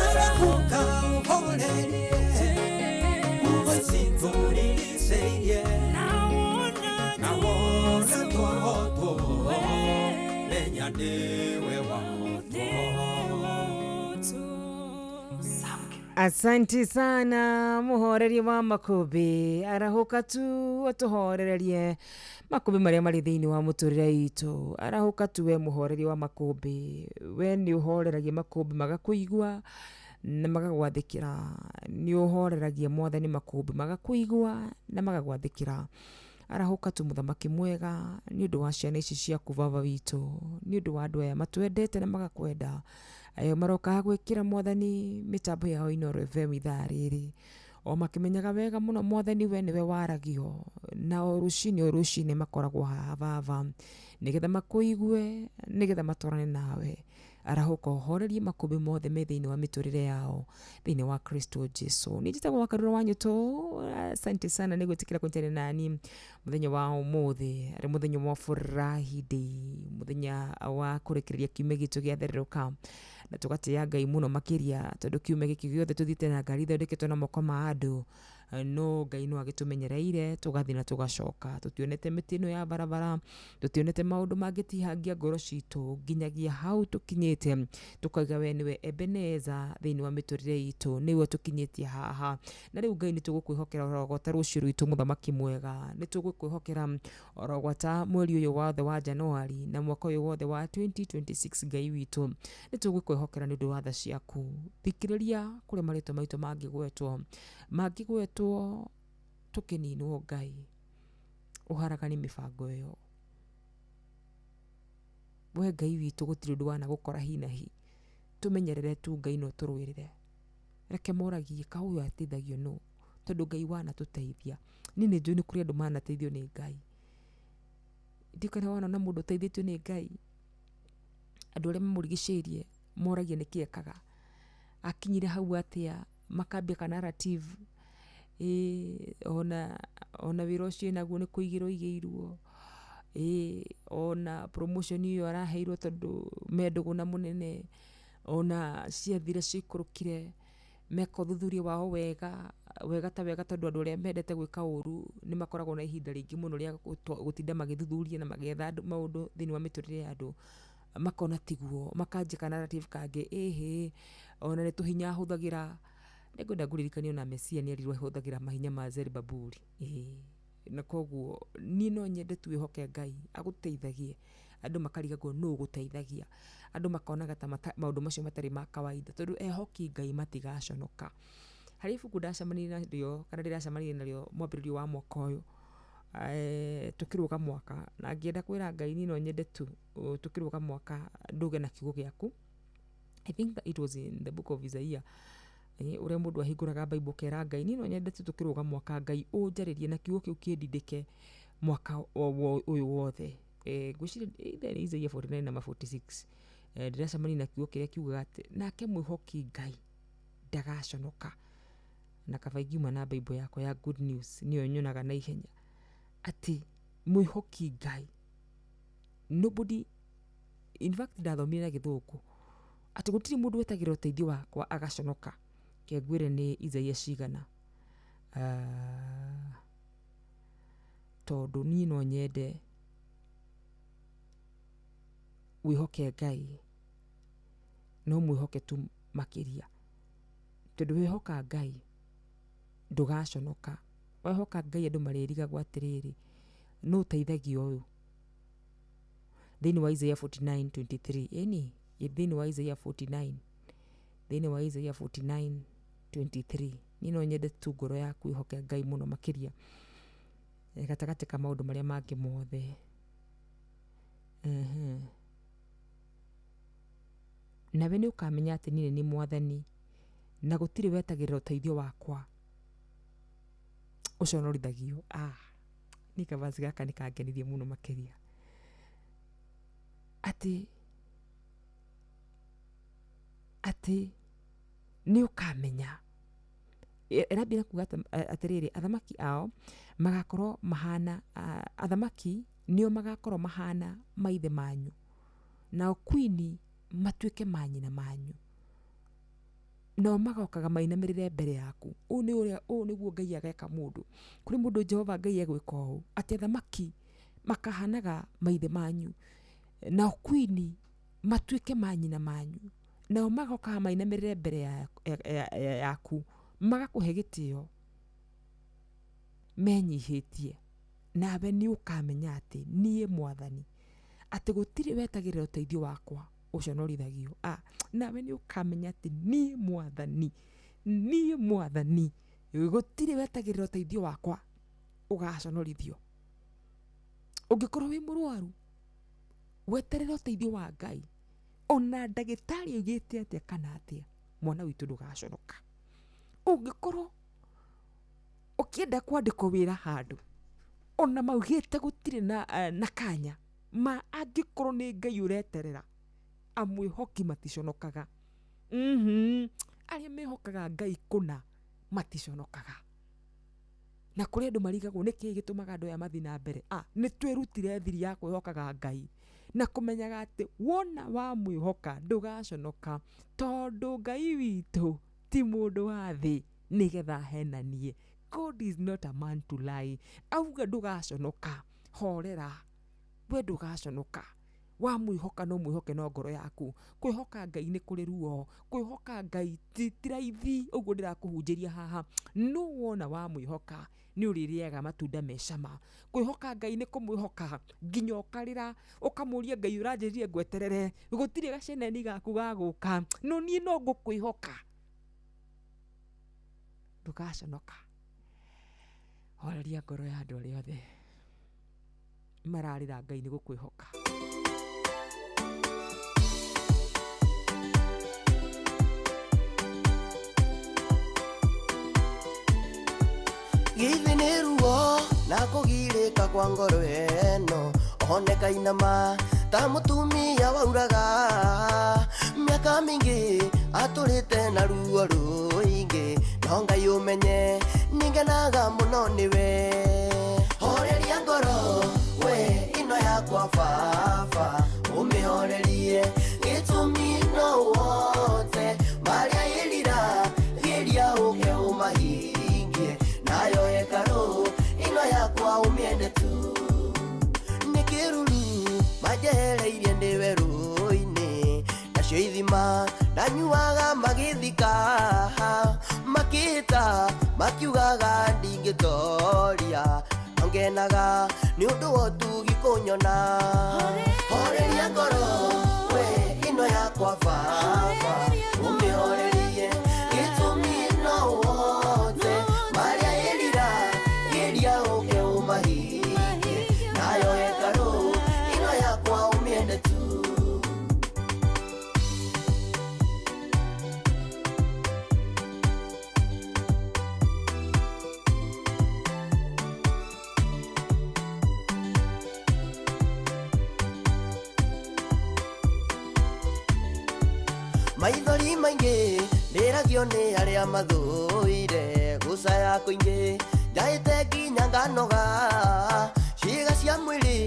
arahũka ũhorerie huho ici tũrigicĩirie na wona twohotwo menya nĩwe wahotwo. Asante sana muhoreria wa makũmbĩ arahũka tu ũtũhorererie makũmbĩ marĩa marĩ thĩinĩ wa mũtũrĩre itũ arahũka tu we mũhoreria wa makũmbĩ we nĩ ũhoreragia makũmbĩ magakũigua na magagwathĩkĩra nĩ ũhoreragia mwathani makũmbĩ magakũigua na magagwathĩkĩra arahũka tu mũthamaki mwega nĩ ũndũ wa ciana ici ciaku baba witũ nĩ ũndũ wa andũ aya matwendete na magakwenda ayo maroka gwĩkĩra mwathani mĩtambo yao Inooro FM ithaa rĩrĩ o makĩmenyaga wega mũno mwathani we nĩwe waragio na o rũcinĩ makoragwo haha baba nĩgetha makũigue nĩgetha matwarane nawe arahũka ũhorerie makũmbĩ mothe me thĩinĩ wa mĩtũrĩre yao thĩinĩ wa Kristo Jesu. Niĩ njĩtagwo Wakarura wa Nyũtũ. Asante sana nĩ gwĩtĩkĩra kũnyitanĩra nani mũthenya wa ũmũthĩ arĩ mũthenya wa Friday mũthenya wa kũrĩkĩrĩria kiumia gitũ gĩa thererũka na tũgatĩĩa Ngai mũno makĩria tondũ kiumia gĩkĩ gĩothe tũthiĩte na ngari ithondeketwo na moko ma andũ no Ngai no agĩtũmenyereire tũgathiĩ na tũgacoka tũtionete mĩtĩ ĩno ya barabara tũtionete maũndũ mangĩtihangia ngoro citũ nginyagia hau tũkinyĩte tũkauga we nĩwe Ebeneza thĩinĩ wa mĩtũrĩre itũ nĩwe tũkinyĩtie haha na rĩu Ngai nĩ tũgũkwĩhokera orogwata rũciũ rwitũ mũthamaki mwega nĩ tũgũkwĩhokera orogwata mweri ũyũ wothe wa Januari na mwaka ũyũ wothe wa 2026 Ngai witũ nĩ tũgũkwĩhokera nĩ ũndũ wa tha ciaku thikĩrĩria kũrĩa marĩtwa maitũ mangĩgwetwo tũkĩninwo Ngai ũharaganie mĩbango ĩyo we Ngai witũ gũtirĩ ũndũ wanagũkora hi na hi tũmenyerere tu Ngai no tũrũĩrĩre reke moragie ka ũyũ ateithagio nũ tondũ Ngai wanatũteithia Niĩ nĩ njũĩ nĩ kũrĩ andũ manateithio nĩ Ngai. Ndiũĩ kana wanona mũndũ ũteithĩtio nĩ Ngai, andũ arĩa mamũrigicĩirie moragia nĩkĩ ekaga, akinyire hau atĩa, makambia ka narrative, ĩĩ ona wĩra ũcio enaguo nĩ kũigĩrwo aigĩirwo, ĩĩ ona promotion ĩyo araheirwo tondũ me ndũgũ na mũnene, ona ciathira ciaikũrũkire, meka ũthuthuria wao wega, wega ta wega tondũ andũ arĩa mendete gwĩka ũru nĩ makoragwo na ihinda rĩingĩ mũno rĩa gũtinda magĩthuthuria na magĩetha maũndũ thĩinĩ wa mĩtũrĩre ya andũ, makona tiguo, makanjia ka narrative kangĩ, ĩhĩ ona nĩ tũhinya ahũthagĩra. Nĩngwenda ngũririkanie ona Mesia nĩ erirwo ahũthagĩra mahinya ma Zerubabeli, ĩĩ. Na koguo niĩ no nyende tu wĩhoke Ngai agũteithagie, andũ makarigagwo nũ ũgũteithagia, andũ makonaga ta maũndũ macio matarĩ ma kawaida tondũ ehoki Ngai matigaconoka. Harĩ ibuku ndacemanirie narĩo kana ndĩracemanirie narĩo mwambĩrĩrio wa mwaka ũyũ, tũkĩrũga mwaka, na ngĩenda kwĩra Ngai niĩ no nyende tu tũkĩrũga mwaka ndũge na kiugo gĩaku. I think that it was in the book of Isaiah, ũrĩa mũndũ ahingũraga Bible ũkera Ngai niĩ no nyende tu tũkĩrũga mwaka Ngai ũnjarĩrie na kiugo kĩu kĩndindĩke mwaka ũyũ wothe. Ngwĩciria either nĩ Isaiah 49 na 46. Ndĩracemania na kiugo kĩrĩa kiugaga atĩ nake mwĩhoki Ngai ndagaconoka. Na kaba ingiuma na Bible yakwa ya Good News nĩyo nyonaga na ihenya atĩ mwĩhoki Ngai nobody, in fact ndathomire na gĩthũngũ atĩ gũtirĩ mũndũ wetagĩrĩra ũteithio wakwa agaconoka. Ke ngwĩre nĩ Isaiah cigana, tondũ niĩ no nyende wĩhoke Ngai, no mwĩhoke tu makĩria, tondũ wĩhoka Ngai ndũgaconoka. Wehoka Ngai andũ marĩrigagwo atĩrĩrĩ, nũ ũteithagia ũyũ? Thĩinĩ wa Isaiah 49:23, ĩni thĩinĩ wa Isaiah 49, thĩinĩ wa Isaiah 49:23, niĩ no nyende tu ngoro yaku ĩhoke Ngai mũno makĩria gatagatĩ ka maũndũ marĩa mangĩ mothe. Nawe nĩ ũkamenya atĩ niĩ nĩ Mwathani, na gũtirĩ wetagĩrĩra ũteithio wakwa ũconorithagio. Niĩ kavaci gaka nĩ kangenirie mũno makĩria, atĩ atĩ nĩ ũkamenya. Ĩrambia na kuga atĩrĩrĩ, athamaki ao magakorwo mahana, athamaki nĩo magakorwo mahana maithe manyu, nao kwini matuĩke manyina manyu, nao magokaga mainamĩrĩre mbere yaku. Ũũ nĩ ũrĩa, ũũ nĩguo Ngai ageka mũndũ. Kũrĩ mũndũ Jehova Ngai egwĩka ũũ, atĩ athamaki makahanaga maithe manyu, nao kwini matuĩke manyina manyu, nao magokaga mainamĩrĩre mbere yaku, magakũhe gĩtĩo menyihĩtie, nawe nĩ ũkamenya atĩ niĩ Mwathani, atĩ gũtirĩ wetagĩrĩra ũteithio wakwa ũconorithagio. Nawe nĩ ũkamenya atĩ niĩ Mwathani, niĩ Mwathani, gũtirĩ wetagĩrĩra ũteithio wakwa ũgaconorithio. Ũngĩkorwo wĩ mũrwaru, weterere ũteithio wa Ngai, ona ndagĩtarĩ augĩte atĩa kana atĩa, mwana witũ ndũgaconoka. Ũngĩkorwo ũkĩenda kwandĩkwo wĩra handũ, ona maugĩte gũtirĩ na kanya, ma angĩkorwo nĩ Ngai ũreterera, amwĩhoki maticonokaga. Arĩa mehokaga Ngai kũna maticonokaga. Na kũrĩ andũ marigagwo nĩkĩĩ gĩtũmaga andũ aya mathiĩ na mbere. Nĩ twĩrutire thiri ya kwĩhokaga Ngai na kũmenyaga atĩ wona wamwĩhoka ndũgaconoka, tondũ Ngai witũ ti mũndũ wa thĩ nĩgetha ahenanie. God is not a man to lie. Auga ndũgaconoka, horera, we ndũgaconoka. Wamwĩhoka no mwĩhoke no ngoro yaku. Kwĩhoka Ngai nĩ kũrĩ ruo, kwĩhoka Ngai ti raithi ũguo ndĩrakũhunjĩria haha. No wona wamwĩhoka nĩ ũrĩrĩaga matunda me cama. Kwĩhoka Ngai nĩ kũmwĩhoka nginya ũkarĩra, ũkamũria Ngai ũranjĩrire ngweterere, gũtirĩ gaceneni gaku gagũka, no niĩ no ngũkwĩhoka. Ndũgaconoka. Horeria ngoro ya andũ arĩa othe mararĩra Ngai nĩ gũkwĩhoka. Githĩ nĩ ruo Na kũgirĩka kwa ngoro ĩno oneka inama ta mũtumia wauraga mĩaka mĩingĩ atũrĩte na ruo rũingĩ no Ngai ũmenye nĩngenaga mũno nĩwe horeria ngoro we ĩno yakwa baba ũmĩhorerie gĩtũmi no wote marĩa ĩrira geria ũke ũmahingie nayo hekarũ ĩno yakwa ũmĩende tu nĩ kĩruru majehereirie ndĩ werũ-inĩ nacio ithima ndanyuaga magĩthika makĩhĩta makiugaga ndingĩtoria no ngenaga nĩ ũndũ wa ũtugi kũnyona horeria ngoro we ĩno yakwa baba ũmĩhorerie gĩtũmi no wote marĩa ĩrira geria ũke ũmahingie nayo hekarũ ĩno yakwa ũmĩende tu. Maithori maingĩ ndĩragio nĩ arĩa mathũire gũcaya kũingĩ njaĩte nginya nganoga ciĩga cia mwĩrĩ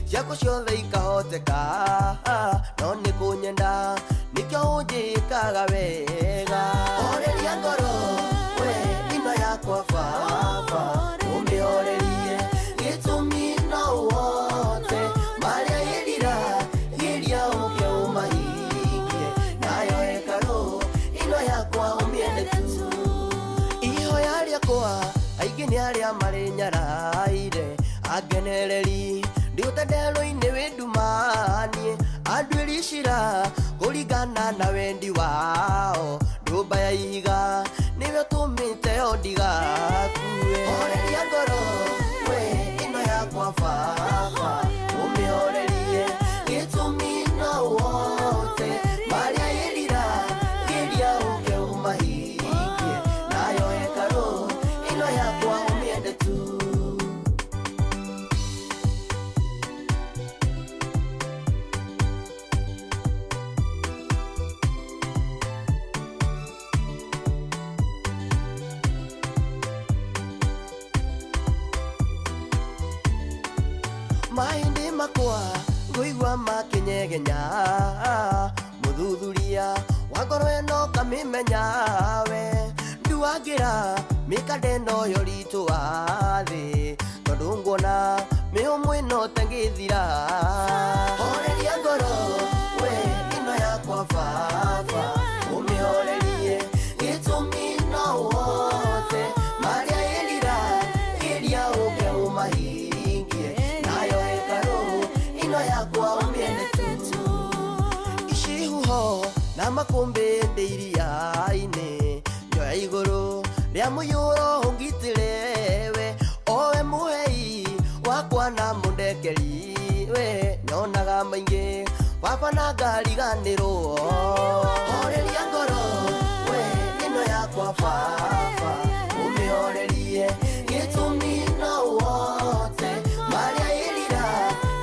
ciakwa ciothe ikahoteka no nĩ kũnyenda nĩkĩo ũnjĩkaga wega horeria ngoro we ĩno yakwa baba ũmĩhorerie gĩtũmi no wote marĩa ĩrira geria ũke ũmahingie nayo hekarũ ĩno yakwa ũmĩende tu ihoya rĩakwa aingĩ nĩ arĩa marĩ nyaraire angenereri ndĩũte nderũ-inĩ wĩ ndumanie anduĩri cira kũringana na wendi wao ndũmba ya ihiga nĩwe ũtũmĩte o ndigakue horeria ngoro we ĩno yakwa baba ũmĩhorerie gĩtũmi no wote marĩa ĩrira geria ũke ũmahingie nayo hekarũ ĩno yakwa ũmĩende tu. Mahĩndĩ makwa ngũigua makĩnyegenya mũthuthuria wa ngoro ĩno kamĩmenya we nduagĩra mĩkanda ĩno ya ũritũ wa thĩ tondũ nguona mĩũmũ ĩno tengĩthira horeria ngoro we ĩno yakwa baba ũmĩhorerie gĩtũmi no wote marĩa ĩrira geria ũke ũmahingie nayo hekarũ ĩno yakwa ũmĩende tu icihuho na makũmbĩ ndĩ iria-inĩ njoya igũrũ rĩa mũiyũro ũngitĩre we owe mũhei wakwa na mũndekeri we nyonaga maingĩ baba na ngariganĩrwo horeria ngoro we ĩno yakwa baba ũmĩhorerie gĩtũmi no wote marĩa ĩrira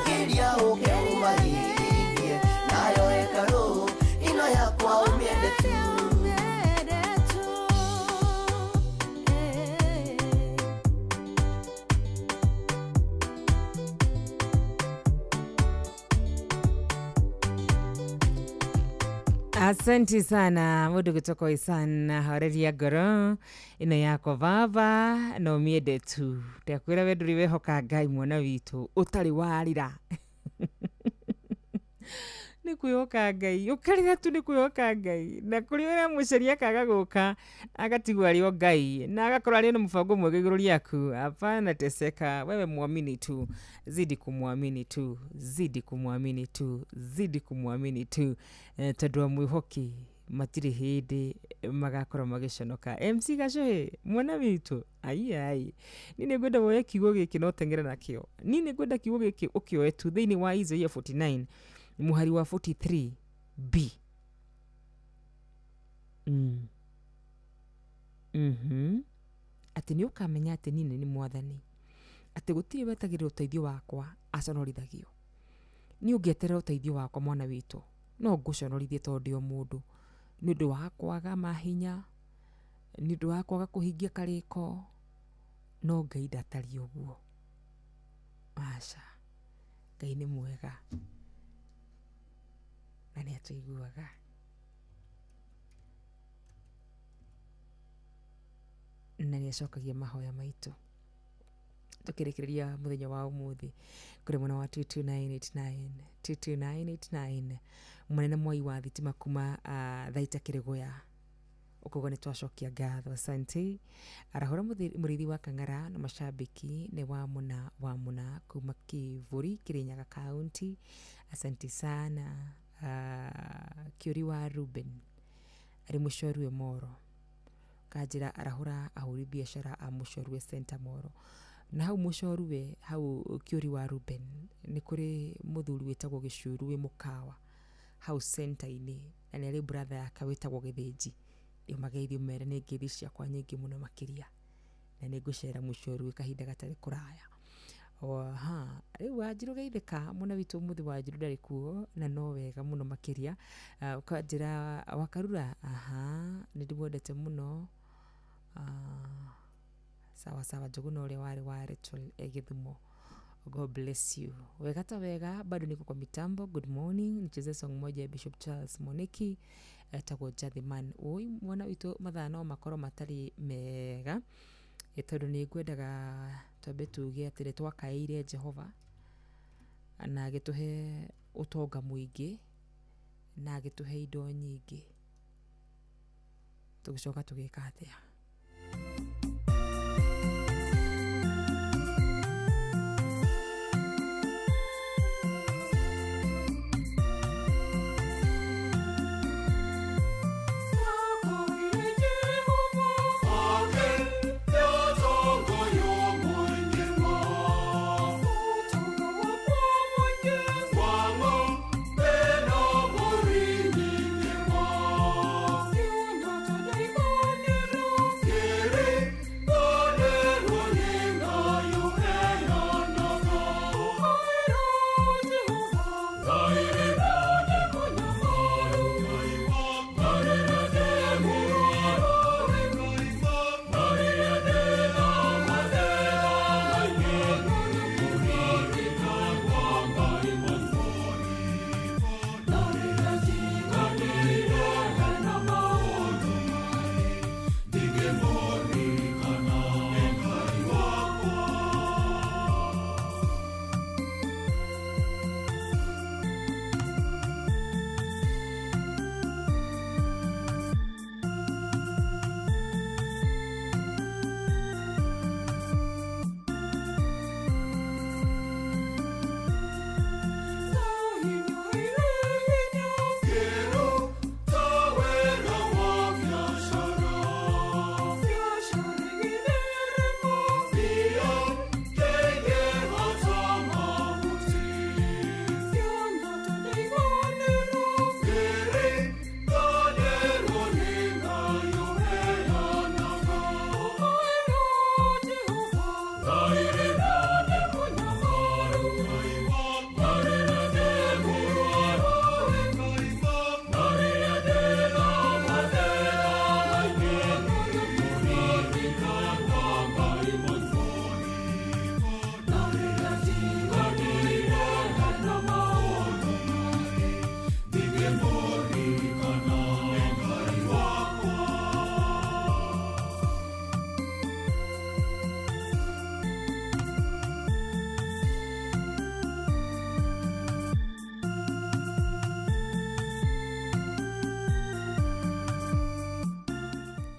geria ũke ũmahingie nayo hekarũ ĩno yakwa ũmĩende tu. Asante sana mundu kutoka Isana horeria ngoro ino yakwa baba no miende tu ndakwira we nduri wehoka Ngai mwana witũ ũtarĩ warĩra nĩ kwĩhoka Ngai ũkarĩra tu nĩ kwĩhoka Ngai na kũrĩ ũrĩa mũceria akaga gũka agatigwo arĩ o Ngai na agakorwo arĩ na mũbango mwega igũrũ rĩaku. Hapana teseka, wewe muamini tu, zidi kumwamini tu, zidi kumwamini tu, zidi kumwamini tu tondũ amwĩhoki matirĩ hĩndĩ magakorwo magĩconoka. MC Gacohe mwana witũ, ai ai niĩ nĩngwenda woe kiugo gĩkĩ na ũteng'ere nakĩo. Niĩ nĩngwenda kiugo gĩkĩ ũkĩoe tu thĩinĩ wa Isaiah 49 muhari wa 43b. Atĩ nĩ ũkamenya atĩ niĩ nĩ mwathani, Atĩ gũtirĩ wetagĩrĩra ũteithio wakwa aconorithagio. Niĩ ũngĩeterera ũteithio wakwa mwana witũ, no ngũconorithie tondũ ndĩ o mũndũ. Nĩ ũndũ wa kwaga mahinya, nĩ ũndũ wa kwaga kũhingia karĩko, no Ngai ndatariĩ ũguo. Aca, Ngai nĩ mwega na nĩ atũiguaga. Na nĩ acokagia mahoya maitũ. Tukĩrĩkĩrĩria mũthenya wa ũmũthĩ kũrĩ mwena wa 22989 22989 mũnene Mwai wa thitima kuma Thaita Kĩrĩgũya ũkauga nĩ twacokia ngatho, asante. Arahũra mũrĩithi wa Kang'ara na mashabiki nĩ wa mũna kuma Kĩvũri Kĩrĩnyaga County, asante sana. Kĩũri wa Ruben arĩ Mũcorue Moro kanjĩra arahũra ahũri biacara a Mũcorue Center Moro. Na hau Mũcorue hau Kĩũri wa Ruben nĩ kũrĩ mũthuri wĩtagwo Gĩcuru wĩ mũkawa hau center-inĩ, na nĩ arĩ brother yake wĩtagwo Gĩthĩnji. Ũmageithie ũmere nĩ ngeithi ciakwa nyingĩ mũno makĩria, na nĩ ngũcera Mũcorue kahinda gatarĩ kũraya. Oha, rĩu Wanjirũ geithĩka mwena witũ ũmũthĩ Wanjirũ ndarĩ kuo na no wega mũno makĩria. Ũkanjĩra Wakarura, aha, nĩ ndĩmwendete mũno. Sawa sawa, Njũgũna ũrĩa warĩ wa Rachel Gĩthumo. God bless you. Wega ta wega, bado niko kwa mitambo. Good morning. Nicheze song moja ya Bishop Charles Moneki etagwo Jathiman. Oi mwana witũ mathaa no makorwo matarĩ mega tondũ nĩ ngwendaga twambe tuge atĩ nĩ twakaĩire Jehova na agĩtũhe ũtonga mũingĩ na agĩtũhe indo nyingĩ, tũgĩcoka tũgĩka atĩa?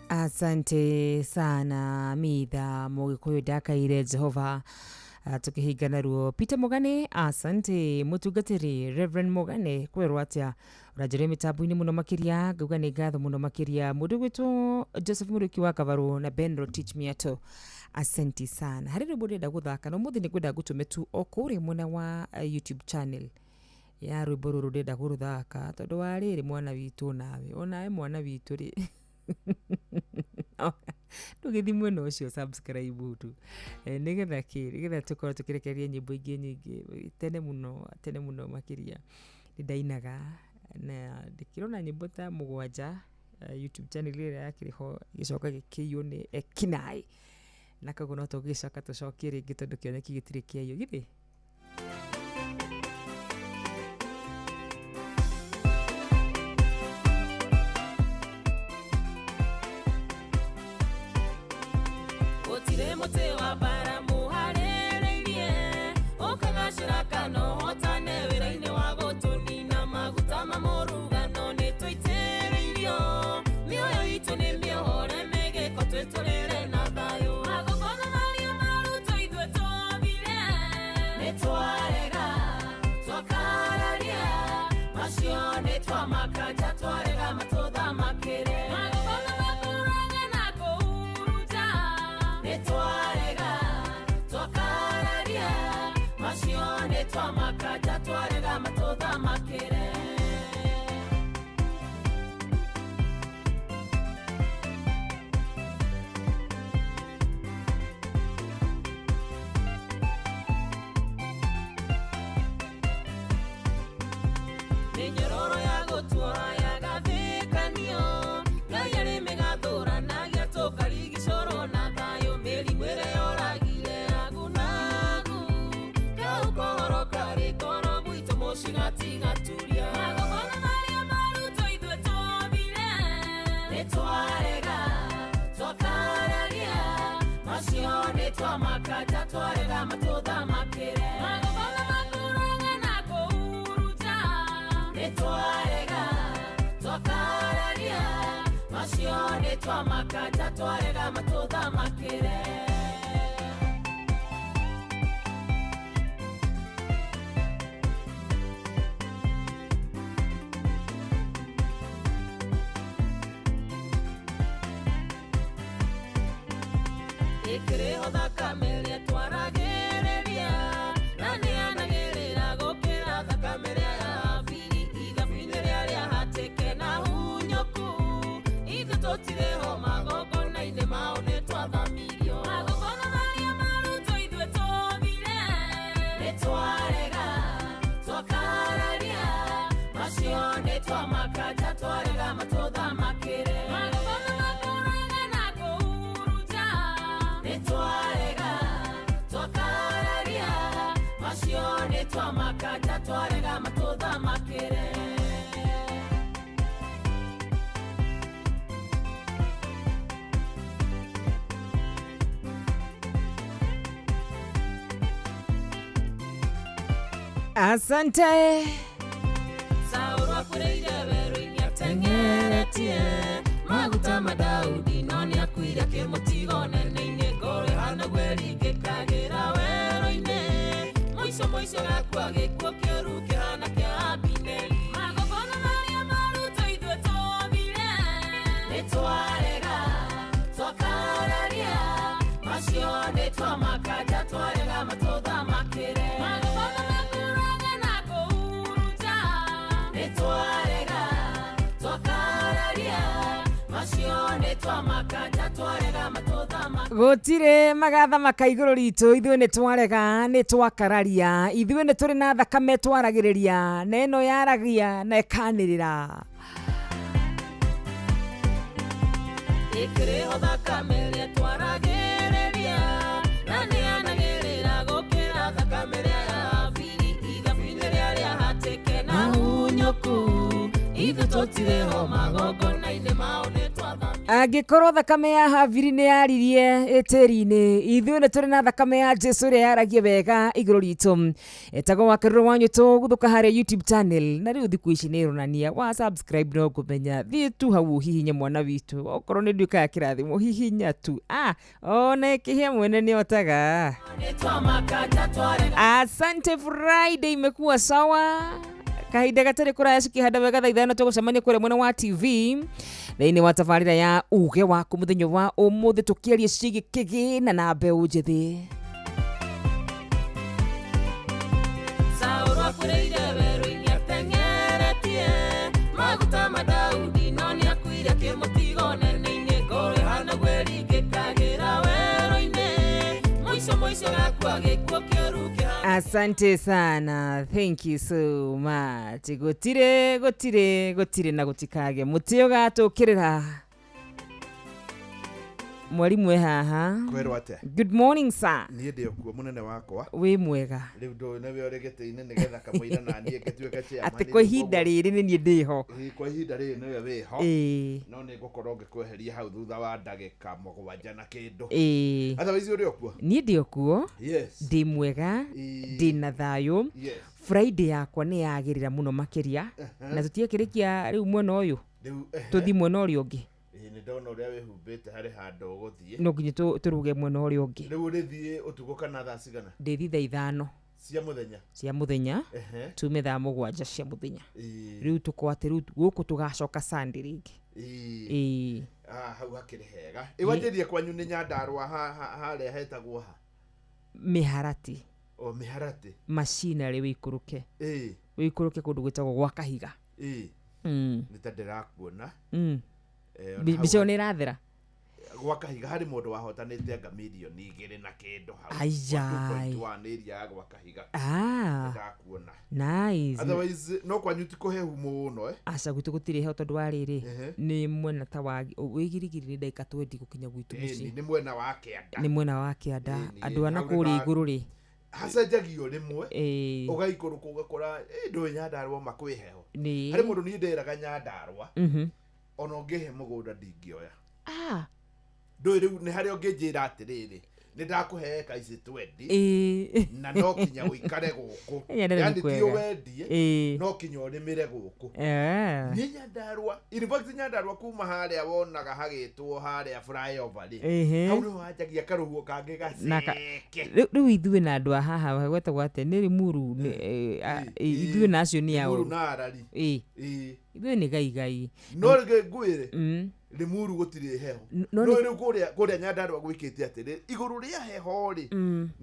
Asante sana Mitha Mũgĩkũyũ ndakaire Jehova tukihinga naruo. Peter Mugane, asante. Mũtungatĩri Reverend Mugane kwerwo atĩa ũranjĩra mĩtambo-inĩ mũno makĩria, ngauga nĩ ngatho mũno makĩria. Mũndũ gwĩtwo Joseph Mũrĩki wa Kabarũ na Ben Rotich Miato, asante sana. Harĩ rwĩmbo ndĩrenda gũthaka na ũmũthĩ nĩ ngwenda ngũtũme tu o kũrĩa mwena wa YouTube channel ya rwĩmbo rũrũ ndĩrenda gũrũthaka tondũ wa rĩrĩ mwana witũ nawe onawe mwana witũ rĩ Ndũgĩthiĩ mwena ũcio subscribe tu. Nĩgetha kĩ? Nĩgetha tũkorwo tũkĩrekereria nyĩmbo ingĩ nyingĩ tene mũno, tene mũno makĩria. Nĩ ndainaga na ndĩkĩrona nyĩmbo ta 7 YouTube channel ĩrĩa yakĩrĩ ho ĩgĩcoka ĩgĩkĩiywo nĩ ekinaĩ, na koguo no tũgĩcoka tũcokie rĩngĩ tondũ kĩoneki gĩtirĩ kĩaiywo githĩ. Gũtirĩ mũtĩ wa mbara mũharĩrĩirie ũkagacĩra kana ũhotane wĩra-inĩ wa gũtũnina maguta ma mũrugano nĩ tũitĩrĩirio mĩoyo itũ nĩ mĩohore mĩgĩko twĩtũrĩre na thayũ magongona marĩa marutwo ithuĩ tũthire nĩ twarega twakararia macio nĩ twamakanja twarega matũthamakĩre magongona makũraga na kũhurunja nĩ twarega twakararia macio nĩ twamakanja twarega matũthamakĩre. Mĩnyororo ya gũtuora yagathĩkanio Ngai arĩ mĩgathũranagia tũkarigicũrwo na thayũ mĩrimũ ĩrĩa yoragire agunagu kau kohoro karĩ ngoro gwitũ mũcigatigaturia magongona marĩa marutwo ithuĩ tũthire nĩ twarega twakararia macio nĩ twamakanja twarega matũthamakĩre magongona makũraga na kũhurunja nĩ twarega twakararia macio nĩ twamakanja twarega matũthamakĩre. Ĩkĩrĩho thakame ĩrĩa twaragĩrĩria na nĩyanagĩrĩra gũkĩra thakame ĩrĩa ya Habili ithabu-inĩ rĩrĩa rĩahatĩke na hunyũku ithuĩ tũtirĩ ho magongona-inĩ mao nĩ twathamirio magongona marĩa marutwo ithuĩ tũthire nĩ twarega twakararia macio nĩ twamakanja twarega matũthamakĩre magongona makũraga na kũhurunja nĩ twarega twakararia macio nĩ twamakanja twarega matũthamakĩre. Asante. Saũlũ akũrĩire werũ-inĩ ateng'eretie maguta ma Daudi no nĩakuire kĩmũtigo nene-inĩ ngoro ĩhana guo ĩringĩkagĩra werũ-inĩ mũico mũico gakua gĩkuũ kĩũru kĩhana kĩa Abineri magongona marĩa marutwo ithuĩ tũthire nĩ twarega twakararia macio nĩ twamakanja twarega matũthamakĩre magongona makũraga na kũhurunja nĩ twarega twakararia macio nĩ twamakanja twarega matũthamakĩre. Gũtirĩ magathamaka igũrũ ritũ ithuĩ nĩ twarega nĩ twakararia ithuĩ nĩ tũrĩ na thakame twaragĩrĩria na ĩno yaragia na ĩkanĩrĩra. Ĩkĩrĩho thakame ĩrĩa twaragĩrĩria na nĩyanagĩrĩra gũkĩra thakame ĩrĩa ya Habili ithabu-inĩ rĩrĩa rĩahatĩke na hunyũku ithuĩ tũtirĩ ho magongona-inĩ mao nĩ twathamirio. Angĩkorwo thakame ya Habili nĩ yaririe ĩtĩri-inĩ ithuĩ nĩ tũrĩ na thakame ya Jesu ĩrĩa yaragie wega igũrũ ritũ. Etagwo Wakerũrũ wa Nyũtũ gũthũka harĩa YouTube channel na rĩu thikũ ici nĩ ĩronania wa subscribe no kũmenya thiĩ tu hau ũhihinye mwana witũ okorwo nĩ nduĩka ya kĩrathimo hihinya tu ona ĩkĩhĩa mwene nĩ otaga. Nĩ twamakanja twarega. Asante, Friday imekuwa sawa. Kahinda gatarĩ kũraya cikĩhanda wega thaa 5 tũgũcemania kũrĩa mwena wa TV thĩinĩ wa tabarĩra ya uge waku mũthenya wa ũmũthĩ tũkĩaria ciĩgiĩ kĩgĩna na mbeũ njĩthĩ. Saũlũ akũrĩire werũ-inĩ ateng'eretie maguta ma Daudi no nĩakuire kĩmũtigo nene-inĩ ngoro ĩhana guo ĩringĩkagĩra Asante sana, thank you so much. Gutire gutire gutire na gutikage muti ugatukirira mwarimu e haha. Kwĩrwo atĩa? Good morning, sir. Niĩ ndĩ okuo, mũnene wakwa. Wĩ mwega? Rĩu ndũĩ nĩwe ũrĩ gĩtĩ-inĩ nĩgetha kamũira na niĩ ngĩtuĩke chairman. Atĩ kwa ihinda rĩrĩ nĩ niĩ ndĩho. Ĩĩ, kwa ihinda rĩrĩ nĩwe wĩho. Ĩĩ. No nĩ ngũkorwo ngĩkweheria hau thutha wa ndagĩka 7 na kĩndũ. Ĩĩ. Otherwise ũrĩ okuo? Niĩ ndĩ okuo. Yes. Ndĩ mwega. Ĩĩ. Ndĩ na thayũ. Yes. Friday yakwa nĩ yagĩrĩra mũno makĩria. Na tũtiekĩrĩkia rĩu mwena ũyũ. Rĩu, ehe. Tũthiĩ mwena ũrĩa ũngĩ. Ĩĩ, nĩ ndona ũrĩa wĩhumbĩte harĩ handũ ũgũthiĩ. No nginya tũruge mwena ũrĩa ũngĩ. Rĩu ũrĩthiĩ ũtukũ kana thaa cigana? Ndĩthiĩ thaa 5 cia mũthenya. Cia mũthenya. Ehe. Tume thaa 7 cia mũthenya. Ĩĩ. Rĩu tũkorwo atĩ rĩu gũkũ tũgacoka Sunday rĩngĩ. Ĩĩ. Ĩĩ. Ah, hau hakĩrĩ hega. Ĩ, wanjĩrie kwanyu nĩ Nyandarũa harĩa hetagwo ha? Mĩharati. O, Mĩharati. Macinarĩ wĩikũrũke. Ĩĩ. Wĩikũrũke kũndũ gwĩtagwo gwa Kahiga. Ĩĩ. Nĩ ta ndĩrakuona. Ona hau Mbica ĩyo nĩ ĩrathera. Gwa Kahiga harĩ mũndũ wahotanĩte anga mirioni 2 na kĩndũ hau. Aijai. 2.1 area ya gwa Kahiga. Ah. Ndakuona. Nice. Otherwise no kwanyu ti kũhehu mũno, eh? Aca, gwitũ gũtirĩ heho tondũ wa rĩrĩ, Ehe. nĩ mwena ta wa wĩ Girigiri, nĩ ndagĩka 20 gũkinya gwitũ mũciĩ. Nĩ mwena wa kĩanda. Nĩ mwena wa kĩanda. Ĩni, Andũ a na hau kũrĩa igũrũ rĩ, hacenjagio rĩmwe. Ĩĩ. Ũgaikũrũka ũgakora ndũĩ Nyandarũa ma kwĩ heho. Nĩ. Harĩ mũndũ niĩ ndĩraga Nyandarũa, ona ũngĩhe mũgũnda ndingĩoya. Ah. Ndũĩ rĩu nĩ harĩa ũngĩnjĩra atĩrĩrĩ, nĩ ndakũhe eka ici 20 Ĩĩ. na no kinya ũikare gũkũ. Nyandarũa nĩ Yani ti kwega. ũwendie, Ĩĩ. no kinya ũrĩmĩre gũkũ. Eh. Niĩ Nyandarũa, in fact Nyandarũa kuma harĩa wonaga hagĩtwo harĩa flyover rĩ, Ehe. hau nĩho hanjagia karũhuho kangĩ Na ka- gaceke. Rĩu ithuĩ na andũ a haha gwetagwo atĩa, nĩ Limuru, ithuĩ na acio nĩ Limuru ao. na Arari. Ĩĩ. Ĩĩ. Ithuĩ nĩ gaigai. No rĩngĩ ngwĩre, Limuru gũtirĩ heho. No No rĩu kũrĩa Nyandarũa gwĩkĩte atĩrĩ, igũrũ rĩa heho rĩ,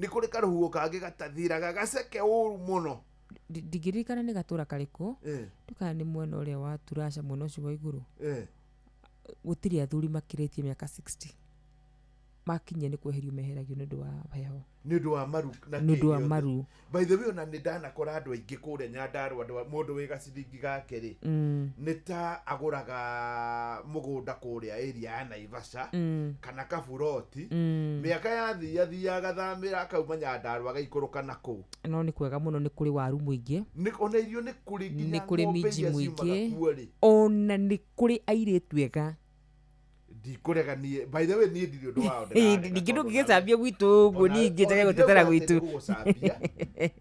nĩ kũrĩ karũhuho kangĩ gatathiraga gaceke ũru mũno. Ndingĩririkana nĩ gatũra karĩkũ. Eh. Ndikana nĩ mwena ũrĩa wa Turasha, mwena ũcio wa igũrũ. Eh. Gũtirĩ athuri makĩrĩtie mĩaka 60 makinyia nĩ kweherio meheragio nĩ ũndũ wa heho. Nĩ ũndũ wa maru na Nĩ ũndũ wa kĩ gĩothe. maru. By the way, ona nĩ ndanakora andũ aingĩ kũrĩa Nyandarũa, mũndũ wĩ gaciringi gake rĩ, nĩ ta agũraga mũgũnda kũrĩa area ya Naivasha kana kaburoti. Mĩaka yathia thia agathamĩra akauma Nyandarũa agaikũrũka na kũu. No nĩ kwega mũno, nĩ kũrĩ waru mũingĩ. Ona irio nĩ kũrĩ, nginya Nĩ kũrĩ ng'ombe minji iria ciumaga mũingĩ. kuo rĩ. Ona nĩ kũrĩ airĩtu ega. Ndikũrega niĩ, by the way, niĩ ndirĩ ũndũ wao ndĩrarega, Ningĩ tondũ ndũngĩgĩcambia gwitũ ũguo, ningĩ njage gũtetera ona gwitũ. ndĩrauga atĩ nĩgũgũcambia,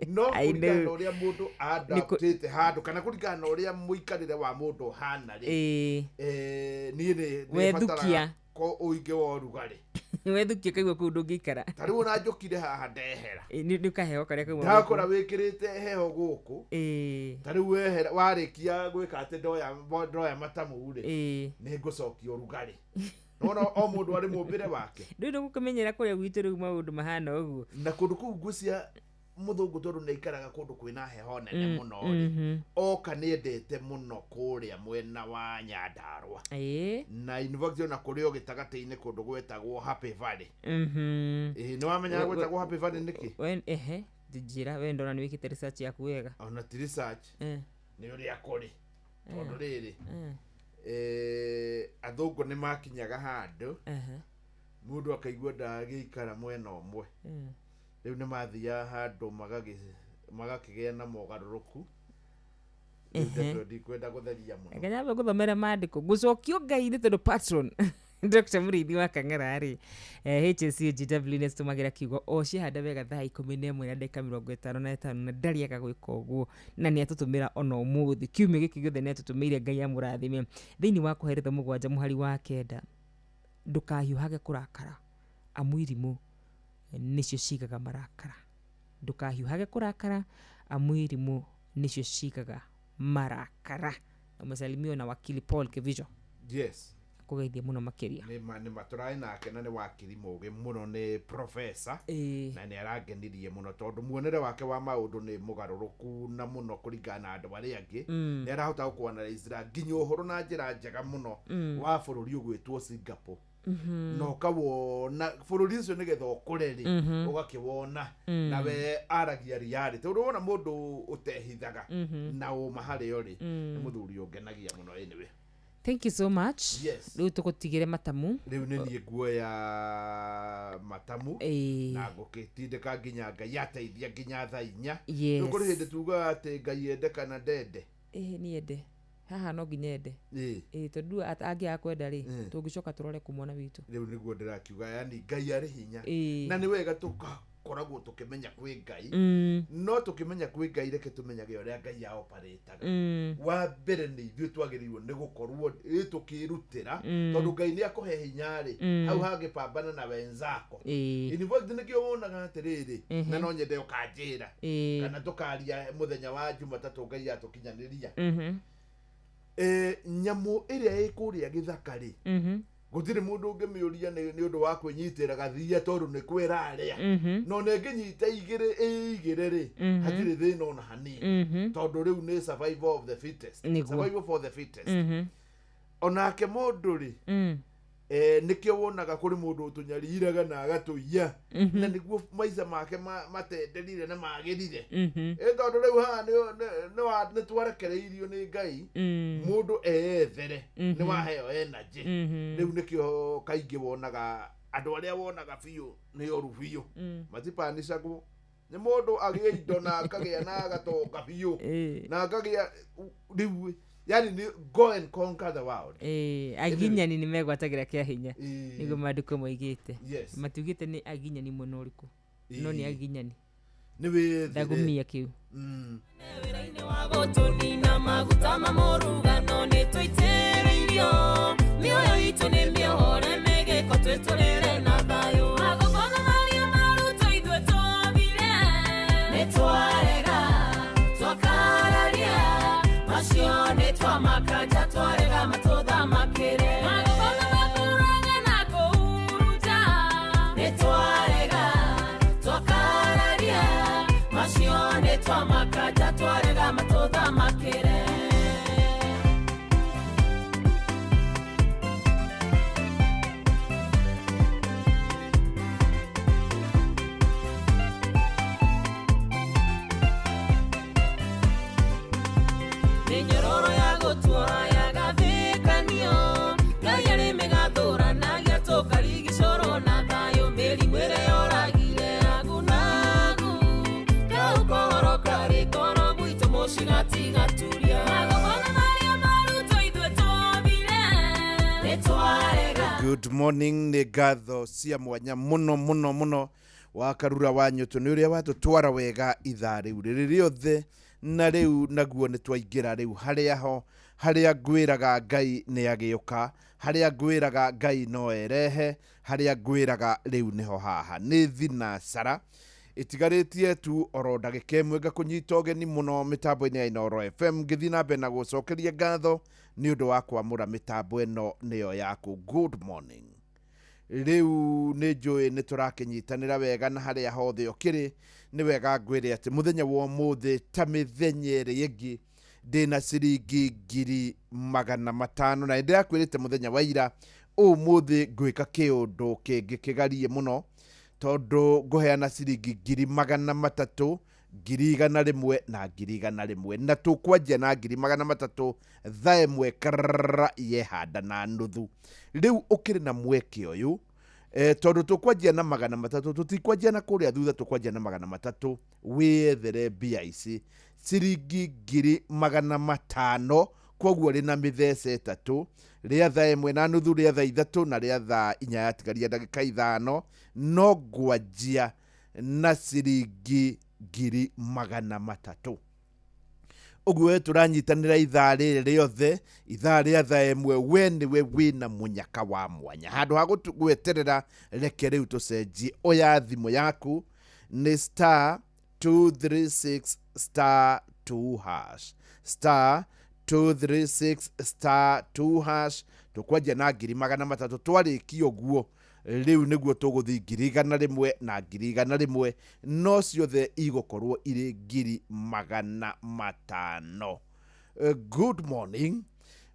no I kũringana na know. ũrĩa mũndũ adaptĩte handũ kana kũringana na ũrĩa mũikarĩre wa mũndũ ũhana rĩ, Ĩĩ. niĩ nĩ Wethukia. bataraga ko ũingĩ wa ũrugarĩ. Wethukia kaigua kũu ndũngĩikara. Ta rĩu ona njũkire haha ndehera, Ĩ, nĩ kaheho karĩa kauma ndakora gũkũ. wĩkĩrĩte heho gũkũ. Ĩĩ. Ta rĩu wehera warĩkia gwĩka atĩ ndoya matamu rĩ, Ĩĩ. nĩ ngũcokia ũrugarĩ. Nona o mũndũ arĩ mũmbĩre wake. Rĩu ndũgũkĩmenyera kũrĩa gwitũ rĩu maũndũ mahana ũguo. Na kũndũ kũu ngwĩcia mũthũngũ tondũ nĩ aikaraga kũndũ kwĩna heho nene mũno rĩ, oka nĩ endete mũno kũrĩa mwena wa Nyandarũa. Ĩĩ. Na in fact ona kũrĩ o gĩtagatĩ-inĩ kũndũ gwetagwo Happy Valley. Ĩĩ, nĩ wamenya gwetagwo Happy Valley nĩkĩ? We ehe, njĩra we ndona nĩ wĩkĩte research yaku wega. Ona ti research. Nĩ ũrĩa kũrĩ tondũ rĩrĩ, athũngũ nĩ makinyaga handũ mũndũ akaigua ndagĩikara mwena ũmwe. Rĩu nĩ mathiaga handũ magakĩgĩa na mogarũrũku. Rĩu ndeto ndikwenda gũtheria mũno. Reke nyambe ngũthomere maandĩko ngũcokio Ngai nĩ tondũ patron Dr. Mũrĩithi wa Kang'ara rĩ, HSCGW nĩ citũmagĩra kiugo o ciahanda wega thaa 11 na ndagĩka 55, na ndarĩ gwĩka ũguo na nĩ atũtũmĩra ona ũmũthĩ kiumia gĩkĩ gĩothe nĩ atũtũmĩire. Ngai amũrathime. Thĩinĩ wa Kũheritho 7 mũhari wa 9, ndũkahiũhage kũrakara amu irimũ nĩcio cigaga marakara. Ndũkahiũhage kũrakara amu irimũ nĩcio cigaga marakara. Na umesalimiwa na wakili Paul Kivijo. Yes. Kũgeithia mũno makĩria. Nĩ ma tũrarĩ nake na nĩ wakiri mũgĩ mũno, nĩ professor, na nĩ arangenirie mũno tondũ muonere wake wa maũndũ nĩ mũgarũrũku na mũno kũringana na andũ arĩa angĩ. Nĩ arahota gũkwanalizĩra nginya ũhoro na njĩra njega mũno wa bũrũri ũgwĩtwo Singapore. Na ũkawona bũrũri ũcio nĩgetha ũkũre rĩ, ũgakĩwona. Nawe aragia reality, tondũ wona mũndũ ũtehithaga na ũma harĩo rĩ, nĩ mũthuri ũngenagia mũno. Anyway, thank you so much. Yes. Rĩu tũgũtigĩre matamu. Rĩu nĩ niĩ nguoya matamu na ngũkĩtindĩka nginya Ngai ateithia nginya thaa 4. Rĩu kũrĩ hĩndĩ tugaga atĩ Ngai ende kana ndende. Ĩĩ, niĩ ende haha no nginya ende. Ĩĩ, tondũ angĩaga kwenda rĩ, tũngĩcoka tũrore kũ mwana witũ? Rĩu nĩguo ndĩrakiuga, yani Ngai arĩ hinya. Na nĩ wega tũgakoragwo tũkĩmenya kwĩ Ngai. No tũkĩmenya kwĩ Ngai, reke tũmenyage ũrĩa Ngai aoparĩtaga. Wa mbere nĩ ithuĩ twagĩrĩirwo nĩ gũkorwo tũkĩrutĩra, tondũ Ngai nĩ akũhe hinya rĩ, hau hangĩpambana na wenzako. In fact, nĩkĩo wonaga atĩrĩrĩ, na no nyende ũkanjĩra kana tũkaria mũthenya wa Jumatatũ Ngai atũkinyanĩria. Nyamũ ĩrĩa ĩ kũrĩa gĩthaka rĩ, gũtirĩ mũndũ ũngĩmĩũria nĩ ũndũ wa kwĩnyitĩra gathia, tondũ nĩ kwĩrarĩa. No nĩ ĩngĩnyita igĩrĩ ĩ igĩrĩ rĩ, hatirĩ thĩna ona hanini, tondũ rĩu nĩ survival of the fittest. Survival for the fittest. Onake mũndũ rĩ, nĩkĩo wonaga kũrĩ mũndũ ũtũnyariraga na agatũiya, na nĩguo maica make matenderire na magĩrire. Ĩ tondũ rĩu haha nĩ twarekereirio nĩ Ngai, mũndũ eyethere, nĩ waheo energy. Rĩu nĩkĩo kaingĩ wonaga andũ arĩa wonaga biũ nĩ oru biũ, matipanicagwo nĩ mũndũ agĩe indo na akagĩa na agatonga biũ na akagĩa rĩu, yani ni go and conquer the world. Aginyani nĩ megwatagĩra kĩa hinya, nĩguo maandĩko moigĩte. Matiugĩte nĩ aginyani mwena ũrĩkũ, no nĩ aginyani. Nĩ wĩthere. Ndagũmia kĩu. Wĩra-inĩ wa gũtũnina maguta ma mũrugano nĩ tũitĩrĩirio, mĩoyo itũ nĩ mĩohore mĩgĩko twĩtũrĩre na thayũ. Magongona marĩa marutwo ithuĩ twambire nĩ twarega twakararia, macio nĩ twamakanja twarega matũthamakĩre. Magongona makũraga na kũhurunja nĩ twarega twakararia, macio nĩ twamakanja twarega matũthamakĩre. Mĩnyororo ya gũtuoha yagathĩkanio, Ngai arĩ mĩgathũranagia tũkarigicũrwo na thayũ. Mĩrimũ ĩrĩa yoragire agunagu, kau kohoro karĩ ngoro gwitũ mũcigatiga-turia. Magongona marĩa marutwo ithuĩ twambire nĩ twarega. Good morning, nĩ ngatho cia mwanya mũno mũno mũno wa Karura wa Nyũtũ nĩ ũrĩa watũtwara wega ithaa rĩu rĩrĩ rĩothe, na rĩu naguo nĩ twaingĩra rĩu harĩa ho harĩa ngwĩraga Ngai nĩ agĩũka, harĩa ngwĩraga Ngai no erehe, harĩa ngwĩraga rĩu nĩho haha nĩ thinacara ĩtigarĩtie tu oro ndagĩka ĩmwe ngakũnyita ũgeni mũno mĩtambo-inĩ ya Inooro FM, ngĩthiĩ na mbere na gũcokeria ngatho nĩ ũndũ wa kwamũra mĩtambo ĩno nĩyo yaku. Good morning. Rĩu nĩ njũĩ nĩ tũrakĩnyitanĩra wega na harĩa hothe ũkĩrĩ, nĩ wega ngwĩre atĩ mũthenya wa ũmũthĩ ta mĩthenya ĩrĩa ĩngĩ ndĩna ciringi 500,000, na nĩndĩrakwĩrĩte mũthenya wa ira ũmũthĩ ngwĩka kĩũndũ kĩngĩ kĩgarie mũno, tondũ ngũheana ciringi 300,000, 100,000 na 100,000, na tũkwanjia na 300,000 thaa ĩmwe karara yehanda na nuthu. Rĩu ũkĩrĩ na mweke ũyũ, tondũ tũkwanjia na 300, tũtikwanjia na kũrĩa thutha, tũkwanjia na 300 wĩethere mbia ici ciringi 500,000, koguo rĩ na mĩthece 3, rĩa thaa 1 na nuthu, rĩa thaa 3 na rĩa thaa 4 yatigaria ndagĩka 5, no ngwanjia na ciringi 300,000. Ũguo we tũranyitanĩra ithaa rĩrĩ rĩothe, ithaa rĩa thaa 1, we nĩwe wĩna mũnyaka wa mwanya. Handũ ha gweterera, reke rĩu tũcenjie. Oya thimũ yaku nĩ star 236 star 2 hash, star 236 star 2 hash. Tũkwanjia na 300,000, twarĩkia ũguo rĩu nĩguo tũgũthiĩ 100,000 na 100,000, no ciothe igũkorwo irĩ 500,000. Good morning.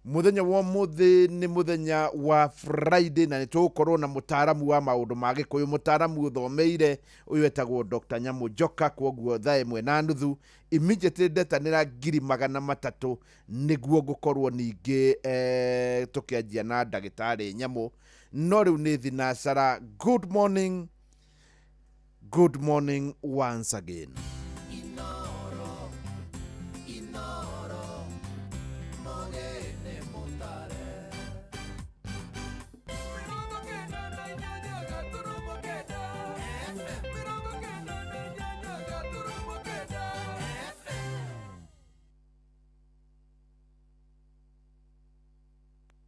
Muthenya wa muthi ni muthenya wa Friday na nitugukorwo na mutaramu wa maundu ma Gikuyu, mutaramu uthomeire uyu etagwo Dr. Nyamu Njoka. Kwoguo thaa 1:30 immediately ndetanira 300,000 niguo ngukorwo ningi tukianjia na ndagitari Nyamu. No riu ni thinacara. Good morning, good morning once again.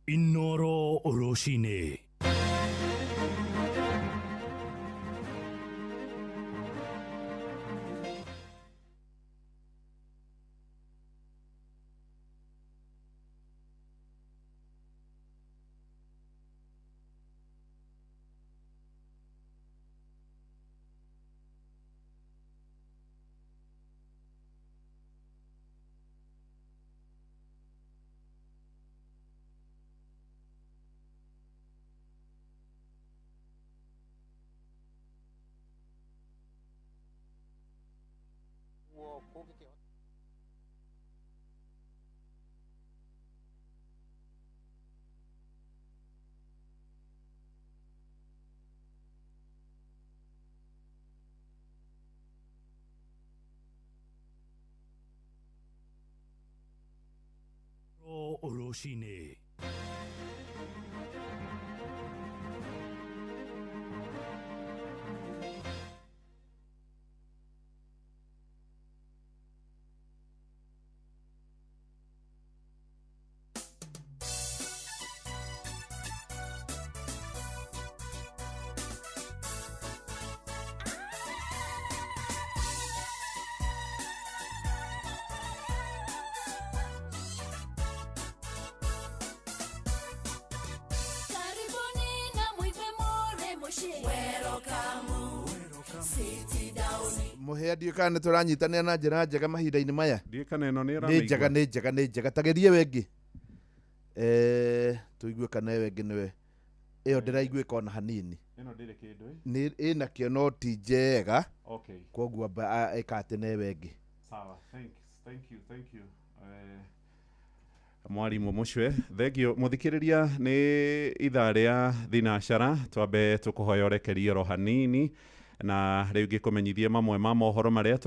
Inoro Oroshine. Oroshine. Muhea ndiå kana nä tå ranyitanä na njä ra njega mahinda-inä maya. Ndiå kana ĩno nĩ Nä njega, nä njega, nä njega. Tagerie wengi tå igue kana ĩyo ĩngĩ nĩwe ĩyo ndĩraiguĩka ona hanini. Ĩno ndĩrĩ kĩndũ ĩ. Nĩ ĩna kĩo no ti njega. Okay. Koguo amba ĩka atĩ na ĩyo ĩngĩ. Sawa, thanks, thank you, thank you. Mwarimu Mucwe, thengio muthikiriria ni ithaa ria thinacara. Twambe tukuhoya urekerie oro hanini na riu ngikumenyithie mamwe ma mohoro maria.